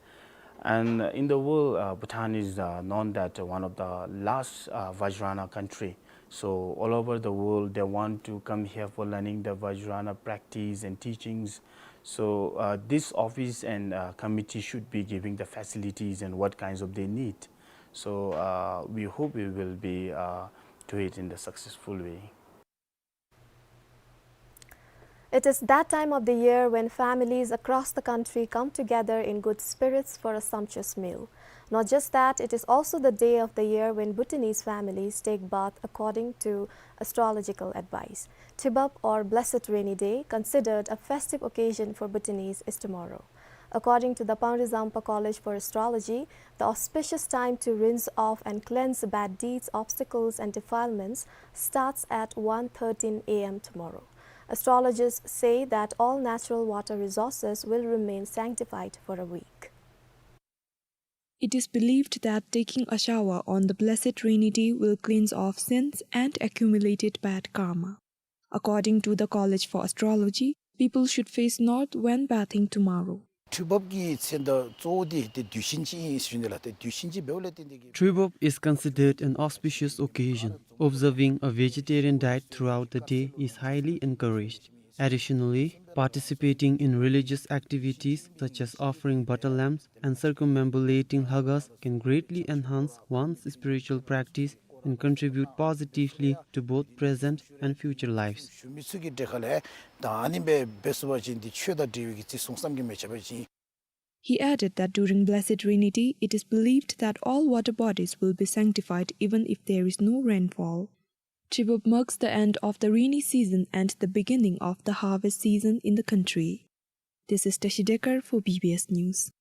And in the world, uh, Bhutan is, uh, known that one of the last, uh, Vajrayana country. So all over the world, they want to come here for learning the Vajrayana practice and teachings. So, uh, this office and, uh, committee should be giving the facilities and what kinds of they need. So, uh, we hope we will be, uh, do it in the successful way. It is that time of the year when families across the country come together in good spirits for a sumptuous meal. Not just that, it is also the day of the year when Bhutanese families take bath according to astrological advice. Thibab, or blessed rainy day, considered a festive occasion for Bhutanese, is tomorrow. According to the Pangrizampa College for Astrology, the auspicious time to rinse off and cleanse bad deeds, obstacles, and defilements starts at one thirteen a m tomorrow. Astrologers say that all natural water resources will remain sanctified for a week. It is believed that taking a shower on the blessed rainy day will cleanse off sins and accumulated bad karma. According to the College for Astrology, people should face north when bathing tomorrow. ཁྲུས་འབབ་ཀྱི་མཚན་རྟགས་གཙོ་བོ་འདི་ཏེ་དུས་ཆེན་ཅིག་ཨིན་ཟེར་ཞུ་ནི་ལགས། ཏེ་དུས་ཆེན་ཅིག་འབདཝ་ལས་བརྟེན་ཏེ་གིས། Thibab is considered an auspicious occasion. Observing a vegetarian diet throughout the day is highly encouraged. Additionally, participating in religious activities such as offering butter lamps and circumambulating lhagas can greatly enhance one's spiritual practice and contribute positively to both present and future lives. ཞུ་མི་ཚུ་གི་གྲས་ཁ་ལས་ད་ཨ་ནི་སྦེ་འབད་ཚུགས་པ་ཅིན་འདི་ཆོས་དང་འབྲེལ་བའི་གི་ཅིག་སོང་བསམ་གྱི་མི་ཆ་བ་ཅིན། He added that during blessed rainy day, it is believed that all water bodies will be sanctified even if there is no rainfall. Thibab marks the end of the rainy season and the beginning of the harvest season in the country. This is Tashi Dekar for B B S News.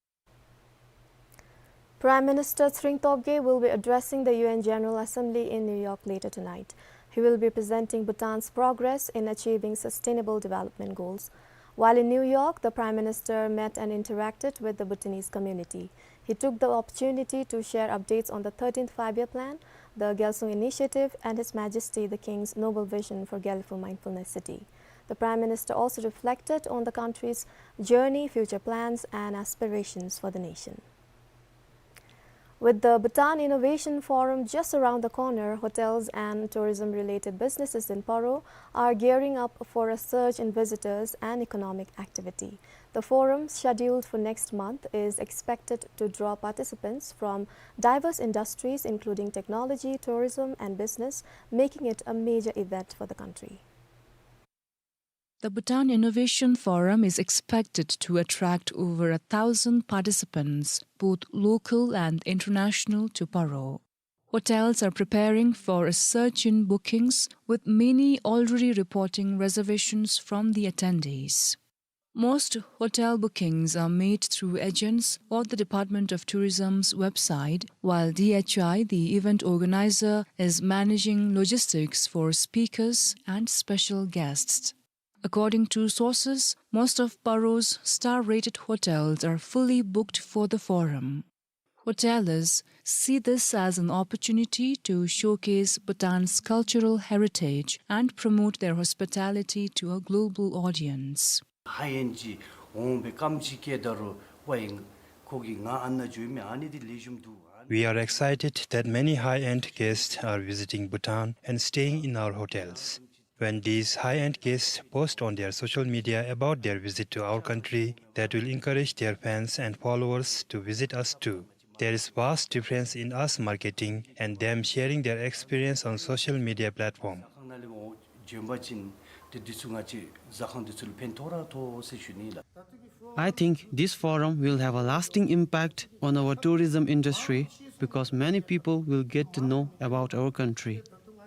Prime Minister Tshering Tobgay will be addressing the U N General Assembly in New York later tonight. He will be presenting Bhutan's progress in achieving sustainable development goals. While in New York, the Prime Minister met and interacted with the Bhutanese community. He took the opportunity to share updates on the thirteenth Five-Year Plan, the Gyalsung Initiative, and His Majesty the King's noble vision for Gelephu Mindfulness City. The Prime Minister also reflected on the country's journey, future plans, and aspirations for the nation. With the Bhutan Innovation Forum just around the corner, hotels and tourism-related businesses in Paro are gearing up for a surge in visitors and economic activity. The forum, scheduled for next month, is expected to draw participants from diverse industries, including technology, tourism, and business, making it a major event for the country. The Bhutan Innovation Forum is expected to attract over a thousand participants, both local and international, to Paro. Hotels are preparing for a surge in bookings, with many already reporting reservations from the attendees. Most hotel bookings are made through agents or the Department of Tourism's website, while D H I, the event organizer, is managing logistics for speakers and special guests. According to sources, most of Paro's star-rated hotels are fully booked for the forum. Hotelers see this as an opportunity to showcase Bhutan's cultural heritage and promote their hospitality to a global audience. ཧའི་ཨེནཌ་ཅིག་འོང་སྦེ་རྐངམ་ཅིག་བཀལ་ད་རུང་ཝའི་ཁོ་གིས་ང་ཨ་ནཱ་འགྱོཝ་མས་ཨ་ནི་འདི་ལེགས་ཤོམ་འདུག། We are excited that many high-end guests are visiting Bhutan and staying in our hotels. When these high-end guests post on their social media about their visit to our country, that will encourage their fans and followers to visit us too. There is vast difference in us marketing and them sharing their experience on social media platform. I think this forum will have a lasting impact on our tourism industry because many people will get to know about our country.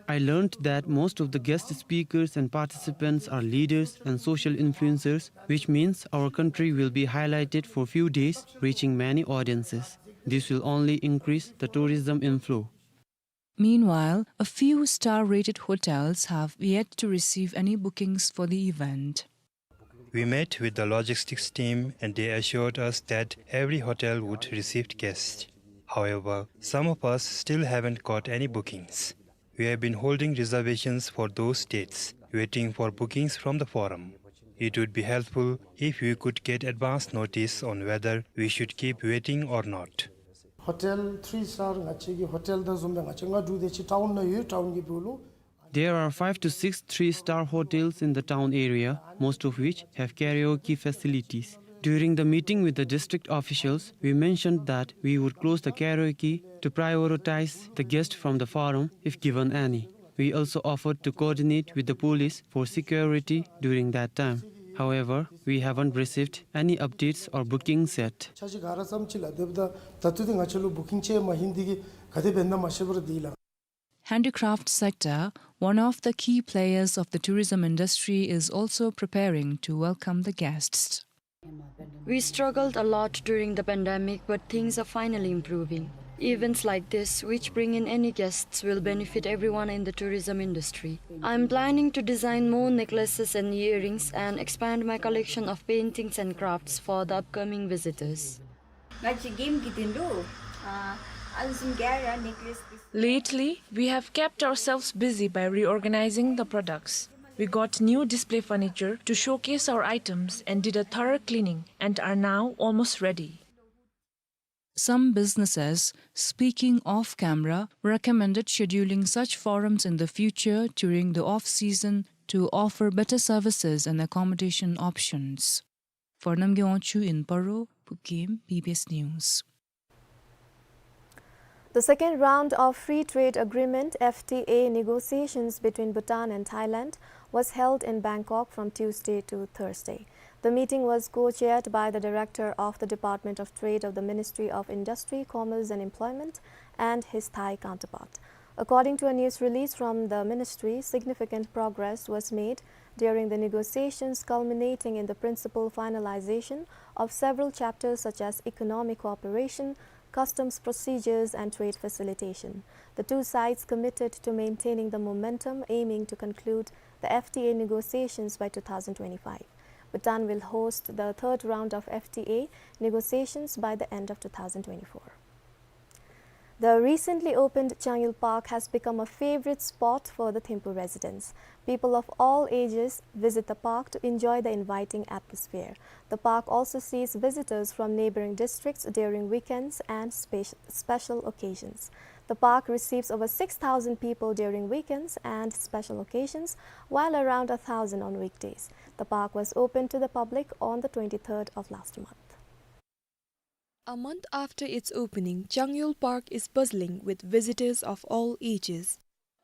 I learned that most of the guest speakers and participants are leaders and social influencers, which means our country will be highlighted for few days, reaching many audiences. This will only increase the tourism inflow. Meanwhile, a few star-rated hotels have yet to receive any bookings for the event. We met with the logistics team and they assured us that every hotel would receive guests. However, some of us still haven't got any bookings. We have been holding reservations for those dates, waiting for bookings from the forum. It would be helpful if we could get advance notice on whether we should keep waiting or not. Hotel three star ང་བཅས་ཀྱི་ཧོ་ཊེལ་དང་འཛོམས་པའི་ང་བཅས་ལྔ་དྲུག་དེ་ཅིག་ཊའུན་ནང་ཡོད། ཊའུན་གྱི་སྦུག་ལུ། There are five to six three-star hotels in the town area, most of which have karaoke facilities. During the meeting with the district officials, we mentioned that we would close the karaoke to prioritize the guests from the forum if given any. We also offered to coordinate with the police for security during that time. However, we haven't received any updates or bookings yet. འཆར་གཞི་ག་ར་ཙམ་ཅིག་ལགས། དེ་འབདཝ་ད་ད་ལྟོ་འདི་ང་བཅས་ལུ་བུ་ཀིང་ཅིག་མ་ལྷོད་དེ་གིས་ག་དེ་འབད་ན་མ་ཤེས་པར་འདུག་ལགས། Handicraft sector, one of the key players of the tourism industry, is also preparing to welcome the guests. We struggled a lot during the pandemic, but things are finally improving. Events like this, which bring in any guests, will benefit everyone in the tourism industry. I'm planning to design more necklaces and earrings and expand my collection of paintings and crafts for the upcoming visitors. ང་བཅས་གེམ་གྱི་དོན་ལུ་ཨ་ཨ་ནི་བཟུམ་གྱི་ཨ་ར་ནེག་ལེས་འདི། Lately, we have kept ourselves busy by reorganizing the products. We got new display furniture to showcase our items and did a thorough cleaning and are now almost ready. Some businesses, speaking off camera, recommended scheduling such forums in the future during the off-season to offer better services and accommodation options. For Namgay Wangchuk in Paro, Phukim, B B S News. The second round of Free Trade Agreement, F T A, negotiations between Bhutan and Thailand was held in Bangkok from Tuesday to Thursday. The meeting was co-chaired by the Director of the Department of Trade of the Ministry of Industry, Commerce and Employment and his Thai counterpart. According to a news release from the ministry, significant progress was made during the negotiations, culminating in the principal finalization of several chapters such as economic cooperation, customs procedures, and trade facilitation. The two sides committed to maintaining the momentum, aiming to conclude the F T A negotiations by two thousand twenty-five. Bhutan will host the third round of F T A negotiations by the end of two thousand twenty-four. The recently opened Changyul Park has become a favorite spot for the Thimphu residents. People of all ages visit the park to enjoy the inviting atmosphere. The park also sees visitors from neighboring districts during weekends and spe-, special occasions. The park receives over six thousand people during weekends and special occasions, while around a thousand on weekdays. The park was opened to the public on the twenty-third of last month. A month after its opening, Changyul Park is bustling with visitors of all ages.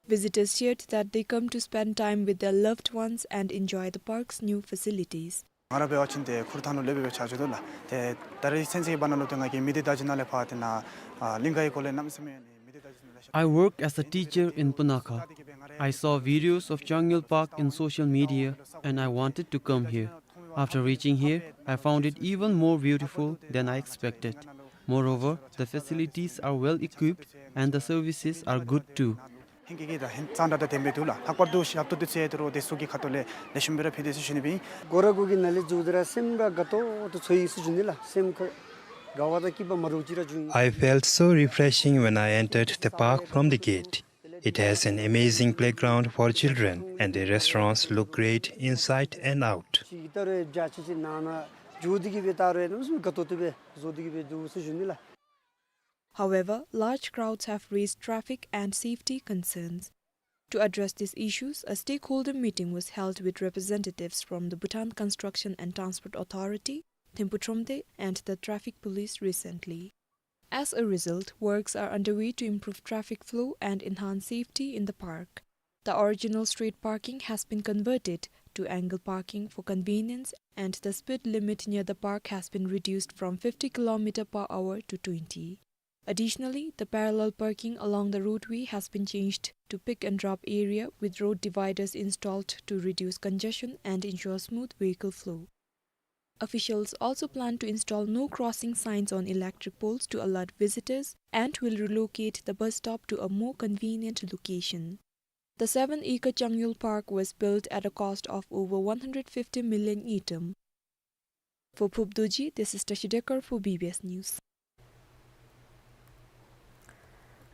Visitors shared that they come to spend time with their loved ones and enjoy the park's new facilities. ང་ར་འབད་བ་ཅིན་ཏེ་ཁུར་ཐང་ལུ་ལེགས་པའི་ཆ་བཞག་དོ་ལགས། ཏེ་ད་རེས་ཚུན་ཚོད་ཀྱི་བར་ན་ལུ་ཏེ་ང་གིས་མི་སྡེ་བརྡ་བརྒྱུད་ནང་ལས་ཕར་ཏེ་ནཱ་ཨ་གླིང་ག་གི་སྐོར་ལས་གནམ་མེད་ས་མེད་མི་སྡེ་བརྡ་བརྒྱུད་ནང་ལས། I work as a teacher in Punakha. I saw videos of Changyul Park in social media and I wanted to come here. After reaching here, I found it even more beautiful than I expected. Moreover, the facilities are well equipped and the services are good too. ཧིང་གི་གི་ད་ཧིང་གཙང་སྦྲ་དང་ལྡན་པའི་འདུག་ལགས། ལྷག་པར་དུ་ཞབས་ཏོག་དུས་ཚོད་དེ་རུ་བདེ་སྲུང་གི་ཁ་ཐུག་ལས་ལེགས་ཤོམ་སྦེ་ར་ཕུལ་དེས་ཟེར་ཞུ་ནི་སྦེ་ཨིན། སྒོ་ར་གུ་གི་ནང་ལས་འཛུལཝ་ད་ར་སེམས་ར་དགའ་ཏོག་ཏོ་ཚོར་ཡི་ཟེར་ཞུ་ནི་ལགས། སེམས་ཁར་དགའ་བ་དང་སྐྱིད་པ་མ་འདྲཝ་ཅིག་ར་བྱུང་ཡི། I felt so refreshing when I entered the park from the gate. It has an amazing playground for children, and the restaurants look great inside and out. ཅིག་ད་རུང་ཡང་རྒྱ་ཆེ་ཆེ་ནང་ན་འགྱོ་སྟེ་གི་སྦེ་ད་རུང་ཡང་གནམ་མེད་ས་མེད་དགའ་ཏོག་ཏོ་སྦེ་བཟོ་སྟེ་གི་སྦེ་འདུག་ཟེར་ཞུ་ནི་ལགས། However, large crowds have raised traffic and safety concerns. To address these issues, a stakeholder meeting was held with representatives from the Bhutan Construction and Transport Authority, Thimphu Thromde, and the Traffic Police recently. As a result, works are underway to improve traffic flow and enhance safety in the park. The original straight parking has been converted to angle parking for convenience, and the speed limit near the park has been reduced from fifty kilometer per hour to twenty. Additionally, the parallel parking along the roadway has been changed to pick and drop area with road dividers installed to reduce congestion and ensure smooth vehicle flow. Officials also plan to install no crossing signs on electric poles to alert visitors and will relocate the bus stop to a more convenient location. The seven-acre Changyul Park was built at a cost of over one hundred fifty million ngultrum, For Phub Dorji, this is Tashi Dekar for B B S News.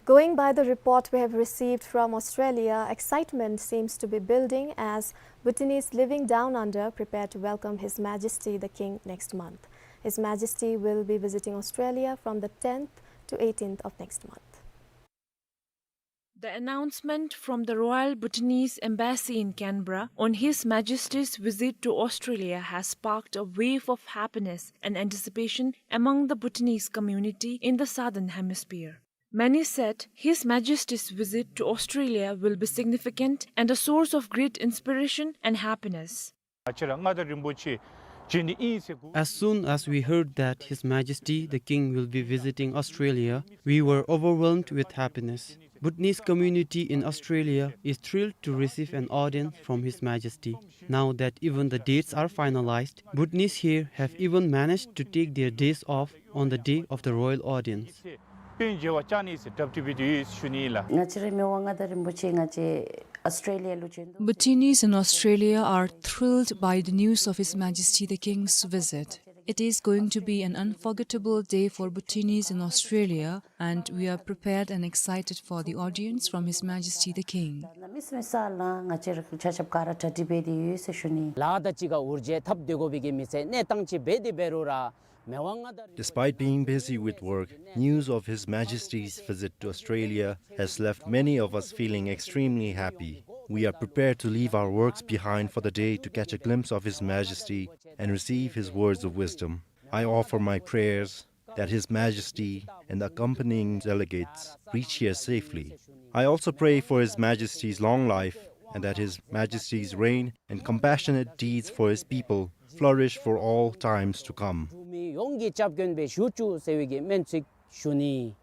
Going by the report we have received from Australia, excitement seems to be building as Bhutanese living down under prepare to welcome His Majesty the King next month. His Majesty will be visiting Australia from the tenth to eighteenth of next month. The announcement from the Royal Bhutanese Embassy in Canberra on His Majesty's visit to Australia has sparked a wave of happiness and anticipation among the Bhutanese community in the Southern Hemisphere. Many said His Majesty's visit to Australia will be significant and a source of great inspiration and happiness. As soon as we heard that His Majesty the King will be visiting Australia, we were overwhelmed with happiness. Bhutanese community in Australia is thrilled to receive an audience from His Majesty. Now that even the dates are finalized, Bhutanese here have even managed to take their days off on the day of the royal audience. ང་བཅས་རའི་མི་དབང་མངའ་བདག་རིན་པོ་ཆེ་ང་བཅས་ཨོསི་ཊྲེ་ལི་ཡ་ལུ་བྱོན་དོ། Bhutanese in Australia are thrilled by the news of His Majesty the King's visit. It is going to be an unforgettable day for Bhutanese in Australia, and we are prepared and excited for the audience from His Majesty the King. གནམ་མེད་ས་མེད་ལགས། ང་བཅས་ར་ཆ་ཁྱབ་ག་ར་གྲ་སྒྲིག་འབད་དེ་ཡོད་ཟེར་ཞུ་ནི། ལཱ་དང་གཅིག་ཁར་འུར་བརྗེད་འཐབ་སྡོད་དགོ་པའི་གི་མི་ཚེ་གནས་སྟངས་ཅིག་འབད་དེ་འབད་རུང་ར། Despite being busy with work, news of His Majesty's visit to Australia has left many of us feeling extremely happy. We are prepared to leave our works behind for the day to catch a glimpse of His Majesty and receive his words of wisdom. I offer my prayers that His Majesty and the accompanying delegates reach here safely. I also pray for His Majesty's long life and that His Majesty's reign and compassionate deeds for his people flourish for all times to come. ཡོངས་ཀྱི་སྐྱབས་མགོན་སྦེ་བཞུགས་བཅུག་ཟེར་བའི་གི་སྨོན་ཚིག་ཞུ་ནི།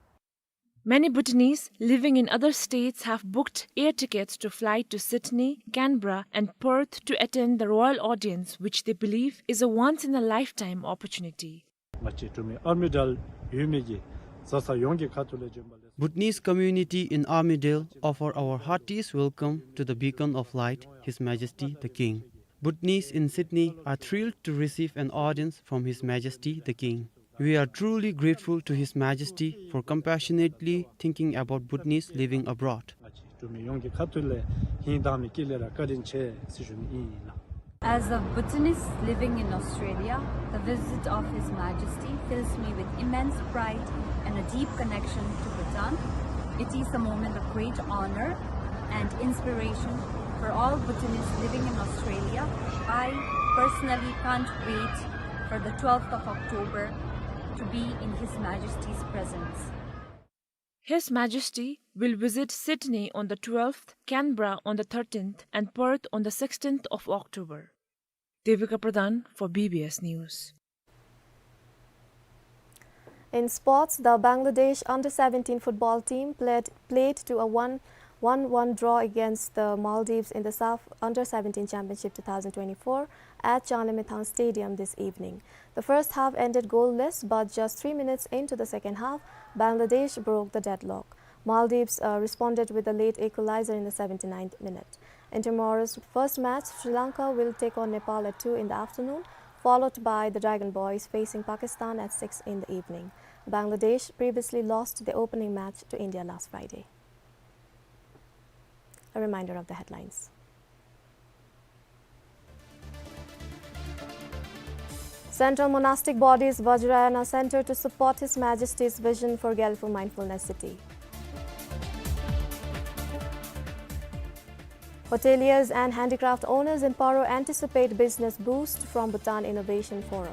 Many Bhutanese living in other states have booked air tickets to fly to Sydney, Canberra, and Perth to attend the royal audience, which they believe is a once-in-a-lifetime opportunity. ང་བཅས་འབྲུག་མི་ཨར་མི་ཌལ་ཡུལ་མི་གི་བཟའ་ཚང་ཡོངས་ཀྱི་ཁ་ཐུག་ལས་བྱོན་པ་ལས། Bhutanese community in Armidale offer our heartiest welcome to the beacon of light, His Majesty the King. Bhutanese in Sydney are thrilled to receive an audience from His Majesty the King. We are truly grateful to His Majesty for compassionately thinking about Bhutanese living abroad. འབྲུག་མི་ཡོངས་ཀྱི་ཁ་ཐུག་ལས་ཧིང་དྭངས་མའི་དཀྱིལ་ལས་ར་བཀའ་དྲིན་ཆེ་ཟེར་ཞུ་ནི་ཨིན་ལགས། As a Bhutanese living in Australia, the visit of His Majesty fills me with immense pride and a deep connection to Bhutan. It is a moment of great honor and inspiration for all Bhutanese living in Australia. I personally can't wait for the twelfth of October to be in His Majesty's presence. His Majesty will visit Sydney on the twelfth, Canberra on the thirteenth, and Perth on the sixteenth of October. Devika Pradhan for B B S News. In sports, the Bangladesh under seventeen football team played, played to a one, one one draw against the Maldives in the SAFF under seventeen Championship two thousand twenty-four at Changlimithang Stadium this evening. The first half ended goalless, but just three minutes into the second half, Bangladesh broke the deadlock. Maldives, uh, responded with a late equalizer in the seventy-ninth minute. In tomorrow's first match, Sri Lanka will take on Nepal at two in the afternoon, followed by the Dragon Boys facing Pakistan at six in the evening. Bangladesh previously lost the opening match to India last Friday. A reminder of the headlines. Central Monastic Body's Vajrayana Center to support His Majesty's vision for Gelephu Mindfulness City. Hoteliers and handicraft owners in Paro anticipate business boost from Bhutan Innovation Forum.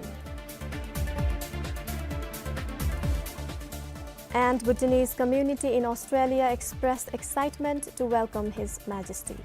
And Bhutanese community in Australia expressed excitement to welcome His Majesty.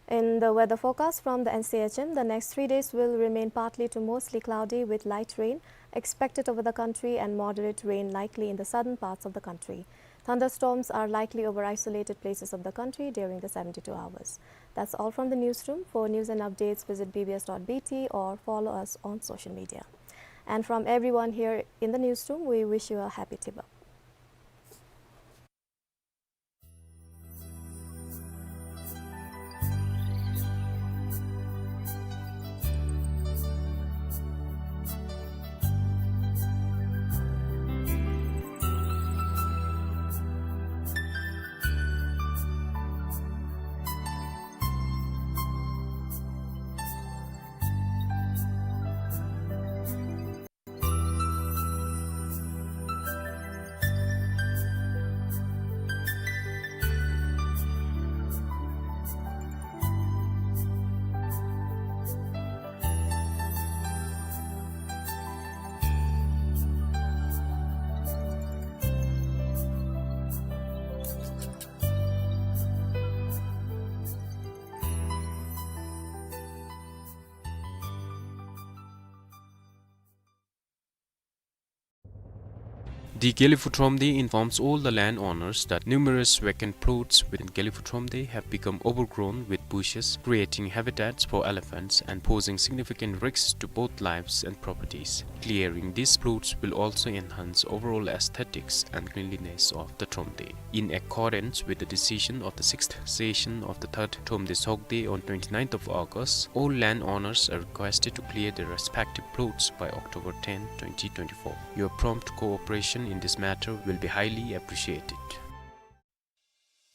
In the weather forecast from the N C H M, the next three days will remain partly to mostly cloudy with light rain expected over the country and moderate rain likely in the southern parts of the country. Thunderstorms are likely over isolated places of the country during the seventy-two hours. That's all from the newsroom. For news and updates, visit B B S dot B T or follow us on social media. And from everyone here in the newsroom, we wish you a happy Tibab. The Gelephu Thromde informs all the landowners that numerous vacant plots within Gelephu Thromde have become overgrown with bushes, creating habitats for elephants and posing significant risks to both lives and properties. Clearing these plots will also enhance overall aesthetics and cleanliness of the Thromde. In accordance with the decision of the sixth session of the third Thromde Sogde on twenty-ninth of August, all landowners are requested to clear their respective plots by October tenth, twenty twenty-four. Your prompt cooperation in this matter will be highly appreciated.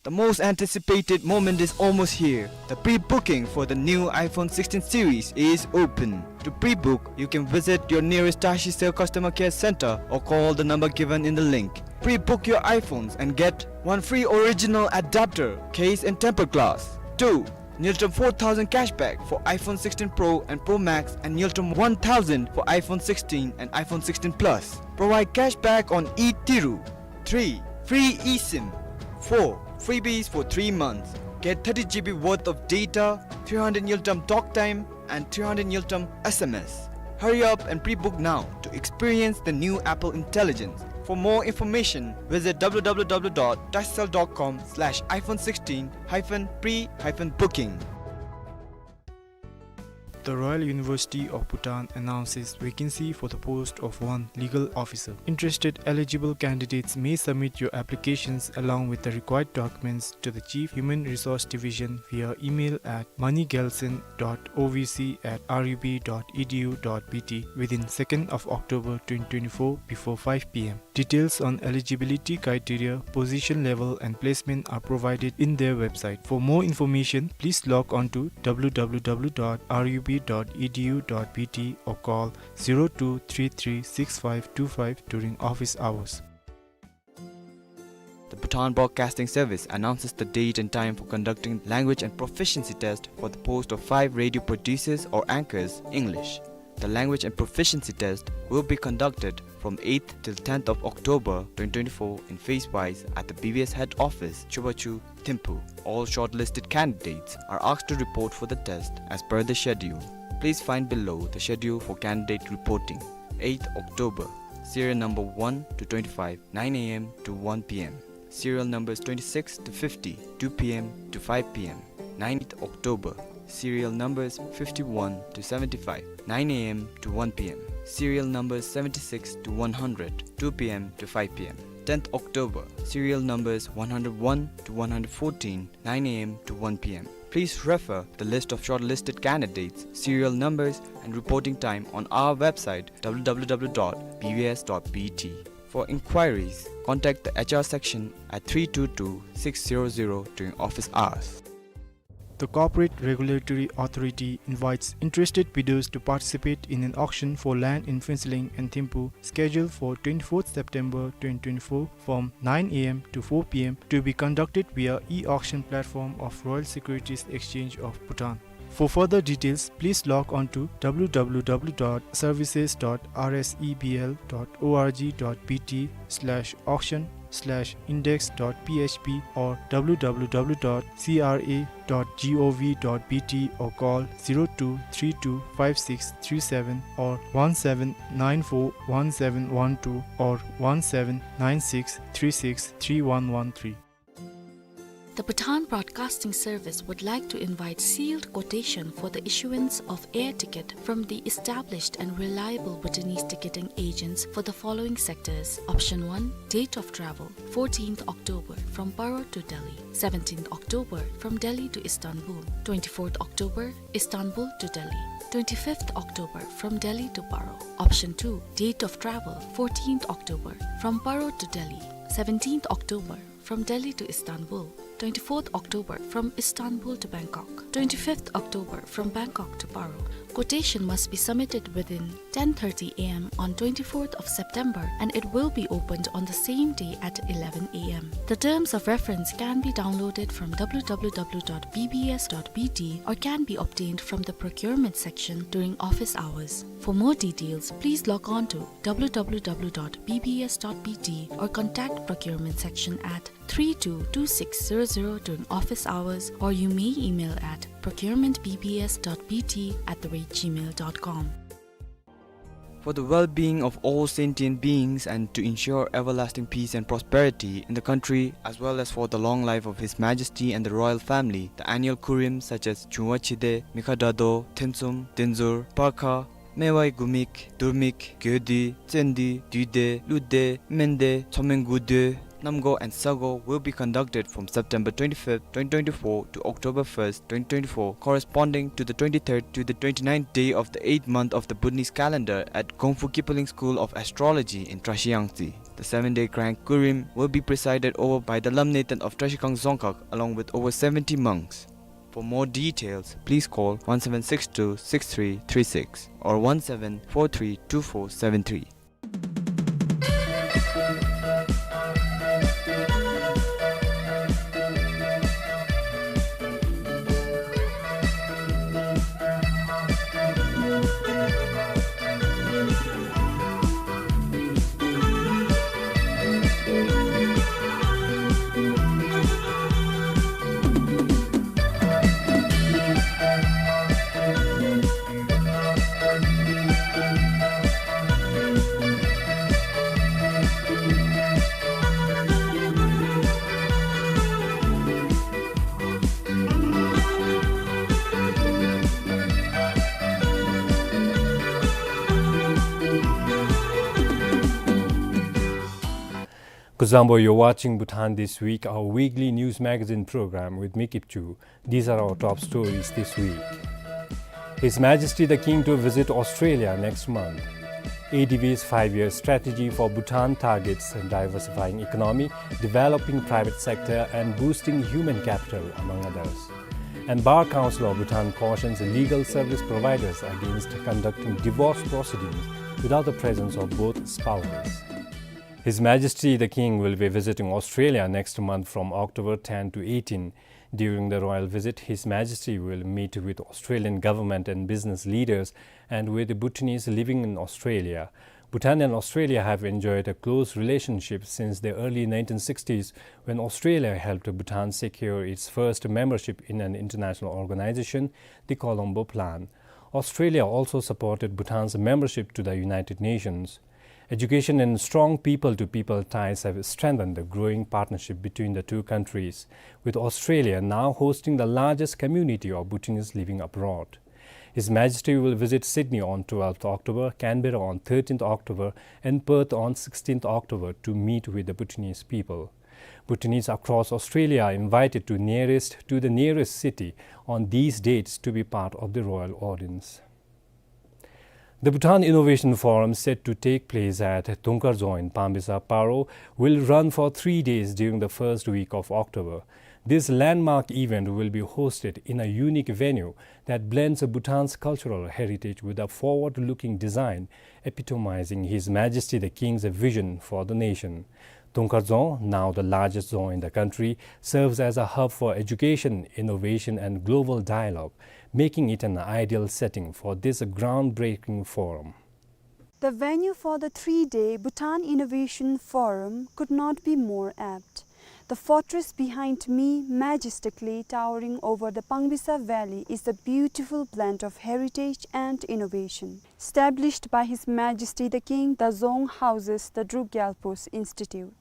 The most anticipated moment is almost here. The pre-booking for the new iPhone sixteen series is open. To pre-book, you can visit your nearest Tashicell customer care center or call the number given in the link. Pre-book your iPhones and get one free original adapter, case and tempered glass. Two, Ngultrum four thousand cashback for iPhone sixteen Pro and Pro Max and Ngultrum one thousand for iPhone sixteen and iPhone sixteen Plus. Provide cashback on e-Tiru. Three, free eSIM. Four, freebies for three months. Get thirty G B worth of data, three hundred Ngultrum talk time, and three hundred Ngultrum S M S. Hurry up and pre-book now to experience the new Apple Intelligence. For more information, visit w w w dot tashicell dot com slash iphone sixteen hyphen pre hyphen booking. The Royal University of Bhutan announces vacancy for the post of one legal officer. Interested eligible candidates may submit your applications along with the required documents to the Chief Human Resource Division via email at money gelson dot o v c at r u b dot e d u dot b t within second of October twenty twenty-four before five p m. Details on eligibility criteria, position level, and placement are provided in their website. For more information, please log on to w w w dot r u b dot e d u dot b t or call zero two three three six five two five during office hours. The Bhutan Broadcasting Service announces the date and time for conducting language and proficiency test for the post of five radio producers or anchors, English. The language and proficiency test will be conducted from eighth till tenth of October twenty twenty-four in phase-wise at the B B S head office, Chubachu, Thimphu. All shortlisted candidates are asked to report for the test as per the schedule. Please find below the schedule for candidate reporting. Eighth October, serial number one to twenty-five, nine a m to one p m. Serial numbers twenty-six to fifty, two p m to five p m. Ninth October, serial numbers fifty-one to seventy-five, nine a m to one p m. Serial numbers seventy-six to one hundred, two p m to five p m. Tenth October, serial numbers one hundred one to one hundred fourteen, nine a m to one p m. Please refer the list of shortlisted candidates, serial numbers, and reporting time on our website, w w w dot b b s dot b t. For inquiries, contact the H R section at three two two six zero zero during office hours. The Corporate Regulatory Authority invites interested bidders to participate in an auction for land in Phuentsholing and Thimphu, scheduled for twenty-fourth September twenty twenty-four, from nine a m to four p m, to be conducted via e-auction platform of Royal Securities Exchange of Bhutan. For further details, please log on to w w w dot services dot r s e b l dot o r g dot b t slash auction slash index dot p h p or w w w dot c r a dot g o v dot b t or call zero two three two five six three seven or one seven nine four one seven one two or one seven nine six three six three one one three. The Bhutan Broadcasting Service would like to invite sealed quotation for the issuance of air ticket from the established and reliable Bhutanese ticketing agents for the following sectors. Option one, date of travel, fourteenth October from Paro to Delhi, seventeenth October from Delhi to Istanbul, twenty-fourth October Istanbul to Delhi, twenty-fifth October from Delhi to Paro. Option two, date of travel, fourteenth October from Paro to Delhi, seventeenth October from Delhi to Istanbul, twenty-fourth October from Istanbul to Bangkok, twenty-fifth October from Bangkok to Paro. Quotation must be submitted within ten thirty a m on twenty-fourth of September and it will be opened on the same day at eleven a m. The terms of reference can be downloaded from w w w dot b b s dot b t or can be obtained from the procurement section during office hours. For more details, please log on to w w w dot b b s dot b t or contact procurement section at three two two six zero zero during office hours, or you may email at procurement b b s dot b t at the rate gmail dot com. For the well-being of all sentient beings and to ensure everlasting peace and prosperity in the country, as well as for the long life of His Majesty and the royal family, the annual Kurim, such as Chungwa Chide, Mikha Dado, Thensum, Denzur, Parkha, Mewai Gumik, Durmik, Gyodi, Tsendi, Duide, Lude, Mende, Tsomen Gude, Namgo and Sago will be conducted from September twenty-fifth, twenty twenty-four to October first, twenty twenty-four, corresponding to the twenty-third to the twenty-ninth day of the eighth month of the Bhutanese calendar at Gongfu Kipling School of Astrology in Trashiyangtse. The seven-day grand Kurim will be presided over by the Lamneten of Trashikhang Dzongkhag along with over seventy monks. For more details, please call one seven six two six three three six or one seven four three two four seven three. Kuzuzangpo, you're watching Bhutan This Week, our weekly news magazine program with me, Kipchu. These are our top stories this week. His Majesty the King to visit Australia next month. A D B's five-year strategy for Bhutan targets diversifying economy, developing private sector, and boosting human capital, among others. And Bar Council of Bhutan cautions legal service providers against conducting divorce proceedings without the presence of both spouses. His Majesty the King will be visiting Australia next month from October ten to eighteen. During the royal visit, His Majesty will meet with Australian government and business leaders and with Bhutanese living in Australia. Bhutan and Australia have enjoyed a close relationship since the early nineteen sixties, when Australia helped Bhutan secure its first membership in an international organization, the Colombo Plan. Australia also supported Bhutan's membership to the United Nations. Education and strong people-to-people ties have strengthened the growing partnership between the two countries, with Australia now hosting the largest community of Bhutanese living abroad. His Majesty will visit Sydney on twelfth October, Canberra on thirteenth October, and Perth on sixteenth October to meet with the Bhutanese people. Bhutanese across Australia are invited to nearest, to the nearest city on these dates to be part of the royal audience. The Bhutan Innovation Forum, set to take place at Dungkar Dzong in Pambiza, Paro, will run for three days during the first week of October. This landmark event will be hosted in a unique venue that blends Bhutan's cultural heritage with a forward-looking design, epitomizing His Majesty the King's vision for the nation. Dungkar Dzong, now the largest dzong in the country, serves as a hub for education, innovation, and global dialogue, making it an ideal setting for this groundbreaking forum. The venue for the three-day Bhutan Innovation Forum could not be more apt. The fortress behind me, majestically towering over the Pambiza Valley, is a beautiful blend of heritage and innovation. Established by His Majesty the King, the dzong houses the Druk Gyalpo's Institute.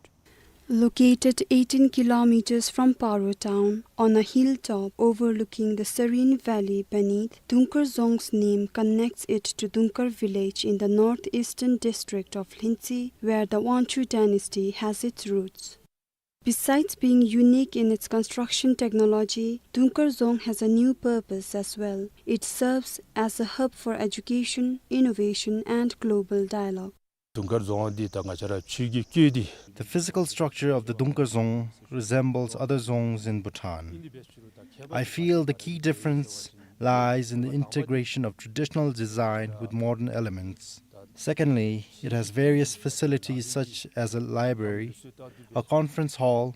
Located eighteen kilometers from Paro town, on a hilltop overlooking the serene valley beneath, Dungkar Dzong's name connects it to Dungkar village in the northeastern district of Lhintse, where the Wangchuh dynasty has its roots. Besides being unique in its construction technology, Dungkar Dzong has a new purpose as well. It serves as a hub for education, innovation, and global dialogue. དུང་དཀར་རྫོང་འདི་ད་ང་བཅས་ར་ཆོས་ཀྱི་སྐད་འདི། The physical structure of the Dungkar Dzong resembles other dzongs in Bhutan. I feel the key difference lies in the integration of traditional design with modern elements. Secondly, it has various facilities such as a library, a conference hall,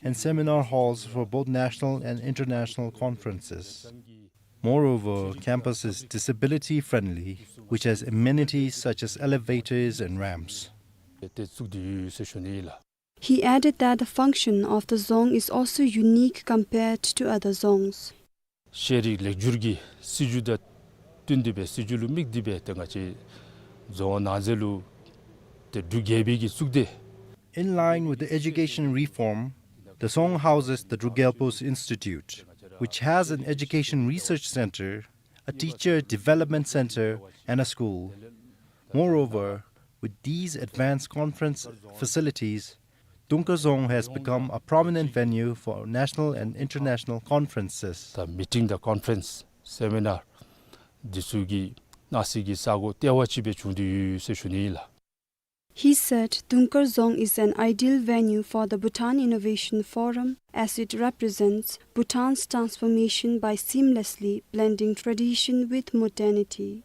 and seminar halls for both national and international conferences. Moreover, campus is disability-friendly, which has amenities such as elevators and ramps. He added that the function of the dzong is also unique compared to other dzongs. ཤེས་རིག་ལེགས་བསྒྱུར་གྱི་སྲིད་བྱུས་དང་བསྟུན་ཏེ་སྦེ་སྲིད་བྱུས་ལུ་དམིགས་ཏེ་སྦེ་ཏེ་ང་བཅས་ རྫོང་ནང་ཟེར་ལུ་ཏེ་འབྲུག་རྒྱལ་པོའི་གི་གཙུག་སྡེ། In line with the education reform, the dzong houses the Druk Gyalpo's Institute, which has an education research center, a teacher development center, and a school. Moreover, with these advanced conference facilities, Dungkar Dzong has become a prominent venue for national and international conferences. ད་མི་ཊིང་དང་ཀོན་ཕ་རེནསི་སེ་མི་ནཱར་འདི་ཚུ་གི་གནང་སའི་གི་ས་གོ་ལྟེ་བ་ཅིག་སྦེ་བྱུང་སྟེ་ཡོད་ཟེར་ཞུ་ནི་ཨིན་ལགས། He said Dungkar Dzong is an ideal venue for the Bhutan Innovation Forum as it represents Bhutan's transformation by seamlessly blending tradition with modernity.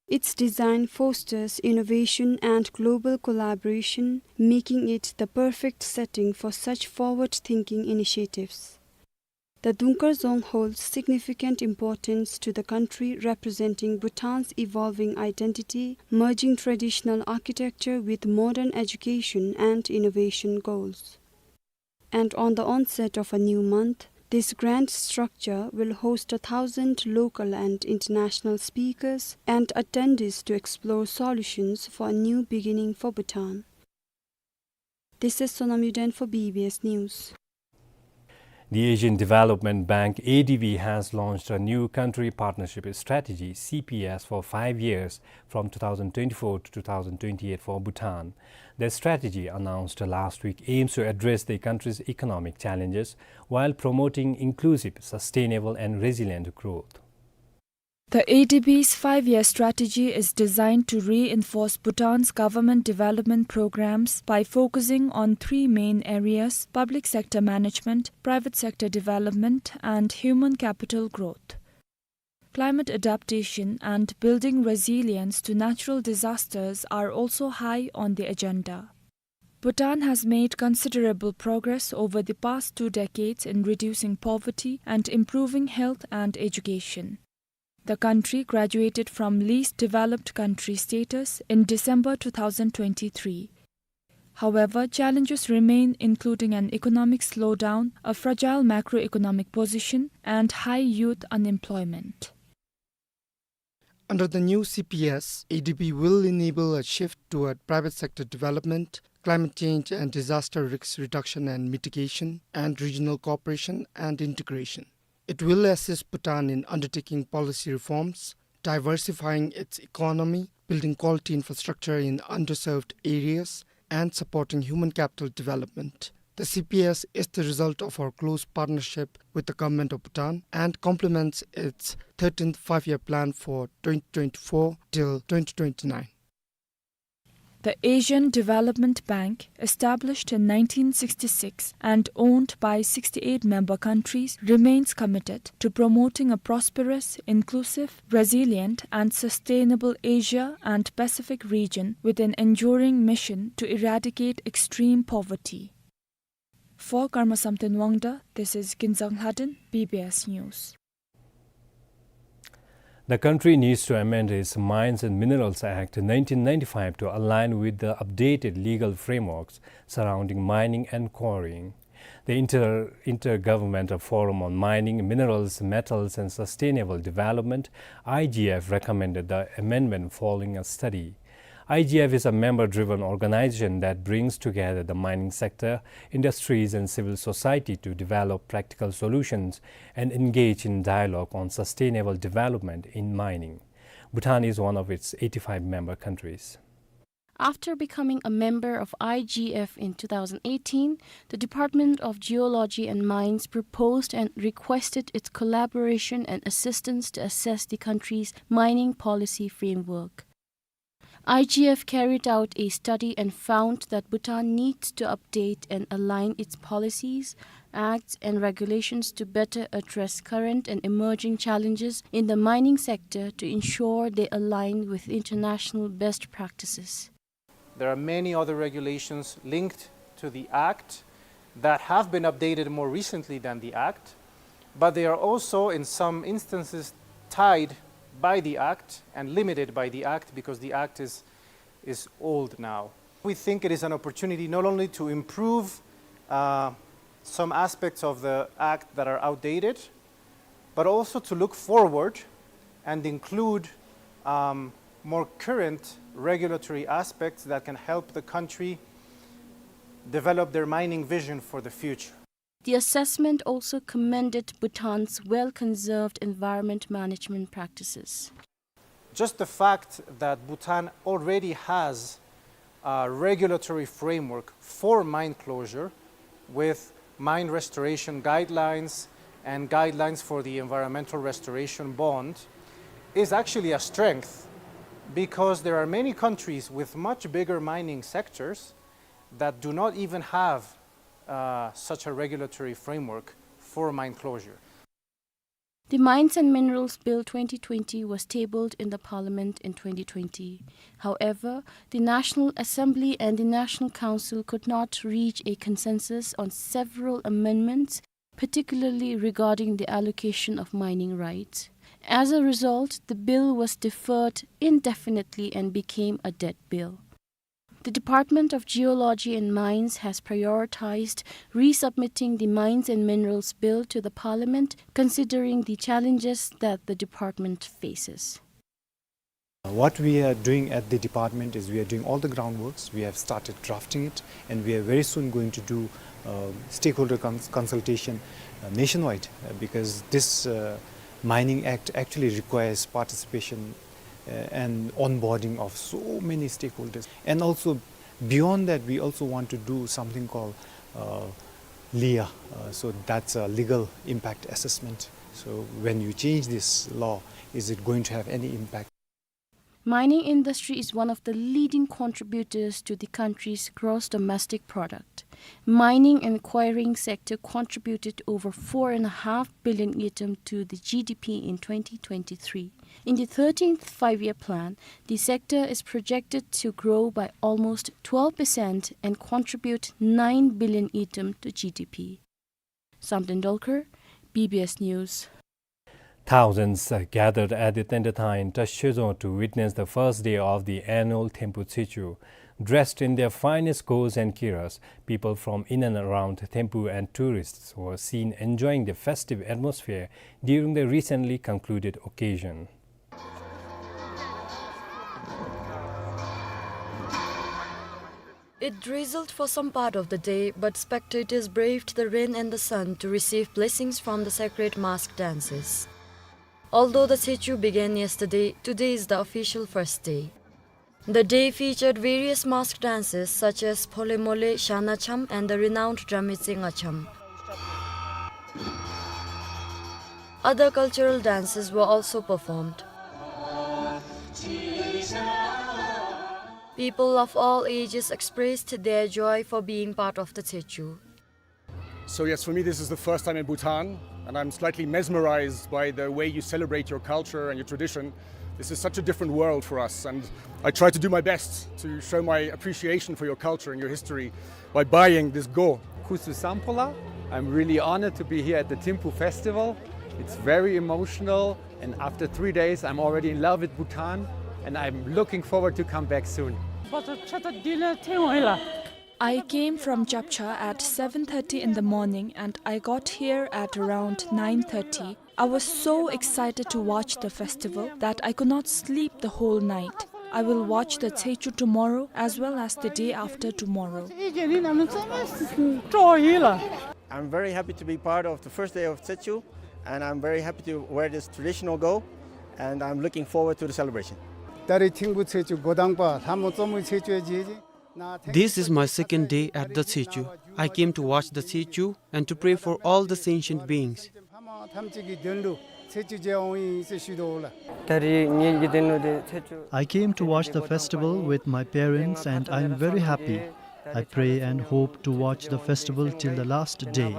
Its design fosters innovation and global collaboration, making it the perfect setting for such forward-thinking initiatives. The Dungkar Dzong holds significant importance to the country, representing Bhutan's evolving identity, merging traditional architecture with modern education and innovation goals. And on the onset of a new month, this grand structure will host a thousand local and international speakers and attendees to explore solutions for a new beginning for Bhutan. This is Sonam Yuden for B B S News. The Asian Development Bank, A D B, has launched a new country partnership strategy, C P S, for five years from two thousand twenty-four to two thousand twenty-eight for Bhutan. The strategy, announced last week, aims to address the country's economic challenges while promoting inclusive, sustainable and resilient growth. The A D B's five-year strategy is designed to reinforce Bhutan's government development programs by focusing on three main areas: public sector management, private sector development, and human capital growth. Climate adaptation and building resilience to natural disasters are also high on the agenda. Bhutan has made considerable progress over the past two decades in reducing poverty and improving health and education. The country graduated from least developed country status in December two thousand twenty-three. However, challenges remain, including an economic slowdown, a fragile macroeconomic position, and high youth unemployment. Under the new C P S, A D B will enable a shift toward private sector development, climate change and disaster risk reduction and mitigation, and regional cooperation and integration. It will assist Bhutan in undertaking policy reforms, diversifying its economy, building quality infrastructure in underserved areas, and supporting human capital development. The C P S is the result of our close partnership with the Government of Bhutan and complements its thirteenth Five-Year Plan for twenty twenty-four till twenty twenty-nine. The Asian Development Bank, established in nineteen sixty-six and owned by sixty-eight member countries, remains committed to promoting a prosperous, inclusive, resilient, and sustainable Asia and Pacific region with an enduring mission to eradicate extreme poverty. For Karma Samten Wangda, this is Kinzang Lhaden, B B S News. The country needs to amend its Mines and Minerals Act nineteen ninety-five to align with the updated legal frameworks surrounding mining and quarrying. The Inter-, Intergovernmental Forum on Mining, Minerals, Metals and Sustainable Development, I G F, recommended the amendment following a study. I G F is a member-driven organization that brings together the mining sector, industries, and civil society to develop practical solutions and engage in dialogue on sustainable development in mining. Bhutan is one of its eighty-five member countries. After becoming a member of I G F in two thousand eighteen, the Department of Geology and Mines proposed and requested its collaboration and assistance to assess the country's mining policy framework. I G F carried out a study and found that Bhutan needs to update and align its policies, acts, and regulations to better address current and emerging challenges in the mining sector to ensure they align with international best practices. There are many other regulations linked to the Act that have been updated more recently than the Act, but they are also, in some instances, tied by the Act and limited by the Act because the Act is, is old now. We think it is an opportunity not only to improve, uh, some aspects of the Act that are outdated, but also to look forward and include, um, more current regulatory aspects that can help the country develop their mining vision for the future. The assessment also commended Bhutan's well-conserved environment management practices. Just the fact that Bhutan already has a regulatory framework for mine closure with mine restoration guidelines and guidelines for the environmental restoration bond is actually a strength, because there are many countries with much bigger mining sectors that do not even have, uh, such a regulatory framework for mine closure. The Mines and Minerals Bill twenty twenty was tabled in the Parliament in twenty twenty. However, the National Assembly and the National Council could not reach a consensus on several amendments, particularly regarding the allocation of mining rights. As a result, the bill was deferred indefinitely and became a dead bill. The Department of Geology and Mines has prioritized resubmitting the Mines and Minerals Bill to the Parliament, considering the challenges that the department faces. What we are doing at the department is we are doing all the groundworks. We have started drafting it, and we are very soon going to do, uh, stakeholder cons-, consultation, uh, nationwide, uh, because this, uh, Mining Act actually requires participation, uh, and onboarding of so many stakeholders. And also, beyond that, we also want to do something called, uh, LIA. Uh, so that's a legal impact assessment. So when you change this law, is it going to have any impact? Mining industry is one of the leading contributors to the country's gross domestic product. Mining and quarrying sector contributed over four and a half billion ngultrum to the G D P in twenty twenty-three. In the thirteenth Five-Year Plan, the sector is projected to grow by almost twelve percent and contribute nine billion ngultrum to G D P. Samten Dolkar, B B S News. Thousands, uh, gathered at the Tendathang in Trashozho to witness the first day of the annual Thempu Tsechu. Dressed in their finest gos and kiras, people from in and around Thempu and tourists were seen enjoying the festive atmosphere during the recently concluded occasion. It drizzled for some part of the day, but spectators braved the rain and the sun to receive blessings from the sacred mask dances. Although the Tsechu began yesterday, today is the official first day. The day featured various mask dances such as Phole Mole, Shana Cham, and the renowned Dramitse Ngacham. Other cultural dances were also performed. People of all ages expressed their joy for being part of the Tsechu. So yes, for me this is the first time in Bhutan, and I'm slightly mesmerized by the way you celebrate your culture and your tradition. This is such a different world for us, and I try to do my best to show my appreciation for your culture and your history by buying this go. Khusu Samphola. I'm really honored to be here at the Thimphu Festival. It's very emotional, and after three days, I'm already in love with Bhutan, and I'm looking forward to come back soon. I came from Chapcha at seven thirty in the morning and I got here at around nine thirty. I was so excited to watch the festival that I could not sleep the whole night. I will watch the Tsechu tomorrow as well as the day after tomorrow. I'm very happy to be part of the first day of Tsechu, and I'm very happy to wear this traditional go, and I'm looking forward to the celebration. ད་རེས་ཐིམ་ཕུ་ཚེ་ཆུ་འགོ་དང་པ་ལྷ་མོ་གཙོ་མོའི་ཚེ་ཆུ་ཡང་མཇལ་ཅི། This is my second day at the Tsechu. I came to watch the Tsechu and to pray for all the sentient beings. ཐམས་ཅད་ཀྱི་དོན་ལུ་ཚེ་ཆུ་མཇལ་འོང་ཡི་ཟེར་ཞུ་དོ་ལགས། ད་རེས་ངེའི་གི་དོན་ལུ་འདི་ཚེ་ཆུ། I came to watch the festival with my parents and I'm very happy. I pray and hope to watch the festival till the last day. ད་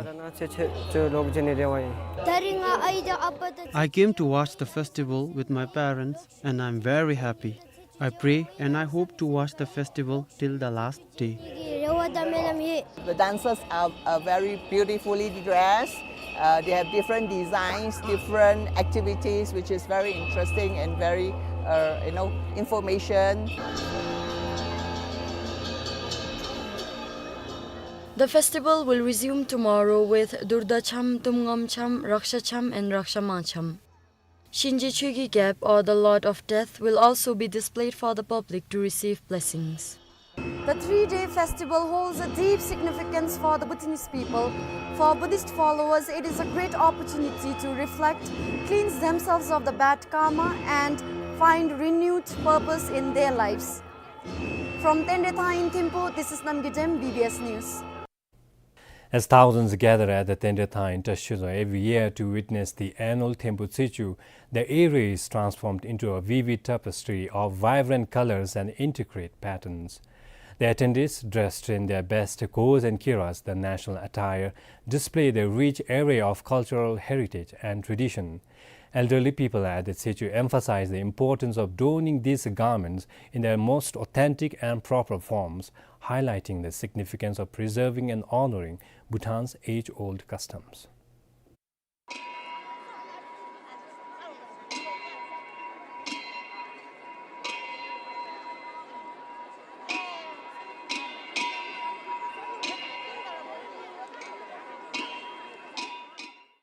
རེས་ང་ཨའི་དང་ཨ་པ་དང་། I came to watch the festival with my parents and I'm very happy. I pray and I hope to watch the festival till the last day. The dancers are, are very beautifully dressed. Uh, they have different designs, different activities, which is very interesting and very, uh, you know, information. The festival will resume tomorrow with Durda Cham, Tumngam Cham, Raksha Cham and Raksha Ma Cham. Shinje Choegi Gap, or the Lord of Death, will also be displayed for the public to receive blessings. The three-day festival holds a deep significance for the Bhutanese people. For Buddhist followers, it is a great opportunity to reflect, cleanse themselves of the bad karma, and find renewed purpose in their lives. From Tenrethang in Thimphu, this is Namgay Dem, B B S News. As thousands gather at the Tenrethang in Trashidzong every year to witness the annual Thempu Tsechu, the area is transformed into a vivid tapestry of vibrant colors and intricate patterns. The attendees, dressed in their best kos and kiras, the national attire, display the rich array of cultural heritage and tradition. Elderly people at the Tsechu emphasize the importance of donning these garments in their most authentic and proper forms, highlighting the significance of preserving and honoring Bhutan's age-old customs.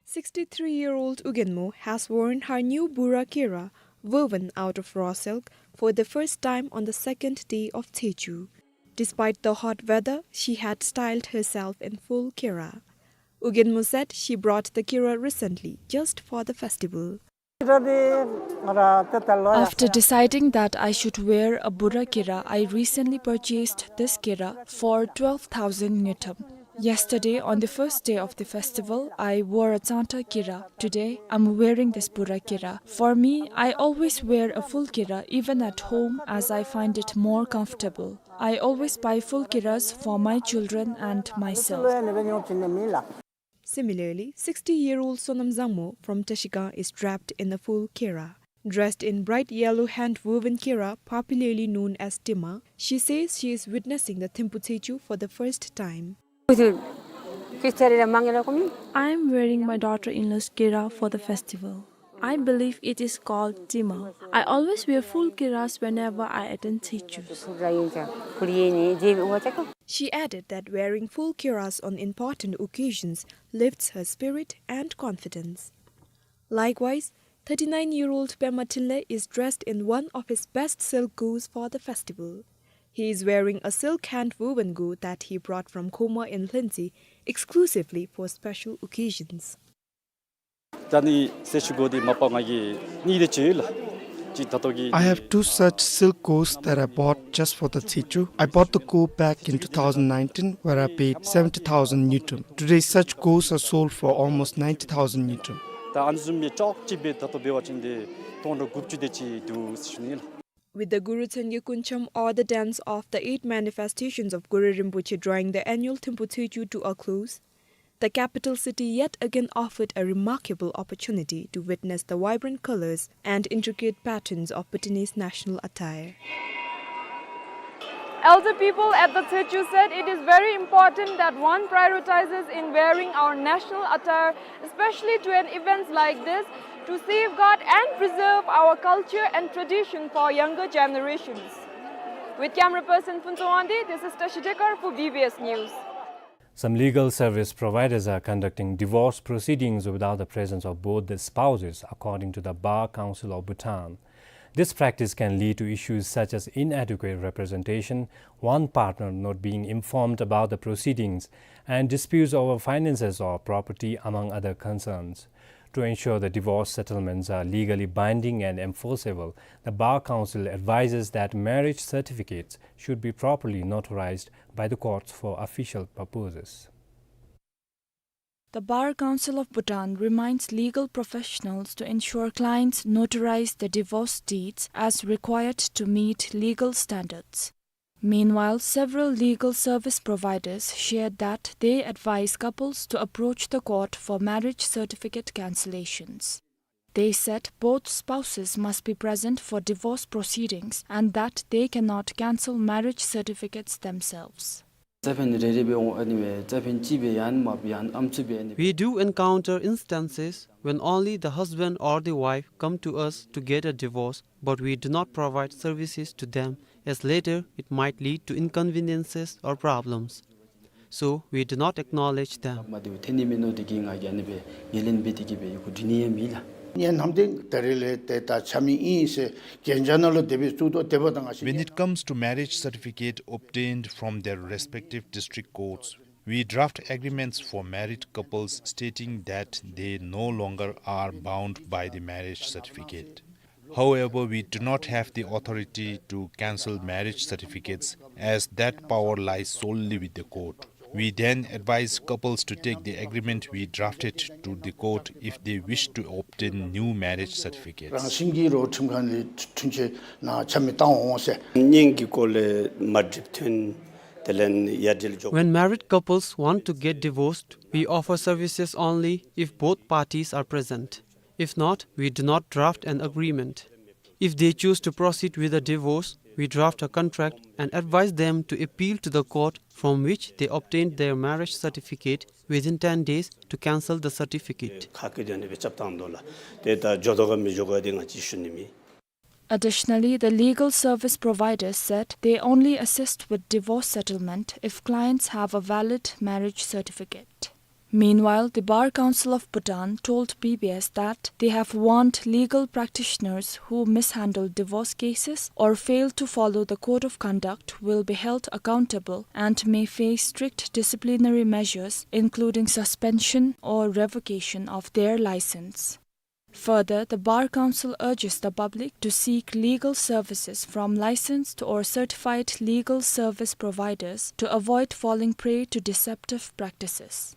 Sixty-three-year-old U Genmo has worn her new Bura Kira, woven out of raw silk, for the first time on the second day of Tsechu. Despite the hot weather, she had styled herself in full Kira. U Genmo said she brought the Kira recently, just for the festival. After deciding that I should wear a Bura Kira, I recently purchased this Kira for twelve thousand ngultrum. Yesterday, on the first day of the festival, I wore a Tsangta Kira. Today, I'm wearing this Bura Kira. For me, I always wear a full Kira, even at home, as I find it more comfortable. I always buy full Kiras for my children and myself. Similarly, sixty-year-old Sonam Zangmo from Trashigang is draped in a full Kira. Dressed in bright yellow hand-woven Kira, popularly known as Tima, she says she is witnessing the Thempu Tsechu for the first time. I am wearing my daughter-in-law's Kira for the festival. I believe it is called Tima. I always wear full Kiras whenever I attend Tsechus. She added that wearing full Kiras on important occasions lifts her spirit and confidence. Likewise, thirty-nine-year-old Pema Thinley is dressed in one of his best silk kos for the festival. He is wearing a silk hand-woven kos that he brought from Khoma in Lhuentse exclusively for special occasions. ད་ནི་གསེར་ཞུ་གོ་འདི་མ་པ་ང་གི་གཉིས་དེ་ཅིག་ལ་ཅིག་ད་ལྟོ་གི། I have two such silk kos that I bought just for the Tsechu. I bought the kos back in two thousand nineteen, where I paid seventy thousand ngultrum. Today, such kos are sold for almost ninety thousand ngultrum. ད་ཨ་ནི་བཟུམ་མའི་ཅོག་ཅིག་སྦེ་ད་ལྟོ་འབད་བ་ཅིན་དེ་སྟོང་ཕྲག་དགུ་བཅུ་དེ་ཅིག་འདུག་ཟེར་ཞུ་ནི་ལགས། With the Guru Tsenge Kuncham, or the dance of the eight manifestations of Guru Rinpoche, drawing the annual Thempu Tsechu to a close, the capital city yet again offered a remarkable opportunity to witness the vibrant colors and intricate patterns of Bhutanese national attire. Elder people at the Tsechu said it is very important that one prioritizes in wearing our national attire, especially to an event like this, to safeguard and preserve our culture and tradition for younger generations. With camera person Phuntsog Wangdi, this is Tashi Dekar for B B S News. Some legal service providers are conducting divorce proceedings without the presence of both the spouses, according to the Bar Council of Bhutan. This practice can lead to issues such as inadequate representation, one partner not being informed about the proceedings, and disputes over finances or property, among other concerns. To ensure the divorce settlements are legally binding and enforceable, the Bar Council advises that marriage certificates should be properly notarized by the courts for official purposes. The Bar Council of Bhutan reminds legal professionals to ensure clients notarize the divorce deeds as required to meet legal standards. Meanwhile, several legal service providers shared that they advise couples to approach the court for marriage certificate cancellations. They said both spouses must be present for divorce proceedings and that they cannot cancel marriage certificates themselves. རྩ་ཕན་རེ་རེ་སྦེ་འོང་ཨ་ནི་སྦེ་རྩ་ཕན་གཅིག་སྦེ་ཡང་མ་ཡང་ཨམ་སྲུ་སྦེ་ཨ་ནི། We do encounter instances when only the husband or the wife come to us to get a divorce, but we do not provide services to them, as later it might lead to inconveniences or problems. So we do not acknowledge them. མ་དེ་སྦེ་ཐོན་ནི་མེད་མནོ་སྟེ་གིས་ང་གིས་ཨ་ནི་སྦེ་ངོས་ལེན་འབད་དེ་གིས་སྦེ་ཡོད་གུ་འདི་ནི་ཡང་མེད་ལགས། ངེའི་ནམ་དེ་ད་རེས་ལས་ཏེ་ད་ཆ་མེད་ཨིན་ཟེར་གན་རྒྱ་ནང་ལུ་དེ་སྦེ་བཙུགས་དོ། དེ་འབདཝ་ད་ང་བཅས། When it comes to marriage certificate obtained from their respective district courts, we draft agreements for married couples stating that they no longer are bound by the marriage certificate. However, we do not have the authority to cancel marriage certificates, as that power lies solely with the court. We then advise couples to take the agreement we drafted to the court if they wish to obtain new marriage certificates. རང་བཞིན་གྱིས་རོགས་ཁྲིམས་ཁང་ལས་འཁྲུན་ཆོད་ནང་ཆ་མེད་བཏང་འོང་ཟེར། གཉེན་གྱི་སྐོར་ལས་མ་འགྲིག་ཐོན་དེ་ལས་ཡ་འབྲེལ་འཇོག When married couples want to get divorced, we offer services only if both parties are present. If not, we do not draft an agreement. If they choose to proceed with a divorce, we draft a contract and advise them to appeal to the court from which they obtained their marriage certificate within ten days to cancel the certificate. ཁ་སྐད་དོན་དེ་སྦེ་རྐྱབ་བཏང་དོ་ལགས། དེ་ད་འགྱོ་དོ་ག་མི་འགྱོ་ག་དེ་ང་བཅས་ཞུ་ནི་མེད། Additionally, the legal service providers said they only assist with divorce settlement if clients have a valid marriage certificate. Meanwhile, the Bar Council of Bhutan told B B S that they have warned legal practitioners who mishandle divorce cases or fail to follow the code of conduct will be held accountable and may face strict disciplinary measures, including suspension or revocation of their license. Further, the Bar Council urges the public to seek legal services from licensed or certified legal service providers to avoid falling prey to deceptive practices.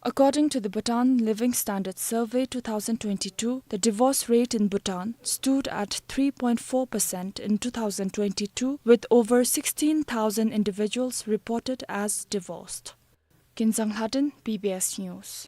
According to the Bhutan Living Standards Survey two thousand twenty-two, the divorce rate in Bhutan stood at three point four percent in two thousand twenty-two, with over sixteen thousand individuals reported as divorced. Kinzang Lhaden, B B S News.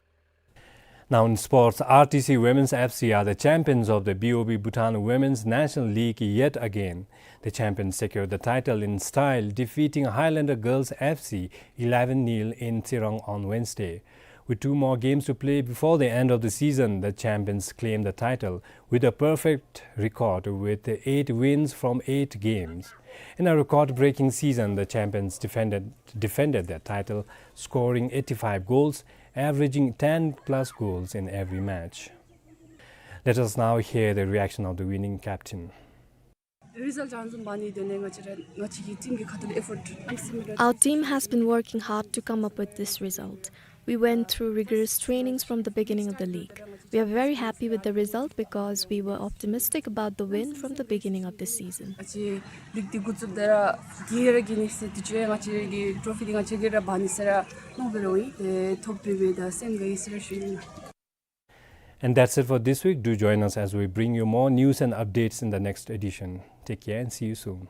Now in sports, R T C Women's F C are the champions of the B O B Bhutan Women's National League yet again. The champions secured the title in style, defeating Highlander Girls F C eleven nil in Tsirang on Wednesday. With two more games to play before the end of the season, the champions claim the title with a perfect record with eight wins from eight games. In a record-breaking season, the champions defended, defended their title, scoring eighty-five goals, averaging ten plus goals in every match. Let us now hear the reaction of the winning captain. Result ཅང་བཟུམ་འབད་ནི་དོན་ལས་ང་བཅས་ར་ང་བཅས་ཀྱི་ཊིམ་གྱི་ཁ་ཐུག་ལས་ཨེ་ཕོརཊ་ཨང་སི་མི་ར། Our team has been working hard to come up with this result. We went through rigorous trainings from the beginning of the league. We are very happy with the result because we were optimistic about the win from the beginning of the season. ང་བཅས་ལིག་འདི་འགོ་བཙུགསཔ་ད་ར་རྒྱལ་ར་རྒྱལ་ནི་ཟེར་དུས་ཅི་ང་བཅས་ཀྱི་ཊོ་ཕི་འདི་ང་བཅས་ཀྱིས་ར་འབག་ནི་ཟེར་ར་མནོ་སྦེ་ར་ཨིན། ཏེ་ཐོབ་པའི་སྦེ་ད་སེམས་དགའ་ཡི་ཟེར་ར་ཞུ་ནི། And that's it for this week. Do join us as we bring you more news and updates in the next edition. Take care and see you soon.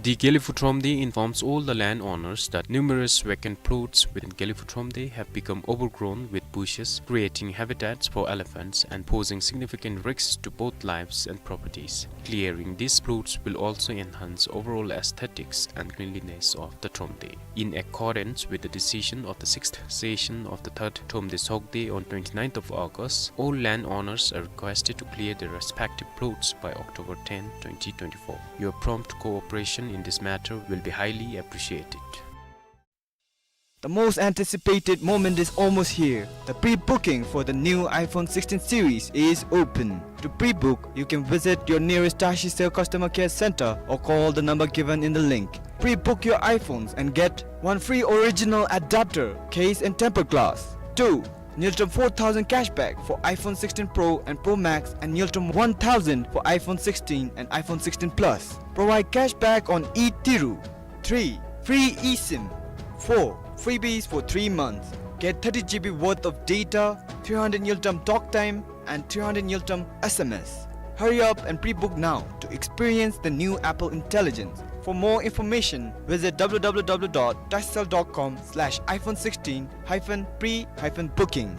The Gelephu Thromde informs all the landowners that numerous vacant plots within Gelephu Thromde have become overgrown with bushes, creating habitats for elephants and posing significant risks to both lives and properties. Clearing these plots will also enhance overall aesthetics and cleanliness of the Thromde. In accordance with the decision of the sixth session of the third Thromde Sogde on twenty-ninth of August, all landowners are requested to clear their respective plots by October tenth, twenty twenty-four. Your prompt cooperation in this matter will be highly appreciated. The most anticipated moment is almost here. The pre-booking for the new iPhone sixteen series is open. To pre-book, you can visit your nearest TashiCell customer care center or call the number given in the link. Pre-book your iPhones and get: one, free original adapter, case and tempered glass. Two, Ngultrum four thousand cashback for iPhone sixteen Pro and Pro Max and Ngultrum one thousand for iPhone sixteen and iPhone sixteen Plus. Provide cashback on e-Tiru. Three, free eSIM. Four, freebies for three months. Get thirty G B worth of data, three hundred Ngultrum talk time, and three hundred Ngultrum S M S. Hurry up and pre-book now to experience the new Apple Intelligence. For more information, visit w w w dot tashcell dot com slash iphone sixteen hyphen pre hyphen booking.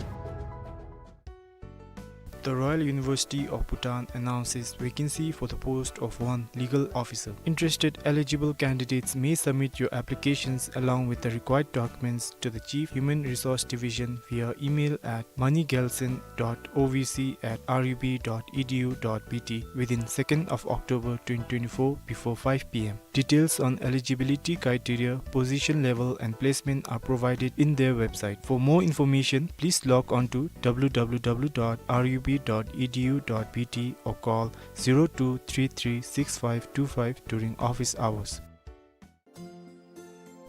The Royal University of Bhutan announces vacancy for the post of one legal officer. Interested eligible candidates may submit your applications along with the required documents to the Chief Human Resource Division via email at moneygelson dot o v c at r u b dot e d u dot b t within second of October twenty twenty-four before five p m. Details on eligibility criteria, position level, and placement are provided in their website. For more information, please log on to w w w dot r u b dot e d u dot b t or call zero two three three six five two five during office hours.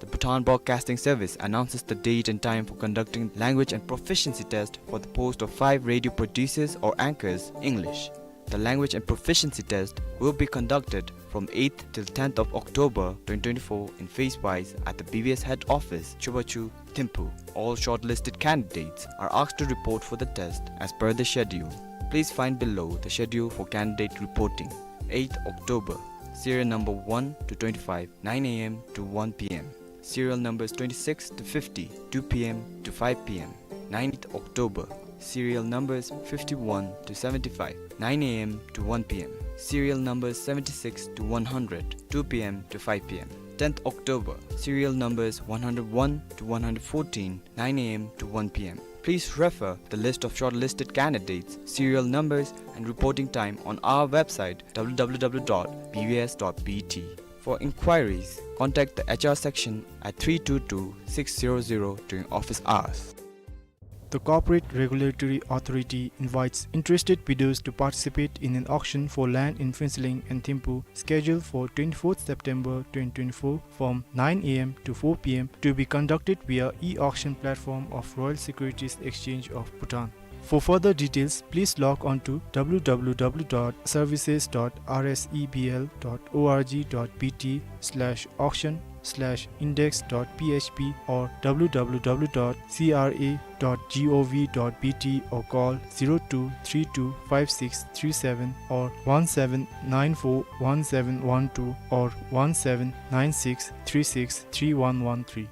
The Bhutan Broadcasting Service announces the date and time for conducting language and proficiency test for the post of five radio producers or anchors, English. The language and proficiency test will be conducted from eighth till tenth of October twenty twenty-four in phase-wise at the B B S head office, Chubachu, Thimphu. All shortlisted candidates are asked to report for the test as per the schedule. Please find below the schedule for candidate reporting. Eighth October, serial number one to twenty-five, nine a m to one p m. Serial numbers twenty-six to fifty, two p m to five p m. Ninth October, serial numbers fifty-one to seventy-five, nine a m to one p m. Serial numbers seventy-six to one hundred, two p m to five p m. Tenth October, serial numbers one hundred one to one hundred fourteen, nine a m to one p m. Please refer the list of shortlisted candidates, serial numbers, and reporting time on our website, w w w dot b b s dot b t. For inquiries, contact the H R section at three two two, six zero zero during office hours. The Corporate Regulatory Authority invites interested bidders to participate in an auction for land in Phuentsholing and Thimphu, scheduled for twenty-fourth September twenty twenty-four from nine a m to four p m, to be conducted via e-auction platform of Royal Securities Exchange of Bhutan. For further details, please log on to w w w dot services dot r s e b l dot o r g dot b t slash auction slash index dot p h p or w w w dot c r a dot g o v dot b t or call zero two three two five six three seven or one seven nine four one seven one two or one seven nine six three six three one one three.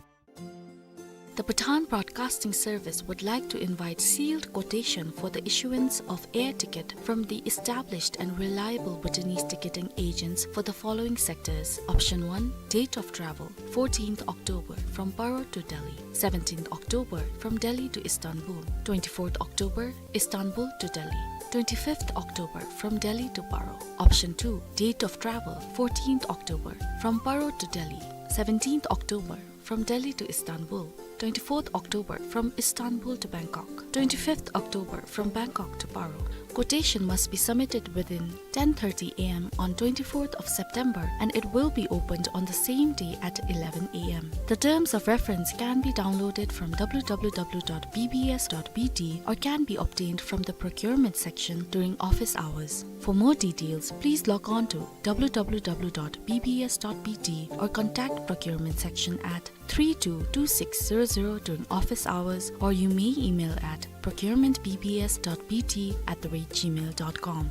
The Bhutan Broadcasting Service would like to invite sealed quotation for the issuance of air ticket from the established and reliable Bhutanese ticketing agents for the following sectors. Option one, date of travel, fourteenth October from Paro to Delhi, seventeenth October from Delhi to Istanbul, twenty-fourth October, Istanbul to Delhi, twenty-fifth October from Delhi to Paro. Option two, date of travel, fourteenth October from Paro to Delhi, seventeenth October from Delhi to Istanbul, twenty-fourth October from Istanbul to Bangkok, twenty-fifth October from Bangkok to Paro. Quotation must be submitted within ten thirty a m on twenty-fourth of September and it will be opened on the same day at eleven a m. The terms of reference can be downloaded from w w w dot b b s dot b t or can be obtained from the procurement section during office hours. For more details, please log on to w w w dot b b s dot b t or contact procurement section at three two two six zero zero during office hours, or you may email at procurement b b s dot b t at the rate gmail dot com.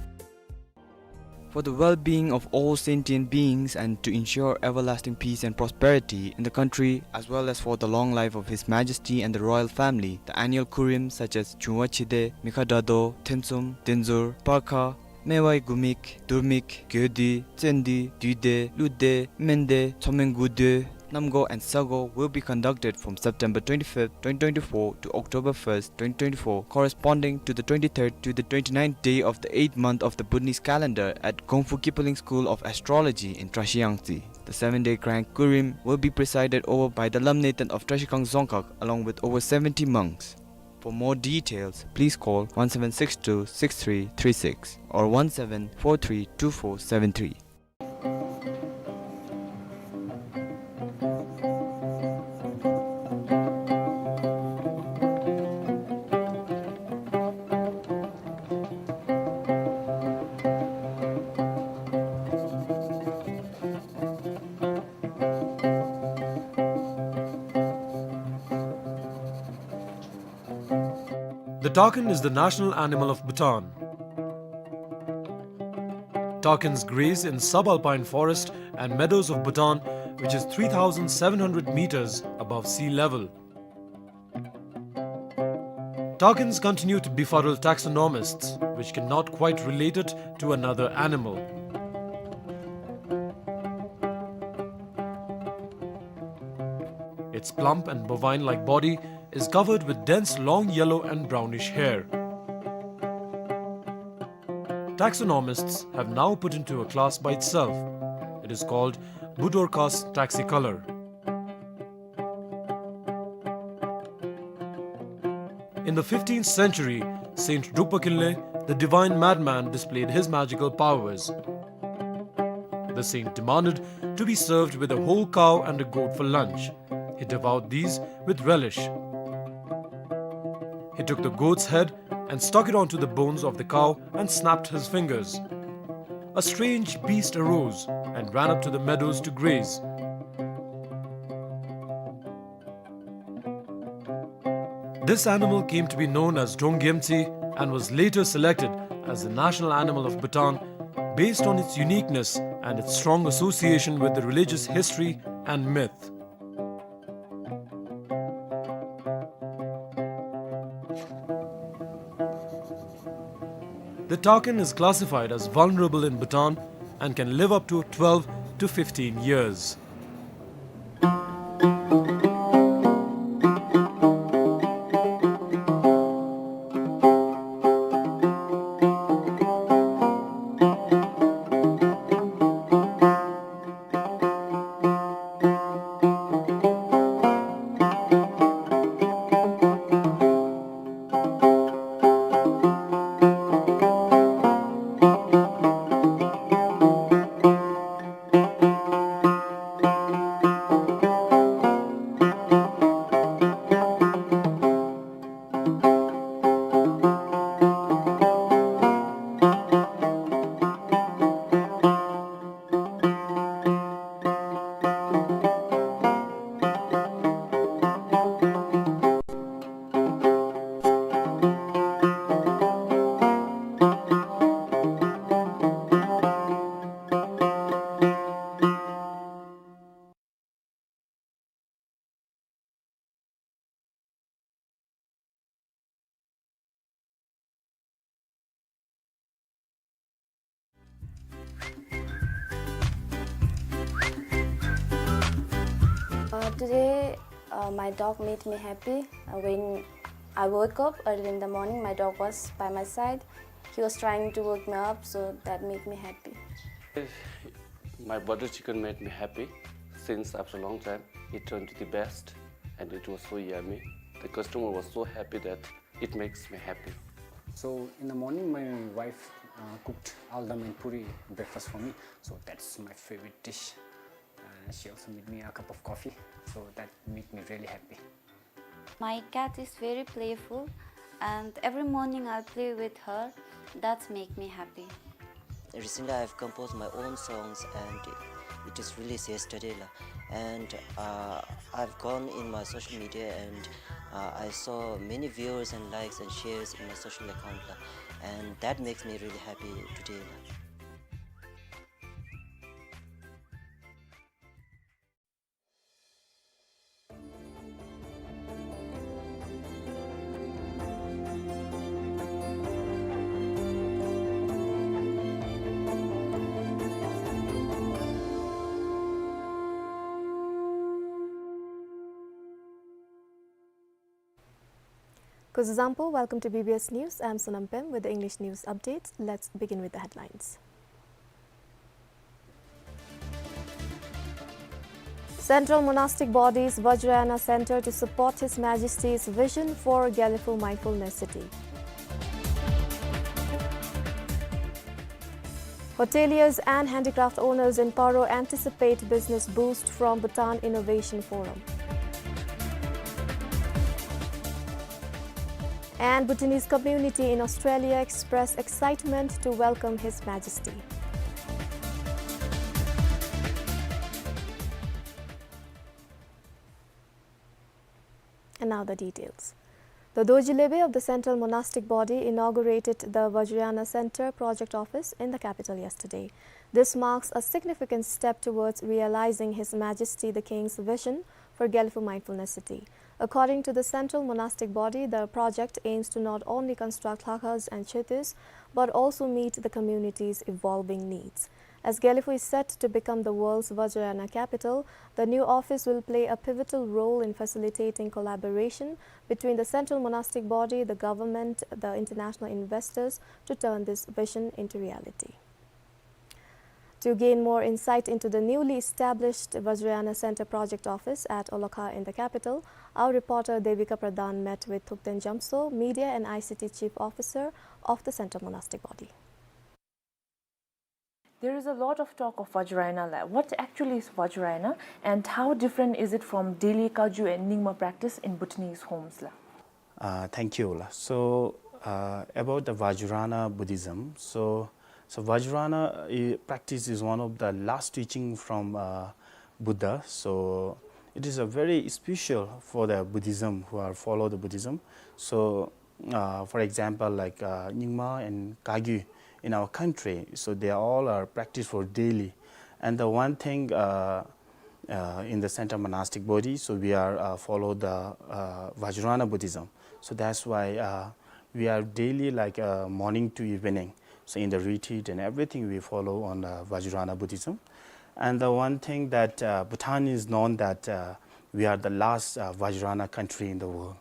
For the well-being of all sentient beings and to ensure everlasting peace and prosperity in the country, as well as for the long life of His Majesty and the royal family, the annual Kurim such as Chungwa Chide, Mikha Dado, Thensum, Denzur, Parkha, Mewai Gumik, Durmik, Gyodi, Tsendi, Duide, Lude, Mende, Tsomengude, Namgo and Sago will be conducted from September twenty-fifth, twenty twenty-four to October first, twenty twenty-four, corresponding to the twenty-third to the twenty-ninth day of the eighth month of the Bhutanese calendar at Gongfu Kipling School of Astrology in Trashiyangtse. The seven-day Grand Kurim will be presided over by the Lamnathan of Trashikang Dzongkhag along with over seventy monks. For more details, please call one seven six two six three three six or one seven four three two four seven three. Takin is the national animal of Bhutan. Takins graze in subalpine forest and meadows of Bhutan, which is three thousand seven hundred meters above sea level. Takins continue to befuddle taxonomists, which cannot quite relate it to another animal. Its plump and bovine-like body is covered with dense long yellow and brownish hair. Taxonomists have now put into a class by itself. It is called Budorcas taxicolor. In the fifteenth century, Saint Drukpa Kinley, the divine madman, displayed his magical powers. The saint demanded to be served with a whole cow and a goat for lunch. He devoured these with relish. He took the goat's head and stuck it onto the bones of the cow and snapped his fingers. A strange beast arose and ran up to the meadows to graze. This animal came to be known as Drongyemtsi and was later selected as the national animal of Bhutan based on its uniqueness and its strong association with the religious history and myth. The takin is classified as vulnerable in Bhutan and can live up to twelve to fifteen years. Uh, today, uh, my dog made me happy. Uh, when I woke up early in the morning, my dog was by my side. He was trying to wake me up, so that made me happy. My butter chicken made me happy since after a long time. It turned to the best and it was so yummy. The customer was so happy that it makes me happy. So in the morning, my wife, uh, cooked aldam and puri breakfast for me. So that's my favorite dish. Uh, she also made me a cup of coffee. So that made me really happy. My cat is very playful, and every morning I play with her. That make me happy. Recently, I've composed my own songs, and it is released yesterday, la. And, uh, I've gone in my social media, and, uh, I saw many viewers and likes and shares in my social account, la. And that makes me really happy today, la. Kuzuzangpo, welcome to B B S News. I'm Sonam Pem with the English news updates. Let's begin with the headlines. Central monastic bodies, Vajrayana Center to support His Majesty's vision for Gelephu Mindfulness City. Hoteliers and handicraft owners in Paro anticipate business boost from Bhutan Innovation Forum. And Bhutanese community in Australia express excitement to welcome His Majesty. And now the details. The Dorji Lebe of the Central Monastic Body inaugurated the Vajrayana Center Project Office in the capital yesterday. This marks a significant step towards realizing His Majesty the King's vision for Gelephu Mindfulness City. According to the Central Monastic Body, the project aims to not only construct Lhakhas and Chothes, but also meet the community's evolving needs. As Gelephu is set to become the world's Vajrayana capital, the new office will play a pivotal role in facilitating collaboration between the Central Monastic Body, the government, the international investors to turn this vision into reality. To gain more insight into the newly established Vajrayana Center Project Office at Olakha in the capital, our reporter Devika Pradhan met with Thupten Jamso, Media and I C T Chief Officer of the Central Monastic Body. There is a lot of talk of Vajrayana la. What actually is Vajrayana, and how different is it from daily Kagyu and Nyingma practice in Bhutanese homes la? Uh, thank you la. So, uh, about the Vajrayana Buddhism. So, so Vajrayana, uh, practice is one of the last teaching from, uh, Buddha. So, it is a very special for the Buddhism, who are follow the Buddhism. So, uh, for example, like, uh, Nyingma and Kagyu in our country, so they all are practiced for daily. And the one thing, uh, uh, in the Central Monastic Body, so we are, uh, follow the, uh, Vajrayana Buddhism. So that's why, uh, we are daily, like, uh, morning to evening. So in the retreat and everything, we follow on, uh, Vajrayana Buddhism. And the one thing that, uh, Bhutan is known that, uh, we are the last, uh, Vajrayana country in the world.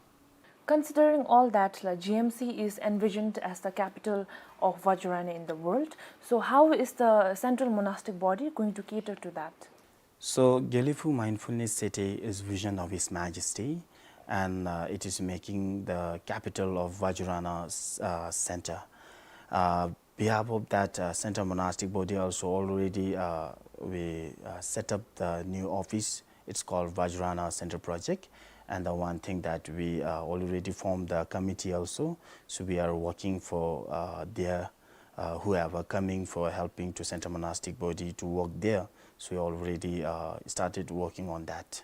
Considering all that, la, G M C is envisioned as the capital of Vajrayana in the world. So how is the Central Monastic Body going to cater to that? So Gelephu Mindfulness City is vision of His Majesty, and, uh, it is making the capital of Vajrayana, uh, center. Uh, behalf of that, uh, Central Monastic Body also already, uh, we, uh, set up the new office. It's called Vajrayana Center Project. And the one thing that we, uh, already formed the committee also. So we are working for, uh, their, uh, whoever coming for helping to Central Monastic Body to work there. So we already, uh, started working on that.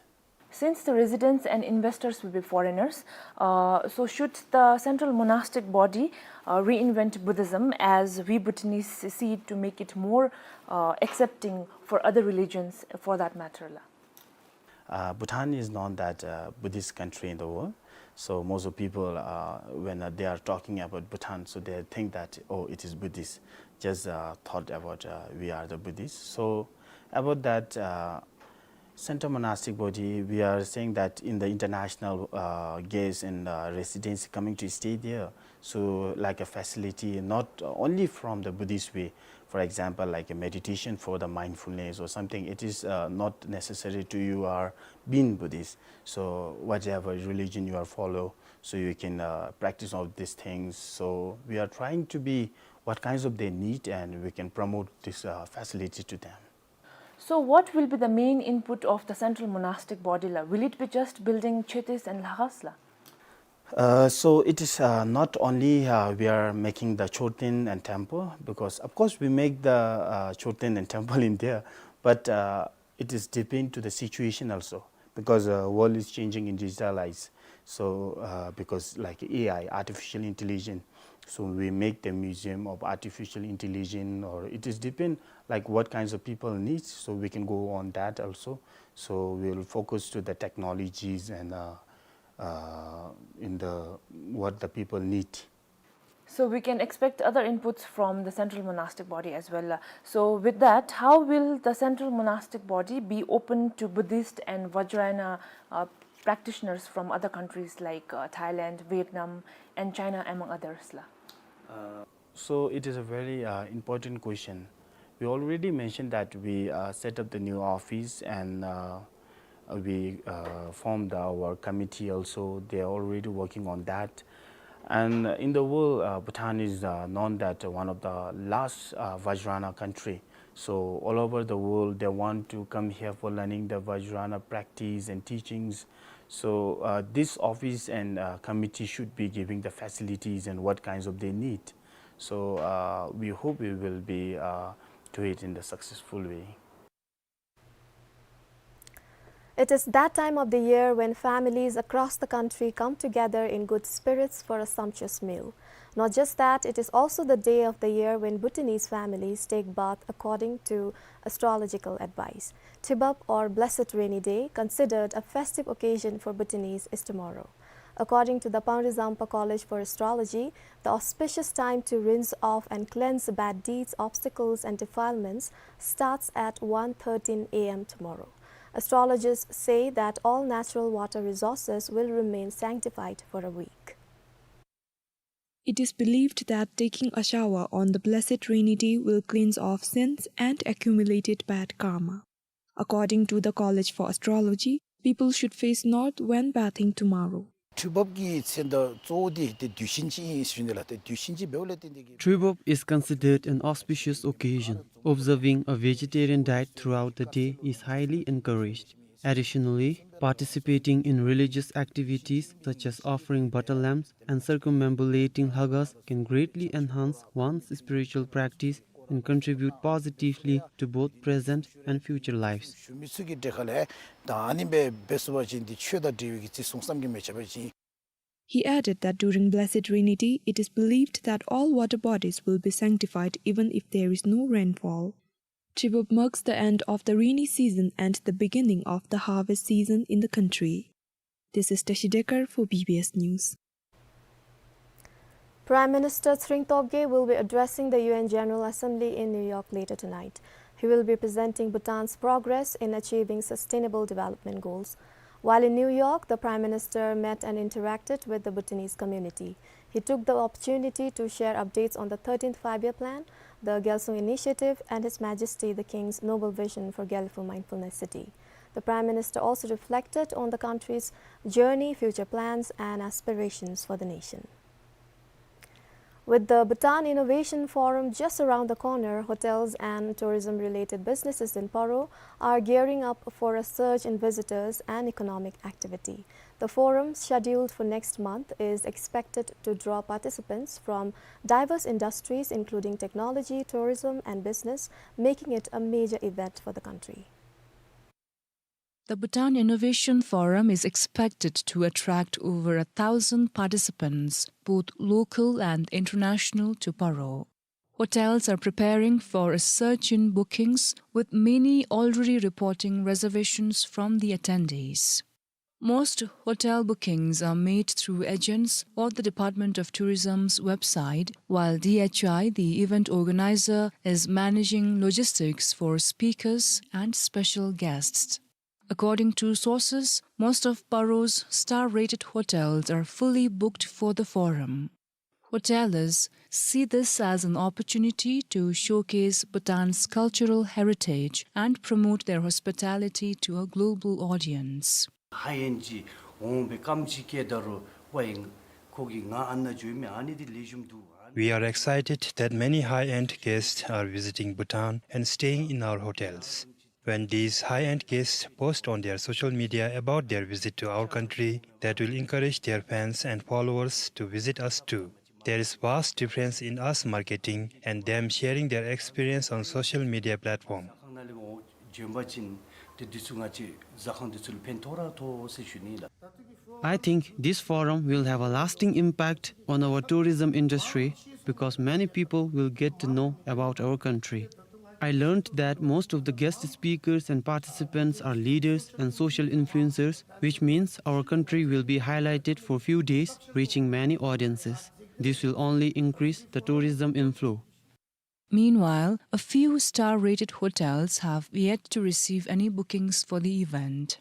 Since the residents and investors will be foreigners, uh, so should the Central Monastic Body, uh, reinvent Buddhism as we Bhutanese see it to make it more, uh, accepting for other religions for that matter la? Uh, Bhutan is known that, uh, Buddhist country in the world. So most of people, uh, when, uh, they are talking about Bhutan, so they think that, oh, it is Buddhist. Just, uh, thought about, uh, we are the Buddhists. So about that, uh, Central Monastic Body, we are saying that in the international, uh, guests and, uh, residents coming to stay there, so like a facility, not only from the Buddhist way, for example, like a meditation for the mindfulness or something, it is, uh, not necessary to you are being Buddhist. So whatever religion you are follow, so you can, uh, practice all these things. So we are trying to be what kinds of they need, and we can promote this, uh, facility to them. So what will be the main input of the Central Monastic Body la? Will it be just building Chothes and Lhakhas la? Uh, so it is, uh, not only, uh, we are making the Choten and temple, because of course we make the, uh, Choten and temple in there, but, uh, it is depend to the situation also, because, uh, world is changing in digitalized. So, uh, because like A I, artificial intelligence, so we make the museum of artificial intelligence, or it is depend like what kinds of people needs, so we can go on that also. So we will focus to the technologies and, uh, uh, in the, what the people need. So we can expect other inputs from the Central Monastic Body as well. Uh, so with that, how will the Central Monastic Body be open to Buddhist and Vajrayana, uh, practitioners from other countries like, uh, Thailand, Vietnam, and China, among others la? Uh, so it is a very, uh, important question. We already mentioned that we, uh, set up the new office and, uh, we, uh, formed our committee also. They are already working on that. And in the world, uh, Bhutan is, uh, known that one of the last, uh, Vajrayana country. So all over the world, they want to come here for learning the Vajrayana practice and teachings. So, uh, this office and, uh, committee should be giving the facilities and what kinds of they need. So, uh, we hope we will be, uh, do it in the successful way. It is that time of the year when families across the country come together in good spirits for a sumptuous meal. Not just that, it is also the day of the year when Bhutanese families take bath according to astrological advice. Thibab, or blessed rainy day, considered a festive occasion for Bhutanese, is tomorrow. According to the Panglizampa College for Astrology, the auspicious time to rinse off and cleanse bad deeds, obstacles, and defilements starts at one thirteen a m tomorrow. Astrologers say that all natural water resources will remain sanctified for a week. It is believed that taking a shower on the blessed rainy day will cleanse off sins and accumulated bad karma. According to the College for Astrology, people should face north when bathing tomorrow. Thibab གི་མཚན་རྟགས་གཙོ་བོ་འདི་ཏེ་དུས་ཆེན་ཅིག་ཨིན་ཟེར་ཞུ་ནི་ལགས། ཏེ་དུས་ཆེན་ཅིག་འབདཝ་ལས་བརྟེན་ཏེ་གིས། Thibab is considered an auspicious occasion. Observing a vegetarian diet throughout the day is highly encouraged. Additionally, participating in religious activities such as offering butter lamps and circumambulating lhaggas can greatly enhance one's spiritual practice and contribute positively to both present and future lives. ཞུ་མི་ཚུ་གི་གྲས་ཁ་ལས་ད་ཨ་ནི་སྦེ་འབད་ཚུགས་པ་ཅིན་འདི་ཆོས་དང་འབྲེལ་བའི་གི་ཅིག་གསུང་བསམ་གྱི་མེ་ཆ་བ་ཅིན། He added that during blessed rainy day, it is believed that all water bodies will be sanctified even if there is no rainfall. Thibab marks the end of the rainy season and the beginning of the harvest season in the country. This is Tashi Dekar for B B S News. Prime Minister Tshering Tobgay will be addressing the U N General Assembly in New York later tonight. He will be presenting Bhutan's progress in achieving sustainable development goals. While in New York, the Prime Minister met and interacted with the Bhutanese community. He took the opportunity to share updates on the thirteenth Five-Year Plan, the Gyalsung Initiative, and His Majesty the King's noble vision for Gelephu Mindfulness City. The Prime Minister also reflected on the country's journey, future plans, and aspirations for the nation. With the Bhutan Innovation Forum just around the corner, hotels and tourism-related businesses in Paro are gearing up for a surge in visitors and economic activity. The forum, scheduled for next month, is expected to draw participants from diverse industries, including technology, tourism, and business, making it a major event for the country. The Bhutan Innovation Forum is expected to attract over a thousand participants, both local and international, to Paro. Hotels are preparing for a surge in bookings, with many already reporting reservations from the attendees. Most hotel bookings are made through agents or the Department of Tourism's website, while D H I, the event organizer, is managing logistics for speakers and special guests. According to sources, most of Paro's star-rated hotels are fully booked for the forum. Hoteliers see this as an opportunity to showcase Bhutan's cultural heritage and promote their hospitality to a global audience. ཧ་ཡན་གྱི་འོང་བའི་སྐམ་ཅིག་སྐྱེ་ད་རུང་ཝའི་ཁོ་གི་ང་ཨ་ནཱ་འགྱོ་མི་ཨ་ནི་འདི་ལེགས་ཤོམ་འདུག། We are excited that many high-end guests are visiting Bhutan and staying in our hotels. When these high-end guests post on their social media about their visit to our country, that will encourage their fans and followers to visit us too. There is vast difference in us marketing and them sharing their experience on social media platform. I think this forum will have a lasting impact on our tourism industry because many people will get to know about our country. I learned that most of the guest speakers and participants are leaders and social influencers, which means our country will be highlighted for few days, reaching many audiences. This will only increase the tourism inflow. Meanwhile, a few star-rated hotels have yet to receive any bookings for the event.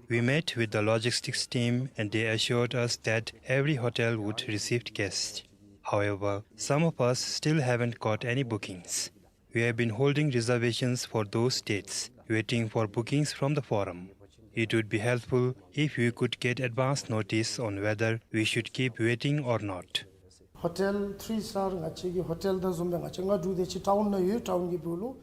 We met with the logistics team and they assured us that every hotel would receive guests. However, some of us still haven't got any bookings. We have been holding reservations for those dates, waiting for bookings from the forum. It would be helpful if we could get advance notice on whether we should keep waiting or not. Hotel three star ང་བཅས་ཀྱི་ཧོ་ཊེལ་དང་བཟུམ་སྦེ་ང་བཅས་ལྔ་དྲུག་དེ་ཅིག་ཊའུན་ནང་ཡོད། ཊའུན་གྱི་སྦུག་ལུ།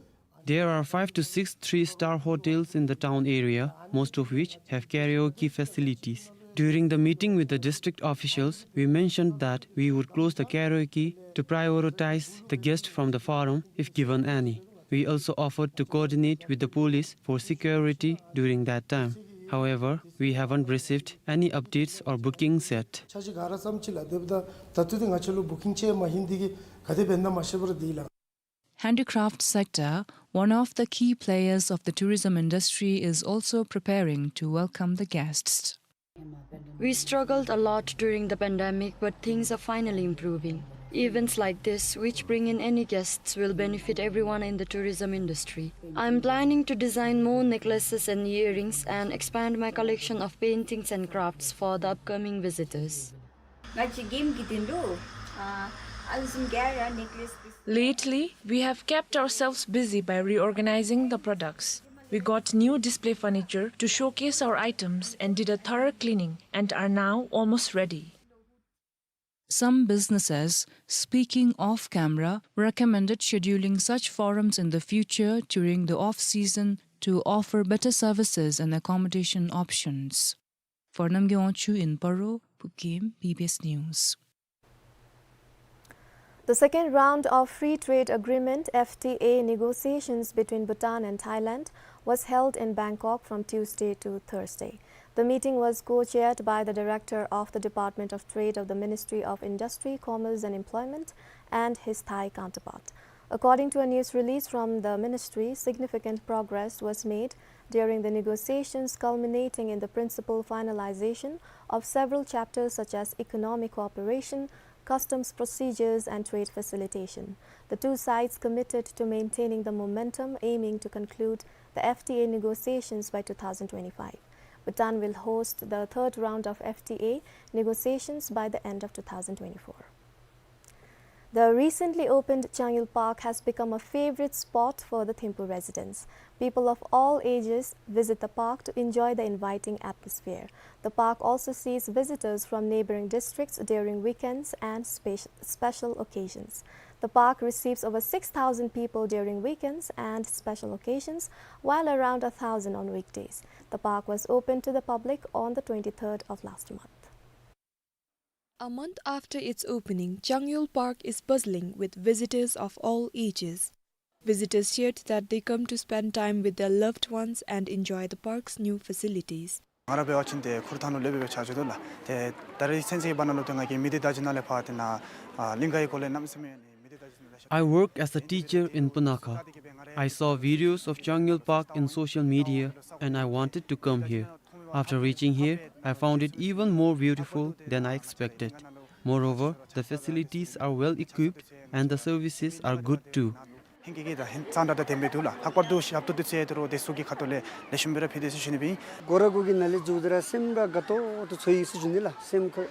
There are five to six three-star hotels in the town area, most of which have karaoke facilities. During the meeting with the district officials, we mentioned that we would close the karaoke to prioritize the guests from the forum if given any. We also offered to coordinate with the police for security during that time. However, we haven't received any updates or bookings yet. ཆ་ཅིག་ག་ར་ཙམ་ཅིག་ལགས། དེ་འབདཝ་ད་ད་ལྟོ་འདི་ང་བཅས་ལུ་བུ་ཀིང་ཅིག་མ་ལྷོད་དེ་གིས་ག་དེ་འབད་ན་མ་ཤེས་པར་འདུག་ལགས། Handicraft sector, one of the key players of the tourism industry, is also preparing to welcome the guests. We struggled a lot during the pandemic, but things are finally improving. Events like this, which bring in any guests, will benefit everyone in the tourism industry. I'm planning to design more necklaces and earrings and expand my collection of paintings and crafts for the upcoming visitors. ང་བཅས་གེམ་གྱི་དོན་ལུ་ཨ་ཨ་ནི་བཟུམ་གྱི་ཨ་ར་ནེག་ལེས་འདི། Lately, we have kept ourselves busy by reorganizing the products. We got new display furniture to showcase our items and did a thorough cleaning and are now almost ready. Some businesses, speaking off camera, recommended scheduling such forums in the future during the off-season to offer better services and accommodation options. For Namgay Wangchuk in Paro, Phuket, B B S News. The second round of Free Trade Agreement, F T A, negotiations between Bhutan and Thailand was held in Bangkok from Tuesday to Thursday. The meeting was co-chaired by the Director of the Department of Trade of the Ministry of Industry, Commerce and Employment and his Thai counterpart. According to a news release from the ministry, significant progress was made during the negotiations, culminating in the principal finalization of several chapters such as economic cooperation, customs procedures and trade facilitation. The two sides committed to maintaining the momentum, aiming to conclude the F T A negotiations by two thousand twenty-five. Bhutan will host the third round of F T A negotiations by the end of two thousand twenty-four. The recently opened Changyul Park has become a favorite spot for the Thimphu residents. People of all ages visit the park to enjoy the inviting atmosphere. The park also sees visitors from neighboring districts during weekends and spe-, special occasions. The park receives over six thousand people during weekends and special occasions, while around a thousand on weekdays. The park was opened to the public on the twenty-third of last month. A month after its opening, Changyul Park is bustling with visitors of all ages. Visitors shared that they come to spend time with their loved ones and enjoy the park's new facilities. ང་ར་འབད་བ་ཅིན་ཏེ་ཁུར་ཐང་ལུ་ལེགས་པའི་ཆ་བཞག་དོ་ལགས། ཏེ་ད་རེས་ཚུན་ཚོད་ཀྱི་བར་ན་ལུ་ཏེ་ང་གིས་མི་སྡེ་བརྡ་བརྒྱུད་ནང་ལས་ཕར་ཏེ་ནཱ་ཨ་གླིང་ག་གི་སྐོར་ལས་གནམ་མེད་ས་མེད་ཨ་ནི་མི་སྡེ་བརྡ་བརྒྱུད་ནང་ལས་ཤ། I work as a teacher in Punakha. I saw videos of Changyul Park in social media and I wanted to come here. After reaching here, I found it even more beautiful than I expected. Moreover, the facilities are well equipped and the services are good too. ཧིང་གི་གི་ད་ཧིང་གཙང་སྦྲ་དང་ལྡན་པའི་འདུག་ལགས། ལྷག་པར་དུ་ཞབས་ཏོག་འདི་ཚུ་ཡང་ད་རུང་བདེ་སྲུང་གི་ཁ་ཐུག་ལས་ལེགས་ཤོམ་སྦེ་ར་ཕུལ་ཏེ་ཟེར་ཞུ་ནི་ཨིན། སྒོ་ར་གུ་གི་ནང་ལས་འཛུལཝ་ད་ར་སེམས་ར་དགའ་ཏོག་ཏོ་ཚོར་ཡི་ཟེར་ཞུ་ནི་ལགས། སེམས་ཁར་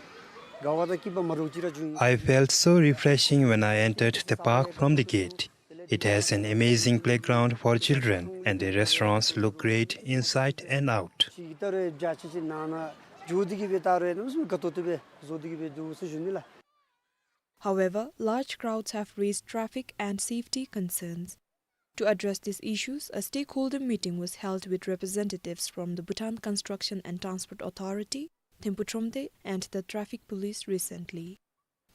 དགའ་བ་དང་སྐྱིད་པ་མ་འདྲཝ་ཅིག་ར་བྱུང་ཡི། I felt so refreshing when I entered the park from the gate. It has an amazing playground for children, and the restaurants look great inside and out. ཅིག་ད་རུང་བྱ་ཅིག་ཅིག་ནང་ན་འགྱོ་སྟེ་གི་སྦེ་ད་རུང་གནམ་མེད་ས་མེད་དགའ་ཏོག་ཏོ་སྦེ་བཟོ་སྟེ་གི་སྦེ་འདུག་ཟེར་ཞུ་ནི་ལགས། However, large crowds have raised traffic and safety concerns. To address these issues, a stakeholder meeting was held with representatives from the Bhutan Construction and Transport Authority, Thimphu Thromde, and the Traffic Police recently.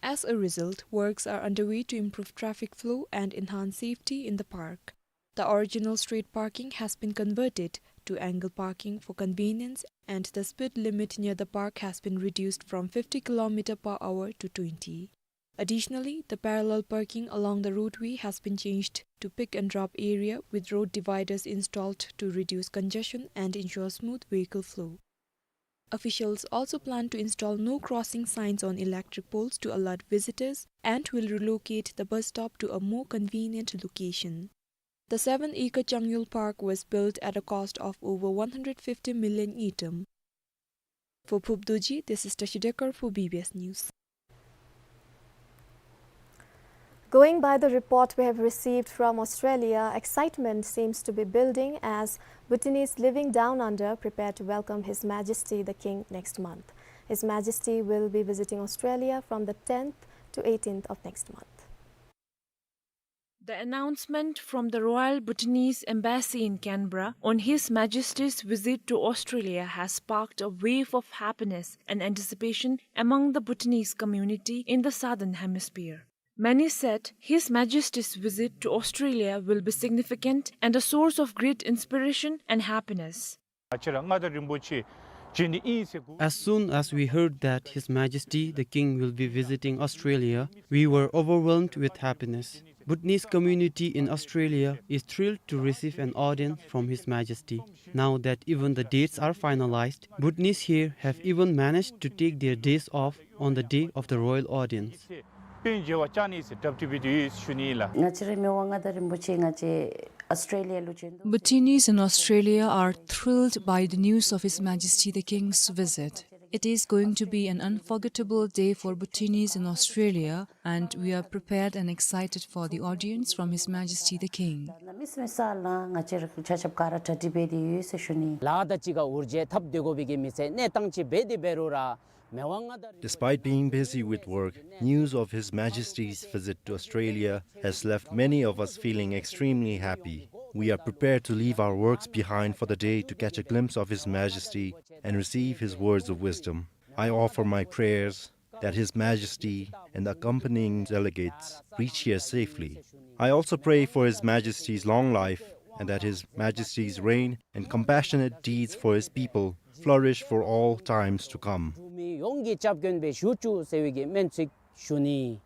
As a result, works are underway to improve traffic flow and enhance safety in the park. The original straight parking has been converted to angle parking for convenience, and the speed limit near the park has been reduced from fifty kilometer per hour to twenty. Additionally, the parallel parking along the roadway has been changed to pick and drop area with road dividers installed to reduce congestion and ensure smooth vehicle flow. Officials also plan to install no crossing signs on electric poles to alert visitors and will relocate the bus stop to a more convenient location. The seven-acre Changyul Park was built at a cost of over one hundred fifty million ngultrum. For Phub Dorji, this is Tashi Dekar for B B S News. Going by the report we have received from Australia, excitement seems to be building as Bhutanese living down under prepare to welcome His Majesty the King next month. His Majesty will be visiting Australia from the tenth to eighteenth of next month. The announcement from the Royal Bhutanese Embassy in Canberra on His Majesty's visit to Australia has sparked a wave of happiness and anticipation among the Bhutanese community in the Southern Hemisphere. Many said His Majesty's visit to Australia will be significant and a source of great inspiration and happiness. ང་བཅས་ར་མངའ་བདག་རིན་པོ་ཆེ་བྱོན་ནི་ཨིན་ཟེར་གོ། As soon as we heard that His Majesty the King will be visiting Australia, we were overwhelmed with happiness. Bhutanese community in Australia is thrilled to receive an audience from His Majesty. Now that even the dates are finalized, Bhutanese here have even managed to take their days off on the day of the royal audience. དཔལ་འབྱོར་བ་བཅར་ནི་ཟེར་གྲ་སྒྲིག་འབད་དེ་ཡོད་ཞུ་ནི་ལགས། ང་བཅས་རའི་མི་དབང་མངའ་བདག་རིན་པོ་ཆེ་ང་བཅས་ཨོསི་ཊྲེ་ལི་ཡ་ལུ་བྱོན་དོ། Bhutanese in Australia are thrilled by the news of His Majesty the King's visit. It is going to be an unforgettable day for Bhutanese in Australia, and we are prepared and excited for the audience from His Majesty the King. གནམ་མེད་ས་མེད་ལགས། ང་བཅས་ར་ཆ་ཁྱབ་ག་ར་གྲ་སྒྲིག་འབད་དེ་ཡོད་ཟེར་ཞུ་ནི། ལཱ་དང་གཅིག་ཁར་འུར་བརྗེད་འཐབ་སྡོད་དགོ་པའི་གི་མི་ཚེ་གནས་སྟངས་ཅིག་འབད་དེ་འབད་རུང་ར་མི་དབང་མངའ་བདག། Despite being busy with work, news of His Majesty's visit to Australia has left many of us feeling extremely happy. We are prepared to leave our works behind for the day to catch a glimpse of His Majesty and receive his words of wisdom. I offer my prayers that His Majesty and the accompanying delegates reach here safely. I also pray for His Majesty's long life and that His Majesty's reign and compassionate deeds for his people flourish for all times to come. འབྲུག་མི་ཡོངས་ཀྱི་སྐྱབས་མགོན་སྦེ་བཞུགས་བཅུག་ཟེར་བའི་གི་སྨོན་ཚིག་ཞུ་ནི།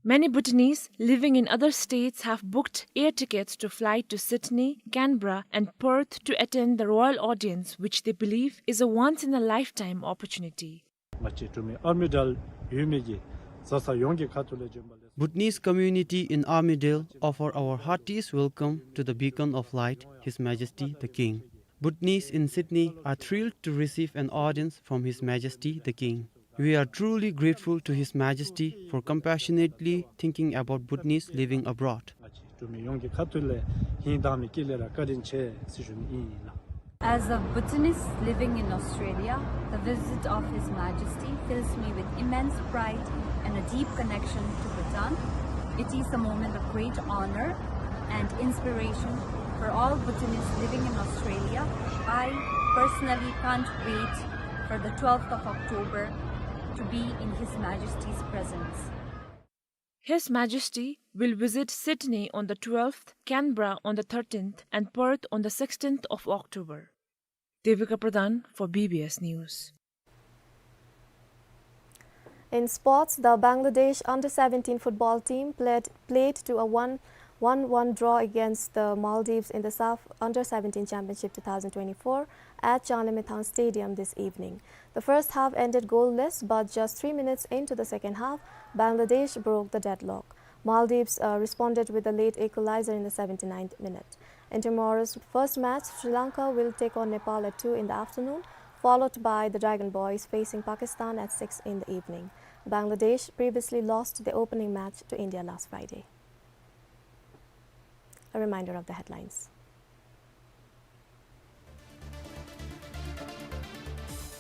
Many Bhutanese living in other states have booked air tickets to fly to Sydney, Canberra, and Perth to attend the royal audience, which they believe is a once-in-a-lifetime opportunity. ང་བཅས་འབྲུག་མི་ཨར་མི་ཌེལ་ཡུལ་མི་གི་བཟའ་ཚང་ཡོངས་ཀྱི་ཁ་ཐུག་ལས་བྱོན་པ་ལེགས། Bhutanese community in Armidale offer our heartiest welcome to the beacon of light, His Majesty the King. Bhutanese in Sydney are thrilled to receive an audience from His Majesty the King. We are truly grateful to His Majesty for compassionately thinking about Bhutanese living abroad. ང་བཅས་འབྲུག་མི་ཡོངས་ཀྱི་ཁ་ཐུག་ལས་ཧིང་དྭངས་མའི་དཀྱིལ་ལས་ར་བཀའ་དྲིན་ཆེ་ཟེར་ཞུ་ནི་ཨིན་ལགས། As a Bhutanese living in Australia, the visit of His Majesty fills me with immense pride and a deep connection to Bhutan. It is a moment of great honor and inspiration for all Bhutanese living in Australia. I personally can't wait for the twelfth of October to be in His Majesty's presence. His Majesty will visit Sydney on the twelfth, Canberra on the thirteenth, and Perth on the sixteenth of October. Devika Pradhan for B B S News. In sports, the Bangladesh under seventeen football team played, played to a one, one one draw against the Maldives in the SAFF under seventeen Championship two thousand twenty-four at Changlimithang Stadium this evening. The first half ended goalless, but just three minutes into the second half, Bangladesh broke the deadlock. Maldives, uh, responded with a late equalizer in the seventy-ninth minute. In tomorrow's first match, Sri Lanka will take on Nepal at two in the afternoon, followed by the Dragon Boys facing Pakistan at six in the evening. Bangladesh previously lost the opening match to India last Friday. A reminder of the headlines.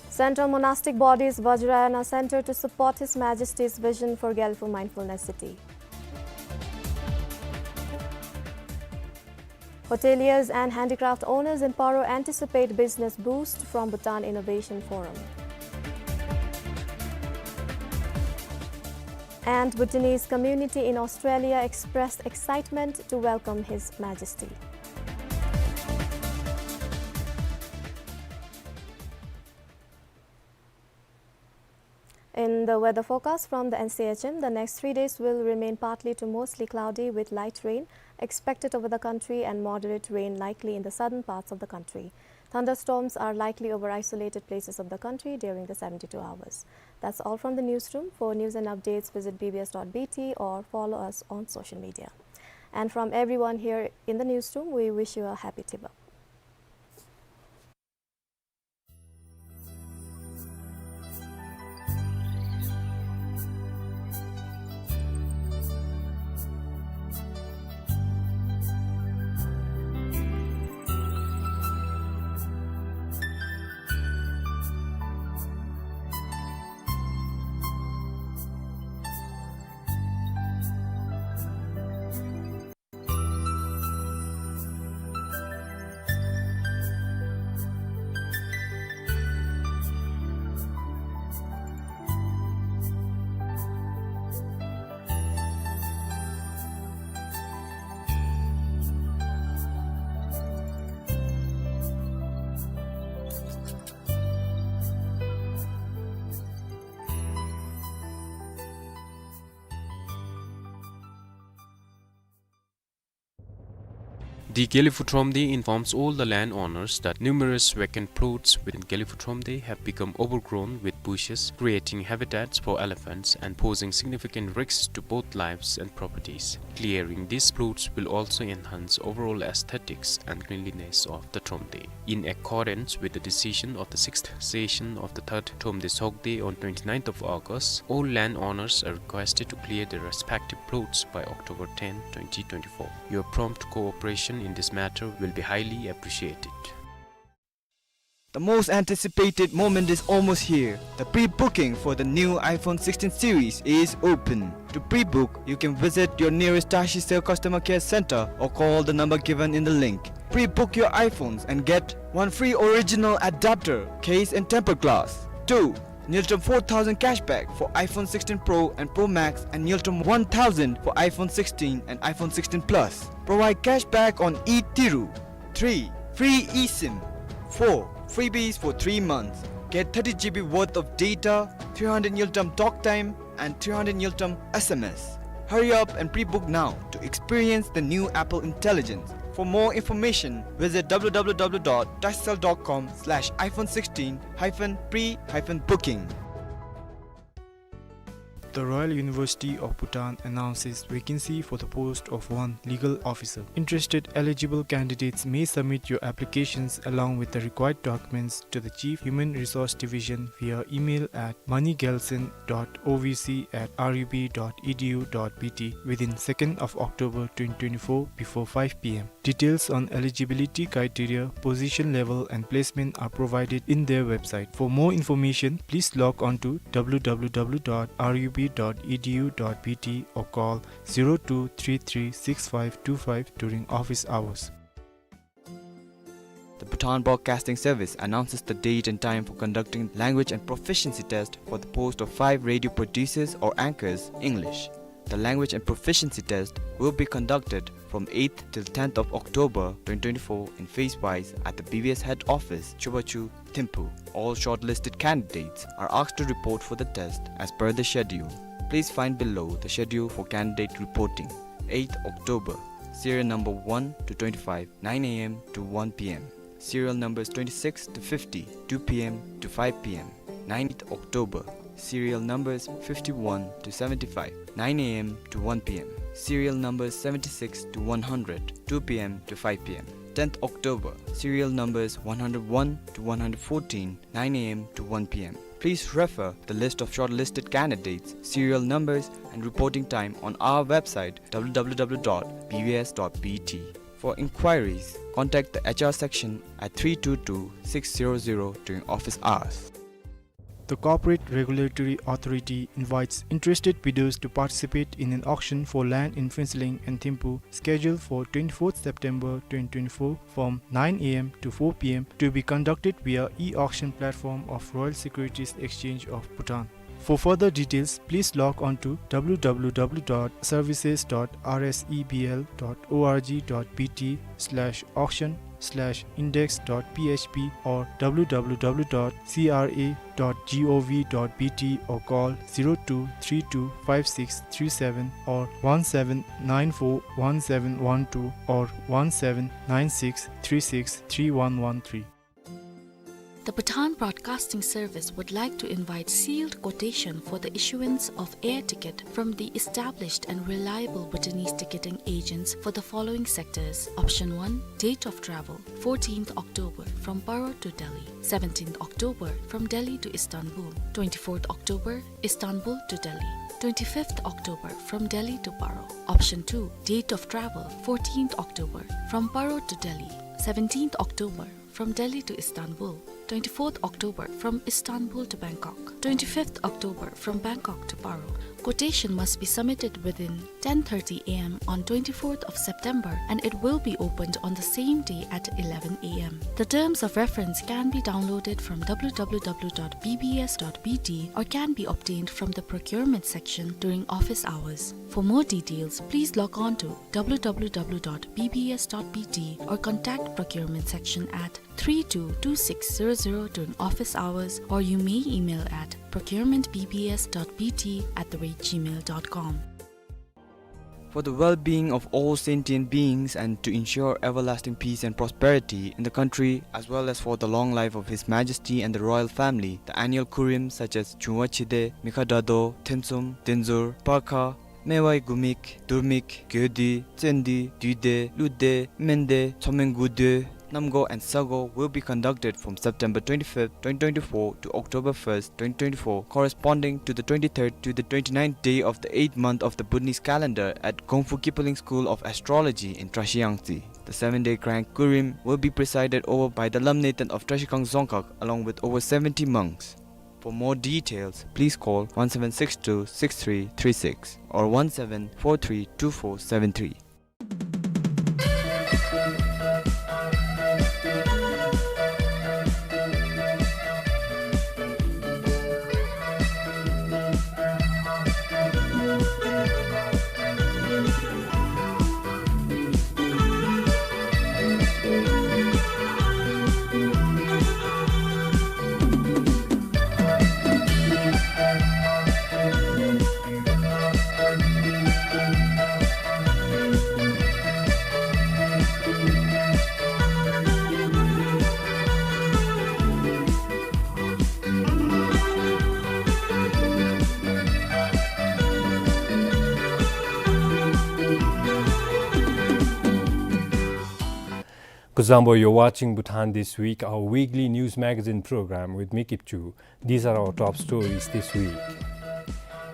Central Monastic Body's Vajrayana Center to support His Majesty's vision for Galyphu Mindfulness City. Hoteliers and handicraft owners in Paro anticipate business boost from Bhutan Innovation Forum. And Bhutanese community in Australia expressed excitement to welcome His Majesty. In the weather forecast from the N C H M, the next three days will remain partly to mostly cloudy with light rain expected over the country and moderate rain likely in the southern parts of the country. Thunderstorms are likely over isolated places of the country during the seventy-two hours. That's all from the newsroom. For news and updates, visit B B S dot B T or follow us on social media. And from everyone here in the newsroom, we wish you a happy Tibab. The Gelephu Thromde informs all the landowners that numerous vacant plots within Gelephu Thromde have become overgrown with bushes, creating habitats for elephants and posing significant risks to both lives and properties. Clearing these plots will also enhance overall aesthetics and cleanliness of the Thromde. In accordance with the decision of the sixth session of the third Thromde Sogde on twenty-ninth of August, all landowners are requested to clear their respective plots by October ten, twenty twenty-four. Your prompt cooperation in this matter will be highly appreciated. The most anticipated moment is almost here. The pre-booking for the new iPhone sixteen series is open. To pre-book, you can visit your nearest Tashi Cell customer care center or call the number given in the link. Pre-book your iPhones and get one free original adapter, case and tempered glass. Two, Ngultrum four thousand cashback for iPhone sixteen Pro and Pro Max and Ngultrum one thousand for iPhone sixteen and iPhone sixteen Plus. Provide cashback on e-Tiru. Three, free eSIM. Four, freebies for three months. Get thirty G B worth of data, three hundred Ngultrum talk time, and three hundred Ngultrum S M S. Hurry up and pre-book now to experience the new Apple Intelligence. For more information, visit w w w dot tashcell dot com slash iphone sixteen hyphen pre hyphen booking. The Royal University of Bhutan announces vacancy for the post of one legal officer. Interested eligible candidates may submit your applications along with the required documents to the Chief Human Resource Division via email at moneygelson dot o v c at r u b dot e d u dot b t within second of October twenty twenty-four before five p m. Details on eligibility criteria, position level, and placement are provided in their website. For more information, please log on to w w w dot r u b dot e d u dot b t or call zero two three three six five two five during office hours. The Bhutan Broadcasting Service announces the date and time for conducting language and proficiency test for the post of five radio producers or anchors, English. The language and proficiency test will be conducted from eighth till tenth of October twenty twenty-four in phase wise at the B B S head office, Chubachu, Thimphu. All shortlisted candidates are asked to report for the test as per the schedule. Please find below the schedule for candidate reporting. Eighth October, serial number one to twenty-five, nine a m to one p m. Serial numbers twenty-six to fifty, two p m to five p m. Ninth October, serial numbers fifty-one to seventy-five, nine a m to one p m. Serial numbers seventy-six to one hundred, two p m to five p m. Tenth October, serial numbers one hundred one to one hundred fourteen, nine a m to one p m. Please refer the list of shortlisted candidates, serial numbers, and reporting time on our website, w w w dot b b s dot b t. For inquiries, contact the H R section at three two two six zero zero during office hours. The Corporate Regulatory Authority invites interested bidders to participate in an auction for land in Phuentsholing and Thimphu, scheduled for twenty-fourth September twenty twenty-four, from nine a m to four p m, to be conducted via e-auction platform of Royal Securities Exchange of Bhutan. For further details, please log on to w w w dot services dot r s e b l dot o r g dot b t slash auction slash index dot p h p or w w w dot c r a dot g o v dot b t or call zero two three two five six three seven or one seven nine four one seven one two or one seven nine six three six three one one three. The Bhutan Broadcasting Service would like to invite sealed quotation for the issuance of air ticket from the established and reliable Bhutanese ticketing agents for the following sectors. Option one, date of travel, fourteenth October from Paro to Delhi, seventeenth October from Delhi to Istanbul, twenty-fourth October Istanbul to Delhi, twenty-fifth October from Delhi to Paro. Option two, date of travel, fourteenth October from Paro to Delhi, seventeenth October from Delhi to Istanbul, twenty-fourth October from Istanbul to Bangkok, twenty-fifth October from Bangkok to Paro. Quotation must be submitted within ten thirty a m on twenty-fourth of September, and it will be opened on the same day at eleven a m. The terms of reference can be downloaded from w w w dot b b s dot b t or can be obtained from the procurement section during office hours. For more details, please log on to w w w dot b b s dot b t or contact procurement section at three two two six zero zero during office hours, or you may email at procurement b b s dot b t at the rate gmail dot com. For the well-being of all sentient beings and to ensure everlasting peace and prosperity in the country, as well as for the long life of His Majesty and the royal family, the annual Kurim, such as Chungwa Chide, Mikha Dado, Thensum, Denzur, Parkha, Mewai Gumik, Durmik, Gyodi, Tsendi, Duide, Lude, Mende, Tsomen Gude, Namgo and Sago will be conducted from September twenty-fifth, twenty twenty-four to October first, twenty twenty-four, corresponding to the twenty-third to the twenty-ninth day of the eighth month of the Bhutanese calendar at Gongfu Kipling School of Astrology in Trashiyangtse. The seven-day grand Kurim will be presided over by the Lamnathan of Trashikang Dzongkhag along with over seventy monks. For more details, please call one seven six two six three three six or one seven four three two four seven three. Kuzuzangpo, you're watching Bhutan This Week, our weekly news magazine program with me, Kipchu. These are our top stories this week.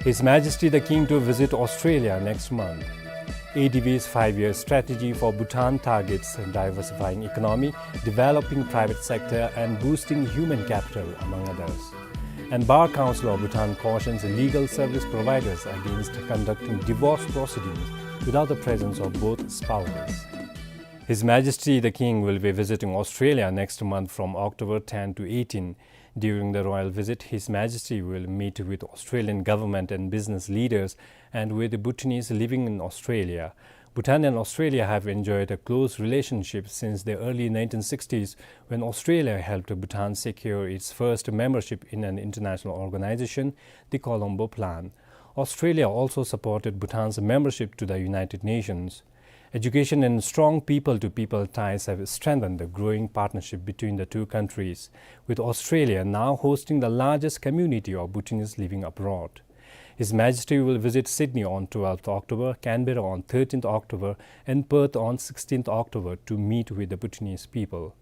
His Majesty the King to visit Australia next month. A D B's five-year strategy for Bhutan targets diversifying economy, developing private sector, and boosting human capital, among others. And Bar Council of Bhutan cautions legal service providers against conducting divorce proceedings without the presence of both spouses. His Majesty the King will be visiting Australia next month from October ten to eighteen. During the royal visit, His Majesty will meet with Australian government and business leaders and with Bhutanese living in Australia. Bhutan and Australia have enjoyed a close relationship since the early nineteen sixties, when Australia helped Bhutan secure its first membership in an international organization, the Colombo Plan. Australia also supported Bhutan's membership to the United Nations. Education and strong people-to-people ties have strengthened the growing partnership between the two countries, with Australia now hosting the largest community of Bhutanese living abroad. His Majesty will visit Sydney on twelfth October, Canberra on thirteenth October, and Perth on sixteenth October to meet with the Bhutanese people.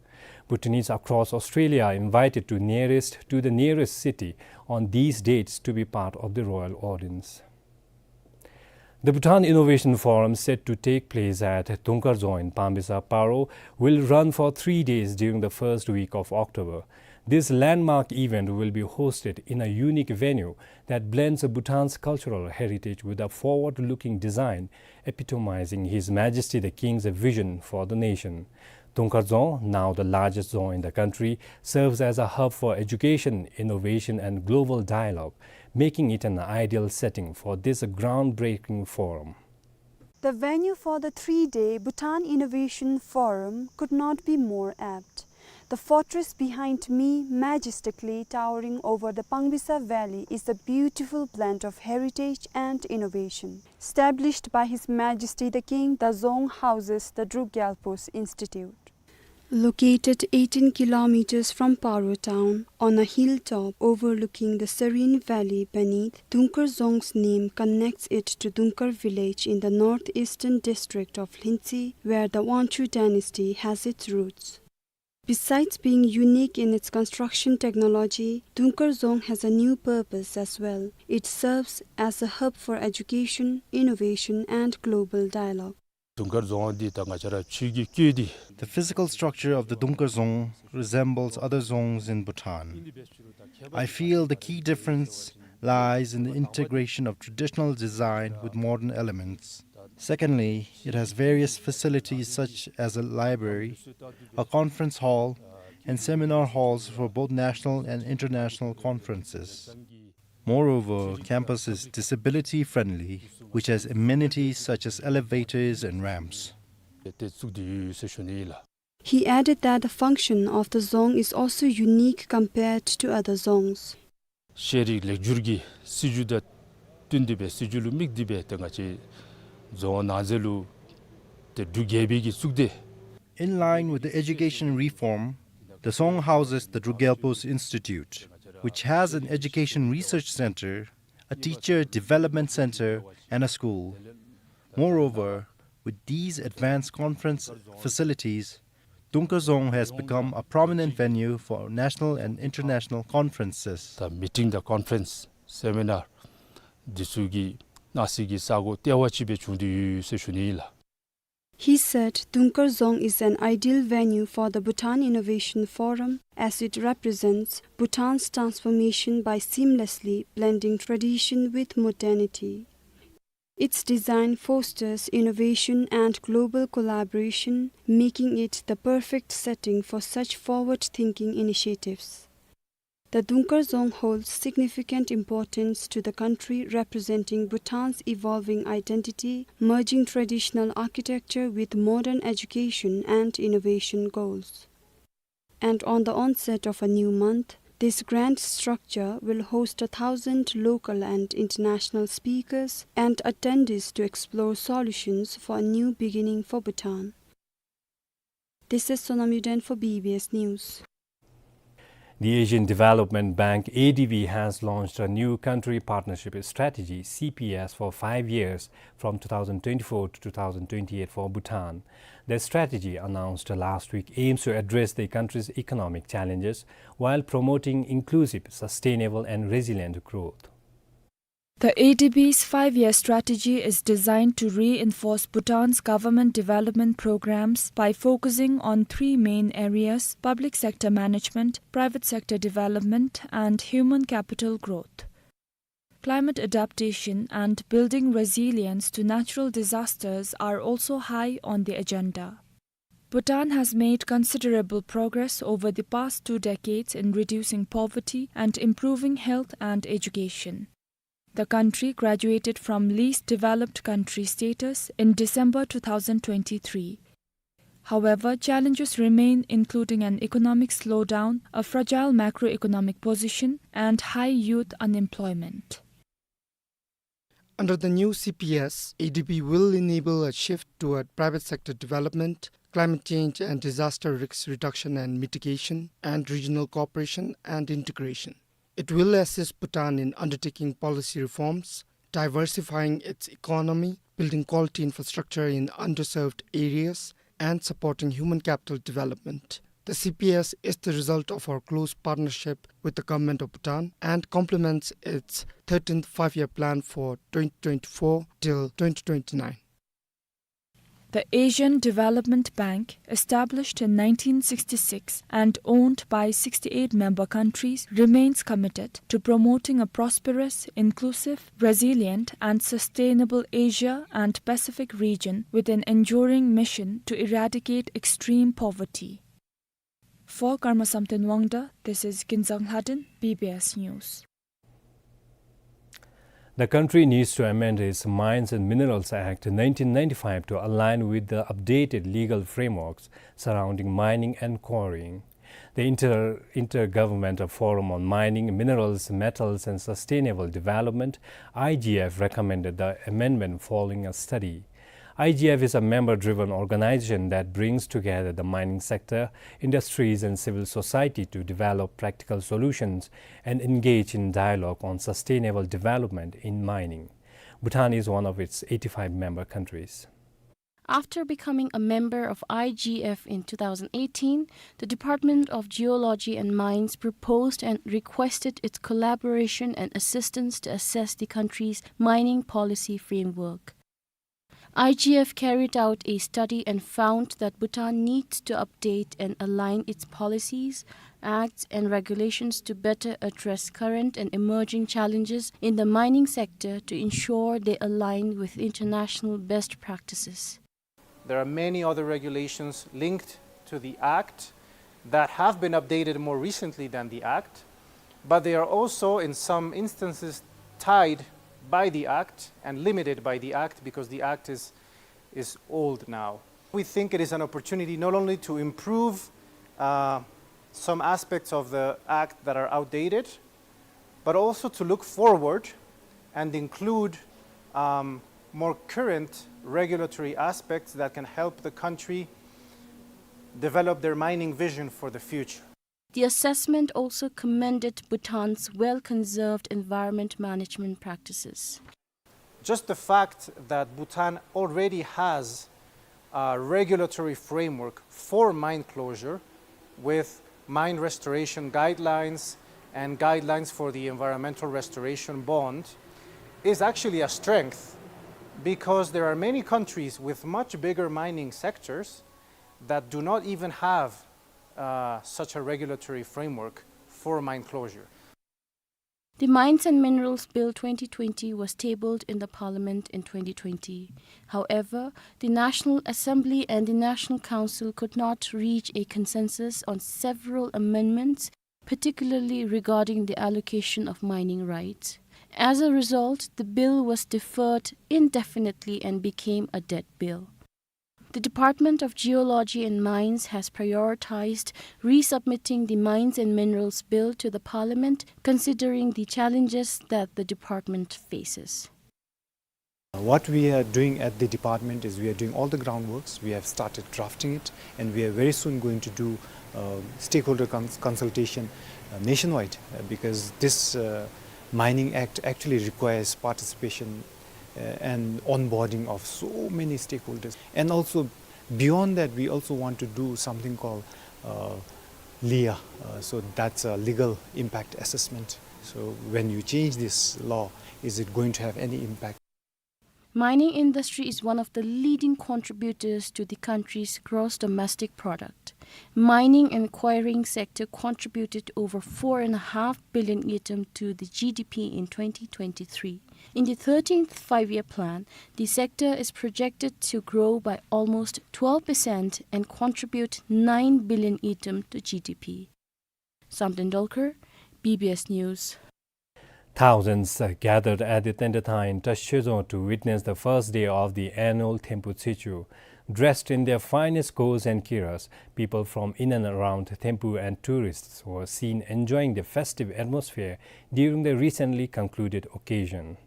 Bhutanese across Australia are invited to nearest, to the nearest city on these dates to be part of the royal audience. The Bhutan Innovation Forum, set to take place at Dungkar Dzong in Pambiza, Paro, will run for three days during the first week of October. This landmark event will be hosted in a unique venue that blends Bhutan's cultural heritage with a forward-looking design, epitomizing His Majesty the King's vision for the nation. Dungkar Dzong, now the largest dzong in the country, serves as a hub for education, innovation, and global dialogue, making it an ideal setting for this groundbreaking forum. The venue for the three-day Bhutan Innovation Forum could not be more apt. The fortress behind me, majestically towering over the Pambiza Valley, is a beautiful blend of heritage and innovation. Established by His Majesty the King, the dzong houses the Druk Gyalpo's Institute. Located eighteen kilometers from Paro town, on a hilltop overlooking the serene valley beneath, Dungkar Dzong's name connects it to Dungkar village in the northeastern district of Lhintse, where the Wangchuh dynasty has its roots. Besides being unique in its construction technology, Dungkar Dzong has a new purpose as well. It serves as a hub for education, innovation, and global dialogue. དུང་དཀར་རྫོང་འདི་ད་ང་བཅས་ར་ཆོས་ཀྱི་སྐད་འདི། The physical structure of the Dungkar Dzong resembles other dzongs in Bhutan. I feel the key difference lies in the integration of traditional design with modern elements. Secondly, it has various facilities such as a library, a conference hall, and seminar halls for both national and international conferences. Moreover, campus is disability-friendly, which has amenities such as elevators and ramps. He added that the function of the dzong is also unique compared to other dzongs. ཤེས་རིག་ལེགས་བསྒྱུར་གྱི་སྲིད་བྱུས་དང་བསྟུན་ཏེ་སྦེ་སྲིད་བྱུས་ལུ་དམིགས་ཏེ་སྦེ་ཏེ་ང་བཅས་ རྫོང་ནང་ཟེར་ལུ་ཏེ་འབྲུག་རྒྱལ་པོའི་གི་གཙུག་སྡེ། In line with the education reform, the Dzong houses the Druk Gyalpo's Institute, which has an education research center, a teacher development center, and a school. Moreover, with these advanced conference facilities, Dungkar Dzong has become a prominent venue for national and international conferences. ད་མི་ཊིང་དང་ཀོན་ཕ་རེནསི་སེ་མི་ནཱར་འདི་ཚུ་གི་གནང་སའི་གི་ས་གོ་ལྟེ་བ་ཅིག་སྦེ་བྱུང་སྟེ་ཡོད་ཟེར་ཞུ་ནི་ཨིན་ལགས། He said Dungkar Dzong is an ideal venue for the Bhutan Innovation Forum as it represents Bhutan's transformation by seamlessly blending tradition with modernity. Its design fosters innovation and global collaboration, making it the perfect setting for such forward-thinking initiatives. The Dungkar Dzong holds significant importance to the country, representing Bhutan's evolving identity, merging traditional architecture with modern education and innovation goals. And on the onset of a new month, this grand structure will host a thousand local and international speakers and attendees to explore solutions for a new beginning for Bhutan. This is Sonam Yuden for B B S News. The Asian Development Bank, A D B, has launched a new country partnership strategy, C P S, for five years from two thousand twenty-four to two thousand twenty-eight for Bhutan. The strategy, announced last week, aims to address the country's economic challenges while promoting inclusive, sustainable and resilient growth. The A D B's five-year strategy is designed to reinforce Bhutan's government development programs by focusing on three main areas: public sector management, private sector development, and human capital growth. Climate adaptation and building resilience to natural disasters are also high on the agenda. Bhutan has made considerable progress over the past two decades in reducing poverty and improving health and education. The country graduated from least developed country status in December two thousand twenty-three. However, challenges remain, including an economic slowdown, a fragile macroeconomic position, and high youth unemployment. Under the new C P S, A D B will enable a shift toward private sector development, climate change and disaster risk reduction and mitigation, and regional cooperation and integration. It will assist Bhutan in undertaking policy reforms, diversifying its economy, building quality infrastructure in underserved areas, and supporting human capital development. The C P S is the result of our close partnership with the Government of Bhutan and complements its thirteenth Five-Year Plan for twenty twenty-four till twenty twenty-nine. The Asian Development Bank, established in nineteen sixty-six and owned by sixty-eight member countries, remains committed to promoting a prosperous, inclusive, resilient, and sustainable Asia and Pacific region with an enduring mission to eradicate extreme poverty. For Karma Samten Wangda, this is Kinzang Lhaden, B B S News. The country needs to amend its Mines and Minerals Act nineteen ninety-five to align with the updated legal frameworks surrounding mining and quarrying. The Inter-, Intergovernmental Forum on Mining, Minerals, Metals and Sustainable Development, I G F, recommended the amendment following a study. I G F is a member-driven organization that brings together the mining sector, industries, and civil society to develop practical solutions and engage in dialogue on sustainable development in mining. Bhutan is one of its eighty-five member countries. After becoming a member of I G F in two thousand eighteen, the Department of Geology and Mines proposed and requested its collaboration and assistance to assess the country's mining policy framework. I G F carried out a study and found that Bhutan needs to update and align its policies, acts, and regulations to better address current and emerging challenges in the mining sector to ensure they align with international best practices. There are many other regulations linked to the Act that have been updated more recently than the Act, but they are also, in some instances, tied by the Act and limited by the Act because the Act is, is old now. We think it is an opportunity not only to improve, uh, some aspects of the Act that are outdated, but also to look forward and include, um, more current regulatory aspects that can help the country develop their mining vision for the future. The assessment also commended Bhutan's well-conserved environment management practices. Just the fact that Bhutan already has a regulatory framework for mine closure with mine restoration guidelines and guidelines for the environmental restoration bond is actually a strength, because there are many countries with much bigger mining sectors that do not even have, uh, such a regulatory framework for mine closure. The Mines and Minerals Bill twenty twenty was tabled in the Parliament in twenty twenty. However, the National Assembly and the National Council could not reach a consensus on several amendments, particularly regarding the allocation of mining rights. As a result, the bill was deferred indefinitely and became a dead bill. The Department of Geology and Mines has prioritized resubmitting the Mines and Minerals Bill to the Parliament, considering the challenges that the department faces. What we are doing at the department is we are doing all the groundworks. We have started drafting it, and we are very soon going to do, uh, stakeholder cons-, consultation, uh, nationwide, uh, because this, uh, Mining Act actually requires participation, uh, and onboarding of so many stakeholders. And also, beyond that, we also want to do something called, uh, LIA. Uh, so that's a legal impact assessment. So when you change this law, is it going to have any impact? Mining industry is one of the leading contributors to the country's gross domestic product. Mining and quarrying sector contributed over four and a half billion ngultrum to the G D P in twenty twenty-three. In the thirteenth Five-Year Plan, the sector is projected to grow by almost twelve percent and contribute nine billion ngultrum to G D P. Samten Dolkar, B B S News. Thousands, uh, gathered at the Tendatha in Tashi Tshodzong to witness the first day of the annual Thempu Tsechu. Dressed in their finest gos and kiras, people from in and around Thempu and tourists were seen enjoying the festive atmosphere during the recently concluded occasion.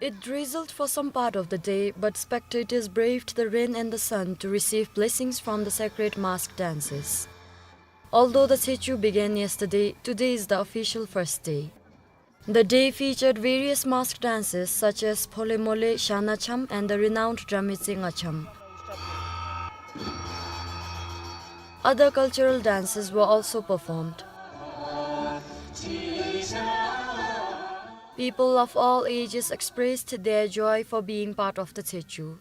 It drizzled for some part of the day, but spectators braved the rain and the sun to receive blessings from the sacred mask dances. Although the Tsechu began yesterday, today is the official first day. The day featured various mask dances such as Phole Mole, Shana Cham, and the renowned Dramitse Ngacham. Other cultural dances were also performed. People of all ages expressed their joy for being part of the Tsechu.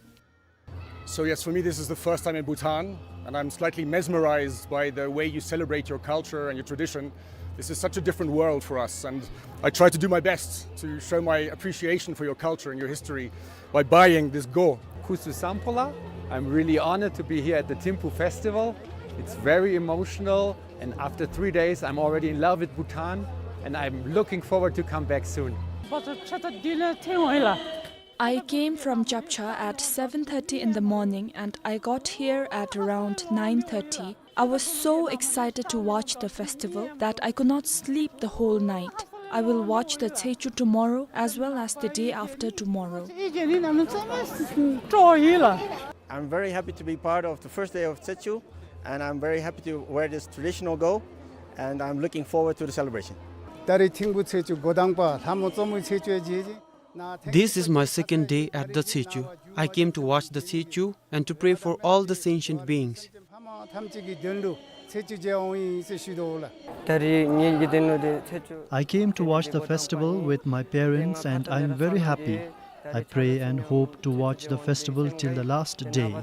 So yes, for me this is the first time in Bhutan, and I'm slightly mesmerized by the way you celebrate your culture and your tradition. This is such a different world for us, and I try to do my best to show my appreciation for your culture and your history by buying this go. Khusu Samphola. I'm really honored to be here at the Thimphu Festival. It's very emotional, and after three days, I'm already in love with Bhutan, and I'm looking forward to come back soon. I came from Chapcha at seven thirty in the morning and I got here at around nine thirty. I was so excited to watch the festival that I could not sleep the whole night. I will watch the Tsechu tomorrow as well as the day after tomorrow. I'm very happy to be part of the first day of Tsechu, and I'm very happy to wear this traditional go, and I'm looking forward to the celebration. ད་རེས་ཐིམ་ཕུ་ཚེས་བཅུ་འགོ་དང་པ་ལྷ་མོ་གཙོ་མོའི་ཚེས་བཅུ་ཡང་མཇལ་ཅི། This is my second day at the Tsechu. I came to watch the Tsechu and to pray for all the sentient beings. I came to watch the festival with my parents and I am very happy. I pray and hope to watch the festival till the last day.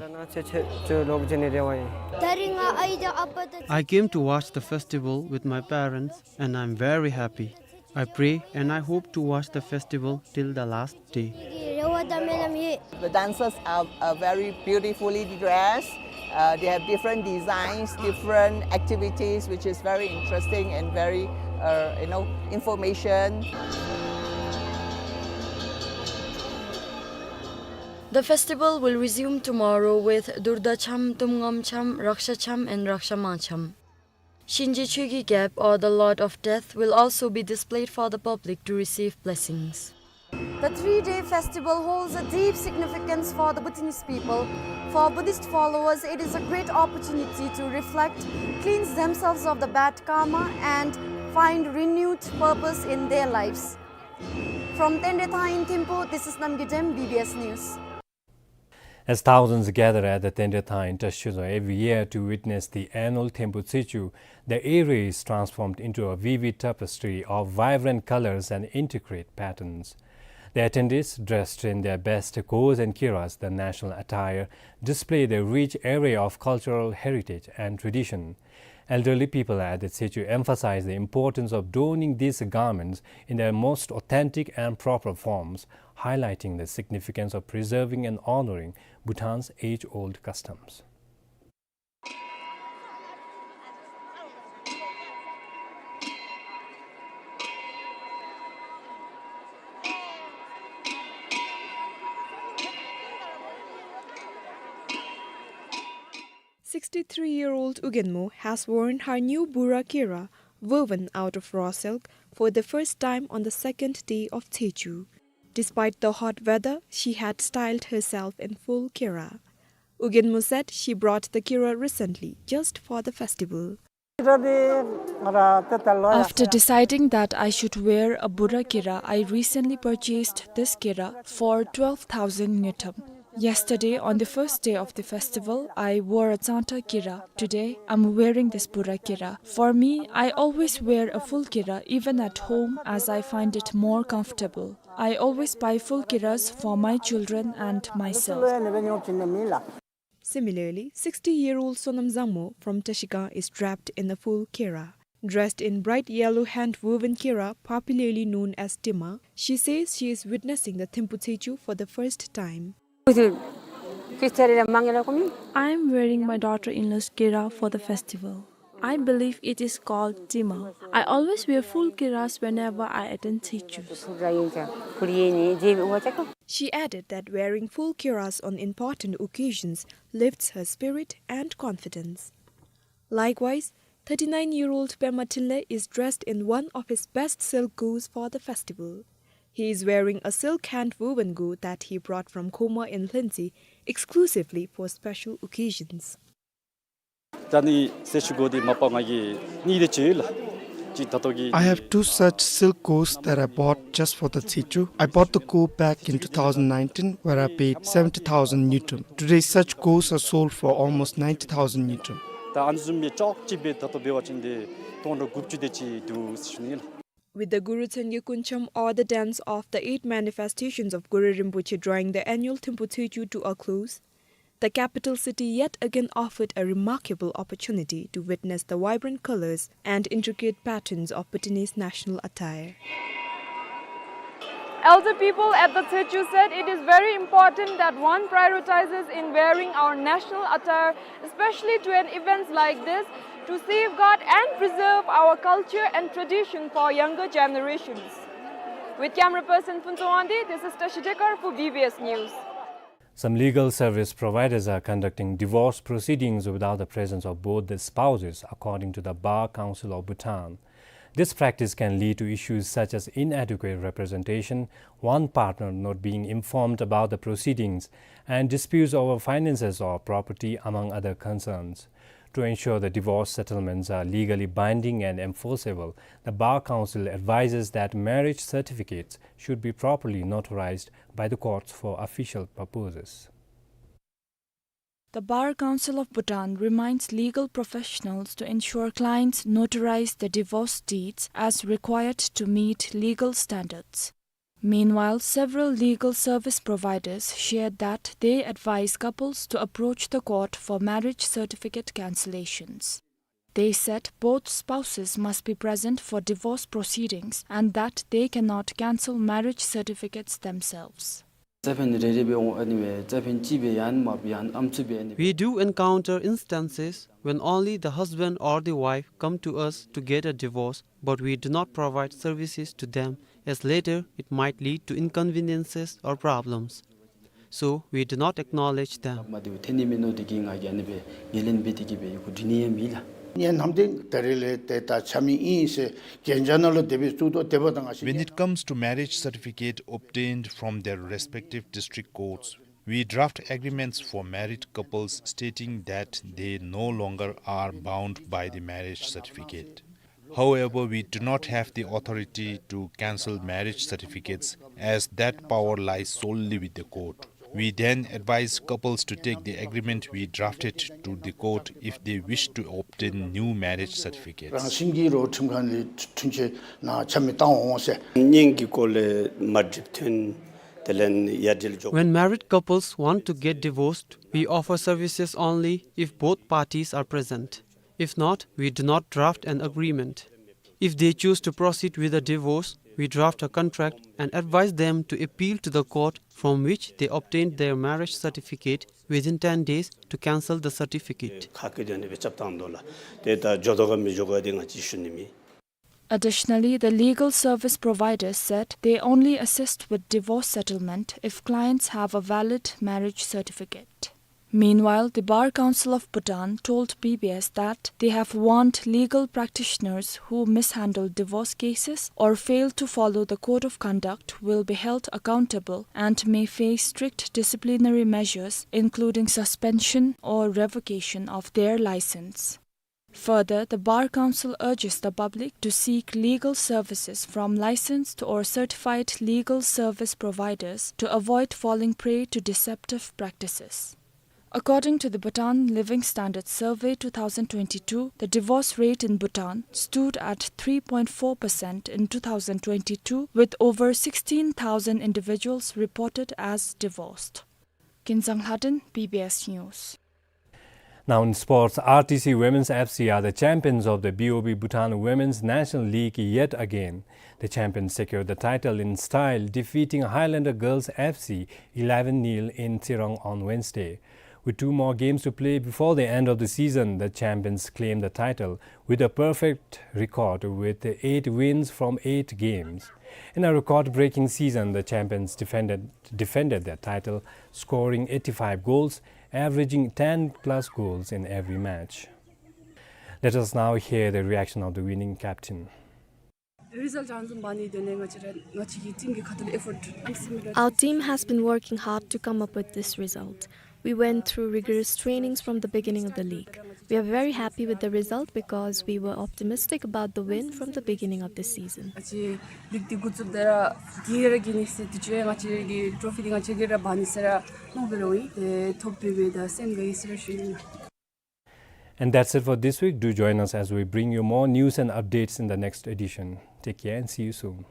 I came to watch the festival with my parents and I am very happy. I pray and I hope to watch the festival till the last day. The dancers are, uh, very beautifully dressed. Uh, they have different designs, different activities, which is very interesting and very, uh, you know, information. The festival will resume tomorrow with Durda Cham, Tumngam Cham, Raksha Cham and Raksha Ma Cham. Shinje Choegi Gap, or the Lord of Death, will also be displayed for the public to receive blessings. The three-day festival holds a deep significance for the Bhutanese people. For Buddhist followers, it is a great opportunity to reflect, cleanse themselves of the bad karma, and find renewed purpose in their lives. From Tenrethang in Thimphu, this is Namgay Dem, B B S News. As thousands gather at the Tenrethang in Trashidzong every year to witness the annual Thempu Tsechu, the area is transformed into a vivid tapestry of vibrant colors and intricate patterns. The attendees, dressed in their best gos and kiras, the national attire, display the rich array of cultural heritage and tradition. Elderly people at the Tsechu emphasize the importance of donning these garments in their most authentic and proper forms, highlighting the significance of preserving and honoring Bhutan's age-old customs. Sixty-three-year-old U Gyenmo has worn her new Bura Kira, woven out of raw silk, for the first time on the second day of Tsechu. Despite the hot weather, she had styled herself in full Kira. U Gyenmo said she brought the Kira recently, just for the festival. After deciding that I should wear a Bura Kira, I recently purchased this Kira for twelve thousand ngultrum. Yesterday, on the first day of the festival, I wore a Tsangta Kira. Today, I'm wearing this Bura Kira. For me, I always wear a full Kira, even at home, as I find it more comfortable. I always buy full Kiras for my children and myself. Similarly, sixty-year-old Sonam Zangmo from Trashigang is draped in a full Kira. Dressed in bright yellow hand-woven Kira, popularly known as Tima, she says she is witnessing the Thempu Tsechu for the first time. I am wearing my daughter-in-law's Kira for the festival. I believe it is called Tima. I always wear full Kiras whenever I attend Tsechu. She added that wearing full Kiras on important occasions lifts her spirit and confidence. Likewise, thirty-nine-year-old Pema Thinley is dressed in one of his best silk gos for the festival. He is wearing a silk hand-woven go that he brought from Khoma in Lhuentse exclusively for special occasions. ད་ནི་ཟས་བཅུད་གོ་དེ་མ་པ་ང་གི་གཉིས་དེ་ཅིག་ལ་ཅིག་ད་ལྟོ་གི། I have two such silk gos that I bought just for the Tsechu. I bought the go back in two thousand nineteen, where I paid seventy thousand ngultrum. Today, such gos are sold for almost ninety thousand ngultrum. ད་ཨ་ནི་བཟུམ་མའི་ཅོག་ཅིག་སྦེ་ད་ལྟོ་འབད་བ་ཅིན་དེ་སྟོང་ཕྲག་དགུ་བཅུ་དེ་ཅིག་འདུག་ཟེར་ཞུ་ནི་ལགས། With the Guru Tsenge Kuncham, or the dance of the eight manifestations of Guru Rinpoche, drawing the annual Thempu Tsechu to a close, the capital city yet again offered a remarkable opportunity to witness the vibrant colors and intricate patterns of Bhutanese national attire. Elder people at the Tsechu said it is very important that one prioritizes in wearing our national attire, especially to an events like this, to safeguard and preserve our culture and tradition for younger generations. With camera person Phuntsog Wangdi, this is Tashi Dekar for B B S News. Some legal service providers are conducting divorce proceedings without the presence of both the spouses, according to the Bar Council of Bhutan. This practice can lead to issues such as inadequate representation, one partner not being informed about the proceedings, and disputes over finances or property, among other concerns. To ensure the divorce settlements are legally binding and enforceable, the Bar Council advises that marriage certificates should be properly notarized by the courts for official purposes. The Bar Council of Bhutan reminds legal professionals to ensure clients notarize the divorce deeds as required to meet legal standards. Meanwhile, several legal service providers shared that they advise couples to approach the court for marriage certificate cancellations. They said both spouses must be present for divorce proceedings and that they cannot cancel marriage certificates themselves. རྩ་ཕན་རེ་རེ་སྦེ་འོང་ཨ་ནི་སྦེ་རྩ་ཕན་གཅིག་སྦེ་ཡང་མ་ཡང་ཨམ་སྲུ་སྦེ་ཨ་ནི། We do encounter instances when only the husband or the wife come to us to get a divorce, but we do not provide services to them, as later it might lead to inconveniences or problems. So we do not acknowledge them. མ་དེ་ཐེ་ནི་མེན་ནོ་དེ་གིས་ང་གིས་ཨ་ནི་སྦེ་ངོས་ལེན་འབད་དེ་གིས་སྦེ་ཡི་གུ་འབྲི་ནི་ཡང་མེད་ལགས། ངེའི་ནམ་དེ་ད་རེས་ལས་ཏེ་ད་ཆ་མེད་ཨིན་ཟེར་གན་རྒྱ་ནང་ལུ་དེ་སྦེ་བཙུགས་དོ། དེ་འབདཝ་ད་ང་བཅས། When it comes to marriage certificate obtained from their respective district courts, we draft agreements for married couples stating that they no longer are bound by the marriage certificate. However, we do not have the authority to cancel marriage certificates, as that power lies solely with the court. We then advise couples to take the agreement we drafted to the court if they wish to obtain new marriage certificates. རང་བཞིན་གྱིས་རོགས་ཁྲིམས་ཁང་ལས་འཁྲུན་ཆོད་ནང་ཆ་མེད་བཏང་འོང་ཟེར། གཉེན་གྱི་སྐོར་ལས་མ་འགྲིག་མཐུན་དེ་ལས་ཡ་འབྲེལ་འཇོག། When married couples want to get divorced, we offer services only if both parties are present. If not, we do not draft an agreement. If they choose to proceed with a divorce, we draft a contract and advise them to appeal to the court from which they obtained their marriage certificate within ten days to cancel the certificate. ཁ་སྐད་དོན་དེ་སྦེ་རྐྱབ་བཏང་དོ་ལགས། དེ་ད་འགྱོ་དོ་ག་མི་འགྱོ་ག་དེ་ང་བཅས་ཞུ་ནི་མེད། Additionally, the legal service providers said they only assist with divorce settlement if clients have a valid marriage certificate. Meanwhile, the Bar Council of Bhutan told B B S that they have warned legal practitioners who mishandle divorce cases or fail to follow the code of conduct will be held accountable and may face strict disciplinary measures, including suspension or revocation of their license. Further, the Bar Council urges the public to seek legal services from licensed or certified legal service providers to avoid falling prey to deceptive practices. According to the Bhutan Living Standards Survey two thousand twenty-two, the divorce rate in Bhutan stood at three point four percent in two thousand twenty-two, with over sixteen thousand individuals reported as divorced. Kinzang Lhaden, B B S News. Now in sports, R T C Women's F C are the champions of the B O B Bhutan Women's National League yet again. The champions secured the title in style, defeating Highlander Girls F C eleven nil in Tsirang on Wednesday. With two more games to play before the end of the season, the champions claim the title with a perfect record with eight wins from eight games. In a record-breaking season, the champions defended, defended their title, scoring eighty-five goals, averaging ten plus goals in every match. Let us now hear the reaction of the winning captain. Result ཅན་བཟུམ་འབད་ནི་དོན་ལས་ང་བཅས་ར་ང་བཅས་ཀྱི་ཊིམ་གྱི་ཁ་ཐུག་ལས་ཨེ་ཕོརཊ་ཨམ་སེམས་ར། Our team has been working hard to come up with this result. We went through rigorous trainings from the beginning of the league. We are very happy with the result because we were optimistic about the win from the beginning of the season. ང་བཅས་ལིག་འདི་འགོ་བཙུགསཔ་ད་ར་རྒྱལ་ར་རྒྱལ་ནི་ཟེར་དུས་ཅི་ང་བཅས་ཀྱི་ཊོ་ཕི་འདི་ང་བཅས་ཀྱིས་ར་འབག་ནི་ཟེར་ར་མནོ་སྦེ་ར་ཡོད། ཏེ་ཐོབ་པའི་སྦེ་ད་སེམས་དགའ་ཡི་ཟེར་ར་ཞུ་ནི། And that's it for this week. Do join us as we bring you more news and updates in the next edition. Take care and see you soon.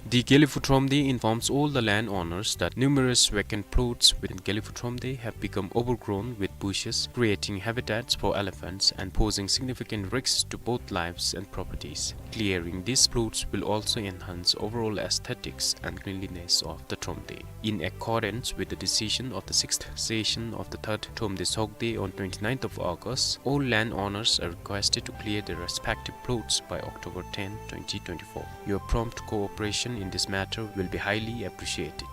The Gelephu Thromde informs all the landowners that numerous vacant plots within Gelephu Thromde have become overgrown with bushes, creating habitats for elephants and posing significant risks to both lives and properties. Clearing these plots will also enhance overall aesthetics and cleanliness of the Thromde. In accordance with the decision of the sixth session of the third Thromde Sogde on twenty-ninth of August, all landowners are requested to clear their respective plots by October tenth, twenty twenty-four. Your prompt cooperation in this matter will be highly appreciated.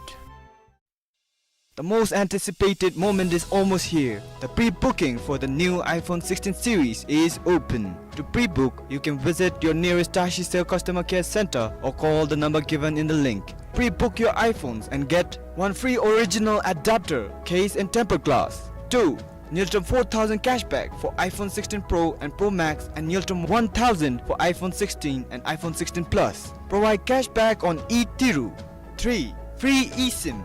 The most anticipated moment is almost here. The pre-booking for the new iPhone sixteen series is open. To pre-book, you can visit your nearest TashiCell customer care center or call the number given in the link. Pre-book your iPhones and get one free original adapter, case and tempered glass. Two, Ngultrum four thousand cashback for iPhone sixteen Pro and Pro Max and Ngultrum one thousand for iPhone sixteen and iPhone sixteen Plus. Provide cashback on e-Tiru. Three, free eSIM.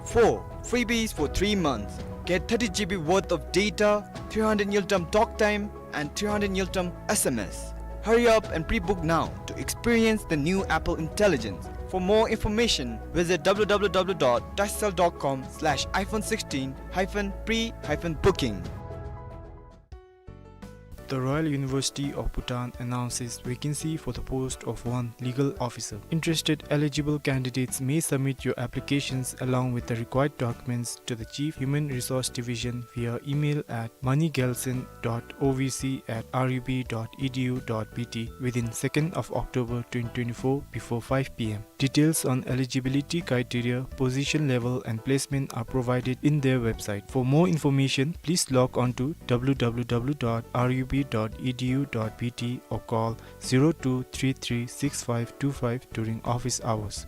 Four, freebies for three months. Get thirty G B worth of data, three hundred Ngultrum talk time, and three hundred Ngultrum S M S. Hurry up and pre-book now to experience the new Apple Intelligence. For more information, visit w w w dot tashcell dot com slash iphone sixteen hyphen pre hyphen booking. The Royal University of Bhutan announces vacancy for the post of one legal officer. Interested eligible candidates may submit your applications along with the required documents to the Chief Human Resource Division via email at moneygelson dot o v c at r u b dot e d u dot b t within second of October twenty twenty-four before five p m. Details on eligibility criteria, position level, and placement are provided in their website. For more information, please log on to w w w dot r u b dot e d u dot b t or call zero two three three six five two five during office hours.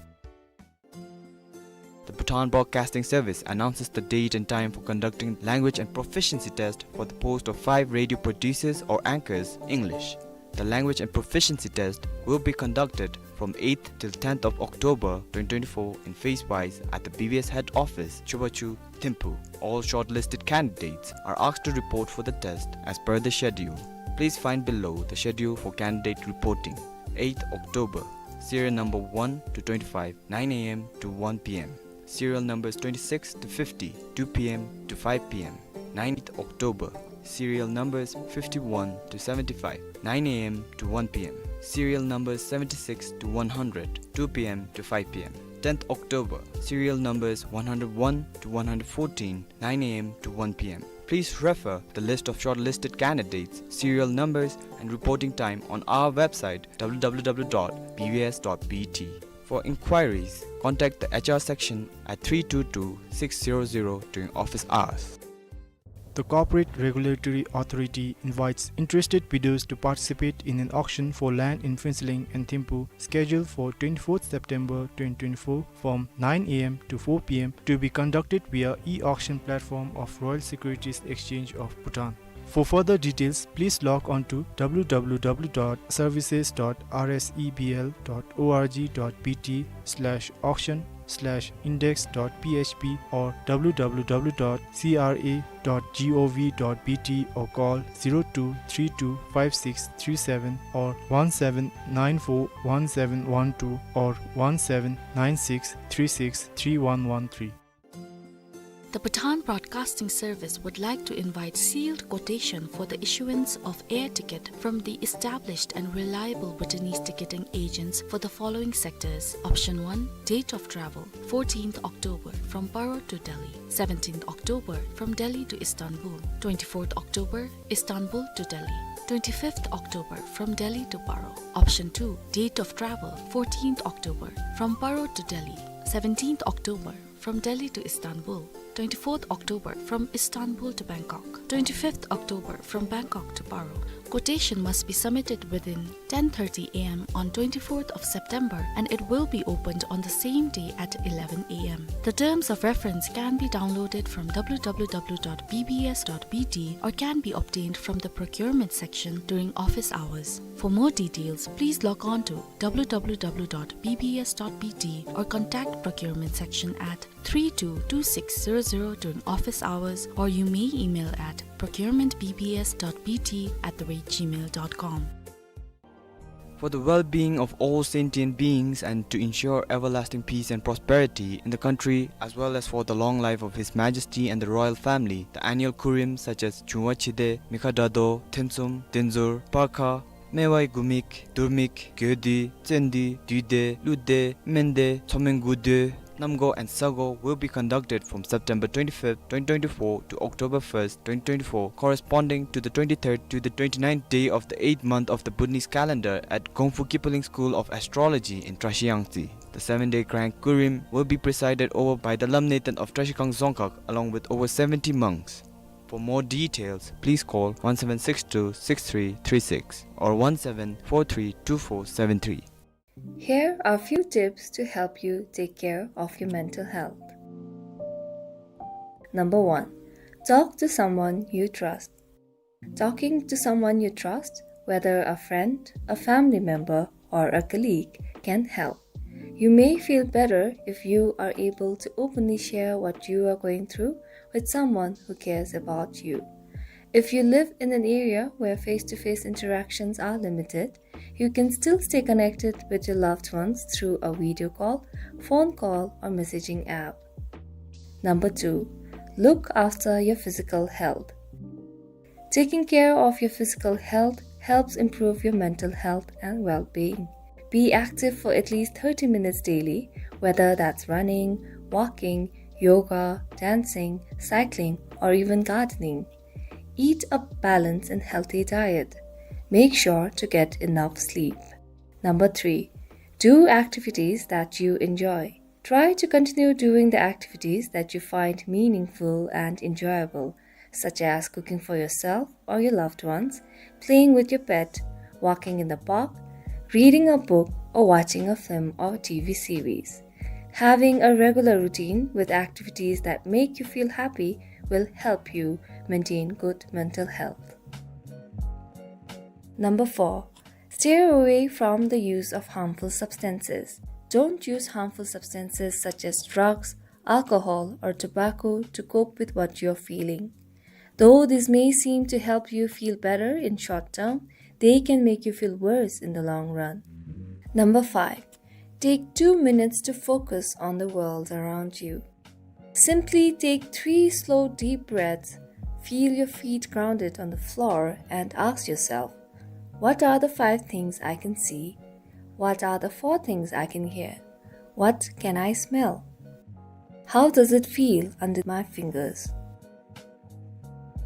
The Bhutan Broadcasting Service announces the date and time for conducting language and proficiency test for the post of five radio producers or anchors, English. The language and proficiency test will be conducted from eighth till tenth of October twenty twenty-four in phase wise at the B B S head office, Chubachu, Thimphu. All shortlisted candidates are asked to report for the test as per the schedule. Please find below the schedule for candidate reporting. Eighth October, serial number one to twenty-five, nine a m to one p m. Serial numbers twenty-six to fifty, two p m to five p m. Ninth October, serial numbers fifty-one to seventy-five, nine a m to one p m. Serial numbers seventy-six to one hundred, two p m to five p m. Tenth October, serial numbers one hundred one to one hundred fourteen, nine a m to one p m. Please refer the list of shortlisted candidates, serial numbers, and reporting time on our website, w w w dot b b s dot b t. For inquiries, contact the H R section at three two two, six zero zero during office hours. The Corporate Regulatory Authority invites interested bidders to participate in an auction for land in Phuentsholing and Thimphu, scheduled for twenty-fourth September twenty twenty-four from nine a m to four p m, to be conducted via e-auction platform of Royal Securities Exchange of Bhutan. For further details, please log on to w w w dot services dot r s e b l dot o r g dot b t slash auction slash index dot p h p or w w w dot c r a dot g o v dot b t or call zero two three two five six three seven or one seven nine four one seven one two or one seven nine six three six three one one three. The Bhutan Broadcasting Service would like to invite sealed quotation for the issuance of air ticket from the established and reliable Bhutanese ticketing agents for the following sectors. Option one, date of travel, fourteenth October from Paro to Delhi, seventeenth October from Delhi to Istanbul, twenty-fourth October, Istanbul to Delhi, twenty-fifth October from Delhi to Paro. Option two, date of travel, fourteenth October from Paro to Delhi, seventeenth October from Delhi to Istanbul, twenty-fourth October from Istanbul to Bangkok, twenty-fifth October from Bangkok to Paro. Quotation must be submitted within ten thirty a m on twenty-fourth of September, and it will be opened on the same day at eleven a m. The terms of reference can be downloaded from w w w dot b b s dot b t or can be obtained from the procurement section during office hours. For more details, please log on to w w w dot b b s dot b t or contact procurement section at three two two six zero zero during office hours, or you may email at procurement b b s dot b t at the rate gmail dot com. For the well-being of all sentient beings and to ensure everlasting peace and prosperity in the country, as well as for the long life of His Majesty and the royal family, the annual Kurim such as Chungwa Chide, Mikha Dado, Themtsum, Denzur, Parkha, Mewai Gumik, Durmik, Gyodi, Tsendi, Duide, Lude, Mende, Tsomengude, Namgo and Sago will be conducted from September twenty-fifth, twenty twenty-four to October first, twenty twenty-four, corresponding to the twenty-third to the twenty-ninth day of the eighth month of the Bhutanese calendar at Gongfu Kipling School of Astrology in Trashiyangtse. The seven-day Grand Kurim will be presided over by the Lamneten of Trashikang Dzongkhag along with over seventy monks. For more details, please call one seven six two six three three six or one seven four three two four seven three. Here are few tips to help you take care of your mental health. Number one, talk to someone you trust. Talking to someone you trust, whether a friend, a family member, or a colleague, can help. You may feel better if you are able to openly share what you are going through with someone who cares about you. If you live in an area where face-to-face interactions are limited, you can still stay connected with your loved ones through a video call, phone call, or messaging app. Number two, look after your physical health. Taking care of your physical health helps improve your mental health and well-being. Be active for at least thirty minutes daily, whether that's running, walking, yoga, dancing, cycling, or even gardening. Eat a balanced and healthy diet. Make sure to get enough sleep. Number three, do activities that you enjoy. Try to continue doing the activities that you find meaningful and enjoyable, such as cooking for yourself or your loved ones, playing with your pet, walking in the park, reading a book, or watching a film or T V series. Having a regular routine with activities that make you feel happy will help you maintain good mental health. Number four, steer away from the use of harmful substances. Don't use harmful substances such as drugs, alcohol, or tobacco to cope with what you're feeling. Though this may seem to help you feel better in short term, they can make you feel worse in the long run. Number five, take two minutes to focus on the world around you. Simply take three slow, deep breaths, feel your feet grounded on the floor, and ask yourself, "What are the five things I can see? What are the four things I can hear? What can I smell? How does it feel under my fingers?"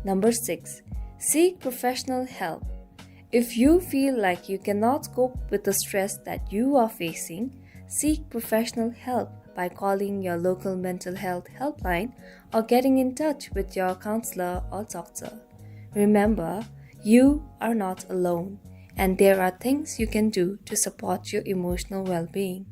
Number six, seek professional help. If you feel like you cannot cope with the stress that you are facing, seek professional help by calling your local mental health helpline or getting in touch with your counselor or doctor. Remember, you are not alone, and there are things you can do to support your emotional well-being.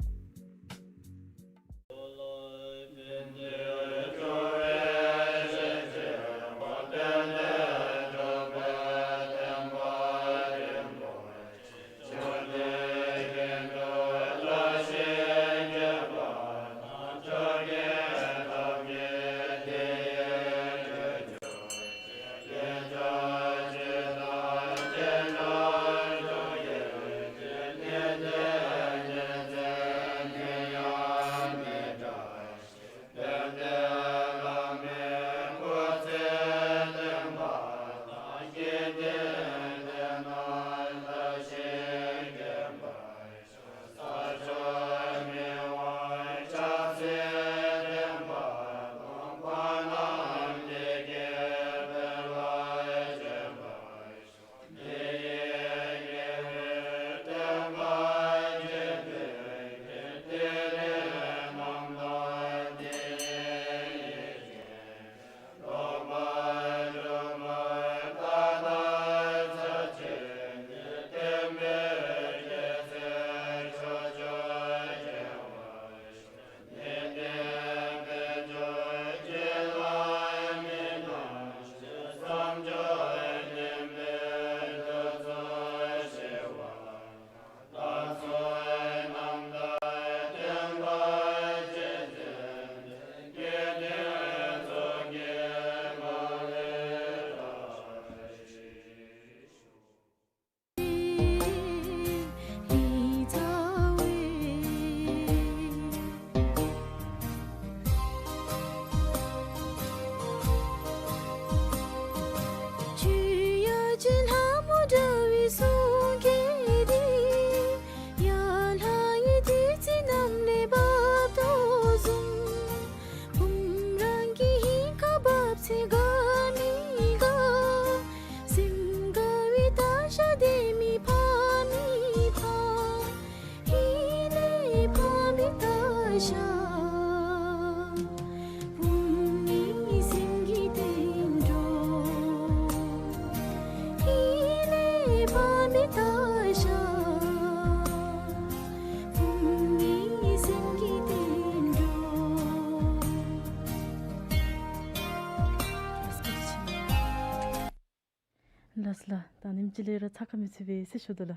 ལགས་ལགས། ད་ཨ་ནེམ་ཅིག་ལས་ར་ཚ་ཁ་མི་ཚུད་པས་ཟེར་ཞུ་དོ་ལགས།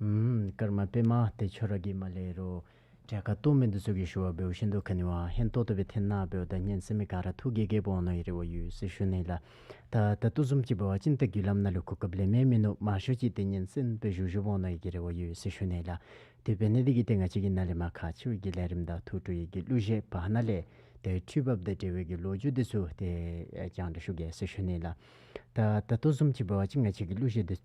ཨུམ། ཀརྨ་པདྨ་བདེ་མཆོག་ར་གིས་མར་ལས་རོགས་ གྲལ་ཁར་གཏོགས་མི་འདི་ཚུ་གིས་ཞུ་བ་འབདཝ་བཞིན་དུ་ག་ནི་བ་ཧན་ཏོང་ཏོ་སྦེ་འཐོན་གནང་འབདཝ་ད་སྙན་གསན་མི་ག་ར་ཐུགས་དགྱེས་དགྱེསཔ་འོང་ནི་ཨིན་རེ་བ་ཡོད་ཟེར་ཞུ་ནི་ལགས། ད་ད་ལྟོ་བཟུམ་ཅིག་འབད་བ་ཅིན་ད་བརྒྱུད་ལམ་ནང་ལུ་གོ་སྐབས་ལེན་མི་མིན་ནུག། མང་ཤོས་ཅིག་ཏེ་སྙན་གསན་སྦེ་བཞུགས་བཞུགསཔ་འོང་ནི་ཨིན་རེ་བ་ཡོད་ཟེར་ཞུ་ནི་ལགས། དེ་འབད་ནི་འདི་གིས་ཏེ་ང་བཅས་ཀྱིས་ནཱ་ལས་མར་ཁག་ཆེ་བའི་གི་ལས་རིམ་དང་ཐུགས་སྤྲོ་ཡི་གི་གླུ་གཞས་བར་ན་ལས་ཏེ་འཕྲུལ་འབབ་དང་འབྲེལ་བའི་གི་ལོ་རྒྱུས་འདི་ཚུ་ཏེ་ཨེ་རྒྱང་བསྒྲགས་ཞུ་གེ་ཟེར་ཞུ་ནི་ལགས། ད་ད་ལྟོ་བཟུམ་ཅིག་འབད་བ་ཅིན་ང་བཅས་ཀྱི་གླུ་གཞས་འདི་